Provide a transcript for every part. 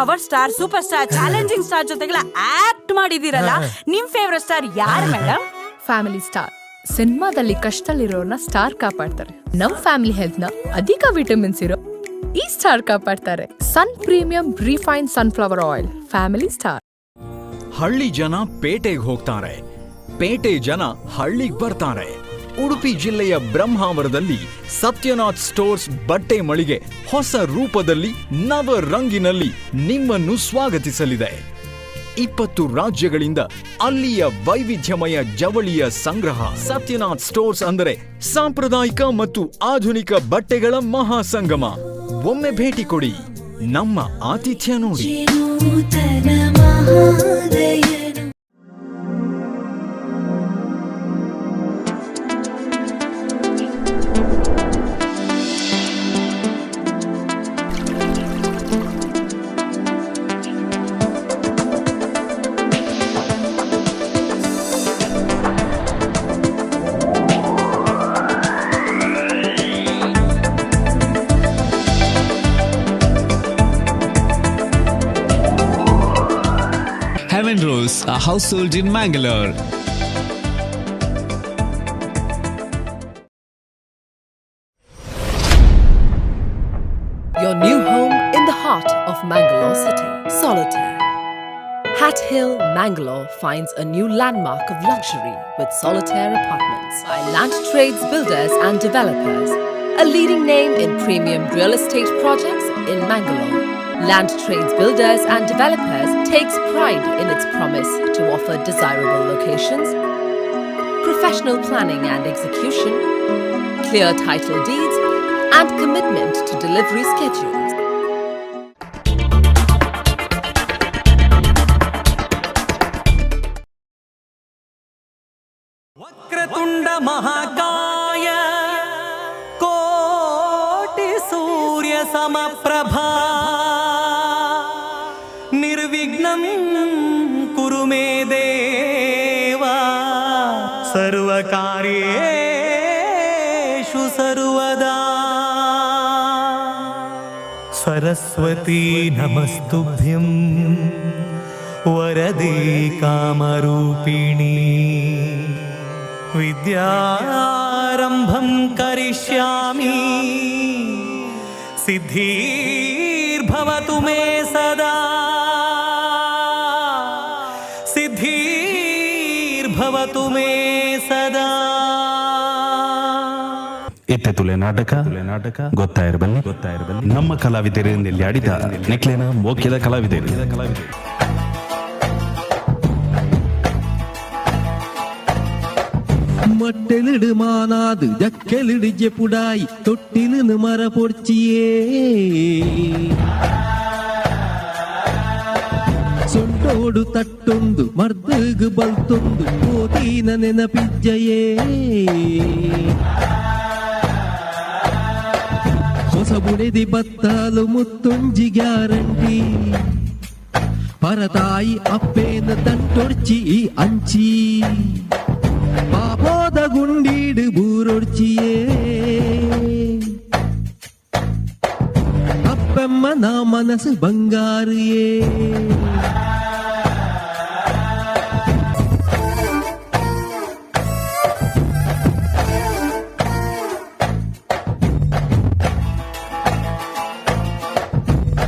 Power star, super star, challenging star ಜೊತೆಗೆಲ್ಲ act ಮಾಡಿದೀರಲ್ಲ, ನಿಮ್ favourite star ಯಾರು ಮೇಡಮ್? Family star. ಸಿನಿಮಾದಲ್ಲಿ ಕಷ್ಟದಲ್ಲಿರೋರ್ನ ಸ್ಟಾರ್ ಕಾಪಾಡ್ತಾರೆ. ನಮ್ ಫ್ಯಾಮಿಲಿ ಹೆಲ್ತ್ ನ ಅಧಿಕ ವಿಟಮಿನ್ಸ್ ಇರೋ ಈ star ಕಾಪಾಡ್ತಾರೆ. Sun Premium refine sunflower oil, family star. ಹಳ್ಳಿ ಜನ ಪೇಟೆಗೆ ಹೋಗ್ತಾರೆ, ಪೇಟೆ ಜನ ಹಳ್ಳಿಗ್ ಬರ್ತಾರೆ. ಉಡುಪಿ ಜಿಲ್ಲೆಯ ಬ್ರಹ್ಮಾವರದಲ್ಲಿ ಸತ್ಯನಾಥ್ ಸ್ಟೋರ್ಸ್ ಬಟ್ಟೆ ಮಳಿಗೆ ಹೊಸ ರೂಪದಲ್ಲಿ, ನವ ರಂಗಿನಲ್ಲಿ ನಿಮ್ಮನ್ನು ಸ್ವಾಗತಿಸಲಿದೆ. 20 ರಾಜ್ಯಗಳಿಂದ ಅಲ್ಲಿಯ ವೈವಿಧ್ಯಮಯ ಜವಳಿಯ ಸಂಗ್ರಹ. ಸತ್ಯನಾಥ್ ಸ್ಟೋರ್ಸ್ ಅಂದರೆ ಸಾಂಪ್ರದಾಯಿಕ ಮತ್ತು ಆಧುನಿಕ ಬಟ್ಟೆಗಳ ಮಹಾಸಂಗಮ. ಒಮ್ಮೆ ಭೇಟಿ ಕೊಡಿ, ನಮ್ಮ ಆತಿಥ್ಯ ನೋಡಿ. ನೂತನ ಮಹೋದಯನು. Heaven Rose, a household in Mangalore. Your new home in the heart of Mangalore city, Solitaire. Hat Hill, Mangalore finds a new landmark of luxury with Solitaire Apartments by Land Trades Builders and Developers, a leading name in premium real estate projects in Mangalore. Land Trades Builders and Developers takes pride in its promise to offer desirable locations, professional planning and execution, clear title deeds, and commitment to delivery schedules. Vakratunda ಮಹಾಕಾಯ, ಕೋಟಿ ಸೂರ್ಯ ಸಮಪ್ರಭಾ, ನಿರ್ವಿಘ್ನಂ ಕುರು ಮೇ ದೇವ, ಸರ್ವಕಾರ್ಯೇಷು ಸರ್ವದಾ. ಸರಸ್ವತಿ ನಮಸ್ತುಭ್ಯಂ, ವರದೆ ಕಾಮರೂಪಿಣಿ. ವಿದ್ಯಾರಂಭಂ ಕರಿಷ್ಯಾಮಿ, ಸಿದ್ಧಿರ್ಭವತು ಮೇ ಸದಾ, ಸಿದ್ಧಿರ್ಭವತು ಮೇ ಸದಾ. ಇತ್ತೆ ತುಲೆ ನಾಟಕ ನಾಟಕ ಗೊತ್ತಾಯಿರಬಲ್ಲಿ ಗೊತ್ತಾಯಿರಬಲ್ಲಿ. ನಮ್ಮ ಕಲಾವಿದರು ನೆಲ್ಯಾಡಿದ ನೆಕ್ಲೇನ ಮೋಕ್ಯದ ಕಲಾವಿದರು ಕಲಾವಿದರು. ಮಟ್ಟೆಲಿಡು ಮಾನಾದು ಜಕ್ಕೆಲಿಡು ಜೆಪುಡಾಯಿ ತೊಟ್ಟಿಲು ಮರ ಪೊಡ್ಚಿಯೇ. ಸೊಂಟೋಡು ತಟ್ಟೊಂದು ಮರ್ದಗು ಬಲ್ತೊಂದು ಕೋತೀನ ನೆನಪಿಜ್ಜಯೇ. ಹೊಸ ಬುಡೆದಿ ಬತ್ತಾಲು ಮುತ್ತೊಂಜಿ ಗ್ಯಾರಂಟಿ. ಪರತಾಯಿ ಅಪ್ಪೇನ ತಂಟೊಡ್ಚಿ ಈ ಅಂಚಿ. ಪಾಪೋದ ಗುಂಡೀಡು ಬೂರೊಡ್ಚಿಯೇ. ಅಪ್ಪಮ್ಮ ನಾ ಮನಸ್ಸು ಬಂಗಾರಿಯೇ.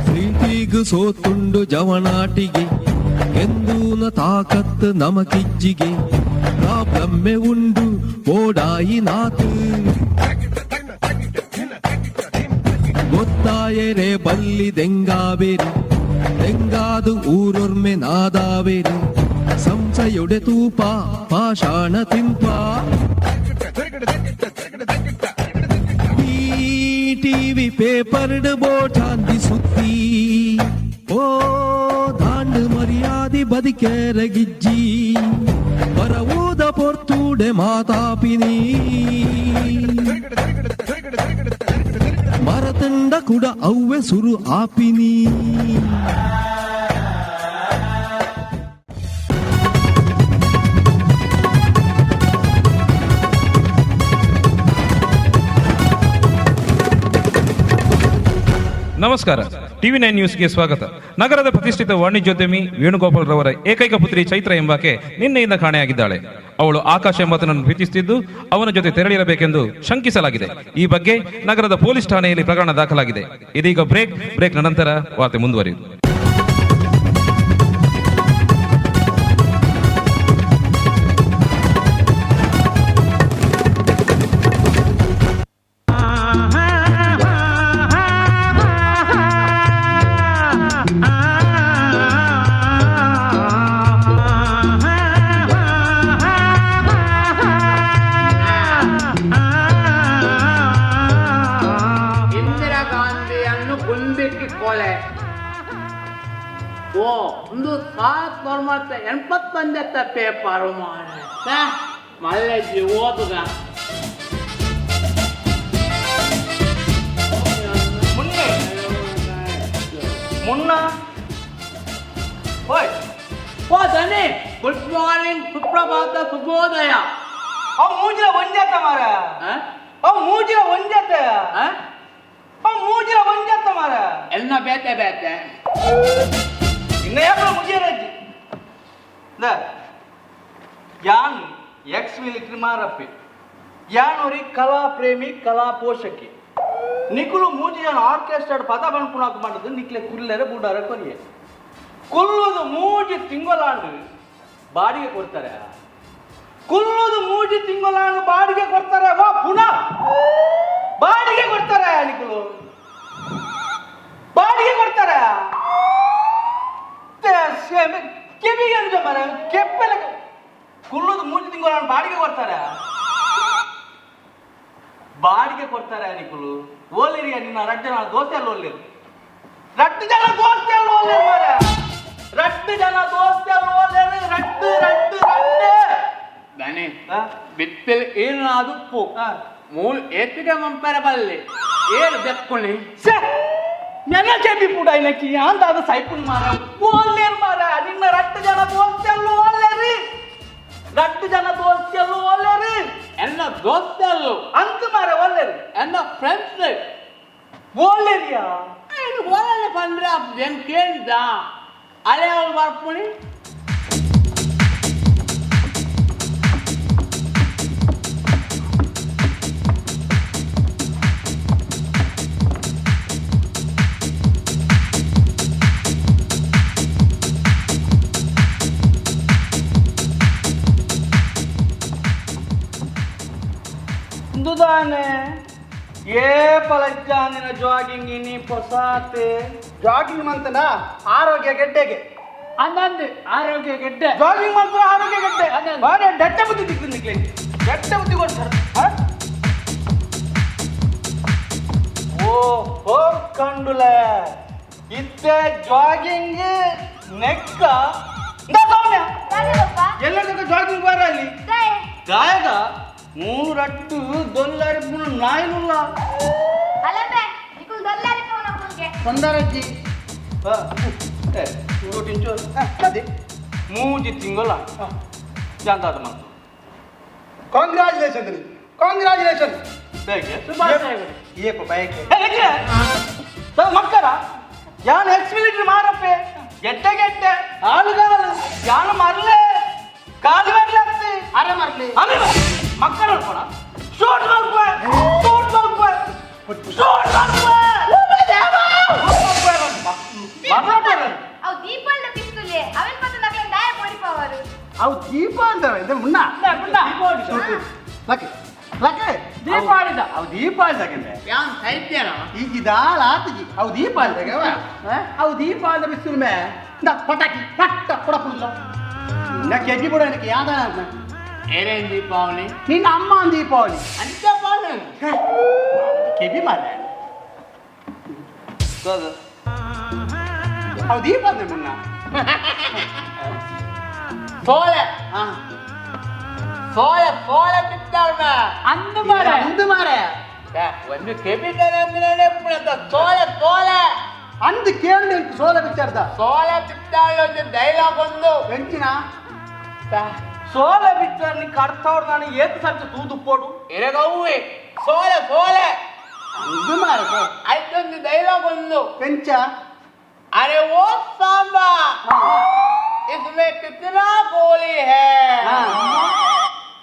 ಪ್ರೀತಿಗು ಸೋತುಂಡು ಜವನಾಟಿಗೆ, ಎಂದೂನ ತಾಕತ್ತು ನಮಕಿಜ್ಜಿಗೆ. ಪ್ರಾಬ್ಲಮ್ಮೆ ಉಂಡು ಓಡಾಯಿ ನಾತು. ಗೊತ್ತಾಯರೆ ಬಲ್ಲಿ ದೆಂಗಾಬೇರಿ, ದೆಂಗಾದು ಊರೊರ್ಮೆ ನಾದಾಬೇರಿ. ಸಂಸಯೊಡೆ ತೂಪ ಪಾಷಾಣ ತಿಂಪ. ಈ ಟಿವಿ ಪೇಪರ್ಡ್ ಬೋಟಾಂದಿ ಸುತ್ತಿ. ಓ ದಾಂಡು ಮರ್ಯಾದಿ ಬದಿಕೆರಗಿಜ್ಜಿ. ಬರವೂದ ಪೊರ್ತೂಡೆ ಮಾತಾಪಿನಿ. ಮರತಂಡ ಕುಡ ಅವ್ವೆ ಸುರು ಆಪಿನಿ. ನಮಸ್ಕಾರ, ಟಿವಿ9 ನ್ಯೂಸ್ಗೆ ಸ್ವಾಗತ. ನಗರದ ಪ್ರತಿಷ್ಠಿತ ವಾಣಿಜ್ಯೋದ್ಯಮಿ ವೇಣುಗೋಪಾಲ್ ರವರ ಏಕೈಕ ಪುತ್ರಿ ಚೈತ್ರ ಎಂಬಾಕೆ ನಿನ್ನೆಯಿಂದ ಕಾಣೆಯಾಗಿದ್ದಾಳೆ. ಅವಳು ಆಕಾಶ ಎಂಬಾತನನ್ನು ಪ್ರೀತಿಸುತ್ತಿದ್ದು ಅವನ ಜೊತೆ ತೆರಳಿರಬೇಕೆಂದು ಶಂಕಿಸಲಾಗಿದೆ. ಈ ಬಗ್ಗೆ ನಗರದ ಪೊಲೀಸ್ ಠಾಣೆಯಲ್ಲಿ ಪ್ರಕರಣ ದಾಖಲಾಗಿದೆ. ಇದೀಗ ಬ್ರೇಕ್ನ ನಂತರ ವಾರ್ತೆ ಮುಂದುವರಿಯುವುದು. 81 ಪೇಪರ್ ಮಾಡ ಮಲ್ಲೆಜ್ಜಿ ಓದುಗ ಮುನ್ನೆ ಮುನ್ನ ಓಯ್ ಓ ದನಿ, ಗುಡ್ ಮಾರ್ನಿಂಗ್, ಸುಪ್ರಭಾತ, ಶುಭೋದಯ. ಅವ್ ಮೂಜಿಲ ಒಂಜಾತ ಮಾರ, ಅವ್ ಮೂಜಿಲ ಒಂಜಾತ, ಅವ್ ಮೂಜಿಲ ಒಂಜಾತ ಮಾರ. ಎಲ್ಲ ಬೇತೆ ಬೇತೆ ಇನ್ನ ಯಾಕೆ ಮುಗಿಯರಜ್ಜಿ ಯಾನ್ ಎಕ್ಸ್ ಮಿಲಿಟರಿ ಮಾರಪ್ಪಿ, ಯಾನೋರಿ ಕಲಾ ಪ್ರೇಮಿ, ಕಲಾ ಪೋಷಕಿ. ನಿಕುಲು ಮೂಜಿ ಜನ ಆರ್ಕೆಸ್ಟ್ರಾ ಪದ ಬಣ್ಪುಣಾಕು ಮಾಡಿದ್ದು ನಿಕ್ಲೆ ಕುಲ್ಲೆರೆ ಬೂಡಾರ ಕೊರಿಯೆ ಕುಲ್ಲುದು ಮೂಜಿ ತಿಂಗಳಾಂಡು ಬಾಡಿಗೆ ಕೊಡ್ತಾರೆ. ಕುಲ್ಲುದು ಮೂಜಿ ತಿಂಗಳಾಂಡು ಬಾಡಿಗೆ ಕೊಡ್ತಾರೆ. ವಾ ಪುನಃ ಬಾಡಿಗೆ ಕೊಡ್ತಾರೆ. ನಿಕುಲು ಬಾಡಿಗೆ ಕೊಡ್ತಾರೆ. ಕೆವಿಗೆ ಅಂಜ ಮರ ಕೆಪ್ಪೆಲ್ಲ ಕುಲ್ಲುದು ಮೂಜಿ ತಿಂಗಳ ಬಾಡಿಗೆ ಕೊಡ್ತಾರೆ, ಬಾಡಿಗೆ ಕೊಡ್ತಾರೆ. ನಿಕುಲು ಓಲಿರಿಯ ನಿನ್ನ ರಡ್ಡು ಜನ ದೋಸ್ತಿಯಲ್ಲಿ ಓಲಿರು, ರಡ್ಡು ಜನ ದೋಸ್ತಿಯಲ್ಲಿ ಓಲಿರು ಮಾರ, ರಡ್ಡು ಜನ ದೋಸ್ತಿಯಲ್ಲಿ ಓಲಿರು, ರಡ್ಡು ರಡ್ಡು ರಡ್ಡು. ದನಿ ಬಿತ್ತಲು ಏನಾದುಪ್ಪು ಮೂಲು ಏತಿಗೆ ಮಂಪೆರ ಬಲ್ಲೆ ಏರು ಬೆಕ್ಕುಣಿ ಸೇ ನನ್ನ ಕೆಬಿ ಪೂಡ ಇನಕಿ ಅಂದಾದ ಸೈಪುನ್ ಮಾರ ಓಲ್ಲೇರು ಮಾರ. ನಿನ್ನ ರಟ್ಟು ಜನ ದೋಸ್ತಿಯಲ್ಲೂ ಓಲ್ಲೇರಿ, ರಟ್ಟು ಜನ ದೋಸ್ತಿಯಲ್ಲೂ ಓಲ್ಲೇರಿ, ಎಲ್ಲ ದೋಸ್ತಿಯಲ್ಲೂ ಅಂತ ಮಾರ ಓಲ್ಲೇರಿ, ಎಲ್ಲ ಫ್ರೆಂಡ್ಸ್ ಓಲ್ಲೇರಿಯಾ. ಏನು ಓಲನೆ ಬಂದ್ರೆ ಏನು ಕೇಳಿದ ಅಲೆ ಅವಳು ಬರ್ಪುಣಿ. ದುದಾನೆ ಏ ಪಲಜ್ಜಾನಿನ ಜಾಗಿಂಗ್ ಇನಿ ಪೊಸಾತೆ ಜಾಗಿಂಗ್ ಮಂತನ ಆರೋಗ್ಯ ಗೆಡ್ಡೆಗೆ ಅಂದಂದು ಆರೋಗ್ಯ ಗೆಡ್ಡೆ ಜಾಗಿಂಗ್ ಮಾಡ್ತಾರೆ ಆರೋಗ್ಯ ಗೆಡ್ಡೆ. ಬಾರಿ ದಟ್ಟ ಬುದ್ಧಿ ತಿಕ್ಕು ನಿಕ್ಲೆ, ದಟ್ಟ ಬುದ್ಧಿ ಕೊಡ್ತಾರೆ. ಓ ಹೋ ಕಂಡುಲೆ ಇತ್ತೆ ಜಾಗಿಂಗ್ ನೆಕ್ಕ ಸೌಮ್ಯ ಎಲ್ಲರಿಗೂ ಜಾಗಿಂಗ್ ಬಾರ ಅಲ್ಲಿ ಗಾಯಗ ಮೂರು ರಟ್ಟು ದೊಲ್ಲಾರಿ ನಾಯಿನುಲ್ಲ ತೊಂದರಜ್ಜಿ ಮೂಜಿ ತಿಂಗಳ ಜಾಂತಾದ ಮಾತು. Congratulation, congratulation. ಏಪ ಬಯಕೆ ಮಕ್ಕಳ ಯಾನು ಎಕ್ಸ್ ಮಿಲಿಟರಿ ಮಾರಪ್ಪೆ ಗೆಡ್ಡೆ ಗೆಡ್ಡೆ ಆಳುಗಾಲು ಯಾನು ಮರಲೆ ಕಾಲು ಮರಲೆ ಅರೆ ಮರಲಿ ಅರೆ ಮಕ್ಕಳು ಅನ್ಕೋಣ ಶೂಟ್ ಮಲ್ಪ ಶೂಟ್ ಮಲ್ಪ ಶೂಟ್ ಮಲ್ಪ ಅವು ದೀಪಾವಳಿ ಪಿಸ್ತೂಲೆ ಅವನ್ ಪತ್ತ ನಕಲಿನ ದಾಯ ಪೋಡಿಪವರು. ಅವು ದೀಪಾವಳಿ ಇದು ಮುನ್ನ ಲಕ್ಕೆ ಲಕ್ಕೆ ದೀಪಾವಳಿದ ಅವು ದೀಪಾವಳಿದಾಗಂದ್ರೆ ಯಾನ್ ಸೈತ್ಯನ ಈಗ ಇದಾಳ ಆತಜಿ ಅವು ದೀಪಾವಳಿದಾಗ ಅವು ದೀಪಾವಳಿದ ಪಿಸ್ತೂಲ್ ಮೇ ಇಂದ ಪಟಾಕಿ ಪಟ್ಟ ಕೊಡಪುಲ್ಲ ಇನ್ನ ಕೆಜಿ ಬಿಡ எனக்கு ಯಾದ ಏನೇನ್ ದೀಪಾವಳಿ ನಿನ್ನ ಅಮ್ಮ ದೀಪಾವಳಿ ಅಂತ ಪಾಲು ಕೆಬಿ ಮಾರ ಅವು ದೀಪಾವಳಿ ಮುನ್ನ ಸೋಲೆ ಸೋಲೆ ಸೋಲೆ ಬಿತ್ತಾಳ್ಮ ಅಂದು ಮಾರ ಅಂದು ಮಾರ ಒಂದು ಕೆಬಿ ಸೋಲೆ ಸೋಲೆ ಅಂದು ಕೇಳಿ ಸೋಲೆ ಬಿಚ್ಚಾರ್ದ ಸೋಲೆ ಬಿತ್ತಾಳ ಒಂದು ಡೈಲಾಗ್ ಒಂದು ಎಂಚಿನ ಸೋಲೆ ಬಿಚ್ಚಾರ ನೀ ಕಡ್ತವ್ರು ನಾನು ಏತ್ ಸರ್ತಿ ತೂದು ಪೋಡು ಎರೆಗವ್ವೆ ಸೋಲೆ ಸೋಲೆ ಇದು ಮಾರಕ ಐದೊಂದು ಡೈಲಾಗ್ ಒಂದು పెంಚ अरे वो सांबा इसमें कितना गोली है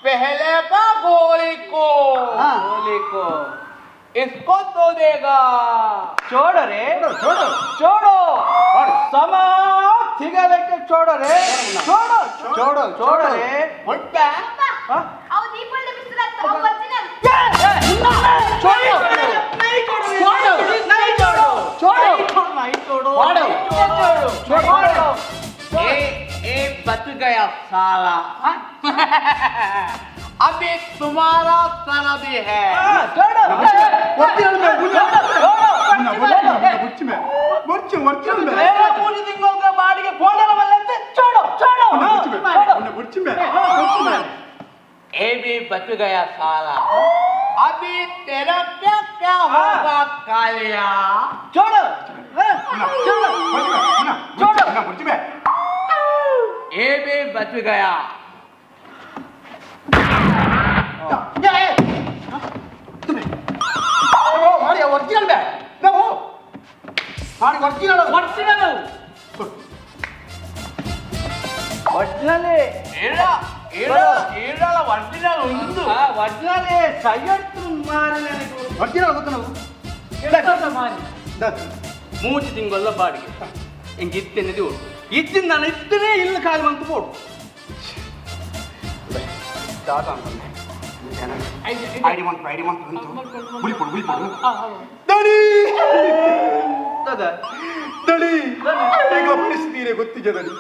पहले का गोली को गोली को इसको तो देगा छोड़ो रे छोड़ो छोड़ो समा थिगलेके छोड़ो रे छोड़ो छोड़ो छोड़ो रे ಮುಟ್ಟ ಅವು ದೀಪದ ಬಿಸಿಲತ್ತ ಅವು ಒರಿಜಿನಲ್ छोड़ो नहीं छोड़ो नहीं छोड़ो छोड़ो नहीं छोड़ो छोड़ो छोड़ो ए ए बच गया साला अभी तुम्हारा साला भी है छोड़ो ए भी बच गया साला अभी तेरा क्या क्या होगा कालिया छोड़ो छोड़ो छोड़ो ये भी बच गया ಒರಿಜಿನಲ್ ಬೇ ನಾವು ಒರಿಜಿನಲ್ ಒರಿಜಿನಲ್ ಒರಿಜಿನಲ್ ಒರಿಜಿನಲ್ ಒಂದು ಒರಿಜಿನಲ್ ಸೈಯಡ್ತು ಮಾರಿ ನನಗೆ ಒರಿಜಿನಲ್ ಗೊತ್ತು ನಾವು ಮಾರಿ ಮೂಜಿ ತಿಂಗಲ್ಲ ಬಾಡಿಗೆ ಹಿಂಗೆ ಇತ್ತೇನೆ ಓಡು ಇತ್ತಿನ ನಾನು ಇತ್ತನೇ ಇಲ್ಲ ಕಾಲು ಬಂತು ಬೋಡು ದಾದ ಅಂತಂದೆ ಐಡಿ ಮಂತ್ ಐಡಿ ಮಂತ್ ಬುಲಿಪೊಡು ಬುಲಿಪೊಡು ದಡಿ ದಾದಾ ದಡಿ ಈಗ ಪರಿಸ್ಥಿತಿರೇ ಗೊತ್ತಿದೆ ದಡಿ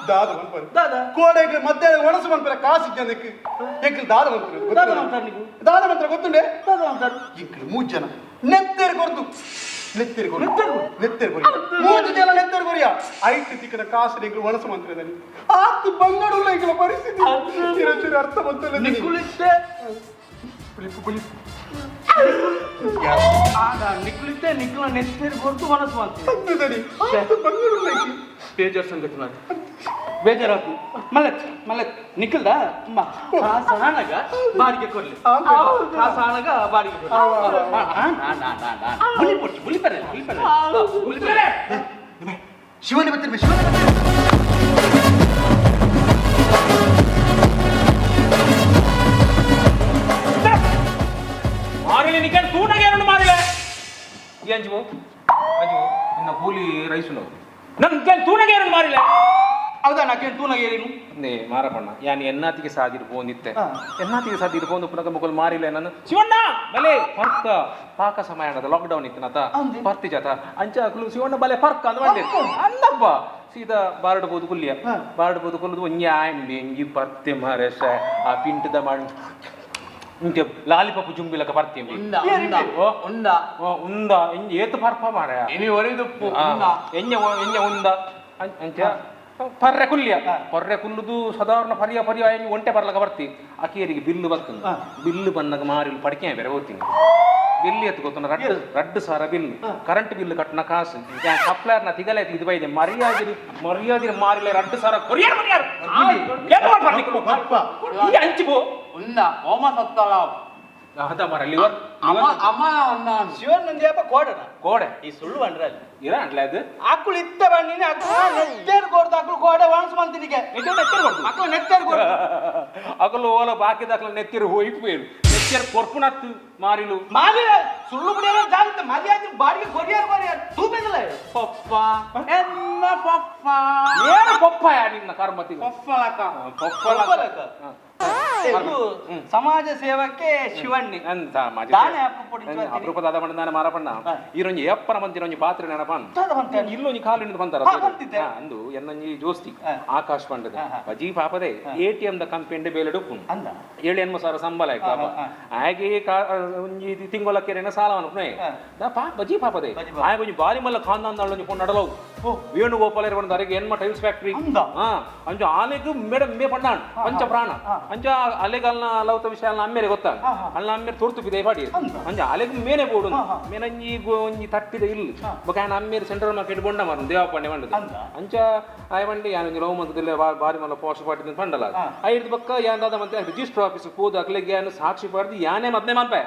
ದಾದ ಮನ್ಪರು ದಾದ ಕೋಡೆಗೆ ಮಧ್ಯಾಹ್ನ ಒಣಸು ಮನ್ಪರ ಕಾಸು ಜನಕ್ಕೆ ಎಂಕಲ್ ದಾದ ಮಂತ್ರ ದಾದ ಮಂತ್ರ ನೀವು ದಾದ ಮಂತ್ರ ಗೊತ್ತುಂಡೆ ದಾದ ಮಂತ್ರ ಎಂಕಲ್ ಮೂರು ಜನ ನೆತ್ತೇರು ಕೊರ್ದು ನೆತ್ತೇರು ಕೊರು ನೆತ್ತೇರು ಕೊರಿ ಮೂರು ಜನ ನೆತ್ತೇರು ಕೊರಿಯ ಐದು ತಿಕ್ಕನ ಕಾಸು ಎಂಕಲ್ ಒಣಸು ಮಂತ್ರ ದನಿ ಆತು ಬಂಗಡುಲ್ಲ ಎಂಕಲ ಪರಿಸ್ಥಿತಿ ಚಿರಚಿರ ಅರ್ಥ ಬಂತಲ್ಲ ನಿಕುಲಿತ್ತೆ ಪುಲಿಪು ಪುಲಿಪು ಆಗ ನಿಕುಲಿತ್ತೆ ನಿಕುಲ ನೆತ್ತೇರು ಕೊರ್ದು ಮನಸ್ಸು ಮಂತ್ರ ದಡಿ ಆತು ಬಂಗಡುಲ್ಲ ಎಂಕಲ್ ಬೇಜಾರ್ ಸಂಗತಿ ಮಾಡಿ ಬೇಜಾರಾತು ಮಲತ್ ಮಲತ್ ನಿಖಲ್ದ ಅಮ್ಮ ಕಾಸಾನಗ ಬಾಡಿಗೆ ಕೊಡ್ಲಿ ಕಾಸಾನಗ ಬಾಡಿಗೆ ಕೊಡ್ಲಿ ಬುಲಿ ಪೊಚ್ಚು ಬುಲಿ ಪರೆ ಬುಲಿ ಪರೆ ಬುಲಿ ಪರೆ ಶಿವನೇ ಬರ್ತಿರ್ಬೇಕು ಶಿವನೇ ಬರ್ತಿರ್ಬೇಕು ಮಾರಿಲೆ ನಿಕಲ್ ತೂಟಗೇರನ್ನು ಮಾರಿಲೆ ಈ ಅಂಜು ಅಂಜು ನಿನ್ನ ಕೂಲಿ ರೈಸು ನಾವು ನನ್ನ ತೂಟಗೇರನ್ನು ಮಾರಿಲೆ ಹೌದಾ ನಾಕೇನು ತೂನಗೇರೇನು ನೇ ಮಾರಪಣ್ಣ ಯಾನ್ ಎನ್ನಾತಿಗೆ ಸಾದಿರು ಪೋಂದಿತ್ತೆ ಎನ್ನಾತಿಗೆ ಸಾದಿರು ಪೋಂದು ಪುನಕ ಮುಕುಲ್ ಮಾರಿಲ್ಲ ನಾನು ಶಿವಣ್ಣ ಬಲೆ ಪರ್ಕ ಪಾಕ ಸಮಯ ಅನ್ನದ ಲಾಕ್ಡೌನ್ ಇತ್ತು ಪರ್ತಿ ಜಾತ ಅಂಚ ಅಕ್ಲು ಶಿವಣ್ಣ ಬಲೆ ಪರ್ಕ ಅಂದ ಬಂದೆ ಅಂದಪ್ಪ ಸೀದಾ ಬಾರಡ್ ಬೋದು ಕುಲ್ಲಿಯ ಬಾರಡ್ ಬೋದು ಕುಲ್ಲದು ಒಂಜಿ ಆಂಡಿ ಎಂಜಿ ಪರ್ತೆ ಮಾರೇಶ ಆ ಪಿಂಟದ ಮಾಡಿ ಇಂಕೆ ಲಾಲಿಪಾಪ್ ಜುಂಬಿಲಕ ಪರ್ತಿ ಉಂದ ಉಂದ ಉಂದ ಎಂಜಿ ಏತು ಪರ್ಪ ಮಾರ ಇನಿ ಒರಿದುಪ್ಪು ಉಂದ ಎಂಜ ಎಂಜ ಉಂದ ಅಂಚ ಪರ್ರೆ ಕುಲ್ಲಿಯ ಪರ್ರೆ ಕುಲ್ಲುದು ಸಾಧಾರಣ ಪರ್ಯ ಪರ್ಯ ಒಂಟೆ ಬರ್ಲಕ ಬರ್ತಿ ಅಕೇರಿಗೆ ಬಿಲ್ಲು ಬರ್ತದೆ ಬಿಲ್ಲು ಬಂದಾಗ ಮಾರಿಲು ಪಡಿಕೆ ಬೇರೆ ಹೋಗ್ತೀನಿ ಬಿಲ್ ಎತ್ತು ಗೊತ್ತ ರಡ್ಡು ರಡ್ಡು ಸಾರ ಬಿಲ್ ಕರೆಂಟ್ ಬಿಲ್ ಕಟ್ಟನ ಕಾಸು ಸಪ್ಲೈರ್ನ ತಿಗಲೆ ಇದು ಬೈದೆ ಮರ್ಯಾದಿರಿ ಮರ್ಯಾದಿರಿ ಮಾರಿಲೆ ರಡ್ಡು ಸಾರ ಕೊರಿಯರ್ ಮರಿಯಾರ್ ಈ ಅಂಚಿಬೋ ಉಂದ ಓಮ ಸತ್ತಲ ಅದ ಮಾರ ಲಿವರ್ ಅಮ್ಮ ಅಮ್ಮ ಅನ್ನ ಶಿವನ್ ನಂದಿಯಪ್ಪ ಕೋಡನ ಕೋಡೆ ಈ ಸುಳ್ಳು ಬಂಡ್ರಲ್ಲಿ ಇರ ಅಂಟ್ಲೆ ಅದು ಆಕುಳು ಇತ್ತ ಬನ್ನಿನಿ ಆಕುಳು ನೆತ್ತೇರು ಕೊಡ್ದು ಆಕುಳು ಕೋಡೆ ಒಣಸು ಮಂತಿನಿಗೆ ನೆತ್ತೇರು ಕೊಡ್ದು ಆಕುಳು ನೆತ್ತೇರು ಕೊಡ್ದು ಅಕಲು ಓಲ ಬಾಕಿದ ಅಕಲು ನೆತ್ತಿರು ಹೋಯ್ಪೇರು ನೆತ್ತಿರು ಕೊರ್ಪುನತ್ತು ಮಾರಿಲು ಮಾರಿ ಸುಳ್ಳು ಬಿಡಿಯಲ್ಲ ಜಾಗೃತ ಮರ್ಯಾದೆ ಬಾಡಿಗೆ ಕೊರಿಯಾರ ಕೊರಿಯಾರ ತೂಪೆದಲ್ಲ ಪಪ್ಪ ಎನ್ನ ಪಪ್ಪ ಏನು ಪಪ್ಪ ಯಾ ನಿನ್ನ ಕರ್ಮತಿ ಪಪ್ಪಲಕ ಪಪ್ಪಲಕ ಇದು ಸಮಾಜ ಸೇವಕ್ಕೆ ಶಿವಣ್ಣಿ ಅಂತ ದಾನೆ ಅಪರೂಪದ ಆದ ನಾನು ಮಾರಪಣ್ಣ ಈರೊಂಜಿ ಏಪ್ಪನ ಬಂತಿರೊಂಜಿ ಪಾತ್ರೆ ನೆನಪನ್ ಇಲ್ಲೊಂಜಿ ಕಾಲು ಹಿಡಿದು ಬಂತಾರ ಅಂದು ಎನ್ನೊಂಜಿ ಜೋಸ್ತಿ ಆಕಾಶ್ ಪಂಡದ ಬಜಿ ಪಾಪದೆ ಎಟಿಎಂ the ಕಂಪೆಂಡೆ ಬೇಲೆಡು ಏಳು ಎನ್ಮ ಸಾವಿರ ಸಂಬಳ ಆಯ್ತು ಪಾಪ ಹಾಗೆ ಒಂಜಿ ತಿಂಗಳಕ್ಕೆರೆನ ಸಾಲ ಅನ್ಪುಣೆ ಪಾ ಬಜಿ ಪಾಪದೆ ಆಯ್ ಒಂಜಿ ಬಾರಿ ಮಲ್ಲ ಖಾನ್ದಾನ್ ಫೋನ್ ನಡಲವು ವೇಣುಗೋಪಾಲ ಇರುವಂತ ಅರೆಗೆ ಎನ್ಮ ಟೈಲ್ಸ್ ಫ್ಯಾಕ್ಟ್ರಿ ಹಾ ಅಂಚು ಆಲೆಗ್ ಮೇಡಮ್ ಮೇ ಪಣ್ಣಾಣ್ ಪಂಚಪ್ರಾಣ ಅಂಚ ಅಲೆಗಲ್ನ ಲೌತ ವಿಷಯ ಅಮ್ಮೇರೆ ಗೊತ್ತ ಅಲ್ಲ ಅಮ್ಮೇರೆ ತುರ್ತು ಬಿದೆ ಪಾಡಿ ಅಂಚ ಅಲೆಗ್ ಮೇನೆ ಬೋಡು ಮೇನಂಜಿ ಒಂಜಿ ತಟ್ಟಿದ ಇಲ್ಲ ಬೊಕ ಆಯನ ಅಮ್ಮೇರೆ ಸೆಂಟ್ರಲ್ ಮಾರ್ಕೆಟ್ ಬೊಂಡ ಮಾರು ದೇವಪ್ಪಣ್ಣೆ ಬಂಡದು ಅಂಚ ಆಯ್ ಯಾನ್ ಒಂಜಿ ಲವ್ ಮಂತದಿಲ್ಲ ಬಾರಿ ಮಲ್ಲ ಪೋಸ್ಟ್ ಪಾರ್ಟಿ ಪಂಡಲ ಐದು ಬಕ್ಕ ಯಾನ್ ದಾದ ಮಂತೆ ರಿಜಿಸ್ಟರ್ ಆಫೀಸ್ ಪೋದು ಅಕ್ಲೆಗ್ ಯಾನ್ ಸಾಕ್ಷಿ ಪಾಡ್ದು ಯಾನೇ ಮದ್ಮೆ ಮನ್ಪೆ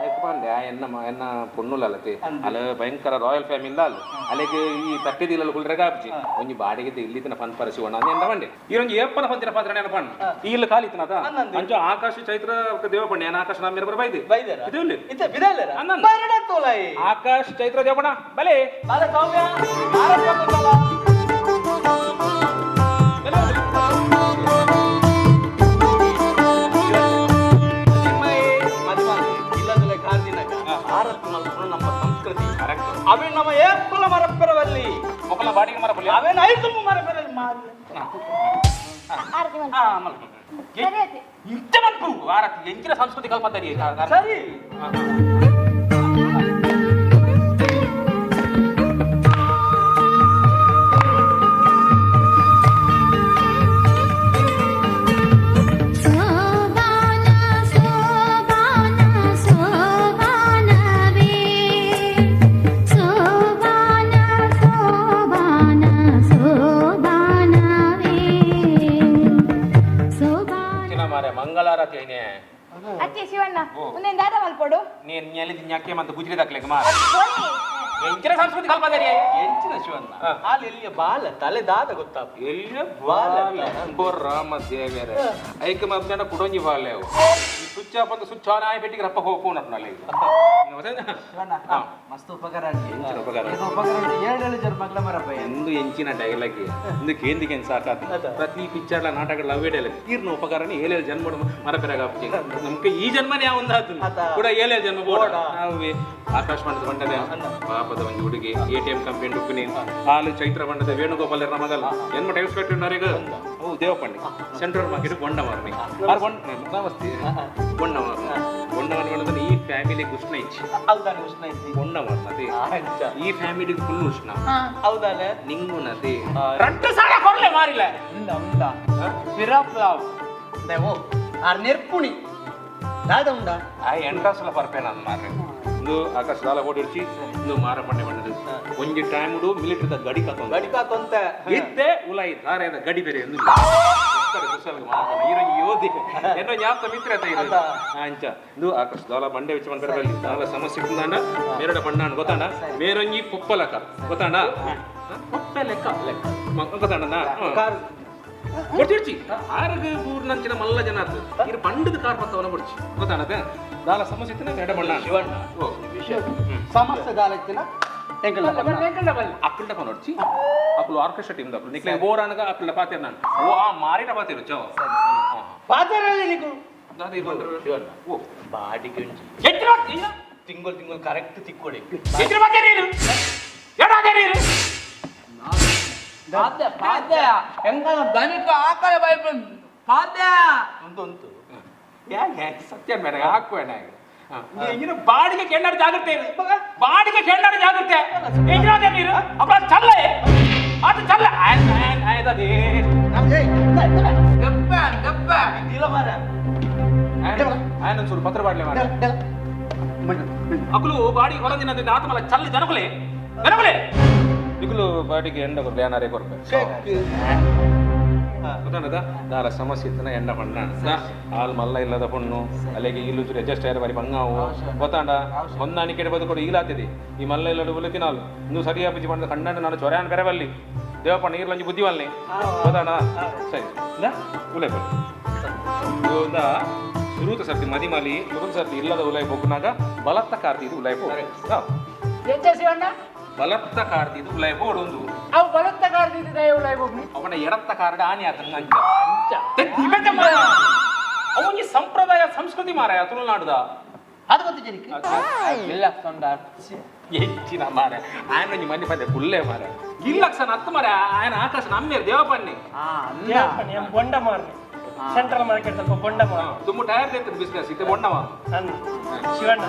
ಐಕ್ ಪಂಡೆ ಆ ಎನ್ನ ಎನ್ನ ಪೊಣ್ಣುಲಲ್ಲತೆ ಅಲ್ಲ ಭಯಂಕರ ರಾಯಲ್ ಫ್ಯಾಮಿಲಿ ಅಲ್ಲ ಅಲ್ಲಿಗೆ ಈ ತಟ್ಟಿದಿಲ್ಲ ಕುಲ್ರೆಗ ಆಪ್ಜಿ ಒಂಜಿ ಬಾಡಿಗೆ ಇಲ್ಲಿತನ ಫನ್ ಪರಿಶಿವಣ್ಣ ಅಂತ ಬಂಡೆ ಈ ಒಂಜಿ ಏಪ್ಪನ ಪಂತಿನ ಪಾತ್ರ ನೆನಪಣ್ಣ ಈ ಇಲ್ಲ ಖಾಲಿ ಇತ್ತನಾತ ಅಂಚ ಆಕಾಶ ಚೈತ್ರ ದೇವಪಣ್ಣ ಏನ ಆಕಾಶ ನಮ್ಮ ಬರ ಬೈದೆ ಇದು ಇಲ್ಲಿ ಆಕಾಶ್ ಚೈತ್ರ ದೇವಪಣ್ಣ ಬಲೆ ಬಲೆ ಸೌಮ್ಯ ನಮ್ಮ ಸಂಸ್ಕೃತಿ ಅವೇ ನಮ್ಮ ಏಪ್ಪಲ ಮರಪೆರವಲ್ಲಿ ಮೊಕಲ ಬಾಡಿಗೆ ಮರಪಲ್ಲಿ ಅವೇ ಐದು ಮರಪೆರವಲ್ಲಿ ಮಾರಿ ಇಂಚ ಮನ್ಪು ಆರತಿ ಎಂಚಿನ ಸಂಸ್ಕೃತಿ ಕಲ್ಪತ್ತರಿ ಸರಿ. ಮಂಗಳಾರತಿ ಐನೆ ಅತ್ತೆ ಶಿವಣ್ಣ ಮುಂದೆ ದಾದ ಮಲ್ಪೊಡು ನೀನ್ ನೆಲಿದ ನ್ಯಾಕೆ ಮಂತ ಗುಜ್ರಿ ದಾಕ್ಲೆಗ್ ಮಾರ ಎಂಚಿನ ಸಂಸ್ಕೃತಿ ಕಲ್ಪದರಿ ಎಂಚಿನ ಶಿವಣ್ಣ ಅಲ್ಲಿ ಎಲ್ಲಿಯ ಬಾಲ ತಲೆ ದಾದ ಗೊತ್ತಾಪ ಎಲ್ಲಿಯ ಬಾಲ ರಾಮ ದೇವೇರೆ ಐಕ ಮಬ್ಜನ ಕುಡೊಂಜಿ ಬಾಲೆ ಅವು ಈ ಸ್ವಿಚ್ ಆಫ್ ಅಂತ ಸ್ವಿಚ್ ಆನ್ ಆಯ್ ಬೆಟ್ಟಿಗೆ ರಪ್ಪ ಹೋಗ್ ಫೋನ್ ಅಟ್ನಲ್ಲ ಈಗ ಶಿವಣ್ಣ ಮಸ್ತ್ ಉಪಕಾರ ಎಂಚಿನ ಉಪಕಾರ ಉಪಕಾರ ಏಳು ಜನ ಮಗಳ ಮರಪ್ಪ ಎಂದು ಎಂಚಿನ ಡೈಲಾಗ್ ಇಂದು ಕೇಂದಿಗೆ ಸಾಕಾತ ಪ್ರತಿ ಪಿಕ್ಚರ್ಲ ನಾಟಕಗಳ ಅವೇ ಡೈಲಾಗ್ ತೀರ್ನ ಉಪಕಾರನೇ ಏಳೇಳು ಜನ್ಮ ಮರಪೆರಾಗ ನಮ್ಗೆ ಈ ಜನ್ಮನೇ ಯಾವ ಒಂದು ಆತು ಕೂಡ ಏಳೇಳು ಜನ್ಮ ಬೋಡ ನಾವೇ ಆಕಾಶವಾಣಿ ಬಂಡದ ಪಾಪದ ಒಂದು ಹುಡುಗಿ ಎಟಿಎಂ ಕಂಪನಿ ರುಕ್ಮಿಣಿ ಹಾಲು ಚೈತ್ರ ಬಣ್ಣದ ವೇಣುಗೋಪಾಲ ಮಗಲ್ ಎನ್ಮ ಟೈಮ್ ಸ್ಪೆಕ್ಟ್ ಓ ದೇವಪಣ್ಣಿ ಸೆಂಟ್ರಲ್ ಮಾರ್ಕೆಟ್ ಬೊಂಡ ಮಾರ್ನಿ ಆರ್ ಬೊಂಡ ನಮಸ್ತೆ ಬೊಂಡ ಮಾರ್ನಿ ಬೊಂಡ ಮಾರ್ನಿ ಈ ಫ್ಯಾಮಿಲಿ ಉಷ್ಣ ಇಚ್ಚಿ ಹೌದಾನೆ ಉಷ್ಣ ಇಚ್ಚಿ ಬೊಂಡ ಮಾರ್ನದೆ ಈ ಫ್ಯಾಮಿಲಿ ಫುಲ್ ಉಷ್ಣ ಹೌದಾನೆ ನಿಂಗುನದೆ ರಟ್ಟು ಸಾಲ ಕೊರ್ಲೆ ಮಾರಿಲ್ಲ ಉಂಡ ಉಂಡ ಪಿರಾಪ್ಲಾವ್ ದೇವೋ ಆರ್ ನೆರ್ಪುಣಿ ದಾದ ಉಂಡ ಆ ಎಂಟ್ರಾಸಲ ಪರ್ಪೇನ ಮಾರ್ರೆ ಇಂದು ಆಕಾಶ ದಾಲ ಓಡಿರ್ಚಿ ಇಂದು ಮಾರ ಪಂಡೆ ಬಂದದು ಒಂಜಿ ಟೈಮ್ ಮಿಲಿಟರಿದ ಗಡಿ ಕಾತೊಂದು ಗಡಿ ಕಾತೊಂತೆ ಇತ್ತೆ ಉಲಾಯಿ ಧಾರೆದ ಗಡಿ ಬೇರೆ ಎಂದು ಯೋಧಿ ಏನೋ ಜ್ಞಾಪಕ ಮಿತ್ರ ಆತ ಅಂಚ ಇಂದು ಆಕಾಶ ದಾಲ ಬಂಡೆ which ಬಂದ ಬರಲಿ ದಾಲ ಸಮಸ್ಯೆ ಕುಂದಾಂಡ ಮೇರಡ ಬಣ್ಣಾಣ ಗೊತ್ತಾಂಡ ಮೇರೊಂಜಿ ಪೊಪ್ಪಲಕ ಗೊತ್ತಾಂಡ ಪೊಪ್ಪೆ ಲೆಕ್ಕ ಲೆಕ್ಕ ಗೊತ್ತಾಂಡ ಬಡ್ಚಿಡ್ಚಿ ಆರಗ ಊರ್ನಂಚಿನ ಮಲ್ಲ ಜನ ಆತು ಇರು ಪಂಡದ ಕಾರ್ ಪತ್ತವನ ಬಡ್ಚಿ ಗೊತ್ತಾಣದ ದಾಲ ಸಮಸ್ಯೆ ಇತ್ತಿನ ಎಡ ಬಣ್ಣ ಶಿವಣ್ಣ ಸಮಸ್ಯೆ ದಾಲ ಇತ್ತಿನ ಅಕ್ಕಂಡ ಪನೊಡ್ಚಿ ಅಕ್ಕಲು ಆರ್ಕೆಸ್ಟ್ರಾ ಟೀಮ್ ದಕ್ಕಲು ನಿಕ್ಲೆ ಬೋರ್ ಅನಗ ಅಕ್ಕಲ ಪಾತೇರ್ ನಾನು ಓ ಆ ಮಾರಿಟ ಪಾತೇರು ಚೋ ಪಾತೇರಲ್ಲಿ ನಿಕು ದಾದ ಇದು ಶಿವಣ್ಣ ಓ ಬಾಡಿಗೆ ಉಂಚಿ ತಿಂಗಳು ತಿಂಗಳು ಕರೆಕ್ಟ್ ತಿಕ್ಕೊಡಿ ಎತ್ರ ಪಾತೇರು ಎಡ ಪಾತೇರು ಪಾದ್ಯ ಪಾದ್ಯ ಹೆಂಗನ ದನಿಕ ಆಕಳ ಬೈಬನ್ ಪಾದ್ಯ ಉಂಟು ಯಾಕೆ ಸತ್ಯ ಮೇಡ ಹಾಕುವೇಣ ಈಗ ಬಾಡಿಗೆ ಕೆಂಡಾಡ ಜಾಗ್ರತೆ ಬಾಡಿಗೆ ಕೆಂಡಾಡ ಜಾಗ್ರತೆ ಎಂಜಿನ ನೀರು ಅಪ್ಪ ಚಲ್ಲ ಅದು ಚಲ್ಲ ಆಯ್ತದೆ ಗಪ್ಪ ಗಪ್ಪ ಇಲ್ಲ ಮಾರ ఆయన చూడు ಪತ್ರ ಬಾಡ್ಲೆ ಮಾರ ಅಕಲು ಬಾಡಿಗೆ ಹೊರದಿನ ಆತ್ಮಲ ಚಲ್ಲ ಜನಕುಲೆ ಜನಕುಲೆ ನಿಕುಲು ಬಾಡಿಗೆ ಎಂಡ ಕೊರ್ಲೆ ಏನಾರೇ ಕೊರ್ಪೆ ಗೊತ್ತಾನದ ದಾಲ ಸಮಸ್ಯೆ ಇತ್ತನ ಎಂಡ ಬಣ್ಣ ಹಾಲು ಮಲ್ಲ ಇಲ್ಲದ ಪೊಣ್ಣು ಅಲ್ಲಿಗೆ ಇಲ್ಲು ಚೂರು ಅಡ್ಜಸ್ಟ್ ಆಯ್ರ ಬಾರಿ ಬಂಗಾವು ಗೊತ್ತಾಂಡ ಹೊಂದಾಣಿಕೆ ಬದುಕೊಡು ಈಲಾತಿದೆ ಈ ಮಲ್ಲ ಇಲ್ಲಡು ಬುಲೆ ತಿನಾಲು ಇನ್ನು ಸರಿಯಾ ಪಿಜಿ ಬಣ್ಣದ ಕಣ್ಣಂಡ ನಾನು ಚೊರ್ಯಾನ್ ಬೇರೆ ಬಲ್ಲಿ ದೇವಪ್ಪ ನೀರ್ಲಂಜಿ ಬುದ್ಧಿ ವಲ್ನಿ ಗೊತ್ತಾಂಡ ಸರಿ ಇಂದ ಉಲೆ ಬಲ್ಲಿ ಸುರೂತ ಸರ್ತಿ ಮದಿಮಾಲಿ ಸುರೂತ ಸರ್ತಿ ಇಲ್ಲದ ಉಲಾಯ್ ಬೊಗ್ಗುನಾಗ ಬಲತ್ತ ಕಾರ್ತಿ ಇದು ಉಲಾಯ್ ಪೋ ಬಲತ್ತ ಕಾರ್ತಿದು ಉಲಾಯ್ ಬೋಡೊಂದು ಅವು ಬಲತ್ತ ಕಾರ್ತಿದ್ದು ದಯ ಉಲಾಯ್ ಬೋಗ್ನಿ ಅವನ ಎಡತ್ತ ಕಾರ್ಡ್ ಆನಿ ಆತನ ಅಂಚ ಅವನಿಗೆ ಸಂಪ್ರದಾಯ ಸಂಸ್ಕೃತಿ ಮಾರಾಯ ತುಳುನಾಡುದ ಅದು ಗೊತ್ತು ಜನಕ್ಕೆ ಇಲ್ಲ ಹೆಚ್ಚಿನ ಮಾರ ఆయన ಒಂಜಿ ಮನೆ ಪಂದೆ ಕುಲ್ಲೆ ಮಾರ ಗಿಲ್ಲಕ್ಷನ ಹತ್ತು ಮಾರ ఆయన ಆಕಾಶ ನಮ್ಮೇರು ದೇವಪಣ್ಣಿ ಬೊಂಡ ಮಾರ್ನೆ ಸೆಂಟ್ರಲ್ ಮಾರ್ಕೆಟ್ ಸ್ವಲ್ಪ ಬೊಂಡ ಮಾರ ತುಂಬ ಟೈರ್ ತೆತ್ತು ಬಿಸ್ನೆಸ್ ಇತ್ತೆ ಬೊಂಡ ಮಾರ ಶಿವಣ್ಣ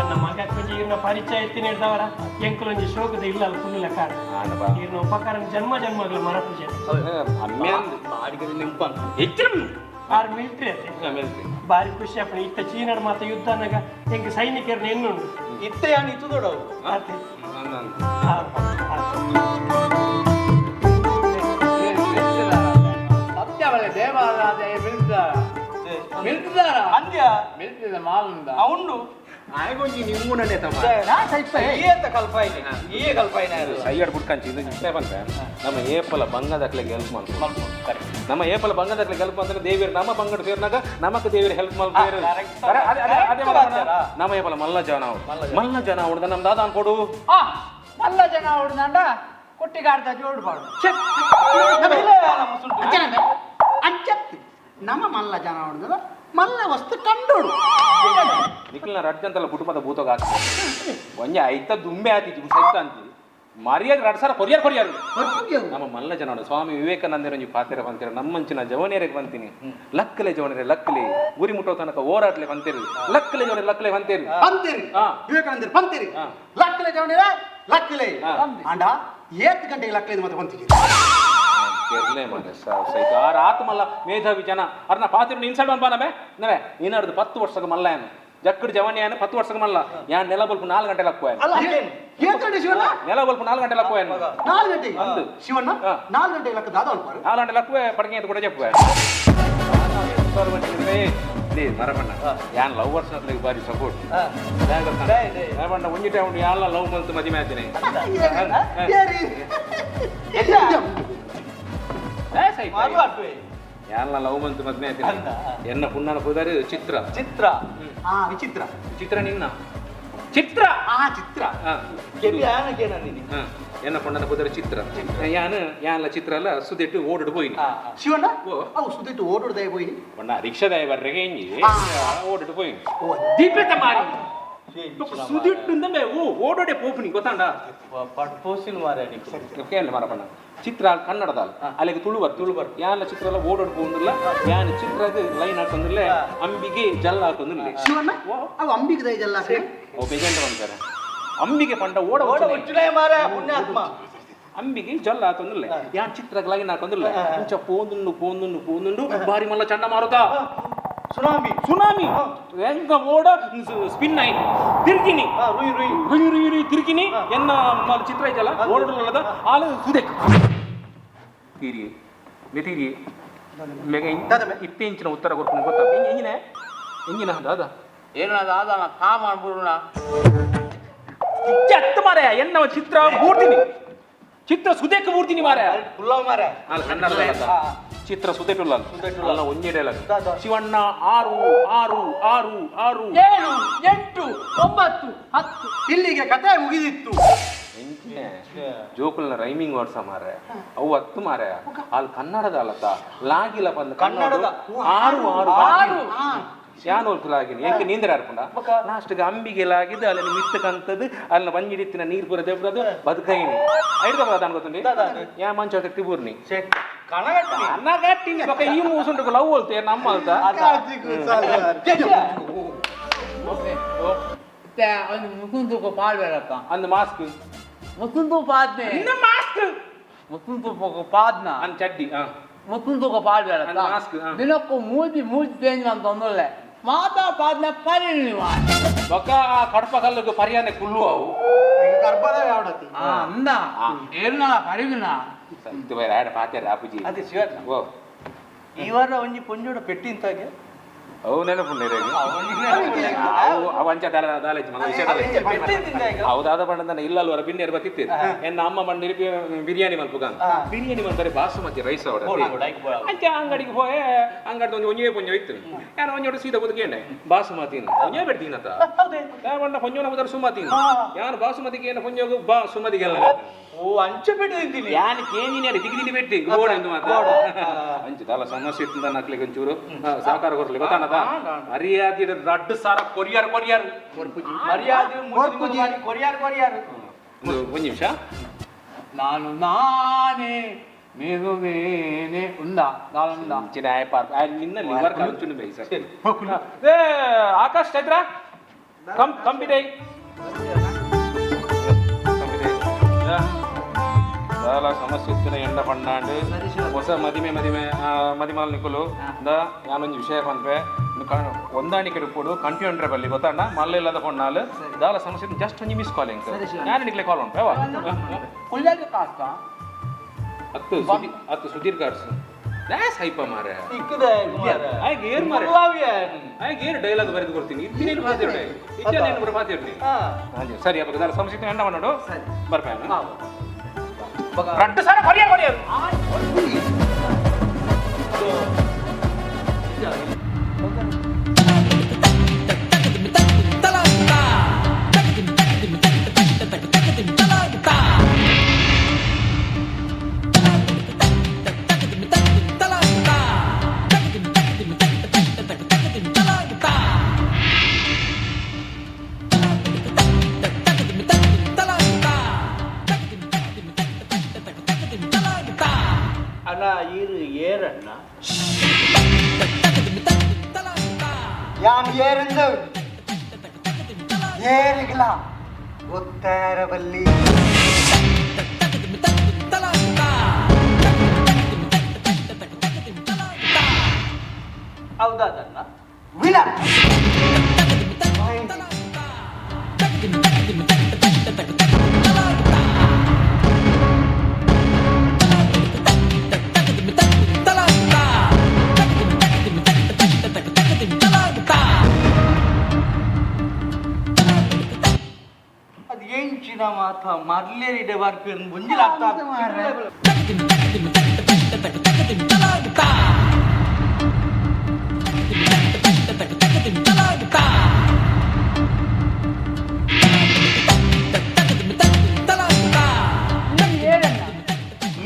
ಎನ್ನ ಮಗ ಕೊಂಚ ಇರ್ನ ಪರಿಚಯ ಎತ್ತಿ ನೀಡ್ದವರ ಎಂಕುಲೊಂಜಿ ಶೋಕದ ಇಲ್ಲ ಅಲ್ಲ ಪುಲ್ಲ ಕಾಡ ಇರ್ನ ಉಪಕಾರ ಜನ್ಮ ಜನ್ಮಗಳ ಮರ ಪೂಜೆ ಬಾಡಿಗೆ ನೆಂಪು ಹೆಚ್ಚಿನ ಆರು ಮಿಲಿಟರಿ ಅತ್ತೆ ಬಾರಿ ಖುಷಿ ಅಪ್ಪಣೆ ಇತ್ತ ಚೀನಾಡ್ ಮಾತ ಯುದ್ಧ ಅನ್ನಗ ಎಂಕ್ ಸೈನಿಕರನ್ನ ಎನ್ನುಂಡು ಇತ್ತ ಯಾನ್ ಇತ್ತು ದೊಡವು ಅತ್ತೆ ಅಂದ್ಯಾ ಮಿಲ್ಟ್ರಿದ ಮಾಲ್ ಉಂಡ ಉಂಡು ಆಯ್ಗೊಂಜಿ ನಿಮ್ಮೂನನೆ ತಮ್ಮ ಏತ ಕಲ್ಪಾಯಿನಿ ಏ ಕಲ್ಪಾಯಿನ ಸೈಯಡ್ ಬುಡ್ಕಂಚಿ ಇದು ಇಷ್ಟೇ ಬಂದ್ರೆ ನಮ್ಮ ಏಪಲ ಬಂಗದಕ್ಲೆಗೆ ಹೆಲ್ಪ್ ಮಾಡ್ಕೊಂಡು ನಮ್ಮ ಏಪಲ ಬಂಗದಕ್ಲೆಗೆ ಹೆಲ್ಪ್ ಅಂದ್ರೆ ದೇವಿಯರು ನಮ್ಮ ಬಂಗಡ ಸೇರಿನಾಗ ನಮಕ್ ದೇವಿಯರು ಹೆಲ್ಪ್ ಮಾಡ್ತಾರೆ. ಅದೇ ನಮ್ಮ ಏಪಲ ಮಲ್ಲ ಜನ ಮಲ್ಲ ಜನ ಹೊಡೆದ ನಮ್ಮ ದಾದ ಅನ್ಕೊಡು ಮಲ್ಲ ಜನ ಹೊಡೆದಂಡ ಕೊಟ್ಟಿಗಾಡ್ದ ಜೋಡ್ಬಾರ್ದು ನಮ್ಮ ಮಲ್ಲ ಜನ ಹೊಡೆದ ಮಲ್ಲ ವಸ್ತು ಕಂಡೋಡು ನಿಖಿಲ್ನ ರಡ್ಜಂತಲ್ಲ ಕುಟುಂಬದ ಭೂತೋಗ ಒಂಜೆ ಐತ ದುಂಬೆ ಆತಿತ್ತು ಸೈತ ಅಂತಿ ಮರ್ಯಾದ ರಡ್ ಸಾರ ಕೊರಿಯರ್ ಕೊರಿಯರ್ ನಮ್ಮ ಮಲ್ಲ ಜನ ಸ್ವಾಮಿ ವಿವೇಕಾನಂದರ ಒಂಜಿ ಪಾತೆರ ಬಂತೀರ ನಮ್ಮಂಚಿನ ಜವನೇರಿಗೆ ಬಂತೀನಿ ಲಕ್ಕಲೆ ಜವನರೆ ಲಕ್ಕಲೆ ಗುರಿ ಮುಟ್ಟೋ ತನಕ ಓಡಾಟ್ಲೆ ಬಂತೀರಿ ಲಕ್ಕಲೆ ಜವನರೆ ಲಕ್ಕಲೆ ಬಂತೀರಿ ಬಂತೀರಿ ವಿವೇಕಾನಂದರು ಬಂತೀರಿ ಲಕ್ಕಲೆ ಜವನೇರ ಲಕ್ಕಲೆ ಅಂಡ 8 ಗಂಟೆಗೆ ಲಕ್ಕಲೆ ಮತ್ತೆ ಬಂತೀರಿ ಕೆರ್ಲೆ ಮಾರೆ ಸೈತ ಆರ್ ಆತ್ಮಲ್ಲ ಮೇಧಾವಿ ಜನ ಅರ್ನ ಪಾತಿರ ಇನ್ಸಲ್ಟ್ ಅನ್ಪ ನಮೆ ನವೆ ನೀನಾರ್ದು 10 ವರ್ಷದ ಮಲ್ಲ ಏನು ಜಕ್ಕಡ್ ಜವನಿಯಾನ 10 ವರ್ಷದ ಮಲ್ಲ ಯಾನ್ ನೆಲ ಬಲ್ಪು 4 ಗಂಟೆ ಲಕ್ಕುವ ನೆಲ ಬಲ್ಪು 4 ಗಂಟೆ ಲಕ್ಕುವ 4 ಗಂಟೆ ಶಿವಣ್ಣ 4 ಗಂಟೆ ಲಕ್ಕ ದಾದ ಅನ್ಪಾರು 4 ಗಂಟೆ ಲಕ್ಕುವೆ ಪಡಗೆ ಅಂತ ಕೂಡ ಜಪ್ಪುವೆ ಮರಬಣ್ಣ ಯಾನ್ ಲವ್ ವರ್ಷ ಬಾರಿ ಸಪೋರ್ಟ್ ಮರಬಣ್ಣ ಒಂಜಿ ಟೈಮ್ ಯಾನ್ಲ ಲವ್ ಮಂತ್ ಮದಿಮೆ ಆತಿನಿ ಯಾನ್ಲ ಲವ್ ಮಂತ್ ಮದ್ಮೆ ಆತಿನಿ ಎನ್ನ ಪುಣ್ಣನ ಪುದಾರಿ ಚಿತ್ರ ಚಿತ್ರ ವಿಚಿತ್ರ ಚಿತ್ರ ನಿನ್ನ ಚಿತ್ರ ಚಿತ್ರ ಎನ್ನ ಪುಣ್ಣನ ಪುದಾರಿ ಚಿತ್ರ ಯಾನ್ ಯಾನ್ಲ ಚಿತ್ರ ಅಲ್ಲ ಸುದಿಟ್ಟು ಓಡೋಡು ಪೋಯಿನಿ ಶಿವಣ್ಣ ಅವು ಸುದಿಟ್ಟು ಓಡೋಡ್ದಾಯ ಪೋಯಿನಿ ಪಣ್ಣ ರಿಕ್ಷಾದಾಯ ಬರ್ರೆಗೆ ಇಂಜಿ ಓಡೋಡು ಪೋಯಿನಿ ದೀಪೆತ ಮಾರಿ ಸುದಿಟ್ಟು ಇಂದಮೆ ಓ ಓಡೋಡೆ ಪೋಪುನಿ ಗೊತ್ತಾಂಡ ಪೋಸಿನ ಮಾರೆ ಕೇಳಲೆ ಮಾರಪಣ್ಣ ಚಿತ್ರ ಕನ್ನಡದ ಅಲ್ಲಿಗೆ ತುಳುವರ್ ತುಳುವರ್ ಯಾನ ಚಿತ್ರ ಎಲ್ಲ ಓಡೋಡ್ ಪೋಂದಿಲ್ಲ ಯಾನ ಚಿತ್ರದ ಲೈನ್ ಹಾಕೊಂದಿಲ್ಲ ಅಂಬಿಗೆ ಜಲ್ಲ ಹಾಕೊಂದಿಲ್ಲ ಶಿವಣ್ಣ ಅವು ಅಂಬಿಗೆ ದಯ ಜಲ್ಲ ಓ ಬೇಜಾಂಡ ಬಂತಾರೆ ಅಂಬಿಗೆ ಪಂಡ ಓಡ ಓಡ ಉಚ್ಚುಲೇ ಮಾರೆ ಪುಣ್ಯಾತ್ಮ ಅಂಬಿಗೆ ಜಲ್ಲ ಹಾಕೊಂದಿಲ್ಲ ಯಾನ್ ಚಿತ್ರಕ್ಕೆ ಲೈನ್ ಹಾಕೊಂದಿಲ್ಲ ಮುಂಚೆ ಪೋಂದುಂಡು ಪೋಂದುಂಡು ಪೋಂದುಂಡು ಬಾರಿ ಮಲ್ಲ ಚಂಡ ಮಾರುತ ಸುನಾಮಿ ಸುನಾಮಿ ಹೆಂಗ ಓಡ ಸ್ಪಿನ್ ಆಯ್ತು ತಿರ್ಗಿನಿ ರುಯ್ ರುಯ್ ರುಯ್ ರುಯ್ ರುಯ್ ತಿರ್ಗಿನಿ ಎನ್ನ ಚಿತ್ರ ಐತಲ್ಲ ಓಡೋಡಲ್ಲ ಆಲು ಸುದೆಕ್ ತೀರಿ ಮೆತೀರಿ ಮೇಗ ಇತ್ತೀಂಚಿನ ಉತ್ತರ ಕೊಡ್ಕೊಂಡು ಗೊತ್ತಾ ಎಂಜಿನ ಎಂಜಿನ ದಾದ ಏನ ದಾದ ಕಾಮನ್ ಬುರುಣ ಅತ್ತ ಮಾರಾಯ ಎನ್ನ ಚಿತ್ರ ಮೂರ್ತಿನಿ ಚಿತ್ರ ಸುದೇಕ ಮೂರ್ತಿನಿ ಮಾರಾಯ ಪುಲ್ಲ ಮಾರಾಯ ಅಲ್ಲ ಕನ್ನಡದ ಚಿತ್ರ ಸುದೇಟುಲ್ಲ ಅಲ್ಲ ಒಂಜೆಡೆ ಅಲ್ಲ ಶಿವಣ್ಣ 6 6 6 6 7 8 9 10 ಇಲ್ಲಿಗೆ ಕಥೆ ಮುಗಿದಿತ್ತು. ಜೋಕುಲ್ನ ರೈಮಿಂಗ್ ವರ್ಡ್ಸ್ ಮಾರೆ ಅವು 10 ಮಾರೆ ಅಲ್ಲಿ ಕನ್ನಡದ ಅಲ್ಲತ್ತ ಲಾಗಿಲ್ಲ ಬಂದ ಕನ್ನಡದ 6 6 6 ಯಾನ್ ಲಾಗಿನಿ ಯಾಕೆ ನೀಂದ್ರ ಅರ್ಪುಂಡ ಲಾಸ್ಟ್ಗೆ ಅಂಬಿಗೆ ಲಾಗಿದ್ದು ಅಲ್ಲಿ ಮಿತ್ತಕಂತದ್ದು ಅಲ್ಲಿ ಬಂಜಿಡಿತ್ತಿನ ನೀರು ಪೂರ ದೆಬ್ಬದು ಬದುಕೈನಿ ಐಡ್ದ ಅನ್ಕೋತಂಡಿ ಯಾ ಮಂಚ ಟಿಬೂರ್ನಿ ಕಣಗಟ್ಟಿನಿ ಬೊಕ ಈ ಮೂಸುಂಟು ಲವ್ ಅಲ್ತ ನಮ್ಮ ಅಲ್ತ ಮುಕುಂದುಕ ಪಾಡ್ಬೇಡಪ್ಪ ಅಂದ್ ಮಾಸ್ಕ್ ಮುಕುಂದು ಪಾದ್ನೆ ಮಾಸ್ಕ್ ಮುಕುಂದು ಪಾದ್ನ ಅಂದ್ ಚಡ್ಡಿ ಮುಕುಂದುಕ ಪಾಡ್ಬೇಡಪ್ಪ ಮಾಸ್ಕ್ ದಿನಕ್ಕೂ ಮೂಜಿ ಮೂಜಿ ಚೇಂಜ್ ಅಂತ ತೊಂದರೆ ಮಾತಾ ಪಾದ್ನ ಪರಿಣಿವ ಬೊಕ ಕಡಪ ಕಲ್ಲುಗು ಪರಿಯಾನೆ ಕುಲ್ಲು ಅವು ಅಂದ ಏನ ಪರಿವಿನ ಸತ್ಯ ಆಡ ಪಾತ್ಯಾರ ಅಪ್ಪುಜಿ ಅದೇ ಶಿವಣ್ಣ ಓ ಈ ವಾರ ಒಂಜಿ ಪೊಂಜೋಡ ಪೆಟ್ಟಿಂತಾಗೆ ಅವು ನೆನಪುಂಡು ಅವು ಅಂಚ ದಾಲೇಜ್ ಮಗ ವಿಷಯ ಹೌದಾದ ಬಣ್ಣದ ಇಲ್ಲಲ್ವರ ಬಿನ್ನೇರು ಬತ್ತಿತ್ತು ಎನ್ನ ಅಮ್ಮ ಮಣ್ಣು ಬಿರಿಯಾನಿ ಮಲ್ಪುಗ ಬಿರಿಯಾನಿ ಮಲ್ಪರೆ ಬಾಸುಮತಿ ರೈಸ್ ಅವಡ ಅಂಚ ಅಂಗಡಿಗೆ ಹೋಯೆ ಅಂಗಡಿ ಒಂದು ಒಂಜೇ ಪೊಂಜೋ ಇತ್ತು ಯಾರು ಒಂಜೋಡು ಸೀದಾ ಬದುಕೇಂಡೆ ಬಾಸುಮತಿ ಒಂಜೇ ಬೆಡ್ತೀನತ ಬಣ್ಣ ಪೊಂಜೋನ ಬದಲು ಸುಮತಿ ಯಾರು ಬಾಸುಮತಿಗೆ ಏನು ಪೊಂಜೋಗು ಬಾ ಸುಮತಿಗೆಲ್ಲ ಓ ಅಂಚೆ ಪೆಟ್ಟು ತಿಂತೀನಿ ಯಾನ್ ಕೇಂಜಿನಿ ದಿಗಿ ಬೆಟ್ಟಿ ಗೋಡ ಎಂದು ಮಾತ್ರ ಅಂಚೆ ದಾಲ ಸಮಸ್ಯೆ ಇತ್ತು ನಕ್ಲಿಗೆ ಒಂಚೂರು ಸಹಕಾರ ಕೊರ್ಲಿ ಗೊತ್ತಾಣದ ಮರ್ಯಾದೆ ರಡ್ಡು ಸಾರ ಕೊರಿಯರ್ ಕೊರಿಯರ್ ಮರ್ಯಾದೆ ಕೊರಿಯರ್ ಕೊರಿಯರ್ ಒಂದು ನಿಮಿಷ ನಾನು ನಾನೇ ನೀನು ನೀನೆ ಉಂದ ನಾನು ಉಂದ ನಿನ್ನ ಲಿವರ್ ಕಲುಚುಂಡು ಬೈ ಸರ್ ಏ ಆಕಾಶ್ ಚೈತ್ರ ಕಂ ಕಂಬಿದೆ ದಾಲ ಸಮಸ್ಯೆ ಇತ್ತಿನ ಎಂಡ ಪಣ್ಣಾಂಡ್ ಹೊಸ ಮದಿಮೆ ಮದಿಮೆ ಮದಿಮಾಲ್ ನಿಕುಲು the ಯಾನೊಂಜಿ ವಿಷಯ ಪನ್ಪೆ ಹೊಂದಾಣಿಕೆ ಕೊಡು ಕಂಪ್ಯೂಟರ್ ಬಲ್ಲಿ ಗೊತ್ತಣ್ಣ ಮಲ್ಲ ಇಲ್ಲದ ಪೊಣ್ಣಾಲು ದಾಲ ಸಮಸ್ಯೆ ಜಸ್ಟ್ ಒಂಜಿ ಮಿಸ್ ಕಾಲ್ ಎಂಕ್ ಯಾನ್ ನಿಕ್ಲೆ ಕಾಲ್ ಉಂಟು ಅವ ಕುಲ್ಲಾದ ಕಾಸ್ತ ಹತ್ತು ಸುಧೀರ್ ಗಾರ್ಸ್ ದಾಸ್ ಹೈಪ ಮಾರೆ ಇಕ್ಕದೆ ಆಯ್ಕೆ ಏರ್ ಮಾರೆ ಆಯ್ಕೆ ಏರ್ ಡೈಲಾಗ್ ಬರೆದು ಕೊಡ್ತೀನಿ ಇತ್ತಿನೇನು ಮಾತಾಡಿ ಇಚ್ಛೆ ಬರ ಮಾತಾಡಿ ಸರಿ ಅಪ್ಪ ದಾರ ಸಂಸ್ಕೃತಿ ಅಣ್ಣ ಮಾಡೋಡು ಬರ್ಪೇನು ರಡ್ಡು ಸಾರ ಕೊರಿಯ ಕೊರಿಯ ಅಣ್ಣ ಇರು ಏರಣ್ಣ ಯಾನ್ ಏರಂದು ಏರಿಗಿಲ್ಲ ಗೊತ್ತಾರಬಲ್ಲಿ ಹೌದಾದಣ್ಣ ವಿಲ ಅದು ಎಂಚಿನ ಮಾತ ಮರ್ಲೇರಿಡೆ ಬರ್ಪೇರು ಮುಂಜಿಲ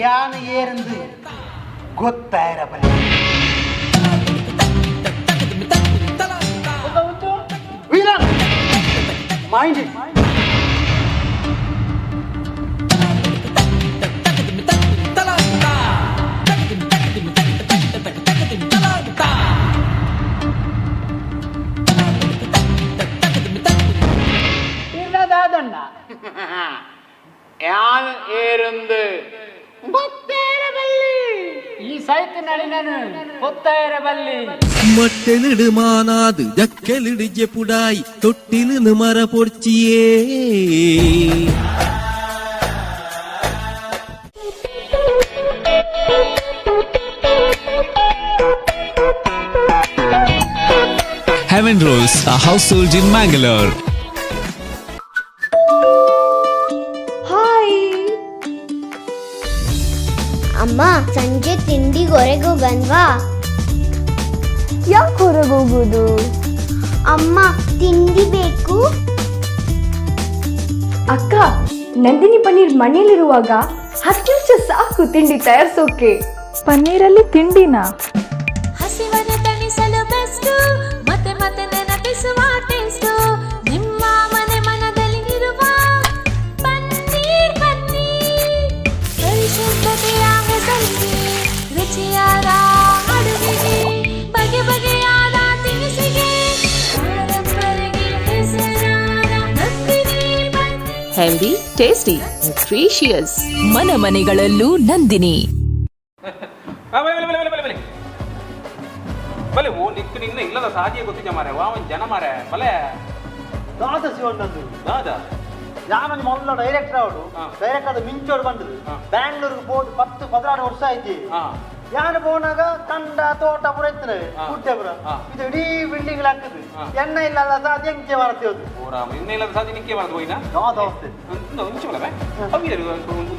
ಯಾನ್ ಏರಂದು ಗೊತ್ತಾರಬಲ್ಲಿ ವೀರ ಮೈಂಡ್ it ಇಲ್ಲದಾದಣ್ಣ ಯಾನ್ ಏರಂದು ಈ ಸೈತ್ ನಳಿನನು ಗೊತ್ತಾಯಿರಬಲ್ಲಿ ಮಟ್ಟೆಲಿಡು ಮಾನಾದು ಜಕ್ಕೆಲಿಡು ಜೆಪುಡಾಯಿ ತೊಟ್ಟಿಲು ಮರ ಪೊರ್ಚಿಯೇ Heaven Rose, a household in Mangalore. Hi ಅಮ್ಮ, ಸಂಜೆ ತಿಂಡಿಗೆ ಹೊರಗೆ ಹೋಗನ್ವಾ? ಯಾಕೆ ಹೊರಗೆ ಹೋಗೋದು? ಅಮ್ಮ, ತಿಂಡಿ ಬೇಕು. ಅಕ್ಕ, ನಂದಿನಿ ಪನ್ನೀರ್ ಮನೇಲಿರುವಾಗ 10 ನಿಮಿಷ ಸಾಕು ತಿಂಡಿ ತಯಾರಿಸೋಕೆ. ಪನ್ನೀರಲ್ಲಿ ತಿಂಡಿನಾ? ಹಸಿವನ್ನು ತಣಿಸಲು ಬೆಸ್ಟ್, ಮತ್ತೆ ಮತ್ತೆ ನೆನಪಿಸುವ ಟೇಸ್ಟ್. ನಿಮ್ಮ ಮನೆ ಮನದಲ್ಲಿ ಇರುವ ಪನ್ನೀರ್ ಪನ್ನೀರ್. ಪರಿಶುದ್ಧತೆಯ ಹೆಸರಿಗೆ, ರುಚಿಯಾದ ಅಡುಗೆಗೆ, ಬಗೆ ಬಗೆಯಾದ ತಿನಿಸಿಗೆ, ಪರಂಪರೆಗೆ ಹೆಸರಾದ Nandini paneer. Healthy, tasty, nutritious. ಮನ ಮನೆಗಳಲ್ಲೂ ನಂದಿನಿ. ಬಲೆ ಬಲೆ ಬಲೆ ಬಲೆ ಬಲೆ ಬಲೆ ಓ ನಿಕ್ಕು ನಿನ್ನ ಇಲ್ಲದ ಸಾಧಿಯ ಗೊತ್ತಿದ್ದ ಮಾರೆ ವಾ ಒಂದು ಜನ ಮಾರೆ ಬಲೆ. ದಾದ ಶಿವಣ್ಣಂದು. ದಾದ? ಯಾವನ್ ಮೊದಲ ಡೈರೆಕ್ಟರ್ ಅವಳು, ಡೈರೆಕ್ಟರ್ ಅದು ಮಿಂಚೋಡು ಬಂದದು. ಬ್ಯಾಂಗ್ಳೂರ್ಗೆ ಹೋದ್ 10-16 ವರ್ಷ ಆಯ್ತು. ಯಾನು ಪೋನಾಗ ಕಂಡ ತೋಟ ಪೂರ ಇತ್ತು, ಗುಡ್ಡೆ ಪೂರ. ಇದು ಇಡೀ ಬಿಲ್ಡಿಂಗ್ ಹಾಕುದು. ಎಣ್ಣೆ ಇಲ್ಲ ಸಾಧ್ಯ ಎಂಕೆ ಮಾಡ್ತೀವಿ. ಓ ರಾಮ, ಇನ್ನೇ ಇಲ್ಲದ ಸಾಧಿ ನಿಕ್ಕೆ ಮಾಡ್ದು ಹೋಯ್ನಾ? ದೋಸ್ತೆ. ಒಂದು ನಿಮಿಷ ಬಲವೆ ಅವು ಯಾರು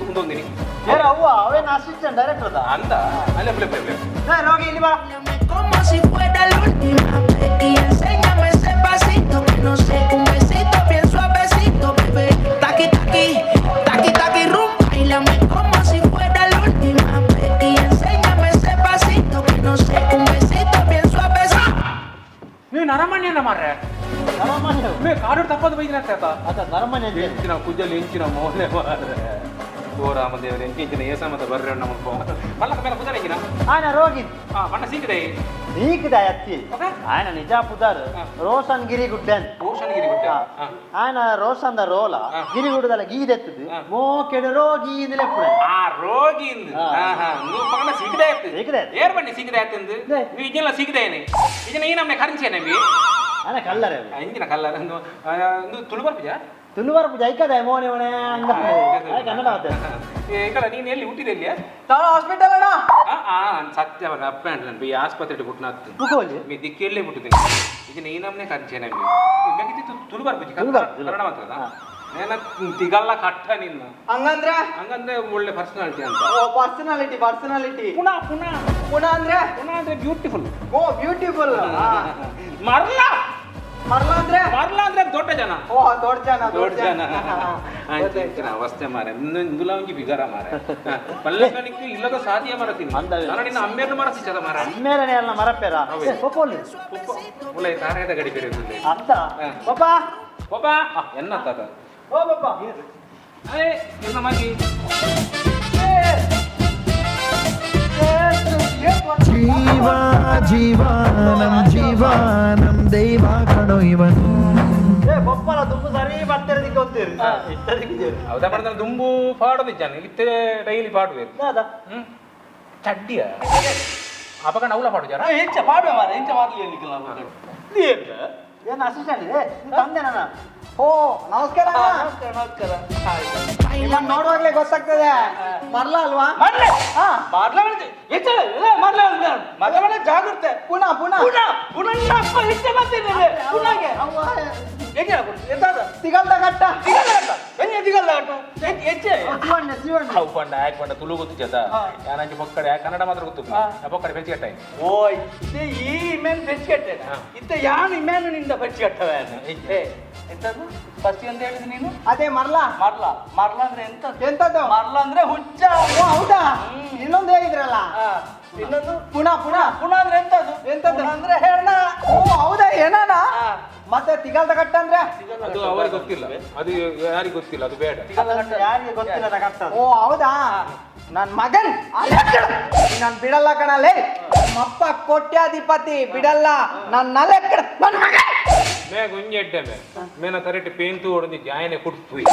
ಒಂದೊಂದಿನಿ? ಏ ಅವ್ವ, ಅವೇನು ಅಸಿಸ್ಟೆಂಟ್ ಡೈರೆಕ್ಟರ್ ಅಂದ ಅಲ್ಲೇ ಬಲೆ ಬಲೆ ಬಲೆ. ರೋಗಿ, ಇಲ್ಲಿ ಬಾ. Como si fuera la última vez y enséñame ese pasito que no sé, un besito bien suavecito, bebé. Taqui taqui, taqui taqui rum, bailame como si fuera la última vez y enséñame ese pasito que no sé, un besito bien suavecito. ನೀವು ನರಮಣ್ಯನ ಮಾರ್ರೆ. ನರಮಣ್ಯ. ಮೇ ಕಾಡು ತಪ್ಪದು ಬೈದಿನ ಆತ. ಅದ ನರಮಣ್ಯ. ಎಂಚಿನ ಕುಜ್ಜಲ್ಲಿ ಎಂಚಿನ ಮೋಲೆ ಮಾರ್ರೆ. ಓ ರಾಮದೇವರೇ, ಎಂಚಿನ ಏಸ ಮತ ಬರ್ರೆ ನಮ್ಮ ಮಲ್ಲಕ ಮೇಲೆ ಪುದರ್ ಎಂಚಿನ? ಆನ ರೋಗಿ. ಬಣ್ಣ ಸೀಕದೆ. ಸೀಕದ ಅತ್ತಿ. ಆಯನ ನಿಜ ಪುದರ್ ರೋಷನ್ ಗಿರಿ ಗುಡ್ಡೆ ಅಂತ. ರೋಷನ್ ಗಿರಿ ಗುಡ್ಡೆ. ಆಯನ ರೋಷನ್ the ರೋಲ ಗಿರಿಗುಡ್ಡದಲ್ಲ ಗೀದೆತ್ತದು ಮೋಕೆಡು ರೋಗಿ ಇಂದಲೆ. ಆ ರೋಗಿ ಇಂದು. ನೀವು ಪಗಣ ಸೀಕದೆ ಆಯ್ತು. ಸೀಕದೆ. ಏರ್ ಬನ್ನಿ ಸೀಕದೆ ಆಯ್ತು ನೀವು ಇದೆಲ್ಲ ಸೀಕದೆ ಏನೆ ಇದನ್ನ ಈ ನಮ್ಮನೆ ಕರಿಂಚೇನೆ ಬಿ. ಆನ ಕಲ್ಲರೆ. ಇಂಜಿನ ಕಲ್ಲರೆ ಒಂದು ತುಳು ಬರ್ಪಿಜಾ? ತುಳುವರ್ ಪೂಜೆ ಐಕದ ಮೋನೆ ಮನೆ ಅಂದ ಕನ್ನಡ. ಈ ಕಡೆ ನೀನು ಎಲ್ಲಿ ಹುಟ್ಟಿದೆ? ಎಲ್ಲಿಯಾ? ನಾನು ಹಾಸ್ಪಿಟಲ್ ಅಣ್ಣ. ಆ ಸತ್ಯ ಅಪ್ಪ ಅಂತ ಈ ಆಸ್ಪತ್ರೆ ಪುಟ್ಟನಾತ್ತು ಮೀ ದಿಕ್ಕೆಲ್ಲೇ ಪುಟ್ಟಿದ್ದೀನಿ ಇದನ್ನ ಈ ನಮ್ನೆ ಕಂಚೇನೆ ತುಳು ಬರ್ಬೇಕು ಕನ್ನಡ ಮಾತ್ರ ನೇನ ತಿಗಲ್ಲ ಕಟ್ಟ ನಿನ್ನ. ಹಂಗಂದ್ರೆ ಹಂಗಂದ್ರೆ ಒಳ್ಳೆ ಪರ್ಸನಾಲಿಟಿ ಅಂತ. ಓ ಪರ್ಸನಾಲಿಟಿ ಪರ್ಸನಾಲಿಟಿ. ಪುನಃ ಪುನಃ ಪುನಃ ಅಂದ್ರೆ ಪುನಃ ಅಂದ್ರೆ ಬ್ಯೂಟಿಫುಲ್. ಓ ಬ್ಯೂಟಿಫುಲ್. ಮರ್ಲ ಮರ್ಲ ಅಂದ್ರೆ ಮರ್ಲ ಅಂದ್ರೆ ದೊಡ್ಡ ಜನ. ಓ ದೊಡ್ಡ ಜನ ದೊಡ್ಡ ಜನ. ಆಯ್ತು ಅವಸ್ಥೆ ಮಾರೆ ಇಂದುಲ ಒಂಜಿ ಬಿಗರ ಮಾರೆ ಪಲ್ಲಕನಿಗೆ ಇಲ್ಲದ ಸಾಧಿಯ ಮರತೀನಿ ನಾನು ನಿನ್ನ ಅಮ್ಮೇರ್ನ ಮರಸಿ ಚದ ಮಾರ ಅಮ್ಮೇರನೆ ಅಲ್ಲ ಮರಪೇರ ಪೊಪೋಲಿ ಉಲ್ಲ ತಾರೇದ ಗಡಿ ಬೇರೆ ಅತ್ತ ಪಪ್ಪ ಪಪ್ಪ ಎನ್ನ ತಾತ ಓ ಪಪ್ಪ ಏ ನಿನ್ನ ಮಗಿ ಜೀವ ಜೀವನಂ ಜೀವನಂ ದೈವ ಕಣೋ ಇವನು. ಬೊಪ್ಪಲ ದುಂಬು ಸರಿ ಬರ್ತಿರೋದಕ್ಕೆ ಗೊತ್ತಿರು ಹೌದಾ ಪಡೆದ ದುಂಬು ಪಾಡೋದಿದ್ದಾನೆ ಇತ್ತೆ ಡೈಲಿ ಪಾಡುವೆ ಚಡ್ಡಿಯ ಅಪಕ ನೌಲ ಪಾಡು ಜನ ಎಂಚ ಪಾಡುವೆ ಮಾರ ಎಂಚ ಮಾಡ್ಲಿ ಎಲ್ಲಿಕ್ಕಿಲ್ಲ ಏನು ಅಸಿಸ್ಟೆಂಟ್ ಇದೆ ತಂದೆ ನಾನು. ಓ ನಮಸ್ಕಾರ ನಮಸ್ಕಾರ ನಮಸ್ಕಾರ. ನಿಮ್ಮನ್ನ ನೋಡುವಾಗ್ಲೇ ಗೊತ್ತಾಗ್ತದೆ ಮರ್ಲ ಅಲ್ವಾ? ಮರ್ಲ ಮರ್ಲ ಮರ್ಲ ಜಾಗೃತೆ ಪುನಃ ಪುನಃ ಪುನಃ ಪುನಃ ಹೆಚ್ಚೆ ಬರ್ತಿದ್ದೇನೆ ಪುನಃಗೆ ತಿಗಲ್ದ ಕಟ್ಟ ತಿಗಲ್ದ ಕಟ್ಟ ಎಣ್ಣೆ ತಿಗಲ್ದ ಕಟ್ಟ ಹೆಚ್ಚೆ ಶಿವಣ್ಣ ಶಿವಣ್ಣ ಅವು ಪಂಡ ಯಾಕೆ ಪಂಡ ತುಳು ಗೊತ್ತು ಜತ ಯಾನಂಚೆ ಪೊಕ್ಕಡೆ ಕನ್ನಡ ಮಾತ್ರ ಗೊತ್ತು ಪೊಕ್ಕಡೆ ಬೆಚ್ಚಿ ಕಟ್ಟಾಯಿ. ಓ ಇತ್ತೆ ಈ ಇಮೇನ್ ಬೆಚ್ಚಿ ಕಟ್ಟೆ ಇತ್ತೆ ಯಾನು ಇಮೇನು ನಿಂದ ಬೆಚ್ಚಿ ಕಟ್ಟವೆ ಎಂತದ್ದು ಫಸ್ಟ್ ಅಂತ ಹೇಳಿದ್ ನೀನು? ಅದೇ ಮರ್ಲ ಮರ್ಲ ಮರ್ಲ ಅಂದ್ರೆ ಎಂತ ಎಂತದ್ದು? ಮರ್ಲ ಅಂದ್ರೆ ಹುಚ್ಚ. ಓ ಹೌದಾ? ಇನ್ನೊಂದು ಹೇಳಿದ್ರಲ್ಲ ಇನ್ನೊಂದು ಪುನಃ ಪುನಃ ಪುನಃ ಅಂದ್ರೆ ಎಂತದ್ದು? ಎಂತದ್ದು ಅಂದ್ರೆ ಹೆಣ. ಓ ಹೌದಾ ಹೆಣನ? ಮತ್ತೆ ತಿಗಲ್ದ ಕಟ್ಟ ಅಂದ್ರೆ ಅದು ಅವರಿಗೆ ಗೊತ್ತಿಲ್ಲ, ಅದು ಯಾರಿಗೆ ಗೊತ್ತಿಲ್ಲ, ಅದು ಬೇಡ ಯಾರಿಗೆ ಗೊತ್ತಿಲ್ಲ ಕಟ್ಟ. ಓ ಹೌದಾ? ನನ್ ಮಗನ್ ನಾನ್ ಬಿಡಲ್ಲ ಕಣಲೇ, ನಮ್ಮಪ್ಪ ಕೋಟ್ಯಾಧಿಪತಿ ಬಿಡಲ್ಲ ನನ್ ನಲೆ ನನ್ ಮಗ ಮೇ ಗುಂಜಿ ಎಡ್ಡೆ ಮೇ ಮೇನ ತರೆಟ್ ಪೇಂತು ಹೊಡೆದು ಜಾಯನೆ ಕುಡ್ಪುಯಿ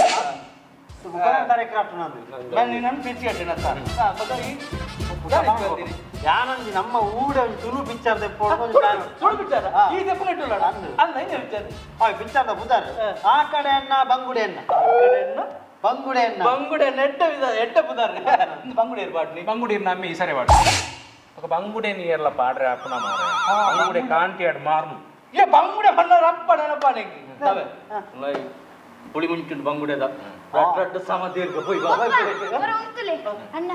ಯಾನಂಜಿ ನಮ್ಮ ಊಡ ತುಳು ಪಿಕ್ಚರ್ ಪಿಕ್ಚರ್ ಬುದಾರ್ ಆ ಕಡೆ ಅನ್ನ ಬಂಗುಡೆ ಅನ್ನ ಬಂಗುಡೆ ಅನ್ನ ಬಂಗುಡೆ ಎಡ್ಡ ಎಡ್ಡ ಬುದಾರ್ ಬಂಗುಡೆ ಪಾಡ್ನಿ ಬಂಗುಡೆ ನಮ್ಮಿ ಈ ಸರಿ ಪಾಡು ಬಂಗುಡೆ ನೀರ್ಲ ಪಾಡ್ರೆ ಅಪ್ಪನ ಮಾರ ಬಂಗುಡೆ ಕಾಂಟಿ ಆಡ್ ಮಾರ್ನು ಏ ಬಂಗುಡೆ ಬಣ್ಣ ರಪ್ಪ ನೆನಪ ಪುಳಿ ಮುಂಚುಂಡು ಬಂಗುಡೆದ ರಡ್ಡ ಸಮ ದೀರ್ಘ ಪೋಯ್ ಬಾ ಅಣ್ಣ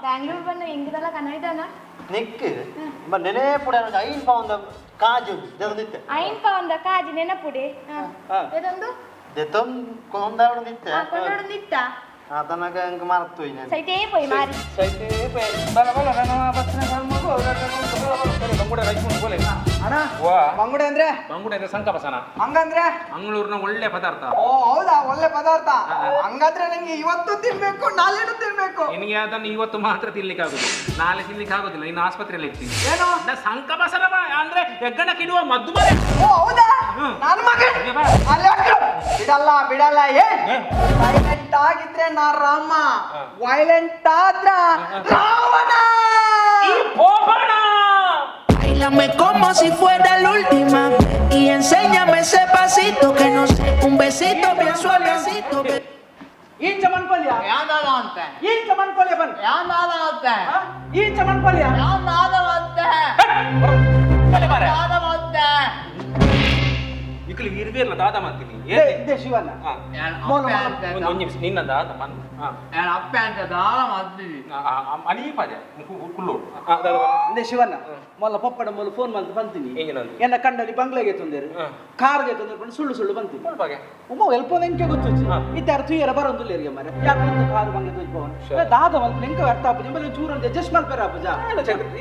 ಬ್ಯಾಂಗ್ಳೂರ್ ಬಂದ ಹೆಂಗಿದಲ್ಲ ಕನ್ನಡ ನಿಕ್ ನೆನೆಪುಡೆ ಐನ್ ಪೌಂದ ಕಾಜು ದೆದೊಂದಿತ್ತೆ ಐನ್ ಪೌಂದ ಕಾಜು ನೆನಪುಡೆ ದೆದೊಂದು ದೆತೊಂದು ಕೊಂದಾಡೊಂದಿತ್ತೆ ಕೊಂದಾಡೊಂದಿತ್ತ ಆತನಗ ಅಂಕ ಮರ್ತೋಯ್ ನಾನು ಸೈತೇ ಪೋಯ್ ಮಾರಿ ಸೈತೇ ಪೋಯ್ ಬಲ ಬಲ ನನ್ನ ಬಸ್ನ ಮಗು ಬಂಗುಡೆ ರೈಸ್ ಬೋಲೆ ಅಣ್ಣ ಬಂಗುಡೆ ಅಂದ್ರೆ ಬಂಗುಡೆ ಅಂದ್ರೆ ಸಂಕಪಸನ ಹಂಗಂದ್ರೆ ಮಂಗಳೂರಿನ ಒಳ್ಳೆ ಪದಾರ್ಥ. ಓ ಹೌದಾ ಒಳ್ಳೆ ಪದಾರ್ಥ. ಹಂಗಾದ್ರೆ ನಂಗೆ ಇವತ್ತು ತಿನ್ಬೇಕು ನಾಳೆನೂ ತಿನ್ಬೇಕು. ನಿನಗೆ ಅದನ್ನು ಇವತ್ತು ಮಾತ್ರ ತಿನ್ಲಿಕ್ಕೆ ಆಗುದು, ನಾಳೆ ತಿನ್ಲಿಕ್ಕೆ ಆಗುದಿಲ್ಲ, ಇನ್ನು ಆಸ್ಪತ್ರೆಯಲ್ಲಿ ಇರ್ತೀನಿ. ಏನು ಸಂಕಪಸನ ಅಂದ್ರೆ ಹೆಗ್ಗಣ ಕಿಡುವ ಮದ್ದು ಮರೆ. ಓ ಹೌದಾ? ನನ್ನ ಮಗ ಬಿಡಲ್ಲ ಬಿಡಲ್ಲ. ಏ ಸೈಲೆಂಟ್ ಆಗಿದ್ರೆ ನಾ ರಾಮ, ವೈಲೆಂಟ್ ಆದ್ರ Ravana. Báilame como si fuera la última vez y enséñame ese pasito que no sé, un besito bien suavecito. ಈ ಚಮನ್ ಪಲ್ಯ ಅಂತ ಈ ಚಮನ್ ಪಲ್ಯ ಬನ್ ಅಂತ ಈ ಚಮನ್ ಪಲ್ಯ ಇಕ್ಲಿ ಇರ್ಬೇರ್ಲ ದಾದ ಮಾಡ್ತೀನಿ ಇದೆ ಶಿವಣ್ಣ ಒಂದು ನಿಮಿಷ ನಿನ್ನ ದಾದ ಮನ್ ಅಪ್ಪೆ ಅಂತ ದಾದ ಮಾಡ್ತೀವಿ ಅನೀಪಾದೆ ಕುಲ್ಲೋಡು ಇದೆ ಶಿವಣ್ಣ ಮೊಲ್ಲ ಪಪ್ಪಡ ಮೊದಲು ಫೋನ್ ಮಾಡಿ ಬಂತೀನಿ ಎನ್ನ ಕಂಡಲ್ಲಿ ಬಂಗ್ಲೆಗೆ ತೊಂದರೆ ಕಾರ್ಗೆ ತೊಂದರೆ ಸುಳ್ಳು ಸುಳ್ಳು ಬಂತೀನಿ ಉಮ್ಮ ಎಲ್ಪೋ ಎಂಕೆ ಗೊತ್ತು ಇತ್ತಾರ ತುಯ್ಯರ ಬರೋದಿಲ್ಲ ಮಾರೆ ಯಾರು ಬಂತು ಕಾರು ಬಂಗ್ಲೆ ತುಯ್ಪವನು ದಾದ ಮಲ್ಪ ಎಂಕ ಅರ್ಥ ಆಪುಜ ಬಲೆ ಚೂರು ಅಂತ ಅಡ್ಜಸ್ಟ್ ಮಲ್ಪೆರ ಆಪುಜ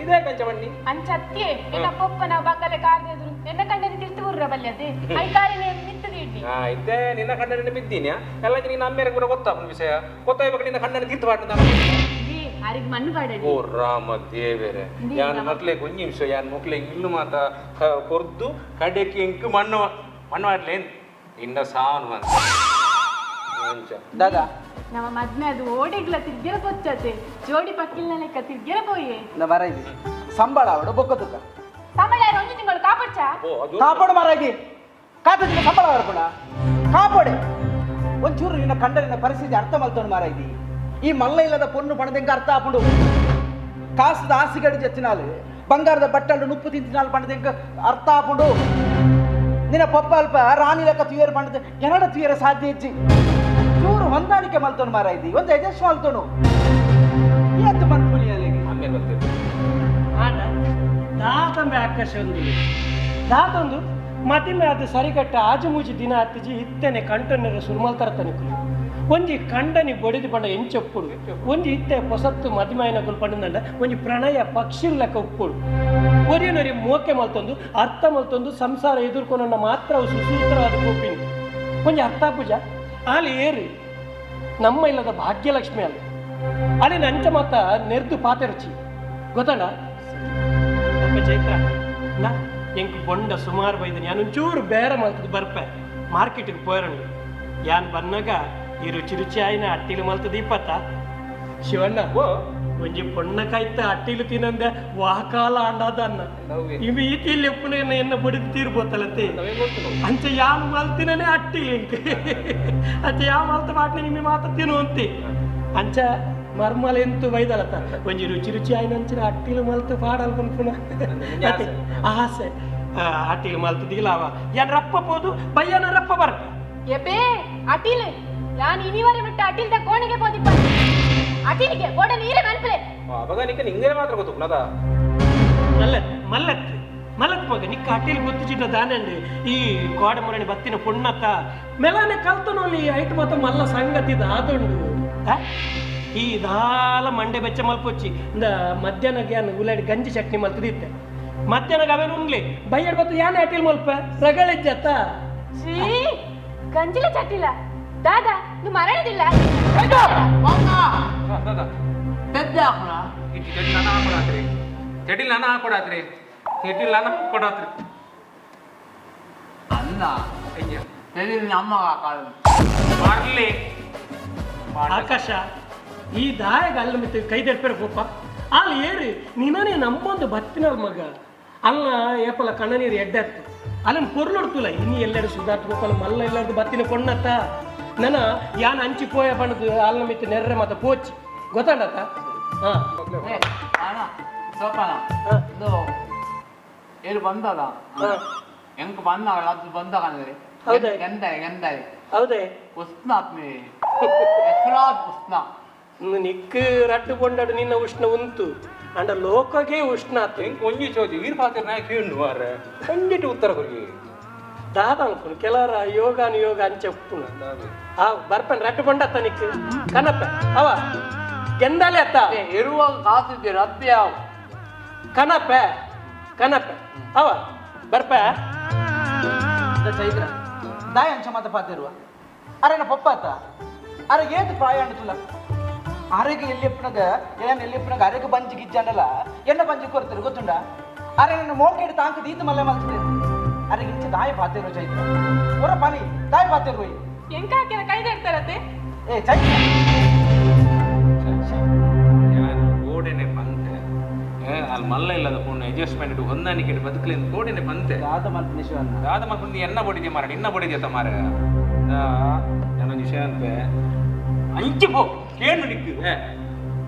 ಇದೇ ಕಂಚವಣ್ಣಿ ಅಂಚತ್ಯೆ ಎನ್ನ ಪೊಪ್ಪನ ಬಂಗಲೆ ಕಾರ್ದೆದ್ರು ಎನ್ನ ಕಂಡನಿ ತಿರ್ತು ಬುರ್ರ ಬಲ್ಯದೆ I ಕಾರಿನ ನಿತ್ತದಿ ಇಡ್ಲಿ ಇದ್ದೆ ನಿನ್ನ ಕಂಡನಿ ಬಿದ್ದೀನಿ ಎಲ್ಲ ನಿನ್ನ ಅಮ್ಮೇರೆ ಕೂಡ ಗೊತ್ತಾಪುನ ವಿಷಯ ಗೊತ್ತಾಯ್ಬೇಕು ನಿನ್ನ ಕಂಡನಿ ತಿರ್ತು ಪಾಡ್ನ ನಾನು ಅರಿಗೆ ಮಣ್ಣು ಪಾಡಡಿ. ಓ ರಾಮ ದೇವರೇ, ಯಾನ್ ಮಕ್ಳೆ ಒಂಜಿ ನಿಮಿಷ ಯಾನ್ ಮಕ್ಳೆ ಇಲ್ಲು ಮಾತ ಕೊರ್ದು ಕಡೆಕ್ಕೆ ಇಂಕು ಮಣ್ಣು ಮಣ್ಣು ಮಾಡ್ಲೇನ್ ಇನ್ನ ಸಾನು ಅಂತ ದಾದಾ ನಮ್ಮ ಮದ್ಮೆ ಅದು ಓಡಿಗ್ಲ ತಿರ್ಗೆರ ಪೊಚ್ಚತೆ ಜೋಡಿ ಪಕ್ಕಿಲ್ನ ಲೆಕ್ಕ ತಿರ್ಗೆರ ಪೋಯೆ ಮರ ಇದೆ ಸಂಬಳ ಅವಡು ಬೊಕ್ಕ ತುಕ್ಕ ಸಂಬಳ ಯಾರು ಒಂದು ತಿಂಗಳು ಕಾಪಾಡ್ಚಾ ಕಾಪಾಡು ಮಾರಾಗಿ ಕಾತದಿನ ಸಂಬಳ ಬರ್ಪುಣ ಕಾಪಾಡೆ ಒಂಚೂರು ನಿನ್ನ ಕಂಡನಿನ ಪರಿಸ್ಥಿತಿ ಅರ್ಥ ಮಲ್ತೋಣ ಮಾರಾಗಿ ಈ ಮಲ್ಲ ಇಲ್ಲದ ಪೊಣ್ಣು ಪಣದಂಗೆ ಅರ್ಥ ಆಪುಂಡು ಕಾಸದ ಆಸಿಗಡಿ ಜತ್ತಿನಾಲು ಬಂಗಾರದ ಬಟ್ಟಲು ನುಪ್ಪು ತಿಂತಿನಾಲು ಪಂಡದ ಎಂಕ ಅರ್ಥ ಆಪುಂಡು. ನಿನ್ನ ಪಪ್ಪ ಅಲ್ಪ ರಾಣಿ ಲೆಕ್ಕ ತುಯರ್ ಪಂಡದ ಎನ್ನಡ ತುಯರ ಸಾಧ್ಯ ಇಜ್ಜಿ. ಚೂರು ಹೊಂದಾಣಿಕೆ ಮಲ್ತೋನು ಮಾರ ಇದ್ದಿ ಒಂದು ಅಡ್ಜಸ್ಟ್ ಮಲ್ತೋನು ಏತ್ ಮನ್ಪುನಿ ಅಲ್ಲಿಗೆ ಆಮೇಲೆ ಬರ್ತೇವೆ. ಆಂಡ ದಾತಂಬೆ ಆಕಾಶ ಒಂದು ದಾತೊಂದು ಮದಿಮೆ ಅದು ಸರಿಗಟ್ಟ ಆಜುಮೂಜಿ ದಿನ ಹತ್ತಿಜಿ ಇತ್ತನೆ ಕಂಟನ್ನೆರ ಸುರುಮಲ್ ತರತನಿಕುಲು ಒಂಜಿ ಕಂಡನಿ ಬೊಡಿದು ಪಂಡ ಎಂಚೊಪ್ಪುಡು ಒಂಜಿ ಇತ್ತೆ ಪೊಸತ್ತು ಮದಿಮಾಯನ ಕುಲ್ ಪಂಡಂಡ ಒಂಜಿ ಪ್ರಣಯ ಪಕ್ಷಿ ಲೆಕ್ಕ ಉಪ್ಪುಡು ಒರಿಯನೊರಿ ಮೋಕೆ ಮಲ್ತೊಂದು ಅರ್ಥ ಮಲ್ತೊಂದು ಸಂಸಾರ ಎದುರ್ಕೊನನ್ನ ಮಾತ್ರ ಅವು ಸುಸೂತ್ರವಾದ ಕೋಪಿನ ಒಂಜಿ ಅರ್ಥ ಪೂಜ ಆಲಿ ಏರು ನಮ್ಮ ಇಲ್ಲದ ಭಾಗ್ಯಲಕ್ಷ್ಮಿ ಅಲ್ಲ ಅಲ್ಲಿ ನಂಚ ಮಾತ ನೆರ್ದು ಪಾತೆರ್ಚಿ ಗೊತ್ತಣ್ಣ ಅಪ್ಪ ಚೈತ್ರ ನಾ ಎಂಕ್ ಬೊಂಡ ಸುಮಾರು ಬೈದನಿ ಯಾನೊಂಚೂರು ಬೇರೆ ಮಲ್ತದ ಬರ್ಪೆ ಮಾರ್ಕೆಟಿಗೆ ಪೋಯರಂಡು ಯಾನ್ ಬನ್ನಾಗ ಈ ರುಚಿ ರುಚಿ ಆಯ್ನ ಅಟ್ಟಿಲು ಮಲ್ತದ ಇಪ್ಪತ್ತ ಶಿವಣ್ಣ ಒಂಜಿ ಪೊಣ್ಣ ಕಾಯ್ತ ಅಟ್ಟಿಲು ತಿನ್ನಂದೆ ವಾಕಾಲ ಅಂಡಾದ ಅನ್ನ ಇವು ಈ ತಿಲ್ಲಿ ಎಪ್ಪುನ ಎನ್ನ ಬಡಿದು ತೀರ್ಬೋತಲತ್ತೆ ಅಂಚ ಯಾನ್ ಮಲ್ತಿನೇ ಅಟ್ಟಿಲು ಇಂಕ್ ಅಂಚ ಯಾವ ಮಲ್ತ ಬಾಟ್ನೆ ನಿಮ್ಮಿ ಮಾತ ತಿನ್ನು ಅಂತೆ ಅಂಚ ಮರ್ಮಲ ಎಂತು ಬೈದಲತ್ತ ಒಂಜಿ ರುಚಿ ರುಚಿ ಆಯ್ನಂಚಿನ ಅಟ್ಟಿಲು ಮಲ್ತು ಪಾಡಲ್ ಪನ್ಪುನ ಆಸೆ ಅಟ್ಟಿಲು ಮಲ್ತದಿಲ್ಲ ಅವ ಯಾನ್ ರಪ್ಪ ಪೋದು ಬಯ್ಯನ ರಪ್ಪ ಬರ್ಪ ಎಬೇ ಅಟಿಲ್ ಯಾನ್ ಇನಿವರೆ ಬಿಟ್ಟು ಅಟಿಲ್ದ ಕೋಣೆಗೆ ಪೋದಿಪ್ಪ ಅಟಿಲಿಗೆ ಗೋಡ ನೀರೇ ಮನ್ಪಲೆ ಅವಾಗ ನಿಕ್ಕ ನಿಂಗೆ ಮಾತ್ರ ಗೊತ್ತು ನದ ಮಲ್ಲತ್ ಮಲ್ಲತ್ ಮಲ್ಲತ್ ಮಗ ನಿಕ್ಕ ಅಟಿಲ್ ಗೊತ್ತಿಚಿಟ್ಟ ದಾನಂడి ಈ ಕೋಡ ಮುರಣಿ ಬತ್ತಿನ ಪುಣ್ಣತ್ತ ಮೆಲಾನೆ ಕಲ್ತನೋಲಿ ಐಟ್ ಮಾತ ಮಲ್ಲ ಸಂಗತಿ ದಾದುಂಡು ಈ ದಾಲ ಮಂಡೆ ಬೆಚ್ಚ ಮಲ್ಪೊಚ್ಚಿ ಇಂದ ಮಧ್ಯಾಹ್ನಕ್ಕೆ ಯಾನ್ ಉಲಾಡಿ ಗಂಜಿ ಚಟ್ನಿ ಮಲ್ತದಿತ್ತೆ ಮಧ್ಯಾಹ್ನಕ್ಕೆ ಅವೇನು ಉಣ್ಲಿ ಬಯ್ಯಡ್ ಬತ್ತು ಯಾನ್ ಅಟಿಲ್ ಮಲ್ಪ ರಗಳಿಜ್ಜತ್ತ ಶ್ರೀ ಗಂಜಿಲ ಚಟ್ಟಿಲ ದಾದಾ ನೀವು ಮರಣದಿಲ್ಲ ಚಟಿಲ್ ನಾನು ಹಾಕೊಡಾತ್ರಿ ಚಟಿಲ್ ನಾನು ಹಾಕೊಡಾತ್ರಿ ಅಲ್ಲ ನಮ್ಮ ಬರ್ಲಿ ಆಕಾಶ ಈ ದಾಯಗ ಅಲ್ಲಿ ಮಿತ್ತ ಕೈದೆಡ್ಪೇರ ಗೋಪ ಅಲ್ಲಿ ಏರಿ ನಿನ್ನನೇ ನಮ್ಮೊಂದು ಬತ್ತಿನ ಮಗ ಅಲ್ಲ ಏಪಲ ಕಣ್ಣ ನೀರು ಎಡ್ಡತ್ತು ಅಲ್ಲನ್ನು ಪೊರ್ಲುಡ್ತುಲ ಇನ್ನು ಎಲ್ಲೆರಡು ಸುಧಾರ್ಥ ಗೋಪಾಲ ಮಲ್ಲ ಎಲ್ಲರದು ಬತ್ತಿನ ಪೊಣ್ಣತ್ತ ನನ್ನ ಯಾನ್ ಅಂಚಿ ಪೋಯ ಬಣ್ಣದು ಅಲ್ಲ ಮಿತ್ತ ನೆರ್ರೆ ಮಾತ ಪೋಚಿ ಗೊತ್ತಾಂಡತ್ತ ಹಾಂ ಸೋಪಾನ ಏಳು ಬಂದದ ಎಂಕ್ ಬಂದ ಅದು ಬಂದ ಹೌದೇ ಎಂದಾಯಿ ಎಂದಾಯಿ ಹೌದೇ ಉಷ್ಣ ಆತ್ಮಿ ಹೆಸರಾದ ಉಷ್ಣ ನಿಕ್ ರಡ್ಡು ಕೊಂಡಾಡು ನಿನ್ನ ಉಷ್ಣ ಉಂಟು ಅಂಡ ಲೋಕಗೆ ಉಷ್ಣ ಆತು ಒಂಜಿ ಚೋಜಿ ವೀರ್ ಪಾತ್ರ ನಾಯಕ ಕೇಳು ಮಾರ್ರೆ ಒಂಜಿಟ್ಟು ಉತ್ತರ ಕೊರ್ಗಿ ದಾದ ಅನ್ಕೊಂಡು ಕೆಲವರ ಯೋಗಾನುಯೋಗ ಅಂಚೆಪ್ಪುನ ಆ ಬರ್ಪನ್ ರಡ್ಡು ಕೊಂಡತ್ತ ನಿಕ್ ಕನಪ್ಪ ಅವ ಗೆಂದಾಲೆ ಅತ್ತ ಇರುವಾಗ ಕಾಸಿದ್ದೆ ರದ್ದೆ ಯಾವ ಕನಪೆ ಕನಪೆ ಅವ ಬರ್ಪ ಚೈತ್ರ ದಾಯ ಅಂಚ ಮಾತ ಪಾತಿರುವ ಅರೆನ ಪಪ್ಪಾತ ಅರೆ ಏತು ಪ್ರಾಯ ಅಂಡುಲ್ಲ ಅರೆಗೆ ಎಲ್ಲಿ ಎಪ್ಪನಾಗ ಏನ್ ಎಲ್ಲಿ ಎಪ್ಪನಾಗ ಅರೆಗೆ ಬಂಜಿ ಗಿಜ್ಜಾಂಡಲ್ಲ ಎಣ್ಣ ಬಂಜಿ ಕೊರ್ತಾರೆ ಗೊತ್ತುಂಡ ಅರೆ ನನ್ನ ಮೋಕೆಡ್ ತಾಂಕ ದೀತ ಮಲ್ಲೆ ಮಲ್ತಿದೆ ಅರೆ ಇಂಚ ದಾಯ ಪಾತಿರುವ ಚೈತ್ರ ಹೊರ ಪಾನಿ ದಾಯ ಪಾತಿರುವ ಎಂಕ ಹಾಕಿದ ಕೈದಾಡ್ತಾರತ್ತೆ ಏ ಚೈತ್ರ ಗೋಡೆನೆ ಬಂತೆ ಅಲ್ಲಿ ಮಲ್ಲ ಇಲ್ಲದ ಪುಣ್ಯ ಅಡ್ಜಸ್ಟ್ಮೆಂಟ್ ಹೊಂದಾಣಿಕೆ ಬದುಕಲಿ ಗೋಡೆನೆ ಬಂತೆ ದಾದ ಮಲ್ಪನೆ ಶಿವಣ್ಣ ದಾದ ಮಲ್ಪನೆ ಎನ್ನ ಬಡಿದೆ ಮಾರ ನಿನ್ನ ಬಡಿದೆ ಮಾರ ನಾನೊಂದು ವಿಷಯ ಅನ್ಪೆ ಅಂಚಿ ಪೋ ಕೇಳು ನಿಕ್ಕು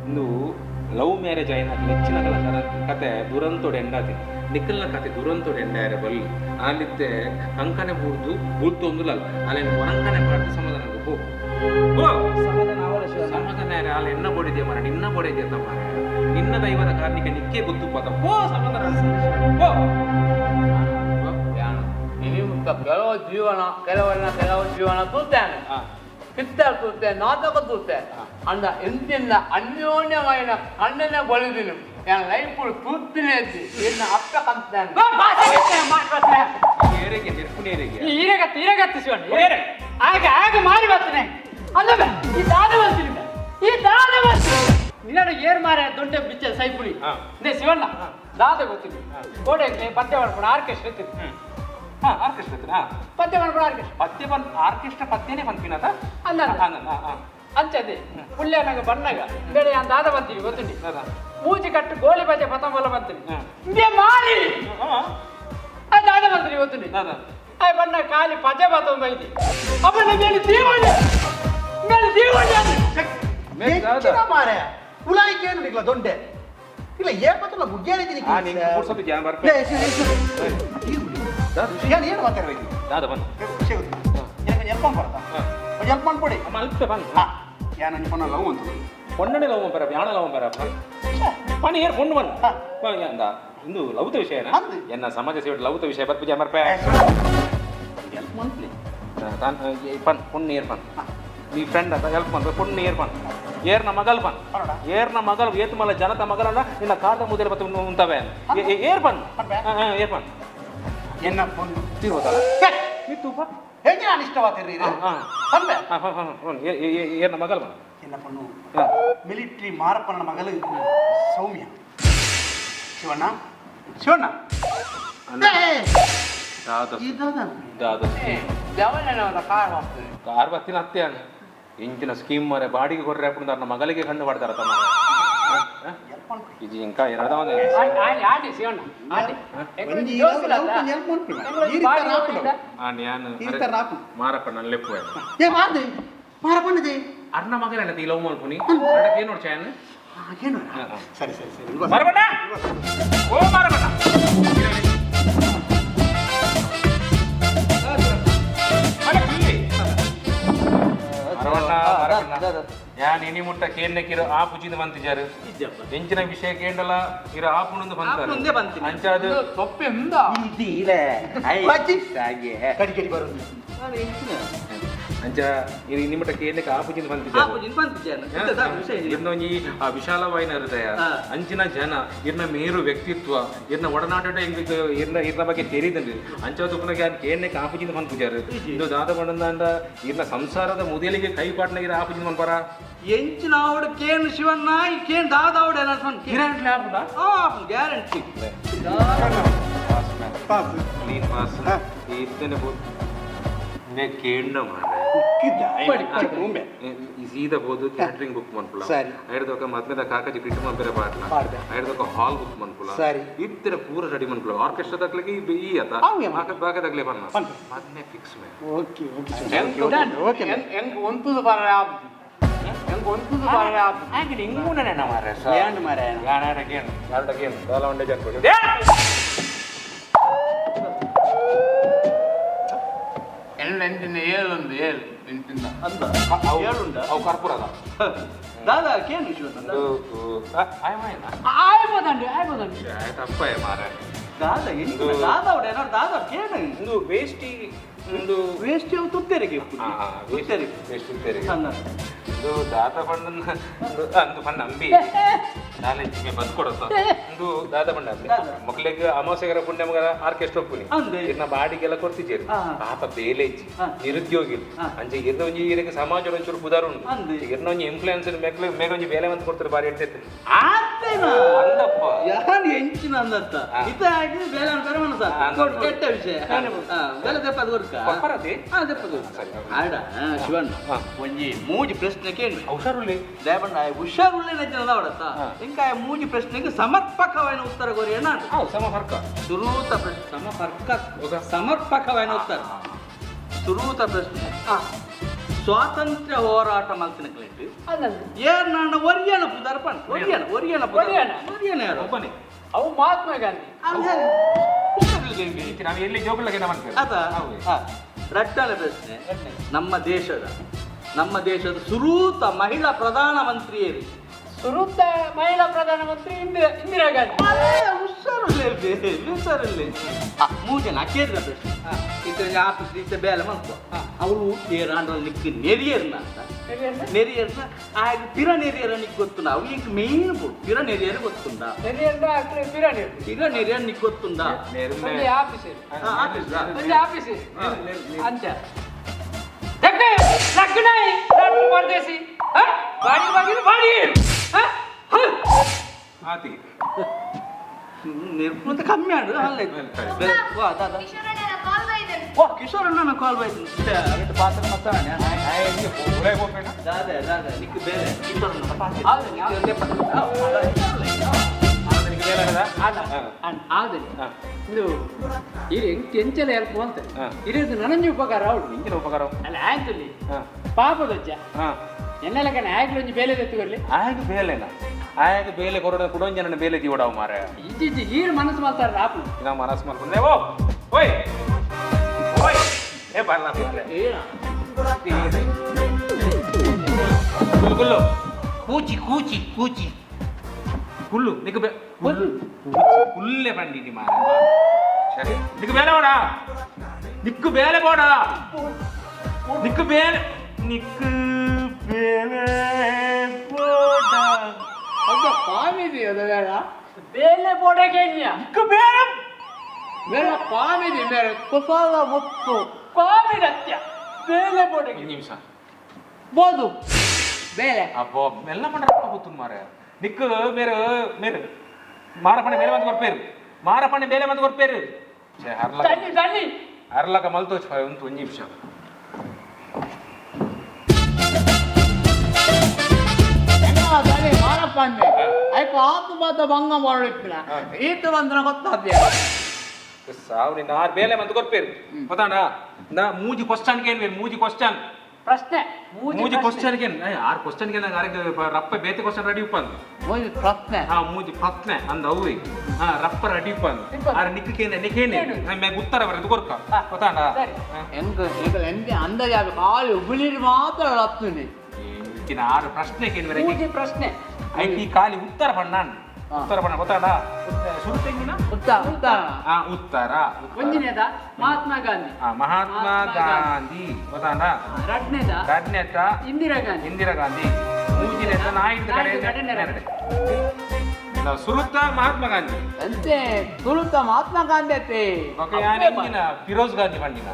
ಇಂದು ಲವ್ ಮ್ಯಾರೇಜ್ ಆಯ್ನ ನೆಚ್ಚಿನ ಕತೆ ದುರಂತೋಡು ಎಂಡಾತಿ ನಿಕ್ಕಲ್ನ ಕತೆ ದುರಂತೋಡು ಎಂಡಾಯರೆ ಬಲ್ಲಿ ಆಲಿತ್ತೆ ಅಂಕನೆ ಬೂರ್ದು ಬೂರ್ತು ಒಂದುಲಲ್ಲ ಅಲ್ಲೇನು ಒರಂಕನೆ ಪಾಡ್ದು ಸಮಾಧಾನ ಪೋ ಸಮಾಧಾನ ಅಲ್ಲಿ ಎನ್ನ ಬಡಿದೆ ಮಾರ ನಿನ್ನ ಬಡಿದೆ ಅಂತ ಮಾರ ನಿನ್ನ ದೈವದ ಕಾರಣಕ್ಕೆ ನಿಕ್ಕೇ ಗೊತ್ತು ಪದ ಪೋ ಸಮಾಧಾನ ಪೋ ಕೆಲವು ಜೀವನ ಕೆಲವನ್ನ ಕೆಲವು ಜೀವನ ತೂತಾನೆ ಪಿತ್ತ ತೂತೆ ನಾಟಕ ತೂತೆ ಅಂದ ಎಂತಿಂದ ಅನ್ಯೋನ್ಯమైన ಕಣ್ಣನೆ ಬಳಿದಿನು ನನ್ನ ಲೈಫ್ ತೂತಿನೇ ಎನ್ನ ಅಪ್ಪ ಕಂತಾನೆ ಈರಗತ್ತು ಈರಗತ್ತು ಶಿವಣ್ಣ ಆಗ ಆಗ ಮಾರಿ ಬರ್ತಾನೆ ಅಲ್ಲ ಈ ದಾದ ಬರ್ತೀನಿ ಈ ದಾದ ಬರ್ತೀನಿ ನಿನ್ನ ಏರ್ ಮಾರ ದೊಡ್ಡ ಬಿಚ್ಚ ಸೈಪುಡಿ ನೇ ಶಿವಣ್ಣ ದಾದ ಗೊತ್ತಿದೆ ಕೋಡೆ ಪತ್ತೆ ಮಾಡ್ಕೊಂಡು ಆರ್ಕೆಸ್ಟ್ರಾ ಇರ್ತಿದ್ದೆ ಆರ್ಕೆಸ್ಟ್ರಾ ಪತ್ತೆ ಮಾಡ್ಕೊಂಡು ಆರ್ಕೆಸ್ಟ್ರಾ ಪತ್ತೆ ಬಂದ್ ಆರ್ಕೆಸ್ಟ್ರಾ ಪತ್ತೇನೆ ಬಂದ್ಪಿನತ ಅಲ್ಲ ಅಂಚದೆ ಪುಳ್ಳ್ಯನಾಗ ಬಣ್ಣಗ ಬೇಡ ಯಾನ್ ದಾದ ಬಂತೀವಿ ಗೊತ್ತುಂಡಿ ಮೂಜಿ ಕಟ್ಟು ಗೋಲಿ ಬಜೆ ಪತಂಬಲ ಬಂತೀನಿ ಇಂದೇ ಮಾರಿ ದಾದ ಬಂತೀನಿ ಗೊತ್ತುಂಡಿ ಆ ಬಣ್ಣ ಖಾಲಿ ಪಜೆ ಪತಂಬ ಐತಿ ಅಪ್ಪನ ಮೇಲೆ ದೀವಣ್ಣ ಮೇಲೆ ದೀವಣ್ಣ ಹೆಚ್ಚಿನ ಮಾರೆ ಉಲಾಯಿಕೇನು ನಿಗ್ಲ ದೊಂಡೆ ಇಲ್ಲ ಏಪತ್ತಲ್ಲ ಮುಗ್ಯಾರಿದ್ದೀನಿ ಆ ನಿಂಗೆ ಪುರ್ಸೊತ್ತು ಜಾನ್ ಬರ್ಪೆ ಏನು ಏನು ಮಾತಾಡ್ಬೇಕು ದಾದ ಬನ್ ಖುಷಿ ಆಗುತ್ತೆ எனக்கு ಹೆಲ್ಪ್ ಮಾಡ್ಬಾರ್ದಾ ಹೆಲ್ಪ್ ಮಾಡ್ಕೊಡಿ ಅಲ್ಪ ಬನ್ ಯಾ ನನ್ನ ಫೋನ್ ಲವ್ ಅಂತ பொண்ணனே லவ் பண்ற யானை லவ் பண்ற பணி ஏர் பொண்ணு பண் இந்த ಇಂದು ಲವ್ತ ವಿಷಯನ ಎನ್ನ ಸಮಾಜ ಸೇವೆ ಲವ್ತ ವಿಷಯ ಬರ್ಪುಜ ಮರ್ಪೆ ಹೆಲ್ಪ್ ಮಾಡ್ಲಿ ತಾನ್ ಪನ್ பொண்ணு ಏರ್ ಪನ್ ನೀ ಫ್ರೆಂಡ್ ಅಂತ ಹೆಲ್ಪ್ ಮಾಡ್ಬೇಕು பொண்ணு ಏರ್ ಪನ್ ಏರ್ನ ಮಗಲ್ ಪನ್ ಏರ್ನ ಮಗಲ್ ಏತ್ ಮಲ್ಲ ಜನತ ಮಗಲಲ್ಲ ನಿನ್ನ ಕಾದ ಮುದೆಲ ಬತ್ತು ಉಂತವೆ ಏರ್ ಪನ್ ಏರ್ ಪನ್ ಎನ್ನ பொண்ணು ತಿರುವುದಲ್ಲ ಮಿತ್ತುಪ ಹೇಗೆ ನಾನು ಇಷ್ಟವಾತಿರ್ರಿ ಪನ್ಪೆ ಏರ್ನ ಮಗಲ್ ಪನ್ ಎನ್ನ பொண்ணು ಮಿಲಿಟರಿ ಮಾರಪ್ಪನ ಮಗಲು ಸೌಮ್ಯ ಶಿವಣ್ಣ ಶಿವಣ್ಣ ಕಾರ್ ಬತ್ತಿನ ಅತ್ತೆಯಾನ ಇಂಚಿನ ಸ್ಕೀಮ್ ಮಾರೆ ಬಾಡಿಗೆ ಕೊರ್ರೆ ಅಪ್ಪು ನನ್ನ ಮಗಳಿಗೆ ಕಣ್ಣು ಪಡ್ತಾರ ತಮ್ಮ ಇದು ಇಂಕ ಮಾರಪ್ಪ ನನ್ನ ಲೆಪ್ಪು ಅರ್ನ ಮಗನ ಈ ಲವ್ ಮಲ್ಪುನಿ ಏನು ನೋಡ್ಚಾಯ ಏನು ಸರಿ ಸರಿ ಸರಿ ಮಾರಬಣ್ಣ ಓ ಮಾರಬಣ್ಣ ಯಾನ್ ಇನಿ ಮುಟ್ಟ ಕೇರ್ನೆಕ್ಕಿರೋ ಆ ಪುಜಿದ ಬಂತಿಜಾರು ಎಂಚಿನ ವಿಷಯ ಕೇಂಡಲ ಇರೋ ಆ ಪುಣಂದು ಬಂತಾರೆ ಅಂಚಾದು ತೊಪ್ಪೆಂದ ಅಂಚ ಇದು ನಿಮ್ಮಟ ಕೇರ್ನೆಕ್ ಆ ಪುಜಿದ ಬಂತಿಜಾರು ಇನ್ನೊಂಜಿ ಆ ವಿಶಾಲವಾಯಿನ ಹೃದಯ ಅಂಚಿನ ಜನ ಇರ್ನ ಮೇರು ವ್ಯಕ್ತಿತ್ವ ಇರ್ನ ಒಡನಾಟ ಇರ್ನ ಇರ್ನ ಬಗ್ಗೆ ತೆರಿದಂడి ಅಂಚ ತುಪ್ಪನಾಗ ಯಾರು ಕೇರ್ನೆಕ್ ಆ ಪುಜಿದ ಬಂದ್ ಇದು ದಾದ ಬಂದಂದ ಇರ್ನ ಸಂಸಾರದ ಮುದೇಲಿಗೆ ಕೈ ಪಾಟ್ನಾಗಿರ ಆ ಪುಜಿದ ಬಂದ್ಪಾರ ಎಂಚಿನ ಆವಡು ಕೇನ್ ಶಿವಣ್ಣ ಈ ಕೇನ್ ದಾದ ಆವಡು ಗ್ಯಾರಂಟಿ ಕ್ಲೀನ್ ಪಾಸ್ ಇತ್ತನೆ ಕೇಂಡ ಸೀದಾ ಬೋದು ಕ್ಯಾಟರಿಂಗ್ ಬುಕ್ ಮನ್ಪುಲ ಸರಿ ಐಡ್ದೊಕ ಮದ್ಮೆದ ಕಾಕಾಜಿ ಪ್ರಿಂಟ್ ಮನ್ಪೆರೆ ಪಾಟ್ಲ ಐಡ್ದೊಕ ಹಾಲ್ ಬುಕ್ ಮನ್ಪುಲ ಸರಿ ಇತ್ತರ ಪೂರ ರೆಡಿ ಮನ್ಪುಲ ಆರ್ಕೆಸ್ಟ್ರಾ ತಕ್ಲಕ್ಕೆ ಈ ಅತ ಬಾಕ ತಕ್ಲೆ ಪನ್ನ ಮದ್ಮೆ ಫಿಕ್ಸ್ ಮೇ ಓಕೆ ಓಕೆ ಓಕೆ ಎಂಕ್ ಒಂತುದು ಬರ ಎಂಕ್ ಒಂತುದು ಬರ ಆಂಗಡಿ ಇಂಗುನನೆ ಮಾರೆ ಏನು ಮಾರೆ ಯಾನಾಡ ಕೇನ್ ಯಾರಡ ಕೇನ್ ದಾಲ ಒಂಡೆ ಜನ ಕೊಡಿ ಎಂಟಿನ ಏಳುಂದು ಏಳು ಎಂಟಿನ ಅಂದ ಏಳುಂಡ ಅವು ಕರ್ಪೂರದ ದಾದಾ ಕೇನು ಶಿವಣ್ಣ ಆಯ್ಬೋದಂడి ಆಯ್ಬೋದಂಡಿ ತಪ್ಪೇ ಮಾರೆ ದಾದಾ ಎಂಟು ದಾದಾ ಅವಡೆ ಏನಾರು ದಾದಾ ಕೇನು ಒಂದು ವೇಸ್ಟಿ ಒಂದು ವೇಸ್ಟಿ ಅವು ತುತ್ತೇರಿಗೆ ತುತ್ತೇರಿಗೆ ವೇಸ್ಟ್ ತುತ್ತೇರಿಗೆ ಒಂದು ದಾದ ಬಣ್ಣ ಅಂದು ಬಣ್ಣ ಅಂಬಿ ನಾಳೆ ಬದ್ ಕೊಡತ್ತ ಒಂದು ದಾದ ಬಣ್ಣ ಅಂಬಿ ಮಕ್ಳಿಗೆ ಅಮಾವಾಸ್ಯೆಗರ ಪುಣ್ಯಮಗರ ಆರ್ಕೆಸ್ಟ್ರಾ ಒಪ್ಪುನಿ ಇರ್ನ ಬಾಡಿಗೆಲ್ಲ ಕೊಡ್ತಿದ್ದೀರಿ ಪಾಪ ಬೇಲೆ ಇಜ್ಜಿ ನಿರುದ್ಯೋಗಿ ಅಂಚೆ ಇರ್ನ ಒಂಜಿ ಇರಕ್ಕೆ ಸಮಾಜ ಒಂಚೂರು ಪುದಾರು ಉಂಟು ಇರ್ನ ಒಂಜಿ ಇನ್ಫ್ಲೂಯೆನ್ಸ್ ಮೇಕ್ಲೆ ಮೇಗ ಒಂಜಿ ಬೇಲೆ ಅಂತ ಕೊಡ್ತಾರೆ ಬಾರಿ ಇರ್ತೈತೆ ಅಂದಪ್ಪ ಯಾರು ಎಂಚಿನ ಅಂದತ್ತ ಇತ್ತ ಹಾಕಿ ಬೇಲೆ ಅಂತಾರೆ ಮನಸ್ಸ ಕೆಟ್ಟ ವಿಷಯ ಬೇಲೆ ದೆಪ್ಪದ ಕೊಡ್ಕ ದೆಪ್ಪದ ಆಡ ಶಿವಣ್ಣ ಒಂಜಿ ಮೂಜಿ ಪ್ರಶ್ನೆ ಕೇಳಿ ಹುಷಾರುಳ್ಳಿ ದಯಪಂಡ ಹುಷಾರುಳ್ಳಿ ನಜ್ಜನ ಅವಡತ್ತ ఇంకా ಮೂಜಿ ಪ್ರಶ್ನೆಗೆ ಸಮರ್ಪಕವಾದ ಉತ್ತರ ಕೊರಿಯಣ ಸಮರ್ಪಕ ಸುರೂತ ಪ್ರಶ್ನೆ ಸಮರ್ಪಕ ಸಮರ್ಪಕವಾದ ಉತ್ತರ ಸುರೂತ ಪ್ರಶ್ನೆ ಸ್ವಾತಂತ್ರ್ಯ ಹೋರಾಟ ಮಲ್ತಿನ ಕ್ಲೇಟ್ ಏರ್ ನಾಣ ಒರಿಯಣ ಪುದರ್ ಪಣ್ ಒರಿಯಣ ಒರಿಯಣ ಒರಿಯಣ ಒರಿಯಣ ಯಾರು ಒಬ್ಬನೇ ಅವು ಮಹಾತ್ಮ ಗಾಂಧಿ ನಾವು ಎಲ್ಲಿ ಜೋಗುಲಗೆ ಅದ ರಟ್ಟನೆ ಪ್ರಶ್ನೆ ನಮ್ಮ ದೇಶದ ಸುರೂತ ಮಹಿಳಾ ಪ್ರಧಾನ ಮಂತ್ರಿಯರು ಸುರೂತ ಮಹಿಳಾ ಪ್ರಧಾನಮಂತ್ರಿ ಇಂದಿರಾ ಗಾಂಧಿ ಹುಷಾರುಳ್ಳಿ ಹುಷಾರುಳ್ಳಿ ಮೂಜನ ಕೇಂದ್ರ ಪ್ರಶ್ನೆ ಇತ್ತ ಆಫೀಸ್ ಇತ್ತ ಬೇಲೆ ಮಲ್ಪ ಅವಳು ಏರಾಂಡ್ರಲ್ಲಿ ನಿಕ್ಕ ನೆರಿಯರ್ನ ಅಂತ ನೆರಿಯರ್ನ ಆಗ ಪಿರ ನೆರಿಯರ ನಿಕ್ ಗೊತ್ತುಂಡ ಅವು ಇಂಕ್ ಮೇನ್ ಬೋಡು ಪಿರ ನೆರಿಯರ್ ಗೊತ್ತುಂಡ ಪಿರ ನೆರಿಯರ್ ನಿಕ್ ಗೊತ್ತುಂಡ ಆಫೀಸ್ ಆಫೀಸ್ ಅಂಚ ಲಗ್ನಾಯಿ ಪರದೇಸಿ ಬಾಡಿ ಬಾಗಿಲು ಬಾಡಿ ಆತಿ ನಿರ್ಪುಂತ ಕಮ್ಮಿ ಆಡು ಅಲ್ಲ ವಾ ದಾದಾ ವಾ ಕಿಶೋರಣ್ಣ ಕಾಲ್ ಬಾಯ್ತು ಪಾತ್ರ ಮತ್ತಾನೆ ದಾದಾ ದಾದಾ ನಿಕ್ ಬೇರೆ ಕಿಶೋರಣ್ಣ ಪಾತ್ರ ಇದು ಎಂಚಲ ಹೆಲ್ಪ್ ಅಂತ ಇದು ನನಂಜಿ ಉಪಕಾರ ಉಂಟು ಎಂಚಿನ ಉಪಕಾರ ಅಲ್ಲ ಆಯ್ತು ಪಾಪದಜ್ಜ ಎನ್ನೆಲ್ಲ ಕಣ ಆಯ್ತು ಒಂಜಿ ಬೇಲೆ ತೆತ್ತುಕೊರ್ಲಿ ಆಯ್ತು ಬೇಲೆನಾ ಆಯಾಗ ಬೇಲೆ ಕೊರಡ ಕುಡೊಂಜನ ಬೇಲೆ ದಿವಡಾವು ಮಾರೆ ಇಜ್ಜಿ ಈರ್ ಮನಸ್ಸು ಮಾಡ್ತಾರೆ ರಾಪು ನಾ ಮನಸ್ಸು ಮಾಡ್ಕೊಂಡೆ ಓ ಓಯ್ ಓಯ್ ಏ ಬರಲ್ಲ ಕುಲ್ಲು ಕೂಚಿ ಕೂಚಿ ಕೂಚಿ ಕುಲ್ಲು ನಿಕ್ ಬೆ ಕುಲ್ಲು ಕುಲ್ಲೆ ಬಂದಿನಿ ಮಾರೆ ಸರಿ ನಿಕ್ ಬೇಲೆ ಬೋಡ ನಿಕ್ ಬೇಲೆ ಬೋಡ ನಿಕ್ ಬೇಲೆ ನಿಕ್ ಬೇಲೆ ಬೋಡ ಅದ ಕಾಮಿಡಿ ಅದ ಬೇಡ ಬೇಲೆ ಬೋಡಗೆ ನಿಕ್ ಬೇಲೆ ಮೇರ ಕಾಮಿಡಿ ಮೇರೆ ಕುಸಾಲ ಮುತ್ತು ಕಾಮಿಡಿ ಅತ್ಯ ಬೇಲೆ ಬೋಡಗೆ ನಿಮಿಷ ಬೋದು ಬೇಲೆ ಅಬ್ಬೋ ಮೆಲ್ಲ ಮಂಡ್ರಪ್ಪ ಗೊತ್ತು ಮಾರೆ ನಿಕ್ ಮೇರೆ ಮೇರೆ ಮಾರಪಣೆ ಬೇಲೆ ಮಂದಿ ಕೊರ್ಪೇರು ಮಾರಪಣೆ ಬೇಲೆ ಮಂದಿ ಕೊರ್ಪೇರು ತನ್ನಿ ತನ್ನಿ ಅರ್ಲಕ ಮಲ್ತೋಚ್ ಒಂದು ಒಂದು ನಿಮಿಷ ಮಾರಪ್ಪಂದೆ ಐಕ ಆತು ಮಾತ ಭಂಗ ಮಾಡಿಪ್ಪಿನ ಈತ ಬಂದ್ರ ಗೊತ್ತಾದ್ಯ ಸಾವು ನಿನ್ನ ಆರು ಬೇಲೆ ಮಂದಿ ಕೊರ್ಪೇರು ಗೊತ್ತಾಣ ನಾ ಮೂಜಿ ಕ್ವಶನ್ ಕೇನ್ ಮೂಜಿ ಕ್ವಶನ್ ಪ್ರಶ್ನೆ ಮೂಜಿ ಕ್ವಶನ್ ಗೆ ಆರು ಕ್ವಶನ್ ಗೆ ನಂಗೆ ರಪ್ಪ ಬೇತೆ ಕ್ವಶನ್ ರೆಡಿ ಉಪ್ಪಂದು ಮೂಜಿ ಪ್ರಶ್ನೆ ಹಾ ಮೂಜಿ ಪ್ರಶ್ನೆ ಅಂದ ಅವು ಹಾ ರಪ್ಪ ರೆಡಿ ಉಪ್ಪಂದು ಆರು ನಿಕ್ಕೇನೆ ನಿಕ್ಕೇನೆ ಮ್ಯಾಗ ಉತ್ತರ ಬರೋದು ಕೊರ್ಕ ಗೊತ್ತಾಣ ಎಂಗ ಎಂಗೆ ಅಂದಾಜು ಖಾಲಿ ಉಗುಳಿರು ಮಾತ್ರ ರಪ್ತುನಿ ಆರು ಪ್ರಶ್ನೆ ಕೇಳಿ ಮೂಜಿ ಪ್ರಶ್ನೆ ಐತಿ ಖಾಲಿ ಉತ್ತರ ಬಣ್ಣ ಉತ್ತರ ಬಣ್ಣ ಗೊತ್ತಾಣ ಶುರು ತೆಂಗಿನ ಉತ್ತರ ಉತ್ತರ ಹಾ ಉತ್ತರ ಒಂದನೇದ ಮಹಾತ್ಮ ಗಾಂಧಿ ಮಹಾತ್ಮ ಗಾಂಧಿ ಗೊತ್ತಾಣ ಎರಡನೇದ ಎರಡನೇದ ಇಂದಿರಾ ಗಾಂಧಿ ಇಂದಿರಾ ಗಾಂಧಿ ಮೂಜಿನೇದ ನಾಯಿದ ಕಡೆ ನೆರಡೆ ಸುರುತ್ತ ಮಹಾತ್ಮ ಗಾಂಧಿ ಅಂತೆ ಸುರುತ್ತ ಮಹಾತ್ಮ ಗಾಂಧಿ ಅತ್ತೆ ಓಕೆ ಯಾನಿನ ಫಿರೋಜ್ ಗಾಂಧಿ ಬಂದಿನ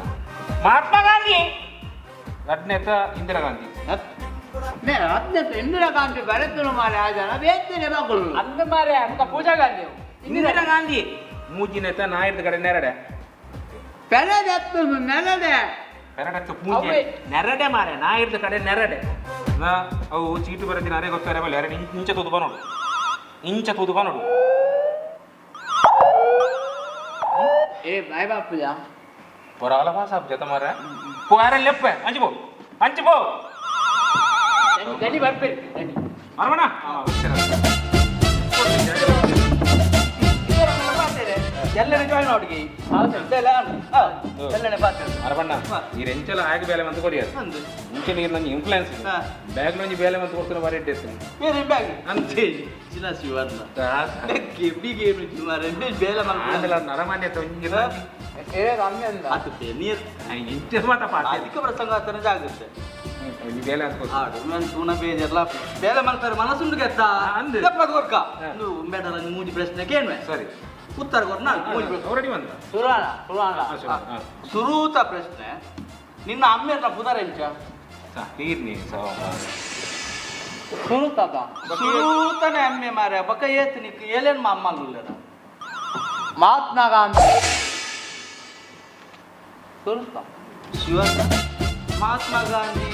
ಮಹಾತ್ಮ ಗಾಂಧಿ ಎರಡನೇದ ಇಂದಿರಾ ಗಾಂಧಿ ಇಂದಿರಾ ಗಾಂಧಿ ಬರತನು ಮಾರೆ ಆ ಜನ ಬೇತನೆ ಮಗಳು ಅಂದ ಮಾರೆ ಮುಖ ಪೂಜಾ ಗಾಂಧಿ ಇಂದಿರಾ ಗಾಂಧಿ ಮೂಜಿನೇತ ನಾಯಿದ ಕಡೆ ನೆರಡೆ ಪೆರಡೆತ್ತು ನೆರಡೆ ಪೆರಡತ್ತು ಪೂಜೆ ನೆರಡೆ ಮಾರೆ ನಾಯಿದ ಕಡೆ ನೆರಡೆ ನಾ ಅವು ಚೀಟು ಬರದಿನ ಅರೆ ಗೊತ್ತಾರೆ ಬಲ್ಲ ಅರೆ ಇಂಚ ತೂದು ಬಾ ನೋಡು ಇಂಚ ತೂದು ಬಾ ನೋಡು ಏ ಬಾಯ್ ಬಾಪುಜಾ ಬರಲ್ಲ ಬಾ ಸಾಬ್ ಜತ ಮಾರೆ ಪೋ ಯಾರ ಲೆಪ್ಪ ಅಂಚು ಪೋ ಅಂಚು ಪೋ ಗಡಿ ಬರ್ಬೇರಿ ಗಡಿ ಮರವಣ ಎಲ್ಲನೇ ಜಾಯಿನ್ ಅವಡಿಗೆ ಎಲ್ಲನೇ ಪಾತ್ರ ಅರವಣ್ಣ ಈ ರೆಂಚಲ ಆಗ ಬೇಲೆ ಮಂತ ಕೊರಿಯದು ಮುಂಚೆ ನೀರು ನಂಗೆ ಇನ್ಫ್ಲೂಯೆನ್ಸ್ ಬ್ಯಾಗ್ ನಂಜಿ ಬೇಲೆ ಮಂತ ಕೊಡ್ತಾನೆ ಬಾರಿ ಇಟ್ಟಿರ್ತೀನಿ ಏನೇ ಬ್ಯಾಗ್ ಅಂತೆ ಚಿನ್ನ ಶಿವರ್ಣ ಕೆಬ್ಬಿಗೆ ಮಾರೆ ಬೇಲೆ ಮಂತ ನರಮಾನ್ಯ ತೊಂಗಿರ ಏ ರಮ್ಯಂದ ಅದು ನೀರು ಇಂಚ ಮಾತಪ್ಪ ಅಧಿಕ ಪ್ರಸಂಗ ಆತನ ಜಾಗ್ರತೆ ಬೇಲೆ ಅಂತ ತೂನ ಬೇಜಾರ್ಲ ಬೇಲೆ ಮಾಡ್ತಾರೆ ಮನಸ್ಸುಂಡು ಗೆತ್ತ ಅಂದು ಕೊರ್ಕ ನೀವು ಬೇಡ ಮೂಜಿ ಪ್ರಶ್ನೆ ಕೇಳ್ಮೆ ಸರಿ ಉತ್ತರ ಕೊರ್ನ ಮೂಜಿ ಪ್ರಶ್ನೆ ರೆಡಿ ಬಂದ ಸುರಾಣ ಸುರಾಣ ಸುರೂತ ಪ್ರಶ್ನೆ ನಿನ್ನ ಅಮ್ಮೇರ್ನ ಪುದರ್ ಎಂಚ ನೀರ್ನಿ ಸುರುತದ ಸುರೂತನೆ ಅಮ್ಮೆ ಮಾರೆ ಬಕ ಏತ್ ನಿಕ್ ಏಲೇನ್ ಮಾ ಅಮ್ಮ ಅಲ್ಲುಲ್ಲೇರ ಮಹಾತ್ಮ ಗಾಂಧಿ ಸುರುತ ಶಿವ ಮಹಾತ್ಮ ಗಾಂಧಿ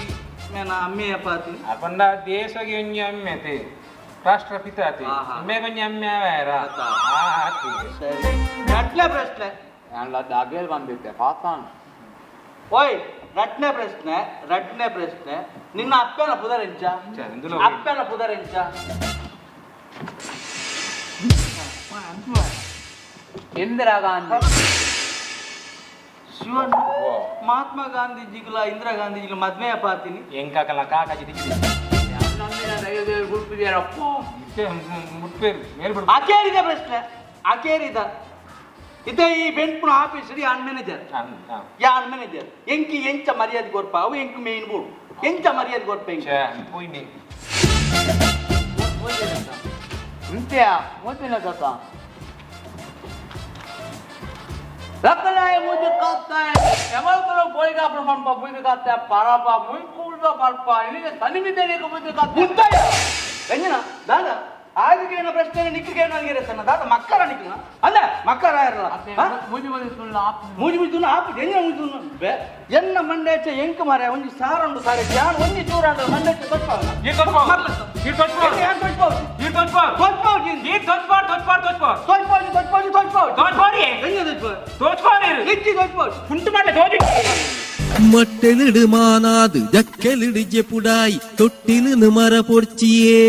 ಮೇನ ಅಮ್ಮೆಯ ಪಾತಿ ಅಪಂಡ ದೇಶಗೆ ಒಂಜಿ ಅಮ್ಮೆತೆ ರಾಷ್ಟ್ರಪಿತ ಆತಿ ಅಮ್ಮೆಗೊಂಜಿ ಅಮ್ಮೆ ಆವಾರ ಸರಿ ರಟ್ಲೆ ಪ್ರಶ್ನೆ ದಾಗೇಲ್ ಬಂದಿದ್ದೆ ಪಾತಾನ್ ಓಯ್ ರಟ್ನೆ ಪ್ರಶ್ನೆ ರಟ್ನೆ ಪ್ರಶ್ನೆ ನಿನ್ನ ಅಪ್ಪನ ಪುದರೆಂಚ ಅಪ್ಪನ ಪುದರೆಂಚ ಇಂದಿರಾ ಗಾಂಧಿ ಶಿವಣ್ಣ ಮಹಾತ್ಮ ಗಾಂಧೀಜಿಗಳ ಇಂದಿರಾ ಗಾಂಧೀಜಿಗಳ ಮದ್ವೆಯ ಪಾತೀನಿ ಎಂಕಾಕಲ್ಲ ಕಾಕಾಜಿ ದಿಕ್ಕಿದೆ ಅಕೇರಿದ ಪ್ರಶ್ನೆ ಅಕೇರಿದ ಇದೇ ಈ ಬೆಂಪುನ ಆಫೀಸ್ ಯಾನ್ ಮ್ಯಾನೇಜರ್ ಯಾನ್ ಮ್ಯಾನೇಜರ್ ಎಂಕಿ ಎಂಚ ಮರ್ಯಾದೆ ಕೊರ್ಪ ಅವು ಎಂಕ್ ಮೇನ್ ಬೋರ್ಡ್ ಎಂಚ ಮರ್ಯಾದೆ ಕೊರ್ಪ ಎಂಕಿ ಇಂತ್ಯಾ ಮೋತಿನ ಕಥ ಲಕ್ಕನಾಯ ಮುಜೆ ಕಾತ್ತಾಯ ಎಮಲ್ಕಲೋ ಪೋಯಿಗ ಪ್ರಮಣಪ ಮುಜೆ ಕಾತ್ತಾಯ ಪರಪ ಮುಯ್ ಕೂಳ್ದ ಪರ್ಪ ಇಲ್ಲಿಗೆ ಸನ್ನಿಮಿತೇನಿಗೆ ಮುಜೆ ಕಾತ್ತಾಯ ಉಂಟಾಯ ಎಂಜನ ದಾದಾ ಆದಿಗೇನ ಪ್ರಶ್ನೆ ನಿಕ್ಕಿಗೇನ ಅಲ್ಲಿರತ್ತನ ದಾದಾ ಮಕ್ಕಳ ನಿಕ್ಕಿನ ಅಲ್ಲ ಮಕ್ಕಳ ಇರಲ್ಲ ಮುಜಿ ಮುಜಿ ಸುಳ್ಳ ಮುಜಿ ಮುಜಿ ತುನ್ನ ಆಪು ಎಂಜನ ಮುಜಿ ತುನ್ನ ಬೆ ಎನ್ನ ಮಂಡೇಚ ಎಂಕ ಮಾರೆ ಒಂಜಿ ಸಾರಂಡು ಸಾರೆ ಜಾನ್ ಒಂಜಿ ಚೂರಾಂಡ ಮಂಡೇಚ ತೊಟ್ಪಾವ ಈ ತೊಟ್ಪಾವ ಈ ತೊಟ್ಪಾವ ಯಾನ್ ತೊಟ್ಪಾವ ಈ ತೊಟ್ಪಾವ ತೊಟ್ಪಾವ ಈ ತೊಟ್ಪಾವ ತೊಟ್ಪಾವ ತೊಟ್ಪಾವ ತೊಟ್ಪಾವ ತೊಟ್ಪಾವ ತೊಟ್ಪಾವ ತೊಟ್ಪಾವ ಎಂಜನ ತೊಟ್ಪಾವ ತೊಟ್ಪಾವ ಇಚ್ಚಿ ತೊಟ್ಪಾವ ಉಂಟು ಮಾಡಲೆ ತೋಜಿ ಮಟ್ಟೆಲಿಡು ಮಾನಾದು ಜಕ್ಕೆಲಿಡು ಜೆಪುಡಾಯಿ ತೊಟ್ಟಿಲು ಮರ ಪೊರ್ಚಿಯೇ.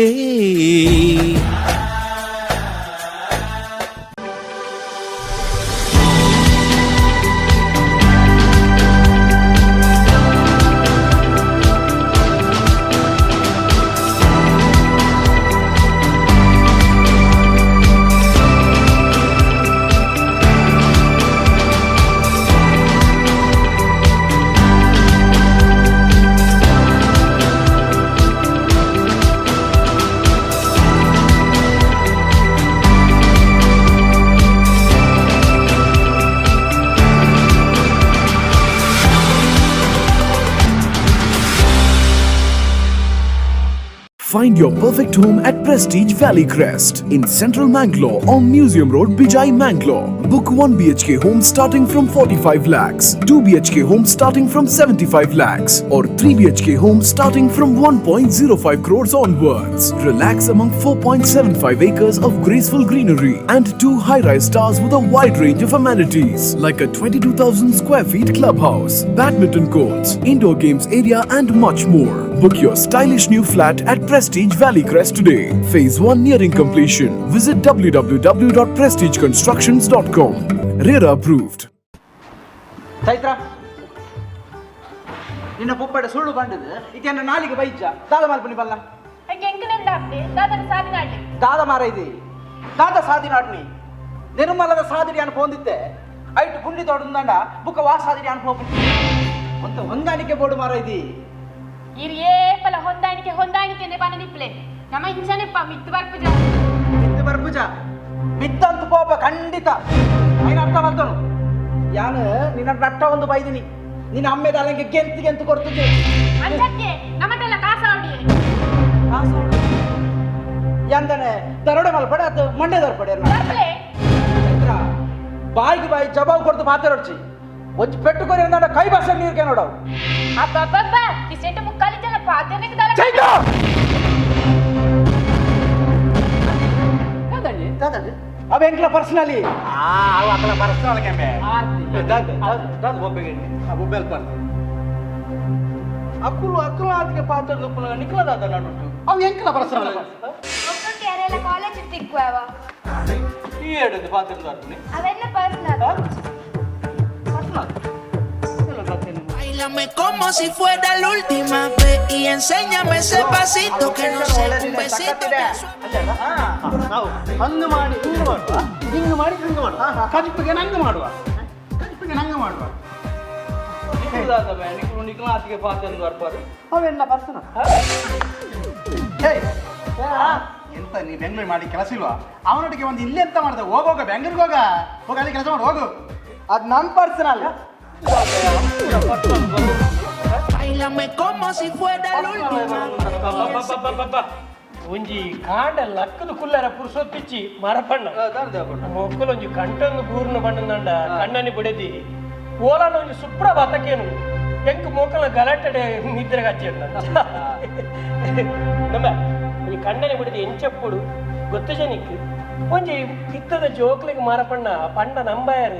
Find your perfect home at Prestige Valley Crest in Central Mangalore on Museum Road, Bijai, Mangalore. Book 1 BHK home starting from 45 lakhs, 2 BHK home starting from 75 lakhs, or 3 BHK home starting from 1.05 crores onwards. Relax among 4.75 acres of graceful greenery and two high-rise towers with a wide range of amenities like a 22,000 square feet clubhouse, badminton courts, indoor games area, and much more. Book your stylish new flat at Prestige Valley Crest today. Phase 1 nearing completion. Visit www.prestigeconstructions.com. RERA approved. Chaitra, ನಿನ್ನ ಪೊಪ್ಪಡ ಸುಳ್ಳು ಬಂದದ್ದು ಇದನ್ನ ನಾಲಿಗೆ ಬೈಜ ದಾದ ಮಾಲ್ಪನಿ ಬಲ್ಲ. ದಾದನ ಸಾಧಿ. ದಾದ ಮಾರ ಇದೆ ದಾದ ಸಾಧಿ ನಾಡ್ನಿ ನಿರ್ಮಲದ ಸಾಧಿ ಅನ್ಕೊಂಡಿದ್ದೆ ಐಟು ಗುಂಡಿ ತೋಟದಂಡ ಬುಕ್ಕ ವಾ ಸಾಧಿ ಅನ್ಕೋಬಿಟ್ಟು ಒಂದು ಹೊಂದಾಣಿಕೆ ಬೋರ್ಡ್ ಮಾರ ಇದೆ. ಇರಿಯೇ ಪಲ ಹೊಂದಾಣಿಕೆ ಹೊಂದಾಣಿಕೆ ಪನ ನಿಪ್ಲೆ ನಮ್ಮ ಇಂಚನೆಪ್ಪ ಮಿತ್ತು ಬರ್ಪುಜ. ಮಿತ್ತು ಬರ್ಪುಜ ಮಿತ್ತಂತ ಕೋಪ ಖಂಡಿತ ಐನ ಅರ್ಥ ಮಾಡ್ತಾನು. ಯಾನು ನಿನ್ನ ರಟ್ಟ ಒಂದು ಬೈದಿನಿ ನಿನ್ನ ಅಮ್ಮೆದ ಅಲ್ಲಂಗೆ ಗೆಂತು ಗೆಂತು ಕೊಡ್ತಿದ್ದೆ. ಅಂಚಕ್ಕೆ ನಮ್ಮಟೆಲ್ಲ ಕಾಸಾವಡಿ. ಕಾಸಾವಡಿ ಎಂದನೆ ದರೋಡೆ ಮಲ್ಪಡೆ ಅದು ಮಂಡೆ ದರ್ಪಡೆ ಬಾಯಿಗೆ ಬಾಯಿ ಜವಾಬ್ ಕೊಡ್ತು ಮಾತಾಡೋಡ್ಚಿ ಒಂಜಿ ಪೆಟ್ಟು ಕೊರಿ ಅಂದಾಂಡ ಕೈ ಭಾಷೆ ನೀರು ಕೇನೋಡವು. ಅಬ್ಬಬ್ಬಬ್ಬ ಕಿಸೆಟ್ ಮುಕ್ಕಾಲಿ ಜನ ಪಾತೆನೆಗೆ ದಾಲ. ಚೈತ್ರ ದಾದಂಡಿ ದಾದಂಡಿ ಅವ ಎಂಕ್ಲ ಪರ್ಸನಲಿ ಆ ಅವ ಅಕಲ ಪರ್ಸನಲ್ ಕೆಂಬೆ ದಾದ ದಾದ ಬೊಬ್ಬೆಗೆ ಆ ಬೊಬ್ಬೆಲ್ ಪರ್ ಅಕ್ಕುಲು ಅಕ್ಕುಲು ಆತಿಗೆ ಪಾತ್ರ ದುಪ್ಪನ ನಿಕ್ಲ ದಾದ ನಡುಟು ಅವ ಎಂಕ್ಲ ಪರ್ಸನಲ್ ಒಕ್ಕಕ್ಕೆ ಯಾರೆಲ್ಲ ಕಾಲೇಜ್ ತಿಕ್ಕುವ ಈ ಎಡದು ಪಾತ್ರ ದಾದನಿ ಅವೆಲ್ಲ personal. Personal. Báilame como si fuera la última vez y enséñame ese pasito que no sé, un besito bien ನಾವು ಹಂಗ ಮಾಡಿ ಹಿಂಗ ಮಾಡುವ, ಹಿಂಗ ಮಾಡಿ ಹಂಗ ಮಾಡುವ, ಕಜಿಪಿಗೆ ನಂಗೆ ಮಾಡುವ, ಕಜಿಪಿಗೆ ನಂಗೆ ಮಾಡುವ. ಅವೆಲ್ಲ ಪರ್ಸನ. ಎಂತ ನೀ ಬೆಂಗಳೂರು ಮಾಡಿ ಕೆಲಸ ಇಲ್ವಾ? ಅವನೊಟ್ಟಿಗೆ ಒಂದು ಇಲ್ಲಿ ಎಂತ ಮಾಡ್ದೆ? ಹೋಗೋಗ ಬೆಂಗಳೂರಿಗೆ ಹೋಗ, ಹೋಗ ಅಲ್ಲಿ ಕೆಲಸ ಮಾಡು ಹೋಗು. ಅದು ನನ್ನ personal. Báilame como si fuera la última. ಒಂಜಿ ಕಾಂಡ ಲಕ್ಕದ ಕುಲ್ಲರ ಪುರುಸೊತ್ತಿಚ್ಚಿ ಮರಪಣ್ಣ ಮೊಕ್ಕಲೊಂಜಿ ಕಂಟೊಂದು ಗೂರ್ನ ಬಣ್ಣದಂಡ ಕಣ್ಣನಿ ಬಿಡದಿ ಓಲಾನ ಒಂಜಿ ಸುಪ್ರಭಾತಕ್ಕೇನು ಎಂಕ್ ಮೋಕಲ ಗಲಾಟೆ ನಿದ್ರೆಗಾಚಿ ನಮ್ಮ ಈ ಕಣ್ಣನಿ ಬಿಡದಿ ಎಂಚಪ್ಪುಡು ಗೊತ್ತು ಜನಿಕ್ ಒಂಜಿ ಇತ್ತದ ಜೋಕ್ಲಿಗೆ ಮಾರಪಣ್ಣ ಪಂಡ ನಂಬಾಯರು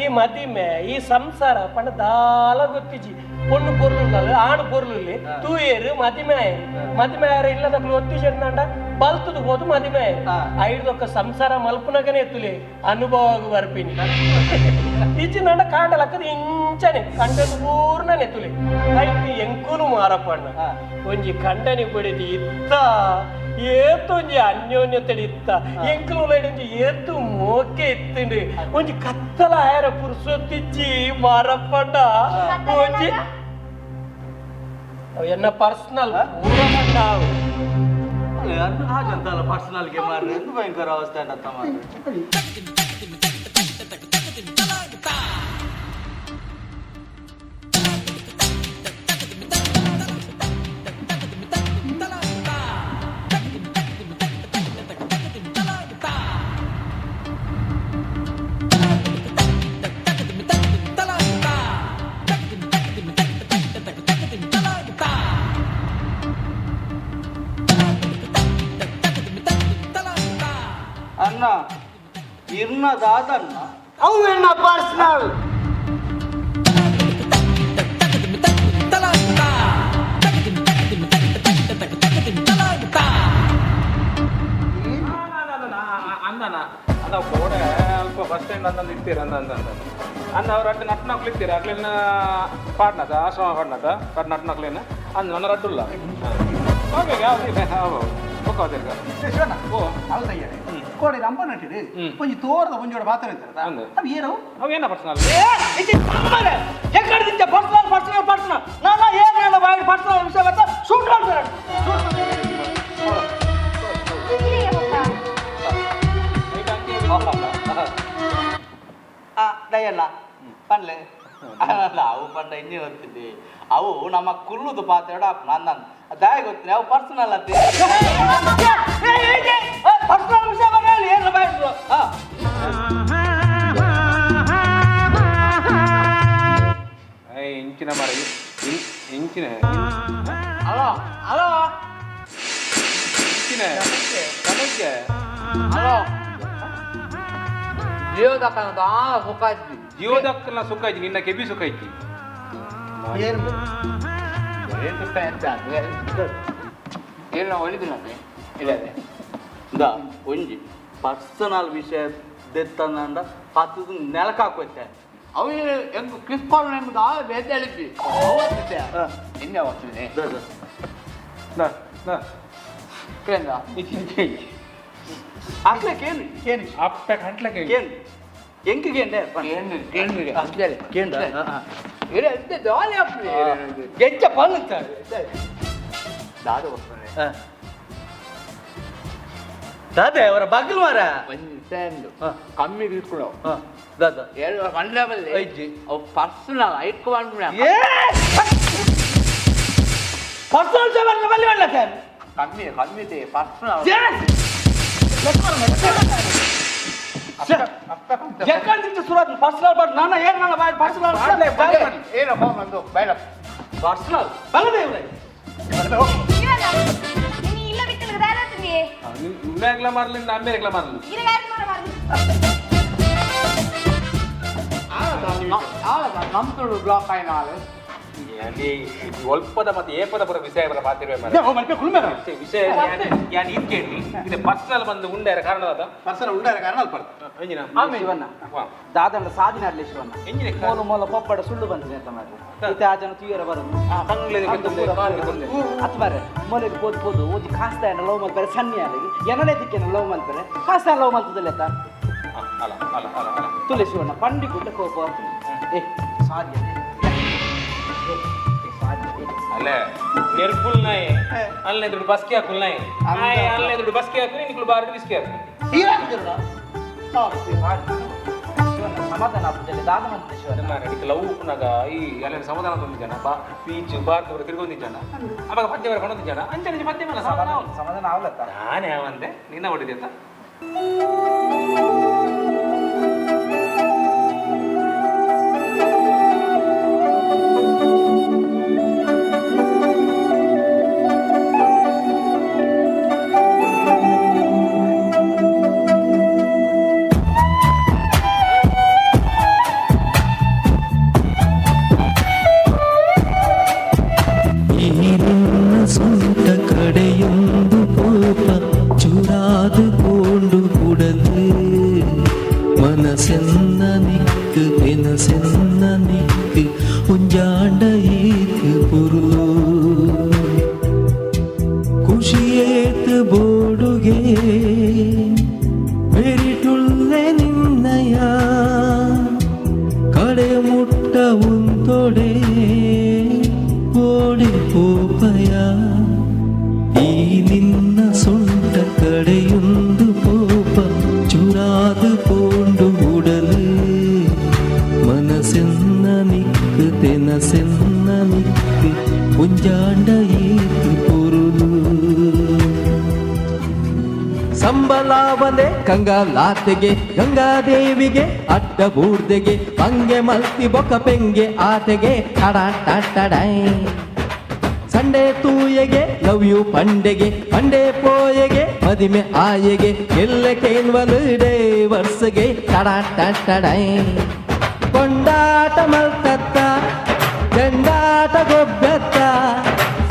ಈ ಮದಿಮೆ ಈ ಸಂಸಾರ ಪಂಡ ದಾಲ ಗೊತ್ತಿಜಿ ಪೊಣ್ಣು ಪೊರ್ಲು ಆಣು ಪೊರ್ಲು ತೂಯೇರು ಮದಿಮೆ ಆಯರು ಮದಿಮೆ ಆಯರು ಇಲ್ಲದಕ್ಲು ಒತ್ತಿಜಂಡ ಬಲ್ತದು ಹೋದು ಮದಿಮೆ ಆಯರು ಐಡ್ದೊಕ್ಕ ಸಂಸಾರ ಮಲ್ಪನಗನೆ ಎತ್ತುಲೆ ಅನುಭವ ಬರ್ಪಿನಿ ಈಚೆ ನಂಡ ಕಾಂಡ ಲಕ್ಕದ ಇಂಚನೆ ಕಂಡದ ಪೂರ್ಣನೆ ಎತ್ತುಲೆ ಐತಿ ಎಂಕುಲು ಮಾರಪಣ್ಣ ಒಂಜಿ ಕಂಡನಿ ಬಿಡಿದಿ ಇತ್ತ ಏತೊಂಜಿ ಅನ್ಯೋನ್ಯತೆ ಇತ್ತ ಎಂಕುಲು ಒಂಜಿ ಏತು ಮೋಕೆ ಇತ್ತಂಡು ಒಂಜಿ ಕತ್ತಲ ಆಯರ ಪುರುಸೊತ್ತಿಚ್ಚಿ ಮಾರಪ್ಪಣ್ಣ ಒಂಜಿ ಎನ್ನ ಪರ್ಸನಲ್ ಪೂರಮಣ್ಣ ಹಾಗಂತಲ್ಲ ಪರ್ಸನಲ್ಗೆ ಮಾರ್ರೆ ಭಯಂಕರ ಅವಸ್ಥೆ ಅಂತ ಮಾರ್ರೆ. ಅಣ್ಣ ಇರ್ನ ದಾದಣ್ಣ ಅವು ಎನ್ನ ಪರ್ಸನಲ್. ಅಂದ ಕೋಡೆ ಅಲ್ಪ ಬಸ್ ಸ್ಟ್ಯಾಂಡ್ ಅಂದಂದು ಇತ್ತೀರ ಅಂದ ಅಂದ ಅಂದ ಅಂದ ಅವ್ರು ಅಡ್ಡ ನಟ್ನಕ್ಲು ಇತ್ತೀರ ಅಕ್ಲಿನ ಪಾಡ್ನತ ಆಶ್ರಮ ಪಾಡ್ನತ ಕಡ್ ನಟ್ನಕ್ಲೇನ ಅಂದ್ ನನ್ನ ರಡ್ಡುಲ್ಲ ಓಕೆ ಯಾವ್ದು ಹೌದು ಒಕ್ಕ ಶಿವಣ್ಣ ಓ ಅಲ್ಲ ತಯ್ಯಾರೆ ಕೋಡೆ ರಂಬ ನಟ್ಟಿಡು ಒಂಜಿ ತೋರದ ಒಂಜೋಡ ಪಾತ್ರ ಇರ್ತಾರ ಅವು ಏನು ಅವು ಏನ ಪರ್ಸನಲ್ ಎಕ್ಕಡ ದಿಂಚ ಪರ್ಸನಲ್ ಪರ್ಸನಲ್ ಪರ್ಸನಲ್ ನಾನಾ ಏನ ಬಾಯಿ ಪರ್ಸನಲ್ ವಿಷಯ ಬರ್ತಾ ಶೂಟ್ ಮಾಡ್ತಾರೆ. ದಯಣ್ಣ ಪನ್ಲೆ ಅಲ್ಲ ಅವು ಪಂಡ ಇನ್ನೇ ಗೊತ್ತಿದ್ದೆ ಅವು ನಮ್ಮ ಕುಲ್ಲುದು ಪಾತ್ರ ನನ್ನ ದಾಯ ಗೊತ್ತಿಲ್ಲ ಅವು ಪರ್ಸನಲ್ ಅತ್ತೆ ಪರ್ಸನಲ್ ವಿಷಯ ಬರಲಿ ಏನು ಬಾಯಿ. ಇಂಚಿನ ಮರ ಇಂಚಿನ ಹಲೋ ಹಲೋ ಇಂಚಿನ ಸಮಸ್ಯೆ ಹಲೋ ಜೀವದಕ್ಕನ ಸುಖ ಐತಿ ಜೀವದಕ್ಕನ ಸುಖ ಐತಿ ನಿನ್ನ ಕೆಬಿ ಸುಖ ಐತಿ ಏನು ಒಳಿದಿಲ್ಲ ಇಲ್ಲ ಇಂದ ಒಂಜಿ ಪರ್ಸನಲ್ ವಿಷಯ ದೆತ್ತಂದ ಪತ್ತದ ನೆಲಕ್ಕೆ ಹಾಕೋತ್ತೆ ಅವು ಎಂಕ್ ಕಿಸ್ಕೊಂಡು ನಿಮ್ಗೆ ಆ ಬೇತೆ ನಿನ್ನೆ ಹೋಗ್ತೀನಿ ಹಾಕ್ಲಿಕ್ಕೆ ಏನು ಏನು ಅಪ್ಪ ಕಂಟ್ಲಕ್ಕೆ ಏನು ಎಂಕ್ ಗೇಂಡೆ ಕೇಂದ್ರ ಗೆಜ್ಜ ಪನ್ನುತ್ತಾರೆ ದಾದ ಹೋಗ್ತಾನೆ ದಾದೆ ಅವರ ಬಗ್ಲು ಮಾರ ಕಮ್ಮಿ ಇಟ್ಕೊಳ್ಳೋ ದಾದ ಎರಡು ಮಂಡಲದಲ್ಲಿ ಅವು ಪರ್ಸನಲ್ ಐಕ್ ಪರ್ಸನಲ್ ಬಲ್ಲಿ ಒಳ್ಳೆ ಕಮ್ಮಿ ಕಮ್ಮಿ ಇದೆ ಪರ್ಸನಲ್ ಎಕ್ಕಂತ ಸುರಾತ್ ಪರ್ಸನಲ್ ಬಟ್ ನಾನು ಏನು ನನ್ನ ಬಾಯ್ ಪರ್ಸನಲ್ ಏನಪ್ಪ ಬಂದು ಬೈಲ ಪರ್ಸನಲ್ ಬಲ್ಲದೆ ಇವ್ರೆ ಇಲ್ಲ ಬಿಟ್ಟಲು ದಾರತ್ನಿ ನಿಮ್ಮೆಗ್ಲ ಮಾರ್ಲಿ ನಮ್ಮೆಗ್ಲ ಮಾರ್ಲಿ ನಮ್ಮ ಬ್ಲಾಕ್ ಆಯ್ನಾಳು ಅಲ್ಲಿ ಒಲ್ಪದ ಮತ್ತೆ ಏಪದ ಪರ ವಿಷಯ ಬರ ಮಾತಿರುವೆ ವಿಷಯ ಯಾನ್ ಇದು ಕೇಳಿ ಇದು ಪರ್ಸನಲ್ ಬಂದು ಉಂಡಾರ ಕಾರಣ ಅದ ಪರ್ಸನಲ್ ಉಂಡಾರ ಕಾರಣ ಅಲ್ಪ ಶಿವಣ್ಣ ದಾದಂಡ ಸಾಧನೆ ಆಡ್ಲಿ ಶಿವಣ್ಣ ಮೋಲ ಮೋಲ ಪೊಪ್ಪಡ ಸುಳ್ಳು ಬಂದಿದೆ ಅಂತ ಮಾರ್ರೆ ಇತ್ತೆ ಆ ಜನ ತುಯ್ಯರ ಬರೋದು ಅತ್ ಮಾರ್ರೆ ಮೊಲೆಗೆ ಪೋದು ಪೋದು ಓದಿ ಕಾಸ್ತಾಯನ ಲವ್ ಮಲ್ಪರೆ ಸನ್ನಿ ಆಗಿ ಏನನೇ ದಿಕ್ಕೇನ ಲವ್ ಮಲ್ಪರೆ ಕಾಸ್ತಾಯ ಲವ್ ಮಲ್ತದಲ್ಲ ಅಲ್ಲ ಅಲ್ಲ ಅಲ್ಲ ಅಲ್ಲ ತುಲೆ ಶಿವಣ್ಣ ಪಂಡಿ ಗುಡ್ಡ ಕೋಪ ಏ ಸಾಧ್ಯ ಅಲ್ಲೇ ನೆರ್ಪುಲ್ ನಾಯಿ ಅಲ್ಲೇ ದುಡ್ಡು ಬಸ್ಕಿ ಹಾಕುಲ್ ನಾಯಿ ಅಲ್ಲೇ ದುಡ್ಡು ಬಸ್ಕಿ ಹಾಕು ನಿಕ್ಲು ಬಾರಿ ಬಿಸ್ಕಿ ಹಾಕು ಸಮಾಧಾನ ಆಪುಜಲ್ಲಿ ದಾದ ಮಂತ್ರಿ ಶಿವಣ್ಣ ಲವ್ ಉಪ್ಪುನಾಗ ಈ ಅಲ್ಲ ಸಮಾಧಾನ ತಂದು ಜನ ಬಾ ಬೀಚ್ ಬಾರ್ ತೋರ ತಿರ್ಗೊಂದಿ ಜನ ಅವಾಗ ಪದ್ಯ ಬರ ಕೊಂಡೊಂದು ಜನ ಅಂಚನೆ ಪದ್ಯ ಮೇಲೆ ಸಮಾಧಾನ ಸಮಾಧಾನ ಆಗ್ಲತ್ತ ನಾನೇ ಯಾವಂದೆ ನಿನ್ನ ಹೊಡಿದೆ ಅಂತ ಸುಂಟ ಕಡೆಯೊಂದು ಕೋಪ ಚೂರಾದು ಕೊಂಡು ಕುಡದು ಮನಸ್ಸೆನ್ನ ನಿಕ್ಕು ಬೆನಸೆನ್ನ ನಿಕ್ಕು ಉಂಜಾಂಡ ಈತು ಪುರುಲು ಖುಷಿಯೇತು ಬೋಡುಗೆ ಬೆರಿಟುಳ್ಳೆ ನಿನ್ನಯ ಕಡೆ ಮುಟ್ಟ ಉಂತೊಡೆ ಓಡಿ ಪೋಪಯ ಈ ನಿನ್ನ ಸೊಂಟ ಕಡೆಯೊಂದು ಕೋಪ ಚುರಾದು ಪೋಂಡು ಉಡಲು ಮನಸ್ಸೆನ್ನ ನಿಕ್ಕು ತೆನಸೆನ್ನ ನಿಕ್ಕು ಉಂಜಾಂಡ ಈತು ಪೊರುಲು ಸಂಬಲಾವನೆ ಕಂಗಾಲಾತೆಗೆ ಗಂಗಾದೇವಿಗೆ ಅಡ್ಡ ಬೂರ್ದೆಗೆ ಪಂಗೆ ಮಲ್ತಿ ಬೊಕ ಪೆಂಗೆ ಆತೆಗೆ ಟಡ ಟಡೈ ಸಂಡೆ ತೂಯೆಗೆ ಲವ್ you ಪಂಡೆಗೆ ಪಂಡೆ ಪೋಯೆಗೆ ಮದಿಮೆ ಆಯೆಗೆ ಎಲ್ಲ ಕೇನ್ವಲು ಡೇ ವರ್ಷಗೆ ಟಡ ಟಡೈ ಕೊಂಡಾಟ ಮಲ್ತತ್ತ ಜಂಡಾಟ ಗೊಬ್ಬೆತ್ತ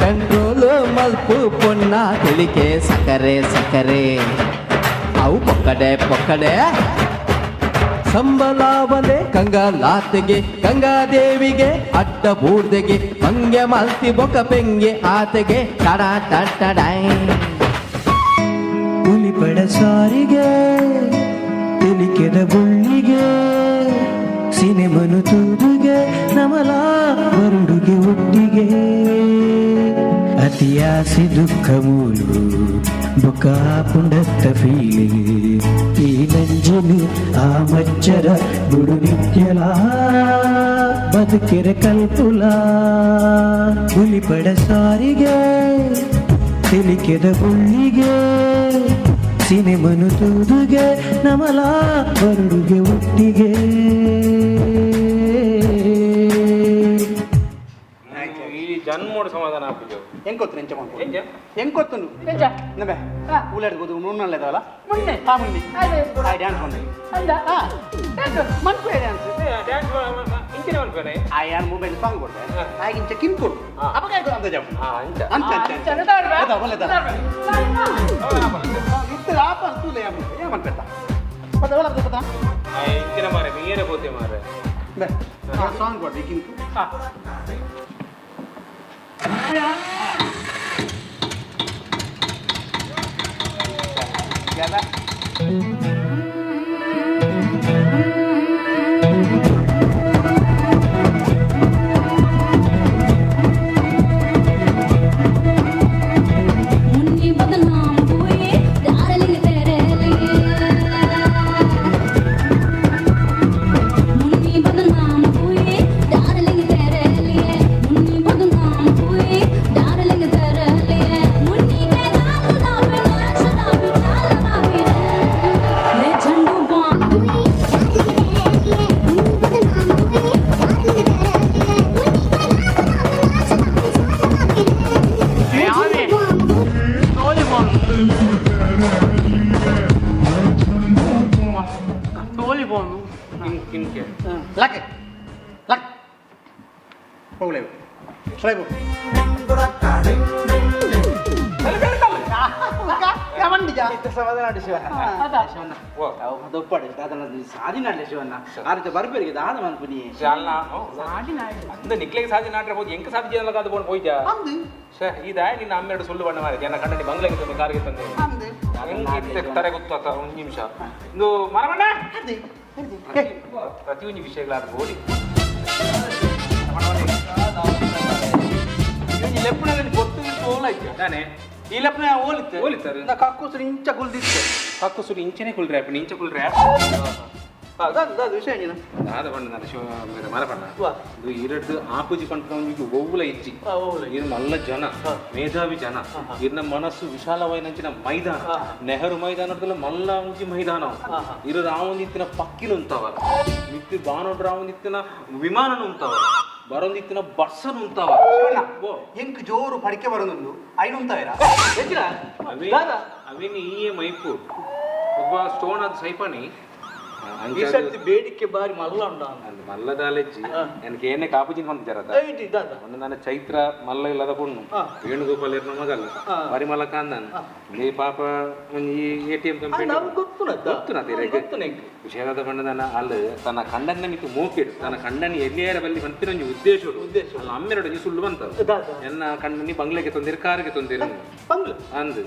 ಕಂಟ್ರೋಲು ಮಲ್ಪು ಪೊನ್ನ ತಿಳಿಕೆ ಸಕರೆ ಸಕರೆ ಅವು ಪೊಕ್ಕಡೆ ಪೊಕ್ಕಡೆ ಸಂಬಲಾವನೆ ಕಂಗಲಾತೆಗೆ ಗಂಗಾದೇವಿಗೆ ಅಡ್ಡ ಬೂರ್ದೆಗೆ ಮಂಗೆ ಮಲ್ತಿ ಬೊಕ ಪೆಂಗೆ ಆತೆಗೆ ಟಡ ಟಡೈ. ಹುಲಿಪಡ ಸಾರಿಗೆ ತೆಲಿಕೆದ ಬುಳ್ಳಿಗೆ ಸಿನಿಮನು ತೂದುಗೆ ನಮಲ ಬರುಡುಗೆ ಒಟ್ಟಿಗೆ ಅತಿಯಾಸಿ ದುಃಖ ಮೂಲು ಬೊಕ ಪುಂಡತ್ತ ಫೀಲಿ ಈ ನಂಜನು ಆ ಮಚ್ಚರ ಬುಡು ನಿತ್ಯಲ ಬದುಕಿರ ಕಲ್ಪುಲ ಹುಲಿಪಡ ಸಾರಿಗೆ ತಿಳಿಕೆದ ಬುಳ್ಳಿಗೆ ಸಿನಿಮನು ತೂದುಗೆ ನಮಲ ಬರುಡುಗೆ ಒಟ್ಟಿಗೆ. ಈ ಜನ್ಮೋಡು ಸಮಾಧಾನ ಆಪುಜು ಎಂಕೊತ್ತು ಎಂಚ ಮಾಡ್ಕೊ ಎಂಕೊತ್ತು ನಬೆ ಊಲಾಡ್ಬೋದು ಮುನ್ನಲ್ಲೇದಲ್ಲ ಮುನ್ನೆ ಆ ಮುನ್ನಿ ಆ ಡ್ಯಾನ್ಸ್ ಬಂದೆ ಅಂದ ಮನ್ಪೆ ಡ್ಯಾನ್ಸ್ ಡ್ಯಾನ್ಸ್ ಇಂಚಿನ ಮನ್ಪೇನೆ ಆ ಯಾನ್ ಮೊಬೈಲ್ ಸಾಂಗ್ ಕೊಡ್ತೆ ಆಗ ಇಂಚ ಕಿನ್ ಕೊಡು ಅಪಗ ಅಂದ ಜಾಬ್ ಅಂಚ ಅಂಚ ಅಂಚ ಒಳ್ಳೆ ಇತ್ತು ಆಪ ಅಂತೂಲೆ ಯಾ ಮನ್ಪೆತ್ತ ಪದ ಒಲ್ಲ ಪದ ಇಂಚಿನ ಮಾರೆ ಮೀರೆ ಬೋತೆ ಮಾರೆ ಬೆ ಸಾಂಗ್ ಕೊಡ್ರಿ ಕಿನ್ मुन्नी बदनाम हुए डार्लिंग तेरे लिए, मुन्नी बदनाम हुए डार्लिंग तेरे लिए, मुन्नी बदनाम हुए डार्लिंग तेरे लिए, मुन्नी के गाल गुलाबी नाक शराबी चाल गुलाबी ले झंडू बाम हुए ಲಕ್ ಲಕ್ ಹೋಗ್ಲೇ ಸರಿ ಅಂದ ನಿಕ್ಲೆಗೆ ಸಾಧಿ ನಾಟ್ರೆ ಹೋಗಿ ಎಂಕ ಸಾಧಿ ಜನ ಕಾದು ಕೊಂಡು ಹೋಯ್ತಾ ಇದಾಯ ನಿನ್ನ ಅಮ್ಮೆರಡು ಸುಳ್ಳು ಬಣ್ಣ ಮಾರೆ ಜನ ಕಣ್ಣಿ ಬಂಗ್ಲೆಗೆ ತಂದೆ ಕಾರಿಗೆ ತಂದೆ ತರೆ ಗೊತ್ತಾತ ಒಂದು ನಿಮಿಷ ಇದು ಮರಮಣ್ಣ ಪ್ರತಿಯೊಂದು ವಿಷಯಗಳಾದ ಗೋಡಿ ಈ ಲೆಪ್ಪನ ಹೋಲಿತ್ತು ಹೋಲಿತ್ತಾರೆ ಕಕ್ಕುಸುರು ಇಂಚ ಕುಲ್ದಿತ್ತು ಕಕ್ಕುಸುರು ಇಂಚನೆ ಕುಲ್ರೆ ಅಪ್ಪ ಇಂಚ ಕುಲ್ರೆ ಅದು ವಿಷಯ ನೀನು ದಾದ ಬಣ್ಣ ನಾನು ಶಿವ ಮರಪಣ್ಣ ಇದು ಎರಡು ಆಪುಜಿ ಪಂಪನ ಒವ್ವುಲ ಇಜ್ಜಿ ಇದು ಮಲ್ಲ ಜನ ಮೇಧಾವಿ ಜನ ಇರ್ನ ಮನಸ್ಸು ವಿಶಾಲವಾಯಿನಂಚಿನ ಮೈದಾನ ನೆಹರು ಮೈದಾನದಲ್ಲಿ ಮಲ್ಲ ಒಂಜಿ ಮೈದಾನ ಇರು ರಾವೊಂದಿತ್ತಿನ ಪಕ್ಕಿನ ಉಂತವ ಮಿತ್ತಿ ಬಾನೋಡ್ ರಾವೊಂದಿತ್ತಿನ ವಿಮಾನನ ಉಂತವ ಬರೊಂದಿತ್ತಿನ ಬಸ್ಸನ್ ಉಂತವ ಎಂಕ್ ಜೋರು ಪಡಿಕೆ ಬರೋದುಂಡು ಐನು ಉಂತವೇರ ಅವೇನು ಈ ಮೈಪು ಒಬ್ಬ ಸ್ಟೋನ್ ಅದು ಸೈಪಾನಿ ಈ ಸರ್ತಿ ಬೇಡಿಕೆ ಬಾರಿ ಮಲ್ಲ ಉಂಟು ಮಲ್ಲದಾಲೆಜ್ಜಿ ನನಗೆ ಏನೇ ಕಾಪುಜಿನ ಹೊಂದಿದ್ದಾರ ಒಂದು ನನ್ನ ಚೈತ್ರ ಮಲ್ಲ ಇಲ್ಲದ ಪೊಣ್ಣು ವೇಣುಗೋಪಾಲ್ ಇರ್ನ ಮಗಲ್ಲ ಬಾರಿ ಮಲ್ಲ ಕಾಂದಾನ ಲೇ ಪಾಪ ಒಂಜಿ ಎ ಟಿ ಎಂ ಕಂಪ್ಯೂಟರ್ ವಿಷಯದ ಬಣ್ಣದನ ಅಲ್ಲ ತನ್ನ ಕಂಡನ್ನ ಮಿತ್ತು ಮೋಕಿಡು ತನ್ನ ಕಂಡನಿ ಎಲ್ಲಿಯಾರ ಬಲ್ಲಿ ಬಂತಿನ ಒಂಜಿ ಉದ್ದೇಶ ಅಲ್ಲ ಅಮ್ಮೆರಡು ಒಂಜಿ ಸುಳ್ಳು ಬಂತ ಎನ್ನ ಕಂಡನಿ ಬಂಗ್ಲೆಗೆ ತೊಂದಿರು ಕಾರಿಗೆ ತೊಂದಿರು ಅಂದು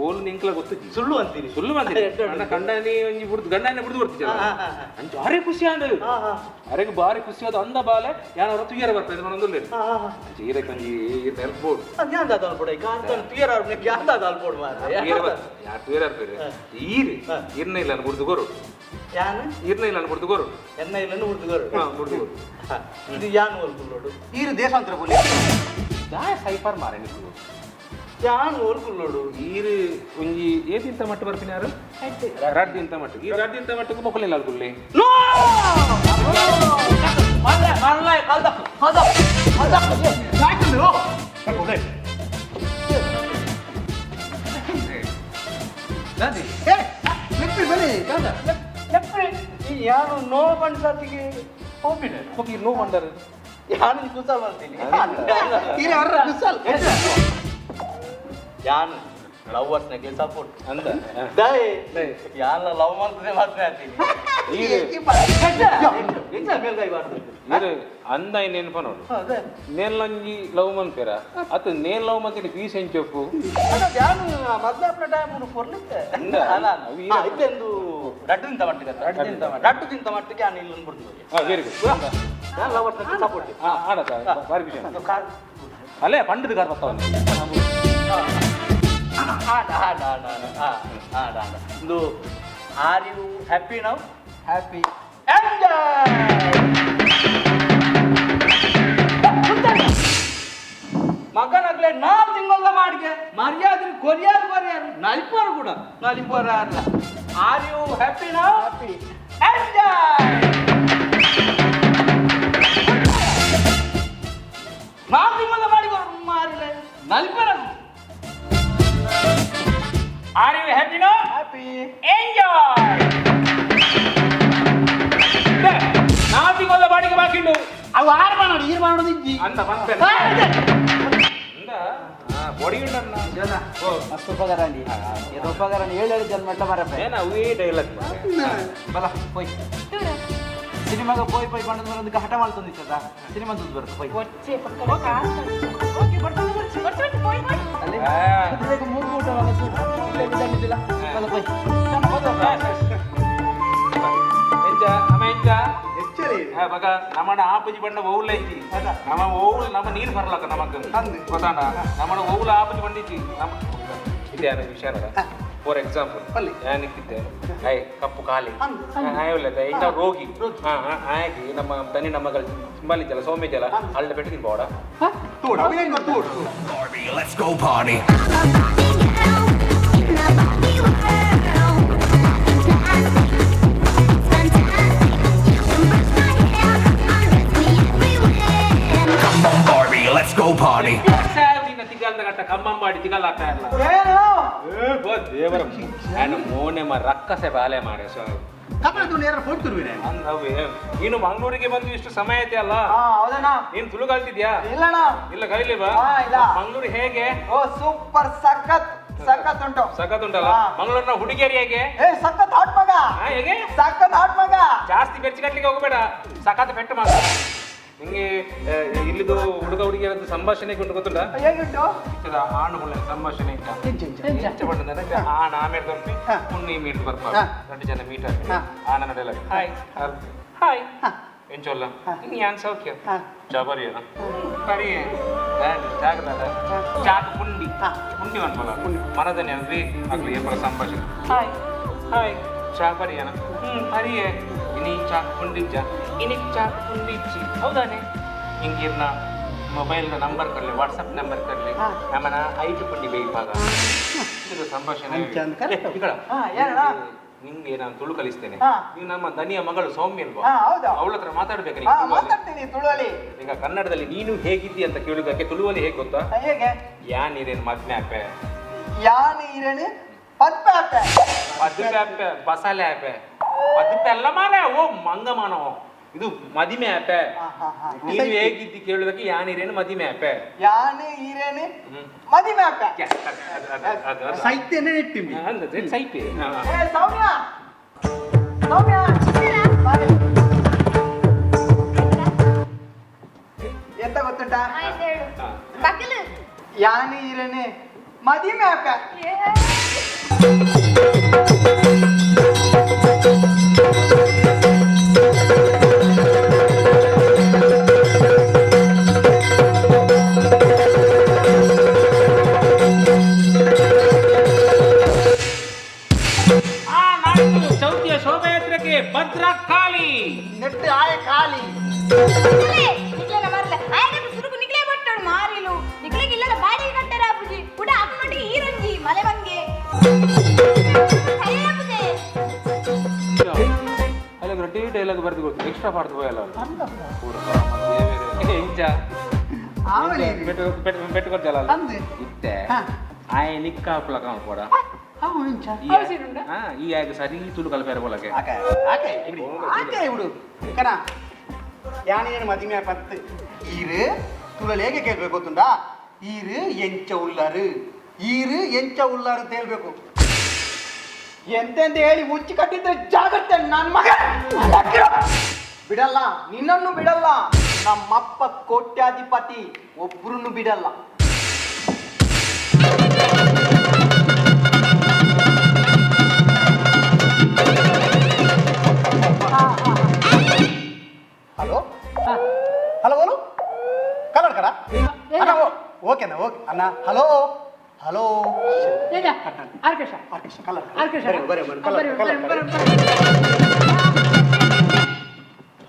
ಓಲು ನಿಂಕ್ಲ ಗೊತ್ತು ಸುಳ್ಳು ಅಂತೀರಿ ಸುಳ್ಳು ಬಂದಿರಿ ನನ್ನ ಕಂಡನಿ ಒಂಜಿ ಬುಡ್ದು ಗಂಡನೇ ಬುಡ್ದು ಬರ್ತಿದ್ದ ಅಂಚು ಅರೆ ಖುಷಿ ಅಂದ ಅರೆಗೆ ಬಾರಿ ಖುಷಿ ಆದ ಅಂದ ಬಾಲೆ ಯಾರು ತುಯ್ಯರ ಬರ್ತದೆ ಮನೊಂದು ಅಂಚೆ ಈರಕ್ಕೆ ಒಂಜಿ ಹೆಲ್ಪ್ ಬೋರ್ಡ್ ಯಾರು ತುಯ್ಯರ ಈರು ಇರ್ನ ಇಲ್ಲ ಬುಡ್ದು ಗೊರು ಇರ್ನ ಇಲ್ಲ ಬುಡ್ದು ಗೊರು ಎನ್ನ ಇಲ್ಲ ಬುಡ್ದು ಬುಡ್ದು ಗೊರು ಇದು ಯಾನ್ ಓಲ್ಕುಲ್ಲೋಡು ಈರು ದೇಶಾಂತರ ಬೋಲಿ ದಾಯ ಸೈಫರ್ ಮಾರೆ ನಿಕ್ಕು ಯಾನ್ ಓಲ್ಕುಲ್ಲೋಡು ಈರು ಒಂಜಿ ಏದಿಂತ ಮಟ್ಟ ಬರ್ತೀನಿ ಯಾರು ರಡ್ದಿಂತ ಮಟ್ಟ ಈ ರಡ್ದಿಂತ ಮಟ್ಟಕ್ಕೆ ಮೊಕ್ಕಲಿಲ್ಲ ಅಲ್ಕುಲ್ಲಿ ಯಾರು ನೋ ಬಂಡ್ಸಾತಿಗೆ ಹೋಗ್ಬಿಡ ಹೋಗಿ ನೋ ಬಂಡರು ಯಾನು ಕುಸಾಲ್ ಬರ್ತೀನಿ ಯಾನು ಲವರ್ಸ್ ನಗೆ ಸಪೋರ್ಟ್ ಅಂದ ದೈ ಯಾನ ಲವ್ ಮಾಡ್ತದೆ ಮಾತ್ರ ಇದು ಅಂದ ನೆನಪ ನೋಡು ನೇರ್ಲಂಜಿ ಲವ್ ಮನ್ಪೇರ ಅತ್ ನೇರ್ ಲವ್ ಮಂತಿನ ಪೀಸ್ ಎಂಚೊಪ್ಪು ರಡ್ಡು ತಿಂತ ಮಟ್ಟಿಗೆ ನಾನು ಇಲ್ಲಿ ಬಿಡ್ತೀನಿ. Very good. ನಾನು ಲವರ್ಸ್ ನಗೆ ಸಪೋರ್ಟ್. ಆಡತ ಬಾರಿ ಖುಷಿ ಅಲ್ಲೇ ಪಂಡದ ಕಾರ್ ಬರ್ತಾವನೆ. ಆಡ ಆಡ ಆಡ ಆಡ ಆಡ ಒಂದು. Are you happy now? Happy enjoy. ಮಗನಾಗ್ಲೆ ನಾಲ್ ತಿಂಗಳ ಮಾಡಿಗೆ ಮರ್ಯಾದೆ ಕೊರಿಯಾರು ಕೊರಿಯಾರು ನಲಿಪೋರು ಕೂಡ ನಲಿಪೋರ ಅಲ್ಲ. Are you happy now? Happy enjoy. ನಾಲ್ ತಿಂಗಳ ಮಾಡಿ ಮಾರಿಲೆ ನಲಿಪೋರ. Are you happy now? Happy enjoy. ನಾಲ್ ತಿಂಗಳ ಬಾಡಿಗೆ ಬಾಕಿ ಉಂಟು. ಅವು ಆರು ಮಾಡೋದು ಈರು ಮಾಡೋದು ಇಜ್ಜಿ ಅಂತ ಬಂತ ಬಾಡಿ ಉಂಟಣ್ಣ. ಮಸ್ತ್ ಉಪಕಾರ ಅಂಡಿ ಉಪಕಾರ ಏಳು ಜನ ಮಟ್ಟ ಮರಪ್ಪ ಏನ ಅವೇ ಡೈಲಾಗ್ ಬಲ ಪೋಯ್ ಸಿನಿಮಾಗ ಪೋಯ್ ಪೋಯ್ ಬಂದ ಒಂದು ಹಠ ಮಾಡ್ತಂದಿತ್ತದ ಸಿನಿಮಾ ದುಡ್ಡು ಬರುತ್ತೆ ಪೋಯ್. ಓಕೆ ಬರ್ತಾನೆ ಬರ್ತೀನಿ ಪೋಯ್ ಪೋಯ್. ಅಲ್ಲಿ ಮೂರು ಊಟ ಇಲ್ಲ ಬಲ ಪೋಯ್. ಎಂಚ ನಮ್ಮ ಎಂಚ ಬಗ ನಮ್ಮನ ಆಪುಜಿ ಬಣ್ಣ ಓವುಲ ಐತಿ ನಮ್ಮ ಓವುಲ ನಮ್ಮ ನೀರು ಬರ್ಲಕ್ಕ ನಮಕ್ ಗೊತ್ತಾಂಡ ನಮ್ಮನ ಓವುಲ ಆಪುಜಿ ಬಂದಿತ್ತಿ ನಮ್ಮ ಇದೆ ವಿಷಯ. ಫಾರ್ ಎಕ್ಸಾಂಪಲ್ ಯಾನಿಕ್ಕಿದ್ದೆ I ಕಪ್ಪು ಖಾಲಿ ಆಯಲ್ಲ ಇಂಥ ರೋಗಿ ಆಯ್ತು ನಮ್ಮ ದನಿ ನಮ್ಮಗಳು ಸಿಂಬಾಲಿ ಜಲ ಸೌಮ್ಯ ಜಲ ಅಲ್ಲ ಪೆಟ್ಟು ತಿನ್ಬೋಡ. Let's go party. Come on, Barbie, let's go party. ನಿನ್ನ ತಿಗಲ್ದ ಗಟ್ಟ ಕಮ್ಮಂಬಾಡಿ ತಿಗಲ್ ಆಗ್ತಾ ಇರಲ್ಲ ದೇವರ ನಾನು ಮೋನೆ ರಕ್ಕಸೆ ಬಾಲೆ ಮಾರೆ ಸೊ ನೀನು ಮಂಗಳೂರಿಗೆ ಬಂದು ಇಷ್ಟು ಸಮಯ ಐತೆ ಅಲ್ಲ, ನೀನು ತುಳು ಕಲ್ತಿದ್ಯಾ? ಇಲ್ಲ ಕಲಿಲಿವಾ? ಮಂಗಳೂರು ಹೇಗೆ? ಓ ಸೂಪರ್, ಸಖತ್ ಸಖತ್ ಉಂಟು. ಸಖತ್ ಉಂಟಲ್ಲ ಮಂಗಳೂರಿನ ಹುಡುಗಿಯರು ಹೇಗೆ? ಸಖತ್ ಹಾಟ್ ಮಗ. ಹೇಗೆ? ಸಖತ್ ಹಾಟ್ ಮಗ. ಜಾಸ್ತಿ ಬೆಚ್ಚ ಕಟ್ಲಿಕ್ಕೆ ಹೋಗಬೇಡ, ಸಖತ್ ಪೆಟ್ಟು ಮಗ. ನಿಂಗೆ ಇಲ್ಲಿದು ಹುಡುಗ ಹುಡುಗಿಯರದ್ದು ಸಂಭಾಷಣೆ ಉಂಟು ಗೊತ್ತುಂಟಾ? ಹೇಗುಂಟು? ಆಣುಗಳ ಸಂಭಾಷಣೆ ಆಣ ಆಮೇಲೆ ಬರ್ಪಿ ಪುಣ್ಣಿ ಮೀಟ್ ಬರ್ಪ ಎರಡು ಜನ ಮೀಟ್ ಆಗ್ತದೆ. ಆಣ ನಡೆಯಲ್ಲ ಹಾಯ್ ಹಾಯ್ ಎಂಚೊಲ್ಲ ಯಾನ್ ಸೌಖ್ಯ ಜಬರಿಯನ ಸರಿ ಜಾಗದ ಜಾಗ ಪುಂಡಿ ಪುಂಡಿ ಅನ್ಬೋಲ ಮನದನೆ ಅಲ್ರಿ ಆಗ್ಲಿ ಏಪರ ಸಂಭಾಷಣೆ ಹಾಯ್ ಹಾಯ್ ಚಾಬರಿಯನ ಹರಿಯೇ ಇನಿ ಚಾಕ್ ಪುಂಡಿಜ್ಜ ಇನಿ ಚಾಕ್ ಪುಂಡಿಜ್ಜಿ ಹೌದಾನೆ ಹಿಂಗಿರ್ನ ಮೊಬೈಲ್ ನಂಬರ್ ಕೊಡ್ಲಿ ವಾಟ್ಸಪ್ ನಂಬರ್ ಕೊಡ್ಲಿ ನಮ್ಮನ ಐಟು ಪುಂಡಿ ಬೇಯಿಪಾಗ ಇದು ಸಂಭಾಷಣೆ. ನಿಂಗೆ ನಾನು ತುಳು ಕಲಿಸ್ತೇನೆ. ನೀವು ನಮ್ಮ ದನಿಯ ಮಗಳು ಸೌಮ್ಯ ಅಲ್ವಾ, ಅವಳ ಹತ್ರ ಮಾತಾಡ್ಬೇಕು. ಈಗ ಕನ್ನಡದಲ್ಲಿ ನೀನು ಹೇಗಿದ್ದಿ ಅಂತ ಕೇಳುದಕ್ಕೆ ತುಳುವಲ್ಲಿ ಹೇಗೆ ಗೊತ್ತಾ? ಯಾ ನೀರೇನು ಮದ್ಮೆ ಆಪೆ, ಯಾ ನೀರೇನು ಪದ್ಮೆ ಆಪೆ, ಪದ್ಮೆ ಆಪೆ, ಬಸಾಲೆ ಆಪೆ, ಪದ್ಮೆ ಅಲ್ಲ ಮಾರೆ ಓ ಮಂಗ ಮಾನವ ಇದು ಮದಿಮೆ ಆಪೆ. ನೀನು ಹೇಗಿದ್ದಿ ಕೇಳುದಕ್ಕೆ ಯಾ ನೀರೇನು ಮದಿಮೆ ಆಪೆ, ಯಾ ನೀರೇನು ಮದಿಮೆ ಆಪೆ. ಸಾಹಿತ್ಯನೇ ಇಟ್ಟಿವಿ ಸಾಹಿತ್ಯ. ಸೌಮ್ಯ ಸೌಮ್ಯ ಎಂತ ಗೊತ್ತುಂಟಾ? ಯಾನಿ ಇರೇನೆ ಮದಿಮೆ ಆಪೆ. ಚೌತಿಯ ಶೋಭಾಯಾತ್ರೆಗೆ ಭದ್ರಕಾಳಿ ನೆಟ್ಟು ಆಯ ಖಾಲಿ ನಿಕ್ಲೆ ಬಟ್ಟೋಡು ಮಾರಿಲು ನಿಕ್ಲೆಗೆ ಇಲ್ಲದ ಬಾಡಿಗೆ ಕಟ್ಟರ ಅಪ್ಪುಜಿ ಪುಟ ಅಪ್ಪನೊಟ್ಟಿಗೆ ಈರಂಜಿ ಮಲೆ ಬಂಗೆ ಅಲ್ಲ ಡೈಲಾಗ್ ಬರೆದು ಕೊಡ್ತೀನಿ ಎಕ್ಸ್ಟ್ರಾ ಪಾಡ್ದು ಹೋಯಲ್ಲ ಇಂಚ ಪೆಟ್ಟು ಕೊಡ್ತಲ್ಲ ಇತ್ತೆ ಆಯ್ ನಿಕ್ಕ ಹಾಕ್ಲಕ ಕೊಡ ಈ ಆಗ ಸರಿ ತುಳು ಕಲ್ಪೇರ ಬೋಲಕ್ಕೆ ಆಕೆ ಬಿಡು ಕಣ ಯಾನೇನು ಮದಿಮೆ ಪತ್ತು ಈರು ತುಳಲ್ ಹೇಗೆ ಕೇಳ್ಬೇಕು ಗೊತ್ತುಂಟಾ? ಈರು ಎಂಚ ಉಳ್ಳರು ಈರು ಎಂಚ ಉಲ್ಲಾರ ಅಂತ ಹೇಳ್ಬೇಕು. ಎಂತೆಂತ ಹೇಳಿ ಮುಚ್ಚಿ ಕಟ್ಟಿದ್ರೆ ಜಾಗ್ರತೆ ನನ್ನ ಮಗ ಬಿಡಲ್ಲ, ನಿನ್ನನ್ನು ಬಿಡಲ್ಲ. ನಮ್ಮಪ್ಪ ಕೋಟ್ಯಾಧಿಪತಿ, ಒಬ್ರು ಬಿಡಲ್ಲ. ಹಲೋ ಹಲೋ ಹಲೋ ಕನ್ನಡ ಅಣ್ಣ, ಓಕೆನಾ? ಓಕೆ ಅಣ್ಣ. ಹಲೋ ಹಲೋ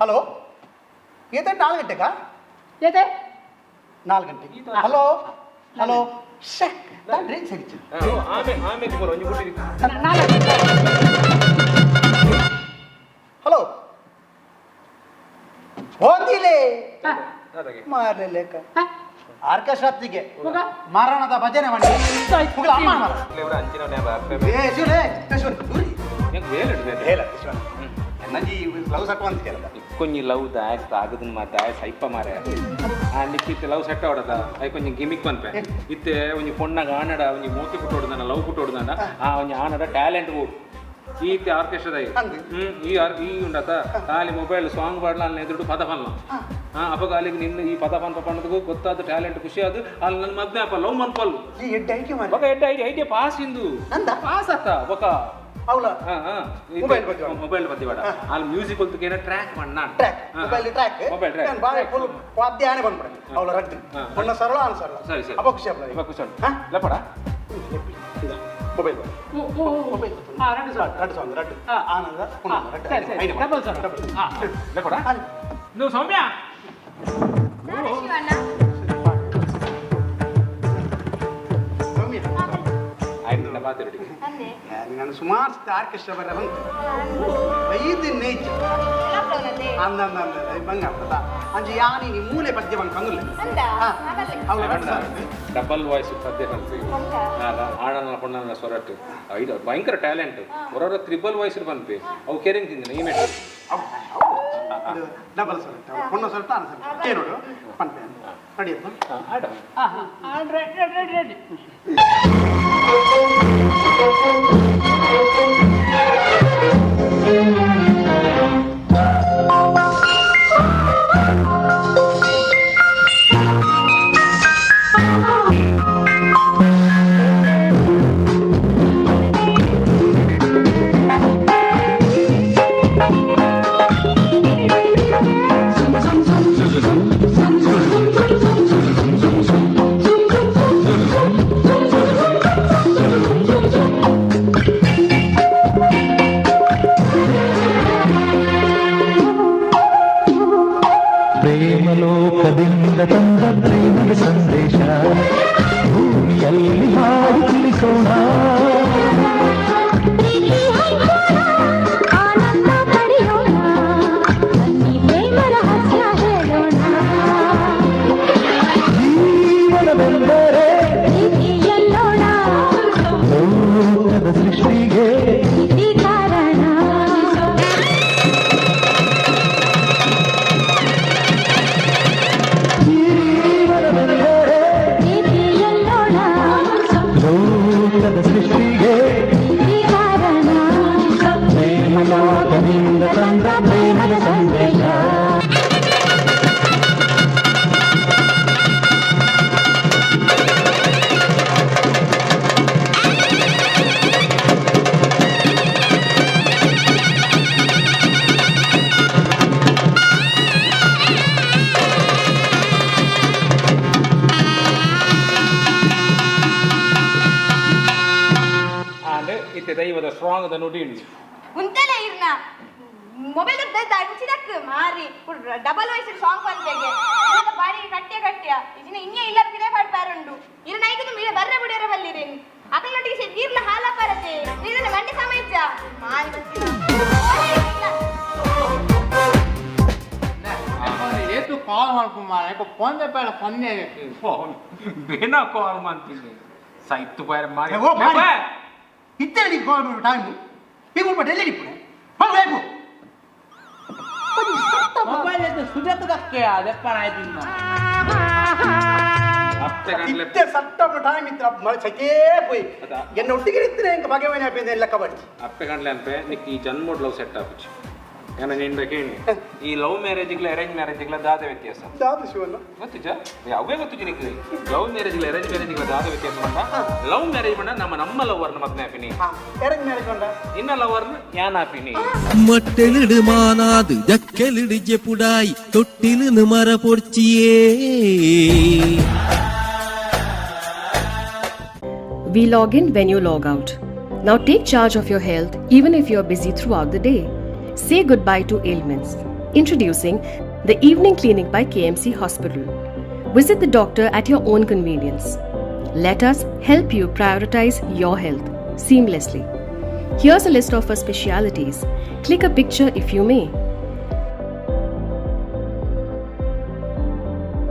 ಹಲೋ ಏತೆ 4 ಗಂಟೆಗಾ? ಏತೆ 4 ಗಂಟೆಗೆ. ಹಲೋ ಹಲೋ ಹಲೋ ಹೋಗಿಲೇ ಮಾರ್ಲೆ ಆರ್ಕೆಸ್ಟ್ರಾತ್ತಿಗೆ ಮರಣದ ಭಜನೆ ಮಾಡಿ. ಕೊಂಚ ಲವ್ ದಾಯ್ ಆಗದನ್ ಮಾತಾಯ್ ಸೈಪ ಮಾರೆ ಆ ನಿಕ್ಕಿತ್ತೆ ಲವ್ ಸೆಟ್ ಆಡದ I ಕೊಂಚ ಗಿಮಿಕ್ ಪನ್ಪೆ ಇತ್ತೆ ಒಂಜಿ ಪೊಣ್ಣಗ ಆನಡ ಒಂಜಿ ಮೋಕೆ ಪುಟ್ಟೋಡ್ದಾನ ಲವ್ ಪುಟ್ಟೋಡ್ದಾನ ಆ ಒಂಜಿ ಆನಡ ಟ್ಯಾಲೆಂಟ್ ಬೋಡು ಈತೆ ಆರ್ಕೆಸ್ಟ್ರಾದ ಈ ಈ ಉಂಡತ ಖಾಲಿ ಮೊಬೈಲ್ ಸಾಂಗ್ ಪಾಡ್ಲ ಅಲ್ಲಿ ಎದುರು ಪದ ಪನ್ಲ ಅಪಗ ಅಲ್ಲಿಗೆ ನಿನ್ನ ಈ ಪದ ಪನ್ಪ ಪಣ್ಣದಗೂ ಗೊತ್ತಾದ ಟ್ಯಾಲೆಂಟ್ ಖುಷಿ ಅದು ಅಲ್ಲಿ ನನ್ನ ಮದ್ವೆ ಅಪ್ಪ ಲವ್ ಮನ್ಪಲ್ಲು ಬೊಕ ಎಡ್ಡೆ ಐಡಿಯಾ ಐಡಿಯಾ ಪಾಸ್ ಇಂದು ಪಾಸ್ ಆತ ಬೊಕ ಮೊಬೈಲ್ ಬದ್ದಿ ಬೇಡ ಅಲ್ಲಿ ಮ್ಯೂಸಿಕ್ ಹೊಲ್ತಕ್ಕೆ ಟ್ರ್ಯಾಕ್ ಮಣ್ಣ track mobile track mobile track ಬಾರಿ ಫುಲ್ ವಾದ್ಯ ಆನೆ ಬಂದ್ಬಿಡ ಅವಳ ರಡ್ಡು ಒಣ್ಣ ಸರಳ ಆನ ಸರಳ. ಸರಿ ಸರಿ ಅಪ್ಪ ಖುಷಿ ಅಪ್ಪ ಖುಷಿ ಲಪಡ ಮೊಬೈಲ್ ಮೊಬೈಲ್ ರಡ್ಡು ಸಾಂಗ್ ರಡ್ಡು ಆನಂದ ರಡ್ಡು ಡಬಲ್ ಸರ್ ಲಪಡ ನೀವು ಸೌಮ್ಯ ನಾನು ಸುಮಾರು ಸತಿ ಆರ್ಕೆಸ್ಟ್ರಾ ಬರ ಬಂತು 5 ನೇಚ್ ಅಂದ ಬಂಗ ಅಂಜಿ ಯಾನಿ ನೀ ಮೂಲೆ ಪದ್ಯ ಬಂದು ಬಂದಿಲ್ಲ. ಡಬಲ್ ವಾಯ್ಸ್ ಪದ್ಯ ಬಂತು ಆಣನ ಪೊಣ್ಣನ ಸ್ವರಟ್ಟು ಇದು ಭಯಂಕರ ಟ್ಯಾಲೆಂಟ್ ಹೊರವರ ತ್ರಿಬಲ್ ವಾಯ್ಸ್ ಬಂದ್ವಿ ಅವು ಕೆರೆಂಗ್ ತಿಂದಿನ ಈ ಮೆಟ್ ಡಬಲ್ ಸ್ವರಟ್ಟು ಪೊಣ್ಣ ಸ್ವರಟ್ಟು ಆನ ಸ್ವರಟ್ಟು ಕೇನೋಡು ಪನ್ಪೆ ನಡಿಯದು ಆಡ ರೆಡಿ ರೆಡಿ. ಪ್ರೇಮಲೋಕದಿಂದ ತಂದ ಪ್ರೇಮದ ಸಂದೇಶ ಭೂಮಿಯಲ್ಲಿ ಹಾಡಿ ತಿಳಿಸೋಣ. ಆನಂದ ಪಡೆಯೋಣ, ಬನ್ನಿ ಪ್ರೇಮ ರಹಸ್ಯ ಹೇಳೋಣ. ಜೀವನವೆಂದರೆ ಪ್ರೀತಿಯಲ್ಲೋಣ, ಲೋಕದ ಸೃಷ್ಟಿಗೆ ಪ್ರೀತಿ ಕಾರಣ. ಜೀವನವೆಂದರೆ ಪ್ರೀತಿಯಲ್ಲೋಣ, ಲೋಕದ ಸೃಷ್ಟಿಗೆ ಪ್ರೀತಿ ಕಾರಣ. ಪ್ರೇಮಲೋಕದಿಂದ ತಂದ ಪ್ರೇಮದ ಸಂದೇಶ. ಇತ್ತೆ ದೈವದ ಸ್ಟ್ರಾಂಗ್ the ನುಡಿ ಉಂಟೆಲ್ಲ ಇರ್ನ ಮೊಬೈಲ್ ಅಂಚಿದಕ್ ಮಾರಿ ಡಬಲ್ ವಾಯ್ಸ್ ಸಾಂಗ್ ಬಂತೆಗೆ ಬಾರಿ ಕಟ್ಟಿಯ ಕಟ್ಟಿಯ ಇಜಿನ ಇನ್ನೇ ಇಲ್ಲ ಪಿದೆ ಪಾಡ್ಪಾರುಂಡು ಇರ ನೈಕದು ಮೀರ ಬರ್ರೆ ಬುಡಿಯರ ಬಲ್ಲಿರಿ ಅಕಲೊಟ್ಟಿಗೆ ಸೆ ನೀರ್ನ ಹಾಲ ಪರತೆ ನೀರಿನ ಮಂಡೆ ಸಮಯಜ್ಜ ಮಾರಿ ಏತು ಕಾಲ್ ಮಾಡ್ಕೊಂಬ ಫೋನ್ ಬೇಡ ಫೋನ್ ಫೋನ್ ಬೇನ ಕಾಲ್ ಮಾಡ್ತೀನಿ ಸೈತು ಬಾರ ಮಾರಿ ಓ ಮಾರಿ ಇತ್ತೆರಡಿ ಕಾಲ್ ಟೈಮ್ ಈಗ ಉಂಟು ಎಲ್ಲಿ ಇಪ್ಪು ಬೇಕು ಮೊಬೈಲ್ ಸುಜಾತದಕ್ಕೆ ಅದೆಪ್ಪನ ಆಯ್ತು. ಇತ್ತೆ ಸಟ್ಟ ಟೈಮ್ ಇತ್ತು ಮಳೆ ಸಕೇ ಪೋಯಿ ಎನ್ನ ಒಟ್ಟಿಗೆ ಇತ್ತು ಎಂಕ ಬಗೆವನೆ ಆಪೇಂದ ಎಲ್ಲ ಕಬಡ್ಡಿ ಅಪ್ಪೆ ಕಂಡ್ಲೆ ಅನ್ಪೆ ನಿಕ್ ಈ ಜನ್ಮೋಡ್ ಲವ್ ಸೆಟ್ ಆಪುಚಿ ಏನ ನಿಂದ ಕೇಳಿ ಈ ಲವ್ ಮ್ಯಾರೇಜ್ಗಳ ಅರೇಂಜ್ ಮ್ಯಾರೇಜ್ಗಳ ದಾದ ವ್ಯತ್ಯಾಸ ದಾದ ಶಿವಣ್ಣ ಗೊತ್ತಿಜ ಅವೇ ಗೊತ್ತಿಜ ನಿಕ್ ಲವ್ ಮ್ಯಾರೇಜ್ಗಳ ಅರೇಂಜ್ ಮ್ಯಾರೇಜ್ಗಳ ದಾದ ವ್ಯತ್ಯಾಸ ಬಂದ ಲವ್ ಮ್ಯಾರೇಜ್ ಬಂದ ನಮ್ಮ ನಮ್ಮ ಲವರ್ನ ಮದ್ನೆ ಆಪಿನಿ ಅರೇಂಜ್ ಮ್ಯಾರೇಜ್ ಬಂದ ಇನ್ನ ಲವರ್ನ ಯಾನ್ ಆಪಿನಿ ಮಟ್ಟೆಲಿಡು ಮಾನಾದು ಜಕ್ಕೆಲಿಡು ಜೆಪುಡಾಯಿ ತೊಟ್ಟಿಲು ಮರ ಪೊರ್ಚಿಯೇ. We log in when you log out. Now take charge of your health even if you are busy throughout the day. Say goodbye to ailments. Introducing the Evening Clinic by KMC Hospital. Visit the doctor at your own convenience. Let us help you prioritize your health seamlessly. Here's a list of our specialities. Click a picture if you may.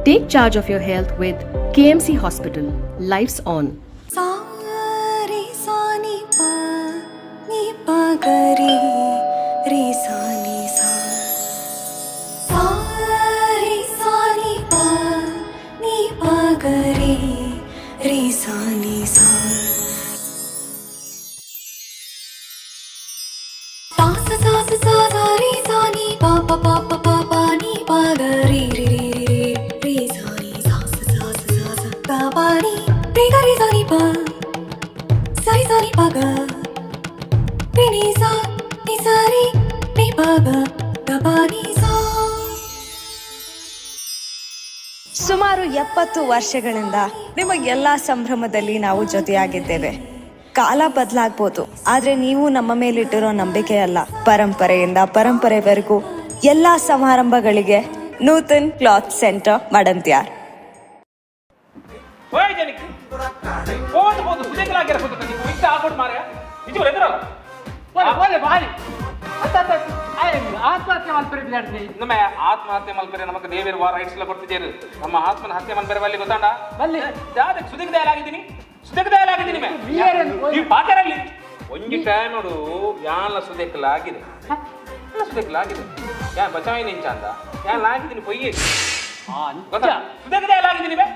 Take charge of your health with KMC Hospital. Life's on. ಸಾ ರಿ ಸಾ ನಿ ಪ ನಿ ಪ ಗ ರಿ ರಿ ಸಾ ನಿ ಸಾ ಸಾ ರಿ ಸಾ ನಿ ಪ ನಿ ಪ ಗ ರಿ ರಿ ಸಾ ನಿ ಸಾ ಸಾ ಸಾ ಸಾ ಸಾ ಸಾ ಸಾ ರಿ ಸಾ ನಿ ಪ ಪ ಪ ಪ ಪ ಪ ನಿ ಪ ಗ ರಿ ರಿ ರಿ ರಿ ರಿ ರಿ ಸಾ ನಿ ಸಾ ಸಾ ಸಾ ಸಾ ಸಾ ಸಾ ಗ ಪ ನಿ ರಿ ಗ ರಿ ಸಾ ನಿ ಪ ಸಾ ರಿ ಸಾ ನಿ ಪ ಗ ರಿ ನಿ ಸಾ ನಿ ಸಾ ರಿ ನಿ ಪ ಗ ಗ ಪ ನಿ ಸಾ. ಸುಮಾರು 70 ವರ್ಷಗಳಿಂದ ನಿಮಗೆಲ್ಲ ಸಂಭ್ರಮದಲ್ಲಿ ನಾವು ಜೊತೆಯಾಗಿದ್ದೇವೆ. ಕಾಲ ಬದಲಾಗ್ಬೋದು, ಆದ್ರೆ ನೀವು ನಮ್ಮ ಮೇಲಿಟ್ಟಿರೋ ನಂಬಿಕೆ ಅಲ್ಲ. ಪರಂಪರೆಯಿಂದ ಪರಂಪರೆವರೆಗೂ ಎಲ್ಲಾ ಸಮಾರಂಭಗಳಿಗೆ ನೂತನ್ ಕ್ಲಾತ್ ಸೆಂಟರ್ ಮಡಂತ್ಯಾರ್. ಓಯ್ ಜನಕ್ಕೆ ಹೋದು ಹೋದು ಸುದೇಕಲಾಗಿರ ಕೂತ ನೀವು ಇತ್ತ ಆಗೋಡ್ ಮಾರೆ ನಿಜ ಎದುರಲ್ಲ ಓಲೆ ಓಲೆ ಬಾರಿ ಅತ್ತ ಅತ್ತ ಆತ್ಮಹತ್ಯೆ ಮಲ್ಪರೆ ಬಿಡಾಡ್ನಿ. ನಮ್ಮ ಆತ್ಮಹತ್ಯೆ ಮಲ್ಪರೆ ನಮಗೆ ದೇವರು ವಾರ ರೈಟ್ಸ್ ಎಲ್ಲ ಕೊಡ್ತಿದ್ದೇರು. ನಮ್ಮ ಆತ್ಮನ ಹತ್ಯೆ ಮಲ್ಪರೆ ಬಲ್ಲಿ ಗೊತ್ತಾಂಡ ಬಲ್ಲಿ ದಾದಕ್ಕೆ ಸುದಿಗೆ ದಯಾಲಾಗಿದ್ದೀನಿ, ಸುದಿಗೆ ದಯಾಲಾಗಿದ್ದೀನಿ ಮೇ ನೀವು ಪಾಕರಲ್ಲಿ ಒಂಜಿ ಟೈಮ್ ನೋಡು ಯಾನ್ಲ ಸುದೇಕಲಾಗಿದೆ, ಸುದೇಕಲಾಗಿದೆ ಯಾನ್ ಬಚಾವಿ ನಿಂಚ ಅಂದ ಯಾನ್ ಲಾಗಿದ್ದೀನಿ ಪೊಯ್ಯೆ ಗೊತ್ತಾ ಸುದೇಕ ದಯಾಲಾಗಿದ್ದೀನಿ ಮೇ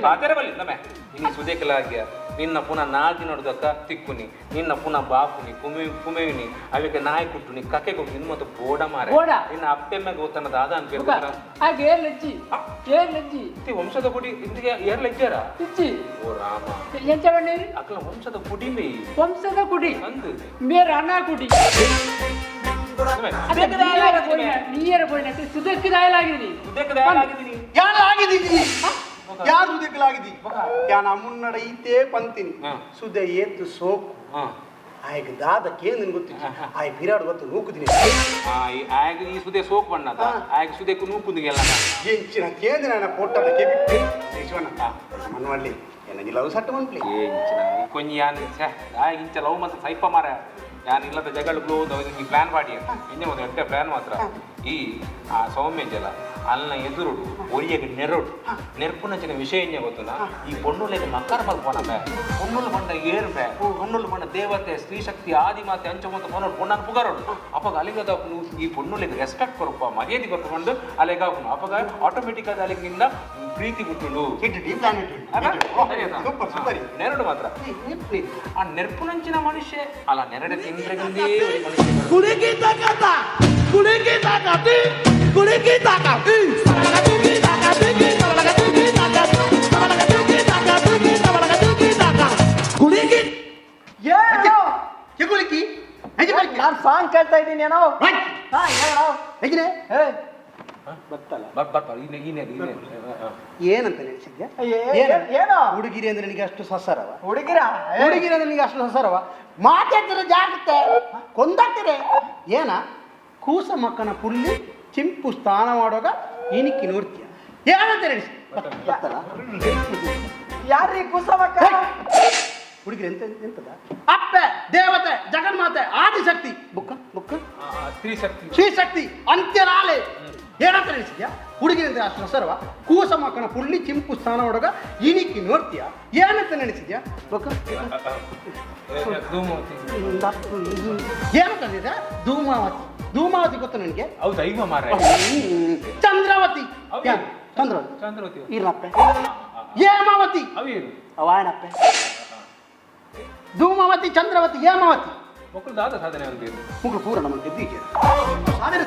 ಪಾಕರೆ ಬಲ್ಲಿ ನಮ್ಮ ಇನ್ನು ಸುದೇಕಲಾಗ್ಯ ನಿನ್ನ ಪುನಃ ನಾಗಿ ನೋಡ್ದಕ್ಕ ತಿಕ್ಕುನಿ, ನಿನ್ನ ಪುನಃ ಬಾಪುನಿ ಕುಮೆ ಕುಮೆಯುನಿ ಅವಕ್ಕೆ ನಾಯಿ ಕುಟ್ಟುನಿ ಕಕ್ಕೆ ಕೊಟ್ಟು ನಿನ್ನ ಮತ್ತು ಬೋಡ ಮಾರೆ ನಿನ್ನ ಅಪ್ಪೆಮ್ಮೆ ಗೊತ್ತನ ದಾದ ಅಂತ ಹಾಗೆ ಏರ್ ಲಜ್ಜಿ ಏರ್ ಲಜ್ಜಿ ವಂಶದ ಗುಡಿ ಇಂದಿಗೆ ಏರ್ ಲಜ್ಜಾರ ಇಜ್ಜಿ. ಓ ರಾಮ ಎಂಚ ಬಣ್ಣೇರಿ ಅಕ್ಕಲ ವಂಶದ ಗುಡಿ ಮೇ ವಂಶದ ಗುಡಿ ಅಂದು ಮೇರ ಅಣ್ಣ ಗುಡಿ ನೀಯರ ಪೋಯಿನ ಸುದಕ್ಕೆ ದಾಯಲಾಗಿದ್ದೀನಿ ಸುದಕ್ಕೆ ದಾಯಲಾಗಿದ್ದೀನಿ ಯಾರು ಆಗಿದ್ದೀನಿ ಯಾರು ಸುದೆಕ್ಕಲಾಗಿದ್ದಿ ಯಾನ ಮುನ್ನಡ ಈತೇ ಪಂತೀನಿ ಸುದೆ ಏತು ಸೋಕು ಆಯ್ಗ ದಾದ ಕೇಂದ್ರ ಗೊತ್ತಿತ್ತು ಆಯ್ ಬಿರಾಡ್ ಗೊತ್ತು ನೂಕುದಿನಿ ಆಯ್ಗ ಈ ಸುದೆ ಸೋಕು ಬಣ್ಣದ ಆಯ್ಗ ಸುದೆಕ್ಕು ನೂಕುದಿಗೆಲ್ಲ ಎಂಚಿನ ಕೇಂದ್ರ ನನ್ನ ಪೊಟ್ಟದ ಕೆಬಿ ಶಿವಣ್ಣ ಮನ್ವಳ್ಳಿ ಎನ್ನ ಲವ್ ಸಟ್ಟು ಮನ್ಪ್ಲಿ ಎಂಚಿನ ಕೊಂಜಿ ಯಾನ್ ಛೆ ಆಯ್ಗ ಇಂಚ ಲವ್ ಮತ್ತೆ ಸೈಪ ಮಾರ ಯಾನ್ ಇಲ್ಲದ ಜಗಳು ಈ ಪ್ಲಾನ್ ಮಾಡಿ ಇಂಜೆ ಒಂದು ಎಡ್ಡೆ ಪ್ಲಾನ್ ಮಾತ್ರ ಈ ಆ ಸೌಮ್ಯ ಜಲ ಅಲ್ಲ ಎದುರುಡು ಒರಿಯಗೆ ನೆರಡು ನೆರ್ಪುನಂಚಿನ ವಿಷಯ ಎಂಜ ಗೊತ್ತುನ ಈ ಪೊಣ್ಣುಲೆಗೆ ಮಕ್ಕರ ಮಲ್ಪೋಣ ಬೇ ಪೊಣ್ಣುಲು ಬಂಡ ಏರ್ ಬೇ ಪೊಣ್ಣುಲು ಬಂಡ ದೇವತೆ ಸ್ತ್ರೀಶಕ್ತಿ ಆದಿಮಾತೆ ಅಂಚ ಮತ್ತು ಪೊಣ್ಣು ಪೊಣ್ಣನ್ನು ಪುಗಾರೋಡು ಅಪ್ಪಗ ಅಲ್ಲಿಗದ ಈ ಪೊಣ್ಣುಲೆಗೆ ರೆಸ್ಪೆಕ್ಟ್ ಕೊರಪ್ಪ ಮರ್ಯಾದೆ ಕೊರ್ಕೊಂಡು ಅಲ್ಲಿಗೆ ಹಾಕುನು ಅಪ್ಪಗ ಆಟೋಮೆಟಿಕ್ ಆದ ಅಲ್ಲಿಗೆ ನಿಂದ ಪ್ರೀತಿ ಹುಟ್ಟುಂಡು ನೆರಡು ಮಾತ್ರ ಆ ನೆರ್ಪುನಂಚಿನ ಮನುಷ್ಯ ಅಲ್ಲ ನೆರಡೆ ತಿಂದ್ರೆ ನಾನು ಸಾಂಗ್ ಕೇಳ್ತಾ ಇದ್ದೀನಿ ಏನೋ ಏನಂತ ನೆನೆಸಿದ್ಯಾ? ಏನೋ ಹುಡುಗಿರಿ ಅಂದ್ರೆ ನಿನಗೆ ಅಷ್ಟು ಸಸರವ? ಹುಡುಗಿರ ಹುಡುಗಿರಿ ಅಂದ್ರೆ ನಿನಗೆ ಅಷ್ಟು ಸಸರವ? ಮಾತಾಡ್ತಾರೆ ಜಾಗ್ರತೆ ಕೊಂದಾಗ್ತಾರೆ. ಏನ ಕೂಸ ಮಕ್ಕನ ಪುಲ್ಲಿ ಚಿಂಪು ಸ್ನಾನ ಮಾಡುವಾಗ ಇನಿಕ್ಕಿ ನೋಡ್ತೀಯ ಏನಂತ ನೆನೆಸಿ ಗೊತ್ತಲ್ಲ? ಯಾರ್ರೀ ಕೂಸ ಮಕ್ಕ? ಹುಡುಗಿರಿ ಎಂತ ಎಂತದ ಅಪ್ಪೆ ದೇವತೆ ಜಗನ್ಮಾತೆ ಆದಿಶಕ್ತಿ ಬುಕ್ಕ ಬುಕ್ಕ ಸ್ತ್ರೀ ಶಕ್ತಿ ಸ್ತ್ರೀ ಶಕ್ತಿ ಅಂತ್ಯನಾಲೆ ಏನಂತ ನೆನೆಸಿದ್ಯಾ? ಹುಡುಗಿರಿ ಅಂದ್ರೆ ಅಷ್ಟು ಸಸರವ? ಕೂಸ ಮಕ್ಕನ ಪುಳ್ಳಿ ಚಿಂಪು ಸ್ನಾನ ಮಾಡುವಾಗ ಇನಿಕ್ಕಿ ನೋಡ್ತೀಯ ಏನಂತ ನೆನೆಸಿದ್ಯಾ? ಬುಕ್ಕ ಏನಂತ ನೆನೆಸಿದ್ಯಾ? ಧೂಮಾವತಿ. ಧೂಮಾವತಿ ಗೊತ್ತ ನನಗೆ? ಹೌದು ದೈವ ಮಾರಾಯ. ಚಂದ್ರಾವತಿ. ಚಂದ್ರಾವತಿ ಚಂದ್ರಾವತಿ ಇರಪ್ಪ. ಹೇಮಾವತಿ. ಅವೇನು? ಅವಾಯನಪ್ಪೆ. ಧೂಮಾವತಿ, ಚಂದ್ರವತಿ, ಹೇಮಾವತಿ. ಮಕ್ಕಳು ದಾದ ಸಾಧನೆ ಅಂತೀರಿ. ಮಕ್ಕಳು ಪೂರ ನಮ್ಮನ್ನು ಗೆದ್ದಿಗೆ ಸಾಧನೆ.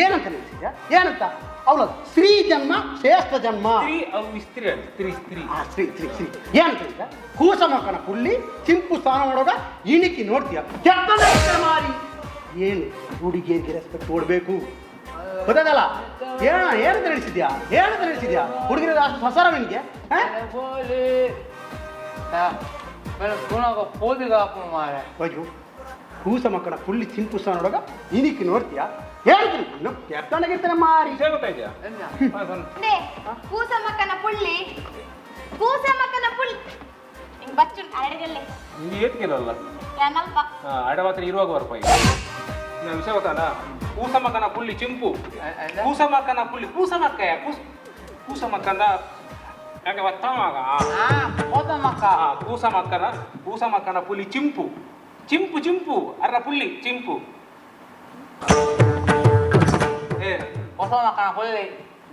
ಏನಂತ ನಿಲ್ಸಿದ್ಯಾ? ಏನಂತ ಅವಳ ಸ್ತ್ರೀ ಜನ್ಮ ಶ್ರೇಷ್ಠ ಜನ್ಮ. ಸ್ತ್ರೀ ಅವು ಸ್ತ್ರೀ ಸ್ತ್ರೀ ಸ್ತ್ರೀ ಸ್ತ್ರೀ ಸ್ತ್ರೀ ಸ್ತ್ರೀ ಏನಂತ ಈಗ ಕೂಸ ಮಕ್ಕನ ಪುಳ್ಳಿ ಚಿಂಪು ಸ್ನಾನ ಮಾಡೋಗ ಇಣಿಕಿ ನೋಡ್ತೀಯ ಮಾರಿ. ಏನು ಹುಡುಗಿಯರಿಗೆ ರೆಸ್ಪೆಕ್ಟ್ ಕೊಡಬೇಕು ಗೊತ್ತಾಗಲ್ಲ. ಏನಂತ ನಡೆಸಿದ್ಯಾ? ಏನಂತ ನಡೆಸಿದ್ಯಾ? ಹುಡುಗಿರ ಅಷ್ಟು ಹೊಸರ ನಿನಗೆ? ಅಯ್ಯೋ, ಕೂಸ ಮಕ್ಕಳ ಪುಳ್ಳಿ ಚಿಂಪು ಸ್ನಾನ ನೋಡೋಗ ಇಣಿಕಿ ನೋಡ್ತೀಯಾ? ಹೇಳ್ತೀನಿ ಕೆಟ್ಟನಾಗಿರ್ತಾನೆ ಮಾರಿ. ಗೊತ್ತಾಯ್ತಾ? ಕೂಸ ಮಕ್ಕನ ಪುಳ್ಳಿ, ಕೂಸ ಮಕ್ಕನ ಪುಳ್ಳಿ ಹಿಂಗ್ ಬಚ್ಚು ಅಡಗಲ್ಲೇ ಏತ್ಕಿರಲ್ಲ ಏನಲ್ಪ ಅಡ ಮಾತ್ರ ಇರುವಾಗ ಬರ್ಪ. ಈಗ ವಿಷಯ ಗೊತ್ತಾನ? ಕೂಸ ಮಕ್ಕನ ಪುಳ್ಳಿ ಚಿಂಪು, ಕೂಸ ಮಕ್ಕನ ಪುಳ್ಳಿ, ಕೂಸ ಮಕ್ಕ ಕೂಸ ಮಕ್ಕಂದ ಯಾಕೆ ಮಗ ಕೂಸ ಮಕ್ಕನ, ಕೂಸ ಮಕ್ಕನ ಪುಲಿ ಚಿಂಪು ಚಿಂಪು ಚಿಂಪು ಅರ್ರ ಪುಳ್ಳಿ ಚಿಂಪು.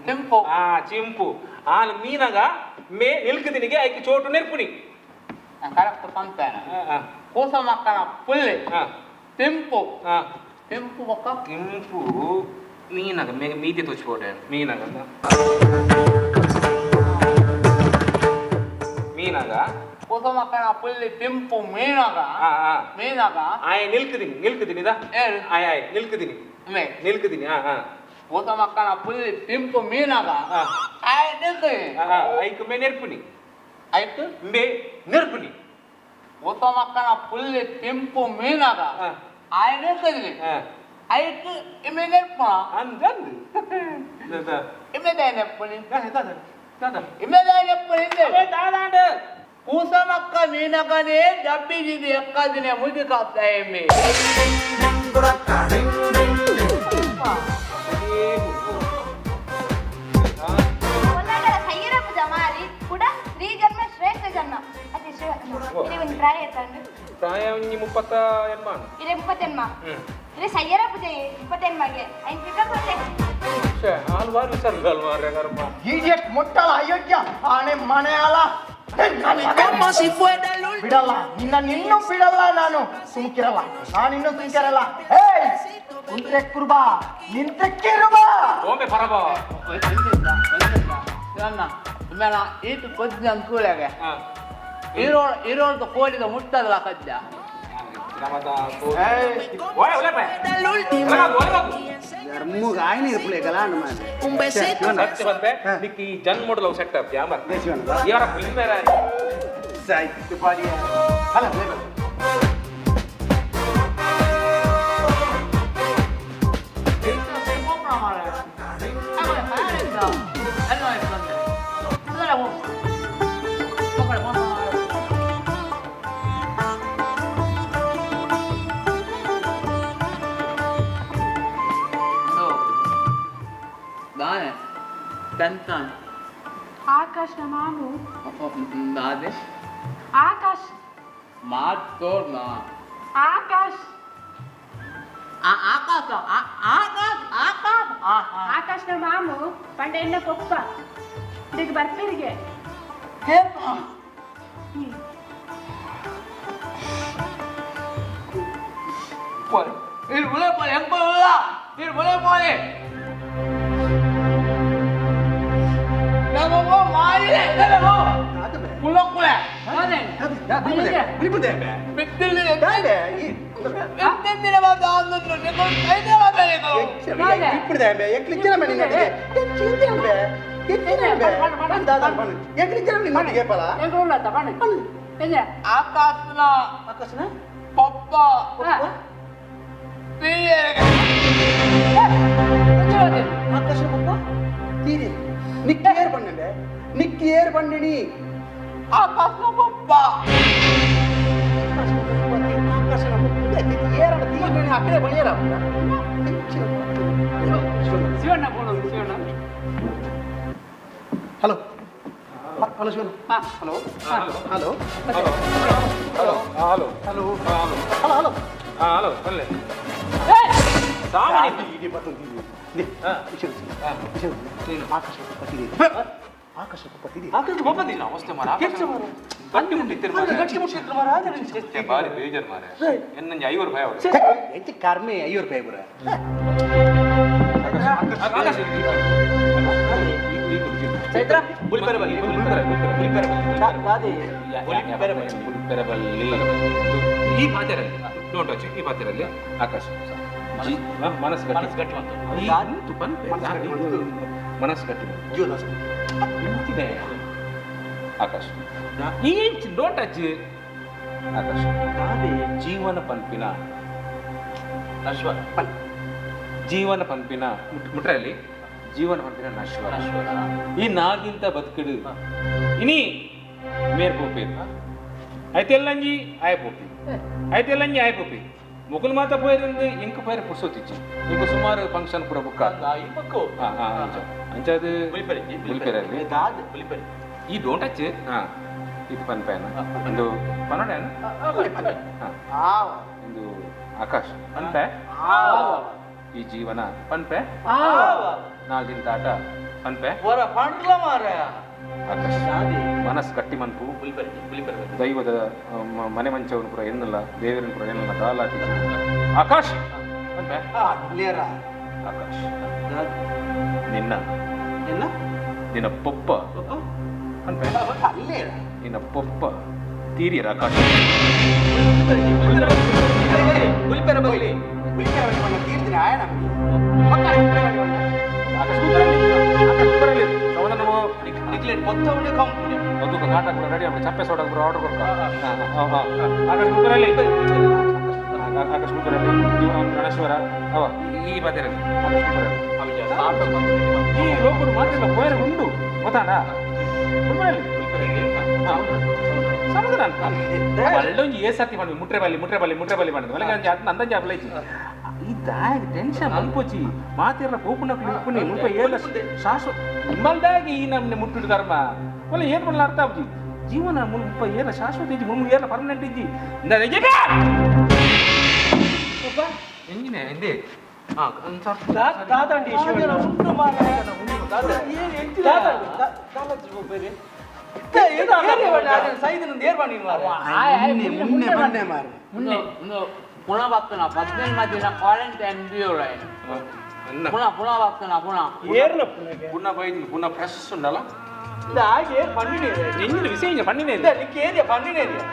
ಚಿಂಪು ಚಿಂಪು ಆನ್ ಮೀನಗ ಮೇ ನಿಲ್ಕದಿನಿಗೆ ಐಕೆ ಚೋಟು ನೆರ್ಪುನಿ. ಕರೆಕ್ಟ್ ಪಂತೇನೆ. ಕೂಸ ಮಕ್ಕನ ಪುಳ್ಳಿ ಚಿಂಪು ಚಿಂಪು ಮಕ್ಕ ಚಿಂಪು ಮೀನಗ ಮೇಗ ಮೀತೆ ತೋಚ್ಬೋಡೆ ಮೀನಗ ಮೀನಗ ಕೂಸ ಮಕ್ಕನ ಪುಳ್ಳಿ ಚಿಂಪು ಮೀನಗ ಮೀನಗ ಆಯ್ ನಿಲ್ಕದಿನಿ ನಿಲ್ಕದಿನಿ ಇದಾ ಆಯ್ ಆಯ್ ನಿಲ್ಕದಿನಿ ನಿಲ್ಕದಿನಿ. ಕೂಸ ಮಕ್ಕನ ಪುಳ್ಳಿ ಚಿಂಪು ಮೀನಗ ಆಯ್ ನಿಲ್ಕದಿನಿ ಐಕ್ ಮೇ ನೆರ್ಪುನಿ ಆಯ್ತು ಮೇ ನೆರ್ಪುನಿ. ಕೂಸ ಮಕ್ಕನ ಪುಳ್ಳಿ ಚಿಂಪು ಮೀನಗ ಆಯ್ ನಿಲ್ಕದಿನಿ ಐಕ್ ಇಮೆ ನೆರ್ಪುನ ಅಂದಂದು ಇಮೆ ನೆರ್ಪುನಿ ಇಮೆ ನೆರ್ಪುನಿ ದಾದಾಂಡ. ಕೂಸ ಮಕ್ಕ ಮೀನಗನೇ ಡಬ್ಬಿದಿದೆ ಎಕ್ಕದಿನೆ ಮುದುಕಾಗ್ತಾ ಎಮ್ಮೆ. ಸ್ತ್ರೀ ಜನ್ಮ ಶ್ರೇಷ್ಠ ಜನ್ಮ ಅತಿ ಒಂದು ಪ್ರಾಯ ಪ್ರಾಯ 38 ಇದೆ 38 ಇದೆ ಸಯ್ಯರ ಪೂಜೆ 38ಗೆ ಐನ್ ಪಿಕಪ್ ಕೊಟ್ಟೆ. ಈಡಿಯಟ್ ಮೊಟ್ಟಲ ಅಯೋಗ್ಯ ಆನೆ ಮನೆ ಅಲ್ಲ ಬಿಡಲ್ಲ ನಿನ್ನ, ನಿನ್ನೂ ಬಿಡಲ್ಲ ನಾನು. ಸುಮ್ಕಿರಲ್ಲ ನಾನಿನ್ನೂ ಸುಮ್ಕಿರಲ್ಲ. ಏಯ್ ಕುಂತ್ರೆ ಕುರ್ಬಾ ನಿಂತ್ರೆ ಕಿರುಬಾ ಓಮೆ ಪರಬಾ. ಮೇಲ ಈತು ಕೊದ್ದ ಅನ್ಕೂಲಾಗೆ ಇರೋಳ್ದು ಕೋಳಿದ ಮುಟ್ಟದಲ್ಲ ಕದ್ದ. ಆಕಾಶ್ ಮಾಮು ಆಕಾಶ್ ಮಾತೋರ್ನ ಆಕಾಶ್ ಆಕಾಶ ಆಕಾಶ್ ಆಕಾಶ್ ಆಕಾಶ್ನ ಮಾಮು ಪಂಡ ಎಣ್ಣ ಕೊಪ್ಪ ಇದಕ್ಕೆ ಬರ್ತೀರಿಗೆ. ಆಕಾಶನ ಆಕಾಶನ ಪಪ್ಪ ಆಕಾಶನ ಪಪ್ಪ ತೀರಿ ನಿಕ್ಕಿ ಏರ್ ಬಣ್ಣೆ ನಿಕ್ಕಿ ಏರ್ ಬಣ್ಣಿನಿ ಆಕಾಶನ ಪಪ್ಪ ಆಕಾಶನ ಪಪ್ಪ ಏರಣ ತೀರಿ ಅಕ್ಕಡೆ ಬಣಿಯರ Shivanna phone Shivanna. Hello hello Shivanna. Hello hello hello hello hello hello hello hello hello ಅಲ್ಲೇ ಸಾಮಾನ್ಯ ಇಡೀ ಬರ್ತದೆ. ಆಕಾಶ ಪಪ್ಪ ತೀರಿ ಆಕಾಶ ಪೊಪ್ಪತಿದೆ ಆಕಾಶ ಪೊಪ್ಪತಿಲ್ಲ ಅವಸ್ಥೆ ಮಾರ ಗಟ್ಟಿ ಮುಟ್ಟಿತ್ತೀರ ಮಾರ ಗಟ್ಟಿ ಮುಟ್ಟಿತ್ತೀರ ಮಾರ ಆದ್ರೆ ಬಾರಿ ಬೇಜಾರ್ ಮಾರ ಎನ್ನಂಜಿ 50 ರೂಪಾಯಿ ಅವಳು ಎಂಚ ಕರ್ಮೆ 50 ರೂಪಾಯಿ ಬರ ಆಕಾಶ ಚೈತ್ರ ಬುಲಿಪೆರ ಬಲ್ಲಿ ಬುಲಿಪೆರ ಬುಲಿಪೆರ ದಾದಿ ಬುಲಿಪೆರ ಬುಲಿಪೆರ ಬಲ್ಲಿ ಈ ಪಾತೆರಲ್ಲಿ don't touch ಈ ಪಾತೆರಲ್ಲಿ ಆಕಾಶ ಮನಸ್ಸು ಗಟ್ಟಿ ಮನಸ್ಸು ಗಟ್ಟಿ ಮಾಡ್ತು ಮನಸ್ಸು ಗಟ್ಟಿ ನಿಂತಿದೆ ಆಕಾಶ್ ಈ don't touch Akash ಜೀವನ ಪಂಪಿನ ನಶ್ವರ ಜೀವನ ಪಂಪಿನ ಮುಟ್ರಲ್ಲಿ ಜೀವನ ಪಂಪಿನ ನಶ್ವರ ಈ ನಾಗಿಂತ ಬದುಕಿಡು ಇನಿ ಮೇರ್ ಪೋಪಿ ಐತೆಲ್ಲಂಜಿ ಆಯ ಪೋಪಿ ಐತೆಲ್ಲಂಜಿ ಆಯ ಪೋಪಿ ಮುಕುಲ್ ಮಾತ ಪೋಯರಿಂದ ಇಂಕ್ ಪೋಯರ್ ಪುರ್ಸೋತಿಚ್ಚಿ ಇಂಕ ಸುಮಾರು ಫಂಕ್ಷನ್ ಪೂರ ಬುಕ್ಕ ಅಂಚಾದ ಬುಲಿಪೆರಲ್ಲಿ ಈ don't touch ಇದು ಪನ್ಪೇನ ಒಂದು ಪನ್ನಡ ಒಂದು ಆಕಾಶ್ ಪನ್ಪೆ ಈ ಜೀವನ ಪನ್ಪೆ ನಾಲ್ದಿನ ತಾಟ ಪನ್ಪೆ ಆಕಾಶ್ ಮನಸ್ಸು ಗಟ್ಟಿ ಮನ್ಪು ದೈವದ ಮನೆ ಮಂಚವನ್ನು ಪೂರ ಎನ್ನಲ್ಲ ದೇವರನ್ನು ಪೂರ ಎನ್ನಲ್ಲ ದಾಲಾತಿ ಆಕಾಶ್ ಪನ್ಪೆ ಆಕಾಶ್ ನಿನ್ನ ನಿನ್ನ ಪೊಪ್ಪ ಪನ್ಪೆ ನಿನ್ನ ಪೊಪ್ಪ ತೀರಿಯರ ಆಕಾಶ್ ಚಪ್ಪೆ ಸೋಡ ಆರ್ಡರ್ ಕೊಡ್ಕ ಆಕಾಶ್ ಕುಕ್ಕರಲ್ಲಿ ಆಕಾಶ್ ಕುಕ್ಕರಲ್ಲಿ ಗಣೇಶ್ವರ ಅವ ಈ ಬಾತಿರಲ್ಲಿ ಆಕಾಶ್ ಕುಕ್ಕರಲ್ಲಿ ಈ ಲೋಕರು ಮಾತ್ರ ಪೋಯರ್ ಉಂಡು ಗೊತ್ತಾಡ ಸಮಾಧಾನ ಒಳ್ಳೊಂದು ಏ ಸರ್ತಿ ಮಾಡಿದ್ವಿ ಮುಟ್ರೆ ಬಲ್ಲಿ ಮುಟ್ರೆ ಬಲ್ಲಿ ಮುಟ್ರೆ ಬಲ್ಲಿ ಮಾಡಿದ್ವಿ ಒಳಗೆ ಅಂದಂಜಿ ಅಪ್ಲೈಚಿ ಈ ದಾಯ ಟೆನ್ಷನ್ ಅನ್ಪೋಚಿ ಮಾತಿರಲ್ಲ ಪೋಪುನಕ್ಲು ಉಪ್ಪುನಿ ಮುಲ್ಪ ಏಲ ಶಾಶ್ವತ ನಿಮ್ಮಲ್ದಾಗಿ ಈ ನಮ್ಮನೆ ಮುಟ್ಟಿಡು ಕರ್ಮ ಒಳ್ಳೆ ಏನು ಮಾಡಲ್ಲ ಅರ್ಥ ಆಬ್ಜಿ ಜೀವನ ಮುಲ್ಪ ಏಲ ಶಾಶ್ವತ ಇಜ್ಜಿ ಮುಮ್ಮ ಏಲ ಪರ್ಮನೆಂಟ್ ಇಜ್ಜಿ ಎಂಜಿನ ಎಂದೇ ಪುನಃ 15 ದಿನ ಕ್ವಾರಂಟೈನ್ ಪುನಃ ಪುನಃ ಬರ್ತನ ಪುನಃ ಪುನಃ ಬೈದು ಪುನಃ ಫ್ರೆಶ್ ಉಂಡಲ್ಲ ಹಾಗೆ ಪಣ್ಣಿನೇ ಎಂಜಿನ ವಿಷಯ ಪಣ್ಣಿನೇ ನಿಕ್ಕೆ ಏರಿಯಾ ಪಣ್ಣಿನೇ ಏರಿಯಾ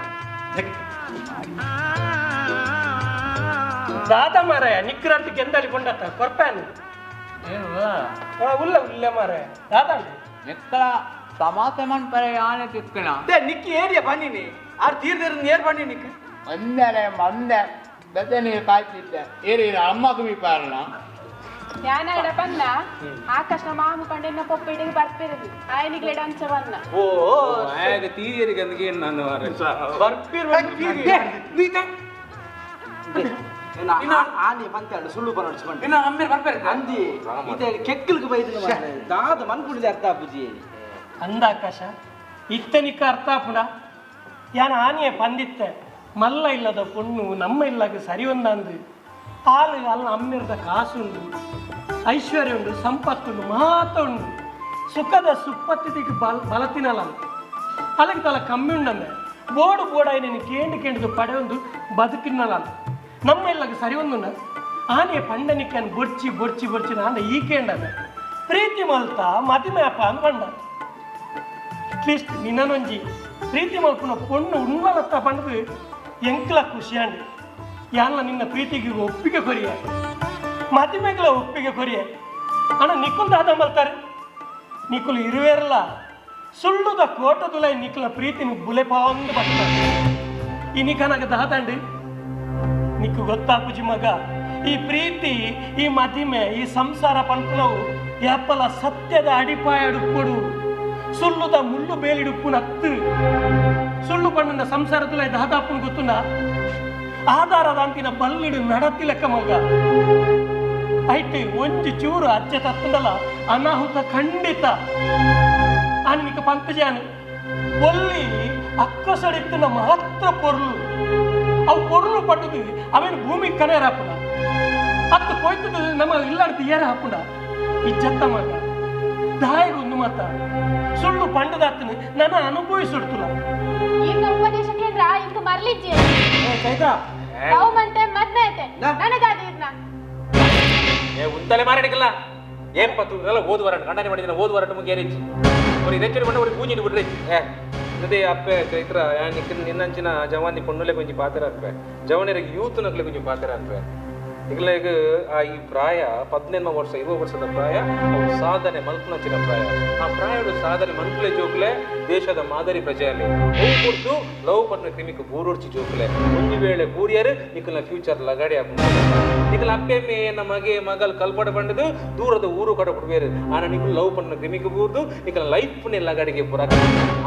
ದಾದ ಮಾರಾಯ ನಿಕ್ರಂತ ಗೆಂದಲಿ ಕೊಂಡತ್ತ ಕೊರ್ಪಾನು ಉಲ್ಲ ಉಲ್ಲ ಮಾರಾಯ ದಾದಂడి ಎಕ್ಕಳ ಸಮಾಸಮನ್ ಪರಯಾನೆ ತಿಕ್ಕಣ ನಿಕ್ಕಿ ಏರಿಯಾ ಪಣ್ಣಿನಿ ಆರ್ ತೀರ್ದಿರ ನೇರ್ ಪಣ್ಣಿ ನಿಕ್ಕ ಒಂದರೆ ಮಂದೆ ಬೆದೆ ನೀರು ಕಾಯ್ತಿದ್ದೆ ಏರಿ ಅಮ್ಮకు మీ ಪಾರಣ ಯಾನಾಡ ಬನ್ನ ಆಕಾಶ ಮಾಮು ಪಂಡೆನ ಪೊಪ್ಪಿಡಿಗೆ ಬರ್ಪಿರದು ಆಯನಿಗ್ಲೆ ಡಂಚ ಬನ್ನ ಓ ಆಯಗ ತೀರಿಗೆ ಅಂದ್ಗೆ ನಾನು ಬರ್ಪಿರ ಆನೆ ಪಂತಾಡು ಸುಳ್ಳು ಪನಡ್ಸ್ಕೊಂಡು ಇನ್ನು ಅಮ್ಮೇರ್ ಬರ್ಪೇರು ಅಂದಿ ಇದೆ ಕೆಕ್ಕಲ್ಗೆ ಬೈದಿನ ದಾದ ಮನ್ಪುಡಿದ ಅರ್ಥ ಅಪ್ಪುಜಿ ಅಂದ ಆಕಾಶ ಇತ್ತನಿಕ ಅರ್ಥ ಪುಣ ಯಾನ ಆನೆಯ ಪಂದಿತ್ತೆ ಮಲ್ಲ ಇಲ್ಲದ ಪೊಣ್ಣು ನಮ್ಮ ಇಲ್ಲಗ ಸರಿ ಒಂದಂದು ಆಲು ಅಲ್ಲ ಅಮ್ಮಿರದ ಕಾಸುಂಡು ಐಶ್ವರ್ಯ ಉಂಡು ಸಂಪತ್ತುಂಡು ಮಾತ ಉಂಡು ಸುಖದ ಸುಪ್ಪತ್ತಿಗೆ ಬಲತಿನಲ್ಲ ಅಲ್ಲಿಗೆ ತಲ ಕಮ್ಮಿ ಉಂಡಂದೆ ಬೋಡು ಬೋಡಾಯಿ ನೀನು ಕೇಂಡು ಕೇಂಡು ಪಡೆಯೊಂದು ಬದುಕಿನಲ್ಲ ನಮ್ಮ ಇಲ್ಲಗ ಸರಿ ಒಂದುಂಡ ಆನೆ ಪಂಡನಿಕ್ಕನ್ ಬೊರ್ಚಿ ಬೊರ್ಚಿ ಬೊರ್ಚಿ ನಾನು ಈ ಕೇಂಡನೆ ಪ್ರೀತಿ ಮಲ್ತ ಮದಿಮ್ಯಾಪ ಅಂದ್ ಪಂಡ ಅಟ್ಲೀಸ್ಟ್ ನಿನ್ನೊಂಜಿ ಪ್ರೀತಿ ಮಲ್ಪುನ ಪೊಣ್ಣು ಉಣ್ಣಲತ್ತ ಪಂಡದು ಎಂಕ್ಲ ಖುಷಿಯಾಂಡು ಯಾನ್ಲ ನಿನ್ನ ಪ್ರೀತಿಗೆ ಒಪ್ಪಿಗೆ ಕೊರಿಯ ಮದಿಮೆಗಳ ಒಪ್ಪಿಗೆ ಕೊರಿಯ ಅಣ್ಣ ನಿಕ್ಕುಲ್ ದಾದ ಮಲ್ತಾರೆ ನಿಕ್ಕುಲ್ ಇರುವೇರಲ್ಲ ಸುಳ್ಳುದ ಕೋಟದುಲೈ ನಿಕ್ಕಲ ಪ್ರೀತಿನ ಬುಲೆಪಾಂದು ಬರ್ತಾರೆ ಈ ನಿಕನಾಗ ದಾದಂಡು ನಿಕ್ಕು ಗೊತ್ತಾಪುಜಿ ಮಗ ಈ ಪ್ರೀತಿ ಈ ಮದಿಮೆ ಈ ಸಂಸಾರ ಪಂಪುನವು ಯಾಪಲ ಸತ್ಯದ ಅಡಿಪಾಯಡುಪ್ಪಡು ಸುಳ್ಳುದ ಮುಳ್ಳು ಬೇಲಿಡುಪ್ಪುನತ್ತು ಸುಳ್ಳು ಪಣ್ಣದ ಸಂಸಾರದಲ್ಲಿ ದಾದಾಪುನ ಗೊತ್ತುಂಡ ಆಧಾರದ ಅಂತಿನ ಬಲ್ಲಿಡು ನಡತಿ ಲೆಕ್ಕ ಮಗ ಐಟ್ ಒಂಜಿ ಚೂರು ಅಚ್ಚೆ ತತ್ತುಂಡಲ ಅನಾಹುತ ಖಂಡಿತ ಆನಿಕ ಪಂಕಜಾನು ಒಲ್ಲಿ ಅಕ್ಕಸಡಿತ್ತಿನ ಮಾತ್ರ ಪೊರ್ಲು ಅವು ಪೊರ್ಲು ಪಟ್ಟದು ಅವೇನು ಭೂಮಿ ಕನೇರ ಹಾಪುಣ ಅತ್ತು ಕೊಯ್ತದ ನಮ್ಮ ಇಲ್ಲಾಡ್ತಿ ಏರ ಹಾಪುಣ ಇಜ್ಜತ್ತ ಮಗ ದಾಯಿಗೊಂದು ಮಾತ ಸುಳ್ಳು ಪಂಡದಾತನು ನನ್ನ ಅನುಭವಿಸುಡ್ತುಲ ಈರ್ನ ಉಪದೇಶ ಕೇಂದ್ರ ಇಂಕ ಮರ್ಲಿಜ್ಜೆ ಚೈತ್ರ ಲವ್ ಮಂತೆ ಮದ್ಮೆ ಐತೆ ನನಗಾದ ಈರ್ನ ಏ ಉಂತಲೆ ಮಾರಾಡಿಕಲ್ಲ ಏನ್ ಪತ್ತು ಇದೆಲ್ಲ ಓದು ವರಟ್ ಗಂಡನೆ ಮಾಡಿದ ಓದು ವರಟ್ ಮುಗಿಯರಿಚ್ಚಿ ஒரு இறைச்சல் பண்ண ஒரு பூஞ்சிட்டு விடுறேன் ஏ ಅದೇ ಅಪ್ಪೆ ಚೈತ್ರ ನಿನ್ನಂಚಿನ ಜವಾನಿ ಪೊಣ್ಣುಲೆ ಕೊಂಚ ಪಾತ್ರ ಅಪ್ಪೆ ಜವನಿಯರಿಗೆ ಯೂತ್ ನಕ್ಲೆ ಕೊಂಚ ಪಾತ್ರ ಅಪ್ಪೆ ಈಗಲೇ ಆ ಈ ಪ್ರಾಯ 18 ವರ್ಷ 20 ವರ್ಷದ ಪ್ರಾಯ ಅವು ಸಾಧನೆ ಮಲ್ಪುನಂಚಿನ ಪ್ರಾಯ ಆ ಪ್ರಾಯಡು ಸಾಧನೆ ಮನ್ಪುಲೆ ಜೋಕ್ಲೆ ದೇಶದ ಮಾದರಿ ಪ್ರಜೆಯಲ್ಲಿ ಅವು ಕೊಡ್ತು ಲವ್ ಪನ್ನ ಕ್ರಿಮಿಕ್ ಬೂರೊಡ್ಚಿ ಜೋಕ್ಲೆ ಒಂದು ವೇಳೆ ಬೂರಿಯರು ನಿಕ್ಕಲ್ನ ಫ್ಯೂಚರ್ ಲಗಾಡಿ ಹಾಕೊಂಡು ನಿಕ್ಕಲ್ ಅಪ್ಪೆ ಮೇನ ಮಗೆ ಮಗಲ್ ಕಲ್ಪಡ ಬಂಡದು ದೂರದ ಊರು ಕಡ ಬಿಡ್ಬೇರು ಆನ ನಿಕ್ಕಲ್ ಲವ್ ಪನ್ನ ಕ್ರಿಮಿಕ್ ಬೂರ್ದು ನಿಕ್ಕಲ್ ಲೈಫ್ ನೆ ಲಗಾಡಿಗೆ ಪುರ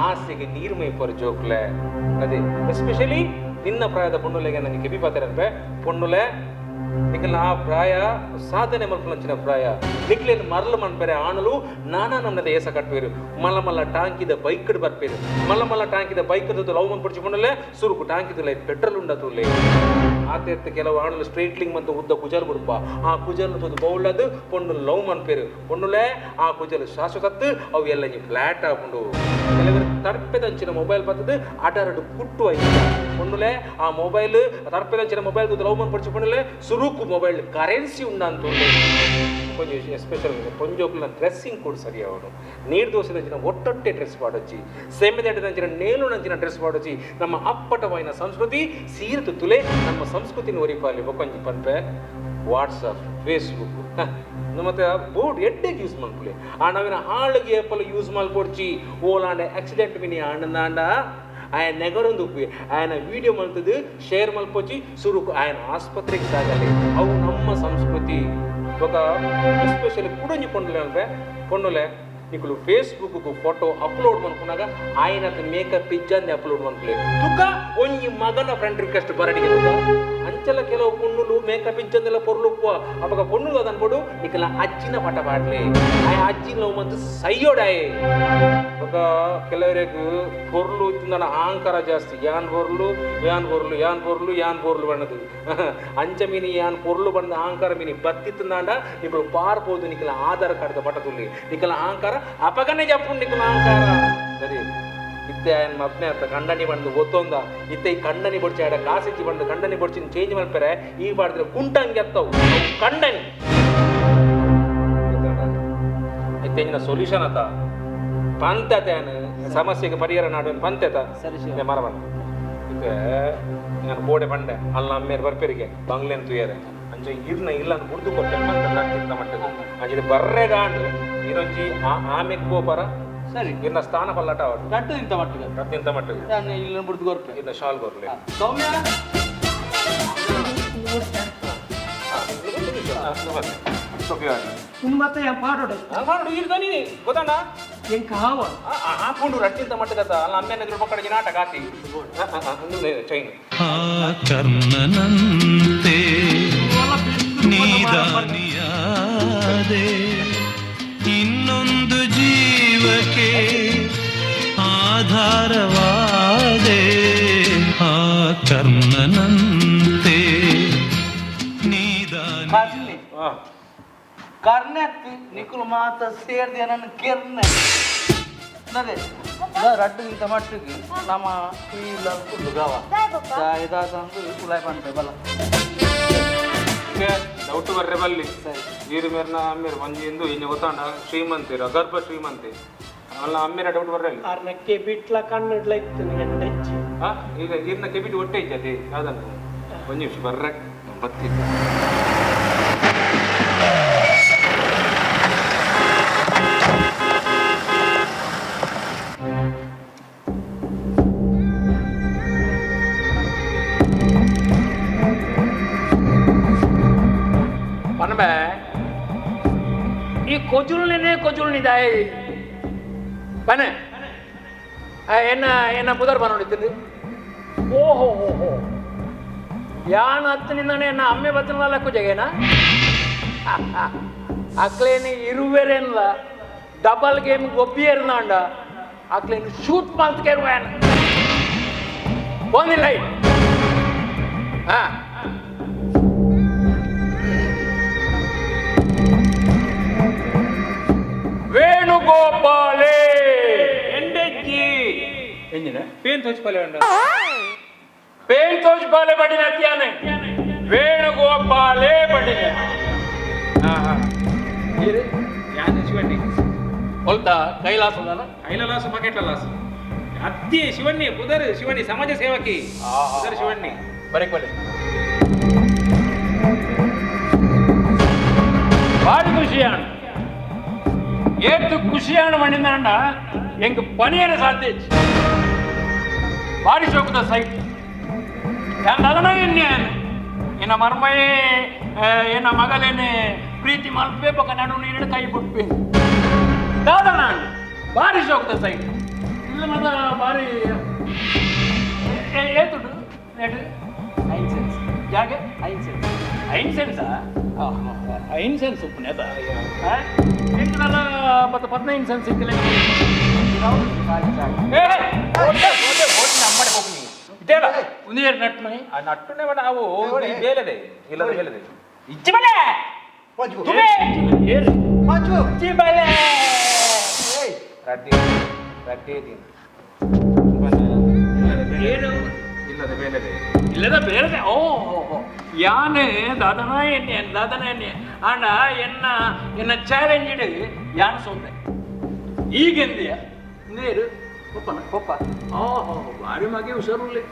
ಆಸೆಗೆ ನೀರ್ಮೈ ಪೊರ ಜೋಕ್ಲೆ ಅದೇ ಎಸ್ಪೆಷಲಿ ನಿನ್ನ ಪ್ರಾಯದ ಪೊಣ್ಣುಲೆಗೆ ನನಗೆ ಕೆಬಿ ಪಾತ್ರ ಪೊಣ್ಣುಲೆ ನಿಖಲ್ ಆ ಪ್ರಾಯ ಸಾಧನೆ ಮಲ್ಪುನಂಚಿನ ಪ್ರಾಯ ನಿಕ್ಲೇನ್ ಮರಲು ಮನ್ಪೆರೆ ಆಣಲು ನಾನಾ ನಮ್ಮದ ಏಸ ಕಟ್ಪೇರು ಮಲ್ಲ ಮಲ್ಲ ಟಾಂಕಿದ ಬೈಕ್ ಬರ್ಪೇರು ಮಲ್ಲ ಮಲ್ಲ ಟಾಂಕಿದ ಬೈಕ್ ಲವ್ ಮನ್ ಪೊಣ್ಣಲೆ ಸುರುಕು ಟಾಂಕಿದ ಪೆಟ್ರೋಲ್ ಉಂಡತುಲೆ ಆತೆತ್ತ ಕೆಲವು ಆಣಲು ಸ್ಟ್ರೈಟ್ಲಿಂಗ್ ಮತ್ತು ಉದ್ದ ಕುಜಲ್ ಬಿಡುಪ ಆ ಕುಜಲ್ ತೋದು ಬೌಳದು ಪೊಣ್ಣು ಲವ್ ಮನ್ಪೇರು ಪೊಣ್ಣುಲೆ ಆ ಕುಜಲ್ ಶಾಶ್ವತತ್ತು ಅವು ಎಲ್ಲ ನೀ ಫ್ಲಾಟ್ ಆಪುಂಡು ಕೆಲವರು ತರ್ಪೆದಂಚಿನ ಮೊಬೈಲ್ ಬರ್ತದೆ ಆಟಾರಡು ಕುಟ್ಟು ಆಯ್ತು ಪೊಣ್ಣುಲೆ ಆ ಮೊಬೈಲ್ ತರ್ಪೆದಂಚಿನ ಮೊಬೈಲ್ ಲವ್ ಮನ್ ಪಡಿಸಿ ಪೊಣ್ಣುಲೆ ಸುರುಕು ಮೊಬೈಲ್ ಕರೆನ್ಸಿ ಉಂಡಂತ ಕೊಂಚ ಎಸ್ಪೆಷಲ್ ಪೊಂಜೋಕ್ಲ ಡ್ರೆಸ್ಸಿಂಗ್ ಕೂಡ ಸರಿ ಅವನು ನೀರು ದೋಸೆದಂಚಿನ ಒಟ್ಟೊಟ್ಟೆ ಡ್ರೆಸ್ ಪಾಡೊಚ್ಚಿ ಸೇಮೆದಂಚಿನ ನೇಲುನಂಚಿನ ಡ್ರೆಸ್ ಪಾಡೊಚ್ಚಿ ನಮ್ಮ ಅಪ್ಪಟವಾಯಿನ ಸಂಸ್ಕೃತಿ ಸೀರೆ ತುಲೆ ನಮ್ಮ ಸಂಸ್ಕೃತಿನ ಒರಿಪಾಲಿ ಒಕ್ಕೊಂಜಿ ಪನ್ಪೆ ವಾಟ್ಸಪ್ ಫೇಸ್ಬುಕ್ ಮತ್ತೆ ಬೋರ್ಡ್ ಎಡ್ಡೆಗೆ ಯೂಸ್ ಮಲ್ಪುಲೆ ಆ ನಾವಿನ ಹಾಳಿಗೆ ಏಪಲ್ ಯೂಸ್ ಮಲ್ಪೊಡ್ಚಿ ಓಲಾಂಡ ಆಕ್ಸಿಡೆಂಟ್ ಮಿನಿ ಆಂಡಂದಾಂಡ ఆయన నెగరొందు ఆయన వీడియో మల్తదు షేర్ మల్పొచ్చి సురుకు ఆయన ఆసుపత్రికి సాగాలి అవు ನಮ್ಮ ಸಂಸ್ಕೃತಿ ఒక ఎస్పెషల్లీ కుడొంజి పొండులే అంటే పొండులే నీకు ఫేస్బుక్ ఫోటో అప్లోడ్ మనుకున్నాక ఆయన మేకప్ ఇజ్జాన్ని అప్లోడ్ మనుకులే తుక ಒಂಜಿ ಮಗನ ಫ್ರೆಂಡ್ ರಿಕ್ವೆಸ್ಟ್ ಬರಡಿಗೆ ತುಕ ಅಂಚಲ ಕೆಲವು ಪೊಣ್ಣುಲು ಮೇಕಪ್ ಇಜ್ಜಂದೆಲ್ಲ ಪೊರ್ಲು ಅಪಗ ಪೊಣ್ಣುಲು ಅದನ್ಬೋದು ನಿಕಲ ಅಜ್ಜಿನ ಪಟ ಪಾಡ್ಲೆ ಆ ಅಜ್ಜಿ ಲವ್ ಮಂತು ಸೈಯೋಡಾಯೆ ఒక ಕೆಲವರಿಗೆ ಪೊರ್ಲು ಇತ್ತಿಂದನ ಅಹಂಕಾರ ಜಾಸ್ತಿ ಯಾನ್ ಪೊರ್ಲು ಯಾನ್ ಪೊರ್ಲು ಯಾನ್ ಪೊರ್ಲು ಯಾನ್ ಪೊರ್ಲು ಬಣ್ಣದು ಅಂಚ ಮೀನಿ ಯಾನ್ ಪೊರ್ಲು ಬಣ್ಣದ ಅಹಂಕಾರ ಮೀನಿ ಬತ್ತಿತ್ತಂದಾಂಡ ನಿಕಲು ಪಾರ್ಬೋದು ನಿಕಲ ಆಧಾರ್ ಕಾರ್ಡ್ ಪಟ ತುಲ್ಲಿ ನಿಕಲ ಅಹಂಕಾರ ಅಪಗನೆ ಜಪ್ಪು ನಿಕಲ ಅಹಂಕಾರ ಸರಿ ಇತ್ತೆ ఆయన ಮದ್ನೆ ಅಂತ ಕಂಡನಿ ಬಂದು ಒತ್ತೊಂದ ಇತ್ತೆ ಈ ಕಂಡನಿ ಬೊಡ್ಚಿ ಆಡ ಕಾಸಿಚ್ಚಿ ಬಂದು ಕಂಡನಿ ಬೊಡ್ಚಿ ಚೇಂಜ್ ಮಾಡ್ತಾರೆ ಈ ಬಾಡಿದ್ರೆ ಕುಂಟಂಗೆ ಎತ್ತವು ಕಂಡನಿ ಇತ್ತೆ ಸೊಲ್ಯೂಷನ್ ಆತ ಪಂತತೆ ಸಮಸ್ಯೆಗೆ ಪರಿಹಾರ ನಾಡುವ ಪಂತೆತ ಸರಿ ಮರ ಬಂದ ಇತ್ತೆ ನಾನು ಬೋಡೆ ಬಂಡೆ ಅಲ್ಲ ಅಮ್ಮೇರು ಬರ್ಪೇರಿಗೆ ಬಂಗ್ಲೆನ್ ತುಯರೆ ಅಂಚೆ ಇರ್ನ ಇಲ್ಲ ಬುಡ್ದು ಕೊಟ್ಟೆ ಪಂತ ಮಟ್ಟದ ಅಂಚೆ ಬರ್ರೆಗಾಂಡು ಇರೊಂಜಿ ಆಮೆಗ್ ಗೋಪರ ಸರಿ ಇನ್ನ ಸ್ಥಾನ ಪಲ್ಲಟ ಅವಳು ರಟ್ಟು ಇಂತ ಮಟ್ಟಿಗೆ ರಟ್ಟು ಇಂತ ಮಟ್ಟಿಗೆ ನಾನು ಇಲ್ಲ ಬುಡ್ದು ಕೊರ್ಪೆ ಇನ್ನ ಶಾಲ್ ಕೊರ್ಲೆ ಸೌಮ್ಯ ಮತ್ತೆ ಪಾಡೋಡು ಪಾಡೋಡು ಇರ್ದ ನೀನು ಗೊತ್ತಣ್ಣ ಎಂಕ ಹಾವ ಹಾಕೊಂಡು ರಟ್ಟಿಂತ ಮಟ್ಟದ ಅಲ್ಲ ಅಮ್ಮೆನ ಎದುರು ಪಕ್ಕಡ ನಾಟಕ ಆತಿ ಚೈನ್ ಆ ಕರ್ಣನಂತೆ ನೀದಾನಿಯಾದೆ ಇನ್ನೊಂದು ಜೀವಕ್ಕೆ ಆಧಾರವಾದೆ ಆ ಕರ್ಣನಂತೆ ನೀದಾನಿ ಕರ್ಣತ್ ನಿಕುಲು ಮಾತ ಸೇರ್ದೆ ನನ್ನ ಕೆರ್ನೆ ನದೆ ರಡ್ಡು ಇಂತ ಮಟ್ಟಿಗೆ ನಮ್ಮ ಇಲ್ಲ ಗಾವ ಇದಾದಂದು ಉಲಾಯ್ ಪಂಪೆ ಬಲ ಡೌಟ್ ಬರ್ರೆ ಬಲ್ಲಿ ನೀರು ಮೇರ್ನ ಅಮ್ಮೇರು ಒಂಜಿಂದು ಇನ್ನು ಗೊತ್ತಾಂಡ ಶ್ರೀಮಂತಿರ ಗರ್ಭ ಶ್ರೀಮಂತಿ ಅಲ್ಲ ಅಮ್ಮೇರ ಡೌಟ್ ಬರ್ರೆ ಅಲ್ಲಿ ಆರ್ನ ಕೆಬಿಟ್ಲ ಕಣ್ಣುಡ್ಲ ಇತ್ತು ಎಂಟೆಚ್ಚಿ ಈಗ ಈರ್ನ ಕೆಬಿಟ್ ಹೊಟ್ಟೆ ಇಜ್ಜತೆ ಯಾವ್ದನ್ನು ಒಂದು ನಿಮಿಷ ಬರ್ರೆ ಬತ್ತಿ ಪನ್ಬೆ ಈ ಕೊಜುಲ್ನೇ ಕೊಜುಲ್ನಿದಾಯ ಪನೆ ಎನ್ನ ಎನ್ನ ಪುದರ್ ಬನ್ನೋಡಿದ್ದೀನಿ ಓಹೋ ಹೋ ಹೋ ಯಾನ್ ಹತ್ತನಿಂದಾನೆ ಎನ್ನ ಅಮ್ಮೆ ಬತ್ತನಲ್ಲ ಕುಜಗೇನ ಅಕ್ಲೇನು ಇರುವೆರೇನ್ಲ ಡಬಲ್ ಗೇಮ್ ಗೊಬ್ಬಿಯರ್ನಾಂಡ ಅಕ್ಲೇನು ಶೂಟ್ ಮಾಲ್ತ್ಕೇರುವೇನ ಬಂದಿಲ್ಲ ಹಾ ವೇಣುಗೋಪಾಲೇ ಎಂಡೆಜ್ಜಿ ಎಂಜಿನ ಪೇನ್ ತೋಚ್ಪಾಲೆ ಉಂಡ ಪೇನ್ ತೋಚ್ಪಾಲೆ ಬಡಿನ ಅತ್ಯಾನೆ ವೇಣುಗೋಪಾಲೇ ಬಡಿನ ಯಾನ್ ಶಿವಣ್ಣಿ ಹೊಲ್ತ ಕೈಲಾಸದಾನ ಕೈಲಾಸ ಬಕೆಟ್ ಲಾಸ ಅತ್ತಿ ಶಿವಣ್ಣಿ ಬುಧರ್ ಶಿವಣ್ಣಿ ಸಮಾಜ ಸೇವಕಿ ಬುಧರ್ ಶಿವಣ್ಣಿ ಬರೆಕೊಲೆ ಭಾರಿ ಖುಷಿಯಾಣ ಏತು ಖುಷಿಯಾಣ ಮಣ್ಣಿಂದ ಎಂಗ್ ಪನಿಯನ ಸಾಧ್ಯ ಭಾರಿ ಶೋಕದ ಸೈಟ್ ಅದನ್ನ ಎನ್ನ ಮರ್ಮಯೇ ಎನ್ನ ಮಗಲೇನೆ ಪ್ರೀತಿ ಮಲ್ಪೆ ಪಕ್ಕ ನಡು ನೀರು ಕೈ ಬಿಟ್ಪೆ ದಾದನ ಭಾರಿ ಶೋಕದ ಸೈಟ್ ಇಲ್ಲ ಮತ ಭಾರಿ ಏತುಡು ರೇಟ್ 5 ಸೆನ್ಸ್ ಜಾಗೆ 5 ಸೆನ್ಸ್ 5 ಸೆನ್ಸಾ 5 ಸೆನ್ಸ್ ಉಪ್ಪುನೆ ಅದ ಎಂಕನಲ್ಲ ಪತ್ತ 15 ಸೆನ್ಸ್ ಇತ್ತಲೆ ಇದೇಲ ಉಂದಿಯರ್ ನಟ್ಮೈ ಆ ನಟ್ಟುನೆ ಬಡ ಅವು ಬೇಲೆದೆ ಇಲ್ಲದ ಬೇಲೆದೆ ಇಚ್ಚಿ ಬಲೆ ತುಮೆ ಏರು ಪಾಂಚು ಇಚ್ಚಿ ಬಲೆ ರಡ್ಡಿ ರಡ್ಡಿ ದಿನ ಏನು ಇಲ್ಲದ ಬೇಲೆದೆ ಇಲ್ಲದ ಬೇಲೆದೆ ಓ ಯಾನೆ ದಾದನ ಎನ್ನೆ ದಾದನ ಎನ್ನೆ ಆಂಡ ಎನ್ನ ಎನ್ನ ಚಾಲೆಂಜ್ ಇಡು ಯಾನ್ ಸೋತೆ ಈಗೆಂದಿಯ ನೇರು ಪಪ್ಪನ ಪಪ್ಪ ಓಹೋ ಭಾರಿ ಮಗೆ ಹುಷಾರುಳ್ಳಿ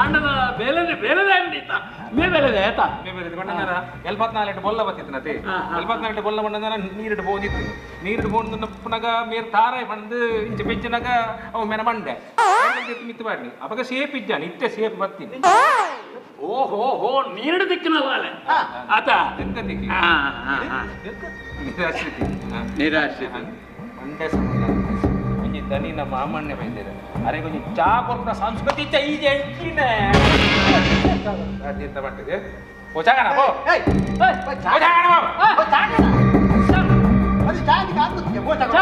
ಆಂಡದ ಬೇಲೆದೆ ಬೇಲೆದೆ ಅಂದಿತ್ತ ಮೇ ಬೇಲೆದೆ ಆಯ್ತಾ ಮೇ ಬೇಲೆದೆ ಬಣ್ಣನಾರ 74 ಬೊಲ್ಲ ಬತ್ತಿತ್ತು ನತೆ 74 ಬೊಲ್ಲ ಬಣ್ಣನಾರ ನೀರಿಡು ಬೋದಿತ್ತು ನೀರಿಡು ಬೋಂದು ಪುನಗ ಮೇರ್ ತಾರಾಯ್ ಬಂದು ಇಂಚ ಪೆಂಚನಾಗ ಅವು ಮೇನ ಮಂಡೆ ಮಿತ್ತು ಬಾಡ್ಲಿ ಅವಾಗ ಸೇಪ್ ಇಜ್ಜಾನೆ ಇತ್ತೆ ಸೇಪ್ ಬತ್ತೀನಿ ಓಹೋ ಹೋ ನೀರಿಡು ದಿಕ್ಕಿನ ಬಾಲೆ ಆತ ದಿಕ್ಕ ನಿರಾಶ್ರಿತಿ ನಿರಾಶ್ರಿತಿ ಮಂಡೆ ಸಂಬಂಧ ಒಂಜಿ ದನಿ ನಮ್ಮ ಮಾಮಣ್ಣೆ ಬೈದಿರ ಅರೆ ಕೊಂಚ ಚಾ ಕೊರ್ಪುನ ಸಂಸ್ಕೃತಿ ಚ ಈಜೆ ಎಂಚಿನ ಅಡ್ಡಿಂತ ಬಟ್ಟಿದೆ ಓ ಚಾಗಣ ಪೋ ಓ ಚಾಗಣ ಪೋ ಚಾಗಣ ಅದು ಚಾದಿ ಕಾಗುತ್ತೆ ಪೋ ಚಾಗಣ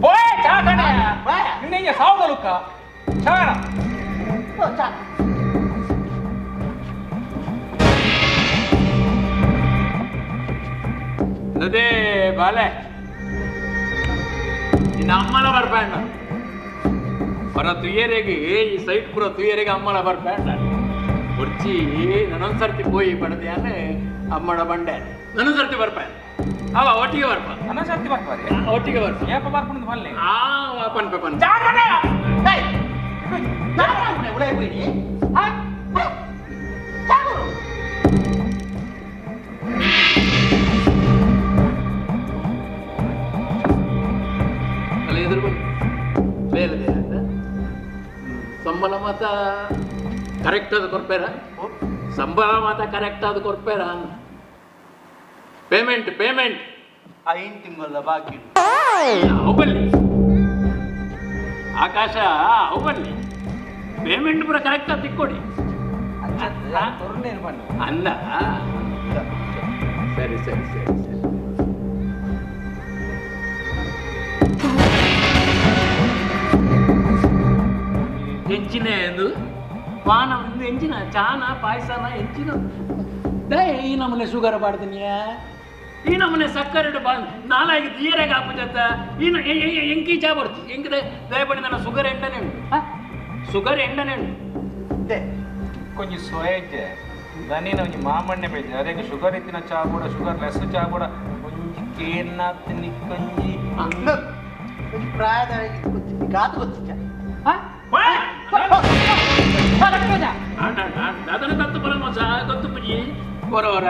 ಪೋ ಚಾಗಣ ನಿನ್ನೆ ಸಾವುದಲುಕ್ಕ ಚಾಗಣ ಪೋ ಚಾ ಅದೇ ಬಾಲೆ ನಿನ್ನ ಅಮ್ಮನ ಬರ್ಬೇಡ ಹೊರ ತುಯ್ಯರಿಗೆ ಈ ಸೈಟ್ ಪೂರ ತುಯ್ಯರಿಗೆ ಅಮ್ಮನ ಬರ್ಬೇಡ ಒರ್ಚಿ ನಾನೊಂದ್ಸರ್ತಿ ಪೋಯಿ ಪಡೆದ್ಯಾನೆ ಅಮ್ಮನ ಬಂಡೆ ನಾನೊಂದ್ಸರ್ತಿ ಬರ್ಪೆ ಅವ ಒಟ್ಟಿಗೆ ಬರ್ಪ ನಾನೊಂದ್ಸರ್ತಿ ಬರ್ಪಾರೆ ಒಟ್ಟಿಗೆ ಬರ್ಪ ಏಪ ಬರ್ಪುಂದು ಬಲ್ಲೆ ಆ ಪನ್ಪೆ ಪನ್ ಎದುರು ಬೇಲದೆ ಅಂತ ಸಂಬಳ ಮಾತ ಕರೆಕ್ಟ್ ಅದು ಕೊರ್ಪೇರ ಸಂಬಳ ಮಾತ ಕರೆಕ್ಟ್ ಅದು ಕೊರ್ಪೇರ ಪೇಮೆಂಟ್ ಪೇಮೆಂಟ್ 5 ತಿಂಗಳ ಬಾಕಿ ಅವು ಆಕಾಶ ಅವು ಪೇಮೆಂಟ್ ಪೂರ ಕರೆಕ್ಟ್ ಅದು ತಿಕ್ಕೊಡಿ ಅಲ್ಲ ಸರಿ ಸರಿ ಸರಿ ಸರಿ ಎಂಚಿನ ಎಂದು ಪಾನ ಒಂದು ಎಂಚಿನ ಚಾನ ಪಾಯಸನ ಎಂಚಿನ ದಯ ಈ ನಮ್ಮನೆ ಶುಗರ್ ಬಾಡ್ದಿನಿಯ ಈ ನಮ್ಮನೆ ಸಕ್ಕರೆ ಬಾ ನಾಲಾಗಿ ತೀರಾಗ ಹಾಪುಜತ್ತ ಈ ಎಂಕಿ ಚಾ ಬರ್ತು ಎಂಕ್ ದಯಪಡಿ ನನ್ನ ಶುಗರ್ ಎಂಡನೆ ಉಂಟು ಶುಗರ್ ಎಂಡನೆ ಉಂಟು ಕೊಂಚ ಸೊಯಜ್ಜೆ ದನಿನ ಒಂಜಿ ಮಾಮಣ್ಣೆ ಬೈದೆ ಅದೇ ಶುಗರ್ ಇತ್ತಿನ ಚಾ ಕೂಡ ಶುಗರ್ ಲೆಸ್ ಚಾ ಕೂಡ ಒಂಜಿ ಕೇರ್ನಾತ್ ನಿಕ್ಕೊಂಜಿ ಒಂಜಿ ಪ್ರಾಯದ ಗಾತು ಗೊತ್ತಿಚ್ಚ ಅದನ್ನ ತತ್ತು ಪರಮ ಗೊತ್ತು ಪುಜಿ ಕೊರವರ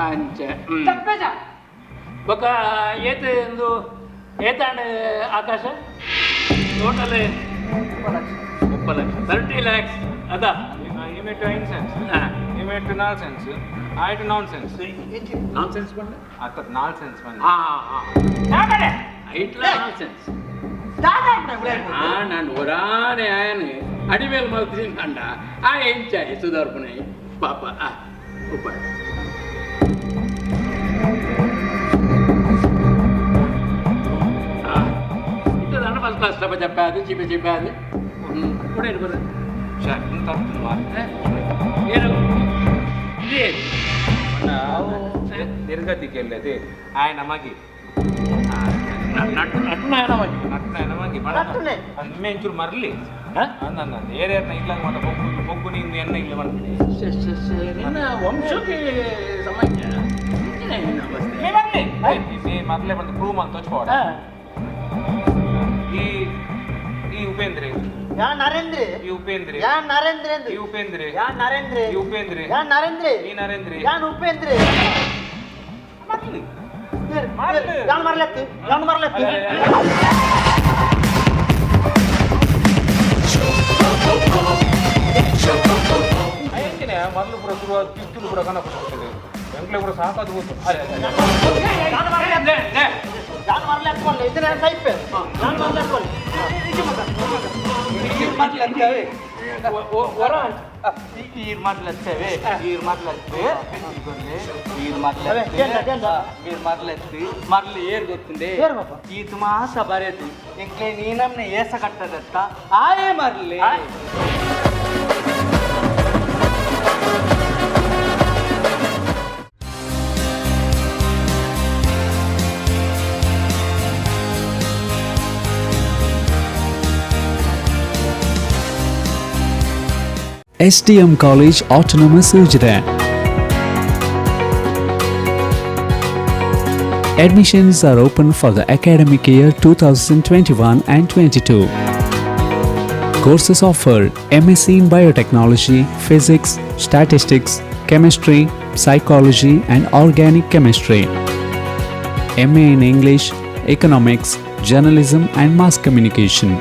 ಅಂಚೆ ಬೊಕ ಏತ ಎಂದು ಏತಾಂಡ್ ಆಕಾಶ ಟೋಟಲ್ 30 ಲಕ್ಷ 30 ಲ್ಯಾಕ್ಸ್ ಅದ ಇಮೇಟ್ 5 ಸೆನ್ಸ್ ಇಮೇಟ್ 4 ಸೆನ್ಸ್ ಆಯ್ತು ನಾನ್ ಸೆನ್ಸ್ ನಾನ್ ಸೆನ್ಸ್ ಬಂದ ಅತ್ತ 4 ಸೆನ್ಸ್ ಬಂದ ಹಾ ಹಾ ಐಟ್ಲ ನಾನ್ ಸೆನ್ಸ್ ನಾನು ಒರಾನೆ ಆಯನೆ ಅಡಿಮೇಲ್ ಮಲ್ತೀನಿ ಕಂಡ ಆ ಎಂಚ ಸುಧಾರ್ಪಣೆ ಪಾಪ ಆ ಉಪ್ಪ ಇತ್ತದಾನ ಫಸ್ಟ್ ಕ್ಲಾಸ್ ತಪ್ಪ ಚಪ್ಪಾದು ಚಿಪೆ ಚಿಪ್ಪಾದು ಕೂಡ ಇರ್ಬೋದು ಏನು ತಿರ್ಗತಿಗೆಲ್ಲದೆ ಆಯನ ಮಗಿ ನಟನಾಯನ ಮಗಿ ನಟನಾಯನ ಮಗಿ ನಟನೆ. ಅಂಚೂರು ಮರ್ಲಿ ನನ್ನ ಏರ್ಯಾರ್ನ ಇಲ್ಲ ಮಾತ ಬೊಗ್ಗು ಬೊಗ್ಗು ನೀನು ಎನ್ನ ಇಲ್ಲ ಮಾಡ್ತೀನಿ ನಿನ್ನ ವಂಶಕ್ಕೆ ಸಮಯ ಮೇ ಮರ್ಲಿ ಮೇ ಮರ್ಲೆ ಬಂದು ಪ್ರೂವ್ ಮಾಡಿ ತೋಚ್ಕೋಡ ಈ ಈ ಉಪೇಂದ್ರೆ ಯಾ ನರೇಂದ್ರ ಈ ಉಪೇಂದ್ರ ಯಾ ನರೇಂದ್ರ ಈ ಉಪೇಂದ್ರ ಯಾ ನರೇಂದ್ರ ಈ ಉಪೇಂದ್ರ ಯಾ ನರೇಂದ್ರ ಈ ನರೇಂದ್ರ ಯಾನ್ ಉಪೇಂದ್ರ ಯಾನ್ ಮರ್ಲತ್ತು ಯಾನ್ ಮರ್ಲತ್ತು ಮೊದಲು ಪೂರ ಶುರು ಕಿತ್ತೂರು ಪೂರ ಕಣ ಕೊಡ್ತದೆ ಎಂಕ್ಲೆ ಪೂರ ಸಾಕಾದ ಹೋತು ಯಾನ್ ಮರ್ಲತ್ತು ಇದನ್ನ ಟೈಪ್ ಯಾನ್ ಮರ್ಲತ್ತು ಮರ್ಲತ್ತವೆ ವರ ಈರ್ ಮರ್ಲತ್ತವೆ ಈರ್ ಮರ್ಲತ್ತೆ ಈರ್ ಮರ್ಲತ್ತೆ ಈರ್ ಮರ್ಲತ್ತಿ ಮರ್ಲಿ ಏರ್ ಗೊತ್ತುಂಡೆ ಈ ತುಮಾಸ ಬರೆದು ಎಂಕ್ಲೆ ನೀನಮ್ನೆ ಏಸ ಕಟ್ಟದತ್ತ ಆಯೇ ಮರ್ಲಿ SDM College Autonomous Ujjain. Admissions are open for the academic year 2021 and 22. Courses offered: MSc in Biotechnology, Physics, Statistics, Chemistry, Psychology and Organic Chemistry, MA in English, Economics, Journalism and Mass Communication,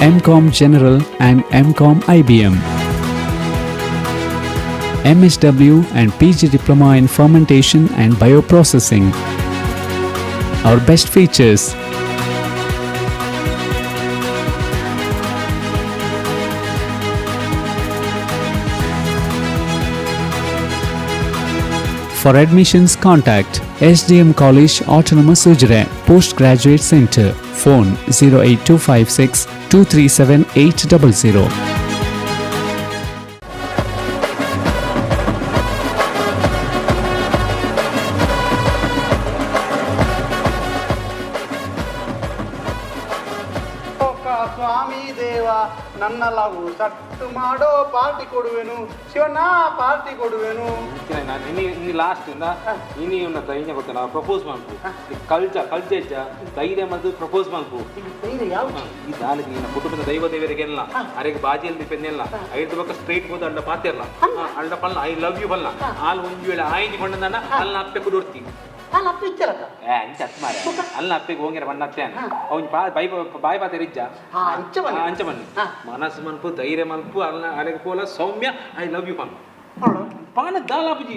MCOM General and MCOM IBM, MSW and PG Diploma in Fermentation and Bioprocessing. Our best features: For admissions, contact SDM College Autonomous Ujjain Postgraduate Center. Phone 08256 237 800. ಸ್ವಾಮಿ ದೇವ ನನ್ನ love ಸಟ್ಟು ಮಾಡೋ party ಕೊಡುವೆನು Shivanna party ಕೊಡುವೆನು ನಾನು ಇನಿ ಇನಿ last ಇಂದ ಇನಿ ಇವನ ಧೈರ್ಯ ಗೊತ್ತಲ್ಲ ಪ್ರಪೋಸ್ ಮಾಡ್ಕು ಕಲ್ಚ ಕಲ್ಚೆಜ್ಜ ಧೈರ್ಯ ಮತ್ತು ಪ್ರಪೋಸ್ ಮಾಡ್ಕು ಈ ದಾಲಿಗೆ ನಿನ್ನ ಕುಟುಂಬದ ದೈವ ದೇವರಿಗೆಲ್ಲ ಅರೆಗೆ ಬಾಜಿಯಲ್ಲಿ ಪೆನ್ನೆಲ್ಲ ಐದು ಬಕ್ಕ ಸ್ಟ್ರೈಟ್ ಹೋದ ಅಳ್ಳ ಪಾತಿರಲ್ಲ ಅಳ್ಳ ಪಲ್ಲ I love you ಪಲ್ಲ ಆಲ್ ಒಂದು ವೇಳೆ ಆಯ್ದು ಕೊಂಡನ ಅಲ್ಲ ಅಪ್ಪೆ ಕುಡೋರ್ತಿ ಅಲ್ಲ ಅಪ್ಪ ಇಚ್ಚಲಕ್ಕ ಅಂಚ ಅತ್ ಮಾರ ಅಲ್ಲ ಅಪ್ಪೆಗೆ ಹೋಗಿರ ಬಣ್ಣ ಅತ್ತೆ ಅವ್ನು ಬಾಯಿ ಬಾಯಿ ಪಾತೆ ಇಜ್ಜ ಅಂಚ ಬನ್ನಿ ಮನಸ್ಸು ಮನ್ಪು ಧೈರ್ಯ ಮನ್ಪು ಅಲ್ಲ ಅಲೆಗೆ ಪೋಲ ಸೌಮ್ಯ I love you ಪನ್ ಪಾನ ದಾಲಾಪುಜಿ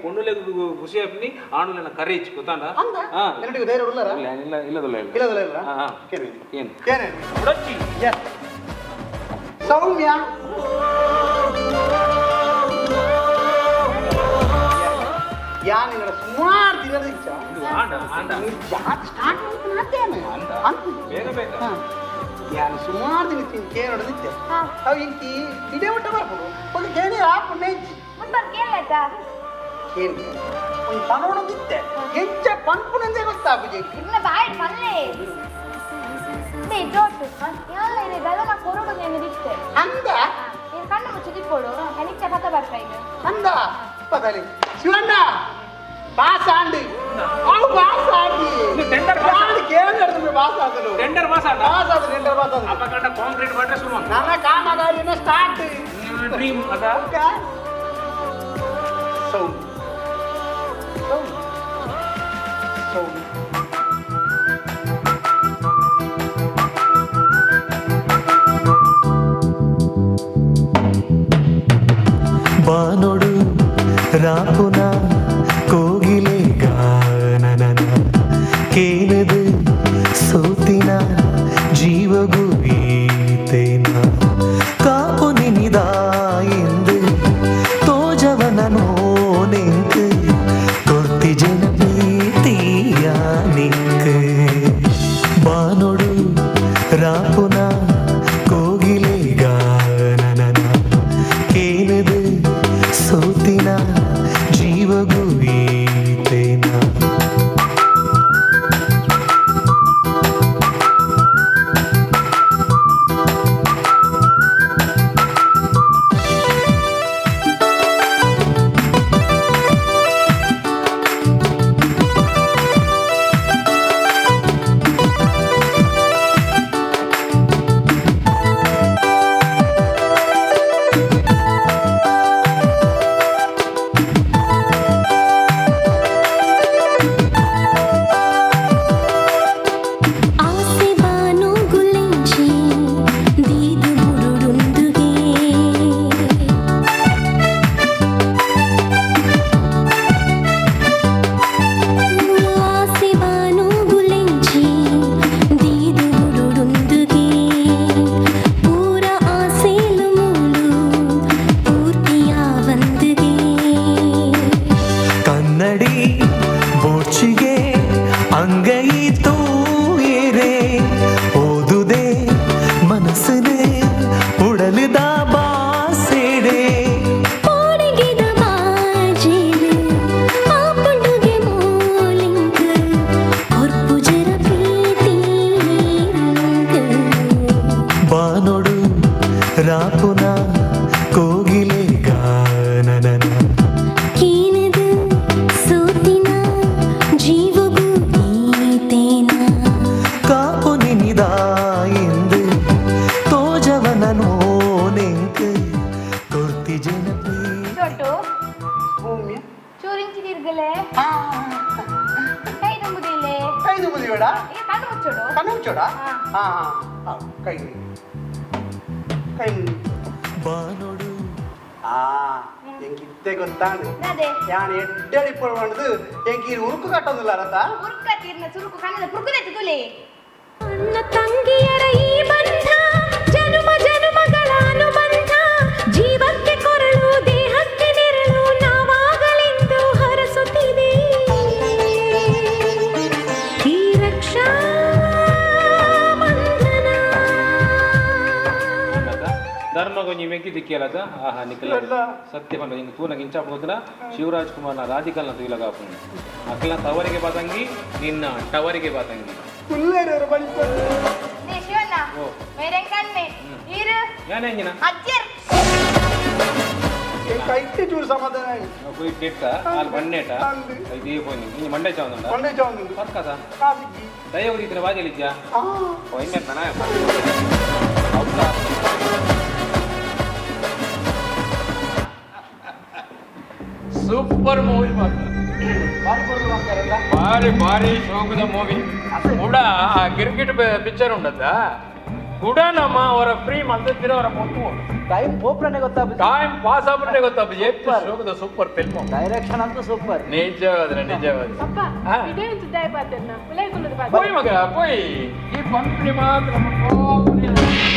ಕೊಂಡುಲೆ ಖುಷಿ ಆಪ್ನಿ ಆಣುಲೆನ ಕರೇಜ್ ಗೊತ್ತಾಂಡ ಎನ್ನೊಟ್ಟಿಗೆ ಧೈರ್ಯ ಉಳ್ಳಾರ ಇಲ್ಲ ಇಲ್ಲದಲ್ಲ ಇಲ್ಲ ಇಲ್ಲದಲ್ಲ ಇಲ್ಲ ಏನು ಕೇನೆ ಉಡಚ್ಚಿ ಸೌಮ್ಯ ಯಾನಿನ ಸುಮಾರು ದಿನದ ಇಚ್ಛ ಬೇಗ ಬೇಗ ಯಾನು ಸುಮಾರು ದಿನ ಕೇಳಿ ನೋಡದಿತ್ತೆ ಅವು ಇಂಕಿ ಇದೇ ಊಟ ಬರ್ಬೋದು ಒಂದು ಕೇಳಿ ಹಾಕೊಂಡು ಇಜ್ಜಿ ಕೇಳಿ ಒಂದು ಪನೋಡದಿತ್ತೆ ಹೆಚ್ಚ ಪನ್ಪುನಂದೇ ಗೊತ್ತಾಗುಜಿ ಇನ್ನ ಬಾಯ್ ಮಲ್ಲೆ ಜೋಟು ಯಾಲ್ಲ ಇದೆ ದದನ ಕೊರಡು ನೆನೆದಿತ್ತೆ ಅಂದ ನೀನು ಕಣ್ಣು ಮುಚ್ಚಿದಿಪ್ಪೋಡು ಹೆಣಿಚ್ಚ ಕಥ ಬರ್ತಾ ಇದೆ ಅಂದ ಪದಲಿ ಶಿವಣ್ಣ ಪಾಸ್ ಆಂಡಿ ಅವು ಪಾಸ್ ಆಂಡಿ ಟೆಂಡರ್ ಕೇಳಿ ನಡೆದ್ರು ಪಾಸ್ ಆದನು ಟೆಂಡರ್ ಪಾಸ್ ಆದ ಪಾಸ್ ಆದ ಟೆಂಡರ್ ಪಾಸ್ ಆದ ಅಪಕಂಡ ಕಾಂಕ್ರೀಟ್ ಮಾಡ್ರೆ ಶುರು ನನ್ನ ಕಾಮಗಾರಿನ ಸ್ಟಾರ್ಟ್ ಡ್ರೀಮ್ ಅದ ಸೌಂಡ್ ಸೌಂಡ್ ಸೌಂಡ್ ಬಾನೊಡು ರಾಪುನ ಕೋಗಿಲೆ ಗಾನನ ಕೇನದು ಸೋತಿನ ಜೀವಗೂ ಈತೇನ ಕಾಪು ನಿನಿದಾಯಿಂದು ತೋಜವನ ನೋನೆಂಕು ಕೊರ್ತಿ ಜನ ಪ್ರೀತಿಯ ನಿಂಕು ಬಾನೊಡು ರಾಪುನ ಕೋಗಿಲೆ ಗಾನನ ಕೇನದು ಸೋತಿನ ತಿರ್ಗಲೆ ಕೈ ತುಂಬುದಿಲ್ಲ ಕೈ ತುಂಬುದಿ ಬೇಡ ಕಣ್ಣು ಮುಚ್ಚೋಡು ಕಣ್ಣು ಮುಚ್ಚೋಡ ಹಾ ಹಾ ಕೈ ಕೈ ಬಾನೋಡು ಆ ಎಂಗಿತ್ತೆ ಗೊತ್ತಾನೆ ಯಾನ್ ಎಡ್ಡಡಿ ಪೊಳ್ವಂಡದು ಎಂಕಿ ಉರುಕು ಕಟ್ಟೊಂದಿಲ್ಲ ರತ ಉರುಕ ತೀರ್ನ ಸುರುಕು ಕಣ್ಣದ ಪುರುಕುದೆತ್ತು ತುಲೆ ಅಣ್ಣ ತಂಗಿಯರ ಈ ಬಂಧ ಜನುಮ ಜನುಮಗಳ ಅನುಬಂಧ ಜೀವಕ್ಕೆ ಕೊರಳು ದೇಹಕ್ಕೆ ನೆರಳು ನಾವಾಗಲೆಂದು ಹರಸುತ್ತಿದೆ ಈ ರಕ್ಷಾ ಬಂಧನ. ಧರ್ಮಗೊಂಜಿ ಮೆಗ್ಗಿ ದಿಕ್ಕಿಯಲ್ಲದ ಆಹಾ ನಿಖಲ ಸತ್ಯ ಪಂಡ ಹಿಂಗೆ ತೂನಗ ಇಂಚಾಪ ಗೊತ್ತಿಲ್ಲ ಶಿವರಾಜ್ ಕುಮಾರ್ನ ರಾಧಿಕಲ್ನ ತೂಲಗ ಆಪುಂಡು ಅಕ್ಲ ತವರಿಗೆ ಬಾತಂಗಿ ನಿನ್ನ ಟವರಿಗೆ ಬಾತಂಗಿ ನೇ ಶಿವಣ್ಣ ಮೇರೆ ಕಣ್ಣೆ ಈರು ಯಾನೆಂಜಿನ ಅಜ್ಜರ್ ಕೈತೆ ಚೂರು ಸಮಾಧಾನ ಹೋಗಿ ಕೆಟ್ಟ ಅಲ್ಲಿ ಬಣ್ಣೇಟ ಇದೇ ಪೋನಿ ನೀನು ಮಂಡೆ ಚಾವಂದ ಮಂಡೆ ಚಾವಂದ ಪಕ್ಕದ ದಯವು ರೀತಿಯ ಬಾಜಲಿದ್ಯಾ ಒಯ್ಮೆ ತನ ಸೂಪರ್ ಮೂವಿ ಮಾತ್ರ ಭಾರಿ ಭಾರಿ ಶೋಕದ ಮೂವಿ ಕೂಡ ಆ ಕ್ರಿಕೆಟ್ ಪಿಕ್ಚರ್ ಉಂಡದ ಕೂಡ ನಮ್ಮ ಅವರ ಫ್ರೀ ಮಂದಿರ ಅವರ ಮೊತ್ತು ಟೈಮ್ ಪೋಪ್ರನೆ ಗೊತ್ತಾಗ ಟೈಮ್ ಪಾಸ್ ಆಗ್ಬಿಟ್ರೆ ಗೊತ್ತಾಗ ಎಷ್ಟು ಶೋಕದ ಸೂಪರ್ ಫಿಲ್ಮ್ ಡೈರೆಕ್ಷನ್ ಅಂತೂ ಸೂಪರ್ ನಿಜವಾದ್ರೆ ನಿಜವಾದ ಅಪ್ಪ ಇದೇ ಒಂದು ದಾಯ ಪಾತನ್ನ ಉಲೈಕೊಳ್ಳೋದು ಪಾತ ಪೋಯ್ ಮಗ ಪೋಯ್ ಈ ಪಂಪ್ನಿ ಮಾತ್ರ ನಮ್ಮ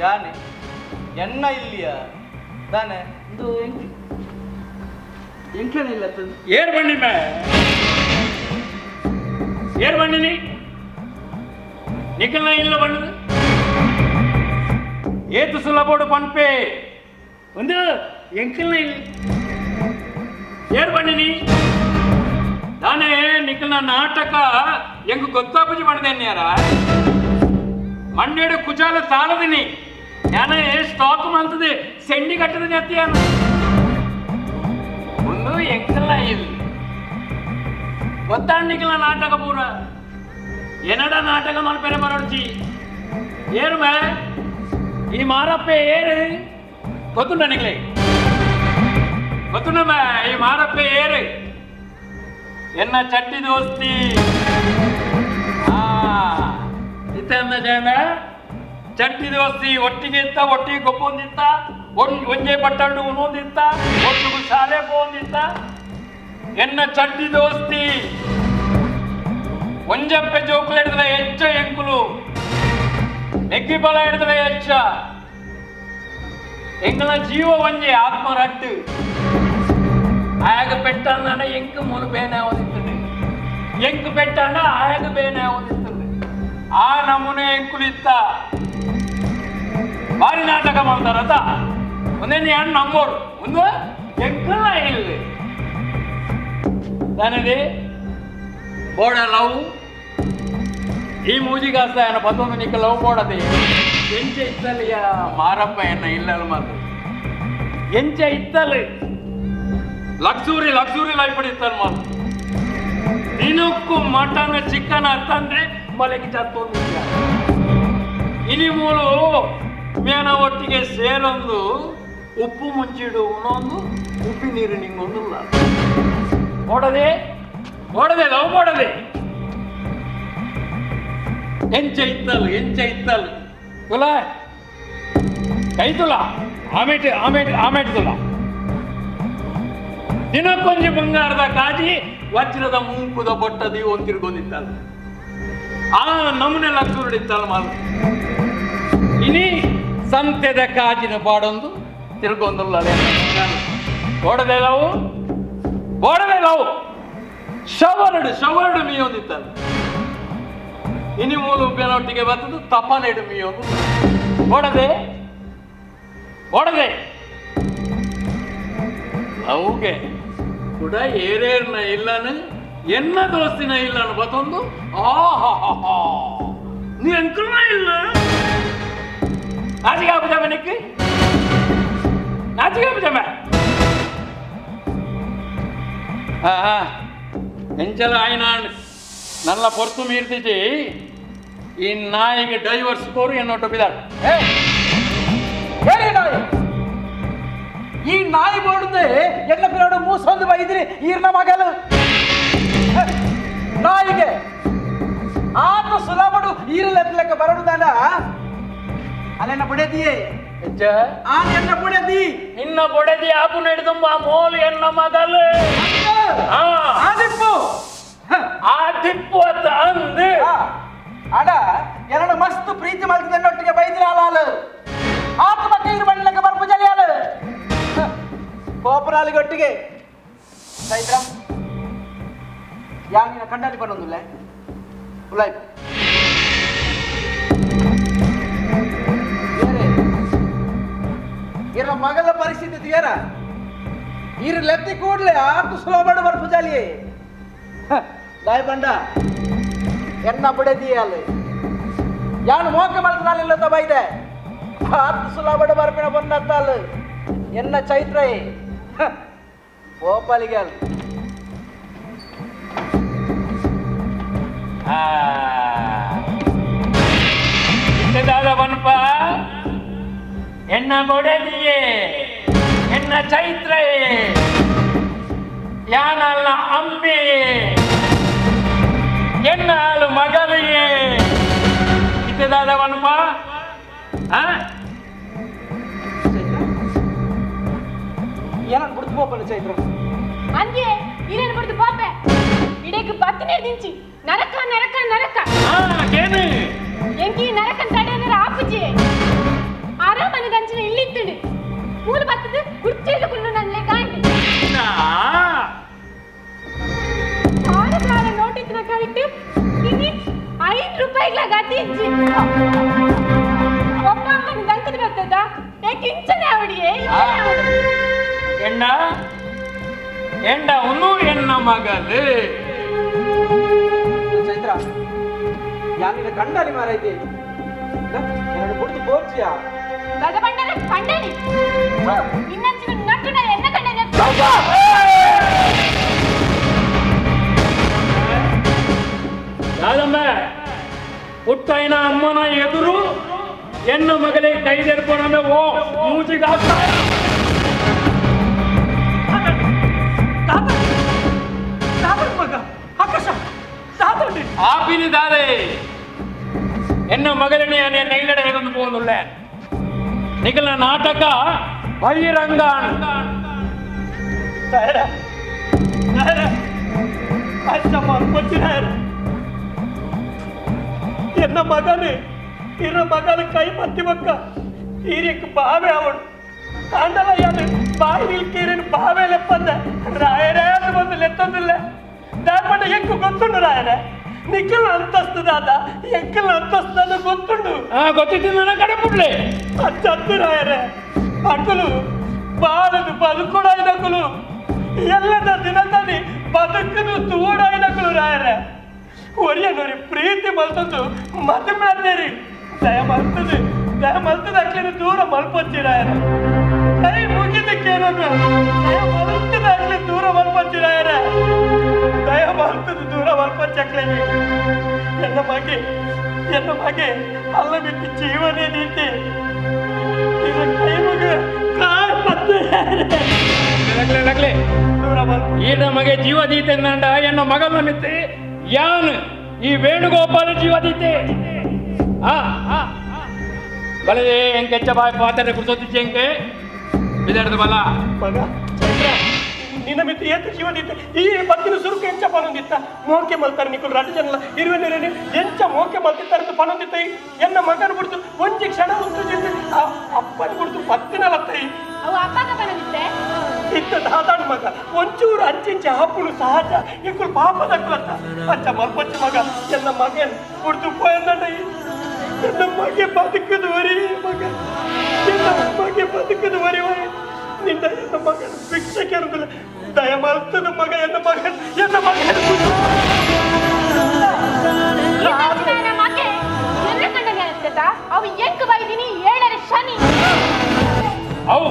ಯಾನೆ ಎನ್ನ ಇಲ್ಲಿಯ ತಾನೆ ಇದು ಎಂಕ್ ಎಂಕೇನ ಇಲ್ಲ ಏರ್ ಬಣ್ಣಿ ಮೇ ಏರ್ ಬಣ್ಣಿನಿ ನಿಖಲ್ನ ಇಲ್ಲ ಬಣ್ಣದು ಏತು ಸುಲಭೋಡು ಪನ್ಪೆ ಒಂದು ಎಂಕಲ್ನ ಇಲ್ಲ ಏರ್ ಬಣ್ಣಿನಿ ತಾನೇ ನಿಖಲ್ನ ನಾಟಕ ಎಂಗ್ ಗೊತ್ತಾಪುಜಿ ಮಾಡ್ದೇನ್ಯಾರ ಮಣ್ಣೇಡು ಕುಚಾಲ ತಾಳದಿನಿ ಯಾನೇ ಸ್ಟಾಕ್ ಮಾಡ್ತದೆ ಸೆಂಡಿ ಕಟ್ಟದ ಜಾತಿಯಾನ ಒಂದು ಎಂಕಲ್ಲ ಇಲ್ಲ ಗೊತ್ತಾಂಡಿಕಲ ನಾಟಕ ಪೂರ ಏನಡ ನಾಟಕ ಮಲ್ಪೆರೆ ಬರೋಡ್ಚಿ ಏರು ಮೇ ಈ ಮಾರಪ್ಪೆ ಏರು ಗೊತ್ತುಂಡ ನಿಗ್ಲೆ ಗೊತ್ತುಂಡ ಮೇ ಈ ಮಾರಪ್ಪೆ ಏರು ಎನ್ನ ಚಟ್ಟಿ ದೋಸ್ತಿ ಆ ಇತ್ತಂದ ಜನ ಚಟ್ಟಿ ದೋಸ್ತಿ ಒಟ್ಟಿಗೆ ಇತ್ತ ಒಟ್ಟಿಗೆ ಗೊಪ್ಪೊಂದಿತ್ತ ಒಂಜೆ ಪಟ್ಟಂಡು ಉಣೊಂದಿತ್ತ ಒಟ್ಟಿಗೂ ಶಾಲೆ ಪೋಂದಿತ್ತ ಎನ್ನ ಚಟ್ಟಿ ದೋಸ್ತಿ ಒಂಜಪ್ಪೆ ಜೋಕುಲು ಹಿಡಿದ್ರೆ ಹೆಚ್ಚ ಎಂಕುಲು ನೆಗ್ಗಿ ಬಲ ಹಿಡಿದ್ರೆ ಹೆಚ್ಚ ಎಂಕಲ ಜೀವ ಒಂಜೆ ಆತ್ಮ ರಟ್ಟು ಆಯಾಗ ಪೆಟ್ಟಣ್ಣ ಎಂಕು ಮುಲು ಬೇನೆ ಓದಿస్తుంది ಎಂಕು ಪೆಟ್ಟಣ್ಣ ಆಯಾಗ ಬೇನೆ ಓದಿస్తుంది ಆ ನಮೂನೆ ಎಂಕುಲಿತ್ತ ಭಾರಿ ನಾಟಕ ಮಾಡ್ತಾರತ ಒಂದೇನು ಹೆಣ್ಣು ನಮ್ಮೋರು ಒಂದು ಎಂಕಲ್ಲ ಇಲ್ಲಿ దానిది బోడ లవ్ ಈ ಮೂಜಿಗಾಸ್ತ ಏನ ಬತ್ತೊಂದು ನಿಕ್ಕ ಲವ್ ಬೋಡದೆ ಎಂಚ ಇತ್ತಲಿಯ ಮಾರಪ್ಪ ಎನ್ನ ಇಲ್ಲಲ್ಲ ಮಾತು ಎಂಚ ಇತ್ತಲಿ ಲಕ್ಸುರಿ ಲಕ್ಸುರಿ ಲೈಫ್ ಇತ್ತಲ್ ಮಾತು ದಿನಕ್ಕೂ ಮಟನ್ ಚಿಕನ್ ಅಂತಂದ್ರೆ ಮಲಗಿ ಚತ್ತೊಂದು ಇನಿ ಮೂಲು ಮೇನ ಒಟ್ಟಿಗೆ ಸೇರೊಂದು ಉಪ್ಪು ಮುಂಚಿಡು ಉಣೊಂದು ಉಪ್ಪಿ ನೀರು ನಿಂಗೊಂದಿಲ್ಲ ಓಡದೆ ಓಡದೆ ಲವ್ ಮಾಡದೆ ಎಂಚ ಇತ್ತಲ್ ಎಂಚ ಇತ್ತಲ್ ತುಲ ಕೈ ತುಲ ಆಮೇಟ್ ಆಮೇಟ್ ಆಮೇಟ್ ತುಲ ದಿನಕ್ಕೊಂಜಿ ಬಂಗಾರದ ಕಾಜಿ ವಜ್ರದ ಮೂಕುದ ಬೊಟ್ಟದಿ ಒಂತಿರ್ಗೊಂದಿತ್ತಲ್ಲ ಆ ನಮೂನೆ ಲಕ್ಷ ಮಾಲು ಇನಿ ಸಂತೆದ ಕಾಜಿನ ಪಾಡೊಂದು ತಿರ್ಗೊಂದುಲ್ಲ ಓಡದೆ ಲವ್ ಓಡದೆ ಲವ್ ಶವರಡು ಶವರಡು ಮೀಯೊಂದಿತ್ತಲ್ಲ ಇನಿ ಮೂಲ ಉಪ್ಪಿನೊಟ್ಟಿಗೆ ಬರ್ತದೆ ತಪ್ಪನೆಡು ಮೀಯೊಂದು ಓಡದೆ ಓಡದೆ ಲವ್ಗೆ ಕೂಡ ಏರೇರ್ನ ಇಲ್ಲನು ಎನ್ನ ದೋಸ್ತಿನ ಇಲ್ಲನು ಬತ್ತೊಂದು ಆಹಾ ನೀ ಅಂಕಲ್ನ ಇಲ್ಲ ನಾಚಿಕೆ ಆಪುಜಾಮ ನಿಕ್ಕು ನಾಚಿಕೆ ಆಪುಜಾಮ ಎಂಚಲ ಆಯ್ನ ನಲ್ಲ ಪೊರ್ತು ಮೀರ್ತಿಜಿ ಈ ನಾಯಿಗೆ ಡೈವರ್ಸ್ ಕೋರು ಎನ್ನೊಟ್ಟು ಬಿದಾడు ಏ. ಈ ನಾಯಿ ಬೋಡುದೆ ಎಲ್ಲ ಪಿರಾಡು ಮೂಸೊಂದು ಬೈದ್ರಿ ಈರ್ನ ಮಗಲು ನಾಯಿಗೆ ಆತ ಸುಲಭಡು ಈರಲೆತ್ತಲೆಕ್ಕ ಬರಡುದಾನ ಅಲ್ಲೆನ್ನ ಬುಡೆದಿಯೇ ಆನೆನ್ನ ಬುಡೆದಿ ನಿನ್ನ ಬೊಡೆದಿ ಆಪು ನಡೆದುಂಬ ಮೋಲು ಎನ್ನ ಮಗಲು ಆದಿಪ್ಪು ಆ ದಿಪ್ಪು ಅಂತ ಅಂದು ಅಡ ಎರಡು ಮಸ್ತ್ ಪ್ರೀತಿ ಮಲ್ತಿದ್ದನ್ನೊಟ್ಟಿಗೆ ಬೈದಿರ ಅಲಾಲು ಆತ ಮಕ್ಕ ಇರು ಬಣ್ಣಕ್ಕೆ ಬರ್ಪು ಜಲಿಯಾಲು ಕೋಪರಾಲಿಗೊಟ್ಟಿಗೆ ಚೈತ್ರ ಯಾನಿನ ಕಂಡಲ್ಲಿ ಬನ್ನೊಂದುಲ್ಲ ಉಲಾಯ್ತು ಇರ ಮಗಲ ಪರಿಸ್ಥಿತಿ ಏರ ಇರು ಲೆತ್ತಿ ಕೂಡ್ಲೆ ಆತು ಸುಲಭ ಬರ್ಪು ಜಾಲಿ ದಾಯ್ ಬಂಡ ಎನ್ನ ಬುಡೆದಿಯಾಲು ಯಾನು ಮೋಕ ಮಲ್ತನಾಲಿಲ್ಲ ಬೈದೆ ಆತು ಸುಲಭ ಬರ್ಪಿನ ಬನ್ನತ್ತಾಲು ಎನ್ನ ಚೈತ್ರ ಓಪಲಿಗೆ ಅಲ್ಲ ಬನ್ಪ ಎನ್ನ ಬೊಡೆದಿಯೇ ಎನ್ನ ಚೈತ್ರಯೇ ಯಾನಲ್ಲ ಅಮ್ಮೆಯೇ ಎನ್ನ ಹಾಲು ಮಗನಿಗೆ ಇತ್ತದಾದವನಪ್ಪ ಏನನ್ ಬಿಡ್ತು ಬೋಪಲ್ಲ ಚೈತ್ರ ಅಂದ್ಯೆ ಇರೇನು ಬಿಡ್ತು ಬೋಪೆ ಇಡೀ ಬತ್ತಿನೇ ದಿಂಚಿ ನರಕ ನರಕ ನರಕ ಎಂಕಿ ನರಕನ್ ತಡೆಯನರ ಆಪುಜಿ ಆರಾಮನ ದಂಚಿನ ಇಲ್ಲಿತ್ತುಂಡು ಮೂಲ ಬತ್ತದ ಕುರ್ಚಿಯಲ್ಲಿ ಕುಲ್ಲು ನನ್ಲೆ ಕಾಂಡಿ ಆರು ನೋಟಿತ್ತಿನ ಕವಿಟ್ಟು ಇನಿ 5 ರೂಪಾಯಿಗಳ ಗತಿ ಇಜ್ಜಿ ಒಬ್ಬ ಅಮ್ಮನ ದಂಕದ ಬರ್ತದ ಏಕೆ ಇಂಚನೆ ಅವಡಿಯೇ ಎಣ್ಣ ಎಂಡ ಉನ್ನು ಎನ್ನ ಮಗಲು ಚೈತ್ರ ಯಾನಿನ ಕಂಡಲಿ ಮಾರೈತಿ ಎರಡು ಬುಡ್ದು ಬೋರ್ಚಿಯಾ ಗದಬಂಡನ ಕಂಡನಿ ನಿನ್ನಂಚಿನ ನಟ್ಟುನ ಎನ್ನ ಕಂಡನಿ ಯಾದಮ್ಮ ಹುಟ್ಟೈನ ಅಮ್ಮನ ಎದುರು ಎನ್ನ ಮಗಲೇ ಕೈದೆರ್ಪಣಮೆ ಓ ಮೂಜಿಗಾಗ್ತ ಆಪಿನಿದ್ದಾರೆ ಎನ್ನ ಮಗಳನೆ ಎನ್ನ ಇಲ್ಲಡೆ ಹೇಗೊಂದು போகுதுல்ல ನಿಗಲ ನಾಟಕ ಬಹಿರಂಗ ಎನ್ನ ಮಗನೇ ಇರ ಮಗನ ಕೈ ಪತ್ತಿ ಬಕ್ಕ ಈರಿಕ್ ಬಾವೆ ಅವಳು ಕಾಂಡಲ ಯಾನು ಬಾಯಿ ನಿಲ್ಕೀರಿನ ಬಾವೆ ಲೆಪ್ಪಂದ ರಾಯರೇ ಅದು ಬಂದು ಲೆತ್ತೊಂದಿಲ್ಲ ದಾಪಂಡ ಎಂಕು ಗೊತ್ತುಂಡು ರಾಯರೇ ನಿಖಿಲ್ ಅಂತಸ್ತದಾದ ಎಂಕಿಲ್ ಅಂತಸ್ತದ ಗೊತ್ತುಂಡು ಗೊತ್ತಿದ್ದು ನನ್ನ ಕಡೆ ಬಿಡ್ಲೆ ಅಚ್ಚತ್ತು ರಾಯರೇ ಅಕಲು ಬಾಳದು ಬದುಕುಡಾಯ್ನಕುಲು ಎಲ್ಲದ ದಿನದಲ್ಲಿ ಬದುಕದು ತೂಡಾಯ್ನಕುಲು ರಾಯರೇ ಒರಿಯನೋರಿ ಪ್ರೀತಿ ಮಲ್ತಂದು ಮತ ಮಾಡ್ತೇರಿ ದಯ ಮಲ್ತದೆ ದಯ ಮಲ್ತದ ಅಕ್ಲಿನ ದೂರ ಮಲ್ಪೊಚ್ಚಿರಾಯರ ಕೈ ಮುಗಿದಕ್ಕೇನನ್ನು ದಯ ಮಲ್ತದ ಅಕ್ಲಿ ದೂರ ಮಲ್ಪೊಚ್ಚಿರಾಯರ ದಯ ಮಲ್ತದ ದೂರ ಮಲ್ಪೊಚ್ಚಕ್ಲೇನಿ ಎನ್ನ ಮಗೆ ಎನ್ನ ಮಗೆ ಅಲ್ಲ ಬಿಟ್ಟು ಜೀವನೇ ನೀತಿ ಇದು ಕೈ ಮುಗ ಕಾರ್ ಪತ್ತೆ ಈ ನಮಗೆ ಜೀವ ದೀತೆಂದಂಡ ಎನ್ನ ಮಗನ ಮಿತ್ತಿ ಯಾನು ಈ ವೇಣುಗೋಪಾಲ ಜೀವದಿದ್ದೆ ಬಲದೆ ಎಂಕೆಚ್ಚ ಬಾಯ್ ಪಾತ್ರೆ ಕುರ್ಸೋತಿದ್ದೆ ಎಂಕೆ ಬಿದಡ್ದು ಬಲ ಮಗ ಚೈತ್ರ ನಿನ್ನ ಮಿತಿ ಏತ ಜೀವದಿದ್ದೆ ಈ ಬತ್ತಿನ ಸುರುಕು ಎಂಚ ಪನೊಂದಿತ್ತ ಮೋಕೆ ಮಲ್ತಾರೆ ನಿಕುಲ್ ರಡ್ಡು ಜನಲ ಇರುವೆನೇನೆ ಎಂಚ ಮೋಕೆ ಮಲ್ತಿತ್ತಾರೆ ಪನೊಂದಿತ್ತ ಎನ್ನ ಮಗನ ಬಿಡ್ತು ಒಂಜಿ ಕ್ಷಣ ಉಂಟು ಅಪ್ಪನ ಬಿಡ್ತು ಪತ್ತಿನ ಲತ್ತೈ ಅವು ಅಪ್ಪಗ ಪನೊಂದಿತ್ತೆ ಇತ್ತ ದಾದಾಣ ಮಗ ಒಂಚೂರು ಅಂಚಿಂಚೆ ಹಾಪುನು ಸಹಜ ಇಕ್ಕುಲ್ ಪಾಪದಕ್ಕಲತ್ತ ಅಚ್ಚ ಮಲ್ಪಚ್ಚ ಮಗ ಎನ್ನ ಮಗನ್ ಬಿಡ್ತು ಪೋಯಂದಂಡ ಎನ್ನ ಮಗೆ ಬದುಕದು ವರಿ ಮಗ ಎನ್ನ ಮಗೆ ಬದುಕದು ವರಿ ನಿನ್ನ ಎನ್ನ ಮಗನ ಭಿಕ್ಷೆ ಕೇರುದಿಲ್ಲ ದಯ ಮಲ್ತದ ಮಗ ಎನ್ನ ಮಗನ್ ಎನ್ನ ಮಗನ್ ಮಗೆ ಎನ್ನ ಕಂಡನೆ ಅನ್ಸ್ತತ ಅವು ಎಂಕ್ ಬೈದಿನಿ ಏಳರ ಶನಿ ಅವು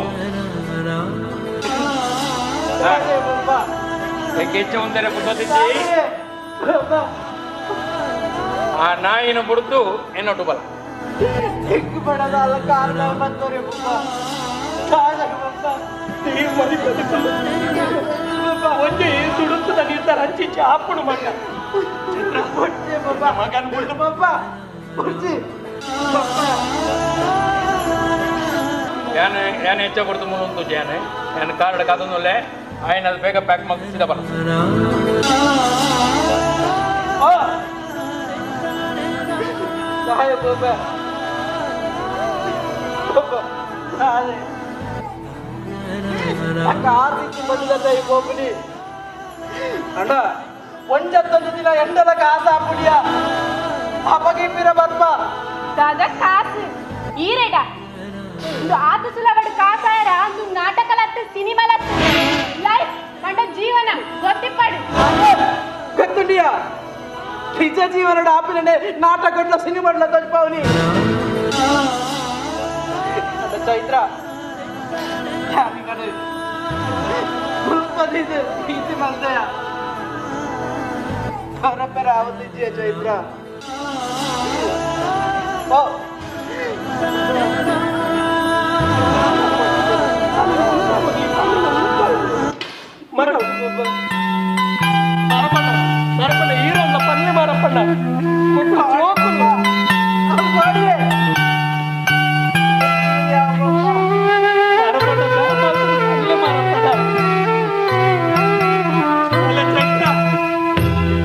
ಹೆಚ್ಚು ಒಂದರೆ ಕುಸೋತಿದ್ದಿ ಆ ನಾಯಿನ ಬಿಡ್ತು ಎನ್ನೊಟ್ಟು ಬಲ ಬಡದ ಅಲ್ಲ ಕಾರಣ ಬಂದೋರಿ ಬಪ್ಪ ಕಾರಣ ಬಪ್ಪ ಒಂಜಿ ಸುಡುತ್ತದ ನೀರ್ತಾರ ಹಂಚಿ ಚಾಪುಡು ಮಗ ಮಗನ್ ಬಿಡ್ದು ಪಾಪ ಬುರ್ಜಿ ಯಾನ್ ಯಾನ್ ಹೆಚ್ಚ ಕೊಡ್ತು ಮುನ್ನೊಂದು ಜಾನೆ ಯಾನ್ ಕಾರ್ಡ್ ಕಾದೊಂದುಲ್ಲೆ ಆಯ್ನ ಅದು ಬೇಗ ಪ್ಯಾಕ್ ಮಾಡ್ಸಿದ ಬರ. ಸಹಾಯ ಬಾಬಾ ಆರ್ಥಿಕ ಬದಲದ ಈ ಗೋಪುನಿ ಅಣ್ಣ ಒಂಜತ್ತೊಂದು ದಿನ ಎಂಡದ ಕಾಸು ಹಾಪುಡಿಯ ಅಪಗಿ ಪಿರ ಬರ್ಪ ದಾದ ಕಾಸು ಈರೇಡ ಇಂದು ಆತ ಸುಲಭಡು ಕಾಸಾಯರ ಅಂದು ನಾಟಕಲತ್ತು ಸಿನಿಮಾಲತ್ತು ಲೈಫ್ ಕಂಡ ಜೀವನ ಗೊತ್ತಿಪ್ಪಡು ಗೊತ್ತುಂಡಿಯಾ ನಿಜ ಜೀವನದ ಆಪಿನ ನಾಟಕಡ್ಲ ಸಿನಿಮಾಡ್ಲ ತಜ್ಪಾವನಿ ಚೈತ್ರ ಪರಪರ ಆವತ್ತಿಜ್ಜಿಯ ಚೈತ್ರ ಓ ಮರಪಣ್ಣ ಮರಪಣ್ಣ ಈರಲ್ಲ ಪನ್ನೆ ಮರಪಣ್ಣ ಜೋಕುಲ್ಲ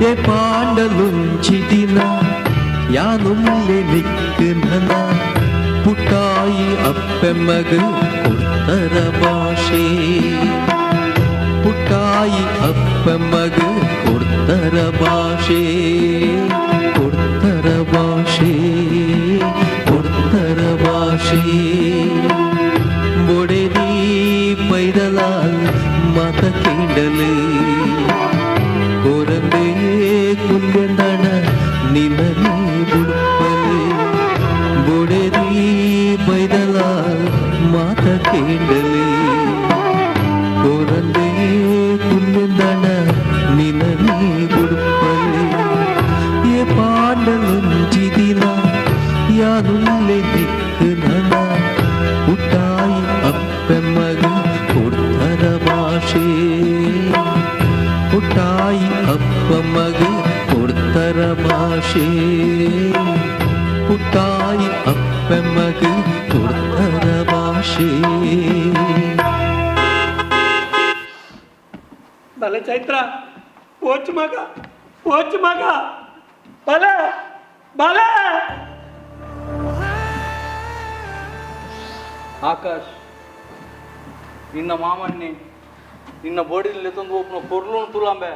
ಎ ಪಾಂಡಲುಂಚಿದಿನ ಯಾನುಲ್ಲೆ ನಿಕ್ಕನ ಪುಟ್ಟಾಯಿ ಅಪ್ಪೆಮ್ಮಗ ಕೊಡ್ತರ ಭಾಷೆ ಪುಟ್ಟಾಯಿ ಅಪ್ಪೆಮ್ಮಗ ಕೊಡ್ತರ ಭಾಷೆ ಕೊಡ್ತರ ಭಾಷೆ ಕೊಡ್ತರ ಭಾಷೆ ಬೊಡೆದಿ ಪೈದಲಾಲ್ ಮಾತ ಕೇಂಡಲು ಕೊರಂದೇ ಕುಲ್ಯಂದಣ ನಿನ್ನನೇ ಬುಡುಪಲೆ ಬೊಡೆದಿ ಬೈದಲಾಲ್ ಮಾತ ಕೇಂಡಲೆ ಕೊರಂದೇ ಕುಲ್ಯಂದಣ ನಿನ್ನನೇ ಬುಡುಪಲೆ ಎ ಪಾಂಡಲುಂಚಿದಿನ ಯಾನುಲ್ಲೆ ದಿಕ್ಕುನನ ಪುಟ್ಟಾಯಿ ಅಪ್ಪೆಮ್ಮಗ ಕೊಡ್ತರ ಭಾಷೆ ಪುಟ್ಟಾಯಿ ಅಪ್ಪಮ್ಮಗ ಕೊಡ್ತರ ಭಾಷೆ ಪುಟ್ಟಾಯಿ ಅಪ್ಪಮ್ಮಗ ಕೊಡ್ತರ ಭಾಷೆ. ಬಲೆ ಚೈತ್ರ ಓಚ್ ಮಗ ಓಚ್ ಮಗ ಬಲೆ ಬಲೆ. ಆಕಾಶ್ ನಿನ್ನ ಮಾಮನ್ನಿ ನಿನ್ನ ಬೋಡಿಲಿ ತಂದು ಒಬ್ಬನ ಪೊರ್ಲು ತುಲಾಂಬೆ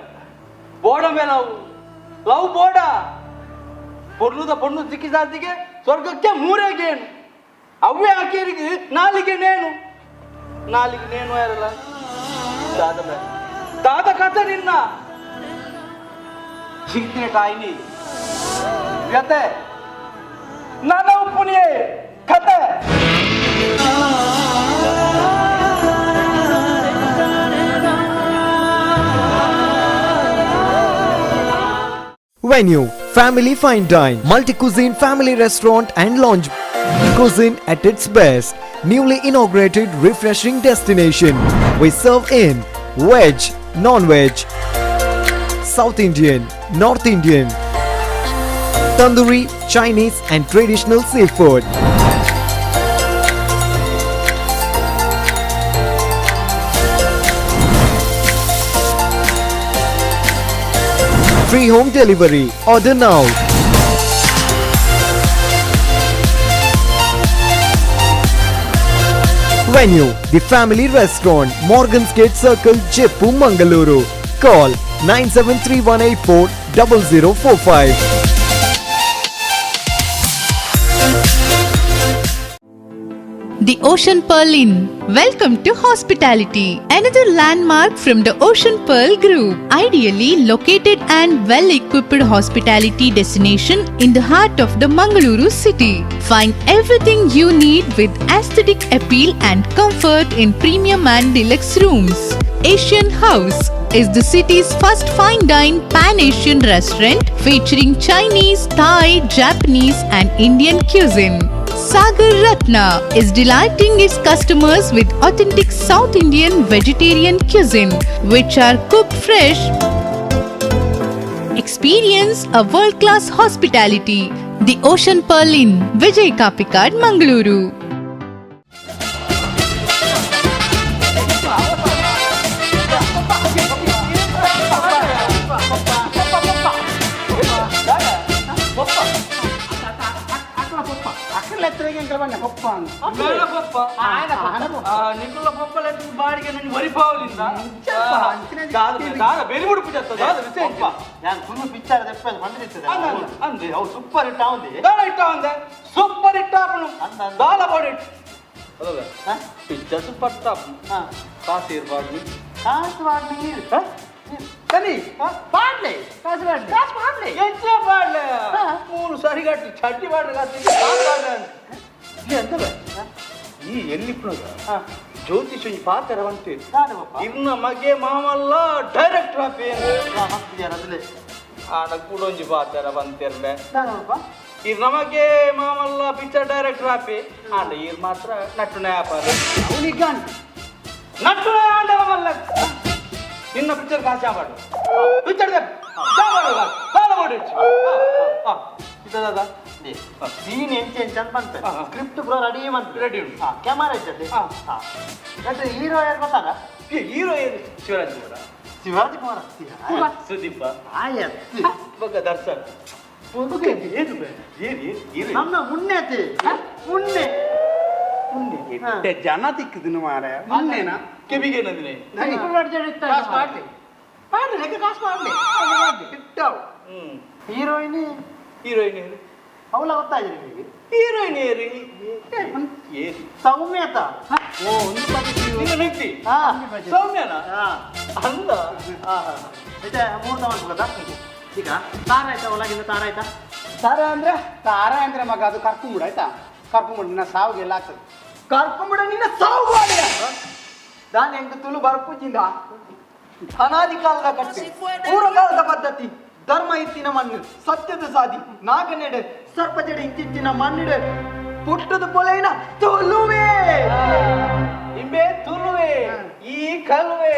ಬೋಡಂಬೆ ನಾವು ಲವ್ ಬೋಡ ಪೊರ್ಲುದ ಪೊಣ್ಣು ಸಿಕ್ಕಿಸಾತಿಗೆ ಸ್ವರ್ಗಕ್ಕೆ ಮೂರೇಗೇನು ಅವೇ ಆಕೆರಿಗೆ ನಾಲಿಗೆ ನೇನು ನಾಲಿಗೆ ನೇನು ಯಾರಲ್ಲ ದಾದ ದಾದ ಕಥೆ ನಿನ್ನ ಸಿಗ್ತೀನಿ ತಾಯಿನಿ ವ್ಯತೆ ನನ್ನ ಉಪ್ಪುನಿಯೇ ಕತೆ. Venue, Family Fine Dine, Multi-Cuisine Family Restaurant and Lounge. Cuisine at its best. Newly inaugurated refreshing destination. We serve in veg, non-veg, South Indian, North Indian, Tandoori, Chinese and traditional seafood. Free home delivery. Order now. Venue, The Family Restaurant, Morgan's Gate Circle, Jeppu, Mangaluru. Call 9731840045. The Ocean Pearl Inn. Welcome to hospitality. Another landmark from the Ocean Pearl Group. Ideally located and well-equipped hospitality destination in the heart of the Mangaluru city. Find everything you need with aesthetic appeal and comfort in premium and deluxe rooms. Asian House is the city's first fine dine pan-Asian restaurant featuring Chinese, Thai, Japanese and Indian cuisine. Sagar Ratna is delighting its customers with authentic South Indian vegetarian cuisine, which are cooked fresh. Experience a world-class hospitality. The Ocean Pearl Inn, Vijay Kapikad, Mangaluru. ನಿಕುಲ ಪೊಪ್ಪಲ ಬಾಡಿಗೆ ನನ್ನ ವರಿಪಾವಲಿಂದ ಬೆಲಿ ಮುಡುಪು ಜತ್ತ ದಾದ ವಿಷಯ ನಾನು full picture ದೆಪ್ಪದು ಬಂದಿರ್ತದೆ ಅಂದೆ ಅವು ಸೂಪರ್ ಹಿಟ್ ಆವಂದೆ ದಾಲ ಹಿಟ್ ಆವಂದೆ ಸೂಪರ್ ಹಿಟ್ ಆಪನು ದಾಲ ಬಾಡಿ ಪಿಕ್ಚರ್ ಸೂಪರ್ ಟಾಪ್ ಕಾಸು ಇರಬಾರ್ದು ಕಾಸು ಬಾಡ್ಲಿ ಸರಿ ಪಾಡ್ಲೆ ಕಾಸು ಬಾಡ್ಲೆ ಕಾಸು ಬಾಡ್ಲೆ ಎಂಚ ಬಾಡ್ಲೆ ಮೂರು ಸರಿಗಟ್ಟು ಚಡ್ಡಿ ಬಾಡ್ಲೆ ಕಾಸು ಬಾಡ್ಲೆ ಈ ಅಂತವೆ ಈ ಎಲ್ಲಿಪ್ಪುನಗ ಜ್ಯೋತಿಷ್ ಒಂಜಿ ಪಾತ್ರ ಬಂತು ಇರ್ನ ಮಗೆ ಮಾಮಲ್ಲ ಡೈರೆಕ್ಟರ್ ಆಪೆ ಆಡ ಕೂಡ ಒಂಜಿ ಪಾತ್ರ ಬಂತಿರ್ಲೆ ಇರ್ನ ಮಗೆ ಮಾಮಲ್ಲ ಪಿಕ್ಚರ್ ಡೈರೆಕ್ಟರ್ ಆಪೆ ಆಂಡ ಇರ್ ಮಾತ್ರ ನಟ್ಟು ನ್ಯಾಪಾರ ನಟ್ಟು ಆಂಡ ಮಲ್ಲ ನಿನ್ನ ಪಿಕ್ಚರ್ ಕಾಸು ಯಾವಾಡು ಪಿಕ್ಚರ್ ಸೀನ್ ಎಂಚ ಎಂಚ ಅಂತ ಬಂತು ಸ್ಕ್ರಿಪ್ಟ್ ಪೂರ ರೆಡಿ ಬಂತು ರೆಡಿ ಉಂಟು ಕ್ಯಾಮರಾ ಇದ್ದದ್ದು ಮತ್ತೆ ಹೀರೋ ಯಾರು ಗೊತ್ತಾಗ ಹೀರೋ ಯಾರು ಶಿವರಾಜ್ ಕುಮಾರ ಶಿವರಾಜ್ ಕುಮಾರ ಸುದೀಪ ಆಯ್ತು ಬೊಕ್ಕ ದರ್ಶನ್ ನಮ್ಮ ಮುನ್ನೆ ಆತು ಮುನ್ನೆ ಮುನ್ನೆ ಜನ ತಿಕ್ಕುದಿನ ಮಾರೆ ಮುನ್ನೆನಾ ಕೆವಿಗೆ ನಂದಿನಿ ಕಾಸು ಮಾಡ್ಲಿ ಮಾಡ್ಲಿ ಲೆಕ್ಕ ಕಾಸು ಮಾಡ್ಲಿ ಇಟ್ಟಾವು ಹೀರೋಯಿನ್ ಹೀರೋಯಿನ್ ಅವಳ ಗೊತ್ತಾಗಿದೆ ನಿಮಗೆ ಹೀರೋಯಿನ್ ಏರಿ ಸೌಮ್ಯ ಆತ ಓ ಒಂದು ನಿನ್ನ ಸೌಮ್ಯನಾ ಅಂದ ಮತ್ತೆ ಮೂರ್ತ ಮಾಡ್ಬೋದಾ ಈಗ ತಾರ ಆಯ್ತಾ ಒಳಗಿಂದ ತಾರ ಆಯ್ತಾ ತಾರ ಅಂದ್ರೆ ತಾರ ಅಂದ್ರೆ ಮಗ ಅದು ಕರ್ಕೊಂಬಿಡು ಆಯ್ತಾ ಕರ್ಕೊಂಬಿಡು ನಿನ್ನ ಸಾವಿಗೆಲ್ಲ ಆಗ್ತದೆ ಕರ್ಕೊಂಬಿಡ ನಿನ್ನ ಸಾವು ನಾನು ಹೆಂಗ ತುಳು ಬರ್ಪುಜಿಂದ ಅನಾದಿ ಕಾಲದ ಕಟ್ಟೆ ಪೂರ್ವಕಾಲದ ಪದ್ಧತಿ ಧರ್ಮ ಇತ್ತಿನ ಮಣ್ಣು ಸತ್ಯದ ಸಾದಿ ನಾಗನೆಡೆ ಸರ್ಪಜಡೆ ಇಂಚಿತ್ತಿನ ಮಣ್ಣಿಡೆ ಪುಟ್ಟದ ಪೊಲೈನ ತುಳುವೆ ಇಂಬೆ ತುಳುವೆ ಈ ಕಲುವೆ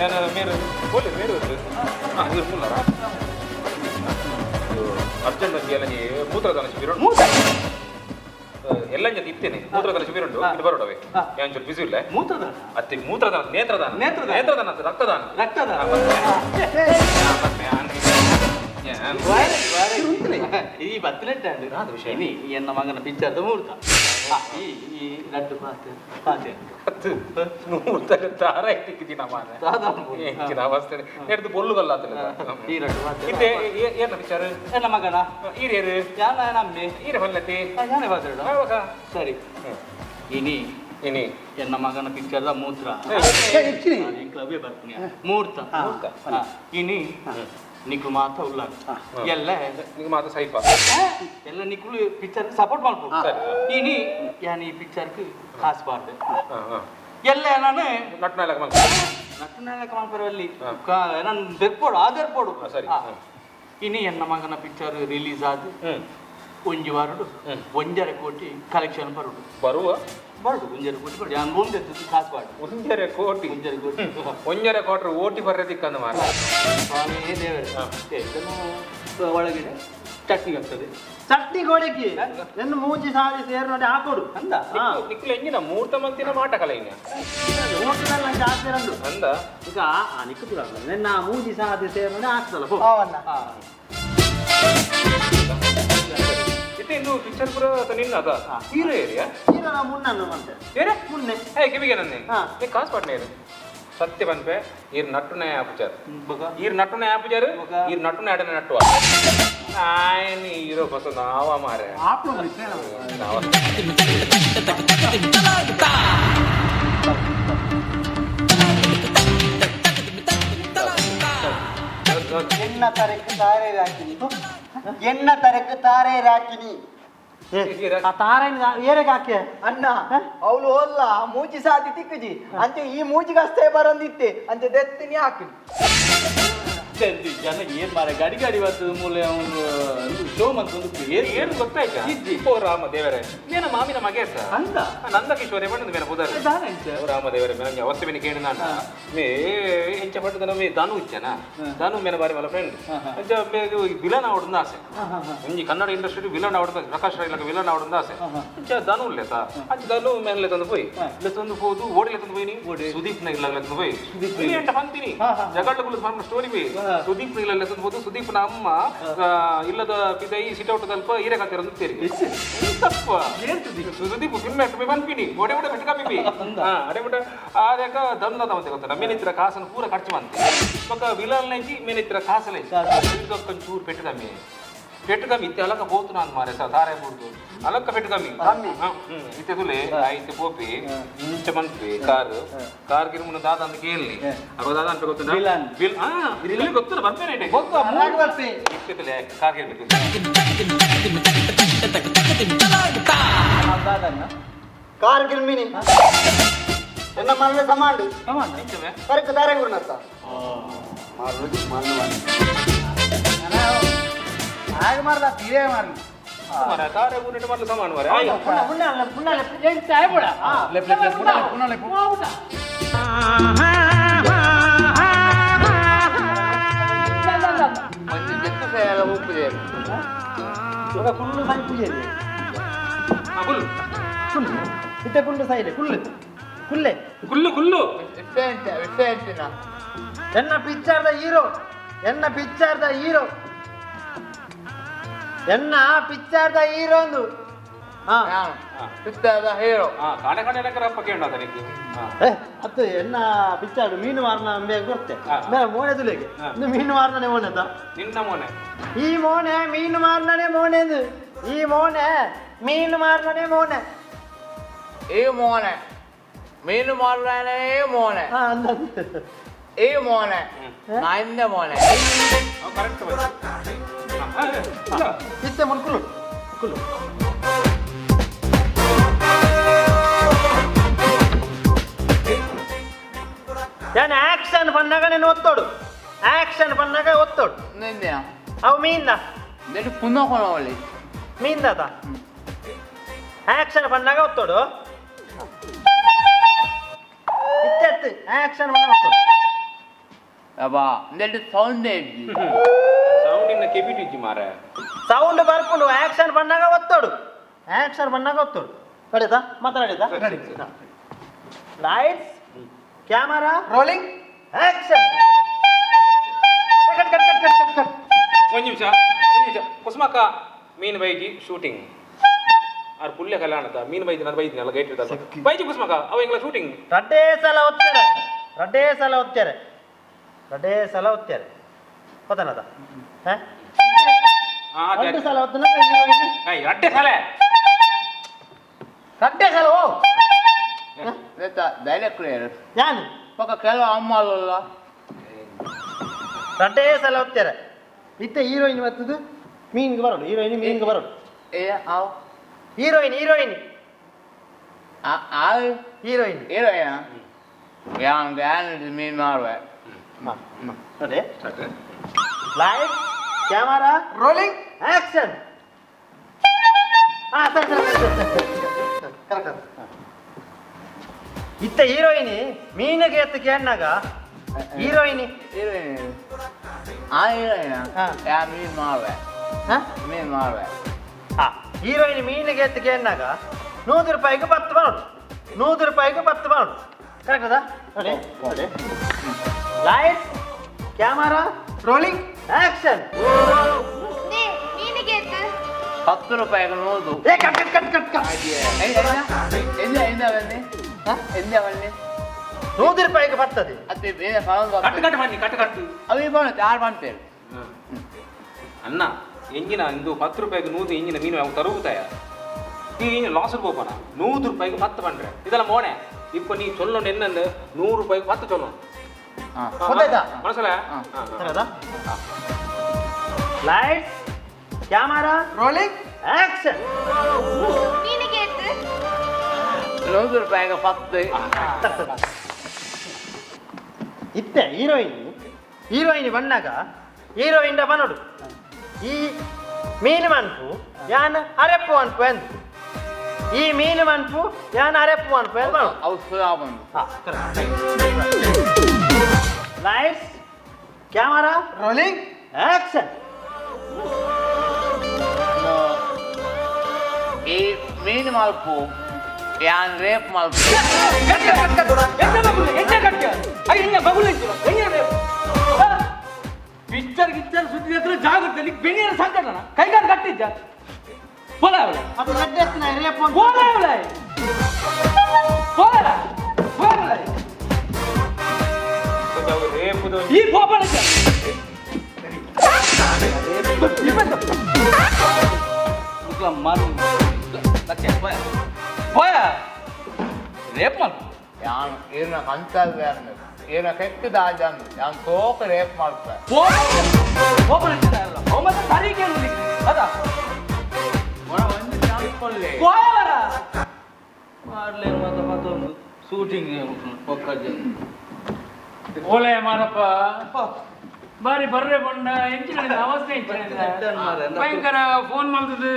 ನಾನು ಮೇರು ಬೋಲೆ ಮೇರು ಹಾಂ ಇದು ಮುಲ್ಲಾರ ಅರ್ಜೆಂಟ್ ಒಂಜಿ ಎಲ್ಲ ಮೂತ್ರದಾನ ಶಿಬಿರ ಉಂಟು ಎಲ್ಲ ಜೊತೆ ಇತ್ತೇನೆ ಮೂತ್ರದಾನ ಶಿಬಿರ ಉಂಟು ಇದು ಬರೋಡವೆ ಏನು ಬಿಸಿ ಇಲ್ಲ ಮೂತ್ರದಾನ ಅತ್ತೆ ಮೂತ್ರದಾನ ನೇತ್ರದಾನ ನೇತ್ರದಾನ ನೇತ್ರದಾನ ಅಂತ ರಕ್ತದಾನ ರಕ್ತದಾನ ಈ ಬತ್ತಲೆಟ್ಟ ಇನಿ ಎನ್ನ ಮಗನ ಪಿಕ್ಚರ್ದ ಮುಹೂರ್ತ ಈ ಈ ಲಡ್ಡು ಪಾತೆ ಪಾತೆ ಮುಹೂರ್ತ ದಾರ ಇಟ್ಟಿಕ್ಕಿದ್ದೀನಿ ಮಾರ್ರೆ ಹೆಚ್ಚಿನ ಅವಸ್ಥೆ ಹಿಡಿದು ಬೊಲ್ಲುಗಲ್ಲ ಈ ಲಡ್ಡು ಪಾತೆ ಇತ್ತೆ ಏನ ಪಿಕ್ಚರ್ ಎನ್ನ ಮಗನ ಈರೇರು ಯಾನ ನಮ್ಮೆ ಈರೆ ಹೊಲ್ಲತಿ ಯಾನೆ ಬಾದ್ರೆ ಸರಿ ಇನಿ ಇನಿ ಎನ್ನ ಮಗನ ಪಿಕ್ಚರ್ದ ಮೂತ್ರ ಕ್ಲಬೇ ಬರ್ತೀನಿ ಮೂರ್ತ ಇನಿ ನಿಕ್ಲು ಮಾತ ಉಲ್ಲ ಎಲ್ಲ ನಿಕ್ಲು ಮಾತ ಸೈಪ ಎಲ್ಲ ನಿಕ್ಲು ಪಿಕ್ಚರ್ ಸಪೋರ್ಟ್ ಮಾಡ್ಬೋದು ಇನಿ ಯಾನ್ ಈ ಪಿಕ್ಚರ್ಗೆ ಕಾಸು ಬಾರ್ದೆ ಎಲ್ಲ ನಾನು ನಟ್ನಾಲಕ ನಟ್ನಾಲಕ ಮಾಡ್ಬರಲ್ಲಿ ನಾನು ದೆರ್ಪೋಡು ಆ ದೆರ್ಪೋಡು ಸರಿ ಇನಿ ಎನ್ನ ಮಗನ ಪಿಕ್ಚರ್ ರಿಲೀಸ್ ಆದ ಒಂಜಿ ವಾರಡು 1.5 ಕೋಟಿ ಕಲೆಕ್ಷನ್ ಬರುಡು ಬರುವ ಬರುಡು 1.5 ಕೋಟಿ ಬರುಡು ಯಾನ್ ಒಂದೇ ಕಾಸು ಬಾಡು 1.5 ಕೋಟಿ 1.5 ಕೋಟಿ 1.5 ಕೋಟಿ ಓಟಿ ಬರ್ರದಿಕ್ಕಂದು ಮಾರ ಸ್ವಾಮಿ ದೇವರೇ ಒಳಗಡೆ ಚಟ್ನಿ ಆಗ್ತದೆ ಚಟ್ನಿ ಗೋಡೆಕಿ ನನ್ನ ಮೂಜಿ ಸಾರಿ ಸೇರ್ ನೋಡಿ ಹಾಕೋಡು ಅಂದ ನಿಕ್ಕುಲ ಎಂಜಿನ ಮೂರ್ತ ಮಂತಿನ ಮಾಟ ಕಲ ಇನ್ನ ಮೂರ್ತದಲ್ಲಿ ನಂಗೆ ಆಗ್ತಿರಂದು ಅಂದ ಈಗ ಆ ನಿಕ್ಕು ನಿನ್ನ ಮೂಜಿ ಸಾದಿ ಸೇರ್ ನೋಡಿ ಹಾಕ್ತಲ್ಲ ಇತ್ತೆ ಇಂದು ಪಿಕ್ಚರ್ ಪೂರ ನಿನ್ನ ಅದ ಹೀರೋ ಏರಿಯಾ ಹೀರೋ ನಾ ಮುನ್ನ ಮಂತೆ ಏರೆ ಮುನ್ನೆ ಏ ಕಿವಿಗೆ ನನ್ನೆ ನೀ ಕಾಸು ಪಾಟ್ನೆ ಇರು ಸತ್ಯ ಪನ್ಪೆ ಈರ್ ನಟ್ಟುನ ಆಪುಚಾರ್ ಈರ್ ನಟ್ಟುನ ಆಪುಚಾರ್ ಈರ್ ನಟ್ಟುನ ಆಡನೆ ನಟ್ಟುವ ಆಯನ್ ಹೀರೋ ಬಸ ನಾವ ಮಾರೆ ನಾವ ಎನ್ನ ತಾರೀಕು ತಾರೆ ಹಾಕಿದ್ದು ಎನ್ನ ತರಕ್ಕೆ ತಾರೆ ರಾಕಿನಿ ಆ ತಾರ ಏರೆಗೆ ಹಾಕಿ ಅಣ್ಣ ಅವಳು ಹೋಲ್ಲ ಮೂಚಿ ಸಾದಿ ತಿಕ್ಕುಜಿ ಅಂಚೆ ಈ ಮೂಚಿಗಷ್ಟೇ ಬರಂದಿತ್ತೆ ಅಂಚೆ ದೆತ್ತಿನಿ ಹಾಕಿ ಜನ ಏನ್ ಮಾರೆ ಗಡಿ ಗಡಿ ಬರ್ತದೆ ಮೂಲೆ ಅವನು ಶೋ ಮಂತ್ ಒಂದು ಏನು ಗೊತ್ತಾಯ್ತಾ ಓ ರಾಮ ದೇವರೇ ಮೇನ ಮಾಮಿನ ಮಗೆ ಸರ್ ಅಂದ ನಂದ ಕಿಶೋರೆ ಬಣ್ಣದ ಮೇಲೆ ಪುದರ್ ಓ ರಾಮ ದೇವರೇ ಮೇನ ಅವಸ್ಥೆ ಮೇಲೆ ಕೇಳಿ ನಾನು ಮೇ ಎಂಚ ಪಟ್ಟದ ಮೇ ಧನು ಇಚ್ಚನ ಧನು ಮೇನ ಬಾರಿ ಮಲ ಫ್ರೆಂಡ್ ಅಂಚ ಮೇ ವಿಲನ್ ಆವಡ್ದು ಆಸೆ ಒಂಜಿ ಕನ್ನಡ ಇಂಡಸ್ಟ್ರಿ ವಿಲನ್ ಆವಡ್ದು ಪ್ರಕಾಶ್ ರಾಯ್ ಲಕ ವಿಲನ್ ಆವಡ್ದು ಆಸೆ ಅಂಚ ಧನು ಲೆತ ಅಂಚ ಧನು ಮೇಲೆ ತಂದು ಪೋಯಿ ಲೆತ್ತೊಂದು ಪೋದು ಓಡಿ ಲೆತ್ತೊಂದು ಪೋಯಿ ಸುದೀಪ್ ನ ಇಲ್ಲ ಲೆತ್ತೊಂದು ಪೋಯಿ ಸುದೀಪ್ ಎಂಟ ಪಂತಿನಿ ಜಗಳ್ಳು ಸ್ಟೋರಿ ಪೋಯಿ ಸುದೀಪ್ ಇಲ್ಲ ಲೆತ್ತೊಂದು ಸುದೀಪ್ನ ಅಮ್ಮ ಇಲ್ಲದ ಪಿದೈ ಸಿಟೌಟ್ ತಲ್ಪ ಈರೆಗಾತಿರೋದು ತೆರಿಗೆ ತಪ್ಪ ಸುದೀಪ್ ಫಿಲ್ಮ್ ಆಕ್ಟರ್ ಪನ್ಪಿನಿ ಒಡೆ ಒಡೆ ಬೆಟ್ಟ ಕಾಪಿಪಿ ಅಡೆ ಬಿಟ್ಟ ಆದಾಗ ಧನುದ ಮತ್ತೆ ಗೊತ್ತಲ್ಲ ಮೇನಿತ್ರ ಕಾಸನ್ನು ಪೂರ ಖರ್ಚು ಮಂತೆ ಪಕ್ಕ ವಿಲನ್ ಲೈಂಚಿ ಮೇನಿತ್ರ ಕಾಸು ಲೈಂಚಿ ಚೂರು ಪೆಟ್ಟು ಕಮ್ಮಿ ಪೆಟ್ಟು ಕಮ್ಮಿ ಇತ್ತೆ ಅಲಕ ಪೋತು ನಾನು ಮಾರೆ ಸರ್ ತಾರೆ ಬುಡ್ದು ಅಲಕ್ಕ ಪೆಟ್ಟು ಕಮ್ಮಿ ಇತ್ತೆ ತುಲೆ ಐತೆ ಪೋಪಿ ಇಂಚ ಮನ್ಪಿ ಕಾರ್ ಕಾರ್ ಗಿರ್ಮುನ ದಾದ ಅಂತ ಕೇಳಿ ಅವ ದಾದ ಅಂತ ಗೊತ್ತು ಬಿಲ್ ಇಲ್ಲಿ ಗೊತ್ತಿಲ್ಲ ಬರ್ಪೇನೆ ಇತ್ತೆ ತುಲೆ ಕಾರ್ ಗಿರ್ಬೇಕು ಕಾರ್ ಗಿರ್ಮಿನಿ ಎನ್ನ ಮರಳೆ ಸಮಾಂಡು ಕರೆಕ್ಟ್ ತಾರೆ ಗುರುನತ್ತ ಆಗ ಮಾರ್ಲ ತೀರೇ ಮಾರ್ಲಿ ತಾರೆ ಗುರುನಟ್ಟ ಮಾರ್ಲ ಸಮಾನ ಮಾರೆ ಒಂದು ಜೆತ್ತು ಸೇರ ಉಪ್ಪುದೆ ಕುಳ್ಳು ಸಾಯಿ ಪೂಜೆ ಕುಲ್ಲು ಕುಲ್ಲು ಇತ್ತೆ ಕುಲ್ಲು ಸಾಯಿಲೆ ಕುಲ್ಲು ಕುಲ್ಲೆ ಕುಲ್ಲು ಕುಲ್ಲು ಎನ್ನ ಪಿಕ್ಚರ್ದ ಹೀರೋ ಎನ್ನ ಪಿಕ್ಚರ್ದ ಹೀರೋ ಎನ್ನ ಪಿಕ್ಚರ್ದ ಹೀರೋ ಒಂದು ಪಿಕ್ಚರ್ದ ಹೀರೋ ಕಾಣೆ ಕಾಣೆ ರಪ್ಪ ಕೇಳ ಅದು ಎನ್ನ ಪಿಕ್ಚರ್ ಮೀನು ಮಾರನ ಅಂಬೆ ಗೊತ್ತೆ ಮೋನೆ ತುಲೆಗೆ ಮೀನು ಮಾರನೇ ಮೋನೆದ ನಿನ್ನ ಮೋನೆ ಈ ಮೋನೆ ಮೀನು ಮಾರನೇ ಮೋನೆದು ಈ ಮೋನೆ ಮೀನು ಮಾರನೇ ಮೋನೆ ಈ ಮೋನೆ ಮೀನು ಮಾರನೇ ಮೋನೆ ಈ ಮೋನೆ ನಾಯಿಂದ ಮೋನೆ ಕರೆಕ್ಟ್ ಇತ್ತೆ ಮೊನ್ ಕುಲ್ಲು ಕುಲ್ಲು ನಾನು ಆಕ್ಷನ್ ಬಂದಾಗ ನೀನು ಒತ್ತೋಡು ಆಕ್ಷನ್ ಬಂದಾಗ ಒತ್ತೋಡು ಅವು ಮೀನ್ದ ಪುನಃ ಕೊನವಲ್ಲಿ ಮೀನ್ದಾತ ಆಕ್ಷನ್ ಬಂದಾಗ ಒತ್ತೋಡು ಇತ್ತೆತ್ತು ಆಕ್ಷನ್ ಬಂದಾಗ ಒತ್ತೋಡು ಅಬ್ಬಾ ಸೌಂಡ್ ಸೌಂಡಿನ ಕೆಪಿಟಿ ಇಜ್ಜಿ ಮಾರೆ ಸೌಂಡ್ ಬರ್ಪುಂಡು ಆಕ್ಷನ್ ಬಂದಾಗ ಒತ್ತೋಡು ಆಕ್ಷನ್ ಬಂದಾಗ ಒತ್ತೋಡು ನಡೀತಾ ಮಾತಾಡಿದ lights camera rolling action cut cut cut cut cut cut ಒಂದು ನಿಮಿಷ ಒಂದು ನಿಮಿಷ ಕುಸುಮಕ್ಕ ಮೀನ್ ಬೈಜಿ ಶೂಟಿಂಗ್ ಆರ್ ಪುಲ್ಯ ಕಲ್ಯಾಣದ ಮೀನ್ ಬೈಜಿ ನಾನು ಬೈದಿನ ಅಲ್ಲ ಗೈಟ್ ಇರ್ತಲ್ಲ ಬೈಜಿ ಕುಸುಮಕ್ಕ ಅವ ಎಂಗ್ಲ ಶೂಟಿಂಗ್ ರಡ್ಡೇ ಸಲ ಒತ್ತಾರೆ ರಡ್ಡೇ ಸಲ ಒತ್ತಾರೆ ರಡ್ಡೇ ಸಲ ಒತ್ತಾರೆ ಗೊತ್ತನದ ಎರಡು ಸಲ ಒತ್ತನ ರಡ್ಡೇ ಸಲ ರಡ್ಡೇ ಸಲ ಓ ಡೈರೆಕ್ಟ್ ಯಾನು ಪಕ್ಕ ಕೆಲವು ಅಮ್ಮ ಅಲ್ಲ ರಡ್ಡೇ ಸಲ ಒತ್ತಾರೆ ಇತ್ತೆ ಹೀರೋಯಿನ್ ಬರ್ತದೆ ಮೀನ್ಗೆ ಬರೋಡು ಹೀರೋಯಿನ್ ಮೀನ್ಗೆ ಬರೋಡು ಏ ಆವ್ ಹೀರೋಯಿನ್ ಹೀರೋಯಿನ್ ಆ ಹೀರೋಯಿನ್ ಹೀರೋಯಿನ್ ಯಾನ್ ಗ್ಯಾನ್ ಮೀನ್ ಮಾರುವೆ ನೋಡಿ ಲೈಟ್ ಕ್ಯಾಮರಾ ರೋಲಿಂಗ್ ಆಕ್ಷನ್ ಹಾ ಸರಿ ಸರಿ ಸರಿ ಕರೆಕ್ಟ್ ಇತ್ತ ಹೀರೋಯಿನಿ ಮೀನಿಗೆ ಎತ್ತು ಕೇಳಿನಾಗ ಹೀರೋಯಿನಿ ಹೀರೋಯಿನ್ ಆ ಹೀರೋಯಿನ್ ಯಾ ಮೀನ್ ಮಾರುವೆ ಮೀನ್ ಮಾರುವೆ ಹಾ ಹೀರೋಯಿನ್ ಮೀನಿಗೆ ಎತ್ತು ಕೇಳಿನಾಗ 100 ರೂಪಾಯಿಗೆ 10 ಬರೋಡು 100 ರೂಪಾಯಿಗೆ 10 ಬರೋಡು ಕರೆಕ್ಟ್ ಅದಾ ನೋಡಿ ನೋಡಿ ಲೈಟ್ಸ್ ಕ್ಯಾಮರಾ ರೋಲಿಂಗ್ ಆಕ್ಷನ್ ಮೀನಿಗೆ ಎತ್ತು 10 ರೂಪಾಯಿಗೆ 100 ಏ ಕಟ್ ಕಟ್ ಕಟ್ ಕಟ್ ಕಟ್ ಎಂದ ಎಂದ ಬನ್ನಿ ಎಂದ ಬನ್ನಿ 100 ರೂಪಾಯಿಗೆ ಬರ್ತದೆ ಅತ್ತೆ ಬೇರೆ ಕಟ್ಟು ಕಟ್ಟು ಬನ್ನಿ ಕಟ್ಟು ಕಟ್ಟು ಅವಿ ಬಣ್ಣ ಆರು ಬಂತೇಳಿ ಅಣ್ಣ ಎಂಜಿನ ಇಂದು 10 ರೂಪಾಯಿಗೆ 100 ಎಂಜಿನ ಮೀನು ಅವು ತರುತ್ತಾಯ ಈ ಲಾಸ್ ಹೋಗೋಣ 100 ರೂಪಾಯಿಗೆ 10 ಬಂದ್ರೆ ಇದೆಲ್ಲ ಮೋಣೆ ಇಪ್ಪ ನೀ ಚೊಲ್ಲೊಂಡು ಎನ್ನಂದು 100 ರೂಪಾಯಿಗೆ 10 ಚೊಲ್ಲೊಂಡು ಗೊತ್ತಾಯ್ತಾ ಮನಸಲ ಲೈಟ್ಸ್ Camera rolling action. ಮೀನಿಗೆ ಎತ್ತು. 100 ರೂಪಾಯಿಗೆ 10. ಇತ್ತೆ ಹೀರೋಯಿನ್ ಹೀರೋಯಿನ್ ಬಣ್ಣಾಗ ಹೀರೋಯಿನ್ ಬನ್ನೋಡು ಈ ಮೀನು ಮನ್ಪು ಯಾನ್ ಅರೆಪ್ಪು ಅನ್ಪು ಎಂದು ಈ ಮೀನು ಮನ್ಪು ಯಾನ್ ಅರೆಪ್ಪು ಅನ್ಪು ಎಂದು ಲೈಟ್ಸ್ ಕ್ಯಾಮರಾ ರೋಲಿಂಗ್ ಆಕ್ಷನ್. ಈ ಮೀನು ಮಲ್ಪು ಯಾನ್ ರೇಪ್ ಮಲ್ಪು. ಪಿಕ್ಚರ್ ಗಿಚ್ಚರ್ ಸುದ್ದಿ ಹತ್ರ ಜಾಗ್ರತೆ ನಿಕ್ ಬೆಣ್ಣಿನ ಸಂಕಟನ ಕೈಗಾರ ಕಟ್ಟಿದ್ದ ಪೋಲ ಪೋಲ ಪೋಲ ಪೋಲ ಈ ಪೋಪಣ ಮಾರು ಪೋಯ ರೇಪ್ ಮಲ್ಪು. ಯಾನ್ ಏನ ಕಂತಲ್ವೆ ಏನ ಕೆಟ್ಟದ ಆಜಾನು ಯಾನ್ ತೋಕ ರೇಪ್ ಮಾಡ್ತಾರೆ. ಶೂಟಿಂಗ್ ಓಲೆ ಮಾರಪ್ಪ ಬಾರಿ ಬರ್ರೆ ಬಣ್ಣ ಎಂಚಿನ ಅವಸ್ಥೆ ಭಯಂಕರ ಫೋನ್ ಮಾಡ್ತದೆ.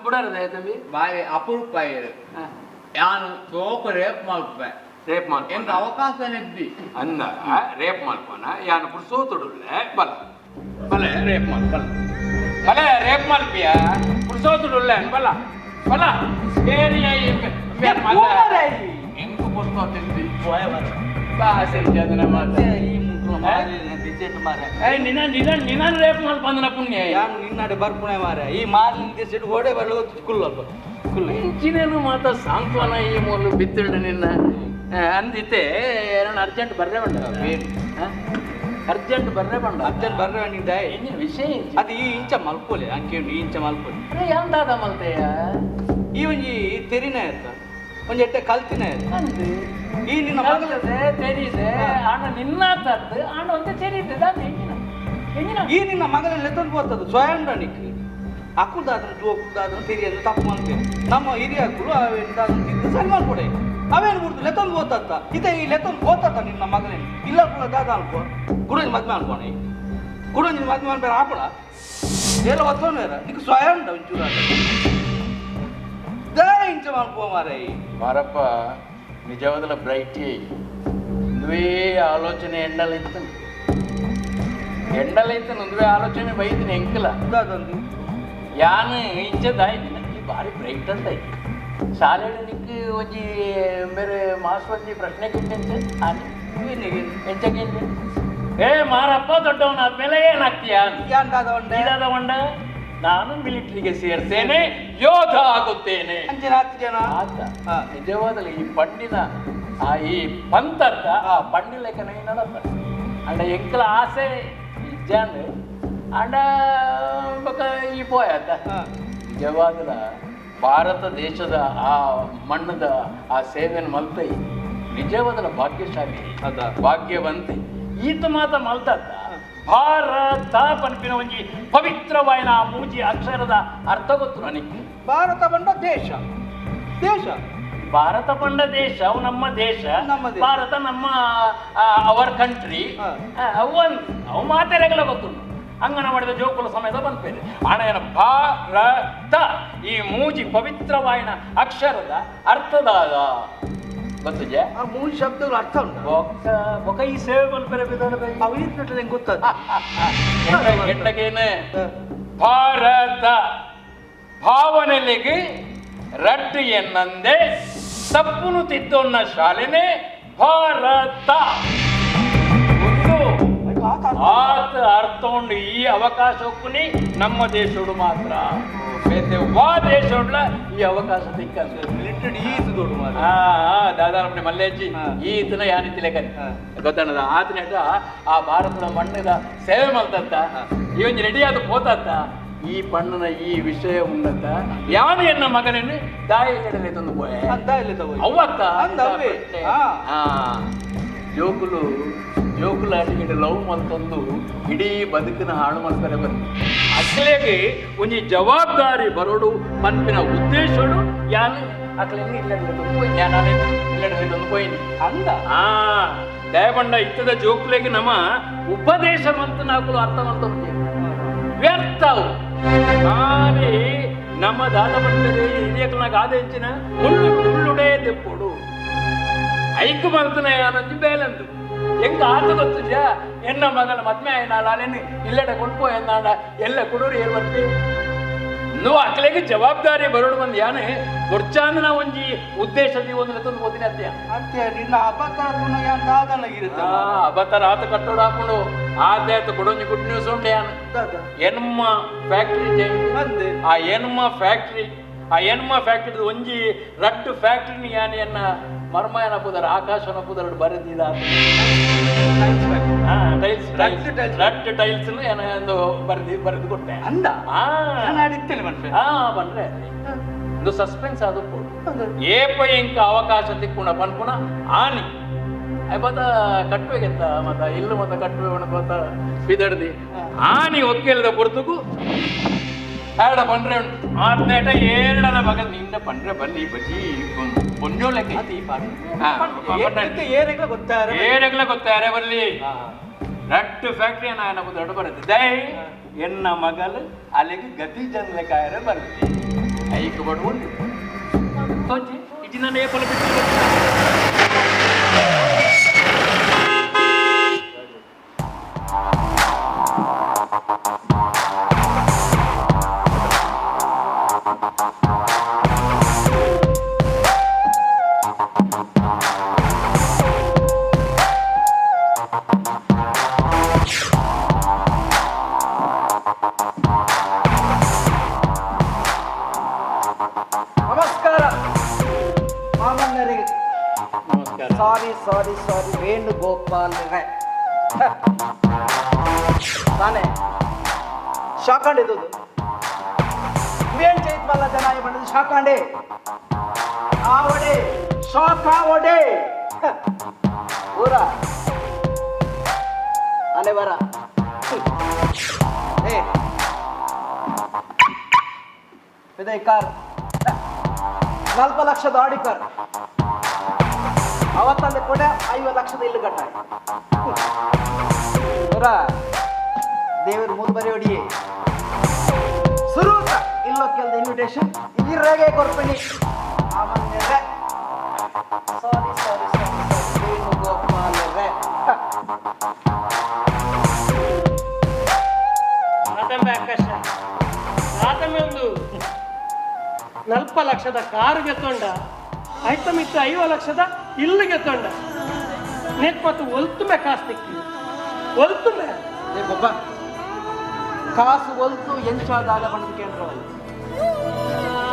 ಬಿಡಾರದ ತம்பಿ ಬಾರಿ ಅಪರೂಪ ಯಾನು ತೋಕ ರೇಪ್ ಮಲ್ಪೆ ರೇಪ್ ಮಲ್ಪ ಎಂತ ಅವಕಾಶ ನೆದ್ದಿ ಅನ್ನ ರೇಪ್ ಮಲ್ಪನ ಯಾನು ಪುರ್ಸೋತುಡುಲ್ಲೆ ಬಲ ಬಲ ರೇಪ್ ಮಲ್ಪ ಬಲ ಬಲ ರೇಪ್ ಮಲ್ಪಿಯ ಪುರ್ಸೋತುಡುಲ್ಲೆ ಬಲ ಬಲ ಏರಿಯ ಎಂಕು ಪುರ್ಸೋತಿದ್ದಿ ಬಾಸೆ ಜನ ಮಾತ ನಿನ್ನ ನಿನ್ನ ನಿನ್ನ ರೇಪ್ ಮಲ್ಪ ಅಂದನ ಪುಣ್ಯ ಯಾನು ನಿನ್ನಾಡೆ ಬರ್ಪುಣೆ ಮಾರ ಈ ಮಾರ್ಲಿನ ಸೆಟ್ ಓಡೆ ಬರಲು ಕುಲ್ಲಲ್ಪ ಇಂಚಿನೇನು ಮಾತ ಸಾಂತ್ವನ ಈ ಮೂಲು ಬಿತ್ತಿಡು ನಿನ್ನ ಅಂದಿತ್ತೆ. ಏನೋ ಅರ್ಜೆಂಟ್ ಬರ್ರೆ ಬಂಡ ಅರ್ಜೆಂಟ್ ಬರ್ರೆ ಬಂಡ ಅರ್ಜೆಂಟ್ ಬರ್ರೆ ಬಂಡಿದ್ದ ವಿಷಯ ಅದು ಈ ಇಂಚ ಮಲ್ಪೋಲೆ ಅಂಕೇಂಡು ಈ ಇಂಚ ಮಲ್ಪೋಲೆ. ಅರೆ ಯಾಂದಾದ ಮಲ್ತೆಯ ಈ ಒಂಜಿ ತೆರಿನ ಆಯ್ತ ಒಂಜಿ ಎಟ್ಟೆ ಕಲ್ತಿನ ಆಯ್ತು ಈ ನಿನ್ನ ಮಗಳದೆ ತೆರೀದೆ ಆಣ ನಿನ್ನ ತದ್ದು ಆಣ ಒಂದೇ ತೆರೀದೆ ದಾದ ಎಂಜಿನ ಎಂಜಿನ ಈ ನಿನ್ನ ಮಗಳಲ್ಲಿ ಎತ್ತೊಂದು ಹೋಗ್ತದೆ ಸ್ವಯಂ ನಿಕ್ ಅಕ್ಕುದಾದ್ರೂ ಜೋಕುದಾದ್ರೂ ತೆರಿಯನ್ನು ತಪ್ಪು ಅಂತೇಳಿ ನಮ್ಮ ಹಿರಿಯಕ್ಕಳು ಅವೇನು ತಿಂದು ಸರಿ ಮಾಡ್ಕೊಡೆ ಅವೇನು ಬಿಡ್ತು ಲೆತ್ತೊಂದು ಓದ್ತತ್ತ ಇದೇ ಈ ಲೆತ್ತೊಂದು ಓದ್ತತ್ತ ನಿನ್ನ ಮಗನೇನು ಇಲ್ಲ ಕೂಡ ದಾದ ಅನ್ಕೋ ಗುಡಂಜಿ ಮದ್ವೆ ಅನ್ಕೋಣ ಗುಡಂಜಿ ಮದ್ವೆ ಅನ್ಬೇಡ ಆಪಡ ಎಲ್ಲ ಒತ್ತೋಣ ನಿಕ್ ಸ್ವಯಂ ಉಂಟು ಒಂಚೂರು the ಇಂಚ ಮಾಡ್ಕೋ ಮಾರೈ. ಮಾರಪ್ಪ ನಿಜವಾದಲ ಬ್ರೈಟಿ ಒಂದುವೇ ಆಲೋಚನೆ ಎಂಡಲಿತ್ತು ಎಂಡಲಿತ್ತು ಒಂದುವೇ ಆಲೋಚನೆ ಬೈದಿನಿ ಎಂಕಲ ಯಾನು ಇಂಚದಾಯ್ತು ಈ ಭಾರಿ ಬ್ರೈಟ್ ಅಂತ ಐತಿ ಶಾಲೆಡು ನಿಕ್ ಒಂಜಿ ಬೇರೆ ಮಾಸ್ಟರ್ ಒಂಜಿ ಪ್ರಶ್ನೆ ಕೇಂಚೆ ಎಂಚ ಏ ಮಾರಪ್ಪ ದೊಡ್ಡವನಾದ್ಮೇಲೆ ಏನಾಗ್ತೀಯ ಇದಾದ ನಾನು ಮಿಲಿಟರಿಗೆ ಸೇರ್ತೇನೆ ಯೋಧ ಆಗುತ್ತೇನೆ ಆತ. ನಿಜವಾದಲ್ಲಿ ಈ ಪಂಡಿನ ಆ ಈ ಪಂತರ್ಥ ಆ ಪಂಡಿ ಲೆಕ್ಕನ ನಡಪ ಅಂಡ ಎಂಕಲ ಆಸೆ ಇಜ್ಜಾಂಡ್ ಅಂಡ ಬಕ ಈ ಪೋಯಾತ. ನಿಜವಾದ ಭಾರತ ದೇಶದ ಆ ಮಣ್ಣದ ಆ ಸೇವೆಯನ್ನು ಮಲ್ತೈ ನಿಜವಾದ ಭಾಗ್ಯಶಾಲಿ ಭಾಗ್ಯವಂತೆ ಈತ ಮಾತ ಮಲ್ತತ್ತ ಭಾರತ ಪನ್ಪಿನ ಒಂಜಿ ಪವಿತ್ರವಾಯಿನ ಆ ಮೂಜಿ ಅಕ್ಷರದ ಅರ್ಥ ಗೊತ್ತು ನನಗೆ. ಭಾರತ ಬಂಡ ದೇಶ ದೇಶ ಭಾರತ ಪಂಡ ದೇಶ ಅವು ನಮ್ಮ ದೇಶ ಭಾರತ ನಮ್ಮ ಅವರ್ ಕಂಟ್ರಿ ಅವು ಅವು ಮಾತೆರೆಗಳ ಗೊತ್ತುಂಟು. ಅಂಗನವಾಡಿದ ಜೋಕುಲ ಸಮೇತ ಬಂದ್ಪೇನೆ ಹಣ ಭಾರತ ಈ ಮೂಜಿ ಪವಿತ್ರವಾಯಿನ ಅಕ್ಷರದ ಅರ್ಥದಾದ ಗೊತ್ತಿದೆ. ಆ ಮೂರು ಶಬ್ದಗಳು ಅರ್ಥ ಉಂಟು. ಬೊಕ್ಕ ಬೊಕ್ಕ ಈ ಸೇವೆ ಮಲ್ಪೆರೆ ಅವು ಈತ್ನಟ್ಲೆ ಗೊತ್ತಾದ ಎಂಟಗೇನೆ ಭಾರತ ಭಾವನೆಲೆಗೆ ರಟ್ಟು ಎನ್ನಂದೆ ತಪ್ಪುನು ತಿದ್ದೊನ್ನ ಶಾಲೆನೆ ಭಾರತ ಆತ ಅರ್ಥ ಉಂಡು ಈ ಅವಕಾಶಕ್ಕೂ ನಮ್ಮ ದೇಶೋಡು ಮಾತ್ರ ಬೇತೆ ವಾ ದೇಶೋಡ್ಲ ಈ ಅವಕಾಶ ತಿಕ್ಕಂದು ಈತು ದೊಡ್ಡ ದಾದಾ ನಮ್ಮನೆ ಮಲ್ಲೇಜಿ ಈತನ ಯಾನಿತಿ ಲೆಕ್ಕ ಗೊತ್ತಾಣದ ಆತನೇಟ ಆ ಭಾರತದ ಮಣ್ಣದ ಸೇವೆ ಮಲ್ತತ್ತ ಈ ಒಂಜಿ ರೆಡಿ ಆದ ಪೋತತ್ತ ಈ ಪಣ್ಣನ ಈ ವಿಷಯ ಉನ್ನತ ಯಾನು ಎನ್ನ ಮಗನನ್ನು ದಾಯಿ ಕಡಲೆ ತಂದು ಪೋಯೆ ಅವತ್ತ ಜೋಕುಲು ಜೋಕುಲಾಟಿಗೆ ಲವ್ ಮಲ್ತೊಂದು ಇಡೀ ಬದುಕಿನ ಹಾಳು ಮಲ್ಪರೆ ಬನ್ನಿ. ಅಕ್ಲೆಗೆ ಒಂಜಿ ಜವಾಬ್ದಾರಿ ಬರೋಡು ಪನ್ಪಿನ ಉದ್ದೇಶಡು ಯಾನು ಅಕ್ಲೆಗೆ ಇಲ್ಲಡೆ ಪೋಯಿ ಯಾನಾನೆ ಇಲ್ಲಡೆ ಪೋಯಿನಿ ಅಂದ. ಆ ದಯಬಂಡ ಇತ್ತದ ಜೋಕುಲೆಗೆ ನಮ್ಮ ಉಪದೇಶ ಮಂತ ನಾಕುಲು ಅರ್ಥ ಮಂತ ವ್ಯರ್ಥವು. కానీ ನಮ್ಮ ದಾದ ಬಂದರೆ ಹಿರಿಯಕನಾಗ ಆದೇಂಚಿನ ಮುಳ್ಳು ಮುಳ್ಳುಡೇ ದೆಪ್ಪೋಡು ಐಕು ಮಲ್ತನ ಯಾನಂಜಿ ಬೇಲಂದು ಎಂಗ ಆತ ಗೊತ್ತುಜ ಎನ್ನ ಮಗನ ಮದ್ಮೆ ಆಯ್ನಾಳೇನು ಇಲ್ಲಡ ಕೊಂಡ್ಪೋ ಎನ್ನಾಡ ಎಲ್ಲ ಕುಡೂರು ಏಳು ಬರ್ತಿ నువ్వు అక్కలేకి ಜವಾಬ್ದಾರಿ ಬರೋಡು ಬಂದು ಯಾನೆ ಬೊರ್ಚಾಂದನ ಒಂಜಿ ಉದ್ದೇಶ ಒಂದು ತಂದು ಓದಿನ ಅತ್ಯ ಅತ್ಯ ನಿನ್ನ ಅಬತರ ಯಾನ್ ದಾದನಾಗಿರುತ್ತೆ. ಅಬತರ ಆತ ಕಟ್ಟೋಡು ಹಾಕೊಂಡು ಆತ ಆತ ಕೊಡೊಂಜಿ ಗುಡ್ ನ್ಯೂಸ್ ಉಂಟು ಯಾನು ಎನ್ಮ ಫ್ಯಾಕ್ಟ್ರಿ ಆ ಎನ್ಮ ಫ್ಯಾಕ್ಟ್ರಿ ಆ ಎನ್ಮ ಫ್ಯಾಕ್ಟ್ರಿ ಒಂಜಿ ರಟ್ಟು ಫ್ಯಾಕ್ಟ್ರಿ ಯಾನೆ ಎನ್ನ ಮರ್ಮಯನ ಪುದರ್ ಆಕಾಶನ ಪುದರ್ ಬರೆದಿದ ಟೈಲ್ಸ್ ರಟ್ಟು ಟೈಲ್ಸ್ ಏನೋ ಬರೆದು ಬರೆದು ಕೊಟ್ಟೆ ಅಂದ. ಹಾ ಬಂದ್ರೆ ಒಂದು ಸಸ್ಪೆನ್ಸ್ ಅದು ಏಪ ಇಂಕ ಅವಕಾಶ ತಿಕ್ಕುಣ ಪನ್ಪುಣ ಆನಿ ಬತ್ತ ಕಟ್ಟುವೆಗೆತ್ತ ಮತ್ತ ಇಲ್ಲು ಮತ್ತ ಕಟ್ಟುವೆ ಮತ್ತ ಬಿದಡ್ದಿ ಆನಿ ಒಕ್ಕೆಲ್ಲದ ಪೊರ್ತುಕು ಆಡ ಪಂಡ್ರೆ ಉಂಟು ಆತ್ನೇಟ ಏಳನ ಮಗ ನಿನ್ನ ಪಂಡ್ರೆ ಬಲ್ಲಿ ಬಜಿ ಪೊಂಜೋಲೆಕ್ಕೆ ಏರೆಗ್ಲ ಗೊತ್ತಾರೆ ಏರೆಗ್ಲ ಗೊತ್ತಾರೆ ಬಲ್ಲಿ ರಟ್ಟು ಫ್ಯಾಕ್ಟ್ರಿ ನಾನು ದೊಡ್ಡ ಬರುತ್ತೆ ದೈ ಎನ್ನ ಮಗಲು ಅಲ್ಲಿಗೆ ಗತಿ ಜನಲೆಕ್ಕಾಯರೆ ಬರುತ್ತೆ ಐಕು ಬಡ ಉಂಟು ತೋಚಿ ಇಟಿ ನಾನು ಏಪಲ ಬಿಟ್ಟು ನಮಸ್ಕಾರ ಮಾಮನ್ನರಿಗೆ. ಸಾರಿ ಸಾರಿ ಸಾರಿ ವೇಣುಗೋಪಾಲ್ ತಾನೆ ಶಾಖಾಂಡೆ ಇದು ವೇಣು ಚೈತ್ಮಲ್ಲ ಜನ ಬಂದದ್ದು ಶಾಖಾಂಡೆ ಆವಡೆ ಶಾಖಾವಡೆ ಊರ ಅಲೆ ಬರ ಏ ಇದೆ ಕಾರ್ 40 ಲಕ್ಷದ ಆಡಿ ಕಾರ್ ಅವತ್ತಂದೆ ಕೂಡ 50 ಲಕ್ಷದ ಇಲ್ಲು ಗಟ್ಟ ದೇವರು ಮೂರು ಬರಿ ಹೊಡಿಯೇ ಸುರೂತ ಇಲ್ಲೊಕ್ಕೆಲ್ದ ಇನ್ವಿಟೇಷನ್ ಈರಾಗೆ ಕೊರ್ಪಣಿ ಆಮಂದ್ರೆ ಸಾರಿ ಸಾರಿ ಸಾರಿ ವೇಣುಗೋಪಾಲರೇ. ಆತಂಬೆ ಆಕಾಶ ಆತಂಬೆ ಒಂದು 40 ಲಕ್ಷದ ಕಾರು ಗೆತ್ತೊಂಡ ಆಯ್ತಮಿತ್ತು 50 ಲಕ್ಷದ ಇಲ್ಲಿಗೆ ತೊಂಡ ನೆಕ್ ಮತ್ತು ಒಲ್ತುಂಬೆ ಕಾಸು ತಿಕ್ಕಿ ಒಲ್ತುಂಬೆ ಏ ಬೊಬ್ಬ ಕಾಸು ಒಲ್ತು ಎಂಚಾದಾಗ ಬಂದು ಕೇಂದ್ರವಲ್ಲ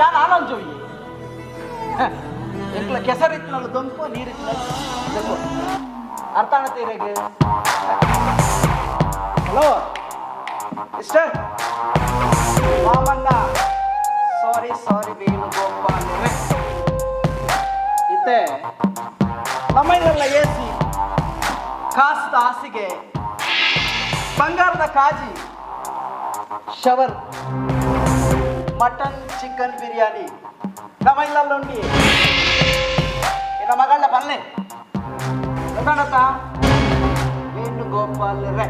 ಯಾರು ಆನಂಜೋಯಿ ಎಂಕ್ಲ ಕೆಸರಿತ್ತಿನಲ್ಲ ದೊಂಪು ನೀರಿತ್ತಿನಲ್ಲ ದೊಂಪು ಅರ್ಥ ಆಗತ್ತೆ. Hello mister Mamanna sorry sorry Venugopal ಇತ್ತೆ ನಮ್ಮೈಲೆಲ್ಲ ಎ ಸಿ ಕಾಸ್ತ ಹಾಸಿಗೆ ಬಂಗಾರದ ಕಾಜಿ ಶವರ್ ಮಟನ್ ಚಿಕನ್ ಬಿರಿಯಾನಿ ನಮ್ಮೈಲೆಲ್ಲ ಉಂಡಿ ನಮ್ಮ ಮಗಳ ಪಲ್ಲೆ ಗೊತ್ತಾಡತ್ತಾ ವೇಣುಗೋಪಾಲ್ ರೇ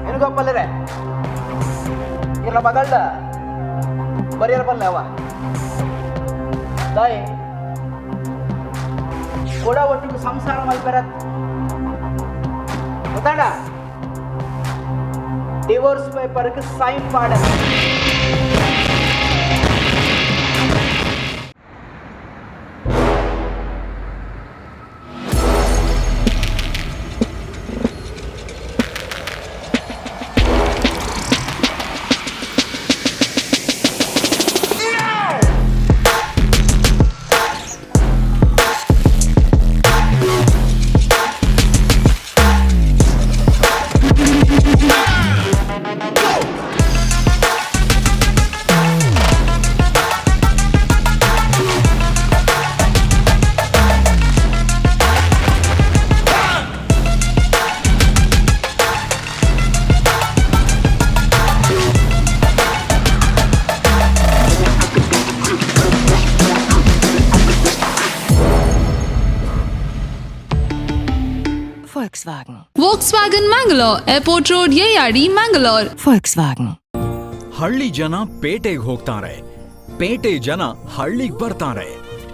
ವೇಣುಗೋಪಾಲ್ ರೇ ಇಲ್ಲ ಮಗಳ ಬರಿಯರ ಪಲ್ಲೆ ಅವ ತಾಯಿ ಕೂಡ ಒಟ್ಟಿಗೆ ಸಂಸಾರ ಮಲ್ಪೆರತ್ ಗೊತ್ತಾಡ ಡಿವೋರ್ಸ್ ಪೇಪರ್ಗೆ ಸೈನ್ ಮಾಡ. Go! Volkswagen Mangalore, Airport Road, Yeyadi, Mangalore. Volkswagen. ಹಳ್ಳಿ ಜನ ಪೇಟೆಗೆ ಹೋಗ್ತಾರೆ, ಪೇಟೆ ಜನ ಹಳ್ಳಿಗೆ ಬರ್ತಾರೆ.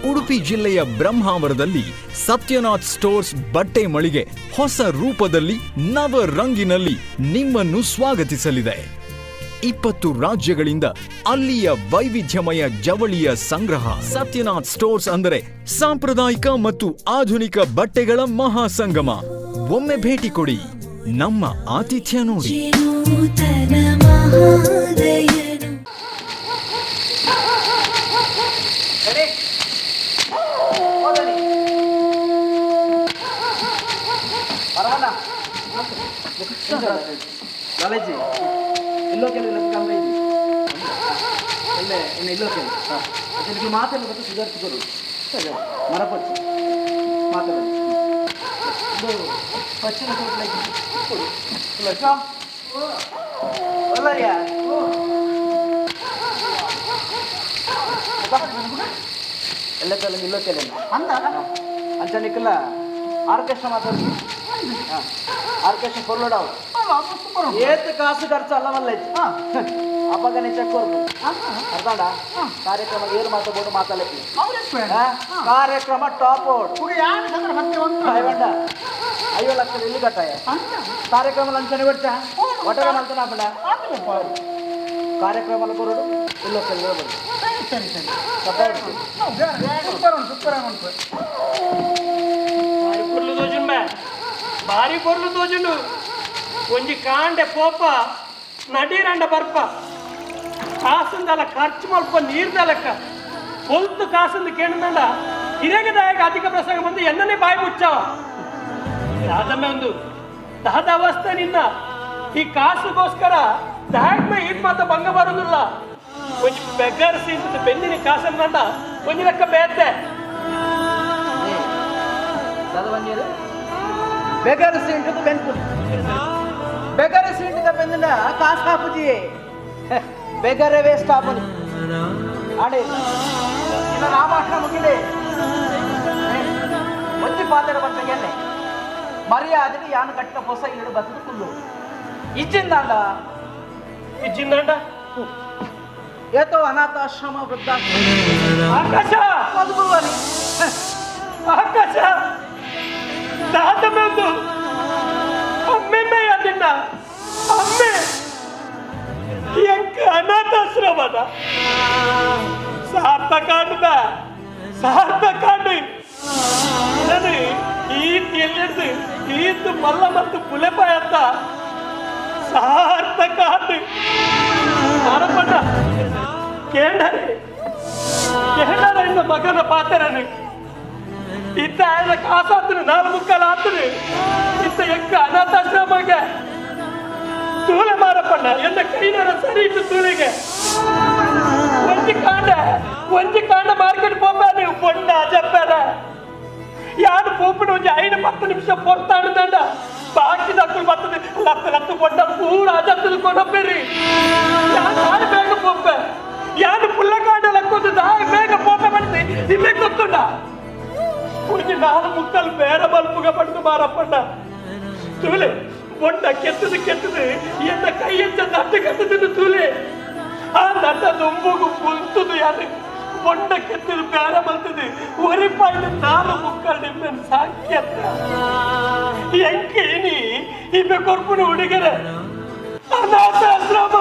ಉಡುಪಿ ಜಿಲ್ಲೆಯ ಬ್ರಹ್ಮಾವರದಲ್ಲಿ ಸತ್ಯನಾಥ್ ಸ್ಟೋರ್ಸ್ ಬಟ್ಟೆ ಮಳಿಗೆ ಹೊಸ ರೂಪದಲ್ಲಿ ನವ ರಂಗಿನಲ್ಲಿ ನಿಮ್ಮನ್ನು ಸ್ವಾಗತಿಸಲಿದೆ. 20 ರಾಜ್ಯಗಳಿಂದ ಅಲ್ಲಿಯ ವೈವಿಧ್ಯಮಯ ಜವಳಿಯ ಸಂಗ್ರಹ. ಸತ್ಯನಾಥ್ ಸ್ಟೋರ್ಸ್ ಅಂದರೆ ಸಾಂಪ್ರದಾಯಿಕ ಮತ್ತು ಆಧುನಿಕ ಬಟ್ಟೆಗಳ ಮಹಾಸಂಗಮ. ಒಮ್ಮೆ ಭೇಟಿ ಕೊಡಿ, ನಮ್ಮ ಆತಿಥ್ಯ ನೋಡಿ. ಕಾಲೇಜಿ ಎಲ್ಲೋ ಕೆಲವು ಕಮ್ಮಿ ಇದೆ ಎಲ್ಲೇ ಇನ್ನು ಎಲ್ಲೋ ಕೆಲವು ಅದಕ್ಕೆ ಮಾತೆಲ್ಲ ಗೊತ್ತು ಸುಧಾರಿಸಿದರು ಸರಿ ಮರಪಚ್ಚು ಮಾತಾಡೋದು ಇದು ಪಚ್ಚಿನ ಕೊಡು ಒಲ್ಲರಿಯಾ ಎಲ್ಲ ಕೆಲವು ಎಲ್ಲೋ ಕೆಲವು ಅಂದ ಅಂಚನಿಕ್ಕಲ್ಲ ಆರ್ಕೆಸ್ಟ್ರಾ ಮಾತಾಡ್ತೀವಿ. ಆರ್ಕೆಸ್ಟ್ರಾ ಫೋರ್ಲೋಡ್ ಅವು ಏತ್ ಕಾಸು ಖರ್ಚು ಅಲ್ಲವಲ್ಲ ಅಪ್ಪಗನೆ ಚೆಕ್ ಕೊರ್ದು ಅರ್ಧಾಂಡ ಕಾರ್ಯಕ್ರಮ ಏರು ಮಾತಾಡ್ಬೋದು ಮಾತಾಡಕ್ಕೆ ಕಾರ್ಯಕ್ರಮ ಟಾಪ್ ಔಟ್ 50 ಲಕ್ಷ ಎಲ್ಲಿ ಕಟ್ಟಾಯ ಕಾರ್ಯಕ್ರಮ ಲಂಚನೆ ಬಿಡ್ತಾ ಒಟ್ಟಾರೆ ಮಲ್ತನ ಹಾಕೊಂಡ ಕಾರ್ಯಕ್ರಮ ಕೊರಡು ಇಲ್ಲ ಸರಿ ಸರಿ ಸೂಪರ್ ಸೂಪರ್ ಭಾರಿ ಪೊರ್ಲು ತೋಜುಂಡು ಒಂಜಿ ಕಾಂಡೆ ಪೋಪ ನಡೀರಂಡ ಬರ್ಪ ಕಾಸಂದಲ ಖರ್ಚು ಮಲ್ಪ ನೀರ್ದಲಕ್ಕ ಹೊಲ್ತು ಕಾಸಂದು ಕೇಳಿದಂಡ ಹಿರೇಗದಾಯಕ ಅಧಿಕ ಪ್ರಸಂಗ ಬಂದು ಎನ್ನನೇ ಬಾಯಿ ಮುಚ್ಚಾವ ದಾದಮ್ಮೆ ಒಂದು ದಾದ ಅವಸ್ಥೆ ನಿನ್ನ ಈ ಕಾಸುಗೋಸ್ಕರ ದಾಯಕ ಈಟ್ ಮಾತ ಭಂಗ ಬರೋದಿಲ್ಲ ಒಂಜಿ ಬೆಗರ್ಸಿ ಇಂತ ಬೆನ್ನಿನ ಕಾಸಂದ ಒಂಜಿ ಲೆಕ್ಕ ಬೇತೆ ಬೆಗರ್ ಸೀಂಟು ಬೆನ್ಪು ಬೆಗರ್ ಸೀಂಟುದ ಬೆಂದಿನ ಕಾಸು ಹಾಪುಜಿ ಬೆಗರೆ ವೇಸ್ಟ್ ಆಪುನಿ ಆಡೆ ಇನ್ನು ಆ ಭಾಷಣ ಮುಗಿಲೆ ಒಂಜಿ ಪಾತ್ರ ಬರ್ತಗೆನೆ ಮರ್ಯಾದೆ ಯಾನು ಕಟ್ಟಿನ ಹೊಸ ಇಲ್ಲಡು ಬತ್ತದು ಕುಲ್ಲು ಇಜ್ಜಿಂದಾಂಡ ಇಜ್ಜಿಂದಾಂಡ ಏತೋ ಅನಾಥಾಶ್ರಮ ವೃದ್ಧಾಶ್ರಮ ಆಕಾಶ ಆಕಾಶ ದಾದಮೆಂದು ಅಮ್ಮೆಮ್ಮೆಯ ನಿನ್ನ ಅಮ್ಮೆ ಎಂಕ ಅನಾಥಾಶ್ರಮದ ಸಾರ್ಥಕಾಂಡ ಸಾರ್ಥಕಾಂಡ ನಾನು ಈತ್ ಎಲ್ಲಿಡ್ದು ಈತ್ ಮಲ್ಲ ಮತ್ತು ಪುಲೆಪಾಯತ್ತ ಸಾರ್ಥಕಾಂಡ ಅರಪಣ ಕೇಂಡರೆ ಕೇಂಡರೆ ಇನ್ನ ಮಗನ ಪಾತ್ರನು ಇತ್ತ ಆಯ್ದ ಕಾಸಾತನು ನಾಲ್ ಮುಕ್ಕಾಲ ಆತನು ಇತ್ತ ಎಕ್ಕ ಅನಾಥಾಶ್ರಮಗೆ ತೂಲೆ ಮಾರಪ್ಪಣ್ಣ ಎನ್ನ ಕೈನಾರ ಸರಿ ಇಟ್ಟು ತೂಲೆಗೆ ಒಂಜಿ ಕಾಂಡ ಮಾರ್ಕೆಟ್ ಪೋಪಾನೆ ಬೊಂಡ ಜಪ್ಪಾರ ಯಾರು ಪೋಪುನ ಒಂಜಿ 5-10 ನಿಮಿಷ ಪೊರ್ತಾಡುದಂಡ ಬಾಕಿ ದಕ್ಕುಲು ಬರ್ತದೆ ಲತ್ತ ಲತ್ತ ಬೊಂಡ ಪೂರ ಅಜತ್ತದು ಕೊನಪ್ಪೇರಿ ಯಾರು ಬೇಗ ಪೋಪೆ ಯಾರು ಪುಲ್ಲ ಕಾಂಡ ಲಕ್ಕೊಂದು ದಾಯ ಬೇಗ ಪೋಪೆ ಪಡ್ತಿ ಇಲ್ಲೇ ಗೊತ್ತುಂಡ ಒಂಜಿ ನಾಲ್ ಮುಕ್ಕಲ್ ಬೇರೆ ಬಲ್ಪುಗ ಪಡೆದು ಮಾರಪ್ಪಣ್ಣ ತೂಲೆ ಬೊಂಡ ಕೆತ್ತದು ಕೆತ್ತದು ಎನ್ನ ಕೈ ಎಂಚ ದಟ್ಟ ಕೆತ್ತದು ತೂಲೆ ಆ ದಟ್ಟ ದುಂಬುಗು ಪುಲ್ತುದು ಯಾರು ಬೊಂಡ ಕೆತ್ತದು ಬೇರೆ ಬಲ್ತದು ಒರಿಪಾಯ್ದು ನಾಲ್ ಮುಕ್ಕಲ್ ನಿಮ್ಮನ್ನು ಸಾಕ್ಯತ್ತ ಎಂಕೇನಿ ಇಬ್ಬೆ ಕೊರ್ಪುನ ಹುಡುಗರ ಅನಾಥಾಶ್ರಮ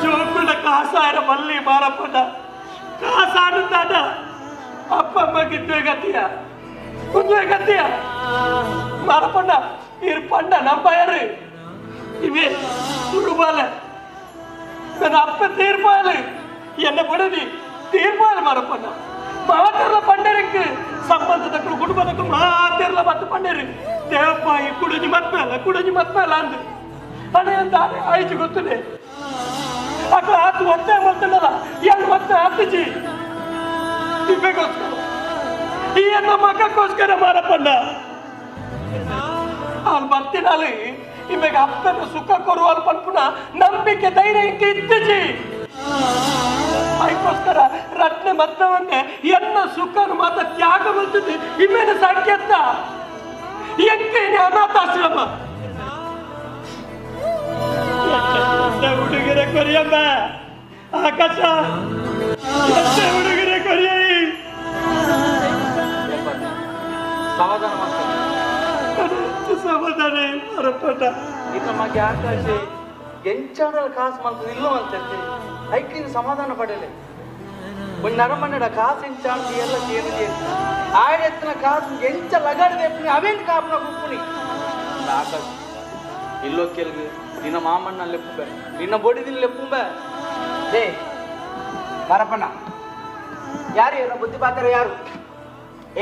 ಜೋಕುಡ ಕಾಸಾರ ಮಲ್ಲಿ ಮಾರಪ್ಪಣ್ಣ ಕಾಸಾಡುತ್ತಾಡ ಅಪ್ಪ ಅಮ್ಮಗಿದ್ದೆ ಗತಿಯ ಉದ್ವೆ ಗತಿಯ ಮಾರಪ್ಪಣ್ಣ ಇರ್ ಪಂಡ ನಂಬಾಯರು ಇವೆ ತುರುಬಾಲ ನನ್ನ ಅಪ್ಪ ತೀರ್ಪಾಯಲು என்ன ಬಿಡದಿ ತೀರ್ಪಾಯಲು ಮಾರಪ್ಪಣ್ಣ ಮಾತೆಲ್ಲ ಪಂಡರಕ್ಕೆ ಸಂಬಂಧದಕ್ಕಳು ಕುಟುಂಬದಕ್ಕಳು ಮಾತೆಲ್ಲ ಮತ್ತು ಪಂಡರು ದೇವಪ್ಪಾಯಿ ಕುಡಜಿ ಮತ್ಮೇಲ ಕುಡಜಿ ಮತ್ಮೇಲ ಅಂದು ಅಣ್ಣ ದಾರಿ ಆಯ್ತು ಗೊತ್ತದೆ ಅక్కడ ಆತು ಒತ್ತೆ ಮಾಡ್ತಾನಲ್ಲ ಎಲ್ಲಿ ಮತ್ತೆ ಆತಜಿ ತಿಪ್ಪೆಗೋಸ್ಕರ ಈ ಎನ್ನ ಮಕ್ಕಕ್ಕೋಸ್ಕರ ಮಾರಪ್ಪಣ್ಣ ಅಲ್ಲಿ ಬರ್ತೀನಲ್ಲಿ ಇವಾಗ ಅಪ್ಪನ ಸುಖ ಕೊಡುವ ಪನ್ಪುನ ನಂಬಿಕೆ ಧೈರ್ಯ ಇಂಕೆ ಇತ್ತಜಿ ಅದಕ್ಕೋಸ್ಕರ ರತ್ನ ಮತ್ತವನ್ನೇ ಎನ್ನ ಸುಖನ ಮಾತ ತ್ಯಾಗ ಬರ್ತದೆ ಇಮೇಲೆ ಸಾಕ್ಯತ್ತ ಎಂಕೇನೆ ಅನಾಥಾಶ್ರಮ ಹುಡುಗರ ಕೊರಿಯಮ್ಮ ಆಕಾಶ ಹುಡುಗರ ಕೊರಿಯ ಸಮಾಧಾನ ಸಮಾಧಾನ ಮರಪಟ ಇನ್ನು ಮಗೆ ಆಕಾಶ ಎಂಚಾಡಲ ಕಾಸು ಮಲ್ತದ ಇಲ್ಲ ಮಲ್ತೈತೆ ಐಕ್ಲಿನ ಸಮಾಧಾನ ಪಡೆಯಲೆ ಒಂದು ನರಮನ್ನಡ ಕಾಸು ಎಂಚಾಡ್ದು ಎಲ್ಲ ಕೇಳಿದೆ ಆಯೆತ್ತಿನ ಕಾಸು ಎಂಚ ಲಗಾಡದೆ ಅವೇನು ಕಾಪನ ಕುಪ್ಪುನಿ ಆಕಾಶ ಇಲ್ಲೋ ಕೆಲ್ಗೆ ನಿನ್ನ ಮಾಮಣ್ಣ ಲೆಪ್ಪುಂಬೆ ನಿನ್ನ ಬೊಡಿದಿನ ಲೆಪ್ಪುಂಬೆ ಲೇ ಮರಪಣ್ಣ ಯಾರು ಇವ್ರ ಬುದ್ಧಿ ಪಾತ್ರ ಯಾರು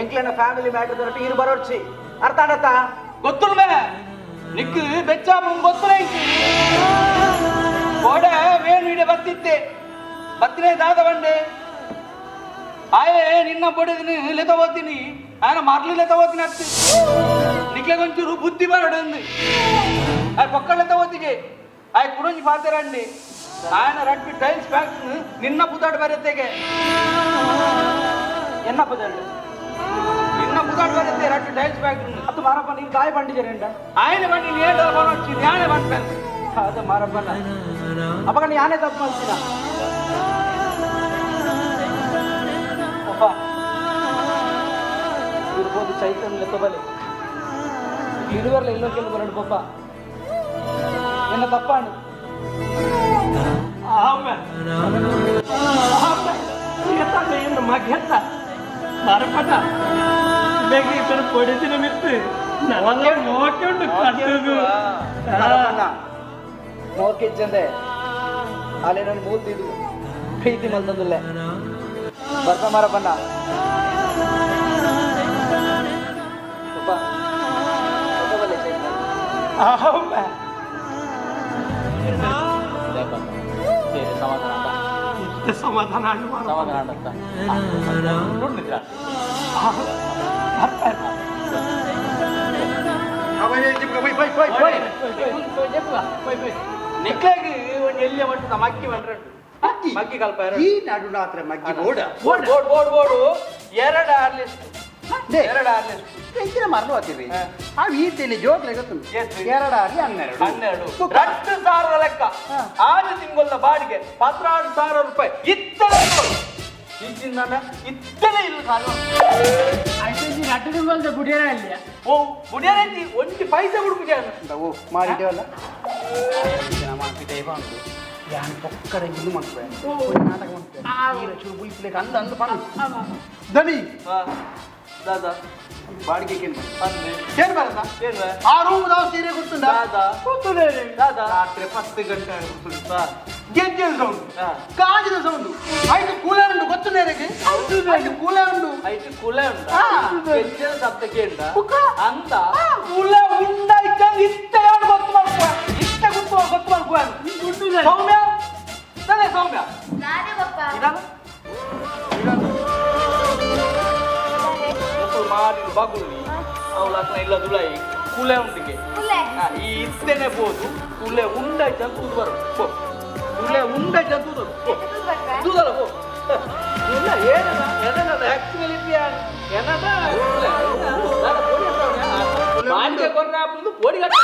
ಎಂಕ್ಲೆನ ಫ್ಯಾಮಿಲಿ ಮ್ಯಾಟರ್ ದೊರಟು ಇರು ಬರೋಡ್ಸಿ ಅರ್ಥ ಆಡತ್ತ ಗೊತ್ತುಲ್ವೇ ನಿಕ್ಕು ಬೆಚ್ಚ ಗೊತ್ತಲೇ ಕೋಡೆ ವೇಣು ಇಡೆ ಬತ್ತಿತ್ತೆ ಬತ್ತಿನೇ ದಾದ ಬಂಡೆ ಆಯೇ ನಿನ್ನ ಬೊಡಿದಿನಿ ಲೆತ ಹೋಗ್ತೀನಿ ఆయన ಮರ್ಲಿ ತಗೋತೀನಿ ಅತ್ತಿ ನಿಕ್ಲೆಗೊಂಚೂರು ಬುದ್ಧಿ ಬರಡು ಆ ಪೊಕ್ಕళ్ళ ತಗೋತಿಗೆ ಆಯ್ ಕುಡೊಂಜಿ ಪಾತೆರಂಡಿ ఆయన ರಡ್ಬಿ ಟೈಲ್ಸ್ ಫ್ಯಾಕ್ಟ್ ನಿನ್ನ ಪುದಾಡ್ ಬರತ್ತೆಗೆ ಎನ್ನ ಪುದಾಡ್ ನಿನ್ನ ಪುದಾಡ್ ಬರತ್ತೆ ರಡ್ಡು ಟೈಲ್ಸ್ ಫ್ಯಾಕ್ಟ್ ಅದು ಮಾರಪ್ಪ ನೀನು ತಾಯಿ ಬಂಡಿಜರೇಂಡ ఆయన ಬಂಡಿ ನೇಡ ಬರೋಚಿ ಯಾನೆ ಬಂಡ್ಪೆ ಅದು ಮಾರಪ್ಪನ ಅಪ್ಪಗ ಯಾನೆ ತಪ್ಪು ಮಾಡ್ತೀನ ಅಪ್ಪ ಇರ್ಬೋದು ಚೈತನ್ಯ ಲೆತ್ತಬಲೆ ಇರುವರ್ಲ ಇಲ್ಲೋ ಕೆಲವು ಬರಡು ಪಪ್ಪ ಎನ್ನ ತಪ್ಪಾಣು ಮಗೆತ್ತ ಮರಪಟ ಬೇಗ ಇತರ ಪೊಡಿದಿನ ಮಿತ್ತು ನಲ್ಲ ಮೋಕೆ ಉಂಟು ಕಟ್ಟುಗು ಮೋಕಿಜ್ಜಂದೆ ಅಲ್ಲಿ ನನ್ನ ಮೂತಿದು ಪ್ರೀತಿ ಮಲ್ತಂದಿಲ್ಲ ಬರ್ತ ಮಾರಪ್ಪಣ್ಣ ಪಪ್ಪ ತಗೊಬಲ್ಲೆ ಚೈತನ್ಯ ಸಮಾಧಾನ ಸಮಾಧಾನ ಸಮಾಧಾನ ನಿಕ್ಲಾಗಿ ಒಂದು ಎಲ್ಲಿಯ ಮಟ್ಟದ ಮಕ್ಕಿ ಬಂದ್ರೆ ಮಕ್ಕಿ ಕಲ್ಪ ಈ ನಡು ರಾತ್ರಿ ಮಗ್ಗಿ ಬೋಡ ಬೋಡ್ ಬೋಡ್ ಬೋಡ್ ಬೋಡು ಎರಡು ಆರ್ಲಿಸ್ಟ್ ಎರಡು ಆರ್ಲಿಸ್ಟ್ ಹೆಚ್ಚಿನ ಮರಳು ಹತ್ತಿರಿ ಆ ಈತೇನೆ ಜೋಕ್ಲೆ ಗೊತ್ತುಂಟು ಎರಡು ಆರ್ಲಿ 12 12 2,000 ಲೆಕ್ಕ ಆರು ತಿಂಗಳ ಬಾಡಿಗೆ 16,000 ರೂಪಾಯಿ ಇತ್ತಲೆ ಇಜ್ಜಿಂದ ಇತ್ತಲೆ ಇಲ್ಲ ಕಾಲು ರಟ್ಟು ತಿಂಗಳದ ಬುಡಿಯರ ಇಲ್ಲ ಓ ಬುಡಿಯರ ಐತಿ ಒಂಟಿ ಪೈಸೆ ಬಿಡ್ಬಿಟ್ಟ ಓ ಮಾಡಿದ್ದೇವಲ್ಲ ದೈವ ಉಂಟು ಯಾನ್ ಪೊಕ್ಕಡ ಇನ್ನು ಮಾಡ್ತೇವೆ ನಾಟಕ ಮಾಡ್ತೇವೆ ಚೂರು ಬುಲ್ಪ್ಲೇಕ್ ಅಂದ ಅಂದ ಪಣ ದನಿ ದಾದಾ ಬಾಡಿಗೆ ಕೇನು ಏನು ಬರತ್ತ ಆ ರೂಮ್ ದಾವ ಸೀರೆ ಗೊತ್ತುಂಡ ದಾದಾ ರಾತ್ರಿ 10 ಗಂಟೆ ಗೊತ್ತುಂಟ ಗೆಜ್ಜೆದ ಸೌಂಡ್ ಕಾಜಿನ ಸೌಂಡ್ ಐದು ಕೂಲರ್ ಉಂಟು ಗೊತ್ತು ನೇರಕ್ಕೆ ಐದು ಕೂಲರ್ ಉಂಟು ಐದು ಕೂಲರ್ ಉಂಟು ಗೆಜ್ಜೆದ ಶಬ್ದಕ್ಕೆ ಉಂಟ ಅಂತ ಕೂಲ ಉಂಡ ಇದ್ದಂಗೆ ಇತ್ತ ಯಾರು ಗೊತ್ತು ಮಾಡ್ಕೊ ಇತ್ತ ಗೊತ್ತು ಗೊತ್ತು ಮಾಡ್ಕೊ ಸೌಮ್ಯ ಸರಿ ಸೌಮ್ಯ ಇದಾನ ಮಾರಿ ಬಾಗುಲಿ ಅವಳ ಇಲ್ಲ ದುಳಾಯಿ ಕೂಲೆ ಉಂಟಿಗೆ ಈ ಇತ್ತೇನೆ ಬೋದು ಕೂಲೆ ಉಂಡ ತೂದು ಬರು ಪೋ ಕೂಲೆ ಉಂಡ ತೂದು ಪೋ ತೂದಲ್ಲ ಪೋ ಇಲ್ಲ ಏನದ ಏನದ ಆಕ್ಚುಲಿ ಏನದ ಬಾಡಿಗೆ ಕೊರ್ನ ಪೋಡಿ ಕಟ್ಟ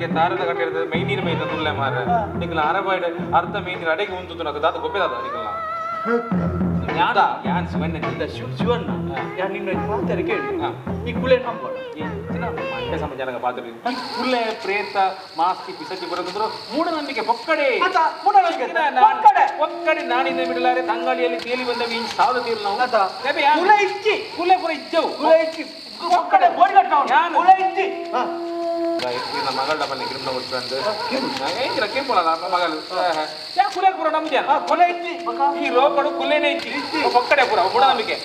ನನಗೆ ತಾರದ ಕಟ್ಟಿರೋದು ಮೈನೀರು ಮೈದ ತುಲ್ಲೆ ಮಾರ ನಿಕ್ಕಲ ಅರಬಾಯ್ಡ ಅರ್ಧ ಮೈನೀರು ಅಡೆಗೆ ಉಂಟು ನಾಕ ದಾದ ಗೊಪ್ಪೆದಾದ ನಿಕ್ಕಲ ಯಾದ ಯಾನ್ ಶಿವಣ್ಣ ಶಿವಣ್ಣ ಯಾನ್ ನಿನ್ನ ಮಾತಾಡಿ ಕೇಳಿ ಈ ಕುಲೆ ನಂಬೋಣ ಮಂಡ್ಯ ಸಮಾಜ ಪಾತ್ರ ಕುಲೆ ಪ್ರೇತ ಮಾಸ್ತಿ ಪಿಸಚಿ ಬರೋದಂದ್ರು ಮೂಢನಂಬಿಕೆ ಪೊಕ್ಕಡೆ ಒಕ್ಕಡೆ ನಾನಿಂದ ಬಿಡಲಾರೆ ತಂಗಾಳಿಯಲ್ಲಿ ತೇಲಿ ಬಂದ ಮೀನ್ ಸಾವು ತೀರು ನಾವು ಕುಲೆ ಇಚ್ಚಿ ಕುಲೆ ಪುರ ಇಜ್ಜವು ಕುಲೆ ಇಚ್ಚಿ ಒಕ್ಕಡೆ ಬೋಡಿ ಕಟ್ಟವು ಕುಲೆ ಇಚ್ಚಿ ಮಗಳ ಬನ್ನಿ ಕಿರುಮಣ ಉಂಟು ಏನಿಲ್ಲ ಕೆಂಪುಲ ಮಗಳು ಯಾ ಕುಲೆ ಪುರ ನಮ್ಗೆ ಕುಲೆ ಇಚ್ಚಿ ಈ ಲೋಕಡು ಕುಲೆನೇ ಇಚ್ಚಿ ಒಕ್ಕಡೆ ಪುರ ಮೂಢನಂಬಿಕೆ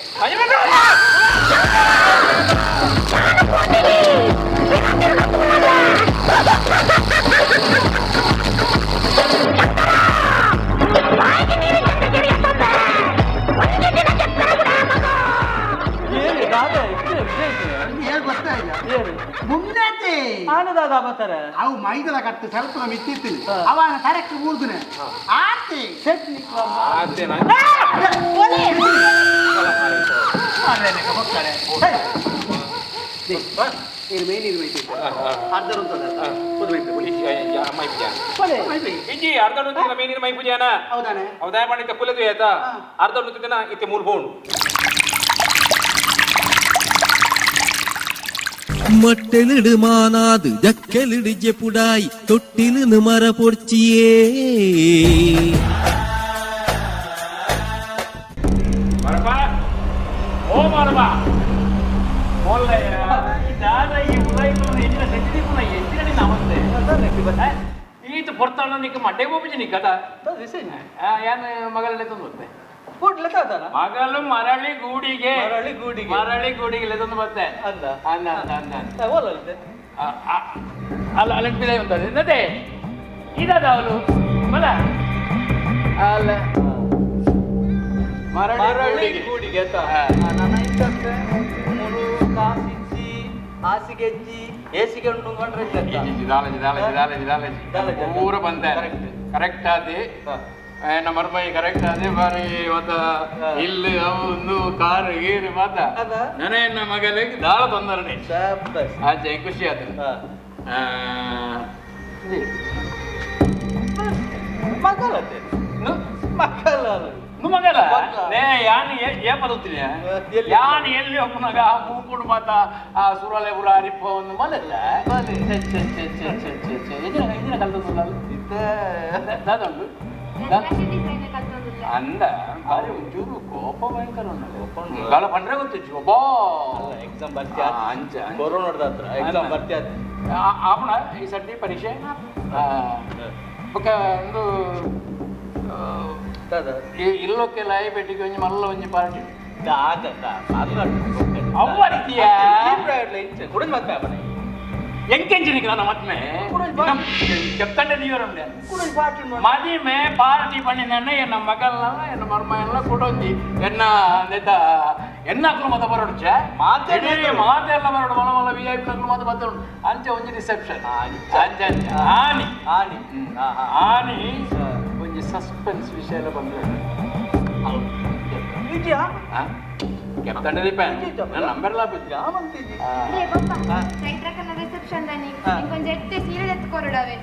ಅವು ಮೈದಲ ಕಟ್ಟು ಸ್ವಲ್ಪ ಮಿತ್ತಿತ್ತಿಲ್ಲ ಅವನ ಕರೆಕ್ಟ್ ಊರ್ದುನೆ ಆತೆ ಅರ್ಧ ಇತ್ತೆ ಮೂರು ಬೋಂಡು ಮಟ್ಟೆಲಿಡು ಮಾನಾದು ಜಕ್ಕೆಲಿಡು ಜೆಪುಡಾಯಿ ತೊಟ್ಟಿಲು ಮರ ಪೊರ್ಚಿಯೇ ಮರಪ್ಪ ಓ ಮರಪ್ಪ ಮೊಲ್ಲಯ್ಯ ಈ ದಾದ ಈ ಉದಾಯಿಗಳು ಎಂಜಿನ ಸೆಂಚಿದಿಪ್ಪುನ ಎಂಜಿನ ನಿನ್ನ ಅವಸ್ಥೆ ಈತ ಪೊರ್ತಾಣ ನಿಕ್ಕ ಮಡ್ಡೆಗೆ ಹೋಗಿಜಿ ನಿಕ್ಕ ಯಾನ್ ಮಗಲಲ್ಲೇ ತಂದು ಬರ್ತೆ ಮಗಳು ಮರಳಿ ಗೂಡಿಗೆ ಮರಳಿ ಗೂಡಿಗೆ ಮರಳಿ ಗೂಡಿಗೆ ಲೆದೊಂದು ಬರ್ತೆ ಅಂದ ಅಂದ ಅಂದ ಅಂದ ಅಲ್ಲ ಅಲ್ಲ ಉಂಟದೆ ಇದಾದ ಅವಳು ಮಲ ಅಲ್ಲ ಮರಳಿ ಗೂಡಿಗೆ ನನ್ನ ಇದ್ದಕ್ಕೆ ಮೂರು ಕಾಸಿಚ್ಚಿ ಹಾಸಿಗೆಜ್ಜಿ ಏಸಿಗೆ ಉಂಟು ಕಂಡ್ರೆ ಪೂರ ಬಂದೆ ಕರೆಕ್ಟ್ ಆದಿ ನಮ್ಮ ಮರ್ಮೈ ಕರೆಕ್ಟ್ ಅದೇ ಬಾರಿ ಮತ್ತ ಇಲ್ಲಿ ಅವು ಕಾರು ಗೀರು ಮಾತ ನನಗೆ ನನ್ನ ಮಗಲಿಗೆ ದಾಳ ತೊಂದರೆ ಆಚೆ ಖುಷಿ ಆಯ್ತು ಮಗಲತ್ತೆ ಮಗಲ ಮಗಲ ನೇ ಯಾನ್ ಏ ಪದತ್ತೀನಿ ಯಾನ್ ಎಲ್ಲಿ ಒಪ್ಪನಾಗ ಆ ಮೂಕುಡು ಮಾತ ಆ ಸುರಲೆ ಪುರ ಅರಿಪ ಒಂದು ಮಲಲ್ಲ ಇದಿನ ಕಲ್ತದಲ್ಲ ದಾದುಂಡು ಅಂದ ಬಾರಿ ಒಂಚೂರು ಕೋಪ ಭಯಂಕರ ಉಂಟು ಗಾಳ ಪಂಡ್ರೆ ಗೊತ್ತಿತ್ತು ಒಬ್ಬ ಎಕ್ಸಾಮ್ ಬರ್ತಿ ಅಂಚ ಕೊರೋನಾದ ಹತ್ರ ಎಕ್ಸಾಮ್ ಬರ್ತಿ ಆಪಣ ಈ ಸರ್ತಿ ಪರೀಕ್ಷೆ ಬೊಕ ಒಂದು ಇಲ್ಲೊಕ್ಕೆಲ್ಲ ಐಪೇಟಿಗೆ ಒಂಜಿ ಮಲ್ಲ ಒಂಜಿ ಪಾರ್ಟಿ ಅವ್ವ ರೀತಿಯ ಕುಡಿದ್ ಮತ್ತೆ ಆಪಣೆ ಎಂಕೆಂಜಿನಿಗೆ ನನ್ನ ಮದ್ಮೆ ಕೆತ್ತಂಡೆ ನೀವರುಂಡೆ ಮದಿಮೆ ಪಾರ್ಟಿ ಪಣ್ಣಿನ ಎನ್ನ ಮಗಲ್ನ ಎನ್ನ ಮರ್ಮ ಎಲ್ಲ ಕೊಡೊಂಜಿ ಎನ್ನ ಅಂದೆತ ಎನ್ನ ಮತ ಬರೋಡುಚೆ ಮಾತೆ ಎಲ್ಲ ಬರೋಡು ಮಲ ಮಲ ವಿ I P ನಕಲು ಮಾತು ಬತ್ತೋಡು ಅಂಚೆ ಒಂಜಿ ರಿಸೆಪ್ಷನ್ ಅಂಚೆ ಅಂಚೆ ಆನಿ ಆನಿ ಆನಿ ಒಂಜಿ ಸಸ್ಪೆನ್ಸ್ ವಿಷಯ ಎಲ್ಲ ಬಂದ್ರೆ ಕೆತ್ತಂಡೆ ದೀಪ ನನ್ನ ನಂಬರ್ ಲಾಭ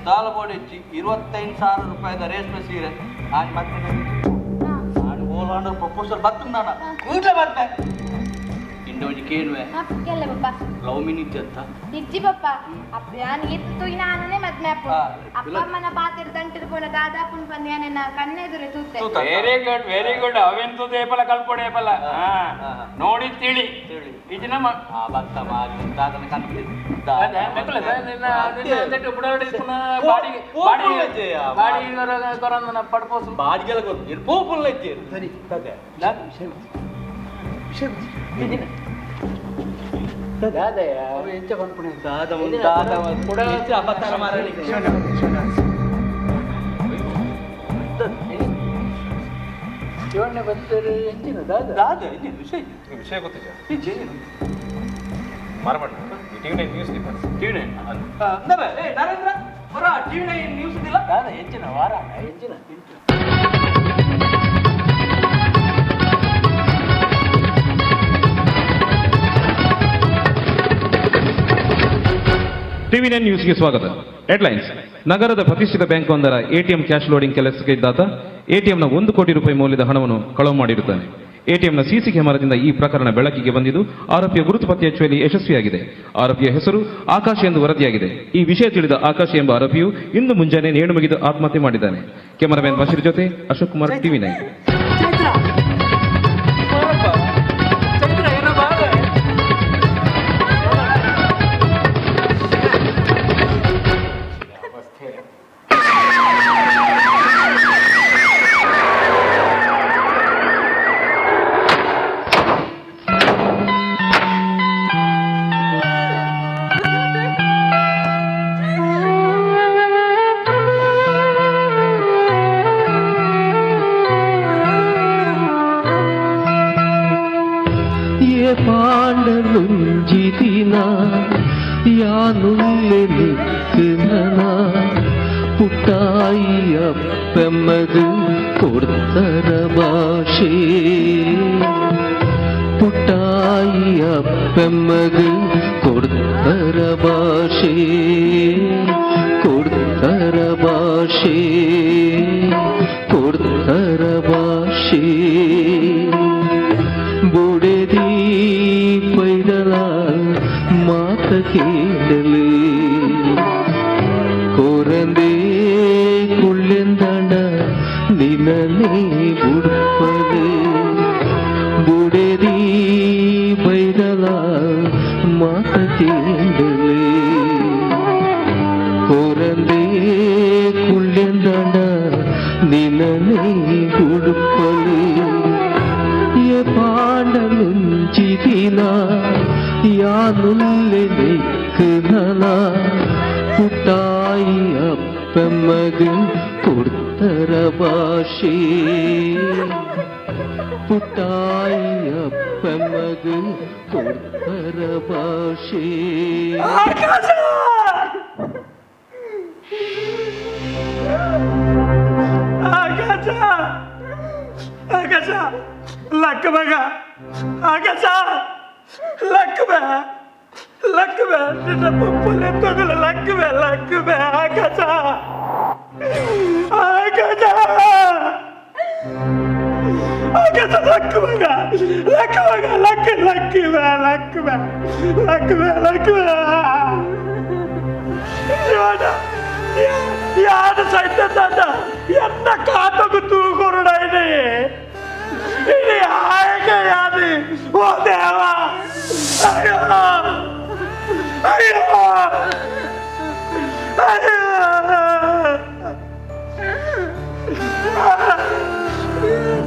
ದಾಲ ಬೋಡಿಚ್ಚಿ 25,000 ರೂಪಾಯಿದ ರೇಷ್ಮೆ ಸೀರೆ ಆನ್ ಮತ್ತೆ ನಾನು ಓಲಾಂಡ ಪ್ರಪೋಸಲ್ ಬತ್ತು ನಾನು ಕೂಡಲೇ ಬರ್ತೆ ಇಂಡೋಜಿ ಕೇಳುವೆ ಎಲ್ಲ ಪಪ್ಪ ಲವ್ ಮಿನಿಟ್ ಅಂತ ನಿಜ್ಜಿ ಪಪ್ಪ ಅಪ್ಪ ನಾನು ಎತ್ತು ನಾನೇ ಮದ್ಮೆ ಅಪ್ಪ ಅಪ್ಪ ಅಮ್ಮನ ಪಾತ್ರ ದಂಟಿರು ಪೋನ ದಾದಾ ಪುಣ್ ಬಂದು ಯಾನೆನ್ನ ಕಣ್ಣೆದುರೆ ತೂತೆ ವೆರಿ ಗುಡ್ ವೆರಿ ಗುಡ್ ಅವೆಂತು ಏಪಲ ಕಲ್ಪೊಡೆ ಏಪಲ ನೋಡಿ ತಿಳಿ ಇದು ನಮ್ಮ ಬತ್ತ ಮಾರಿ ದಾದನ ಕಣ್ಣು ಬಾಡಿಗೆಲ್ಲ ಗೊತ್ತು ಪೂಪುಲ್ಲ ಸರಿ ಶಿವಣ್ಣ ಬರ್ತಾರೆ ಎಂಚಿನ ದಾದ ದಾದ ವಿಷಯ ವಿಷಯ ಗೊತ್ತಿದೆ ಮಾರಬಣ್ಣ ಟಿವಿ ನೈನ್ ನ್ಯೂಸ್ ಟಿವಿ ನೈನ್ ನರೇಂದ್ರ ಹೊರ ಟಿವಿ ನೈನ್ ನ್ಯೂಸ್ ಇಲ್ಲ ದಾದ ಎಂಚಿನ ವಾರ ಎಂಚಿನ ಟಿವಿ ನೈನ್ ನ್ಯೂಸ್ಗೆ ಸ್ವಾಗತ. ಹೆಡ್ಲೈನ್ಸ್. ನಗರದ ಪ್ರತಿಷ್ಠಿತ ಬ್ಯಾಂಕ್ ಒಂದರ ಎಟಿಎಂ ಕ್ಯಾಶ್ ಲೋಡಿಂಗ್ ಕೆಲಸಕ್ಕೆ ಇದ್ದಾತ ಎಟಿಎಂನ 1 ಕೋಟಿ ರೂಪಾಯಿ ಮೌಲ್ಯದ ಹಣವನ್ನು ಕಳವು ಮಾಡಿರುತ್ತಾನೆ. ಎಟಿಎಂನ ಸಿಸಿ ಕ್ಯಾಮೆರಾದಿಂದ ಈ ಪ್ರಕರಣ ಬೆಳಕಿಗೆ ಬಂದಿದ್ದು ಆರೋಪಿಯ ಗುರುತು ಪತ್ತೆ ಹಚ್ಚುವಲ್ಲಿ ಯಶಸ್ವಿಯಾಗಿದೆ. ಆರೋಪಿಯ ಹೆಸರು ಆಕಾಶ್ ಎಂದು ವರದಿಯಾಗಿದೆ. ಈ ವಿಷಯ ತಿಳಿದ ಆಕಾಶ್ ಎಂಬ ಆರೋಪಿಯು ಇಂದು ಮುಂಜಾನೆ ನೇಣು ಮುಗಿದು ಆತ್ಮಹತ್ಯೆ ಮಾಡಿದ್ದಾನೆ. ಕ್ಯಾಮರಾಮನ್ ಬಶೀರ್ ಜೊತೆ ಅಶೋಕ್ ಕುಮಾರ್, ಟಿವಿ 9.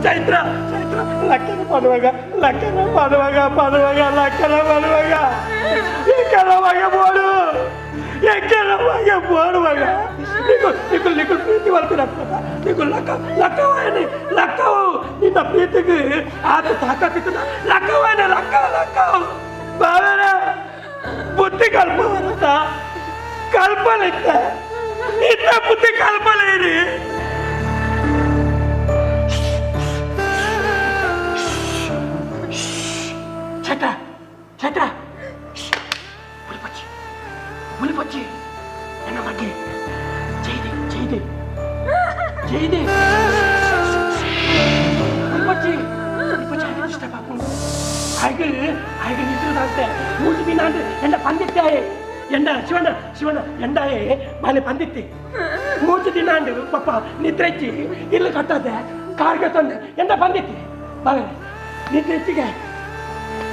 ಚೈತ್ರ ಚೈತ್ರ ಲಕ್ಕನ ಪಡುವಾಗ ಲಕ್ಕನ ಪಡುವಾಗ ಪಡುವಾಗ ಲಕ್ಕನ ಪಡುವಾಗ ಎಕ್ಕರವಾಗ ಬೋಡು ಎಕ್ಕರವಾಗ ಬೋಡುವಾಗ ನಿಕು ನಿಕು ನಿಕು ಪ್ರೀತಿ ಬರ್ತೀರಪ್ಪ ನಿಕು ಲಕ್ಕ ಲಕ್ಕವಾಯನೆ ಲಕ್ಕವು ನಿನ್ನ ಪ್ರೀತಿಗೆ ಆತ ತಾಕತ್ತಿತ್ತು ಲಕ್ಕವಾಯನೆ ಲಕ್ಕ ಲಕ್ಕವು ಬಾವರ ಬುದ್ಧಿ ಕಲ್ಪ ಬರುತ್ತ ಕಲ್ಪನೆ ಇತ್ತ ಇತ್ತ ಬುದ್ಧಿ ಕಲ್ಪನೆ ಇರಿ. ಚೈತ್ರ ಚೈತ್ರ ಹುಲಿಪಚ್ಚಿ ಹುಲಿಪಚ್ಚಿ ನನ್ನ ಬಗ್ಗೆ ಜೈದೆ ಜೈದೆ ಜೈದೆ ಹುಲಿಪಚ್ಚಿ ಹುಲಿಪಚ್ಚಿ ಹಾಗೆ ಡಿಸ್ಟರ್ಬ್ ಹಾಕೊಂಡು ಹಾಗೆ ಹಾಗೆ ನಿದ್ರದಂತೆ ಮೂಜು ದಿನ ಅಂದ್ರೆ ಎಂಡ ಪಂದಿತ್ತಾಯೆ ಎಂಡ ಶಿವಣ್ಣ ಶಿವಣ್ಣ ಎಂಡಾಯೆ ಬಾಲೆ ಪಂದಿತ್ತಿ ಮೂಜು ದಿನ ಅಂಡು ಪಪ್ಪ ನಿದ್ರೆಚ್ಚಿ ಇಲ್ಲಿ ಕಟ್ಟದೆ ಕಾರ್ಗೆ ತಂದೆ ಎಂಡ ಪಂದಿತ್ತಿ ಬಾಲೆ ನಿದ್ರೆಚ್ಚಿಗೆ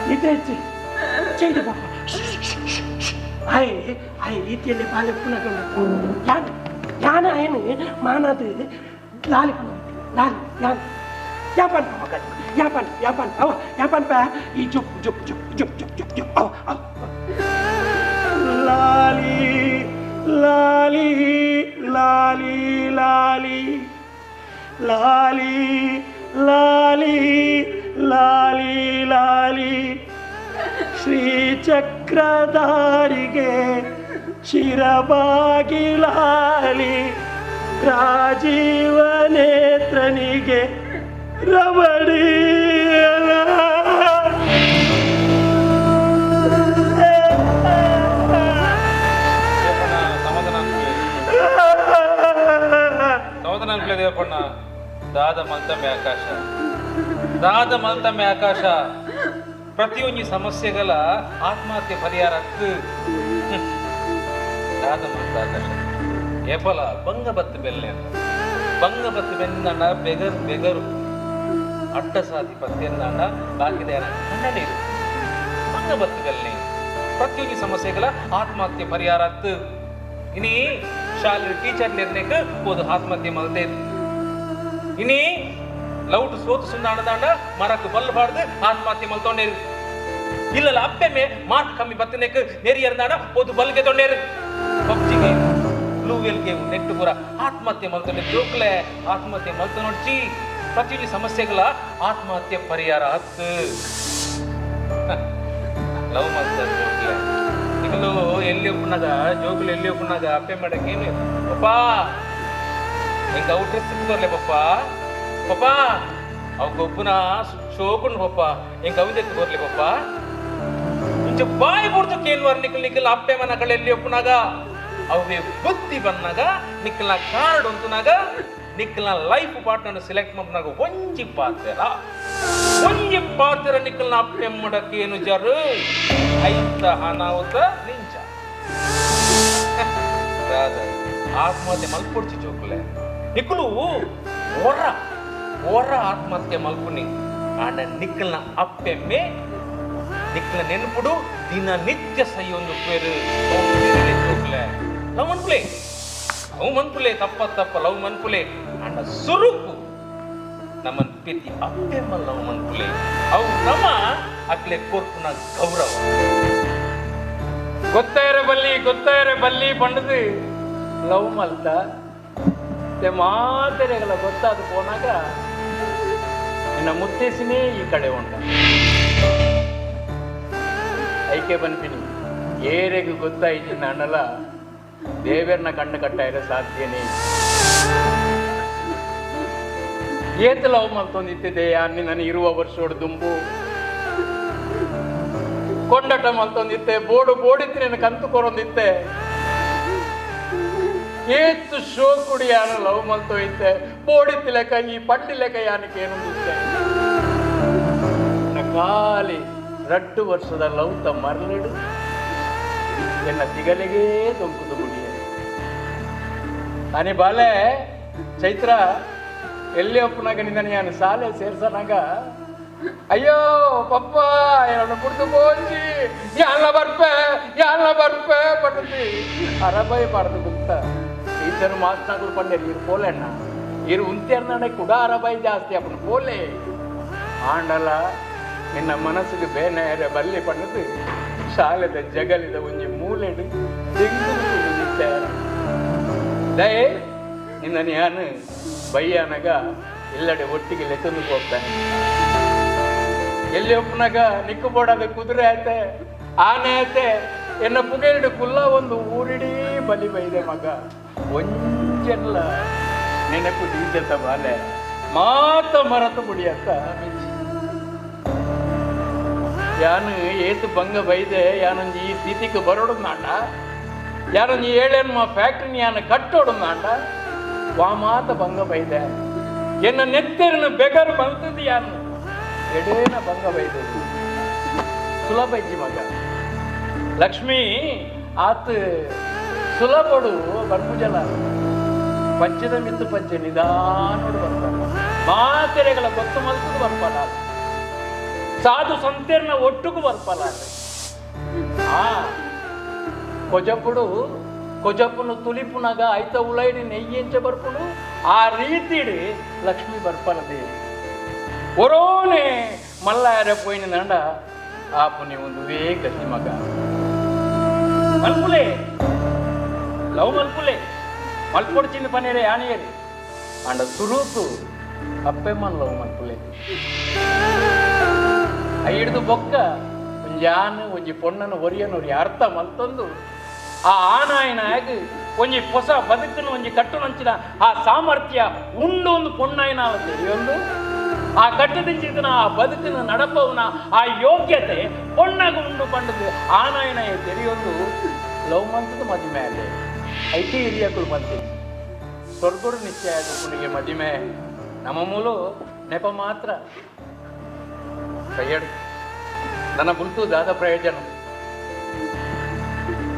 ನಿದ್ರೆ ಹೆಚ್ಚಿ ಚೈದು ಪಾಪ ಆಯ್ ಆಯ್ ರೀತಿಯಲ್ಲಿ ಬಾಲೆ ಪುನಃ ಯಾನ್ ಯಾನ ಏನು ಮಾನಾದ ಲಾಲಿ ಲಾಲಿ ಯಾನ್ ಯಾಪನ್ ಯಾಪನ್ ಯಾಪನ್ ಅವ ಯಾಪನ್ ಪಾ ಈ ಜುಪ್ ಜುಪ್ ಜುಪ್ ಜುಪ್ ಜುಪ್ ಜುಪ್ ಜುಪ್ ಅವ ಅವ ಲಾಲಿ ಲಾಲಿ ಲಾಲಿ ಲಾಲಿ ಲಾಲಿ ಲಾಲಿ ಲಾಲಿ ಲಾಲಿ ಶ್ರೀ ಚಕ್ರಧಾರಿಗೆ ಶಿರಬಾಗಿ ಲಾಲಿ ರಾಜೀವ ನೇತ್ರನಿಗೆ ರಮಣೀಯ. ಸಮಾಧಾನ. ದಾದ ಮಲ್ತಮೆ ಆಕಾಶ, ದಾದ ಮಲ್ತಮೆ ಆಕಾಶ. ಪ್ರತಿಯೊಂದು ಸಮಸ್ಯೆಗಳ ಆತ್ಮಹತ್ಯೆ ಪರಿಹಾರ ದಾದ ಮಲ್ತ ಆಕಾಶ. ಏಪಲ ಬಂಗ ಬತ್ತು ಬೆಲ್ಲೆ ಅಂತ, ಬಂಗ ಬತ್ತು ಬೆನ್ನ ಬೆಗರು ಬೆಗರು ಅಡ್ಡ ಸಾಧಿ ಪತ್ತೆಂದಾಂಡ ಬಾಕಿದ ಕಣ್ಣನೀರು. ಬಂಗ ಬತ್ತು ಬೆಲ್ಲೆ ಪ್ರತಿಯೊಂದು ಸಮಸ್ಯೆಗಳ ಆತ್ಮಹತ್ಯೆ ಪರಿಹಾರ ಇನಿ ಶಾಲೆ ಟೀಚರ್ ನಿರ್ಣಯಕ್ಕೆ ಹೋದು ಆತ್ಮಹತ್ಯೆ ಮಲ್ತೇ. ಇನಿ ಲೌಟ್ ಸೋತು ಸುಂದಾಣದಾಂಡ ಮರಕ್ಕೆ ಬಲ್ಲು ಬಾಡ್ದು ಆತ್ಮಹತ್ಯೆ ಮಲ್ತೊಂಡೇರು. ಇಲ್ಲಲ್ಲ ಅಪ್ಪೆಮ್ಮೆ ಮಾರ್ಕ್ ಕಮ್ಮಿ ಬತ್ತನೇಕ್ ನೆರಿಯರ್ದಾಂಡ ಹೋದು ಬಲ್ಗೆ ತೊಂಡೇರು. PUBG game, blue whale game net ಪೂರ ಆತ್ಮಹತ್ಯೆ ಮಲ್ತೊಂಡೆ ಜೋಕ್ಲೆ ಆತ್ಮಹತ್ಯೆ ಮಲ್ತ ನೋಡ್ಚಿ. ಪ್ರತಿಯೊಂದು ಸಮಸ್ಯೆಗಳ ಆತ್ಮಹತ್ಯೆ ಪರಿಹಾರ ಹತ್ತು. ಲವ್ ಮಲ್ತ ಜೋಕ್ಲೆ ಈಗಲೂ ಎಲ್ಲಿ ಒಪ್ಪನಾಗ ಜೋಕುಲು ಎಲ್ಲಿ ಒಪ್ಪನಾಗ ಅಪ್ಪೆ ಮಾಡಕ್ಕೇನು ಪಪ್ಪಾ ಹಿಂಗೆ ಅವು ಡ್ರೆಸ್ ಸಿಕ್ತೋರ್ಲೆ ಪಪ್ಪ, ಪಪ್ಪ ಅವ್ ಗೊಬ್ಬನ ಶೋಕುಂಡು ಪಪ್ಪ ಹಿಂಗೆ ಅವಿಂದ ಎತ್ತು ಪಪ್ಪ. ಇಂಚ ಬಾಯಿ ಬಿಡ್ತು ಕೇನ್ವಾರ ನಿಕ್ಕಲ್ ನಿಕ್ಕಲ್ ಅಪ್ಪೆ ಮನಗಳು ಎಲ್ಲಿ ಒಪ್ಪನಾಗ ಅವೇ ಬುದ್ಧಿ ಬಂದಾಗ ನಿಕ್ಕಲ್ನ ಕಾರ್ಡ್ ಅಂತನಾಗ ನಿಕ್ಕಲ್ನ ಲೈಫ್ ಪಾರ್ಟ್ನರ್ ಸೆಲೆಕ್ಟ್ ಮಾಡ್ನಾಗ ಒಂಜಿ ಪಾತ್ರ ಒಂಜಿ ಪಾತ್ರ ನಿಕ್ಕಲ್ನ ಅಪ್ಪೆ ಮಾಡಕ್ಕೇನು ಜರು ಐತ ಅನಾಹುತ ನಿಂಚ. ಆತ್ಮಹತ್ಯೆ ಮಲ್ಪೊಡ್ಚಿ ಜೋಕುಲೆ ನಿಕ್ಕಲು ಒರ ಒರ ಆತ್ಮಹತ್ಯೆ ಮಲ್ಪುನಿ. ಆಂಡ ನಿಕ್ಕಲ್ನ ಅಪ್ಪೆಮ್ಮೆ ನಿಕ್ಕಲ ನೆನಪುಡು ದಿನ ನಿತ್ಯ ಸೈಯೊಂದು ಪೇರು ಜೋಕುಲೆ. ಲವ್ ಮನ್ಪುಲೆ, ಲವ್ ಮನ್ಪುಲೆ, ತಪ್ಪ ತಪ್ಪ ಲವ್ ಮನ್ಪುಲೆ. ಆಂಡ ಸುರುಕು ನಮ್ಮನ್ ಪಿತಿ ಅಪ್ಪೆಮ್ಮ ಲವ್ ಮನ್ಪುಲೆ. ಅವು ನಮ್ಮ ಅಕ್ಲೆ ಕೊರ್ಪುನ ಗೌರವ. ಗೊತ್ತಾಯರೆ ಬಲ್ಲಿ ಗೊತ್ತಾಯರೆ ಬಲ್ಲಿ ಪಂಡದು ಲವ್ ಮಲ್ತ ಮಾತೆರೆಗಳ ಗೊತ್ತಾದ ಪೋನಾಗ ನಿನ್ನ ಮುತ್ತೇಸಿನೇ ಈ ಕಡೆ ಉಂಡ ಐಕೆ ಬನ್ಪಿನಿ. ಏರೆಗೂ ಗೊತ್ತಾಯ್ತು ನಾನಲ್ಲ ದೇವರನ್ನ ಕಣ್ಣು ಕಟ್ಟಾಯಿರ ಸಾಧ್ಯನೇ. ಏತ ಲವ್ ಮಲ್ತೊಂದಿತ್ತಿದೆ ಅನ್ನಿ ನಾನು ಇರುವ ವರ್ಷೋಡು ದುಂಬು ಕೊಂಡಟ ಮಲ್ತೊಂದಿತ್ತೆ ಬೋಡು ಬೋಡಿತ್ತು ನನ್ನ ಕಂತು ಕೊರೊಂದಿತ್ತೆ ಏತು ಶೋ ಕುಡಿ ಯಾನು ಲವ್ ಮಲ್ತೊಯ್ತೆ ಬೋಡಿತ್ತು ಲೆಕ್ಕ ಈ ಪಂಡಿ ಲೆಕ್ಕ ಯಾನಕ್ಕೆ ಏನೊಂದಿತ್ತೆ. ಖಾಲಿ 2 ವರ್ಷದ ಲವ್ತ ಮರಳಿಡು ಎನ್ನ ತಿಗಲಿಗೆ ದೊಂಕುದು ಗುಡಿಯ ಅನಿ ಬಾಲೆ ಚೈತ್ರ ಎಲ್ಲಿ ಒಪ್ಪನಾಗ ನಿನ್ನ ನಾನು ಶಾಲೆ ಸೇರ್ಸನಾಗ ಅಯ್ಯೋ ಪಪ್ಪ ಏನನ್ನು ಕುಡ್ದು ಪೋಂಜಿ ಯಾನ ಬರ್ಪೆ ಯಾನ ಬರ್ಪೆ ಪಟ್ಟದಿ ಅರಬೈ ಬಾರ್ದು ಗುಪ್ತ ಟೀಚರ್ ಮಾಸ್ನಾಗಳು ಪಂಡೇರಿ ಇರು ಪೋಲೆಣ್ಣ ಇರು ಉಂತೇರ್ನಾಡೆ ಕೂಡ ಅರಬೈ ಜಾಸ್ತಿ ಅಪ್ಪನ ಪೋಲೆ ಆಂಡಲ ನಿನ್ನ ಮನಸ್ಸಿಗೆ ಬೇನೆ ಬಲ್ಲಿ ಪಣ್ಣದು ಶಾಲೆದ ಜಗಲಿದ ಒಂಜಿ ಮೂಲೆಡು ದಿಂಗು ದಯೆ ನಿನ್ನ ನಾನು ಬೈಯಾನಾಗ ಎಲ್ಲಡೆ ಒಟ್ಟಿಗೆ ಲೆತ್ತೊಂದು ಹೋಗ್ತಾನೆ. ಎಲ್ಲಿ ಒಪ್ಪನಾಗ ನಿಕ್ಕು ಬೋಡಾದ ಕುದುರೆ ಆಯ್ತೆ ಆನೆ ಆಯ್ತೆ ಎನ್ನ ಪುಗೆರಡು ಕುಲ್ಲ ಒಂದು ಊರಿಡೀ ಬಲಿ ಬೈದೆ ಮಗ ಒಂಜೆಲ್ಲ ನೆನಪು ದೀಜತ ಬಾಲೆ ಮಾತ ಮರತು ಮುಡಿಯತ್ತ. ಯಾನು ಏತು ಬಂಗ ಬೈದೆ ಯಾನೊಂದು ಈ ಸ್ಥಿತಿಗೆ ಬರೋಡು ನಾಂಡ ಯಾನೊಂದು ಏಳೇನು ಫ್ಯಾಕ್ಟ್ರಿನ ಯಾನು ಕಟ್ಟೋಡು ನಾಂಡ ವಾ ಮಾತ ಬಂಗ ಬೈದೆ ಎನ್ನ ನೆತ್ತೆರನ್ನು ಬೆಗರು ಬಂತದ್ದು ಯಾನು ಎಡೇನ ಬಂಗ ಬೈದೆ ಸುಲಭ ಇಜ್ಜಿ ಮಗ ಲಕ್ಷ್ಮೀ ಆತ ಸುಲಭಡು ಬರ್ಪುಜಲ ಪಂಚದ ಮಿತ್ತು ಪಂಚೆ ನಿಧಾನೋಡು ಬರ್ತಾನೆ ಮಾತೆರೆಗಳ ಗೊತ್ತು ಮಲ್ತದ್ದು ಬರ್ಪಲ್ಲ ಸಾಧು ಸಂತೇರ್ನ ಒಟ್ಟುಗೂ ಬರ್ಪಲ್ಲ. ಆ ಕೊಜಪುಡು ಕೊಜಪ್ಪನು ತುಲಿಪುನಾಗ ಐತ ಉಲೈಡಿ ನೆಯ್ಯಂಚ ಬರ್ಪುಡು ಆ ರೀತಿಡಿ ಲಕ್ಷ್ಮಿ ಬರ್ಪಲದೆ ಒರೋನೆ ಮಲ್ಲಾರ ಪೋಯಿನ ನಂಡ ಆಪುನಿ ಒಂದು ಗತಿ ಮಗ ಮಲ್ಪುಲೆ ಲವ್ ಮಲ್ಪುಲೆ ಮಲ್ಪೊಡ್ಚಿನ ಪನೇರೆ ಯಾಣಿಯರಿ ಅಂಡ ಸುರೂತು ಅಪ್ಪೆಮ್ಮನ್ ಲವ್ ಮಲ್ಪುಲೆ ಹಿಡಿದು ಬೊಕ್ಕ ಒಂಜಿ ಆನು ಒಂಜಿ ಪೊಣ್ಣನು ಒರಿಯನೊರಿ ಅರ್ಥ ಮಲ್ತೊಂದು ಆ ಆನಾಯನಾಗ ಒಂಜಿ ಹೊಸ ಬದುಕನ್ನು ಒಂಜಿ ಕಟ್ಟುನಂಚಿನ ಆ ಸಾಮರ್ಥ್ಯ ಉಂಡು ಒಂದು ಪೊಣ್ಣಾಯನ ಒಂದು ಆ ಕಟ್ಟದಿಂಚಿದನ ಆ ಬದುಕಿನ ನಡಪವನ ಆ ಯೋಗ್ಯತೆ ಪೊಣ್ಣಾಗ ಉಂಡು ಪಂಡದು ಆನಾಯನ ತೆರೆಯೊಂದು ಲವ್ ಮಂತದ ಮದಿಮೆ ಅಲ್ಲೇ IT ಹಿರಿಯಕುಲು ಬಂತೆ ಸ್ವರ್ಗರು ನಿಶ್ಚಯ ಆದ ಪುಣಿಗೆ ಮದಿಮೆ ನಮ್ಮ ಮೂಲು ನೆಪ ಮಾತ್ರ ಕೈಯಡು ನನ್ನ ಬುಲ್ತು ದಾದ ಪ್ರಯೋಜನ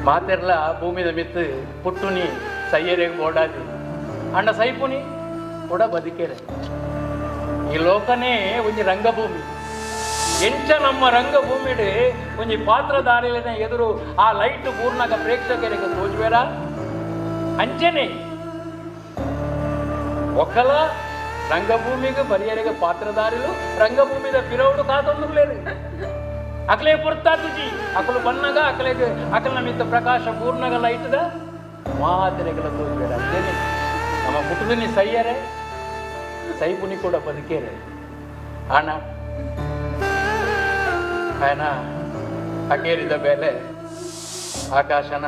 ಮಾತೆರ್ಲ ಭೂಮಿದ ಮಿತ್ತು ಪುಟ್ಟುನಿ ಸೈಯರಿಗೆ ಬೋಡಾದಿ ಅಣ್ಣ ಸೈಪುನಿ ಕೂಡ ಬದುಕೇರೆ ಈ ಲೋಕನೇ ಒಂಜಿ ರಂಗಭೂಮಿ ಎಂಚ ನಮ್ಮ ರಂಗಭೂಮಿಡು ಒಂಜಿ ಪಾತ್ರಧಾರಿಲಿನ ಎದುರು ಆ ಲೈಟ್ ಪೂರ್ಣಗ ಪ್ರೇಕ್ಷಕರಿಗೆ ತೋಜುವೇರ ಅಂಚನೆ ಒಕ್ಕಲ ರಂಗಭೂಮಿಗೆ ಬರಿಯರಿಗೆ ಪಾತ್ರಧಾರಿಲು ರಂಗಭೂಮಿದ ಪಿರೌಡು ಕಾತೊಂದು ಲೇರು ಅಕಲೇ ಪುರ್ತಾತುಜಿ ಅಕಲು ಬನ್ನಗ ಅಕಲೆಗೆ ಅಕಲ ಮಿತ್ತ ಪ್ರಕಾಶ ಪೂರ್ಣಗ ಲೈಟ್ದ ಮಾತೆರೆಗಳ ತೋಜುವೇರ ಅಂಚನೆ ನಮ್ಮ ಪುಟ್ಟುದಿನಿ ಸೈಯರೆ ಸೈಪುನಿ ಕೂಡ ಬದುಕೇರೆ ಅಣ್ಣ ಆಯನ ಅಕೇರಿದ ಮೇಲೆ ಆಕಾಶನ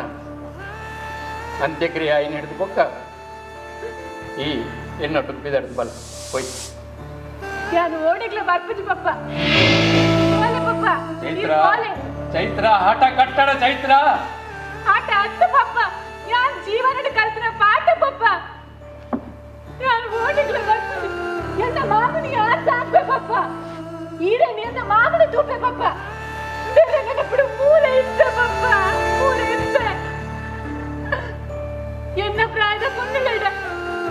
ಅಂತ್ಯಕ್ರಿಯೆ ಆಯ್ನ ಹಿಡಿದು ಬೊಕ್ಕ ಈ ಎನ್ನೊಟ್ಟು ಬಿದಡ್ದು ಬಲ ಹೋಯ್ ಯಾನು ಓಡಿಗ್ಲ ಬರ್ಪುಜಿ ಪಪ್ಪ ಪಪ್ಪ ಚೈತ್ರ ಚೈತ್ರ ಆಟ ಕಟ್ಟಡ ಚೈತ್ರ ಆಟ ಅತ್ತು ಪಪ್ಪ ಯಾನ್ ಜೀವನದ ಕಲ್ತಿನ ಪಾಠ ಪಪ್ಪ ಯಾನು ಓಡಿಗ್ಲ ಬರ್ಪುಜಿ ಎನ್ನ ಮಾಮನಿಗೆ ಆಸ ಹಾಕ್ಬೆ ಪಪ್ಪ ಈರೇ ಎನ್ನ ಮಾಮನ ತೂಪೆ ಪಪ್ಪ ಬೇರೆ ನೆನಪಿಡು ಮೂಲೆ ಇತ್ತ ಪಪ್ಪ ಮೂಲೆ ಇತ್ತ ಎನ್ನ ಪ್ರಾಯದ ಪುಣ್ಯಲೇಡ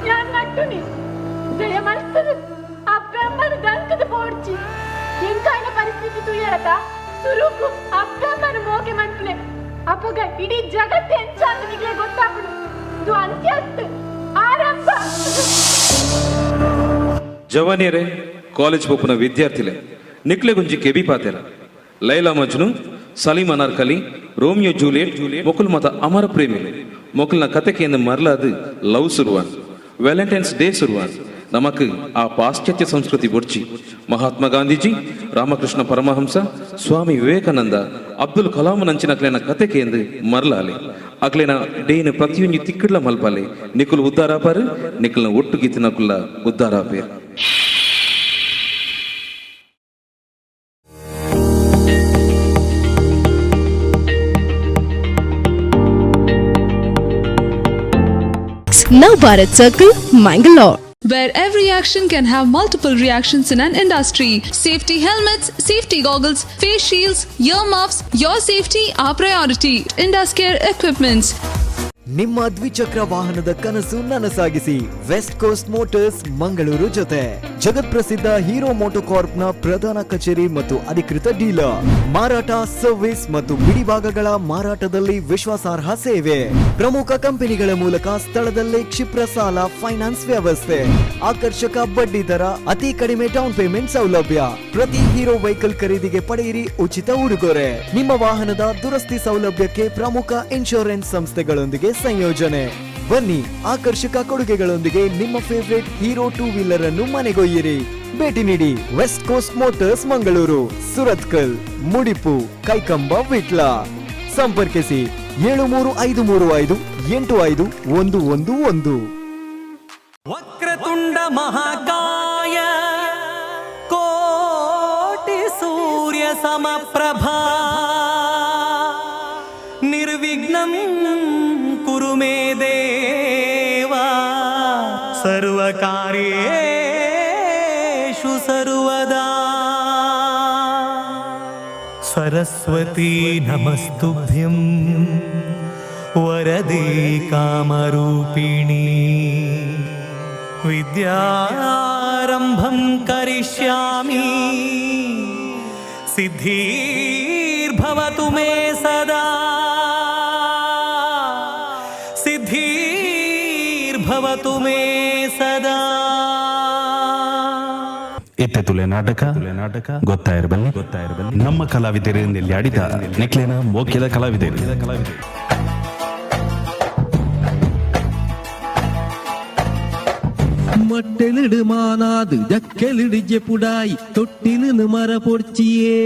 ಯಾನ್ ನಟ್ಟುನಿ ದಯ ಮಲ್ತದು ಆ ಬ್ರಹ್ಮನ ದಂಕದ ಪೋಡ್ಚಿ ಎಂಕಾಯಿನ ಪರಿಸ್ಥಿತಿ ತುಯ್ಯರತ ಸುರುಕು ಆ ಬ್ರಹ್ಮನ ಮೋಕೆ ಮನ್ಪುಲೆ ಅಪ್ಪಗ ಇಡೀ ಜಗತ್ತು ಎಂಚ ಅಂತ ನಿಗ್ಲೆ ಗೊತ್ತಾಪುಡು ಇದು ಅಂತ್ಯ ಆರಂಭ ಜವಾನಿಯರೇ ಕಾಲೇಜ್ ಪೋಪುನ ವಿದ್ಯಾರ್ಥಿಲೆ ನಿಕ್ಲೆಗುಂಜಿ ಕೆಬಿ ಪಾತೆರ ಲೈಲಾ ಮಜ್ನು ಸಲೀಮ್ ಅನಾರ್ಕಲಿ ರೋಮಿಯೋ ಜೂಲಿಯಟ್ ಮೊಕುಲ್ ಮತ ಅಮರ ಪ್ರೇಮಿಲೆ ಮೊಕಲ್ನ ಕತೆಕೆಯನ್ನು ಮರಲಾದು ಲವ್ ಸುರುವಾನ್ ವ್ಯಾಲೆಂಟೈನ್ಸ್ ಡೇ ಸುರುವಾನ್ ನಮಕ್ ಆ ಪಾಶ್ಚಾತ್ಯ ಸಂಸ್ಕೃತಿ ಬೊಡ್ಚಿ ಮಹಾತ್ಮ ಗಾಂಧೀಜಿ ರಾಮಕೃಷ್ಣ ಪರಮಹಂಸ ಸ್ವಾಮಿ ವಿವೇಕಾನಂದ ಅಬ್ದುಲ್ ಕಲಾಂ ನಂಚಿನ ಅಕ್ಲೆನ ಕತೆಕೆಂದು ಮರಲಾಲೆ ಅಕ್ಲೆನ ಡೇನ ಪ್ರತಿಯೊಂಜಿ ತಿಕ್ಕಿಡ್ಲ ಮಲ್ಪಾಲೆ ನಿಕುಲ್ ಉದ್ದಾರಾಪಾರು ನಿಕುಲ್ನ ಒಟ್ಟು ಗೀತಿನಕುಲ್ಲ ಉದ್ದಾರಾಪೇರು. Now Bharat Circle, Mangalore. Where every action can have multiple reactions in an industry. Safety helmets, safety goggles, face shields, earmuffs, your safety, our priority. Induscare Equipments. ನಿಮ್ಮ ದ್ವಿಚಕ್ರ ವಾಹನದ ಕನಸು ನನಸಾಗಿಸಿ ವೆಸ್ಟ್ ಕೋಸ್ಟ್ ಮೋಟಾರ್ಸ್ ಮಂಗಳೂರು ಜೊತೆ ಜಗತ್ಪ್ರಸಿದ್ಧ ಹೀರೋ ಮೋಟೋಕಾರ್ಪ್ನ ಪ್ರಧಾನ ಕಚೇರಿ ಮತ್ತು ಅಧಿಕೃತ ಡೀಲರ್. ಮಾರಾಟ, ಸರ್ವಿಸ್ ಮತ್ತು ಬಿಡಿಭಾಗಗಳ ಮಾರಾಟದಲ್ಲಿ ವಿಶ್ವಾಸಾರ್ಹ ಸೇವೆ. ಪ್ರಮುಖ ಕಂಪನಿಗಳ ಮೂಲಕ ಸ್ಥಳದಲ್ಲೇ ಕ್ಷಿಪ್ರ ಸಾಲ ಫೈನಾನ್ಸ್ ವ್ಯವಸ್ಥೆ, ಆಕರ್ಷಕ ಬಡ್ಡಿ ದರ, ಅತಿ ಕಡಿಮೆ ಡೌನ್ ಪೇಮೆಂಟ್ ಸೌಲಭ್ಯ. ಪ್ರತಿ ಹೀರೋ ವೆಹಿಕಲ್ ಖರೀದಿಗೆ ಪಡೆಯಿರಿ ಉಚಿತ ಉಡುಗೊರೆ. ನಿಮ್ಮ ವಾಹನದ ದುರಸ್ತಿ ಸೌಲಭ್ಯಕ್ಕೆ ಪ್ರಮುಖ ಇನ್ಶೂರೆನ್ಸ್ ಸಂಸ್ಥೆಗಳೊಂದಿಗೆ ಸಂಯೋಜನೆ. ಬನ್ನಿ, ಆಕರ್ಷಕ ಕೊಡುಗೆಗಳೊಂದಿಗೆ ನಿಮ್ಮ ಫೇವರೇಟ್ ಹೀರೋ ಟೂ ವೀಲರ್ ಅನ್ನು ಮನೆಗೊಯ್ಯಿರಿ. ಭೇಟಿ ನೀಡಿ West Coast Motors Mangaluru, Surathkal, Mudipu, Kaikamba, Vitla. ಸಂಪರ್ಕಿಸಿ 73535 85111. ವಕ್ರತುಂಡ ಮಹಾಕಾಯ ಕೋಟಿ ಸೂರ್ಯ ಸಮಪ್ರಭಾ ನಿರ್ವಿಘ್ನಂ ಕುರು ಮೇ ದೇವ ಸರ್ವಕಾರ್ಯೇಷು ಸರ್ವದಾ. ಸರಸ್ವತಿ ನಮಸ್ತುಭ್ಯಂ ವರದೆ ಕಾಮರೂಪಿಣಿ ವಿದ್ಯಾರಂಭಂ ಕರಿಷ್ಯಾಮಿ ಸಿದ್ಧಿರ್ಭವತು ಮೇ ಸದಾ ಸಿದ್ಧಿರ್ಭವತು ಮೇ ಸದಾ. ಎತ್ತೆ ತುಲೆ ನಾಟಕ ಗೊತ್ತಾಯಿರಬಲ್ಲಿ ನಮ್ಮ ಕಲಾವಿದರು ನೆಲ್ಯಾಡಿದ ನೆಕ್ಲೇನ ಮೋಕ್ಯದ ಕಲಾವಿದರು. ಮಟ್ಟೆಲಿಡು ಮಾನಾದು ಜಕ್ಕೆಲಿಡು ಜೆಪುಡಾಯಿ ತೊಟ್ಟಿಲು ಮರ ಪೊಡ್ಚಿಯೇ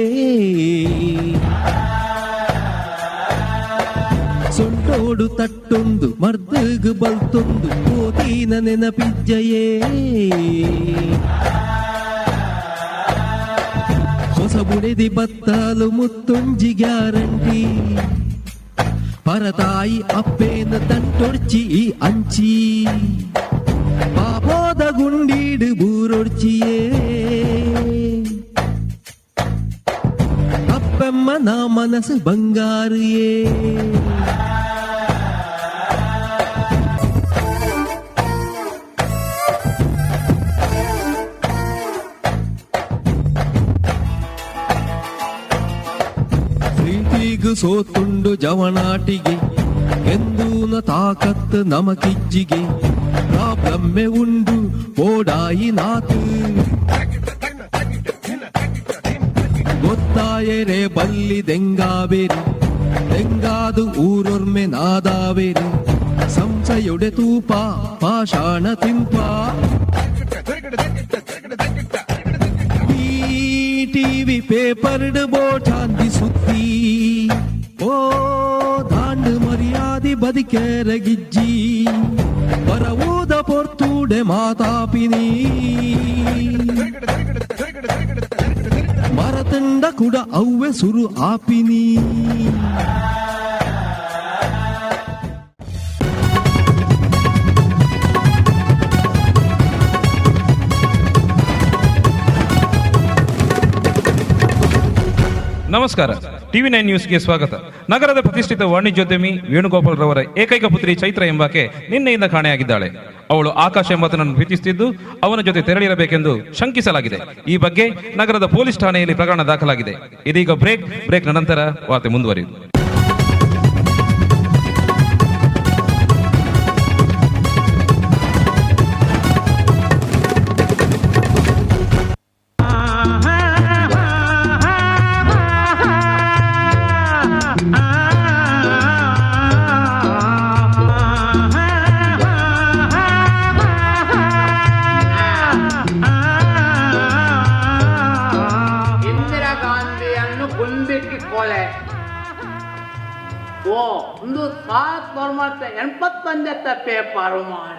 ಸೊಂಟೋಡು ತಟ್ಟೊಂದು ಮರ್ದಗು ಬಲ್ತೊಂದು ಕೋತೀನ ನೆನಪಿಜ್ಜಯೇ ಹೊಸ ಬುಡೆದಿ ಬತ್ತಾಲು ಮುತ್ತೊಂಜಿ ಗ್ಯಾರಂಟಿ ಪರತಾಯಿ ಅಪ್ಪೇನ ತಂಟೊಡ್ಚಿ ಈ ಅಂಚಿ ಪಾಪೋದ ಪ್ರೇಮೋದ ಗುಂಡೀಡು ಬೂರೊಡ್ಚಿಯೇ ಅಪ್ಪಮ್ಮನ ಮನಸ್ಸು ಬಂಗಾರಿಯೇ ಪ್ರೀತಿಗು ಸೋತುಂಡು ಜವನಾಟಿಗೆ ಎಂದೂನ ತಾಕತ್ತು ನಮಕಿಜ್ಜಿಗೆ ಪ್ರಾಬ್ಲಮ್ಮೆ ಉಂಡು ಓಡಾಯಿ ನಾತು ಗೊತ್ತಾಯರೆ ಬಲ್ಲಿ ದೆಂಗಾಬೇರಿ ದೆಂಗಾದು ಊರೊರ್ಮೆ ನಾದಾವೇರಿ ಸಂಸೆಯೊಡೆ ತೂಪ ಪಾಷಾಣ ತಿಂಪ ಟಿವಿ ಪೇಪರ್ಡ್ ಬೋಟಾಂದಿ ಸುತ್ತಿ ಓ ದಾಂಡು ಮರ್ಯಾದಿ ಬದಿಕೆರಗಿಜ್ಜಿ ಬರವೂದ ಪೊರ್ತೂಡೆ ಮಾತಾಪಿನಿ ಮರತಂಡ ಕುಡ ಅವ್ವೆ ಸುರು ಆಪಿನಿ. ನಮಸ್ಕಾರ, ಟಿವಿ 9 ನ್ಯೂಸ್ಗೆ ಸ್ವಾಗತ. ನಗರದ ಪ್ರತಿಷ್ಠಿತ ವಾಣಿಜ್ಯೋದ್ಯಮಿ ವೇಣುಗೋಪಾಲ್ ರವರ ಏಕೈಕ ಪುತ್ರಿ ಚೈತ್ರ ಎಂಬಾಕೆ ನಿನ್ನೆಯಿಂದ ಕಾಣೆಯಾಗಿದ್ದಾಳೆ. ಅವಳು ಆಕಾಶ ಎಂಬಾತನನ್ನು ಪ್ರೀತಿಸುತ್ತಿದ್ದು ಅವನ ಜೊತೆ ತೆರಳಿರಬೇಕೆಂದು ಶಂಕಿಸಲಾಗಿದೆ. ಈ ಬಗ್ಗೆ ನಗರದ ಪೊಲೀಸ್ ಠಾಣೆಯಲ್ಲಿ ಪ್ರಕರಣ ದಾಖಲಾಗಿದೆ. ಇದೀಗ ಬ್ರೇಕ್ನ ನಂತರ ವಾರ್ತೆ ಮುಂದುವರಿಯುವುದು. 81 ಪೇಪರ್ ಮಾಡ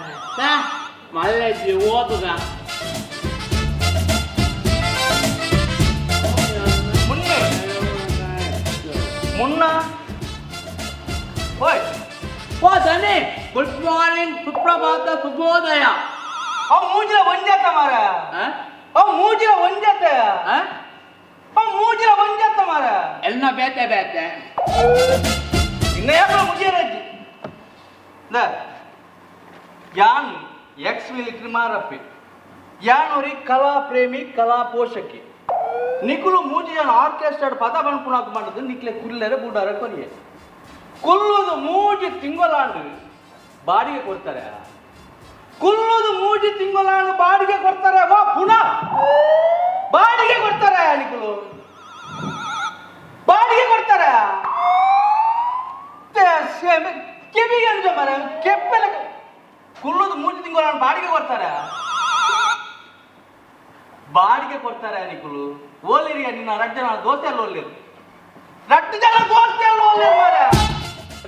ಮಲ್ಲೆಜ್ಜಿ ಓದುಗ ಮುನ್ನೆ ಮುನ್ನ ಓಯ್ ಓ ದನಿ, ಗುಡ್ ಮಾರ್ನಿಂಗ್, ಸುಪ್ರಭಾತ, ಶುಭೋದಯ. ಅವ್ ಮೂಜಿಲ ಒಂಜಾತ ಮಾರ, ಅವ್ ಮೂಜಿಲ ಒಂಜಾತ, ಅವ್ ಮೂಜಿಲ ಒಂಜಾತ ಮಾರ. ಎಲ್ಲ ಬೇತೆ ಬೇತೆ ಇನ್ನ ಯಾಕೆ ಮುಗಿಯರಜ್ಜಿ ಯಾನ್ ಎಕ್ಸ್ ಮಿಲಿಟರಿ ಮಾರಪ್ಪಿ ಯಾನೊರಿ ಕಲಾ ಪ್ರೇಮಿ ಕಲಾ ಪೋಷಕಿ ನಿಕುಲು ಮೂಜಿ ಜನ ಆರ್ಕೆಸ್ಟ್ರಾ ಪದ ಬನ್ಪುಣಾಕ್ ಮಾಡಿದ್ದು ನಿಕ್ಲೆ ಕುಲ್ಲೆರೆ ಬೂಡಾರ ಕೊರಿಯೆ ಕುಲ್ಲುದು ಮೂಜಿ ತಿಂಗಳಾಂಡು ಬಾಡಿಗೆ ಕೊಡ್ತಾರೆ, ಕುಲ್ಲುದು ಮೂಜಿ ತಿಂಗಳಾಂಡು ಬಾಡಿಗೆ ಕೊಡ್ತಾರೆ, ವಾ ಪುನಃ ಬಾಡಿಗೆ ಕೊಡ್ತಾರೆ, ನಿಕುಲು ಬಾಡಿಗೆ ಕೊಡ್ತಾರೆ. ಕೆವಿಗೆ ಅಂಜ ಮರ ಕೆಪ್ಪೆಲ್ಲ ಕುಲ್ಲುದು ಮೂಜಿ ತಿಂಗಳು ಬಾಡಿಗೆ ಕೊಡ್ತಾರೆ, ಬಾಡಿಗೆ ಕೊಡ್ತಾರೆ ನಿಕುಲು. ಓಲಿರಿಯ ನಿನ್ನ ರಡ್ಡು ಜನ ದೋಸ್ತಿಯಲ್ಲಿ ಓಲಿರು, ರಡ್ಡು ಜನ ದೋಸ್ತಿಯಲ್ಲಿ ಓಲಿರು ಮಾರ,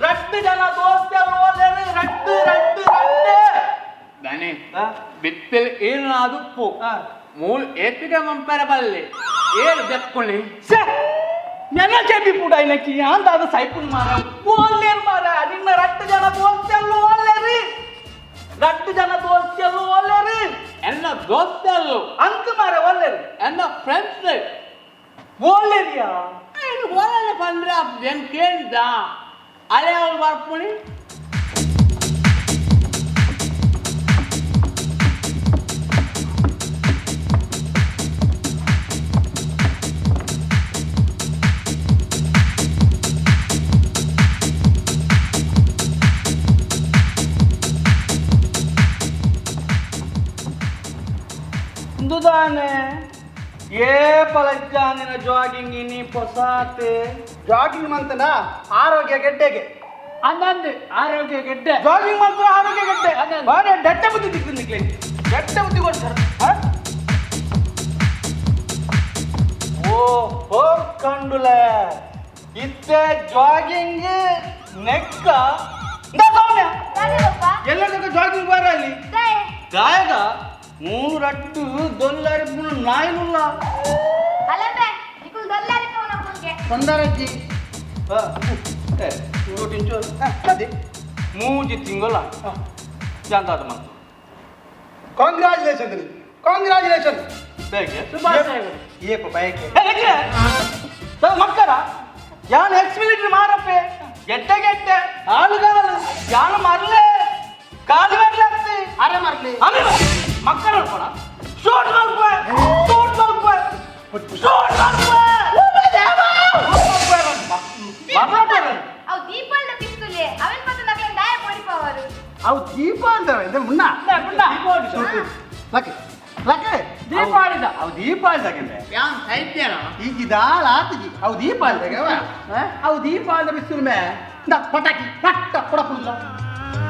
ರಡ್ಡು ಜನ ದೋಸ್ತಿಯಲ್ಲಿ ಓಲಿರು, ರಡ್ಡು ರಡ್ಡು ರಡ್ಡು. ದನಿ ಬಿತ್ತಿಲ್ ಏನಾದುಪ್ಪು ಮೂಲ್ ಏತಿಗೆ ಮಂಪರ ಬಲ್ಲೆ ಏಳು ದೆಕ್ಕೊಳ್ಳಿ ನೆನ ಕೆಬಿ ಪುಡ ಇನಕಿ ಅಂದಾದ ಸೈಪುನ್ ಮಾರ ಓಲ್ಲೇರು ಮಾರ. ನಿನ್ನ ರಟ್ಟು ಜನ ದೋಸ್ತಿಯಲ್ಲೂ ಓಲ್ಲೇರಿ, ರಟ್ಟು ಜನ ದೋಸ್ತಿಯಲ್ಲೂ ಓಲ್ಲೇರಿ, ಎಲ್ಲ ದೋಸ್ತಿಯಲ್ಲೂ ಅಂತ ಮಾರ ಓಲ್ಲೇರಿ, ಎಲ್ಲ ಫ್ರೆಂಡ್ಸ್ ಓಲ್ಲೇರಿಯಾ. ಓಲೇ ಬಂದ್ರೆ ಏನ್ ಕೇಳಿದ ಅಲೆ ಅವ್ರು ಬರ್ಪುಣಿ. ದಾನೆ ಏ ಪಲಜ್ಜಾನಿನ ಜಾಗಿಂಗ್ ಇನಿ ಪೊಸಾತೆ ಜಾಗಿಂಗ್ ಮಂತನ ಆರೋಗ್ಯ ಗೆಡ್ಡೆಗೆ ಅಂದಂದು ಆರೋಗ್ಯ ಗೆಡ್ಡೆ ಜಾಗಿಂಗ್ ಮಂತ್ರ ಆರೋಗ್ಯ ಗೆಡ್ಡೆ ಬಾರೆ ದಟ್ಟ ಬುದ್ಧಿ ದಿಕ್ಕು ನಿಕ್ಲೆ ದಟ್ಟ ಬುದ್ಧಿ ಕೊಡ್ತಾರೆ. ಓ ಹೋರ್ ಕಂಡುಲೆ ಇತ್ತೆ ಜಾಗಿಂಗ್ ನೆಕ್ಕ ಎಲ್ಲ ಜಾಗಿಂಗ್ ಬಾರ ಅಲ್ಲಿ ಗಾಯಗ ಮೂರು ರಟ್ಟು ದೊಲ್ಲಾರಿ ಮೂರು ನಾಯಿನುಲ್ಲ ತೊಂದರಜ್ಜಿ ಅದೇ ಮೂಜಿ ತಿಂಗಳ ಜಾಂತಾದ ಮಂತು ಕಾಂಗ್ರಾಚುಲೇಷನ್ ಕಾಂಗ್ರಾಚುಲೇಷನ್ ಏಪ ಬಯಕೆ ಮಕ್ಕಳ ಯಾನ್ ಎಕ್ಸ್ ಮಿಲಿಟರಿ ಮಾರಪ್ಪೆ ಗೆಟ್ಟೆ ಗೆಟ್ಟೆ ಆಳುಗಾಲು ಯಾನು ಮರಲೆ ಕಾಲು ಮರಲಾಗ್ತಿ ಅರೆ ಮರಲಿ ಅರೆ ಮಕ್ಕಳ ನೋಡ್ಕೊಣ ಶೂಟ್ ಮಲ್ಪ ಶೂಟ್ ಮಲ್ಪ ಶೂಟ್ ಮಲ್ಪ ಅವು ದೀಪಾವಳಿ ಪಿಸ್ತೂಲೆ ಅವನ್ ಪತ್ತ ನಕಲೆ ದಾಯ ಪೋಡಿಪವರು ಅವು ದೀಪಾವಳಿ ಇದೆ ಮುನ್ನ ಲಕ್ಕೆ ಲಕ್ಕೆ ದೀಪಾವಳಿದ ಅವು ದೀಪಾವಳಿದಾಗೆ ಯಾನ್ ಸೈತ್ಯನ ಈಗ ದಾಳ ಆತಜಿ ಅವು ದೀಪಾವಳಿದಾಗ ಅವು ದೀಪಾವಳಿದ ಪಿಸ್ತೂಲ್ ಮೇ ಇಂದ ಪಟಾಕಿ ಪಟ್ಟ ಕೊಡಪುಲ್ಲ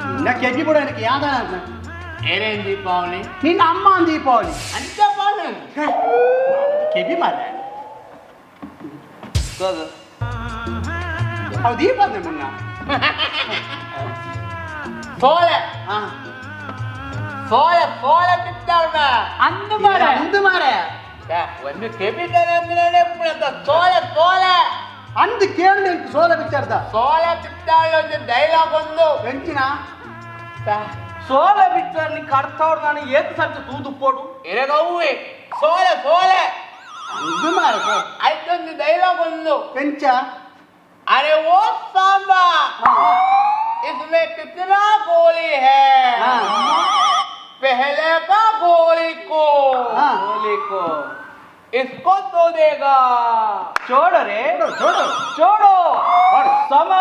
ನಿನ್ನ ಕೆಜಿ ಬಿಡ எனக்கு ಯಾದ ಏನೇನ್ ದೀಪಾವಳಿ ನಿನ್ನ ಅಮ್ಮ ದೀಪಾವಳಿ ಅಂತ ಪಾಲು ಕೆಬಿ ಮಾರ ಅವು ದೀಪಾವಳಿ ಮುನ್ನ ಸೋಲೆ ಸೋಲೆ ಸೋಲೆ ಬಿತ್ತಾಳ್ಮ ಅಂದು ಮಾರೆ ಅಂದು ಮಾರೆ ಒಂದು ಕೆಬಿತಾನೆ ಸೋಲೆ ಸೋಲೆ ಅಂದು ಕೇಳಿ ಸೋಲೆ ಬಿಚ್ಚಾರ್ದ ಸೋಲೆ ಬಿತ್ತಾಳ ಒಂದು ಡೈಲಾಗ್ ಒಂದು ಎಂಚಿನ ಸೋಲೆ ಬಿಚ್ಚಾರ ನೀ ಕಡ್ತವ್ರು ನಾನು ಏತ್ ಸರ್ತಿ ತೂದು ಪೋಡು ಎರೆಗವ್ವೆ ಸೋಲೆ ಸೋಲೆ ಅಂದು ಮಾರೆ ಆಯ್ತೊಂದು ಡೈಲಾಗ್ ಒಂದು ಎಂಚ अरे वो सांबा इसमें कितना गोली है पहले का गोली को गोली को इसको तो देगा छोड़ो रे छोड़ो छोड़ो समा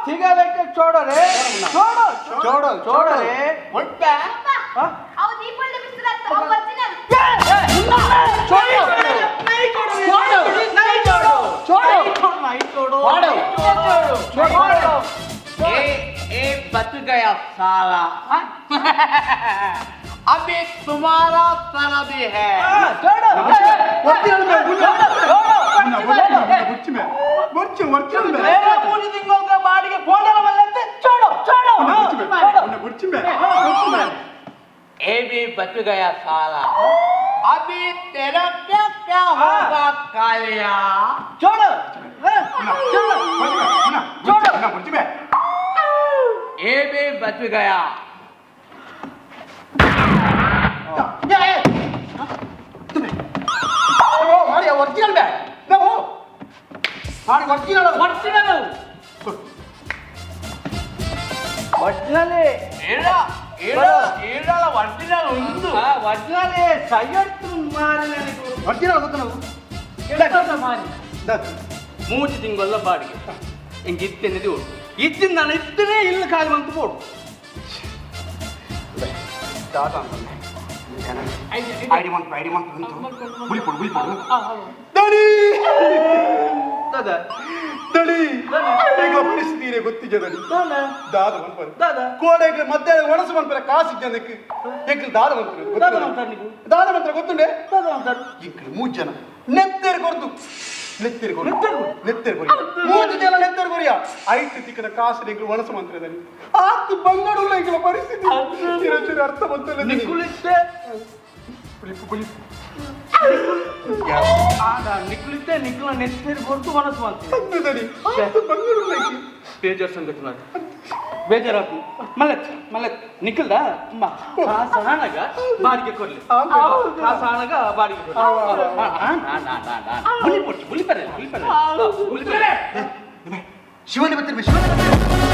थिगलेके छोड़ो रे छोड़ो छोड़ो छोड़ो रे ಮುಟ್ಟ ಅವು ದೀಪಾವಳಿ ಪಿಸ್ತೂಲ್ ಅತ್ತ ಅವು ಒರಿಜಿನಲ್ छोड़ो नहीं छोड़ो नहीं छोड़ो छोड़ो नहीं छोड़ो छोड़ो छोड़ो ए ए बच गया साला अभी तुम्हारा साला भी है छोड़ो ए भी बच गया साला अभी तेरा क्या क्या होगा कालिया छोड़ो छोड़ो छोड़ो ये भी बच गया ಒರಿಜಿನಲ್ ಬೇ ನಾವು ಒರಿಜಿನಲ್ ಒರಿಜಿನಲ್ ಒರಿಜಿನಲ್ ಏಳ ಏಳ ಏಳಲ ಒರಿಜಿನಲ್ ಒಂದು ಒರಿಜಿನಲ್ ಸೈಯತ್ತು ಮಾರಿ ನನಗೆ ಒರಿಜಿನಲ್ ಗೊತ್ತು ನಾವು ಮಾರಿ ಮೂಜಿ ತಿಂಗಲ್ಲ ಬಾಡಿಗೆ ಹಿಂಗೆ ಇತ್ತೇನೆ ಓಡು ಇತ್ತಿನ ನಾನು ಇತ್ತನೇ ಇಲ್ಲಿ ಕಾಲು ಬಂತು ಬೋಡು ದಾದ ಅಂತಂದೆ ಐಡಿ ಮಂತ್ ಐಡಿ ಮಂತ್ ಅಂತ ಗುಳಿ ಕೊಡು ಗುಳಿ ಕೊಡು ದಡಿ ದಾದ ದಡಿ ಈಗ ಪರಿಸ್ಥಿತಿ ಗೊತ್ತಿದೆ ದಡಿ ದಾದ ಮನ್ಪರೆ ದಾದ ಕೋಡೆ ಮಧ್ಯಾಹ್ನ ಒಣಸು ಮನ್ಪರೆ ಕಾಸು ಜನಕ್ಕೆ ಎಕ್ಲು ದಾದ ಮನ್ಪರೆ ದಾದ ಮಂತಾರೆ ನೀವು ದಾದ ಮಂತ್ರ ಗೊತ್ತುಂಡೆ ದಾದ ಮಂತಾರೆ ಇಕ್ಲು ಮೂರು ಜನ ನೆತ್ತೇರು ಕೊರ್ದು ನೆತ್ತೇರು ಕೊರು ನೆತ್ತೇರು ಕೊರಿ ಮೂರು ಜನ ನೆತ್ತೇರು ಕೊರಿಯ ಐತು ತಿಕ್ಕನ ಕಾಸು ಎಂಗ್ಳು ಒಣಸು ಮಂತ್ರದಲ್ಲಿ ಆತು ಬಂಗಡುಲ್ಲ ಎಂಗ್ಳ ಪರಿಸ್ಥಿತಿ ಚಿರಚಿರ ಅರ್ಥ ಬಂತಲ್ಲ ನಿಕ್ಕುಲಿತ್ತೆ ಪುಲಿಪು ಪುಲಿಪು ಆಗ ನಿಕ್ಕುಲಿತ್ತೆ ನಿಕ್ಕುಲ ನೆತ್ತೇರು ಕೊರ್ದು ಒಣಸು ಮಂತ್ರ ದಡಿ ಆತು ಬಂಗಡುಲ್ಲ ಬೇಜಾರು ಸಂಗತಿ ಮಾತ್ರ ಬೇಜಾರಾತು ಮಲತ್ ಮಲತ್ ನಿಖಲ್ದ ಅಮ್ಮ ಕಾಸಾನಗ ಬಾಡಿಗೆ ಕೊಡ್ಲಿ ಕಾಸಾನಗ ಬಾಡಿಗೆ ಕೊಡ್ಲಿ bully ಪೊಟ್ಟು bully ಪರೆ bully ಪರೆ bully ಪರೆ Shivani ಬರ್ತಿರ್ಬೇಕು Shivani ಬರ್ತಿರ್ಬೇಕು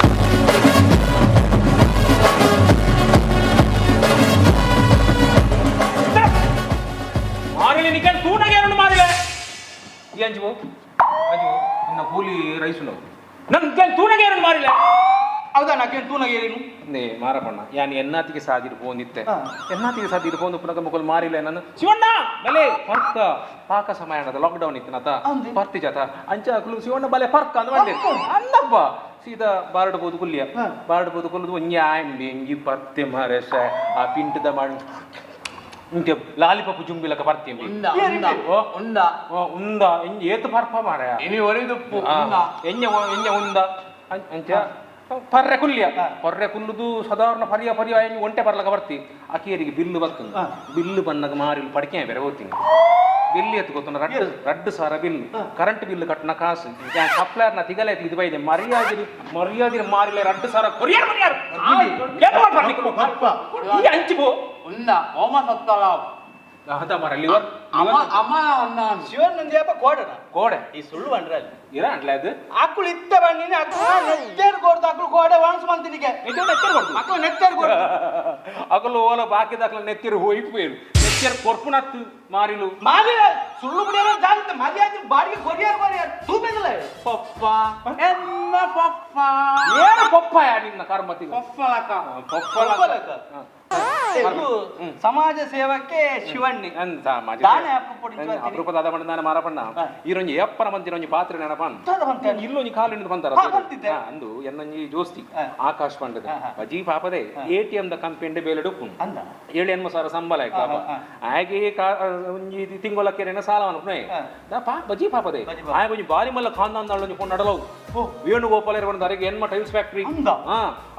ಮಾರಿಲೆ Nikhil ತೂನಗೆ ಎರಡು ಮಾರಿಲೆ ಈ ಅಂಜು ಅಂಜು ನಿನ್ನ ಕೂಲಿ ರೈಸು ನಾವು ನನ್ನ ತೂನಗೆ ಎರಡು ಮಾರಿಲೆ ಹೌದಾ ನಾಕೇನು ತೂನಗೆ ಏನು ನೇ ಮಾರಪಣ್ಣ ಯಾನ್ ಎನ್ನಾತಿಗೆ ಸಾದಿರು ಪೋಂದಿತ್ತೆ ಎನ್ನಾತಿಗೆ ಸಾದಿರು ಪೋಂದು ಪುನಕ ಮುಕುಲ್ ಮಾರಿಲ್ಲ ನಾನು ಶಿವಣ್ಣ ಬಲೆ ಪರ್ಕ ಪಾಕ ಸಮಯ ಅನ್ನದ ಲಾಕ್ಡೌನ್ ಇತ್ತು ನಾತ ಪರ್ತಿ ಜಾತ ಅಂಚ ಕುಲು ಶಿವಣ್ಣ ಬಲೆ ಪರ್ಕ ಅಂದ ಬಂದೆ ಅಂದಪ್ಪ ಸೀದಾ ಬಾರಡ್ ಬೋದು ಕುಲ್ಲಿಯ ಬಾರಡ್ ಬೋದು ಕುಲ್ಲದು ಒಂಜಿ ಆಂಬಿ ಎಂಗಿ ಪರ್ತೆ ಮಾರೇಶ ಆ ಪಿಂಟದ ಮಾಡಿ ಇಂಕೆ ಲಾಲಿಪಾಪ್ ಜುಂಬಿಲಕ ಪರ್ತಿ ಉಂದ ಉಂದ ಉಂದ ಎಂಜಿ ಏತು ಪರ್ಪ ಮಾರಾಯ ಇನಿ ಒರಿದುಪ್ಪು ಉಂದ ಎಂಜ ಎಂಜ ಉಂದ ಅಂಚ ಪರ್ರೆ ಕುಲ್ಲಿಯ ಪರ್ರೆ ಕುಲ್ಲುದು ಸಾಧಾರಣ ಪರ್ಯ ಪರ್ಯ ಒಂಟೆ ಬರ್ಲಕ ಬರ್ತಿ ಅಕೇರಿಗೆ ಬಿಲ್ಲು ಬರ್ತದೆ ಬಿಲ್ಲು ಬನ್ನಗ ಮಾರಿ ಪಡಿಕೆ ಬೇರೆ ಹೋಗ್ತೀನಿ ಬಿಲ್ ಎತ್ತು ಗೊತ್ತುಂಡ ರಡ್ಡು ರಡ್ಡು ಸಾರ ಬಿಲ್ ಕರೆಂಟ್ ಬಿಲ್ ಕಟ್ಟನ ಕಾಸು ಸಪ್ಲೈಯರ್ನ ತಿಗಲೆ ಇದು ಬೈದೆ ಮರ್ಯಾದಿರಿ ಮರ್ಯಾದಿರಿ ಮಾರಿಲ್ಲ ರಡ್ಡು ಸಾರ ಕೊರಿಯರ್ ಮರ್ಯಾರು ಈ ಅಂಚಿಬೋ ಉಂದ ಓಮ ಸತ್ತಲ ಅದ ಮಾರ ಲಿವರ್ ಅಮ್ಮ ಅಮ್ಮ ಅನ್ನ ಶಿವನ್ ನಂದಿಯಪ್ಪ ಕೋಡನ ಕೋಡೆ ಈ ಸುಳ್ಳು ಅಂಡ್ರ ಅಲ್ಲಿ ಇರ ಅಂಡ್ಲೆ ಅದು ಆಕುಳು ಇತ್ತ ಬನ್ನಿನಿ ಆಕುಳು ನೆತ್ತೇರು ಕೊಡ್ದು ಆಕುಳು ಕೋಡೆ ವಾಣಸ್ ಮಂತಿನಿಗೆ ನೆತ್ತೇರು ಕೊಡ್ದು ಆಕುಳು ನೆತ್ತೇರು ಕೊಡ್ದು ಅಕಲು ಓಲ ಬಾಕಿದ ಅಕಲು ನೆತ್ತಿರು ಹೋಯ್ಪೇರು ನೆತ್ತಿರು ಕೊರ್ಪುನತ್ತು ಮಾರಿಲು ಮಾರಿ ಸುಳ್ಳು ಬಿಡಿಯಲ್ಲ ಜಾಗೃತ ಮರ್ಯಾದೆ ಬಾಡಿಗೆ ಕೊರಿಯಾರ ಕೊರಿಯಾರ ತೂಪೆದಲ್ಲ ಪಪ್ಪ ಎನ್ನ ಪಪ್ಪ ಏನು ಪಪ್ಪ ಯಾ ನಿನ್ನ ಕರ್ಮತಿ ಪಪ್ಪಲಕ ಪಪ್ಪಲಕ ಸಮಾಜ ಸೇವಕ್ಕೆ ಶಿವಣ್ಣಿ ಅಪರೂಪದ ಮಂಡ ನಾನು ಮಾರಪಣ್ಣ ಈರೊಂಜಿ ಎಪ್ಪನ ಮಂತಿರೊಂಜಿ ಪಾತ್ರೆ ನೆನಪಣ್ಣ ಇಲ್ಲೊಂಜಿ ಕಾಲು ಹಿಡಿದು ಬಂತಾರ ಅಂದು ಎನ್ನೊಂಜಿ ಜೋಸ್ತಿ ಆಕಾಶ್ ಪಂಡದ ಬಜಿ ಪಾಪದೆ ಎಟಿಎಂ the company ಬೇಲೆ ಡುಪ್ಪು 7-8 ಸಾವಿರ ಸಂಬಳ ಆಯ್ತು ಪಾಪ ಆಗೆ ಒಂಜಿ ತಿಂಗಳಕ್ಕೆ ಸಾಲ ಅನ್ಪುಣೆ ಬಜಿ ಪಾಪದೆ ಆಯ್ ಒಂಜಿ ಬಾರಿ ಮಲ್ಲ ಖಾನ್ದಾನ್ ಫೋನ್ ನಡಲವು ವೇಣುಗೋಪಾಲ ಇರಬಂದ ಅರೆಗೆ ಎನ್ಮ ಟೈಲ್ಸ್ ಫ್ಯಾಕ್ಟ್ರಿ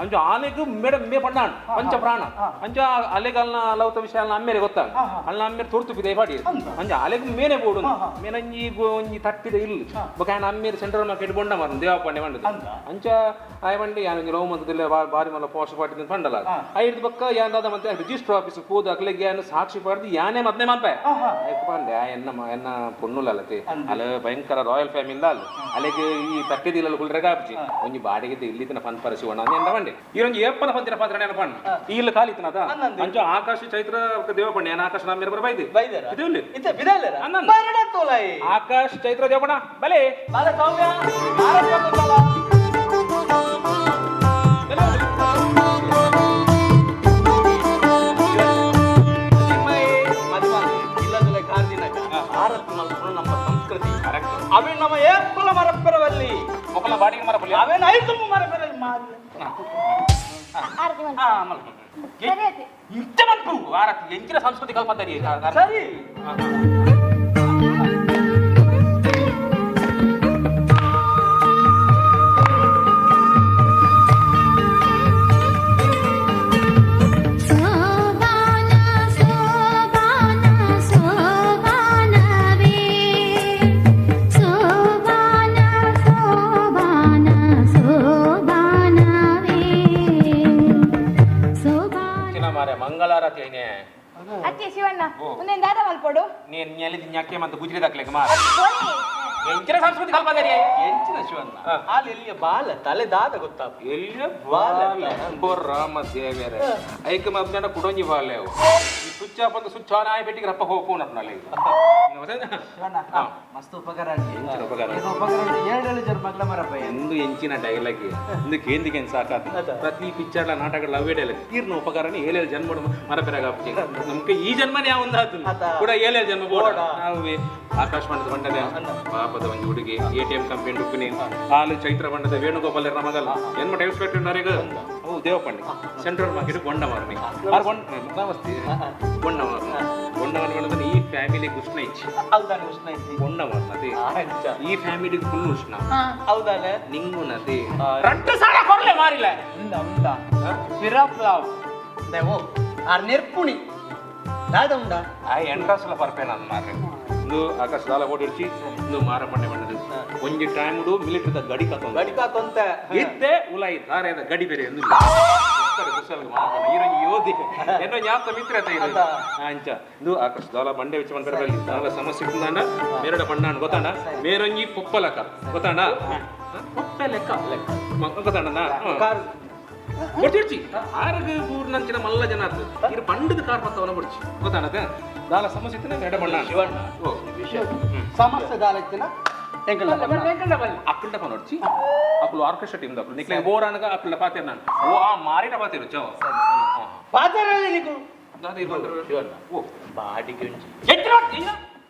ಅಂಚು ಆನೆಗೂ ಮೇಡಮ್ ಮೇ ಪಂಡಾಣ್ ಪಂಚ ಪ್ರಾಣ ಅಂಚ ಅಲೆಗಲ್ನ ಲೌತ ವಿಷಯ ಅಲ್ಲ ಅಮ್ಮೇರೆ ಗೊತ್ತ ಅಲ್ಲ ಅಮ್ಮೇರೆ ತುರ್ತು ಬಿದೆ ಪಾಡಿ ಅಂಚ ಅಲೆಗ್ ಮೇನೆ ಬೋಡು ಮೇನಂಜಿ ಒಂಜಿ ತಟ್ಟಿದ ಇಲ್ಲ ಬೊಕ ಆಯನ ಅಮ್ಮೇರೆ ಸೆಂಟ್ರಲ್ ಮಾರ್ಕೆಟ್ ಬೊಂಡ ಮಾರನ್ ದೇವಪ್ಪಂಡೆ ಮಂಡದ ಅಂಚ ಆಯ ಬಂಡಿ ಯಾನೊಂಜಿ ಲವ್ ಮಂತದಿಲ್ಲ ಬಾರಿ ಮಲ್ಲ ಪೋಷ ಪಾಟಿದ ಪಂಡಲ ಐದು ಬಕ್ಕ ಯಾನ್ ಮತ್ತೆ ರಿಜಿಸ್ಟರ್ ಆಫೀಸ್ ಪೋದು ಅಕ್ಲೆಗೆ ಯಾನು ಸಾಕ್ಷಿ ಪಾಡ್ದು ಯಾನೇ ಮದ್ನೆ ಮನ್ಪೆ ಪಂಡೆ ಎನ್ನ ಎನ್ನ ಪೊನ್ನುಲತೆ ಅಲ್ಲ ಭಯಂಕರ ರಾಯಲ್ ಫ್ಯಾಮಿಲಿ ಅಲ್ಲ ಅಲೆಗೆ ಈ ತಟ್ಟಿದಿಲ್ಲ ಕುಲ್ರೆಗ ಆಪ್ಜಿ ಒಂಜಿ ಬಾಡಿಗೆ ಇಲ್ಲಿತನ ಫನ್ ಪರಿಶಿವಣ ಅಂತ ಬಂಡೆ ಈರೊಂಜಿ ಏಪ್ಪನ ಫಂತಿನ ಪಾತ್ರ ನೆನಪಣ್ಣ ಈ ಇಲ್ಲ ಕಾಲಿತನದ ಅಂಚ ಆಕಾಶ ಚೈತ್ರ ದೇವಪಣ್ಣ ಏನ ಆಕಾಶ ನಾಮ ಬರ ಬೈದೆ ಆಕಾಶ ಚೈತ್ರ ದೇವಪಣ್ಣ ಬಲೆ ನಮ್ಮ ಸಂಸ್ಕೃತಿ ಅವೇ ನಮ್ಮ ಏಪ್ಪಲ ಮರಪ್ಪರವಲ್ಲಿ ಮೊಕಲ ಬಾಡಿಗೆ ಮರಪಲ್ಲಿ ಅವೇನ ಐದು ಮರಪರಲ್ಲಿ ಮಾರಿ ಇಂಚ ಮನ್ಪು ಆರತಿ ಎಂಚಿನ ಸಂಸ್ಕೃತಿ ಕಲ್ಪಂತರಿ ಸರಿ ಮಂಗಳಾರತಿ ಐನೆ ಅತ್ತೆ ಶಿವಣ್ಣ ಮುಂದೆ ದಾದ ಮಲ್ಪೊಡು ನೀನ್ ನೆಲಿದ ನ್ಯಾಕೆ ಮತ್ತೆ ಗುಜ್ರಿ ದಾಕ್ಲೆಗೆ ಮಾರ ಎಂಚಿನ ಸಂಸ್ಕೃತಿ ಕಲ್ಪದರಿ ಎಂಚಿನ ಶಿವಣ್ಣ ಅಲ್ಲಿ ಎಲ್ಲಿಯ ಬಾಲ ತಲೆ ದಾದ ಗೊತ್ತಾ ಎಲ್ಲಿಯ ಬಾಲ ರಾಮ ದೇವೇರೆ ಐಕ ಮಬ್ದನ ಕುಡೊಂಜಿ ಬಾಲೆ ಅವು ಈ ಸ್ವಿಚ್ ಆಫ್ ಅಂತ ಸ್ವಿಚ್ ಆನ್ ಆಯ್ ಬೆಟ್ಟಿಗೆ ರಪ್ಪ ಹೋಗ್ ಫೋನ್ ಅಪ್ನಲ್ಲಿ ಶಿವಣ್ಣ ಮಸ್ತ್ ಉಪಕಾರ ಎಂಚಿನ ಉಪಕಾರ ಉಪಕಾರ ಏಳು ಜನ ಮಗ್ಲ ಮರಪ್ಪ ಎಂದು ಎಂಚಿನ ಡೈಲಾಗ್ ಇಂದು ಕೇಂದಿಗೆ ಸಾಕಾತ ಪ್ರತಿ ಪಿಕ್ಚರ್ ನಾಟಕ ಅವೇ ಡೈಲಾಗ್ ತೀರ್ನ ಉಪಕಾರನೇ ಏಳೇಳು ಜನ್ಮ ಮರಪೆರಾಗ ನಮ್ಗೆ ಈ ಜನ್ಮನೇ ಯಾವ ಒಂದು ಆತು ಕೂಡ ಏಳೇಳು ಜನ್ಮ ಬೋಡ ನಾವೇ ಆಕಾಶವಾಣದ ಬಂಡದ ಪಾಪದ ಒಂದು ಹುಡುಗಿ ಎಟಿಎಂ ಕಂಪನಿ ಡುಪ್ಪುನಿ ಹಾಲು ಚೈತ್ರ ಬಣ್ಣದ ವೇಣುಗೋಪಾಲ ಮಗಲ್ ಎನ್ಮ ಟೈಲ್ಸ್ ಫ್ಯಾಕ್ಟರಿ ನರೇಗ ಅವು ದೇವಪಂಡಿ ಸೆಂಟ್ರಲ್ ಮಾರ್ಕೆಟ್ ಬೊಂಡ ಮಾರನಿ ಆರ್ ಬೊಂಡ ನಮಸ್ತೆ ಬೊಂಡ ಮಾರನಿ ಬೊಂಡ ಮಾರನಿ ಈ ಫ್ಯಾಮಿಲಿ ಉಷ್ಣ ಇಚ್ಚಿ ಹೌದಾನೆ ಉಷ್ಣ ಇಚ್ಚಿ ಬೊಂಡ ಮಾರನದೆ ಈ ಫ್ಯಾಮಿಲಿ ಫುಲ್ ಉಷ್ಣ ಹೌದಾನೆ ನಿಂಗುನದೆ ರಟ್ಟು ಸಾಲ ಕೊರ್ಲೆ ಮಾರಿಲ್ಲ ಉಂದ ಉಂದ ಸಿರಪ್ ಲಾವ್ ಓ ಆರ್ ನೆರ್ಪುಣಿ ದಾದ ಉಂಡ ಆ ಎಂಟ್ರಸ್ಲ ಪರ್ಪೇನ ಮಾರ್ರೆ ಇಂದು ಆಕಾಶ ದಾಲ ಓಡಿರ್ಚಿ ಇಂದು ಮಾರ ಪಂಡೆ ಬಂಡದು ಒಂಜಿ ಟೈಮ್ ಮಿಲಿಟರಿದ ಗಡಿ ಕಾತೊಂದು ಗಡಿ ಕಾತೊಂತ ಇತ್ತೆ ಉಲಾಯಿ ದಾರೆದ ಗಡಿ ಬೇರೆ ಎಂದು ಯೋಧಿ ಏನೋ ಜ್ಞಾಪಕ ಮಿತ್ರ ಅಂಚ ಇಂದು ಆಕಾಶ ದಾಲ ಬಂಡೆ which ಬಂದರೆ ದಾಲ ಸಮಸ್ಯೆ ಇತ್ತಂಡ ಮೇರಡ ಬಣ್ಣ ಗೊತ್ತಾಂಡ ಮೇರೊಂಜಿ ಪೊಪ್ಪಲಕ ಗೊತ್ತಾಂಡ ಪೊಪ್ಪೆ ಲೆಕ್ಕ ಲೆಕ್ಕ ಗೊತ್ತಾಂಡ ಕೊಡ್ತಿರ್ಚಿ ಆರಗ ಊರ್ನಂಚಿನ ಮಲ್ಲ ಜನ ಆತು ಇರು ಬಂಡದ ಕಾರ್ ಪತ್ತವನ ಬಿಡ್ಚಿ ಗೊತ್ತಾಣದ ದಾಲ ಸಮಸ್ಯೆ ಇತ್ತಿನ ಎಡ ಬಣ್ಣ ಶಿವಣ್ಣ ವಿಷಯ ಸಮಸ್ಯೆ ದಾಲ ಇತ್ತಿನ ಅಕ್ಕಲ್ಡ ಪನೊಡ್ಚಿ ಅಕ್ಕಲು ಆರ್ಕೆಸ್ಟ್ರಾ ಟೀಮ್ ದಕ್ಕಲು ನಿಕ್ಲೆ ಬೋರ್ ಅನಗ ಅಕ್ಕಲ್ಡ ಪಾತೇರ್ ನಾನು ಓ ಆ ಮಾರಿನ ಪಾತೇರು ಚೋ ಪಾತೇರಲ್ಲಿ ನಿಕು ದಾದ ಇದು ಶಿವಣ್ಣ ಓ ಬಾಡಿಗೆ ಉಂಚಿ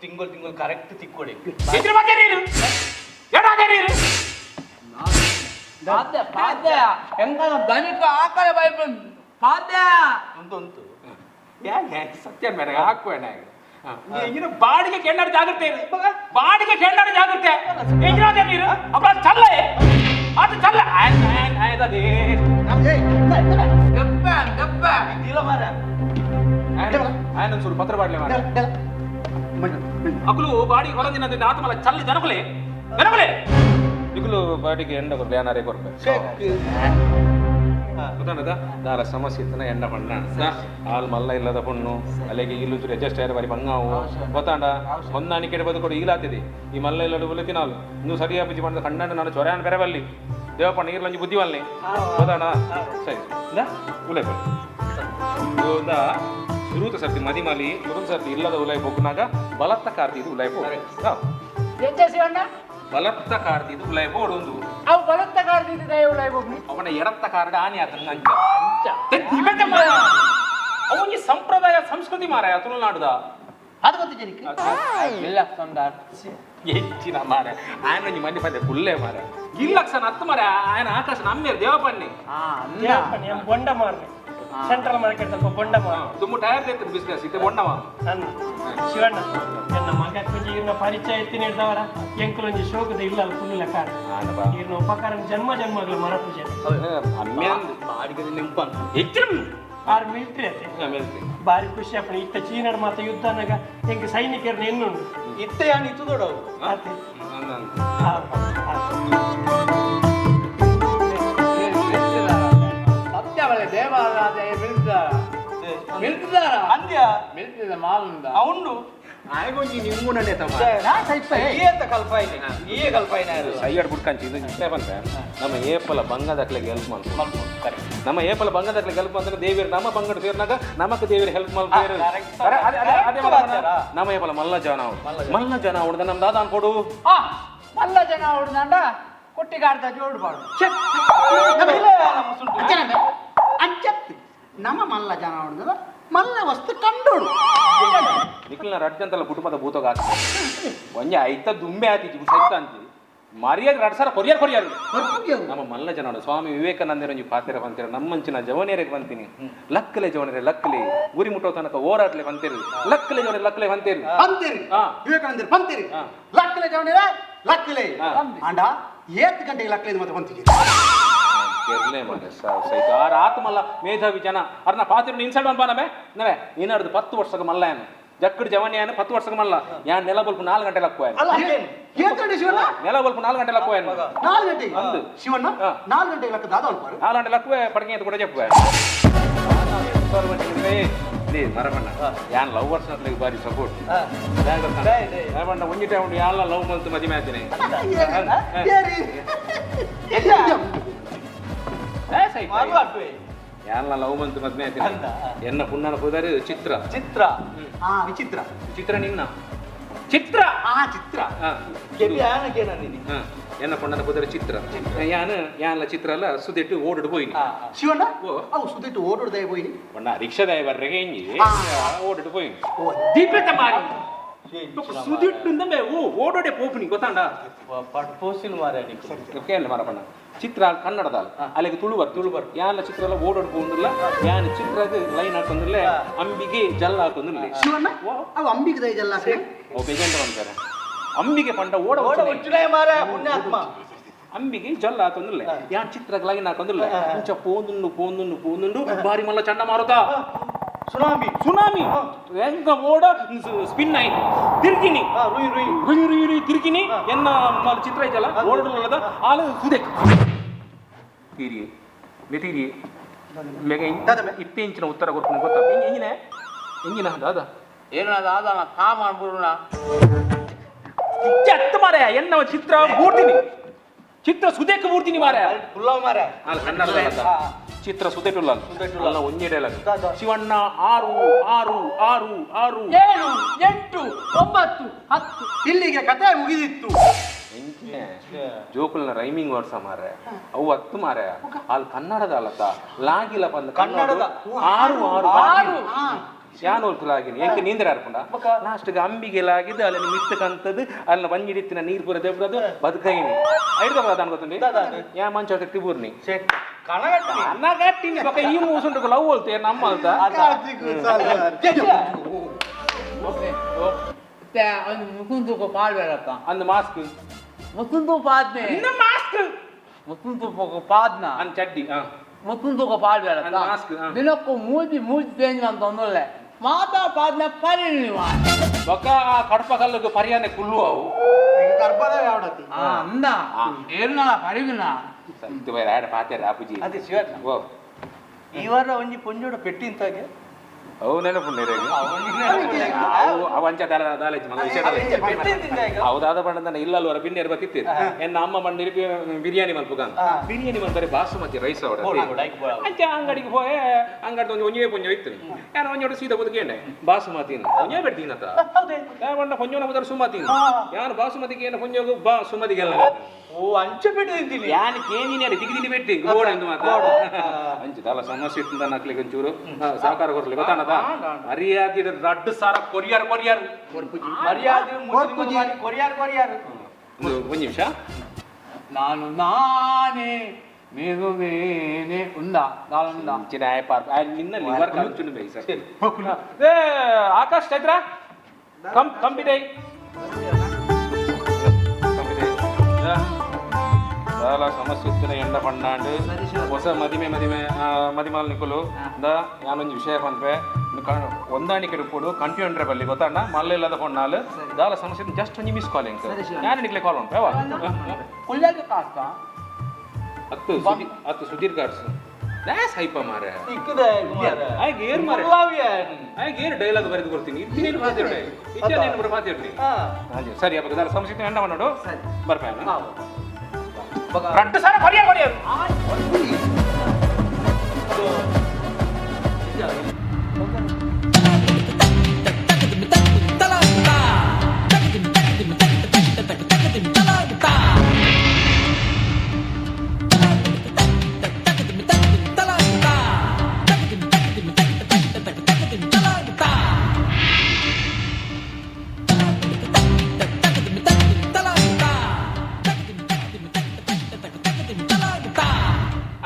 ತಿಂಗಳು ತಿಂಗಳು ಕರೆಕ್ಟ್ ತಿಕ್ಕೊಡಿ ಎತ್ರ ಪಾತೇರು ಎಡ ಪಾತೇರು ಪಾತೆ ಪಾತೆ ಎಂಕನ ದನಿಕ ಆಕಳ ಬೈಪು ಪಾತೆ ಉಂಟು ಯಾಕೆ ಸತ್ಯ ಮೇಡ ಹಾಕುವೇಣ ಈಗಿನ ಬಾಡಿಗೆ ಕೆಂಡಾಡ ಜಾಗ್ರತೆ ಬಾಡಿಗೆ ಕೆಂಡಾಡ ಜಾಗ್ರತೆ ಎಂಜಿನ ನೀರು ಅಪ್ಪ ಚಲ್ಲ ಅದು ಚಲ್ಲ ದಪ್ಪ ದಪ್ಪ ಇಲ್ಲ ಮಾರ ఆయన చూడు పత్ర పాడలే మాರ ಅಕಲು ಬಾಡಿಗೆ ಹೊರದಿನ ಆತ್ಮಲ ಚಲ್ಲ ಜನಕುಲೆ ಜನಕುಲೆ ಇಗುಲು ಬಾಡಿಗೆ ಎಂಡ ಕೊರ್ಲೆ ಏನಾರೇ ಕೊರ್ಪೆ ಗೊತ್ತಾಂಡದ ದಾಲ ಸಮಸ್ಯೆ ಇತ್ತನ ಎಣ್ಣ ಪಣ್ಣ ಹಾಲ್ ಮಲ್ಲ ಇಲ್ಲದ ಪೊಣ್ಣು ಅಲ್ಲಿಗೆ ಇಲ್ಲು ಚೂರು ಅಡ್ಜಸ್ಟ್ ಆಯ್ರ ಬಾರಿ ಬಂಗಾವು ಗೊತ್ತಾಂಡ ಹೊಂದಾಣಿಕೆ ಬದುಕೊಡು ಈಲಾತಿದೆ ಈ ಮಲ್ಲ ಇಲ್ಲಡು ಬುಲೆ ತಿನಾಲು ನೀವು ಸರಿಯಾ ಪೂಜೆ ಪಂಡ ಕಣ್ಣಂಡ ನಾನು ಚೊರ್ಯಾನ್ ಬೇರೆ ಬಲ್ಲಿ ದೇವಪ್ಪ ನೀರ್ಲಂಜಿ ಬುದ್ಧಿ ವಲ್ನಿ ಗೊತ್ತಾಂಡ ಸರಿ ಇಂದ ಉಲೈ ಬಲ್ಲಿ ಸುರೂತ ಸರ್ತಿ ಮದಿಮಾಲಿ ಸುರೂತ ಸರ್ತಿ ಇಲ್ಲದ ಉಲೈ ಪೋಕುನಾಗ ಬಲತ್ತ ಕಾರ್ತಿ ಇದು ಉಲೈ ಪೋ ಬಲತ್ತ ಕಾರ್ತಿ ಇದು ಉಲೈ ಪೋಡೊಂದು ಅವು ಬಲತ್ತ ಕಾರ್ತಿ ಇದು ದಯ ಉಲೈ ಪೋಗ್ನಿ ಅವನ ಎಡತ್ತ ಕಾರ್ಡ್ ಆನಿ ಆತನ ಅಂಚ ಅವನಿಗೆ ಸಂಪ್ರದಾಯ ಸಂಸ್ಕೃತಿ ಮಾರಾಯ ತುಳುನಾಡುದ ಅದು ಗೊತ್ತಿಜನಿಕ್ ಇಲ್ಲ ಸಂದಾರ್ ಹೆಚ್ಚಿನ ಮಾರ ఆయన ಒಂಜಿ ಮಂದಿ ಪಂದೆ ಕುಲ್ಲೆ ಮಾರ ಗಿಲ್ಲಕ್ಷನ ಹತ್ತು ಮಾರ ఆయన ಆಕಾಶ ನಮ್ಮೇರು ದೇವಪಣ್ಣಿ ದೇವಪಣ್ಣಿ ಬೊಂಡ ಮಾರ್ನೆ ಸೆಂಟ್ರಲ್ ಮಾರ್ಕೆಟ್ ಸ್ವಲ್ಪ ಬೊಂಡ ಮಾರ ತುಂಬ ಟೈರ್ ದೇತು ಬಿಸ್ನೆಸ್ ಇತ್ತೆ ಬೊಂಡ ಮಾರ ಶಿವಣ್ಣ ನನ್ನ ಮಗ ಕೊಂಜಿ ಇರ್ನ ಪರಿಚಯ ಎತ್ತಿ ನೀಡ್ದವರ ಎಂಕುಲೊಂಜಿ ಶೋಕದ ಇಲ್ಲ ಅಲ್ಲಿ ಕುಲ್ಲ ಕಾಡ ಇರ್ನ ಉಪಕಾರ ಜನ್ಮ ಜನ್ಮಗಳ ಮರ ಪೂಜೆ ಆರ್ ಮಿಲಿಟರಿ ಅತ್ತೆ ಬಾರಿ ಖುಷಿ ಅಪ್ಪಣೆ ಇತ್ತ ಚೀನಾಡ್ ಮಾತ ಯುದ್ಧ ಅನ್ನಗ ಎಂಕ್ ಸೈನಿಕರನ್ನ ಎನ್ನುಂಡು ಇತ್ತೆ ಯಾನ್ ಇತ್ತು ದೊಡವು ಅತ್ತೆ ಸತ್ಯವಳೆ ದೇವಾರಾಧೆ ಮಿಲ್ತಾರ ಮಿಲ್ತಾರ ಅಂದ್ಯ ಮಿಲ್ತಿದ ಮಾಲುಂದ ಅವನು ಆಯ್ಗೊಂಜಿ ನಿಮ್ಮುನನೆ ತಮ್ಮ ಏತ ಕಲ್ಪಾಯಿನಿ ಏ ಕಲ್ಪಾಯಿನ ಸೈಯಡ್ ಬುಡ್ಕಂಚಿ ಇದು ಇಷ್ಟೇ ಬಂದ್ರೆ ನಮ್ಮ ಏಪಲ ಬಂಗದಕ್ಲೆಗೆ ಹೆಲ್ಪ್ ಮಾಡ್ಕೊಂಡು ನಮ್ಮ ಏಪಲ ಬಂಗದಕ್ಲೆಗೆ ಹೆಲ್ಪ್ ಅಂದ್ರೆ ದೇವಿಯರು ನಮ್ಮ ಬಂಗಡ ಸೇರಿನಾಗ ನಮಕ್ ದೇವಿಯರು ಹೆಲ್ಪ್ ಮಾಡ್ತಾರೆ ನಮ್ಮ ಏಪಲ ಮಲ್ಲ ಜನ ಮಲ್ಲ ಜನ ಹೊಡೆದ ನಮ್ಮ ದಾದ ಅನ್ಕೊಡು ಮಲ್ಲ ಜನ ಹೊಡೆದಂಡ ಕೊಟ್ಟಿಗಾರ್ದ ಜೋಡ್ಬಾರ್ದು ಅಂಚತ್ತು ನಮ್ಮ ಮಲ್ಲ ಜನ ಹೊಡೆದ ಮಲ್ಲ ವಸ್ತು ಕಂಡೋಡು ನಿಖಿಲ್ನ ರಡ್ಜಂತಲ್ಲ ಕುಟುಂಬದ ಭೂತೋಗ ಒಂಜೆ ಐತ ದುಂಬೆ ಆತಿಜಿ ಸೈತ ಅಂತಿ ಮರ್ಯಾದೆ ರಡ್ ಸಲ ಕೊರಿಯರ್ ಕೊರಿಯರ್ ನಮ್ಮ ಮಲ್ಲ ಜನ ಸ್ವಾಮಿ ವಿವೇಕಾನಂದರ ಒಂಜಿ ಪಾತಿರ ಬಂತೀರ ನಮ್ಮಂಚಿನ ಜವನಿಯರಿಗೆ ಬಂತೀನಿ ಲಕ್ಕಲೆ ಜವನಿಯರೆ ಲಕ್ಕಲೆ ಗುರಿ ಮುಟ್ಟೋ ತನಕ ಓಡಾಡ್ಲೆ ಬಂತೀರಿ ಲಕ್ಕಲೆ ಜವನಿಯರೆ ಲಕ್ಕಲೆ ಬಂತೀರಿ ಬಂತೀರಿ ವಿವೇಕಾನಂದರು ಬಂತೀರಿ ಲಕ್ಕಲೆ ಜವನಿಯರೆ ಲಕ್ಕಲೆ ಅಂಡ ಏತ್ ಗಂಟೆಗೆ ಲಕ್ಕಲೆ ಮತ್ತೆ ಬಂತೀರಿ ಆತ್ಮಲ್ಲ ಮೇಧಾವಿ ಜನ ಅರ್ನ ಪಾತಿರ ಇನ್ಸಲ್ಟ್ ಅನ್ಪ ನಮೆ ನವೇ ಏನಾದ್ರು 10 ವರ್ಷಕ್ಕೆ ಮಲ್ಲ ಏನು ಜಕ್ಕಡ್ ಜವನಿಯಾನು 10 ವರ್ಷಕ್ಕೆ ಮಲ್ಲ ಯಾನ್ ನೆಲ ಬಲ್ಪು 4 ಗಂಟೆ ಲಕ್ಕುವ ನೆಲ ಬಲ್ಪು 4 ಗಂಟೆ ಲಕ್ಕುವ 4 ಗಂಟೆ ಶಿವಣ್ಣ 4 ಗಂಟೆಗೆ ಲಕ್ಕ ದಾದ ಅನ್ಪಾರು 4 ಗಂಟೆ ಲಕ್ಕುವೆ ಪಡಕೆ ಅಂತ ಕೂಡ ಜಪ್ಪುವೆ ಮರಬಣ್ಣ ಯಾನ್ ಲವ್ ವರ್ಷ ಬಾರಿ ಸಪೋರ್ಟ್ ಮರಬಣ್ಣ ಒಂಜಿ ಟೈಮ್ ಉಂಡು ಯಾನ್ಲ ಲವ್ ಮಂತ್ ಮದಿಮೆ ಆತಿನಿ ಯಾನ್ಲ ಲವ್ ಮಂತ್ ಮದ್ಮೆ ಆತಿನಿ ಎನ್ನ ಪುಣ್ಣನ ಪುದಾರಿ ಚಿತ್ರ ಚಿತ್ರ ವಿಚಿತ್ರ ಚಿತ್ರ ನಿನ್ನ ಚಿತ್ರ ಚಿತ್ರ ಎನ್ನ ಪುಣ್ಣನ ಪುದಾರಿ ಚಿತ್ರ ಯಾನ್ ಯಾನ್ಲ ಚಿತ್ರ ಅಲ್ಲ ಸುದಿಟ್ಟು ಓಡಿಡು ಪೋಯಿನಿ ಶಿವಣ್ಣ ಅವು ಸುದಿಟ್ಟು ಓಡೋಡ್ದಾಯ ಪೋಯಿನಿ ಬಣ್ಣ ರಿಕ್ಷಾದಾಯ ಬರ್ರೆಗೆ ಇಂಜಿ ಓಡಿಡು ಪೋಯಿನಿ ದೀಪೆತ ಮಾರಿ ಸುದಿಟ್ಟು ಇಂದಮೆ ಓ ಓಡೋಡೆ ಪೋಪುನಿ ಗೊತ್ತಾಂಡ ಪೋಸಿಲ್ ಮಾರ ಕೇಳ ಮಾರಪಣ್ಣ ಚಿತ್ರ ಕನ್ನಡದ ಅಲ್ಲಿಗೆ ತುಳುವರ್ ತುಳುವರ್ ಯಾನ ಚಿತ್ರ ಎಲ್ಲ ಓಡೋಡ್ ಪೋಂದಿಲ್ಲ ಯಾನ ಚಿತ್ರದ ಲೈನ್ ಹಾಕೊಂದಿಲ್ಲ ಅಂಬಿಗೆ ಜಲ್ಲ ಹಾಕೊಂದಿಲ್ಲ ಶಿವಣ್ಣ ಅವು ಅಂಬಿಗೆ ದಯ ಜಲ್ಲ ಓ ಬೇಜಾನ್ ಅಂತಾರೆ ಅಂಬಿಗೆ ಪಂಡ ಓಡ ಓಡ ಉಚ್ಚುಲೇ ಮಾರ ಪುಣ್ಯಾತ್ಮ ಅಂಬಿಗೆ ಜಲ್ಲ ಹಾಕೊಂದಿಲ್ಲ ಯಾನ್ ಚಿತ್ರಕ್ಕೆ ಲೈನ್ ಹಾಕೊಂದಿಲ್ಲ ಮುಂಚ ಪೋಂದುಂಡು ಪೋಂದುಂಡು ಪೋಂದುಂಡು ಬಾರಿ ಮಲ್ಲ ಚಂಡ ಮಾರುತ ಸುನಾಮಿ ಸುನಾಮಿ ಎಂಕ ಓಡ ಸ್ಪಿನ್ ಆಯ್ತು ತಿರ್ಗಿನಿ ರುಯ್ ರುಯ್ ರುಯ್ ರುಯ್ ರುಯ್ ತಿರ್ಗಿನಿ ಎನ್ನ ಚಿತ್ರ ಐತಲ್ಲ ಓಡಲ್ಲ ಆಲು ಸುದೆಕ್ ತೀರಿ ಮೆತೀರಿ ಮೇಗ ಇತ್ತೀಂಚಿನ ಉತ್ತರ ಕೊಡ್ಕೊಂಡು ಗೊತ್ತಾ ಎಂಜಿನ ಎಂಜಿನ ದಾದ ಏನ ದಾದ ಕಾಮ ಅನ್ಬುರುಣ ಅತ್ತ ಮಾರಾಯ ಎನ್ನ ಚಿತ್ರ ಬೂರ್ತೀನಿ ಚಿತ್ರ ಸುದೇಕ್ ಬೂರ್ತೀನಿ ಮಾರಾಯ ಪುಲ್ಲವ್ ಮಾರಾಯ ಅಲ್ಲ ಕನ್ನಡ ಚಿತ್ರ ಸುದೇಟುಲ್ಲ ಅಲ್ಲ ಒಂಜೆಡೆಲ್ಲ ಶಿವಣ್ಣ 6 6 6 6 7 8 9 10 ಇಲ್ಲಿಗೆ ಕತೆ ಮುಗಿದಿತ್ತು. ಜೋಕುಲ್ನ ರೈಮಿಂಗ್ ವರ್ಡ್ಸ್ ಮಾರ್ರೆ ಅವು 10 ಮಾರ್ರೆ ಅಲ್ಲಿ ಕನ್ನಡದ ಅಲ್ಲತ್ತ ಲಾಗಿಲ್ಲ ಬಂದ ಕನ್ನಡದ 6 6 6 ಯಾನೋಲ್ತು ಲಾಗಿನಿ ಎಂಕೆ ನೀಂದ್ರ ಅರ್ಪುಂಡ ಲಾಸ್ಟ್ಗೆ ಅಂಬಿಗೆ ಲಾಗಿದ್ದು ಅಲ್ಲಿ ಮಿತ್ತಕಂತದ್ದು ಅಲ್ಲಿ ಬಂಜಿಡಿತ್ತಿನ ನೀರು ಪೂರ ದೇವ್ರದ್ದು ಬದುಕೈನಿ ಐದು ಅನ್ಕೋತಂಡಿ ಯಾ ಮಂಚ ತಿಬೂರ್ನಿ ಕಣಗಟ್ಟಿನಿ ಬೊಕ ಈ ಮೂಸುಂಟು ಲವ್ ಹೋಲ್ತು ನಮ್ಮ ಅಲ್ತ ಮುಕುಂದು ಪಾಡ್ಬೇಡಪ್ಪ ಅಂದ್ ಮಾಸ್ಕ್ ಮುಕುಂದು ಪಾದ್ನೆ ಮಾಸ್ಕ್ ಮುಕುಂದು ಪಾದ್ನ ಅಂದ್ ಚಡ್ಡಿ ಮುಕುಂದು ಪಾಡ್ಬೇಡಪ್ಪ ಮಾಸ್ಕ್ ದಿನಕ್ಕೂ ಮೂಜಿ ಮೂಜಿ ಚೇಂಜ್ ಅಂತ ತೊಂದರೆ ಮಾತಾ ಪಾದ್ನ ಪರಿಣಿ ಬೊಕ ಕಡಪ ಕಲ್ಲುಗು ಪರಿಯಾನೆ ಕುಲ್ಲು ಅವು ಕರ್ಬದ ಯಾವಡತಿ ಅಂದ ಏರ್ನಲ ಪರಿವಿನ ಸತ್ಯ ಬೈರ ಆಡ ಪಾತೆರ ಅಪುಜಿ ಅದೇ ಶಿವಣ್ಣ ಓ ಈ ವಾರ ಒಂಜಿ ಪೊಂಜೋಡ ಪೆಟ್ಟಿಂತಾಗೆ ಅವು ನೆನಪುಂಡು ಅವು ಅಂಚ ದಾಲೇಜ್ ಮಲ್ಲ ವಿಷಯ ಹೌದಾದ ಬಣ್ಣದ ಇಲ್ಲಲ್ವರ ಬಿನ್ನೇರು ಬತ್ತಿತ್ತು ಎನ್ನ ಅಮ್ಮ ಮಣ್ಣು ಬಿರಿಯಾನಿ ಮಲ್ಪುಗ ಬಿರಿಯಾನಿ ಮಲ್ಪರೆ ಬಾಸುಮತಿ ರೈಸ್ ಅವಡ ಅಂಚ ಅಂಗಡಿಗೆ ಹೋಯೆ ಅಂಗಡಿ ಒಂದು ಒಂಜೇ ಪೊಂಜ ಇತ್ತು ಯಾರು ಒಂಜೋಡು ಸೀದಾ ಬದುಕೇಂಡೆ ಬಾಸುಮತಿ ಒಂಜೇ ಬೆಡ್ತೀನತ ಬಣ್ಣ ಪೊಂಜೋನ ಬದಲು ಸುಮತಿ ಯಾರು ಬಾಸುಮತಿಗೆ ಏನು ಪೊಂಜೋಗು ಬಾ ಸುಮತಿಗೆಲ್ಲ ಓ ಅಂಚ ಪೆಟ್ಟು ತಿಂತೀನಿ ಯಾನ್ ಕೇಂಜಿನಿ ದಿಗಿ ದಿಗಿ ಬೆಟ್ಟಿ ಗೋಡ ಎಂದು ಮಾತ್ರ ಅಂಚ ದಾಲ ಸಮಸ್ಯೆ ಇತ್ತು ನಕ್ಲಿಗೆ ಒಂಚೂರು ಸಹಕಾರ ಕೊರ್ಲಿ ಗೊತ್ತಾನದ ಮರ್ಯಾದೆ ರಡ್ಡು ಸಾರ ಕೊರಿಯರ್ ಕೊರಿಯರ್ ಮರ್ಯಾದೆ ಕೊರಿಯರ್ ಕೊರಿಯರ್ ಒಂದು ನಿಮಿಷ ನಾನು ನಾನೇ ನೀನು ನೀನೆ ಉಂದ ನಾನುಂದ ನಿನ್ನ ಲಿವರ್ ಕಲುಚುಂಡು ಬೈ ಸರ್ ಏ ಆಕಾಶ್ ಚೈತ್ರ ಕಂ ಕಂಬಿದೆ ಕಂಬಿದೆ ದಾಲ ಸಮಸ್ಯೆ ಇತ್ತಿನ ಎಂಡ ಪಣ್ಣಾಂಡು ಹೊಸ ಮದಿಮೆ ಮದಿಮೆ ಮದಿಮಾಲ್ ನಿಕುಲು the ಯಾನೊಂಜಿ ವಿಷಯ ಪನ್ಪೆ ಹೊಂದಾಣಿಕೆ ಇಪ್ಪುಡು ಕಂಪ್ಯೂಟರ್ ಬಲ್ಲಿ ಗೊತ್ತಾಂಡ ಮಲ್ಲ ಇಲ್ಲದ ಪೊಣ್ಣಾಲು ದಾಲ ಸಮಸ್ಯೆ ಜಸ್ಟ್ ಒಂಜಿ ಮಿಸ್ ಕಾಲ್ ಎಂಕ್ ಯಾನ್ ನಿಕ್ಲೆ ಕಾಲ್ ಉಂಟು ಅವ ಕುಲ್ಲಾಗೆ ಕಾಸ್ತಾ ಅತ್ತು ಅತ್ತು ಸುಧೀರ್ ಗಾರ್ಸ್ ದಾಸ್ ಹೈಪ ಮಾರೆ ಇಕ್ಕದೆ ಆಯ್ ಗೇರ್ ಮಾರೆ ಆಯ್ ಗೇರ್ ಡೈಲಾಗ್ ಬರೆದು ಕೊಡ್ತೀನಿ ಇತ್ತಿನೇನು ಮಾತಾಡಿ ಇಚ್ಚನೇನು ಬರ ಮಾತಾಡ್ತೀನಿ ಹಾಂ ಸರಿ ಅಪ್ಪ ದಾಲ ಸಮಸ್ಯೆ ಎಂಡ ಮಾಡೋಡು ಬರ್ಪೇನ ರಡ್ಡು ಸಾರ ಕೊರಿಯರ್ ಕೊರಿಯರ್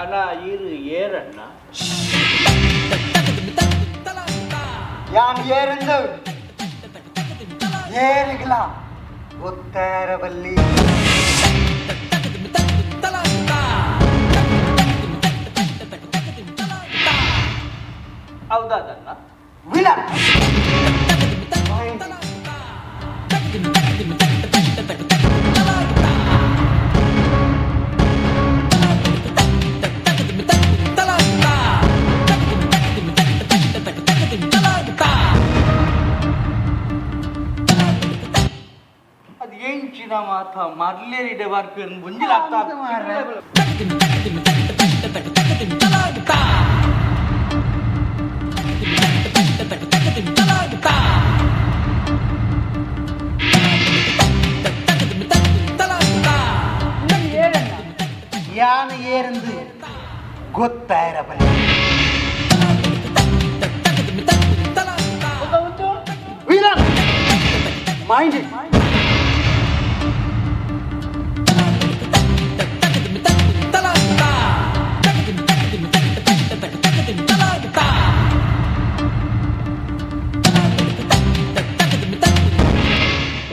ಅಣ್ಣ ಇರು ಏರಣ್ಣ ಯಾನ್ ಏರಂದು ಏರಿಗಿಲ್ಲ ಗೊತ್ತಾರಬಲ್ಲಿ ಹೌದಾದಣ್ಣ ವಿಲ ಅದು ಎಂಚಿನ ಮಾತ ಮರ್ಲೇರಿಡೆ ಬರ್ಪೇರು ಮುಂಜಿಲ ಯಾನ್ ಏರಂದು ಗೊತ್ತಾರಬಲ್ಲಿ ವೀರನ್ ಮೈಂಡ್ it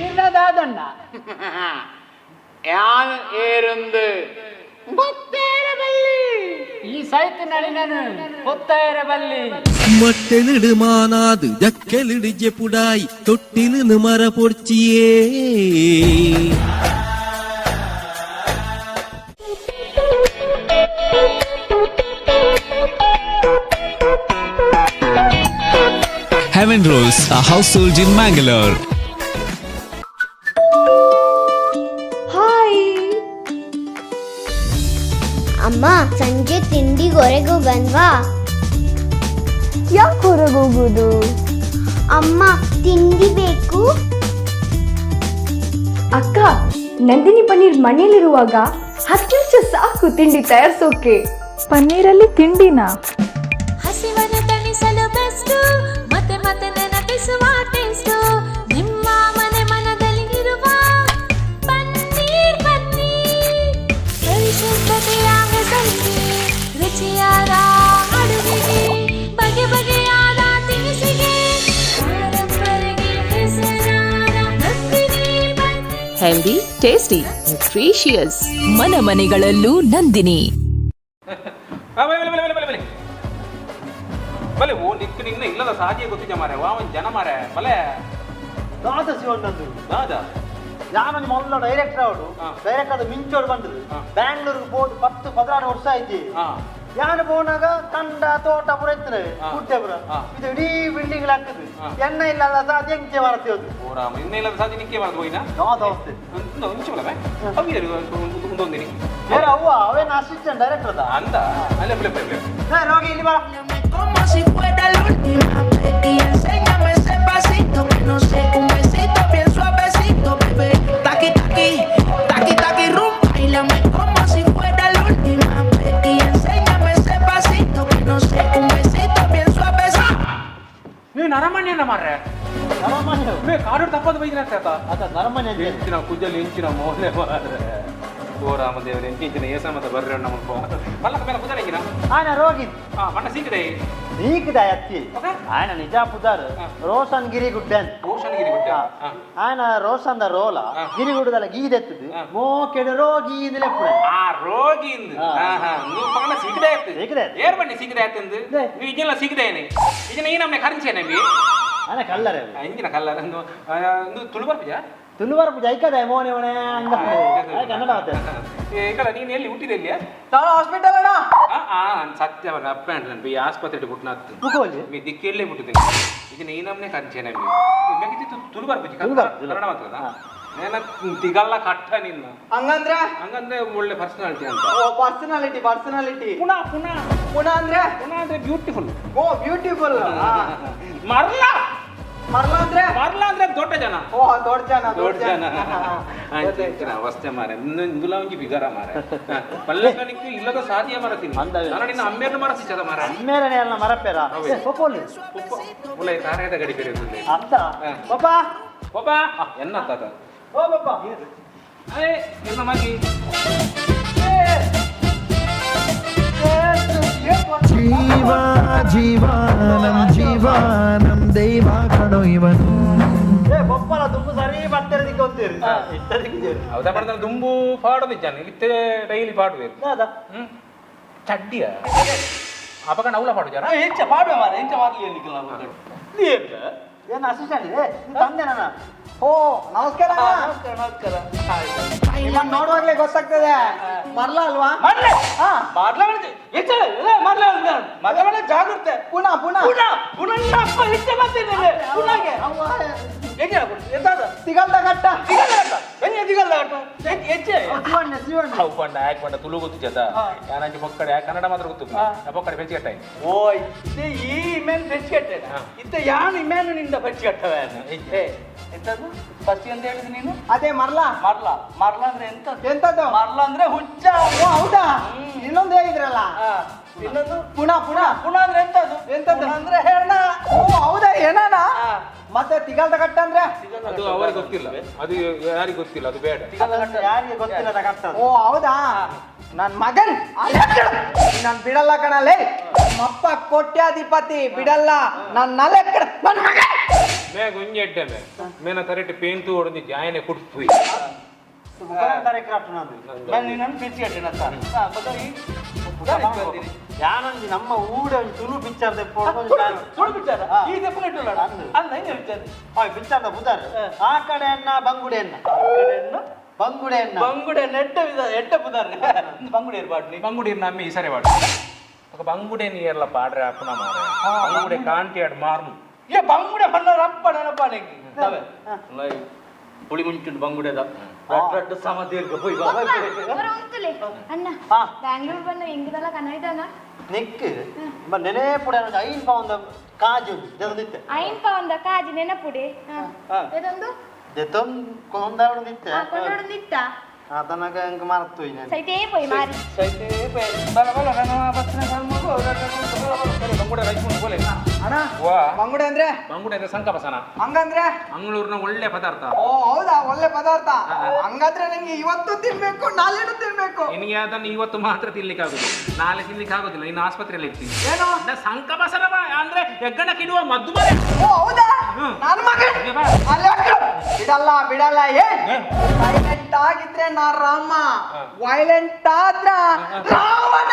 ಇಲ್ಲದಾದಣ್ಣ ಯಾನ್ ಏರಂದು ಈ ಸೈತಿನಲ್ಲಿ ಗೊತ್ತಾಯಿರಬಲ್ಲಿ ಮಟ್ಟೆಲಿಡು ಮಾನಾದು ಜಕ್ಕೆಲಿಡು ಜೆಪುಡಾಯಿ ತೊಟ್ಟಿಲು ಮರ ಪೊರ್ಚಿಯೇ Heaven Rose, a household in Mangalore. Hi ಅಮ್ಮ, ಸಂಜೆ ತಿಂಡಿಗೆ ಹೊರಗೆ ಹೋಗನ್ವಾ? ಯಾಕೆ ಹೊರಗೆ ಹೋಗೋದು? ಅಮ್ಮ, ತಿಂಡಿ ಬೇಕು. ಅಕ್ಕ, ನಂದಿನಿ ಪನ್ನೀರ್ ಮನೇಲಿರುವಾಗ 10 ನಿಮಿಷ ಸಾಕು ತಿಂಡಿ ತಯಾರಿಸೋಕೆ. ಪನ್ನೀರಲ್ಲಿ ತಿಂಡಿನಾ? ಹಸಿವನ್ನು ತಣಿಸಲು ಬೆಸ್ಟು, ಮತ್ತೆ ಮತ್ತೆ ನೆನಪಿಸುವ ಟೇಸ್ಟು, ನಿಮ್ಮ ಮನೆ ಮನದಲ್ಲಿ ಇರುವ ಪನ್ನೀರ್ ಪನ್ನೀರ್. ಪರಿಶುದ್ಧತೆಯ ಹೆಸರಿಗೆ, ರುಚಿಯಾದ ಅಡುಗೆಗೆ, ಬಗೆ ಬಗೆಯಾದ ತಿನಿಸಿಗೆ, ಪರಂಪರೆಗೆ ಹೆಸರಾದ Nandini paneer. Healthy, tasty, nutritious, ಮನ ಮನೆಗಳಲ್ಲೂ ನಂದಿನಿ. ಬಲೆ ಬಲೆ ಬಲೆ ಬಲೆ ಬಲೆ ಬಲೆ ಓ ನಿಕ್ಕು ನಿನ್ನ ಇಲ್ಲದ ಸಾಧಿಯ ಗೊತ್ತಿದ್ದ ಮಾರೆ ವಾ ಒಂದು ಜನ ಮಾರೆ ಬಲೆ ದಾದ ಶಿವಣ್ಣಂದು ದಾದ ಯಾನೊಂದು ಮೊದಲ ಡೈರೆಕ್ಟರ್ ಅವಳು ಡೈರೆಕ್ಟರ್ ಅದು ಮಿಂಚೋಡು ಬಂದದು. ಬ್ಯಾಂಗ್ಳೂರ್ಗೆ ಹೋದ್ 10-16 ವರ್ಷ ಆಯ್ತು. ಯಾನು ಪೋನಾಗ ಕಂಡ ತೋಟ ಪೂರ ಇತ್ತು ಗುಡ್ಡೆ ಪೂರ ಇದು ಇಡೀ ಬಿಲ್ಡಿಂಗ್ ಹಾಕುದು ಎಣ್ಣೆ ಇಲ್ಲ ಸಾಧ್ಯ ಎಂಚೆ ಮಾಡ್ತೀವಿ ಓ ರಾಮ ಎಣ್ಣೆ ಇಲ್ಲದ ಸಾಧ್ಯ ನಿಕ್ಕೆ ಮಾಡ್ದು ಹೋಯ್ನಾ ದೋಸ್ತೆ ಒಂದು ಒಂಚು ಅವು ಒಂದೊಂದಿನಿ ಬೇರೆ ಅವ್ವ ಅವೇನು ಅಸಿಸ್ಟೆಂಟ್ ಡೈರೆಕ್ಟರ್ ಅಂದ ಅಲ್ಲೇ ಪ್ಲೇ ಪ್ಲೇ ಪ್ಲೇ ರೋಗಿ ಇಲ್ಲಿ ಬಾ. Como si fuera la última vez y enséñame ese pasito que no sé, un besito bien suavecito, bebé. Taqui taqui, taqui taqui rum, bailame como si fuera la última vez y enséñame ese pasito que no sé, un besito bien suavecito. ನೀನು ಅರಮನೆಯನ್ನ ಮಾರ್ರೆ ಅರಮನೆ ಕಾಡು ತಪ್ಪದು ಬೈದಿನ ಅಂತ ಅದ ಅರಮನೆ ಎಂಚಿನ ಕುಜಲ್ ಎಂಚಿನ ಮೋಲೆ ಮಾರ್ರೆ ಓ ರಾಮದೇವರೇ ಎಂಚಿನ ಏಸ ಮತ ಬರ್ರೆ ನಮ್ಮ ಮಲ್ಲಕ ಮೇಲೆ ಕುಜಲ್ ಎಂಚಿನ ಆನ ರೋಗಿ ಹಾ ಮಣ್ಣ ಸೀಕದೆ ಸೀಕದೆ ಅತ್ತಿ ಆಯನ ನಿಜ ಪುದಾರ್ ರೋಷನ್ ಗಿರಿ ಗುಡ್ಡೆ ಅಂತ ರೋಷನ್ ಗಿರಿ ಗುಡ್ಡೆ ಆಯನ ರೋಷನ್ the ರೋಲ ಗಿರಿಗುಡ್ಡದಲ್ಲ ಗೀದೆತ್ತದು ಮೋಕೆಡ ರೋಗಿ ಇಂದಲೇ ಪುಡ ಆ ರೋಗಿ ಇಂದು ನೀವು ಪಕ್ಕನ ಸೀಕದೆ ಆಯ್ತು ಸೀಕದೆ ಏರ್ ಬನ್ನಿ ಸೀಕದೆ ಆಯ್ತು ನೀವು ಇದೆಲ್ಲ ಸೀಕದೆ ಇದನ್ನ ಈ ನಮ್ಮನೆ ಖರ್ಚೇನೆ ಬಿ ಆನ ಕಲ್ಲರೆ ಎಂಜಿನ ಕಲ್ಲರೆ ಒಂದು ತುಳು ಬರ್ಪಿಜಾ ತುಳುವರ್ ಪೂಜೆ ಐಕದ ಮೋನೆ ಮೋನೆ ಹಂಗ ಕನ್ನಡ ಮಾತಾಡ ಏಕಲ್ಲ ನೀನು ಎಲ್ಲಿ ಹುಟ್ಟಿದೆ ಎಲ್ಲಿಯಾ ನಾನು ಹಾಸ್ಪಿಟಲ್ ಅಣ್ಣ ಆ ಸತ್ಯ ಅಪ್ಪ ನಾನು ಈ ಆಸ್ಪತ್ರೆ ಹುಟ್ಟಿನ ಪುಕೋಲಿ ದಿಕ್ಕೆಲ್ಲೇ ಹುಟ್ಟಿದೆ ಇದನ್ನ ಈ ನಮ್ಮನೆ ಖರ್ಚೇನೆ ತುಳು ಬರ್ಪುಜಿ ಕನ್ನಡ ಮಾತಾಡ ನೇನ ತಿಗಲ್ಲ ಕಟ್ಟ ನಿನ್ನ ಹಂಗಂದ್ರೆ ಹಂಗಂದ್ರೆ ಒಳ್ಳೆ ಪರ್ಸನಾಲಿಟಿ ಅಂತ ಓ ಪರ್ಸನಾಲಿಟಿ ಪರ್ಸನಾಲಿಟಿ ಪುನಃ ಪುನಃ ಪುನಃ ಅಂದ್ರೆ ಪುನಃ ಅಂದ್ರೆ ಬ್ಯೂಟಿಫುಲ್ ಓ ಬ್ಯೂಟಿಫುಲ್ ಮರ್ಲ ಮರ್ಲ ಅಂದ್ರೆ ಮರ್ಲ ಅಂದ್ರೆ ದೊಡ್ಡ ಜನ ಓ ದೊಡ್ಡ ಜನ ದೊಡ್ಡ ಜನ ಆಯ್ತು ಅವಸ್ಥೆ ಮಾರೆ ಇಂದುಲ ಒಂಜಿ ಬಿಗರ ಮಾರೆ ಪಲ್ಲಕ್ಕನಿக்கு ಇಲ್ಲದ ಸಾಧ್ಯ ಮರತೀನಿ ನಾನು ನಿನ್ನ ಅಮ್ಮೇರ್ನ ಮರಸಿಚ್ಚದ ಮಾರ ಅಮ್ಮೇರನೇ ಅಲ್ಲ ಮರಪೇರ ಪೊಪೋಲಿ ಉಲ್ಲ ತಾರೇದ ಗಡಿ ಬೇರೆ ಅಂತ ಪಪ್ಪ ಪಪ್ಪ ಎನ್ನ ತಾತ ಓ ಪಪ್ಪ ಏ ಎನ್ನ ಮಗಿ ಜೀವ ಜೀವನಂ ಜೀವನಂ ದೈವ ಕಣೋ ಇವನು ಏ ಬೊಪ್ಪಲ ದುಂಬು ಸರಿ ಬತ್ತೆರದಿಕ್ಕೆ ಗೊತ್ತೀರಿ ಇಟ್ಟದಿಕ್ಕೆ ಹೌದಾ ಪಡೆದ ದುಂಬು ಪಾಡೋದಿದ್ದಾನೆ ಇತ್ತೆ ಡೈಲಿ ಪಾಡುವೆ ಚಡ್ಡಿಯ ಅಪಕ ನೌಲ ಪಾಡು ಜನ ಎಂಚ ಪಾಡುವೆ ಮಾರ ಎಂಚ ಮಾರ್ಲಿ ನಿಕ್ಕಲ್ಲ ಏನು ಅಸಿಸ್ಟೆಂಟ್ ಇದೆ ತಂದೆ ನಾನು ಓ ನಮಸ್ಕಾರ ನಮಸ್ಕಾರ ನಮಸ್ಕಾರ ನಿಮ್ಮನ್ನ ನೋಡುವಾಗ್ಲೇ ಗೊತ್ತಾಗ್ತದೆ ಮರ್ಲ ಅಲ್ವಾ ಮರ್ಲೆ ಮರ್ಲ ಮರ್ಲ ಮರ್ಲ ಜಾಗೃತೆ ಪುನಃ ಪುನಃ ಪುನಃ ಪುನಃ ಅಪ್ಪ ಹೆಚ್ಚೆ ಬರ್ತಿದ್ದೇನೆ ಪುನಃಗೆ ತಿಗಲ್ದ ಕಟ್ಟ ತಿಗಲ್ದ ಕಟ್ಟ ಎಲ್ಲಿ ತಿಗಲ್ದ ಕಟ್ಟ ಹೆಚ್ಚೆ ಶಿವಣ್ಣ ಶಿವಣ್ಣ ಅವು ಪಂಡ ಯಾಕೆ ಪಂಡ ತುಳು ಗೊತ್ತು ಜದ ಯಾನಂಚಿ ಪೊಕ್ಕಡೆ ಕನ್ನಡ ಮಾತ್ರ ಗೊತ್ತು ಪೊಕ್ಕಡೆ ಬೆಂಚಿ ಕಟ್ಟಾಯಿ ಓ ಇತ್ತೆ ಈ ಇಮೇನ್ ಬೆಂಚಿ ಕಟ್ಟೇನ ಇತ್ತೆ ಯಾನು ಇಮೇನು ನಿಂದ ಬೆಂಚಿ ಕಟ್ಟವೆ ಎಂತದ್ದು ಫಸ್ಟ್ ಅಂತ ಹೇಳಿದ್ ನೀನು ಅದೇ ಮರ್ಲ ಮರ್ಲ ಮರ್ಲ ಅಂದ್ರೆ ಎಂತ ಎಂತದ್ದು ಮರ್ಲ ಅಂದ್ರೆ ಹುಚ್ಚ ಓ ಹೌದಾ ಇನ್ನೊಂದು ಹೇಳಿದ್ರಲ್ಲ ಇನ್ನೊಂದು ಪುನಃ ಪುನಃ ಪುನಃ ಅಂದ್ರೆ ಎಂತದ್ದು ಎಂತದ್ದು ಅಂದ್ರೆ ಹೆಣ ಓ ಹೌದಾ ಹೆಣನಾ ಮತ್ತೆ ತಿಗಲ್ದ ಕಟ್ಟ ಅಂದ್ರೆ ಅದು ಅವರಿಗೆ ಗೊತ್ತಿಲ್ಲ ಅದು ಯಾರಿಗೆ ಗೊತ್ತಿಲ್ಲ ಅದು ಬೇಡ ಯಾರಿಗೆ ಗೊತ್ತಿಲ್ಲ ಕಟ್ಟ ಓ ಹೌದಾ ನನ್ ಮಗನ್ ನಾನ್ ಬಿಡಲ್ಲ ಕಣಲೇ ನಮ್ಮಪ್ಪ ಕೋಟ್ಯಾಧಿಪತಿ ಬಿಡಲ್ಲ ನನ್ ನಲೆ ನನ್ ಮಗ ಮೇ ಗುಂಜಿ ಎಡ್ಡೆ ಮೇ ಮೇನ ತರೆಟ್ ಪೇಂತು ಹೊಡೆದು ಜಾಯನೆ ಕುಡ್ಪುಯಿ ಯಾನೊಂಜಿ ನಮ್ಮ ಊಡ ಒಂಜಿ ತುಳು ಪಿಕ್ಚರ್ ತುಳು ಪಿಕ್ಚರ್ ಈ ದೆಪ್ಪು ಅಲ್ಲ ಹಿಂಗೆ ಪಿಕ್ಚರ್ ಪಿಕ್ಚರ್ದ ಬುದಾರ್ ಆ ಕಡೆ ಅನ್ನ ಬಂಗುಡೆ ಅನ್ನ ಬಂಗುಡೆ ಅನ್ನ ಬಂಗುಡೆ ನೆಟ್ಟ ಎಟ್ಟ ಬುದಾರ್ ಬಂಗುಡೆ ಪಾಡ್ನಿ ಬಂಗುಡೆ ನಮ್ಮ ಈ ಸರಿ ಪಾಡು ಬಂಗುಡೆ ನೀರ್ಲ ಪಾಡ್ರೆ ಅಪ್ಪನ ಮಾರ ಬಂಗುಡೆ ಕಾಂಟಿ ಆಡ್ ಮಾರ್ನು ಏ ಬಂಗುಡೆ ಬಣ್ಣ ರಪ್ಪ ನೆನಪಾನೆಗೆ ಪುಳಿ ಮುಂಚುಂಡು ಬಂಗುಡೆದ ರಡ್ಡು ಸಮ ದೀರ್ಘ ಪೋಯ್ ಬಾ ಅಣ್ಣ ಬ್ಯಾಂಗ್ಳೂರ್ ಬಂದ ಹೆಂಗದಲ್ಲ ಕನ್ನಡ ನಿಕ್ ನೆನೆಪುಡೆ ಐನ್ ಪೌಂದ ಕಾಜು ದೆದೊಂದಿತ್ತೆ ಐನ್ ಪೌಂದ ಕಾಜು ನೆನಪುಡೆ ಎದೊಂದು ದೆತೊಂದು ಕೊಂದಾಡೊಂದಿತ್ತೆ ಕೊಂದಾಡೊಂದಿತ್ತ ಅದನಗ ಹಂಗ ಮರತು ಸೈತೇ ಪೋಯ್ ಮಾರಿ ಸೈತೇ ಪೋಯ್ ಬಲ ಬಲ ನನ್ನ ಬಸ್ನ ಸಲ್ಮಗು ಬಂಗುಡೆ ರೈಸ್ ಬೋಲೆ ಅಣ್ಣ ಬಂಗುಡೆ ಅಂದ್ರೆ ಬಂಗುಡೆ ಅಂದ್ರೆ ಸಂಕಪಸನ ಹಂಗಂದ್ರೆ ಮಂಗಳೂರಿನ ಒಳ್ಳೆ ಪದಾರ್ಥ ಓ ಹೌದಾ ಒಳ್ಳೆ ಪದಾರ್ಥ ಹಂಗಾದ್ರೆ ನಿನ್ಗೆ ಇವತ್ತು ತಿನ್ಬೇಕು ನಾಳೆನೂ ತಿನ್ಬೇಕು ನಿನಗೆ ಅದನ್ನು ಇವತ್ತು ಮಾತ್ರ ತಿನ್ಲಿಕ್ಕೆ ಆಗುದು ನಾಳೆ ತಿನ್ಲಿಕ್ಕೆ ಆಗುದಿಲ್ಲ ಇನ್ನು ಆಸ್ಪತ್ರೆಯಲ್ಲಿ ಇರ್ತೀನಿ ಏನು ಸಂಕಪಸನ ಅಂದ್ರೆ ಹೆಗ್ಗಣಕ್ಕಿಡುವ ಮದ್ದು ಮರೆ ಓ ಹೌದಾ ನನ್ನ ಮಗ ಬಿಡಲ್ಲ ಬಿಡಲ್ಲ ಏ ಸೈಲೆಂಟ್ ಆಗಿದ್ರೆ ನಾ ರಾಮ ವೈಲೆಂಟ್ ಆದ್ರ Ravana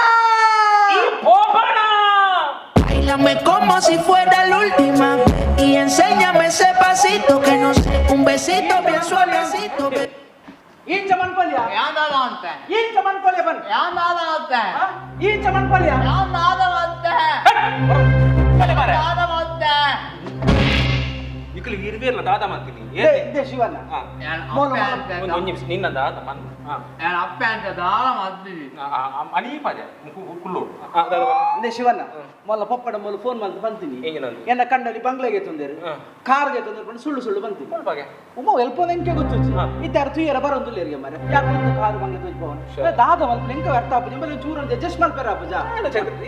Báilame como si fuera la última vez y enséñame ese pasito que no sé, un besito bien suavecito. ಇಂಚ ಮನ್ಪಲ್ಯ ಯಾಂದಾದ ಅಂತ ಇಂಚ ಮನ್ಪಲ್ಯ ಬನ್ ಯಾಂದಾದ ಅಂತ ಇಂಚ ಮನ್ಪಲ್ಯ ಯಾಂದಾದ ಅಂತ ದಾದ ಅಂತ ಇಕ್ಕಲು ಇರ್ಬೇರ್ಲ ದಾದ ಮಾಡ್ತೀನಿ they Shivanna ಒಂದು ನಿಮಿಷ ನಿನ್ನ ದಾದ ಮನ್ ಯಾನ್ ಅಪ್ಪೆ ಅಂತ ದಾದ ಮಾಡ್ತೀನಿ ಅನೀಪಾದೆ ಕುಲ್ಲೋಡು they Shivanna ಮೊಲ್ಲ ಪಪ್ಪಡ ಮೊಲ್ಲ ಫೋನ್ ಮಾಡ್ತು ಬಂತೀನಿ ಎನ್ನ ಕಂಡನಿ ಬಂಗ್ಲೆಗೆ ತೊಂದರೆ ಕಾರ್ಗೆ ತೊಂದರೆ ಸುಳ್ಳು ಸುಳ್ಳು ಬಂತೀನಿ ಉಮ್ಮ ಎಲ್ಪೋ ಎಂಕೆ ಗೊತ್ತು ಇದ್ದಾರು ತುಯ್ಯರ ಬರೋದಿಲ್ಲ ಮರೆ ಯಾರು ಬಂತು ಕಾರು ಬಂಗ್ಲೆ ತುಯ್ಪವನು ದಾದ ಮಲ್ಪ ಎಂಕ ಅರ್ಥ ಆಪುಜ ಬರೀ ಚೂರು ಒಂದು ಅಡ್ಜಸ್ಟ್ ಮಲ್ಪೆರ ಆಪುಜ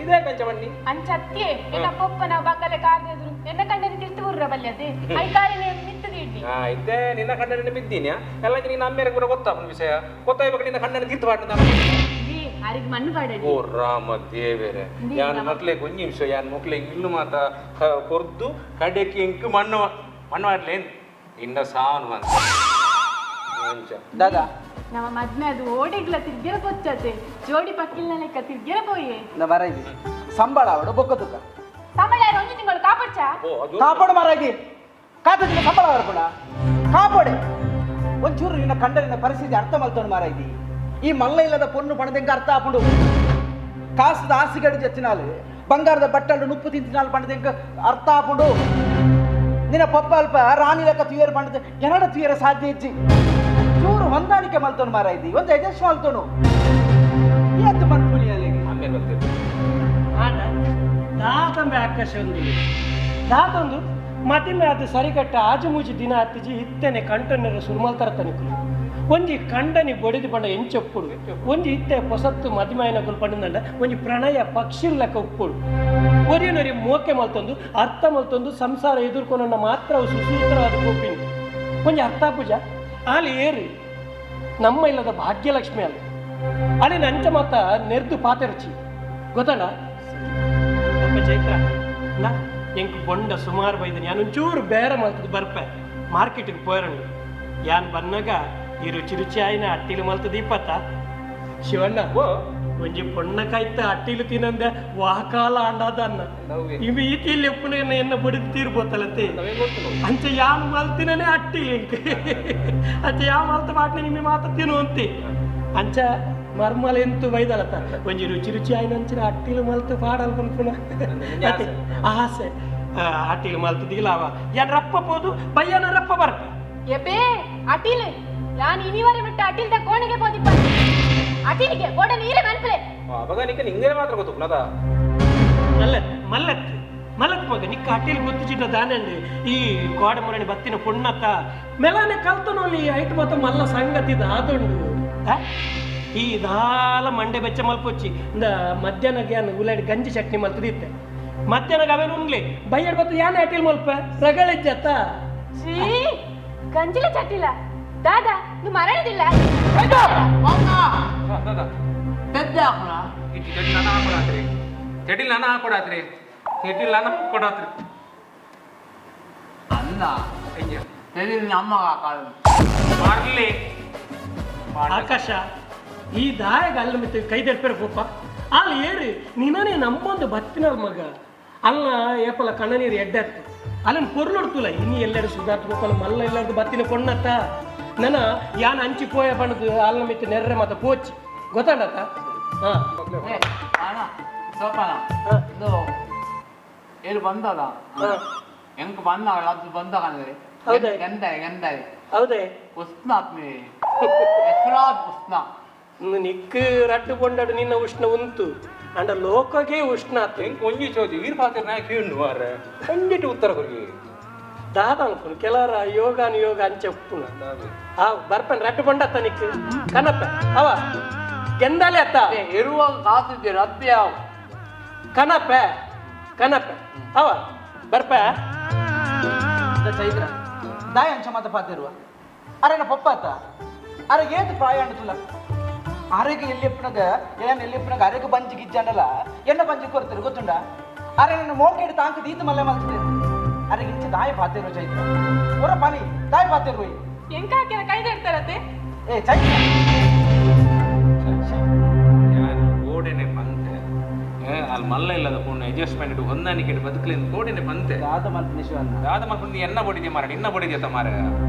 ಇದೇ ಕಂಚ ಬನ್ನಿ ಅಂಚತ್ಯೆ ಎನ್ನ ಪೊಪ್ಪನ ಬಂಗಲೆ ಕಾರ್ದೆದ್ರು ಎನ್ನ ಕಂಡನಿ ತಿರ್ತು ಊರ್ರ ಬಲ್ಯದೆ I ಕಾರಿನ ಮಿತ್ತದಿಡ್ಲಿ ಇದ್ದೆ ನಿನ್ನ ಕಂಡನಿ ಬಿದ್ದೀನಿ ಎಲ್ಲ ನಿನ್ನ ಅಮ್ಮೇರ ಕೂಡ ಗೊತ್ತಾಪನ ವಿಷಯ ಗೊತ್ತಾಯ್ಬೇಕು ನಿನ್ನ ಕಂಡನಿ ತೀರ್ಥ ಪಾಡ್ನ ಅರಿಗೆ ಮಣ್ಣು ಪಾಡಡಿ ಓ ರಾಮ ದೇವೇರೆ ಯಾನ್ ಮಕ್ಳಿಗೆ ಒಂಜಿ ನಿಮಿಷ ಯಾನ್ ಮಕ್ಳಿಗೆ ಇಲ್ಲು ಮಾತ ಕೊರ್ದು ಕಡೆಗೆ ಇಂಕು ಮಣ್ಣು ಮಣ್ಣು ಮಾಡ್ಲೇನ್ ಇನ್ನ ಸಾನು ಅಂತ ದಾದಾ ನಮ್ಮ ಮದ್ಮೆ ಅದು ಓಡಿಗ್ಲ ತಿರ್ಗೆರ ಕೊಚ್ಚತೆ ಜೋಡಿ ಪಕ್ಕಿಲ್ನ ಲೆಕ್ಕ ತಿರ್ಗೆರ ಪೋಯೆ ನಾ ಮರ ಇದು ಸಂಬಳ ಅವಡು ಬೊಕ್ಕ ತುಕ್ಕ ಸಂಬಳ ಯಾರು ಒಂಜಿ ತಿಂಗಳು ಕಾಪಾಡ್ಚ ಕಾಪಾಡು ಮಾರಾಗಿ ಕಾತದಿನ ಸಂಬಳ ಬರ್ಪುಣ ಕಾಪಾಡೆ ಒಂಚೂರು ನಿನ್ನ ಕಂಡನಿನ ಪರಿಸ್ಥಿತಿ ಅರ್ಥ ಮಲ್ತೋಣ ಮಾರಾಯ್ತಿ ಈ ಮಲ್ಲ ಇಲ್ಲದ ಪೊಣ್ಣು ಪಣದೆಂಗ ಅರ್ಥ ಆಪುಂಡು ಕಾಸದ ಆಸಿಗಡಿ ಜತ್ತಿನಾಲು ಬಂಗಾರದ ಬಟ್ಟಲು ನುಪ್ಪು ತಿಂತಿನಾಲು ಪಣದೆಂಗ ಅರ್ಥ ಆಪುಂಡು ನಿನ್ನ ಪಪ್ಪ ಅಲ್ಪ ರಾಣಿ ಲೆಕ್ಕ ತುಯರ್ ಪಣದ ಎನಡ ತುಯರ ಸಾಧ್ಯ ಇಜ್ಜಿ ಚೂರು ಹೊಂದಾಣಿಕೆ ಮಲ್ತೋಣ ಮಾರಾಯ್ತಿ ಒಂದು ಅಡ್ಜಸ್ಟ್ ಮಲ್ತೋನು ಏತು ಮನ್ಪುನಿ ಅಲ್ಲಿಗೆ ದಾತಂಬೆ ಆಕಾಶ ಒಂದು ದಾತೊಂದು ಮತಿಮೆ ಅದು ಸರಿಕಟ್ಟ ಆಜುಮೂಜಿ ದಿನ ಅತ್ತಿಜಿ ಇತ್ತನೆ ಕಂಟನೆರ ಸುರುಮಲ್ ತರತನಿಕುಲು ಒಂಜಿ ಕಂಡನಿ ಬೊಡಿದು ಪಂಡ ಎಂಚೊಪ್ಪುಡು ಒಂಜಿ ಇತ್ತೆ ಪೊಸತ್ತು ಮದಿಮಾಯನ ಕುಲ್ ಪಂಡಂಡ ಒಂಜಿ ಪ್ರಣಯ ಪಕ್ಷಿಲ್ಲಕ ಉಪ್ಪುಡು ಒರಿಯನೊರಿ ಮೋಕೆ ಮಲ್ತೊಂದು ಅರ್ಥ ಮಲ್ತೊಂದು ಸಂಸಾರ ಎದುರ್ಕೊನ ಮಾತ್ರ ಅವು ಸುಸೂತ್ರವಾದ ಕೋಪಿನ ಒಂಜಿ ಅರ್ಥ ಪೂಜ ಆಲಿ ಏರು ನಮ್ಮ ಇಲ್ಲದ ಭಾಗ್ಯಲಕ್ಷ್ಮಿ ಅಲ್ಲ ಅಲ್ಲಿ ನಂಚ ಮಾತ ನೆರ್ದು ಪಾತೆರ್ಚಿ ಗೊತ್ತಣ್ಣ ಅಪ್ಪ ಚೈತ್ರ ನಾ ಎಂಕ್ ಬೊಂಡ ಸುಮಾರು ಬೈದನಿ ಯಾನೊಂಚೂರು ಬೇರೆ ಮಲ್ತದ ಬರ್ಪೆ ಮಾರ್ಕೆಟಿಗೆ ಪೋಯರಂಡು ಯಾನ್ ಬನ್ನಾಗ ಈ ರುಚಿ ರುಚಿ ಆಯ್ನ ಅಟ್ಟಿಲು ಮಲ್ತದ ಇಪ್ಪತ್ತ ಶಿವಣ್ಣ ಒಂಜಿ ಪೊಣ್ಣ ಕಾಯ್ತ ಅಟ್ಟಿಲು ತಿನ್ನಂದೆ ವಾಕಾಲ ಅಂಡಾದ ಅನ್ನ ಇವು ಈತಿಲ್ಲಿ ಎಪ್ಪುನ ಎನ್ನ ಬಡಿದು ತೀರ್ಬೋತಲತ್ತೆ ಅಂಚೆ ಯಾನ್ ಮಲ್ತಿನೇ ಅಟ್ಟಿಲು ಇಂಕ್ ಅಂಚೆ ಯಾವ ಮಲ್ತ ಬಾಟ್ನೆ ನಿಮ್ಮೆ ಮಾತ ತಿನ್ನು ಅಂತೆ ಅಂಚ ಮರ್ಮಲ ಎಂತು ಬೈದಲತ್ತ ಒಂಜಿ ರುಚಿ ರುಚಿ ಆಯ್ನ ಅಂಚಿನ ಅಟ್ಟಿಲು ಮಲ್ತು ಪಾಡಲ್ ಪನ್ಪುನ ಆಸೆ ಅಟ್ಟಿಲು ಮಲ್ತು ದಿಲಾವ ಯಾನ್ ರಪ್ಪ ಪೋದು ಬಯ್ಯನ ರಪ್ಪ ಬರ್ಪ ಎಬೇ ಅಟಿಲ್ ಯಾನ್ ಇನಿವರೆ ಬಿಟ್ಟು ಅಟಿಲ್ದ ಕೋಣೆಗೆ ಪೋದಿಪ್ಪ ಅಟಿಲಿಗೆ ಗೋಡ ನೀರೇ ಮನ್ಪಲೆ ಅವಾಗ ನಿಕ್ಕ ನಿಂಗೆ ಮಾತ್ರ ಗೊತ್ತು ನದ ಮಲ್ಲತ್ ಮಲ್ಲತ್ ಮಲ್ಲತ್ ಮಗ ನಿಕ್ಕ ಅಟಿಲ್ ಗೊತ್ತಿಚಿಟ್ಟ ದಾನಂడి ಈ ಕೋಡ ಮುರಣಿ ಬತ್ತಿನ ಪುಣ್ಣತ್ತ ಮೆಲಾನೆ ಕಲ್ತನೋಲಿ ಐಟ್ ಮಾತ ಮಲ್ಲ ಸಂಗತಿ ಆದುಂಡು ಈ ದಾಲ ಮಂಡೆ ಬೆಚ್ಚ ಮಲ್ಪೊಚ್ಚಿ ಇಂದ ಮಧ್ಯಾಹ್ನಕ್ಕೆ ಯಾನ್ ಉಲಾಡಿ ಗಂಜಿ ಚಟ್ನಿ ಮಲ್ತದಿತ್ತೆ ಮಧ್ಯಾಹ್ನಕ್ಕೆ ಅವೇನು ಉಣ್ಲಿ ಬೈಯಡ್ ಬತ್ತು ಯಾನ್ ಅಟಿಲ್ ಮಲ್ಪ ರಗಳಿಜ್ಜತ್ತ ಛೀ ಗಂಜಿಲ ಚಟ್ಟಿಲ್ಲ ದಾದಾ ನೀವು ಮರಣದಿಲ್ಲ ಚಟಿಲ್ ನಾನು ಹಾಕೊಡಾತ್ರಿ ಚಟಿಲ್ ನಾನು ಹಾಕೊಡಾತ್ರಿ ಅಲ್ಲ ಚಟಿಲ್ ನಮ್ಮ ಮಾಡ್ಲಿ ಆಕಾಶ ಈ ದಾಯಗ ಅಲ್ಲಿ ಮತ್ತೆ ಕೈದೆಡ್ಪೇರ ಪೋಪ ಅಲ್ಲಿ ಏರಿ ನಿನ್ನನೇ ನಮ್ಮೊಂದು ಬತ್ತಿನ ಮಗ ಅಲ್ಲ ಏಪಲ ಕಣ್ಣನೀರು ಎಡ್ಡೆತ್ತು ಅಲ್ಲನ್ ಪೊರ್ಲುಡ್ತುಲ ಇನ್ನು ಎಲ್ಲರೂ ಸುಧಾರ್ಥ ಗೋಪಾಲ ಮಲ್ಲ ಎಲ್ಲರದು ಬತ್ತಿನ ಪೊಣ್ಣತ್ತ ನನ್ನ ಯಾನ್ ಅಂಚಿ ಪೋಯ ಬಣ್ಣದು ಅಲ್ಲ ಮಿತ್ತು ನೆರ್ರೆ ಮತ್ತ ಪೋಚಿ ಗೊತ್ತಾಂಡತ್ತ ಹಾ ಸೋಪಾನ ಇದು ಏಳು ಬಂದದ ಎಂಕ್ ಬಂದ ಅದು ಬಂದ ಕಂದ್ರೆ ಹೌದೇ ಎಂದ ಎಂದ ಹೌದೇ ಉಷ್ಣ ಆತ್ಮಿ ಎಸ್ರಾದ್ ಉಷ್ಣ ನಿಕ್ ರಡ್ಡು ಕೊಂಡಾಡು ನಿನ್ನ ಉಷ್ಣ ಉಂಟು ಅಂಡ ಲೋಕಗೆ ಉಷ್ಣ ಆತು ಒಂಜಿ ಚೋಜಿ ವೀರ್ ಪಾತ್ರ ನಾ ಕೇಳು ಮಾರ್ರೆ ಒಂಜಿಟ್ಟು ಉತ್ತರ ಕೊರ್ಗಿ ದಾದ ಅನ್ಕೊಂಡು ಕೆಲವರ ಯೋಗಾನು ಯೋಗ ಅಂಚೆ ಉಪ್ಪುನ ಆ ಬರ್ಪನ್ ರಡ್ಡು ಕೊಂಡತ್ತ ನಿಕ್ ಕನಪ್ಪ ಅವ ಗೆಂದಾಲೆ ಅತ್ತ ಇರುವಾಗ ಕಾಸಿದ್ದೆ ರದ್ದೆ ಯಾವ ಕನಪೆ ಕನಪೆ ಅವ ಬರ್ಪ ಚೈತ್ರ ದಾಯ ಅಂಚ ಮಾತ ಪಾತಿರುವ ಅರೆನ ಪಪ್ಪಾತ ಅರೆ ಏತು ಪ್ರಾಯ ಅಂಡುಲ್ಲ ಆರೋಗ್ಯ ಎಲ್ಲಿ ಎಪ್ಪನಾಗ ಏನ್ ಎಲ್ಲಿ ಎಪ್ಪನಾಗ ಆರೋಗ್ಯ ಬಂಜಿ ಗಿಜ್ಜಾಂಡಲ್ಲ ಎಣ್ಣ ಬಂಜಿ ಕೊರ್ತಾರೆ ಗೊತ್ತುಂಡ ಅರೆ ನನ್ನ ಮೋಕೆಡ್ ತಾಂಕ ದೀತ ಮಲ್ಲೆ ಮಲ್ತಿದೆ ಅರೆ ಇಂಚ ದಾಯ ಪಾತಿರುವ ಚೈತ್ರ ಒರ ಪಾನಿ ದಾಯ ಪಾತಿರುವ ಎಂಕ ಹಾಕಿರ ಕೈದೆಡ್ತಾರತೆ ಏ ಚೈತ್ರ ಓಡೆನೆ ಪಂತೆ ಅಲ್ಲಿ ಮಲ್ಲ ಇಲ್ಲದ ಪೂರ್ಣ ಅಡ್ಜಸ್ಟ್ಮೆಂಟ್ ಹೊಂದಾಣಿಕೆ ಬದುಕಲಿಂದ ಕೋಡೆನೆ ಪಂತೆ ದಾದ ಮಲ್ಪನೆ ಶಿವಣ್ಣ ದಾದ ಮಲ್ಪನೆ ಎನ್ನ ಬಡಿದೆ ಮಾರ ನಿನ್ನ ಬಡಿದೆ ಮಾರ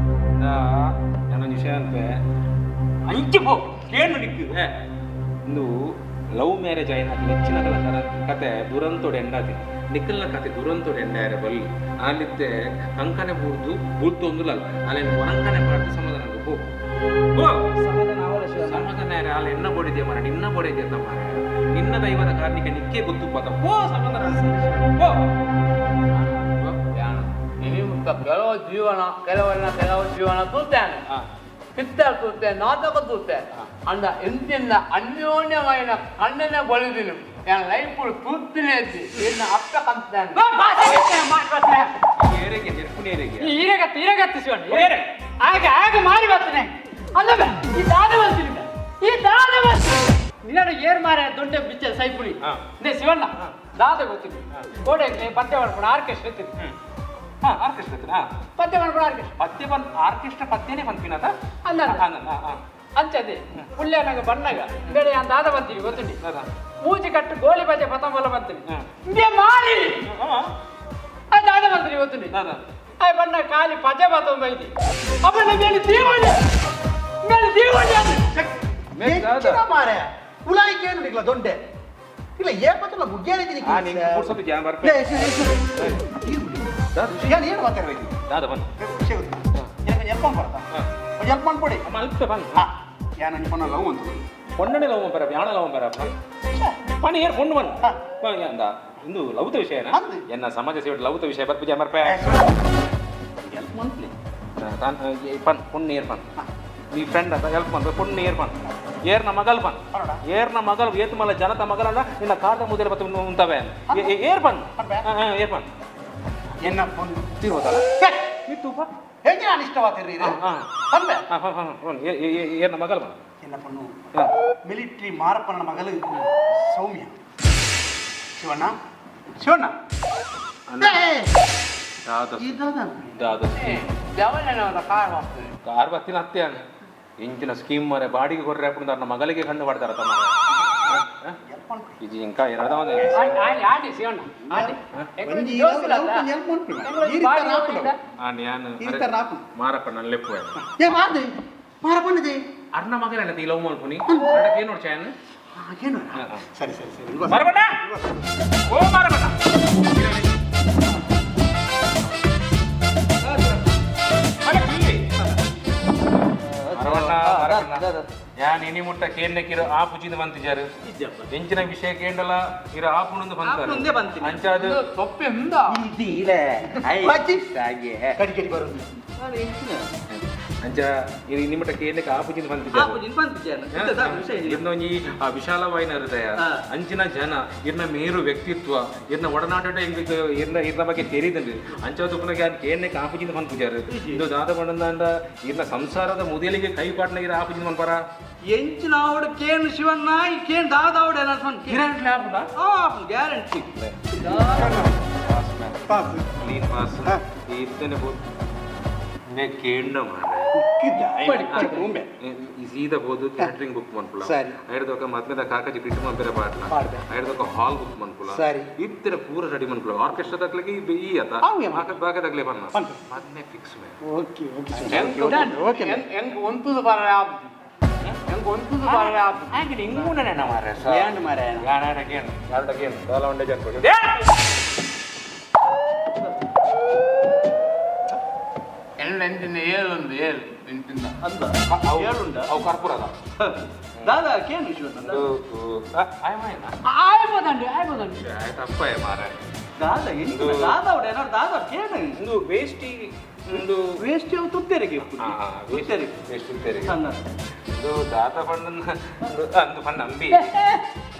ನಾನೊಂದು ವಿಷಯ ಅಂತೆ ಅಂಚಿ ಪೋ ಕೇಳು ನಿಕ್ಕು ಇಂದು ಲವ್ ಮ್ಯಾರೇಜ್ ಆಯ್ನ ನೆಚ್ಚಿನ ಕತೆ ದುರಂತೋಡು ಎಂಡಾತಿ ನಿಕ್ಕಲ್ನ ಕತೆ ದುರಂತೋಡು ಎಂಡಾಯರ ಬಲ್ಲಿ ಆಲಿತ್ತೆ ಕಂಕನೆ ಬೂರ್ದು ಬೂರ್ತೊಂದುಲ ಅಲ್ಲೇನು ಒರಂಕನೆ ಪಾಡ್ದು ಸಮಾಧಾನ ಪೋ ಸಮಾಧಾನ ಅಲ್ಲ ಎನ್ನ ಬೋಡಿದ್ಯಾ ಮಾರ ನಿನ್ನ ಬೋಡಿದ್ಯಾ ಅಂತ ಮಾರ ನಿನ್ನ ದೈವದ ಕಾರಣಕ್ಕೆ ನಿಕ್ಕೆ ಗೊತ್ತು ಪದ ಪೋ ಸಮಾಧಾನ ಪೋ. ಕೆಲವು ಜೀವನ ಕೆಲವನ್ನ ಕೆಲವು ಜೀವನ ತೂತಾನೆ ಪಿಕ್ಚರ್ ತೂತೆ ನಾಟಕ ತೂತೆ ಅಂದ ಎಂತಿಂದ ಅನ್ಯೋನ್ಯమైన ಕಣ್ಣನೆ ಬಳಿದಿನು ಲೈಫ್ ತೂತಿನೇ ಇನ್ನ ಅಪ್ಪ ಕಂತಾನೆ ಈರಗತ್ತು ಈರಗತ್ತು ಶಿವಣ್ಣ ಆಗ ಆಗ ಮಾರಿ ಬರ್ತಾನೆ ಅಲ್ಲ ಈ ದಾದ ಬಂತೀನಿ ಈ ದಾದ ಬಂತೀನಿ ನಿನ್ನ ಏರ್ ಮಾರ ದೊಡ್ಡ ಬಿಚ್ಚ ಸೈಪುಳಿ ನೇ ಶಿವಣ್ಣ ದಾದ ಗೊತ್ತಿದೆ ಕೋಡೆ ಪದ್ಯ ಮಾಡ್ಕೊಂಡು ಆರ್ಕೆಸ್ಟ್ರಾ ಇರ್ತಿದ್ದೆ. ಆರ್ಕೆಸ್ಟ್ರಾ ಪದ್ಯ ಮಾಡ್ಕೊಂಡು ಆರ್ಕೆಸ್ಟ್ರಾ ಪದ್ಯ ಬಂದ್ ಆರ್ಕೆಸ್ಟ್ರಾ ಪದ್ಯನೇ ಬಂದ್ಪಿನದ ಅಲ್ಲ ಅಂಚದೆ ಪುಳ್ಳ್ಯನಾಗ ಬಣ್ಣಗ ಬೇರೆ ದಾದ ಬಂತೀವಿ ಗೊತ್ತುಂಡಿ ಮೂಜಿ ಕಟ್ಟು ಗೋಲಿ ಬಜೆ ಪತಂಬಲ ಬಂತೀನಿ ಮಾರಿ ದಾದ ಬಂತೀನಿ ಗೊತ್ತುಂಡಿ ಆ ಬಣ್ಣ ಖಾಲಿ ಪಜೆ ಬತಂಬ ಐತಿ ಅಪ್ಪನ ಮೇಲೆ ದೀವಣ್ಣ ಮೇಲೆ ದೀವಣ್ಣ ಮಾರೆ ಉಲಾಯಿಕೆ ಏನು ನಿಗ್ಲ ದೊಡ್ಡೆ ಇಲ್ಲ ಏಪತ್ತಲ್ಲ ಮುಗ್ಗೇರಿದ್ದೀನಿ ಏನು ಏನು ಮಾತಾಡ್ಬೇಕು ದಾದ ಬನ್ನಿ ಎಲ್ಪ್ ಮಾಡ್ತಾ ಎಲ್ಪ್ ಮಾಡ್ಕೊಡಿ ಅಲ್ಪ ಬನ್ನಿ ಯಾ ನನ್ನ ಪೊಣ್ಣ ಲವ್ ಅಂತ ಪೊಣ್ಣನೆ ಲವ್ ಬರ ಯಾಣ ಲವ್ ಬರ ಪಣಿ ಏರ್ ಪೊಣ್ಣು ಬನ್ ಅಂದ ಇಂದು ಲವ್ತ ವಿಷಯನ ಎನ್ನ ಸಮಾಜ ಸೇವೆ ಲವ್ತ ವಿಷಯ ಬರ್ಪುಜ ಮರ್ಪೆ ಎಲ್ಪ್ ಮಾಡ್ಲಿ ತಾನ್ ಪನ್ ಪೊಣ್ಣು ಏರ್ ಪನ್ ನೀ ಫ್ರೆಂಡ್ ಅಂತ ಎಲ್ಪ್ ಮಾಡ್ಬೇಕು ಪೊಣ್ಣು ಏರ್ ಪನ್ ಏರ್ನ ಮಗಲ್ ಪನ್ ಏರ್ನ ಮಗಲ್ ಏತ್ ಮಲ್ಲ ಜನತ ಮಗಲನ್ನ ನಿನ್ನ ಕಾದ ಮುದಲೆ ಬತ್ತು ಉಂತವೆ ಏರ್ ಪನ್ ಏರ್ ಪನ್ ಎನ್ನ ಪೊಣ್ಣು ತಿರುವುದಲ್ಲ ಮಿತ್ತುಪ ಹೆಂಗೆ ನಾನು ಇಷ್ಟವಾತಿರ್ರಿ ಅನ್ಬೆ ಏರ್ನ ಮಗಲ್ ಪನ್ ಎನ್ನ ಪೊಣ್ಣು ಮಿಲಿಟ್ರಿ ಮಾರಪ್ಪನ ಮಗಲು ಸೌಮ್ಯ ಶಿವಣ್ಣ ಶಿವಣ್ಣ ಕಾರ್ ಬತ್ತಿನ ಹತ್ಯಾನ ಇಂಚಿನ ಸ್ಕೀಮ್ ಮರೆ ಬಾಡಿಗೆ ಕೊರ್ರೆ ಹಾಕೊಂಡು ನನ್ನ ಮಗಳಿಗೆ ಕಣ್ಣು ಮಾಡ್ತಾರ ತಮ್ಮ ಇದು ಇಂಕ ಮಾರಪ್ಪ ನನ್ನ ಲೆಪ್ಪು ಅರ್ನ ಮಗನ ಈ ಲವ್ ಮಾಡ್ಕೊನಿ ಏನು ನೋಡ್ಚಾಯನ್ ಸರಿ ಸರಿ ಸರಿ ಮಾರಬಣ್ಣ ಓ ಮಾರಬಣ್ಣ ಯಾನ್ ಇನಿ ಮುಟ್ಟ ಕೇಂದ್ರಕ್ಕಿರೋ ಆ ಪುಜಿದ ಬಂತಿಜಾರು ಎಂಚಿನ ವಿಷಯ ಕೇಂಡಲ ಇರೋ ಆ ಪುಣಂದು ಬಂತಾರೆ ಅಂಚಾದು ಅಂಚ ನಿಮ್ಮಟ ಕೇಂದ್ರಕ್ಕೆ ಆ ಪುಜಿದ ಬಂತಿಜಾರು ಇನ್ನೊಂಜಿ ಆ ವಿಶಾಲವಾಯಿನ ಹೃದಯ ಅಂಚಿನ ಜನ ಇರ್ನ ಮೇರು ವ್ಯಕ್ತಿತ್ವ ಇರ್ನ ಒಡನಾಟ ಇರ್ನ ಇರ್ನ ಬಗ್ಗೆ ತೆರಿದಂದು ಅಂಚಾದು ಪುನಃ ಯಾನ್ ಕೇಂದ್ರಕ್ಕೆ ಆ ಪುಜಿದ ಬಂದ್ಪುಜಾರು ಇದು ದಾದ ಬಂದಂದ ಇರ್ನ ಸಂಸಾರದ ಮುದಲಿಗೆ ಕೈ ಪಾಟ್ನ ಇರ ಆ ಪುಜಿದ ಬಂದ್ಪರ ಎಂಚಿನ ಆವಡು ಕೇನ್ ಶಿವಣ್ಣ ಈ ಕೇನ್ ದಾದ ಆವಡು ಗ್ಯಾರಂಟಿ ಕ್ಲೀನ್ ಪಾಸ್ ಇತ್ತನೆ ಕೇಂದ್ರ ಸೀದಾ ಬೋದು ಕ್ಯಾಟ್ರಿಂಗ್ ಬುಕ್ ಮನ್ಪುಲ ಐಡ್ದೊಕ ಮದ್ಮೆದ ಕಾಕಾಜಿ ಪಿಟ್ಟು ಮಂಪೆರ ಪಾಟ್ಲ ಐಡ್ದೊಕ ಹಾಲ್ ಬುಕ್ ಮನ್ಪುಲ ಇತ್ತರ ಪೂರ ರೆಡಿ ಮನ್ಪುಲ ಆರ್ಕೆಸ್ಟ್ರಾ ತಕ್ಲಗೆ ಈ ಅತ ಬಾಕ ತಕ್ಲೆ ಬನ್ನ ಮದ್ಮೆ ಫಿಕ್ಸ್ ಮೇ ಓಕೆ ಓಕೆ ಎಂಕ್ ಒಂತುದು ಬರ ಎಂಕ್ ಒಂತುದು ಬರ ಆಂಗಡಿ ಇಂಗುಣನೆ ಮಾರೆ ಏನು ಮಾರೆ ಯಾಡ ಕೇನ್ ಯಾಡ ಕೇನ್ ದಾಲ ಒಂಡೆ ಜನ ಎಂಟಿನ ಏಳುಂದು ಏಳು ಎಂಟಿನ ಅಂದ ಏಳುಂಡ ಅವು ಕರ್ಪೂರದ ದಾದಾ ಕೇನು ಶಿವಣ್ಣ ಆಯ್ಬೋದಂడి ಆಯ್ಬೋದಂಡಿ ತಪ್ಪಯ್ಯ ಮಾರ ದಾದಾ ಎಂಟು ದಾದಾ ಅವಡೆ ಏನಾರು ದಾದಾ ಕೇನು ಒಂದು ವೇಸ್ಟಿ ಒಂದು ವೇಸ್ಟಿ ಅವು ತುತ್ತೇರಿಗೆ ತುತ್ತೇರಿಗೆ ವೇಸ್ಟ್ ತುತ್ತೇರಿಗೆ ಒಂದು ದಾದ ಬಣ್ಣ ಅಂದು ಬಣ್ಣ ಅಂಬಿ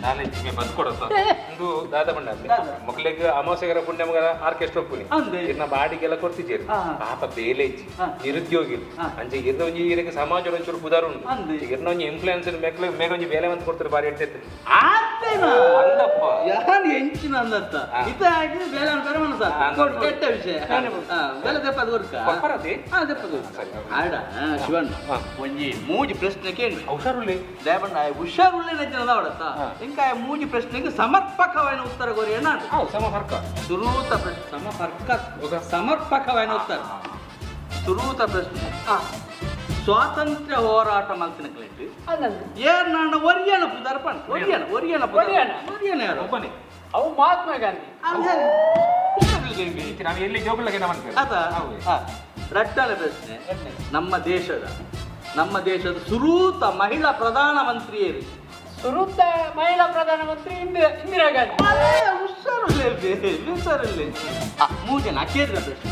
ನಾನು ಹೆಚ್ಚಿಗೆ ಬದುಕೊಡತ್ತ ಒಂದು ದಾದ ಬಣ್ಣ ಅಂಬಿ ಮಕ್ಕಳಿಗೆ ಅಮಾವಾಸ್ಯಗರ ಪುಣ್ಯಮಗರ ಆರ್ಕೆಸ್ಟ್ರಾ ಪುನಿ ಇರ್ನ ಬಾಡಿಗೆಲ್ಲ ಕೊಡ್ತಿದ್ದೀರಿ ಪಾಪ ಬೇಲೆ ಇಜ್ಜಿ ನಿರುದ್ಯೋಗಿ ಅಂಚೆ ಇರ್ನ ಒಂಜಿ ಇರಕ್ಕೆ ಸಮಾಜ ಒಂಚೂರು ಪುದಾರು ಉಂಟು ಇರ್ನ ಒಂಜಿ ಇನ್ಫ್ಲೂಯೆನ್ಸರ್ ಮೇಕ್ಲೆ ಮೇಗ ಒಂಜಿ ಬೇಲೆ ಅಂತ ಕೊಡ್ತಾರೆ ಬಾರಿ ಎಡ್ಡೆತ್ತು ಅಂದಪ್ಪ ಯಾನ್ ಎಂಚಿನ ಅಂದತ್ತ ಇತ ಹಾಕಿದ್ರೆ ಬೇಲೆ ಬೇರೆ ಮನಸ್ಸ ಕೆಟ್ಟ ವಿಷಯ ಬೇಲೆ ದೆಪ್ಪದ ಕೊರ್ಕ ದೆಪ್ಪದ ಆಡ ಶಿವಣ್ಣ ಒಂಜಿ ಮೂಜಿ ಪ್ರಶ್ನೆ ಕೇಳಿ ಹುಷಾರುಳ್ಳಿ ದೇವಣ್ಣ ಹುಷಾರುಳ್ಳಿ ನೆಚ್ಚಿನ ಅವಡತ್ತ ఇంకా ಮೂಜಿ ಪ್ರಶ್ನೆಗೆ ಸಮರ್ಪಕವಾದ ಉತ್ತರ ಕೋರಿಯಣ್ಣ ಸಮರ್ಪಕ ಸುರೂತ ಪ್ರಶ್ನೆ ಸಮರ್ಪಕ ಸಮರ್ಪಕವಾದ ಉತ್ತರ ಸುರೂತ ಪ್ರಶ್ನೆ ಸ್ವಾತಂತ್ರ್ಯ ಹೋರಾಟ ಮಲ್ತಿನ ಕ್ಲೇಟ್ ಏರ್ ನಾಂಡ ಒರಿಯನ ಪುದರ್ ಪಣ್ ಒರಿಯನ ಒರಿಯನ ಒರಿಯನ ಒರಿಯನ ಯಾರು ಒಬ್ಬನೇ ಅವು ಮಹಾತ್ಮ ಗಾಂಧಿ ನಾವು ಎಲ್ಲಿ ಜೋಗುಲಗೆ ನಾವು ಅದ ರಟ್ಟಲೆ ಪ್ರಶ್ನೆ ನಮ್ಮ ದೇಶದ ಸುರೂತ ಮಹಿಳಾ ಪ್ರಧಾನ ಮಂತ್ರಿಯರು ಸುರೂತ ಮಹಿಳಾ ಪ್ರಧಾನಮಂತ್ರಿ ಇಂದಿರಾ ಗಾಂಧಿ ಹುಷಾರಿಲ್ಲ ಹುಷಾರಿಲ್ಲ ಮೂಜನ ಕೇಂದ್ರ ಪ್ರಶ್ನೆ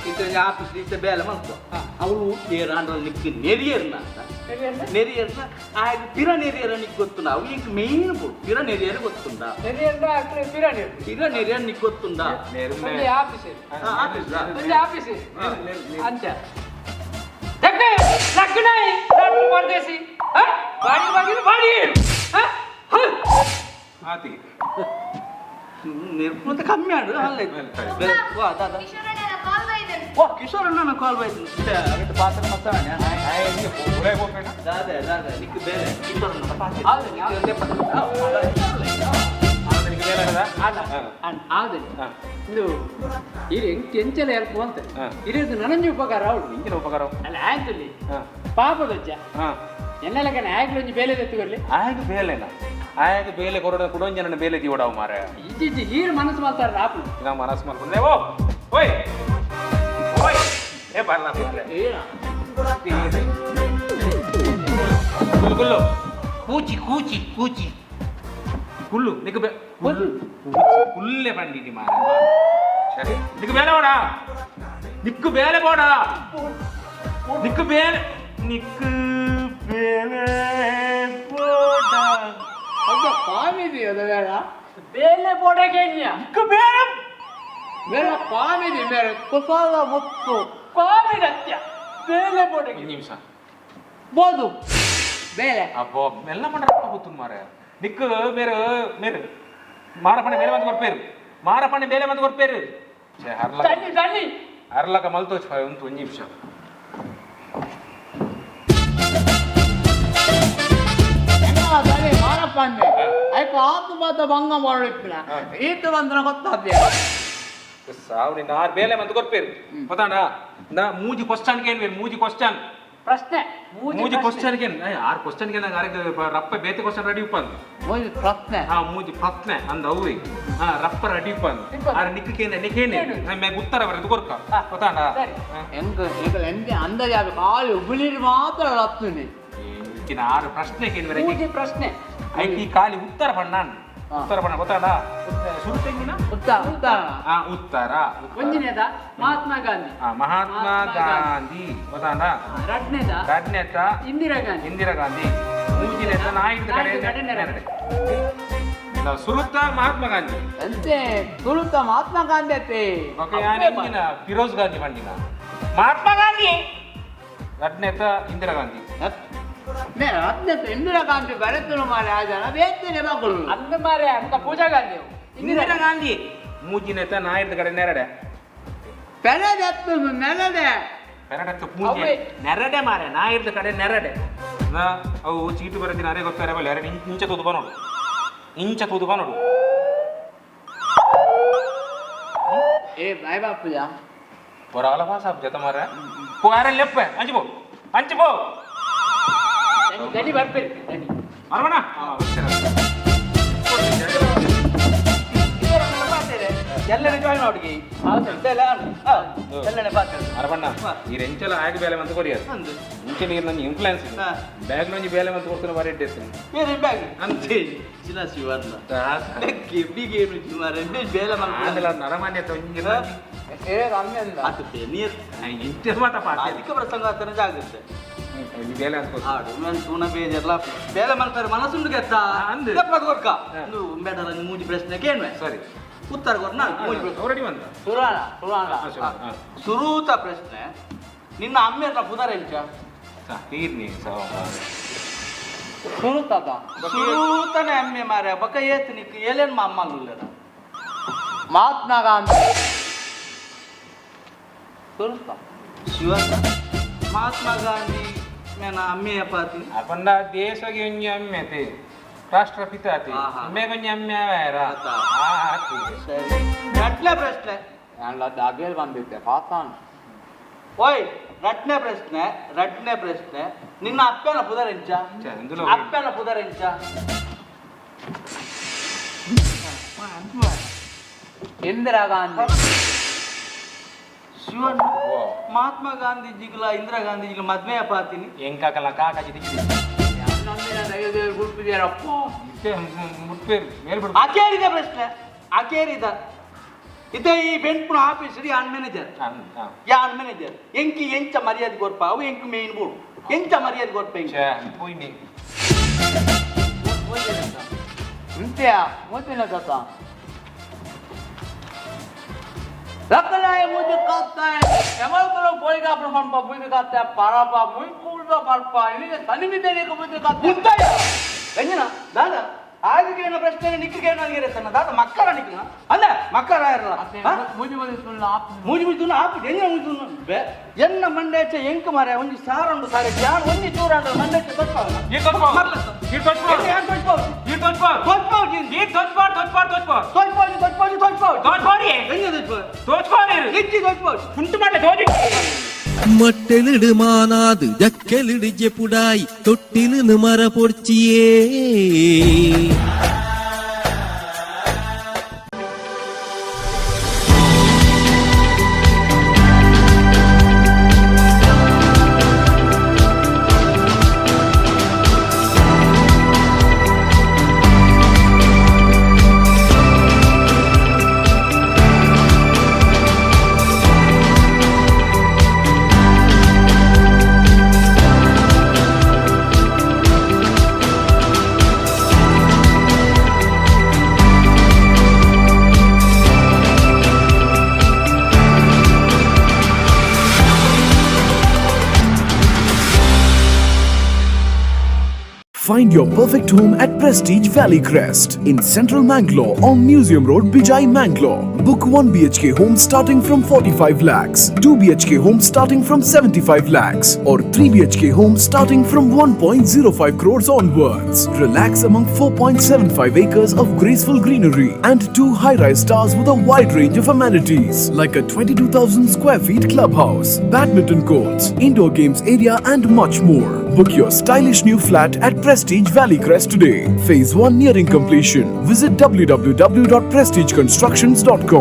ಇತ್ತ ಆಫೀಸ್ ಇತ್ತ ಬೇಲೆ ಮಲ್ತು ಅವಳು ಏರಾಂಡ್ರಲ್ಲಿ ನಿಕ್ಕ ನೆರಿಯರ್ನ ಅಂತ ನೆರಿಯರ್ನ ಆಗ ಪಿರ ನೆರಿಯರ ನಿಕ್ ಗೊತ್ತುಂಡ ಅವು ಈಗ ಮೇನ್ ಬೋಡು ಪಿರ ನೆರಿಯರ್ ಗೊತ್ತುಂಡ ಪಿರ ನೆರಿಯರ್ ನಿಕ್ ಗೊತ್ತುಂಡ ಆಫೀಸ್ ಆಫೀಸ್ ಅಂಚ ಲಗ್ನಾಯಿ ಪರದೇಸಿ ಬಾಡಿ ಬಾಗಿಲು ಬಾಡಿ ಆತಿ ನಿರ್ಪಂತ ಕಮ್ಮಿ ಆಡು ಅಲ್ಲ ವಾ ದಾದಾ ವಾ ಕಿಶೋರಣ್ಣ ಕಾಲ್ ಬೈದು ಪಾತ್ರ ಮಸ್ತಾನೆ ದಾದಾ ದಾದಾ ನಿಕ್ ಬೇರೆ ಕಿಶೋರಣ್ಣ ಪಾತ್ರ ಇದು ಇದು ಎಂಚಲ ಹೆಲ್ಪ್ ಅಂತ ಇದು ನನಂಜಿ ಉಪಕಾರ ಅವಳು ಇಂಚಿನ ಉಪಕಾರ ಅಲ್ಲ ಆಯ್ತು ಪಾಪದಜ್ಜ ಎನ್ನೆಲ್ಲಕನೆ ಆಯ್ತು ಒಂಜಿ ಬೇಲೆ ಎತ್ತುಕೊರ್ಲಿ ಆಯ್ತು ಬೇಲೆನಾ ಆಯ್ತು ಬೇಲೆ ಕೊರಡ ಕುಡೊಂಜ ನನ್ನ ಬೇಲೆ ದಿವಡಾವು ಮಾರೆ ಇಜ್ಜಿ ಈರು ಮನಸ್ಸು ಮಾಡ್ತಾರ ಆಪು ನಾ ಮನಸ್ಸು ಮಾಡ್ಕೊಂಡೆ ಓ ಓಯ್ ಓಯ್ ಏ ಬರಲ್ಲ ಗುಲ್ಲು ಗುಲ್ಲು ಕೂಚಿ ಕೂಚಿ ಕೂಚಿ ಕುಲ್ಲು ನಿಕ್ ಬೆ ಕುಲ್ಲು ಕುಲ್ಲೆ ಬಂದಿದಿ ಮಾರ ಸರಿ ನಿಕ್ ಬೇಲೆ ಬೋಡ ನಿಕ್ ಬೇಲೆ ಬೋಡ ನಿಕ್ ಬೇಲೆ ನಿಕ್ ಬೇಲೆ ಬೋಡ ಅದ ಕಾಮಿಡಿ ಅದ ಬೇಡ ಬೇಲೆ ಬೋಡಗೆ ನಿಕ್ ಬೇಲೆ ಬೇಡ ಕಾಮಿಡಿ ಬೇರೆ ಕುಸಾಲ ಮುತ್ತು ಕಾಮಿಡಿ ಅತ್ಯ ಬೇಲೆ ಬೋಡಗೆ ಒಂದು ನಿಮಿಷ ಬೋದು ಬೇಲೆ ಅಬ್ಬೋ ಮೆಲ್ಲ ಮಂಡ್ರಪ್ಪ ಗೊತ್ತು ಮಾರೆ ನಿಕ್ ಮೇರೆ ಮೇರೆ ಮಾರಪಣೆ ಬೇರೆ ಬಂದು ಕೊರ್ಪೇರು ಮಾರಪಣೆ ಬೇರೆ ಬಂದು ಕೊರ್ಪೇರು ತನ್ನಿ ತನ್ನಿ ಅರ್ಲಕ ಮಲ್ತೋಚ್ ಒಂದು ಒಂದು ನಿಮಿಷ ಮಾರಪ್ಪಣ್ಣೆ ಆಯ್ತು ಆತು ಮಾತ ಭಂಗ ಮಾಡಿಪ್ಪಿನ ಈತ ಬಂದ್ರ ಗೊತ್ತಾದ್ಯ ಸಾವು ನಿನ್ನ ಆರು ಬೇಲೆ ಬಂದು ಕೊರ್ಪೇರು ಗೊತ್ತಾಣ ನಾ ಮೂಜಿ ಕ್ವಶನ್ ಕೇಳ್ಬೇರು ಮೂಜಿ ಕ್ವಶನ್ ಪ್ರಶ್ನೆ ಮೂಜಿ ಕ್ವಶನ್ ಗೆ ಆರು ಕ್ವಶನ್ ಗೆ ನಂಗೆ ಆರೋಗ್ಯ ರಪ್ಪ ಬೇತೆ ಕ್ವಶನ್ ರೆಡಿ ಉಪ್ಪಂದು ಮೂಜಿ ಪ್ರಶ್ನೆ ಹಾ ಮೂಜಿ ಪ್ರಶ್ನೆ ಅಂದ ಅವು ಹಾ ರಪ್ಪ ರೆಡಿ ಉಪ್ಪಂದು ಆರು ನಿಕ್ಕೇನೆ ನಿಕ್ಕೇನೆ ಮ್ಯಾಗ ಉತ್ತರ ಬರೋದು ಕೊರ್ಕ ಗೊತ್ತಾಣ ಎಂಗ ಎಂಗ ಅಂದಾಜು ಆಗ ಖಾಲಿ ಉಗುಳಿರು ಮಾತ್ರ ರಪ್ತುನಿ ಇಕ್ಕಿನ ಆರು ಪ್ರಶ್ನೆ ಕೇಳಿದ್ರೆ ಮೂಜಿ ಪ್ರಶ್ನೆ ಐತಿ ಖಾಲಿ ಉತ್ತರ ಬಣ್ಣ ಉತ್ತರ ಬಣ್ಣ ಗೊತ್ತಾಣ ಶುರು ತೆಂಗಿನ ಉತ್ತರ ಉತ್ತರ ಹಾ ಉತ್ತರ ಒಂದನೇದ ಮಹಾತ್ಮ ಗಾಂಧಿ ಮಹಾತ್ಮ ಗಾಂಧಿ ಗೊತ್ತಾಣ ಎರಡನೇದ ಎರಡನೇದ ಇಂದಿರಾ ಗಾಂಧಿ ಇಂದಿರಾ ಗಾಂಧಿ ಮೂರನೇದ ನಾಯಿದ ಕಡೆ ನೆರಡೆ ಸುರುತ್ತ ಮಹಾತ್ಮ ಗಾಂಧಿ ಅಂತೆ ಸುರುತ್ತ ಮಹಾತ್ಮ ಗಾಂಧಿ ಅತ್ತೆ ಇಂದಿನ ಫಿರೋಜ್ ಗಾಂಧಿ ಬಂದಿನ ಮಹಾತ್ಮ ಗಾಂಧಿ ಎರಡನೇದ ಇಂದಿರಾ ಗಾಂಧಿ ಇಂದಿರಾ ಗಾಂಧಿ ಬರತನು ಮಾರೆ ಆಜನ ಬೇತನೆ ಮಗಳು ಅಂದ ಮಾರೆ ಅಂತ ಪೂಜಾ ಗಾಂಧಿ ಇಂದಿರಾ ಗಾಂಧಿ ಮೂಜಿನೇತ ನಾಯಿದ ಕಡೆ ನೆರಡೆ ಪೆರಡೆತ್ತು ನೆರಡೆ ಪೆರಡೆತ್ತು ಮೂಜಿ ನೆರಡೆ ಮಾರೆ ನಾಯಿದ ಕಡೆ ನೆರಡೆ ನಾ ಅವು ಚೀಟು ಬರದಿನ ಅರೆ ಗೊತ್ತಾರೆ ಬಲ್ಲ ಅರೆ ಇಂಚ ತೂದು ಬಾ ನೋಡು ಇಂಚ ತೂದು ಬಾ ನೋಡು ಏ ಬಾಯ್ ಬಾಪುಜ ಬರಾಲ ಭಾಷಾ ಜತ ಮಾರೆ ಪೋ ಅರೆ ಲೆಪ್ಪ ಅಂಚು ಪೋ ಅಂಚು ಪೋ ಗಡಿ ಬರ್ಬೇರಿ ಗಡಿ ಮರವಣ ಎಲ್ಲನೇ ಜಾಯಿನ್ ಅವಡಿಗೆ ಎಲ್ಲನೇ ಪಾತ್ರ ಅರವಣ್ಣ ಈ ರೆಂಚಲ ಆಗ ಬೇಲೆ ಅಂತ ಕೊರಿಯರ್ ಮುಂಚೆ ನೀರು ನನ್ನ ಇನ್ಫ್ಲುಯೆನ್ಸ್ ಬ್ಯಾಗ್ ನಂಜಿ ಬೇಲೆ ಅಂತ ಕೊಡ್ತಾನೆ ಬಾರಿ ಇಟ್ಟಿರ್ತೀನಿ ಏನೇ ಬ್ಯಾಗ್ ಅಂತೆ ಚಿನ್ನ ಶಿವರ್ನ ಕೆಬ್ಬಿಗೆ ಏನು ಮಾರೆ ಬೇಲೆ ಆದಲ ನರಮಾನ್ಯ ತೊಂಜಿರ ಏ ರಮ್ಯಂದ ಅದು ನೀರು ಇಂಚ ಮಾತಪ್ಪ ಅಧಿಕ ಪ್ರಸಂಗ ಆತನ ಜಾಗ್ರತೆ ಬೇಲೆ ಅಂತ ಆಡು ಮನ್ ಸೂನ ಬೇಜರ್ಲ ಬೇಲೆ ಮಲ್ತಾರೆ ಮನಸ್ಸುಂಡು ಗೆತ್ತ ಅಂದು ಕೊರ್ಕ ಬೇಡಲ್ಲ ಮೂಜಿ ಪ್ರಶ್ನೆ ಕೇಳ್ಮೆ ಸರಿ ಉತ್ತರ ಕೊರ್ನ ಮೂಜಿ ಪ್ರಶ್ನೆ ರೆಡಿ ಬಂದ ಸುರಾಣ ಸುರಾಣ ಸುರೂತ ಪ್ರಶ್ನೆ ನಿನ್ನ ಅಮ್ಮೆರ್ನ ಪುದರ್ ಎಂಚ ತೀರ್ನಿ ಸುರುತದ ಸುರೂತನೆ ಅಮ್ಮೆ ಮಾರೆ ಬಕ ಏತ್ ನಿಕ್ ಏಲೇನ್ ಮಾ ಅಮ್ಮಲ್ಲುಲ್ಲೇರ ಮಹಾತ್ಮ ಗಾಂಧಿ ಸುರುತ ಶಿವ ಮಹಾತ್ಮ ಗಾಂಧಿ ಮೇನ ಅಮ್ಮೆಯ ಪಾತಿ ಅಪಂಡ ದೇಶಗೆ ಒಂಜಿ ಅಮ್ಮೆತೆ ರಾಷ್ಟ್ರಪಿತ ಆತಿ ಅಮ್ಮೆಗೊಂಜಿ ಅಮ್ಮೆ ಆರ ಸರಿ ಕಟ್ಲೆ ಪ್ರಶ್ನೆ ನಾನು ದಾಗೇಲ್ ಬಂದಿದ್ದೆ ಪಾತಾನ್ ಓಯ್ ರಡ್ನೇ ಪ್ರಶ್ನೆ ರಡ್ನೇ ಪ್ರಶ್ನೆ ನಿನ್ನ ಅಪ್ಪನ ಪುದರೆಂಚ ಅಪ್ಪನ ಪುದರೆಂಚ ಇಂದಿರಾ ಗಾಂಧಿ ಶಿವಣ್ಣ ಮಹಾತ್ಮ ಗಾಂಧೀಜಿಗಳ ಇಂದಿರಾ ಗಾಂಧೀಜಿಗಳ ಮದ್ಮೆಯ ಪಾತೀನಿ ಎಂಕಾಕಲ್ಲ ಕಾಕಾಜಿ ಅಕೇರಿದ ಪ್ರಶ್ನೆ ಅಕೇರಿದ ಇದೇ ಈ ಬೆಂಪುನ ಆಫೀಸ್ ಯಾನ್ ಮ್ಯಾನೇಜರ್ ಯಾನ್ ಮ್ಯಾನೇಜರ್ ಎಂಕಿ ಎಂಚ ಮರ್ಯಾದೆ ಕೊರ್ಪ ಅವು ಎಂಕು ಮೇನ್ ಬೋರ್ಡ್ ಎಂಚ ಮರ್ಯಾದೆ ಕೊರ್ಪ ಪೋಯಿನಿ ಇಂತ್ಯಾ ಮೋತಿನ ಕಥ ಲಕ್ಕನಾಯ ಮುಜೆ ಕಾತ್ತಾಯ ಎಮಲ್ಕಲ ಪೋಯಿಗ ಪ್ರಮಾಣ ಮುಜೆ ಕಾತ್ತಾಯ ಪಾರಪ ಮುಯ್ ಕೂಡ್ದ ಪಾರ್ಪ ಇಲ್ಲಿಗೆ ತನಿಮಿದ್ದೇನೆ ಮುಜೆ ಕಾತ್ತಾಯ ಉಂತಾಯ ರಂಜನ ದಾದಾ ಆದಿಗೇನ ಪ್ರಶ್ನೆ ನಿಕ್ಕಗೇನ ಅಲ್ಲಿರತ್ತನ ದಾದ ಮಕ್ಕಳ ನಿಕ್ಕನ ಅಲ್ಲ ಮಕ್ಕಳ ಇರಲ್ಲ ಮುಜಿ ಮುಜಿ ತುಣ್ಣ ಮುಜಿ ಮುಜಿ ತುಣ್ಣ ಆಪು ಎಂಜ ಮುಜಿ ತುಣ್ಣ ಬೆ ಎನ್ನ ಮಂಡೇಚೆ ಎಂಕ ಮಾರೆ ಒಂಜಿ ಸಾರಂಡು ಸಾರೆ ಜಾನ್ ಒಂಜಿ ಚೂರಾಂಡು ಮಂಡೇಚೆ ತೋಚ್ಪಾವ ಈ ತೋಚ್ಪಾವ ಈ ತೋಚ್ಪಾವ ಯಾನ್ ತೋಚ್ಪಾವ ಈ ತೋಚ್ಪಾವ ತೋಚ್ಪಾವ ಈ ತೋಚ್ಪಾವ ತೋಚ್ಪಾವ ತೋಚ್ಪಾವ ತೋಚ್ಪಾವ ತೋಚ್ಪಾವ ತೋಚ್ಪಾವ ತೋಚ್ಪಾವ ಎಂಜ ತೋಚ್ಪಾವ ತೋಚ್ಪಾವ ಇಜ್ಜಿ ತೋಚ್ಪಾವ ಉಂಟು ಮಾಡಲೆ ತೋಜಿ ಮಟ್ಟೆಲಿಡು ಮಾನಾದು ಜಕ್ಕೆಲಿಡು ಜೆಪುಡಾಯಿ ತೊಟ್ಟಿಲು ಮರ ಪೊರ್ಚಿಯೇ Find your perfect home at Prestige Valley Crest in Central Mangalore on Museum Road, Bijai, Mangalore. Book 1 BHK home starting from 45 lakhs, 2 BHK home starting from 75 lakhs, or 3 BHK home starting from 1.05 crores onwards. Relax among 4.75 acres of graceful greenery and 2 high-rise towers with a wide range of amenities like a 22,000 square feet clubhouse, badminton courts, indoor games area and much more. Book your stylish new flat at Prestige Valley Crest today. Phase 1 nearing completion. Visit www.prestigeconstructions.com.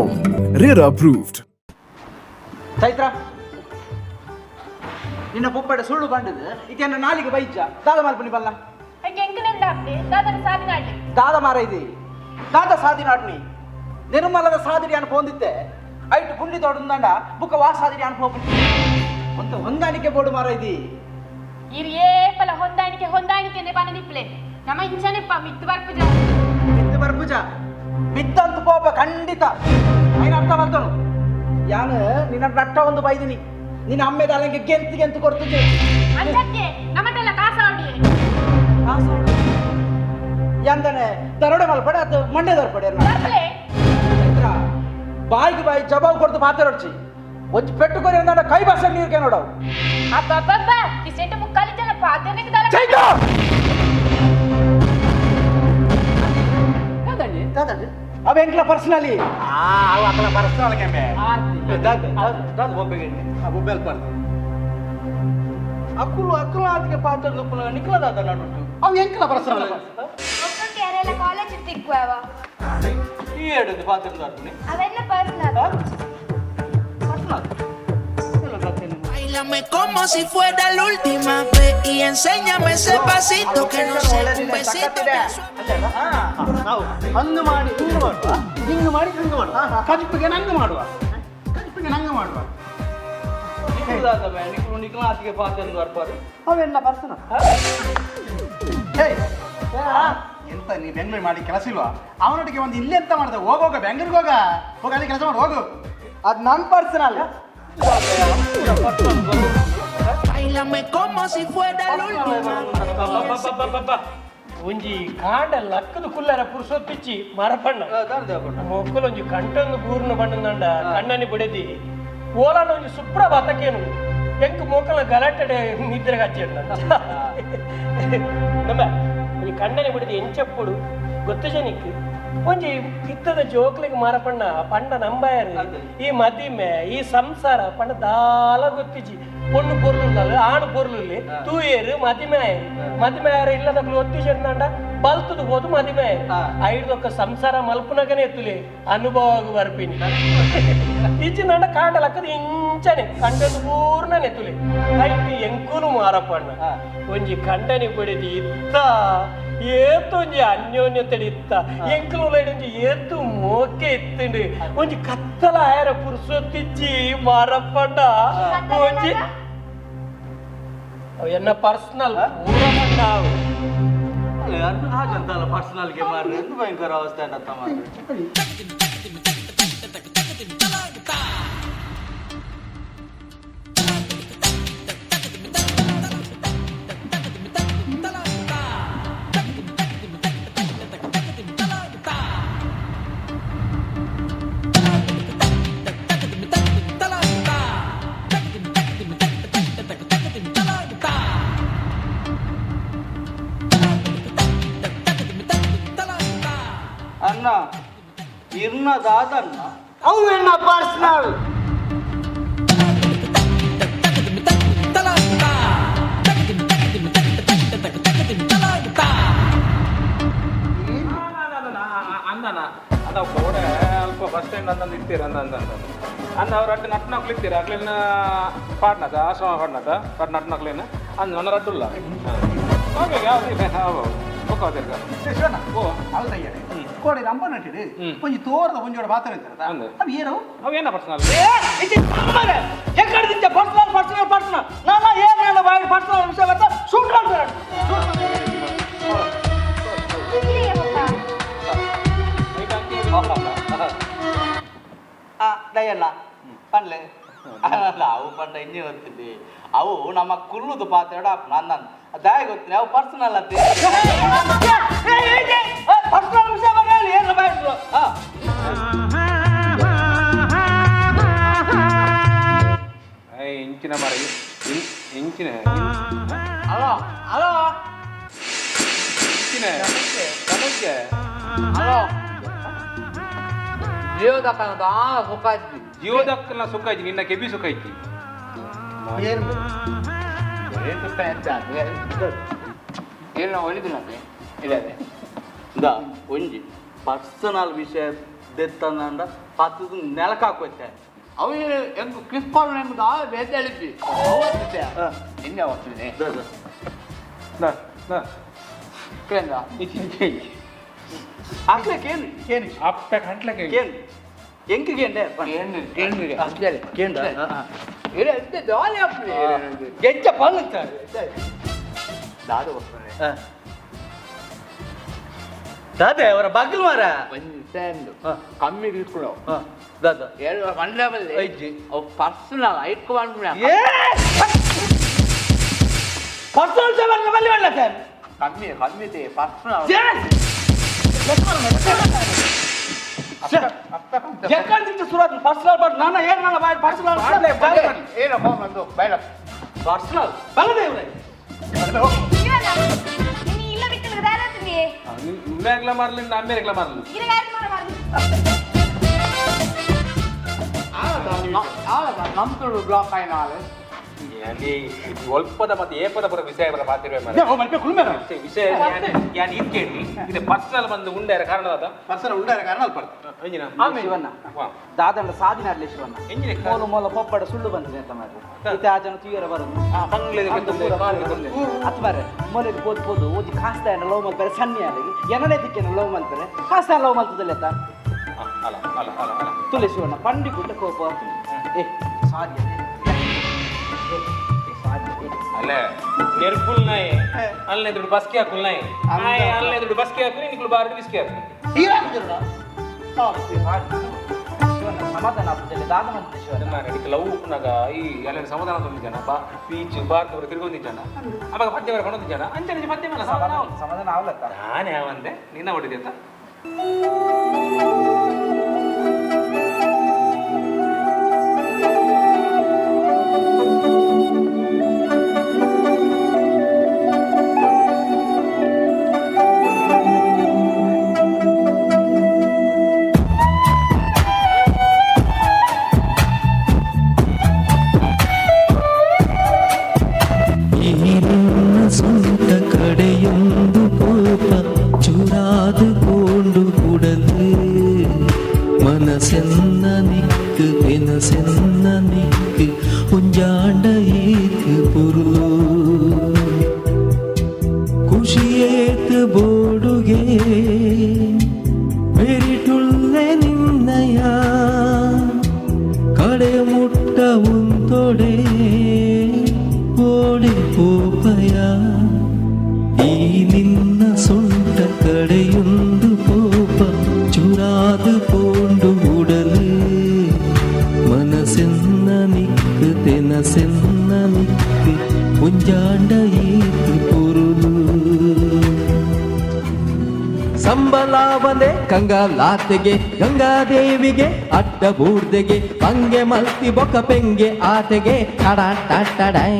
RERA approved. Chaitra ನಿನ್ನ ಪೊಪ್ಪಡ ಸುಳ್ಳು ಬಂಡದು ಇದನ್ನ ನಾಲಿಗೆ ಬೈಜ ದಾದ ಮಾಲ್ಪನಿ ಬಲ್ಲ ದಾದ ಮಾರ ಇದೆ ದಾದ ಸಾದಿ ನಾಡ್ನಿ ನಿರ್ಮಲದ ಸಾದಿರಿ ಅನ್ಪ ಹೊಂದಿತ್ತೆ ಐಟು ಪುಂಡಿ ತೋಡಂದಾಂಡ ಬುಕ್ಕ ವಾ ಸಾದಿರಿ ಅನ್ಪ ಒಂದು ಹೊಂದಾಣಿಕೆ ಬೋರ್ಡು ಮಾರ ಇದೆ ಇರಿಯೇ ಪಲ ಹೊಂದಾಣಿಕೆ ಹೊಂದಾಣಿಕೆ ಪನದಿಪ್ಲೆ ನಮ್ಮ ಇಂಚನೆಪ್ಪ ಮಿತ್ತು ಬರ್ಪುಜ ಮಿತ್ತು ಬರ್ಪುಜ ಮಿತ್ತಂತ ಕೋಪ ಖಂಡಿತ ಐನ ಅರ್ಥ ಮಾಡ್ತಾನು ಯಾನು ನಿನ್ನ ರಟ್ಟ ಒಂದು ಬೈದಿನಿ ನಿನ್ನ ಅಮ್ಮೆದ ಅಲ್ಲಂಗೆ ಗೆಂತು ಗೆಂತು ಕೊಡ್ತಿದ್ದೆ ಅಂಚಕ್ಕೆ ನಮ್ಮಟೆಲ್ಲ ಕಾಸಾವಡಿ ಕಾಸಾವಡಿ ಯಾಂದನೆ ದರೋಡೆ ಮಲ್ಪಡೆ ಅದು ಮಂಡೆ ದರ್ಪಡೆ ಬಾಯಿಗೆ ಬಾಯಿ ಜವಾಬ್ ಕೊಡ್ತು ಮಾತಾಡೋಡ್ಚಿ ಒಂಜಿ ಪೆಟ್ಟು ಕೊರಿ ಅಂದಾಂಡ ಕೈ ಬಾಸ ನೀರು ಕೇನೋಡವು ಅಬ್ಬಬ್ಬಬ್ಬ ಈ ಸೆಟ್ಟು ಮುಕ್ಕಾಲಿ ಜನ ಪಾತೆನೆಗೆ ದಾಲ ಚೈತ್ರ ದಾದಂಡಿ ದಾದಂಡಿ ಅವ ಎಂಕ್ಲ ಪರ್ಸನಲಿ ಆ ಅವ ಅಕಲ ಪರ್ಸನಲ್ ಕೆಂಬೆ ದಾದ ದಾದ ಬೊಬ್ಬೆಗೆ ಆ ಬೊಬ್ಬೆಲ್ ಪರ್ದು ಅಕ್ಕುಲು ಅಕ್ಕುಲು ಆತಿಗೆ ಪಾತ್ರ ದುಪ್ಪುನ ನಿಕ್ಲ ದಾದ ನಡುಟು ಅವ ಎಂಕ್ಲ ಪರ್ಸನಲ್ ಒಕ್ಕಕ್ಕೆ ಯಾರೆಲ್ಲ ಕಾಲೇಜ್ ತಿಕ್ವಾವ ಈ ಎಡದು ಪಾತ್ರ ದಾಟ್ನಿ ಅವೆಲ್ಲ personal Báilame como si fuera la última vez y enséñame ese pasito que no sé, un besito bien ನಾವು ಹಂಗ ಮಾಡಿ ಹಿಂಗ ಮಾಡುವ, ಹಿಂಗ ಮಾಡಿ ಹಂಗ ಮಾಡುವ, ಕಜಿಪಿಗೆ ನಂಗ ಮಾಡುವ, ಕಜಿಪಿಗೆ ನಂಗ ಮಾಡುವ. ಅವೆಲ್ಲ ಪರ್ಸನಲ್. ಎಂತ ನೀ ಬೆಂಗಳೂರು ಮಾಡಿ ಕೆಲಸ ಇಲ್ವಾ? ಅವನೊಟ್ಟಿಗೆ ಒಂದು ಇಲ್ಲಿ ಎಂತ ಮಾಡ್ದೆ? ಹೋಗೋಗ ಬೆಂಗಳೂರಿಗೆ ಹೋಗ, ಹೋಗ ಅಲ್ಲಿ ಕೆಲಸ ಮಾಡಿ ಹೋಗು. ಅದು ನನ್ನ personal. Báilame como si fuera la última. ಒಂಜಿ ಕಾಂಡ ಲಕ್ಕದ ಕುಲ್ಲರ ಪುರುಸೊತ್ತಿಚ್ಚಿ ಮರಪಣ್ಣ ಮೊಕ್ಕಲೊಂಜಿ ಕಂಟೊಂದು ಗೂರ್ನ ಬಣ್ಣಂಡ ಕಣ್ಣನಿ ಬಿಡದಿ ಓಲಾನ ಒಂಜಿ ಸುಪ್ರಭಾತಕ್ಕೇನು ಎಂಕ್ ಮೋಕಲ ಗಲಾಟೆ ನಿದ್ರೆ ಹಚ್ಚಿ ನಮ್ಮ ಈ ಕಣ್ಣನಿ ಬಿಡದಿ ಎಂಚಪ್ಪುಡು ಗೊತ್ತು ಜನಿಕ್ ಒಂಜಿ ಇತ್ತದ ಜೋಕ್ಲಿಗೆ ಮಾರಪಣ್ಣ ಪಂಡ ನಂಬಾಯರು ಈ ಮದಿಮೆ ಈ ಸಂಸಾರ ಪಂಡ ದಾಲ ಗೊತ್ತಿಜಿ ಪೊಣ್ಣು ಪೊರ್ಲುಲ್ಲ ಆಣು ಪೊರ್ಲುಲ್ಲಿ ತೂಯೇರು ಮದಿಮೆ ಆಯರು ಮದಿಮೆ ಆಯರು ಇಲ್ಲದಕ್ಲು ಒತ್ತಿಜಂಡ ಬಲ್ತದ ಹೋದು ಮದಿಮೆ ಆಯರು ಐಡ್ದೊಕ್ಕ ಸಂಸಾರ ಮಲ್ಪುನಗನೆ ಎತ್ತುಲಿ ಅನುಭವ ಬರ್ಪಿನಿ ಇಜ್ಜಿ ನಂಡ ಕಾಂಡಲಕ್ಕದ ಇಂಚನೆ ಕಂಡದ ಪೂರ್ಣನೆ ತುಲಿ ಐಟ್ ಎಂಕುಲು ಮಾರಪಣ್ಣ ಒಂಜಿ ಕಂಡನಿ ಬಡಿದಿ ಇತ್ತ ಏತೊಂಜಿ ಅನ್ಯೋನ್ಯತೆ ಇತ್ತ ಎಂಕುಲು ಒಂಜಿ ಏತು ಮೋಕೆ ಇತ್ತಂಡು ಒಂಜಿ ಕತ್ತಲ ಆಯರ ಪುರುಸೊತ್ತಿಜ್ಜಿ ಮಾರಪ್ಪಣ್ಣ ಒಂಜಿ ಎನ್ನ ಪರ್ಸನಲ್ ಪೂರ ಹಾಗಂತಲ್ಲ ಪರ್ಸನಲ್ಗೆ ಮಾರ್ರೆ ಎಂದು ಭಯಂಕರ ಅವಸ್ಥೆ ಅಂತ ಮಾರ್ರೆ. ಅಣ್ಣ ಇರ್ನ ದಾದಣ್ಣ ಅವು ಎನ್ನ ಪರ್ಸನಲ್ ಅಂದನ ಅದ ಕೋಡೆ ಅಲ್ಪ ಬಸ್ ಸ್ಟ್ಯಾಂಡ್ ಅಂದಂದು ಇತ್ತೀರ ಅಂದ ಅಂದ ಅಂದ ಅಂದ ಅವ್ರು ಅಡ್ಡ ನಟ್ನಾಕ್ಲು ಇತ್ತೀರ ಅಕ್ಲೇನ ಪಾಡ್ನದ ಆಶ್ರಮ ಪಾಡ್ನದ ಪಾಡ್ ನಟ್ನಾಕ್ಲೇನ ಅಂದ ನನ್ನ ರಡ್ಡುಲ್ಲ ಓಕೆ ಯಾವ್ದು ಹೌದು ಓ ಕೋಡೆ ಅಂಬ ನಟ್ಟಿಡು ಒಂಜಿ ತೋರದ ಒಂಜೋಡ ಪಾತ್ರ ಇರ್ತಾರ ಅವು ಏನು ಅವು ಏನ ಪರ್ಸನಲ್ ಎಕ್ಕಡ ದಿಂಚ ಪರ್ಸನಲ್ ಪರ್ಸನಲ್ ಪರ್ಸನಲ್ ನಾನ ಏನೇನ ಬಾಯಿ ಪರ್ಸನಲ್ ವಿಷಯ ಬರ್ತಾ ಶೂಟ್ ಮಾಡ್ತಾರೆ. ದಯಲ್ಲ ಪನ್ಲೆ ಅಲ್ಲ ಅವು ಪಂಡ ಇನ್ನೇ ಗೊತ್ತಿಲ್ಲ ಅವು ನಮ್ಮ ಕುಲ್ಲುದು ಪಾತ್ರ ನನ್ನ ದಾಯ ಗೊತ್ತಿಲ್ಲ ಅವು ಪರ್ಸನಲ್ ಅತ್ತೆ ಪರ್ಸನಲ್ ವಿಷಯ ಬಗ್ಗೆ ಏನು ಬಾಯಿ. ಇಂಚಿನ ಮರ ಇಂಚಿನ ಹಲೋ ಹಲೋ ಇಂಚಿನ ಸಮಸ್ಯೆ ಹಲೋ ಜಿಯೋದಕ್ಕನ ಸುಖ ಐತಿ ಜಿಯೋದಕ್ಕನ ಸುಖ ಐತಿ ನಿನ್ನ ಕೆಬಿ ಸುಖ ಐತಿ ಏನು ಒಳಿದಿನಂತೆ ಇಲ್ಲ ಇಂದ ಒಂಜಿ ಪರ್ಸನಲ್ ವಿಷಯ ದೆತ್ತಂದ ಪತ್ತದ ನೆಲಕ್ಕೆ ಅವು ಎಂಕು ಕಿಸ್ಕೊಂಡು ಎಂಬುದು ಆ ಬೇತೆ ಹೇಳಿದ್ವಿ ಇನ್ನೇ ಹೋಗ್ತೀನಿ ಕೇಂದ್ರ ಹಾಕ್ಲೆ ಕೇನು ಕೇನು ಅಪ್ಪೆ ಕಂಟ್ಲೆ ಕೇನು ಎಂಕ್ ಕೇಂಡೆ ಕೇಂದ್ರ ಕೇಂದ್ರ ಕೇಂದ್ರ ಇಲ್ಲ ಎಂತ ಜಾಲಿ ಆಗ್ತದೆ ಗೆಜ್ಜ ಪಲ್ಲು ದಾದ ಹೋಗ್ತಾನೆ ದಾದೆ ಅವರ ಬಾಗಿಲು ಮಾರ ಒಂದು ಸೆಂಡ್ ಕಮ್ಮಿ ಇಟ್ಕೊಳ್ಳೋ ದಾದ ಎರಡು ಒನ್ ಐಜಿ ಅವು ಪರ್ಸನಲ್ ಐಕ್ ಬಂದ್ಬಿಡ ಪರ್ಸನಲ್ ಸೇವೆ ಬಲ್ಲಿ ಒಳ್ಳೆ ಸರ್ ಕಮ್ಮಿ ಕಮ್ಮಿ ಇದೆ ಪರ್ಸನಲ್ ಎಕ್ಕಡ ಸುರಾತ್ ಪರ್ಸನಲ್ ಬಟ್ ನಾನು ಏನು ನನ್ನ ಬಾಯ್ ಪರ್ಸನಲ್ ಏನೋ ಫೋನ್ ಬಂದು ಬೈಲ ಪರ್ಸನಲ್ ಬಲ್ಲದೆ ಇವ್ರೆ ಇಲ್ಲ ಬಿಟ್ಟು ದಾರತ್ನಿ ಉಳ್ಳಾಗ್ಲ ಮಾರ್ಲಿಂದ ಅಮ್ಮೇರಿಗ್ಲ ಮಾರ್ಲಿ ಇರ ಯಾರು ಮಾರ ನಮ್ಮ ಬ್ಲಾಕ್ ಆಯ್ನಾಳೆ ಅಲ್ಲಿ ಒಲ್ಪದ ಮತ್ತೆ ಏಪದ ಪರ ವಿಷಯ ಬರ ಮಾತಿರುವೆ ವಿಷಯ ಯಾನ್ ಇದು ಕೇಳಿ ಇದು ಪರ್ಸನಲ್ ಬಂದು ಉಂಡಾರ ಕಾರಣ ಅದ ಪರ್ಸನಲ್ ಉಂಡಾರ ಕಾರಣ ಅಲ್ಪ ಶಿವಣ್ಣ ದಾದಂಡ ಸಾದಿನ ಅಡ್ಲೆ ಶಿವಣ್ಣ ಮೋಲು ಮೋಲ ಪೊಪ್ಪಡ ಸುಳ್ಳು ಬಂದಿದೆ ಅಂತ ಮಾರ್ರೆ ಇತ್ತೆ ಆ ಜನ ತುಯ್ಯರ ಬರೋದು ಅತ್ ಮಾರ್ರೆ ಮೊಲೆಗೆ ಪೋದು ಪೋದು ಓದಿ ಕಾಸ್ತಾಯನ ಲವ್ ಮಲ್ಪರೆ ಸನ್ನಿ ಅಲ್ಲಿಗೆ ಏನನೇ ದಿಕ್ಕೇನ ಲವ್ ಮಲ್ಪರೆ ಕಾಸ್ತಾಯ ಲವ್ ಮಲ್ತದಲ್ಲ ಅಲ್ಲ ಅಲ್ಲ ಅಲ್ಲ ಅಲ್ಲ ತುಲೆ ಶಿವಣ್ಣ ಪಂಡಿ ಗುಡ್ಡ ಕೋಪ ಏ ಸಾರಿ ಅಲ್ಲೇ ನೆರ್ಪುಲ್ ನಾಯಿ ಅಲ್ಲೇ ದುಡ್ಡು ಬಸ್ಕಿ ಹಾಕುಲ್ ನಾಯಿ ಅಲ್ಲೇ ದುಡ್ಡು ಬಸ್ಕಿ ಹಾಕು ನಿಕ್ಲು ಬಾರಿ ಬಿಸ್ಕಿ ಹಾಕು ಸಮಾಧಾನ ಆಗ್ತದೆ ದಾದ ಮಂತೆ ಶಿವಣ್ಣ ಇದಕ್ಕೆ ಲವ್ ಉಪ್ಪುನಾಗ ಈ ಎಲ್ಲ ಸಮಾಧಾನ ತಂದಿದ್ದಾನ ಬಾ ಬೀಚ್ ಬಾರ್ ತೋರ ತಿರ್ಗೊಂದಿದ್ದಾನ ಅವಾಗ ಪದ್ಯ ಬರ ಕೊಂಡೊಂದಿದ್ದಾನ ಅಂಚನೆ ಪದ್ಯ ಮೇಲೆ ಸಮಾಧಾನ ಸಮಾಧಾನ ಆಗ್ಲತ್ತ ನಾನೇ ಯಾವಂದೆ ನಿನ್ನ ಹೊಡಿದೆ ಅಂತ. ಬೋಡುಗೆ ಬೆರಿಟುಳ್ಳೆ ನಿನ್ನಯ ಕಡೆ ಮುಟ್ಟ ಉಂತೊಡೆ ಓಡೆ ಪೋಪಯ ಈ ನಿನ್ನ ಸೊಂಟ ಕಡೆಯೊಂದು ಪೋಪ ಚುರಾದು ಪೋಂಡು ಉಡಲು ಮನಸ್ಸೆನ್ನ ನಿಕ್ಕು ತೆನಸೆನ್ನ ನಿಕ್ಕು ಮುಂಜಾಂಡ ಈತು ಪೊರುಲು ಸಂಬಲಾವನೆ ಕಂಗಲಾತೆಗೆ ಗಂಗಾದೇವಿಗೆ ಅಡ್ಡ ಬೂರ್ದೆಗೆ ಪಂಗೆ ಮಲ್ತಿ ಬೊಕ ಪೆಂಗೆ ಆತೆಗೆ ಟಡಾ ಟಡೈ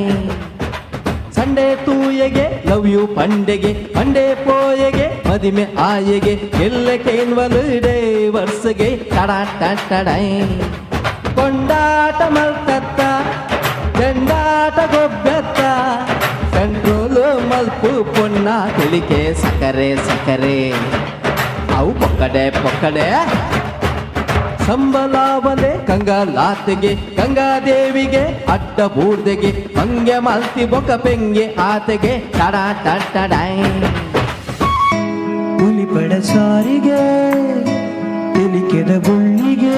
ಸಂಡೆ ತೂಯೆಗೆ ಲವ್ you ಪಂಡೆಗೆ ಪಂಡೆ ಪೋಯೆಗೆ ಮದಿಮೆ ಆಯೆಗೆ ಎಲ್ಲ ಕೇನ್ವಲು ಡೇ ವರ್ಷಗೆ ಟಡಾ ಟಡೈ ಕೊಂಡಾಟ ಮಲ್ತತ್ತ ಜಂಡಾಟ ಗೊಬ್ಬೆತ್ತ ಕಂಟ್ರೋಲು ಮಲ್ಪು ಪೊನ್ನ ತಿಳಿಕೆ ಸಕರೆ ಸಕರೆ ಅವು ಪೊಕ್ಕಡೆ ಪೊಕ್ಕಡೆ ಸಂಬಲಾವನೆ ಕಂಗಲಾತೆಗೆ ಗಂಗಾದೇವಿಗೆ ಅಡ್ಡ ಬೂರ್ದೆಗೆ ಪಂಗೆ ಮಲ್ತಿ ಬೊಕ ಪೆಂಗೆ ಆತೆಗೆ ಟಡಾ ಟಡೈ ಹುಲಿಪಡ ಸಾರಿಗೆ ತಿಳಿಕೆದ ಬುಳ್ಳಿಗೆ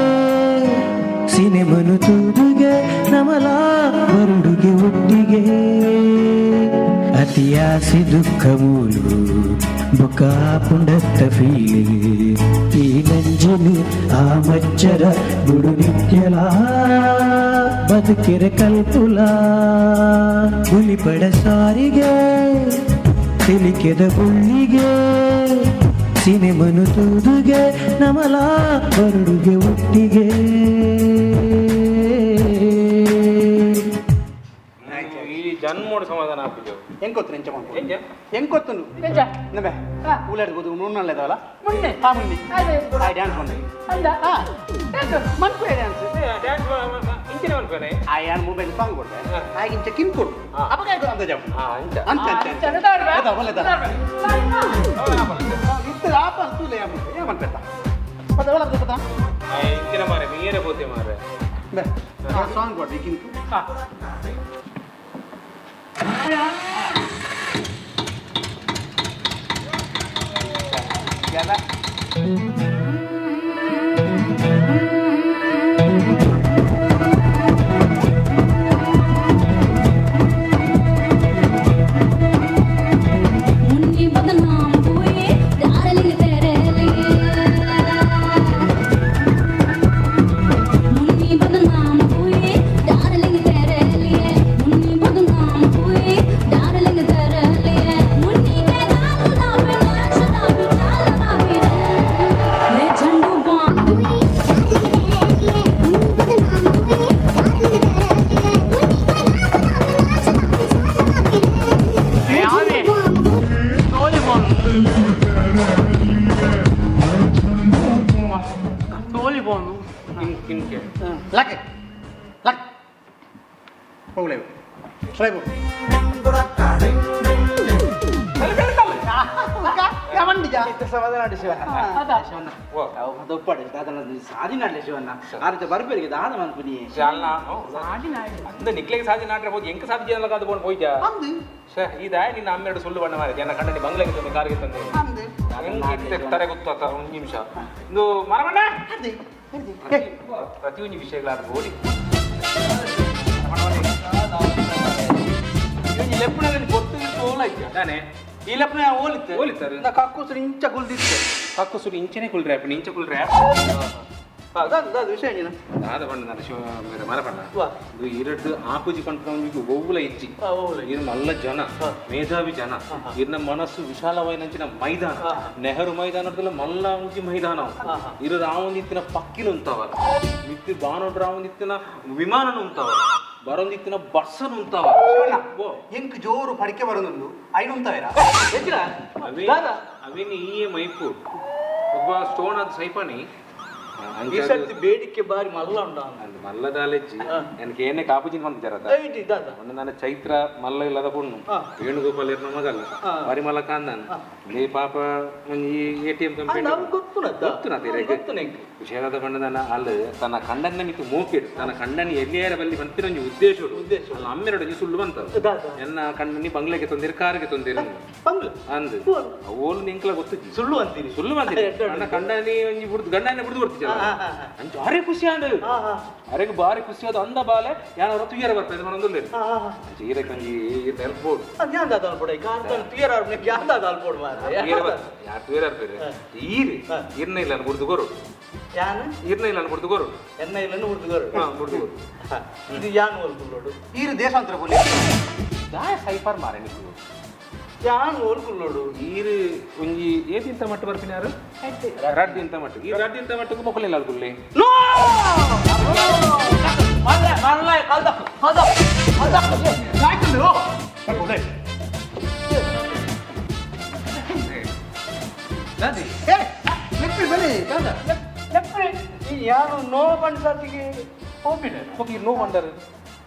ಸಿನಿಮನು ತೂದುಗೆ ನಮಲ ಬರುಡುಗೆ ಒಟ್ಟಿಗೆ ಅತಿಯಾಸಿ ದುಃಖ ಮೂಲು ಬೊಕ ಪುಂಡತ್ತ ಫೀಲು ಈ ನಂಜನು ಆ ಮಚ್ಚರ ಬುಡು ನಿತ್ಯಲ ಬದುಕಿರ ಕಲ್ಪುಲ ಹುಲಿಪಡ ಸಾರಿಗೆ ತಿಳಿಕೆದ ಬುಳ್ಳಿಗೆ ಸಿನಿಮನು ತೂದುಗೆ ನಮಲ ಬರುಡುಗೆ ಒಟ್ಟಿಗೆ ಈ ಜನ್ಮೋಡು ಸಮಾಧಾನ ಆಗ್ತಿದ್ದೆವು ಹೆಂಗ್ ಎಂಚ ಮಾಡ್ಕೊ ಹೆಂಗ್ ಗೊತ್ತುಂಡು ನಮ್ಮೆ ಊಲಾಡ್ಬೋದು ಮುನ್ನಲ್ಲೇದವಲ್ಲ ಮುನ್ನೆ ಹಾ ಮುನ್ನೆ ಆ ಡ್ಯಾನ್ಸ್ ಬಂದೆ ಅಂದ ಮನ್ಪೆ ಡ್ಯಾನ್ಸ್ ಡ್ಯಾನ್ಸ್ ಇಂಚಿನ ಮನ್ಪೇನೆ ಆ ಯಾನ್ ಮೊಬೈಲ್ ಸಾಂಗ್ ಕೊಡ್ತೆ ಆಗ ಇಂಚ ಕಿನ್ ಕೊಡು ಅಪಗ ಆಯ್ತು ಅಂತ ಜಾಬ್ ಅಂಚ ಅಂಚ ಅಂಚ ಒಳ್ಳೆ ಇತ್ತು ಆಪ ಅಂತೂಲೆ ಯಾ ಮನ್ಪೆತ್ತ ಪದ ಒಳ್ಳೆ ಪದ ಇಂಚಿನ ಮಾರೆ ಮೀರೆ ಬೋತೆ ಮಾರೆ ಬೆ ಆ ಸಾಂಗ್ ಕೊಡ್ರಿ ಕಿನ್ ಹಾ मुन्नी बदनाम हुए डार्लिंग तेरे लिए मुन्नी बदनाम हुए डार्लिंग तेरे लिए मुन्नी बदनाम हुए डार्लिंग तेरे लिए मुन्नी के गाल गुलाबी नाक शराबी चाल गुलाबी रे ले झंडू बाम हुए मुन्नी बदनाम हुए डार्लिंग तेरे लिए मुन्नी के गाल गुलाबी नाक शराबी चाल गुलाबी रे ಲಕ್ ಲಕ್ ಹೋಗ್ಲೇವು ಸರಿ அந்த நிக்லேக்கு சாதி நாட்டுற போது எங்க சாதி ஜனல காது போன போயிட்டா ಇದಾಯ ನಿನ್ನ ಅಮ್ಮೆರಡು ಸುಳ್ಳು ಬಣ್ಣ ಮಾರಿದೆ ನನ್ನ ಕಂಡನಿ ಬಂಗ್ಲೆಗೆ ತಂದೆ ಕಾರಿಗೆ ತಂದೆ ಹೆಂಗೆ ತರೆ ಗೊತ್ತ ಒಂದು ನಿಮಿಷ ಇದು ಮರಬಣ್ಣ ಪ್ರತಿಯೊಂದು ವಿಷಯಗಳಾದ ಓಡಿ ಈ ಲೆಪ್ಪನ ಹೋಲಿತ್ತು ಹೋಲಿತ್ತಾರೆ ಕಕ್ಕುಸುರು ಇಂಚ ಕುಲ್ದಿತ್ತು ಕಕ್ಕುಸುರು ಇಂಚನೆ ಕುಲ್ರೆ ಅಪ್ಪ ಇಂಚ ಕುಲ್ರೆ ದಾದ ವಿಷಯ ನೀನು ದಾದ ಬಣ್ಣ ನಾನು ಶಿವ ಮರಬಣ್ಣ ಇದು ಎರಡು ಆಪುಜಿ ಪಂಪನವನಿಗೆ ಒವ್ವುಲ ಇಜ್ಜಿ ಇದು ನಲ್ಲ ಜನ ಮೇಧಾವಿ ಜನ ಇರ್ನ ಮನಸ್ಸು ವಿಶಾಲವಾಯಿನಂಚಿನ ಮೈದಾನ ನೆಹರು ಮೈದಾನದಲ್ಲ ಮಲ್ಲ ಉಂಜಿ ಮೈದಾನ ಇರು ರಾವಂದಿತ್ತಿನ ಪಕ್ಕಿನ ಉಂತಾವ ಮಿತ್ತಿ ಬಾನೋಡ್ ರಾವಂದಿತ್ತಿನ ವಿಮಾನನ ಉಂತಾವ ಬರೊಂದಿತ್ತಿನ ಬಸ್ಸನ್ ಉಂತಾವ ಎಂಕ್ ಜೋರು ಪಡಿಕೆ ಬರೋದುಂಡು ಐನು ಉಂತಾವೇರ ಅವೇನು ಈ ಮೈಪು ಒಬ್ಬ ಸ್ಟೋನ್ ಅದು ಸೈಪಾನಿ ಈ ಸರ್ತಿ ಬೇಡಿಕೆ ಬಾರಿ ಮಲ್ಲ ಉಂಟು. ಮಲ್ಲ ದಾಲೆಜ್ಜಿ ನನಗೆ ಏನೇ ಕಾಪುಜಿನ ಬಂದಿದ್ದಾರ ಒಂದು ನನ್ನ ಚೈತ್ರ ಮಲ್ಲ ಇಲ್ಲದ ಪೊಣ್ಣು ವೇಣುಗೋಪಾಲ್ ಇರ್ನ ಮಗಲ್ಲ ಬಾರಿ ಮಲ್ಲ ಕಾಂದಾನ ಲೇ ಪಾಪ ಒಂಜಿ ಎಟಿಎಂ ಕಂಪ್ಯೂಟರ್ ಗೊತ್ತು ವಿಷಯದ ಬಣ್ಣದನ ಅಲ್ಲ ತನ್ನ ಕಂಡನ್ನ ಮಿತಿ ಮೋಕಿಡು ತನ್ನ ಕಂಡನಿ ಎಲ್ಲಿಯಾರ ಬಲ್ಲಿ ಬಂತಿನ ಒಂಜಿ ಉದ್ದೇಶ ಅಲ್ಲ ಅಮ್ಮೆರಡು ಒಂಜಿ ಸುಳ್ಳು ಬಂತ ಎನ್ನ ಕಂಡನಿ ಬಂಗ್ಲೆಗೆ ತೊಂದಿರು ಕಾರಿಗೆ ತೊಂದಿರು ಅಂದು ಓಲು ನಿಂಕ್ಲ ಗೊತ್ತು ಸುಳ್ಳು ಅಂತೀರಿ ಸುಳ್ಳು ಬಂದಿರಿ ನನ್ನ ಕಂಡನಿ ಒಂಜಿ ಬುಡ್ದು ಗಂಡನೇ ಬುಡ್ದು ಬರ್ತಿದ್ದ ಅಂಚ ಅರೆ ಖುಷಿ ಅಂದ ಅರೆಗೆ ಬಾರಿ ಖುಷಿ ಆದ ಅಂದ ಬಾಲೆ ಯಾರು ತುಯ್ಯರ ಬರ್ತದೆ ಮನೊಂದು ಈರಕ್ಕೆ ಒಂಜಿ ಹೆಲ್ಪ್ ಬೋರ್ಡ್ ಯಾರು ತುಯ್ಯರ ಈರು ಇರ್ನ ಇಲ್ಲ ಬುಡ್ದು ಕೊರು ಇರ್ನ ಇಲ್ಲ ಬುಡ್ದು ಕೊರು ಎನ್ನ ಇಲ್ಲ ಬುಡ್ದು ಬುಡ್ದು ಕೊರು ಇದು ಯಾನ್ ಓಲ್ಕುಲ್ಲೋಡು ಈರು ದೇಶಾಂತರ ಬೋಲಿ ದಾಯ ಸೈಫರ್ ಮಾರೆ ನಿಕ್ಕು ಯಾನ್ ಓಲ್ಕುಲ್ಲೋಡು ಈರು ಒಂಜಿ ಏದಿಂತ ಮಟ್ಟ ಬರ್ತೀನಿ ಯಾರು ರಡ್ದಿಂತ ಮಟ್ಟ ಈ ರಡ್ದಿಂತ ಮಟ್ಟಕ್ಕೆ ಮೊಕ್ಕಲಿಲ್ಲ ಅಲ್ಕುಲ್ಲಿ ನೋ ಮಲ್ಲ ಮಲ್ಲ ಕಲ್ದ ಕಲ್ದ ಕಲ್ದ ಕಾಯ್ತು ದಾದಿ ಏ ಲೆಪ್ಪಿ ಬಲಿ ದಾದಾ ಲೆಪ್ಪಿ ಈ ಯಾನು ನೋ ಪಂಚಾತಿಗೆ ಹೋಗಿಡ ಓಕೆ ನೋ ಬಂಡರ್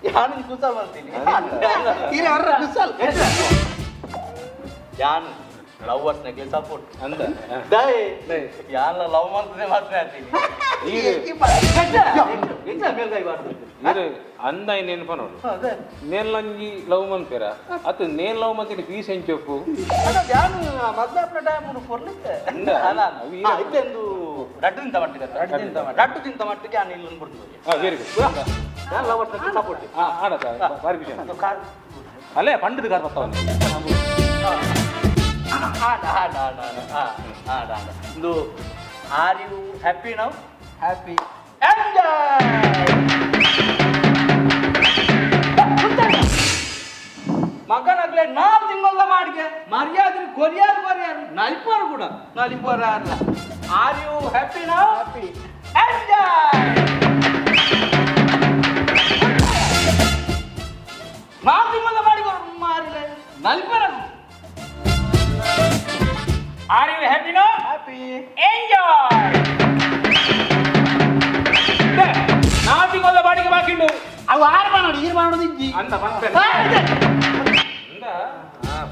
ಯಾನು ಕುಸಲ್ ಮಾಡ್ತೀನಿ ಇರೆ ಅರ್ರ ಕುಸಲ್ ಯಾನು ಲವರ್ಸ್ ನಗೆ ಸಪೋರ್ಟ್ ಅಂದ ದೈ ಯಾನ ಲವ್ ಮಾಡ್ತದೆ ಮಾತ್ರ ಆತೀನಿ ಈರು ಅಂದ ನೆನಪ ನೋಡು ನೇರ್ಲಂಜಿ ಲವ್ ಮನ್ಪೇರ ಅತ್ ನೇರ್ ಲವ್ ಮಂತಿನ ಪೀಸ್ ಎಂಚೊಪ್ಪು ಯಾನು ಮದ್ವೆ ಆಪ್ನ ಟೈಮ್ ಕೊರ್ಲಿತ್ತೆ ಇತ್ತೆಂದು ರಡ್ಡು ತಿಂತ ಮಟ್ಟಿಗೆ ರಡ್ಡು ತಿಂತ ಮಟ್ಟಿಗೆ ಯಾನು ಇಲ್ಲೊಂದು ಬಿಡ್ತು ವೆರಿ ಗುಡ್ ಯಾನು ಲವರ್ಸ್ ನಗೆ ಸಪೋರ್ಟ್ ಆಡತ ಬಾರಿ ಖುಷಿ ಅಲ್ಲೇ ಪಂಡದ ಕಾರ್ ಬರ್ತಾವನೆ ಆಡ ಆಡ ಆಡ ಆಡ ಆಡ ಇದು are you happy now happy enjoy ಮಗನಾಗ್ಲೆ 4 ತಿಂಗಳ ಮಾಡಿಗೆ ಮರ್ಯಾದೆ ಕೊರಿಯಾರು ಕೊರಿಯಾರು ನಲಿಪೋರು ಕೂಡ ನಲಿಪೋರ ಅಲ್ಲ are you happy now happy enjoy 4 ತಿಂಗಳ ಮಾಡಿಗೆ ಮಾರಿಲೆ ನಲಿಪೋರ. Are you happy now? Happy. Enjoy. ನಾವು ತಿಂಗಳ ಬಾಡಿಗೆ ಬಾಕಿಂಡು ಅವು ಆರು ಮಾಡೋಡು ಈರು ಮಾಡೋದು ಇಜ್ಜಿ ಅಂತ ಅಂದ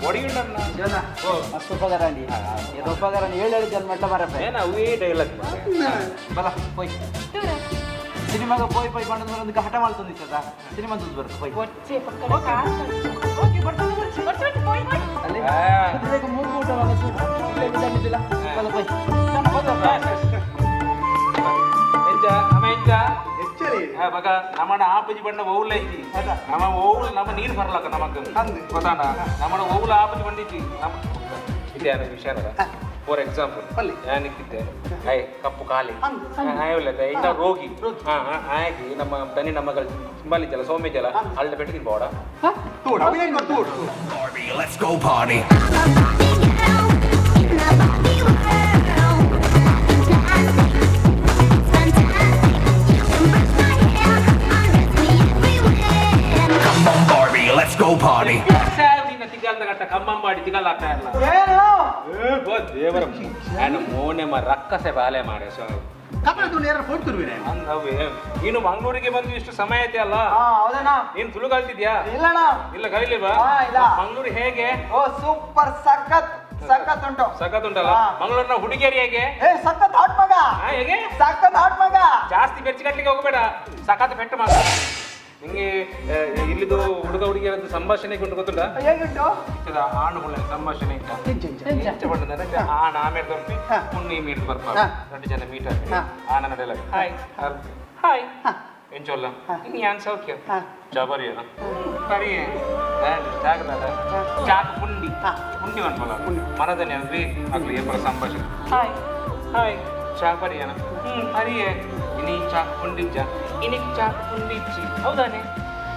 ಬಾಡಿ ಮಸ್ತ್ ಉಪಕಾರ ಅಂಡಿ ಇದು ಉಪಕಾರ ಏಳು ಏಳು ಜನ ಮಟ್ಟ ಬರಪ್ಪ ಏನ ಅವೇ ಡೈಲಾಗ್ ಬಲ ಪೋಯ್ ಸಿನಿಮಾಗ ಪೋಯ್ ಪೋಯ್ ಬಂದ ಒಂದು ಹಠ ಮಾಡ್ತಂದಿತ್ತದ ಸಿನಿಮಾ ದುಡ್ಡು ಬರುತ್ತೆ ಪೋಯ್ ಓಕೆ ಬರ್ತದೆ ಬರ್ತೀನಿ ಪೋಯ್ ಪೋಯ್ ಅಲ್ಲಿ ಮೂರು ಊಟ ಇಲ್ಲೇ ಬಲ ಪೋಯ್ ಮಗ ನಮ್ಮನ ಆಪಜಿ ಬಣ್ಣ ಓವುಲ ಐತಿ ನಮ್ಮ ಓವುಲ ನಮ್ಮ ನೀರು ಬರಲಕ್ಕ ನಮಕ್ ಗೊತ್ತಾಣ ನಮ್ಮನ ಓವುಲ ಆಪಜಿ ಬಂದಿಜ್ಜಿ ನಮ್ಮ ಇದೆ ವಿಷಯ ಫಾರ್ ಎಕ್ಸಾಂಪಲ್ ಯಾನಿಕ್ಕಿದ್ದೆ I ಕಪ್ಪು ಕಾಲಿ ಆಯಲ್ಲ ಇಂಥ ರೋಗಿ ಆಗಿ ನಮ್ಮ ದನಿ ನಮ್ಮಗಳ ಸಿಂಬಾಲಿ ಜಲ ಸೌಮ್ಯ ಜಲ ಅಳ್ಳ ಪೆಟ್ಟು ತಿನ್ಬೋಡ. Let's go party. Come on, Barbie, let's go party. ಕಮ್ಮಂಬಾಡಿ ತಿಗಲ್ ಆಗ್ತಾ ಇಲ್ಲ ದೇವರ ನಾನು ಮೋನೆ ರಕ್ಕಸೆ ಬಾಲೆ ಮಾರೆ ಸೊ ನೀನು ಮಂಗಳೂರಿಗೆ ಬಂದು ಇಷ್ಟು ಸಮಯ ಐತೆ ಅಲ್ಲ, ನೀನ್ ತುಳು ಕಲ್ತಿದ್ಯಾ? ಇಲ್ಲಣ್ಣ. ಇಲ್ಲ ಕಲಿಲಿಲ್ವಾ? ಮಂಗಳೂರು ಹೇಗೆ? ಓ ಸೂಪರ್, ಸಖತ್ ಸಖತ್ ಉಂಟು. ಸಖತ್ ಉಂಟಲ್ಲ ಮಂಗಳೂರಿನ ಹುಡುಗಿಯರು ಹೇಗೆ? ಏ ಸಖತ್ ಹಾಟ್ ಮಗ. ಹೇಗೆ? ಸಖತ್ ಹಾಟ್ ಮಗ. ಜಾಸ್ತಿ ಬೆಚ್ಚ ಕಟ್ಲಿಕ್ಕೆ ಹೋಗಬೇಡ, ಸಖತ್ ಪೆಟ್ಟು ಮಗ. ನಿಂಗೆ ಇಲ್ಲಿದು ಹುಡುಗ ಹುಡುಗಿಯರದ್ದು ಸಂಭಾಷಣೆ ಉಂಟು ಗೊತ್ತುಂಟಾ? ಹೇಗುಂಟು? ಆಣುಗಳ ಸಂಭಾಷಣೆ ಆಣ ಆಮೇಲೆ ದೊಡ್ಡ ಪುಣ್ಣಿ ಮೀಟ್ ಬರ್ಪ ಎರಡು ಜನ ಮೀಟ್ ಆಗ್ತದೆ. ಆಣ ನಡೆಯಲ್ಲ ಹಾಯ್ ಹಾಯ್ ಎಂಚೊಲ್ಲ ಇನ್ನು ಯಾನ್ ಸೌಖ್ಯ ಜಬರಿಯನ ಸರಿ ಚಾಕ್ ಪುಂಡಿ ಪುಂಡಿ ಅನ್ಬಲ್ಲ ಮನದನೆ ಅಂದ್ರೆ ಆಗ್ಲಿ ಏಪರ ಸಂಭಾಷಣೆ ಹಾಯ್ ಹಾಯ್ ಚಾಪರಿಯನ ಹರಿಯೇ ಇನಿ ಚಾಕ್ ಪುಂಡಿಜ್ಜ ಇನಿಕ್ ಚಾಕ್ ಪುಂಡಿಜ್ಜಿ ಹೌದಾನೆ?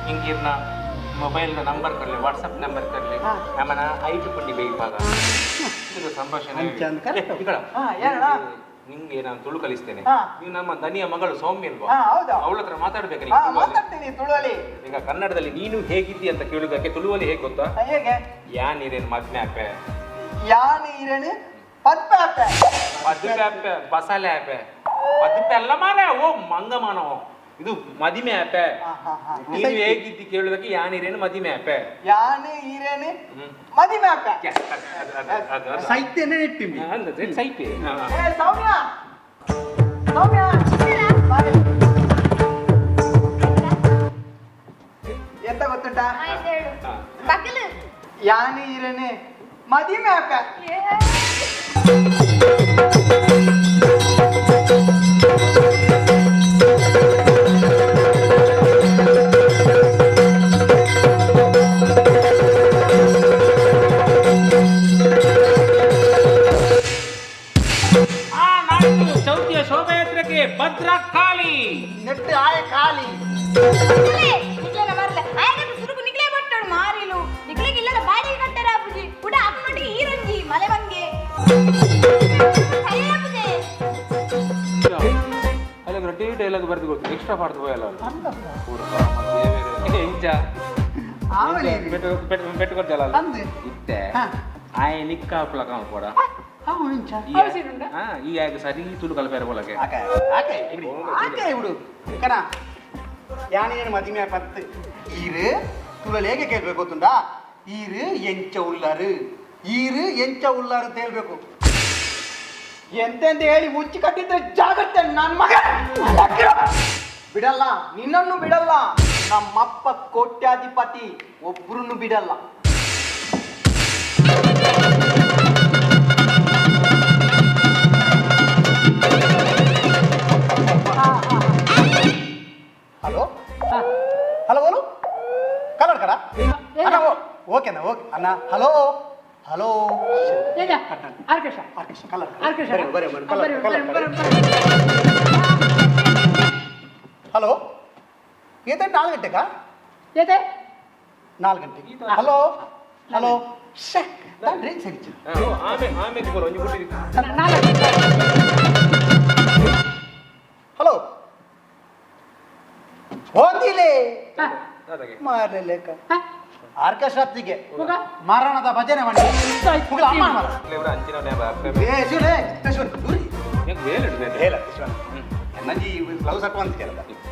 ಹಿಂಗಿರ್ನ ಮೊಬೈಲ್ ನಂಬರ್ ಕೊಡ್ಲಿ, ವಾಟ್ಸಪ್ ನಂಬರ್ ಕೊಡ್ಲಿ, ನಮ್ಮನ ಐಟು ಪುಂಡಿ ಬೇಯಿಪಾಗ ಇದು ಸಂಭಾಷಣೆ. ನಿಂಗೆ ನಾನು ತುಳು ಕಲಿಸ್ತೇನೆ. ನೀವು ನಮ್ಮ ದನಿಯ ಮಗಳು ಸೌಮ್ಯ ಅಲ್ವಾ, ಅವಳ ಹತ್ರ ಮಾತಾಡ್ಬೇಕು. ಈಗ ಕನ್ನಡದಲ್ಲಿ ನೀನು ಹೇಗಿದ್ದಿ ಅಂತ ಕೇಳುವುದಕ್ಕೆ ತುಳುವಲ್ಲಿ ಹೇಗೆ ಗೊತ್ತಾ? ಯಾ ನೀರೇನು ಮದ್ನೆ ಆಪೆ, ಯಾ ನೀರೇನು ಪದ್ಪೆ ಆಪೆ, ಪದ್ಪೆ ಆಪೆ, ಬಸಾಲೆ ಆಪೆ. ಮದಿಮೆ ಅಲ್ಲ ಮಾರ ಓ ಮಂಗ ಮಾನವ ಇದು ಮದಿಮೆ ಆಪೆ ನೀನು ಹೇಗಿದ್ದಿ ಕೇಳುದಕ್ಕೆ ಯಾನಿರೇನು ಮದಿಮೆ ಆಪೆ ಯಾನು ಈರೇನು ಮದಿಮೆ ಆಪೆ ಸೈತ್ಯನೇ ಇಟ್ಟಿಮ್ಮಿ ಸೈತೆ ಏ ಸೌಮ್ಯ ಸೌಮ್ಯ ಎಂತ ಗೊತ್ತುಂಟಾ ಯಾನು ಈರೇನೆ ಮದಿಮೆ ಆಪೆ ಚೌತಿಯ ಶೋಭಾಯಾತ್ರೆಗೆ ಭದ್ರಕಾಳಿ ನೆಟ್ಟು ಆಯ ಕಾಲಿ ನಿಕ್ಲೆ ಬಟ್ಟೋಡು ಮಾರಿಲು ನಿಕ್ಲೆಗೆ ಇಲ್ಲದ ಬಾಡಿಗೆ ಕಟ್ಟಾರ ಅಪ್ಪುಜಿ ಪುಟ ಅಪ್ಪನೊಟ್ಟಿಗೆ ಈರಂಜಿ ಮಲೆ ಬಂಗೆ ಅಲ್ಲ ಟಿ ಡೈಲಾಗ್ ಬರೆದು ಕೊಡ್ತೀನಿ ಎಕ್ಸ್ಟ್ರಾ ಪಾಡ್ದು ಹೋಯಲ್ಲ ಇಂಚ ಪೆಟ್ಟು ಕೊಡ್ತಲ್ಲ ಇತ್ತೆ ಆಯ ನಿಕ್ಕ ಪ್ಲಕ ಪೋಡ ಈ ಆಗ ಸರಿ ತುಳು ಕಲ್ಪೇರ ಬೋಲಕ್ಕೆ ಆಕೆ ಇಡು ಕಣ ಯಾನೇನು ಮದಿಮೆ ಪತ್ತು ಈರು ತುಳಲ್ ಹೇಗೆ ಕೇಳ್ಬೇಕು ಗೊತ್ತುಂಟಾ ಈರು ಎಂಚ ಉಳ್ಳಾರು ಈರು ಎಂಚ ಉಳ್ಳಾರು ಅಂತ ಹೇಳ್ಬೇಕು ಎಂತೆಂತ ಹೇಳಿ ಮುಚ್ಚಿ ಕಟ್ಟಿದ್ರೆ ಜಾಗ್ರತೆ ನನ್ನ ಮಗ ಬಿಡಲ್ಲ ನಿನ್ನನ್ನು ಬಿಡಲ್ಲ ನಮ್ಮಪ್ಪ ಕೋಟ್ಯಾಧಿಪತಿ ಒಬ್ರು ಬಿಡಲ್ಲ ಹಲೋ ಹಲೋ ಹಲೋ ಕನ್ನಡ ಕಡ ಅಣ್ಣ ಓಕೆನಾ ಓಕೆ ಅಣ್ಣ ಹಲೋ ಹಲೋ ಹಲೋ ಏತೆ 4 ಗಂಟೆಗಾ ಏತೆ 4 ಗಂಟೆಗೆ ಹಲೋ ಹಲೋ ಶೇ ನಾನು ರೇಂಜ್ ಸರಿ ಆಮೇಲೆ ಬರೋ ಒಂಜಿ ಗುಡ್ಡಿ ಹಲೋ ಹೋದಿಲೆ ಮಾರಲೆ ಲೆಕ್ಕ ಆರ್ಕೆಸ್ಟ್ರಾತ್ತಿಗೆ ಮರಣದ ಭಜನೆ ಮಾಡಿ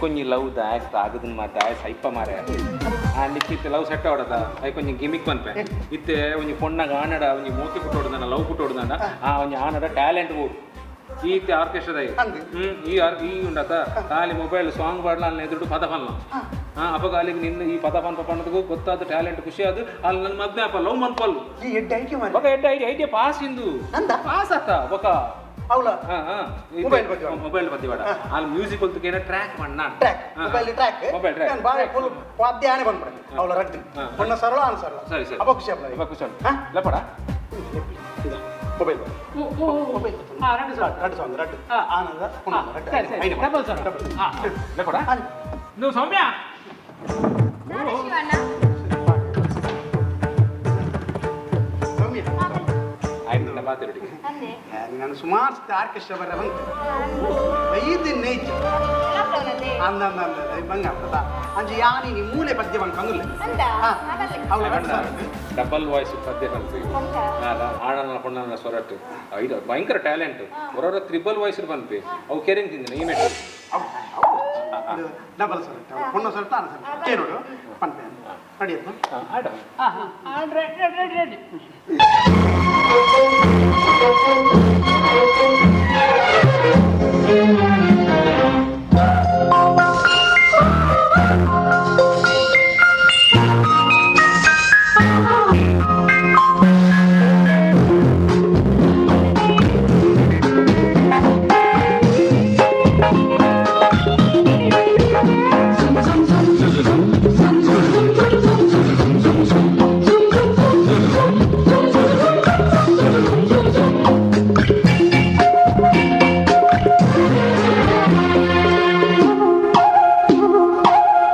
ಕೊಂಚ ಲವ್ ದಾಯಕ್ ಆಗದನ್ ಮಾತ ಸೈಪ ಮಾರೆ ಆ ನಿಕ್ಕಿತ್ತೆ ಲವ್ ಸೆಟ್ ಆಡದ I ಕೊಂಚ ಗಿಮಿಕ್ ಪನ್ಪೆ ಇತ್ತೆ ಒಂಜಿ ಪೊಣ್ಣಗ ಆನಡ ಒಂಜಿ ಮೋತಿ ಪುಟ್ಟು ಹೊಡ್ದಾನ ಲವ್ ಪುಟ್ಟು ಹೊಡ್ದಾನ ಆ ಒಂಜಿ ಆನಡ ಟ್ಯಾಲೆಂಟ್ ಬೋಡು ಈತೆ ಆರ್ಕೆಸ್ಟ್ರಾದ ಈ ಈ ಉಂಡತ ಖಾಲಿ ಮೊಬೈಲ್ ಸಾಂಗ್ ಪಾಡ್ಲ ಅಲ್ಲಿ ಎದುರು ಪದ ಪನ್ಲ ಅಪ್ಪಗ ಅಲ್ಲಿಗೆ ನಿನ್ನ ಈ ಪದ ಪನ್ಪ ಪಣ್ಣದಗೂ ಗೊತ್ತಾದ ಟ್ಯಾಲೆಂಟ್ ಖುಷಿ ಅದು ಅಲ್ಲಿ ನನ್ನ ಮದ್ವೆ ಅಪ್ಪ ಲವ್ ಮನ್ಪಲ್ಲು ಬೊಕ ಎಡ್ಡೆ ಐಡಿಯಾ ಐಡಿಯಾ ಪಾಸ್ ಇಂದು ಪಾಸ್ ಆತ ಬೊಕ ಮೊಬೈಲ್ ಬತ್ತಿ ಬೇಡ ಅಲ್ಲಿ ಮ್ಯೂಸಿಕ್ ಹೊಲ್ತಕ್ಕೆ ಟ್ರ್ಯಾಕ್ ಮಣ್ಣ track mobile track mobile track ಬಾರಿ ಫುಲ್ ವಾದ್ಯ ಆನೆ ಬಂದ್ಬಿಡ ಅವಳ ರಡ್ಡು ಪೊಣ್ಣ ಸರಳ ಆನ್ ಸರಳ ಸರಿ ಸರಿ ಅಪ್ಪ ಖುಷಿ ಅಪ್ಪ ಖುಷಿ ಲಪಡ ಮೊಬೈಲ್ ಮೊಬೈಲ್ ರಡ್ಡು ಸಾಂಗ್ ರಡ್ಡು ಆನಂದ ರಡ್ಡು ಡಬಲ್ ಸರ್ ಲಪಡ ನೀವು ಸೌಮ್ಯ ಸೌಮ್ಯ ಆಯ್ತು ಬಾತಿರಡಿ ನಾನು ಸುಮಾರು ಸತಿ ಆರ್ಕೆಸ್ಟ್ರಾ ಬರ ಬಂತು ಐದು ನೈಜ ಅಂದ ಅಂದ ಅಂದ ಬಂಗ ಅಂಜಿ ಯಾನಿ ನೀ ಮೂಲೆ ಪದ್ಯ ಬಂದು ಕಂದುಲ್ಲ ಡಬಲ್ ವಾಯ್ಸ್ ಪದ್ಯ ಬಂತು ಆಣನ ಪೊಣ್ಣನ ಸ್ವರಟ್ಟು ಇದು ಭಯಂಕರ ಟ್ಯಾಲೆಂಟ್ ಹೊರವರ ತ್ರಿಬಲ್ ವಾಯ್ಸ್ ಬಂದ್ವಿ ಅವು ಕೆರೆಂಗ್ ತಿಂದಿನ ಈ ಮೆಟ್ಟು ಡಬಲ್ ಸ್ವರಟ್ಟು ಪೊಣ್ಣ ಸ್ವರಟ್ಟು ಆಣ ಸ್ವರಟ್ಟು ಕೇಳೋಡು ಪನ್ಪೆ ರೆಡಿ ಆಡ ರೆಡಿ ರೆಡಿ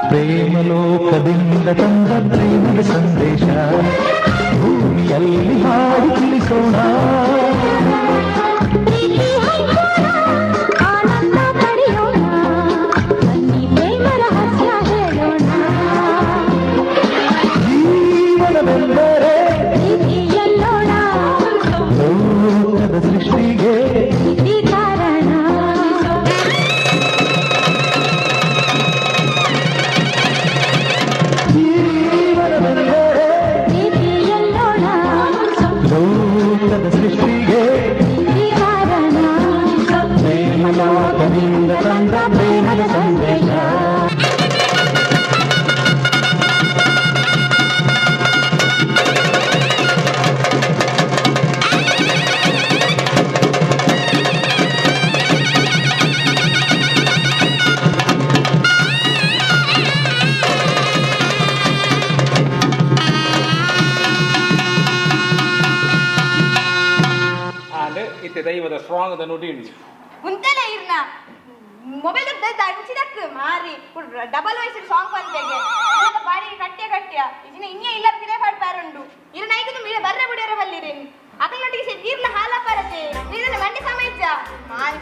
ಪ್ರೇಮಲೋಕದಿಂದ ತಂದ ಪ್ರೇಮದ ಸಂದೇಶ ಭೂಮಿಯಲ್ಲಿ ಹಾಡಿ ತಿಳಿಸೋಣ ಆನಂದ ಪಡೆಯೋಣ ಬನ್ನಿ ಪ್ರೇಮ ರಹಸ್ಯ ಹೇಳೋಣ ಜೀವನವೆಂದರೆ ಪ್ರೀತಿಯಲ್ಲೋಣ ಲೋಕದ ಸೃಷ್ಟಿಗೆ ಪ್ರೀತಿ ಕಾರಣ ಆಂಡ್ ಇತ್ತೆ ದೈವದ ಸ್ಟ್ರಾಂಗ್ the ನುಡಿ ಉಂಡು ಉಂತೆಲ ಇರ್ನ ಮೊಬೈಲ್ ದಂಚಿದಕ್ ಮಾರಿ ಡಬಲ್ ವಾಯ್ಸ್ ಸಾಂಗ್ ಪಂತೆಗೆ ಬಾಡಿ ಕಟ್ಟಿಯ ಕಟ್ಟಿಯ ಇಜಿನ ಇನ್ನೇ ಇಲ್ಲ ಪಿದೆ ಪಾಡ್ಪಾರುಂಡು ಇರು ನೈಕುದು ಮೀರೆ ಬರ್ರೆ ಬಿಡಿಯರ ಬಲ್ಲಿರಿ ಅಕಲೊಟ್ಟಿಗೆ ಸೆ ನೀರ್ಲ ಹಾಲ ಪರತೆ ನೀರಿನ ಮಂಡಿ ಸಮಯಜ್ಜ ಮಾರಿ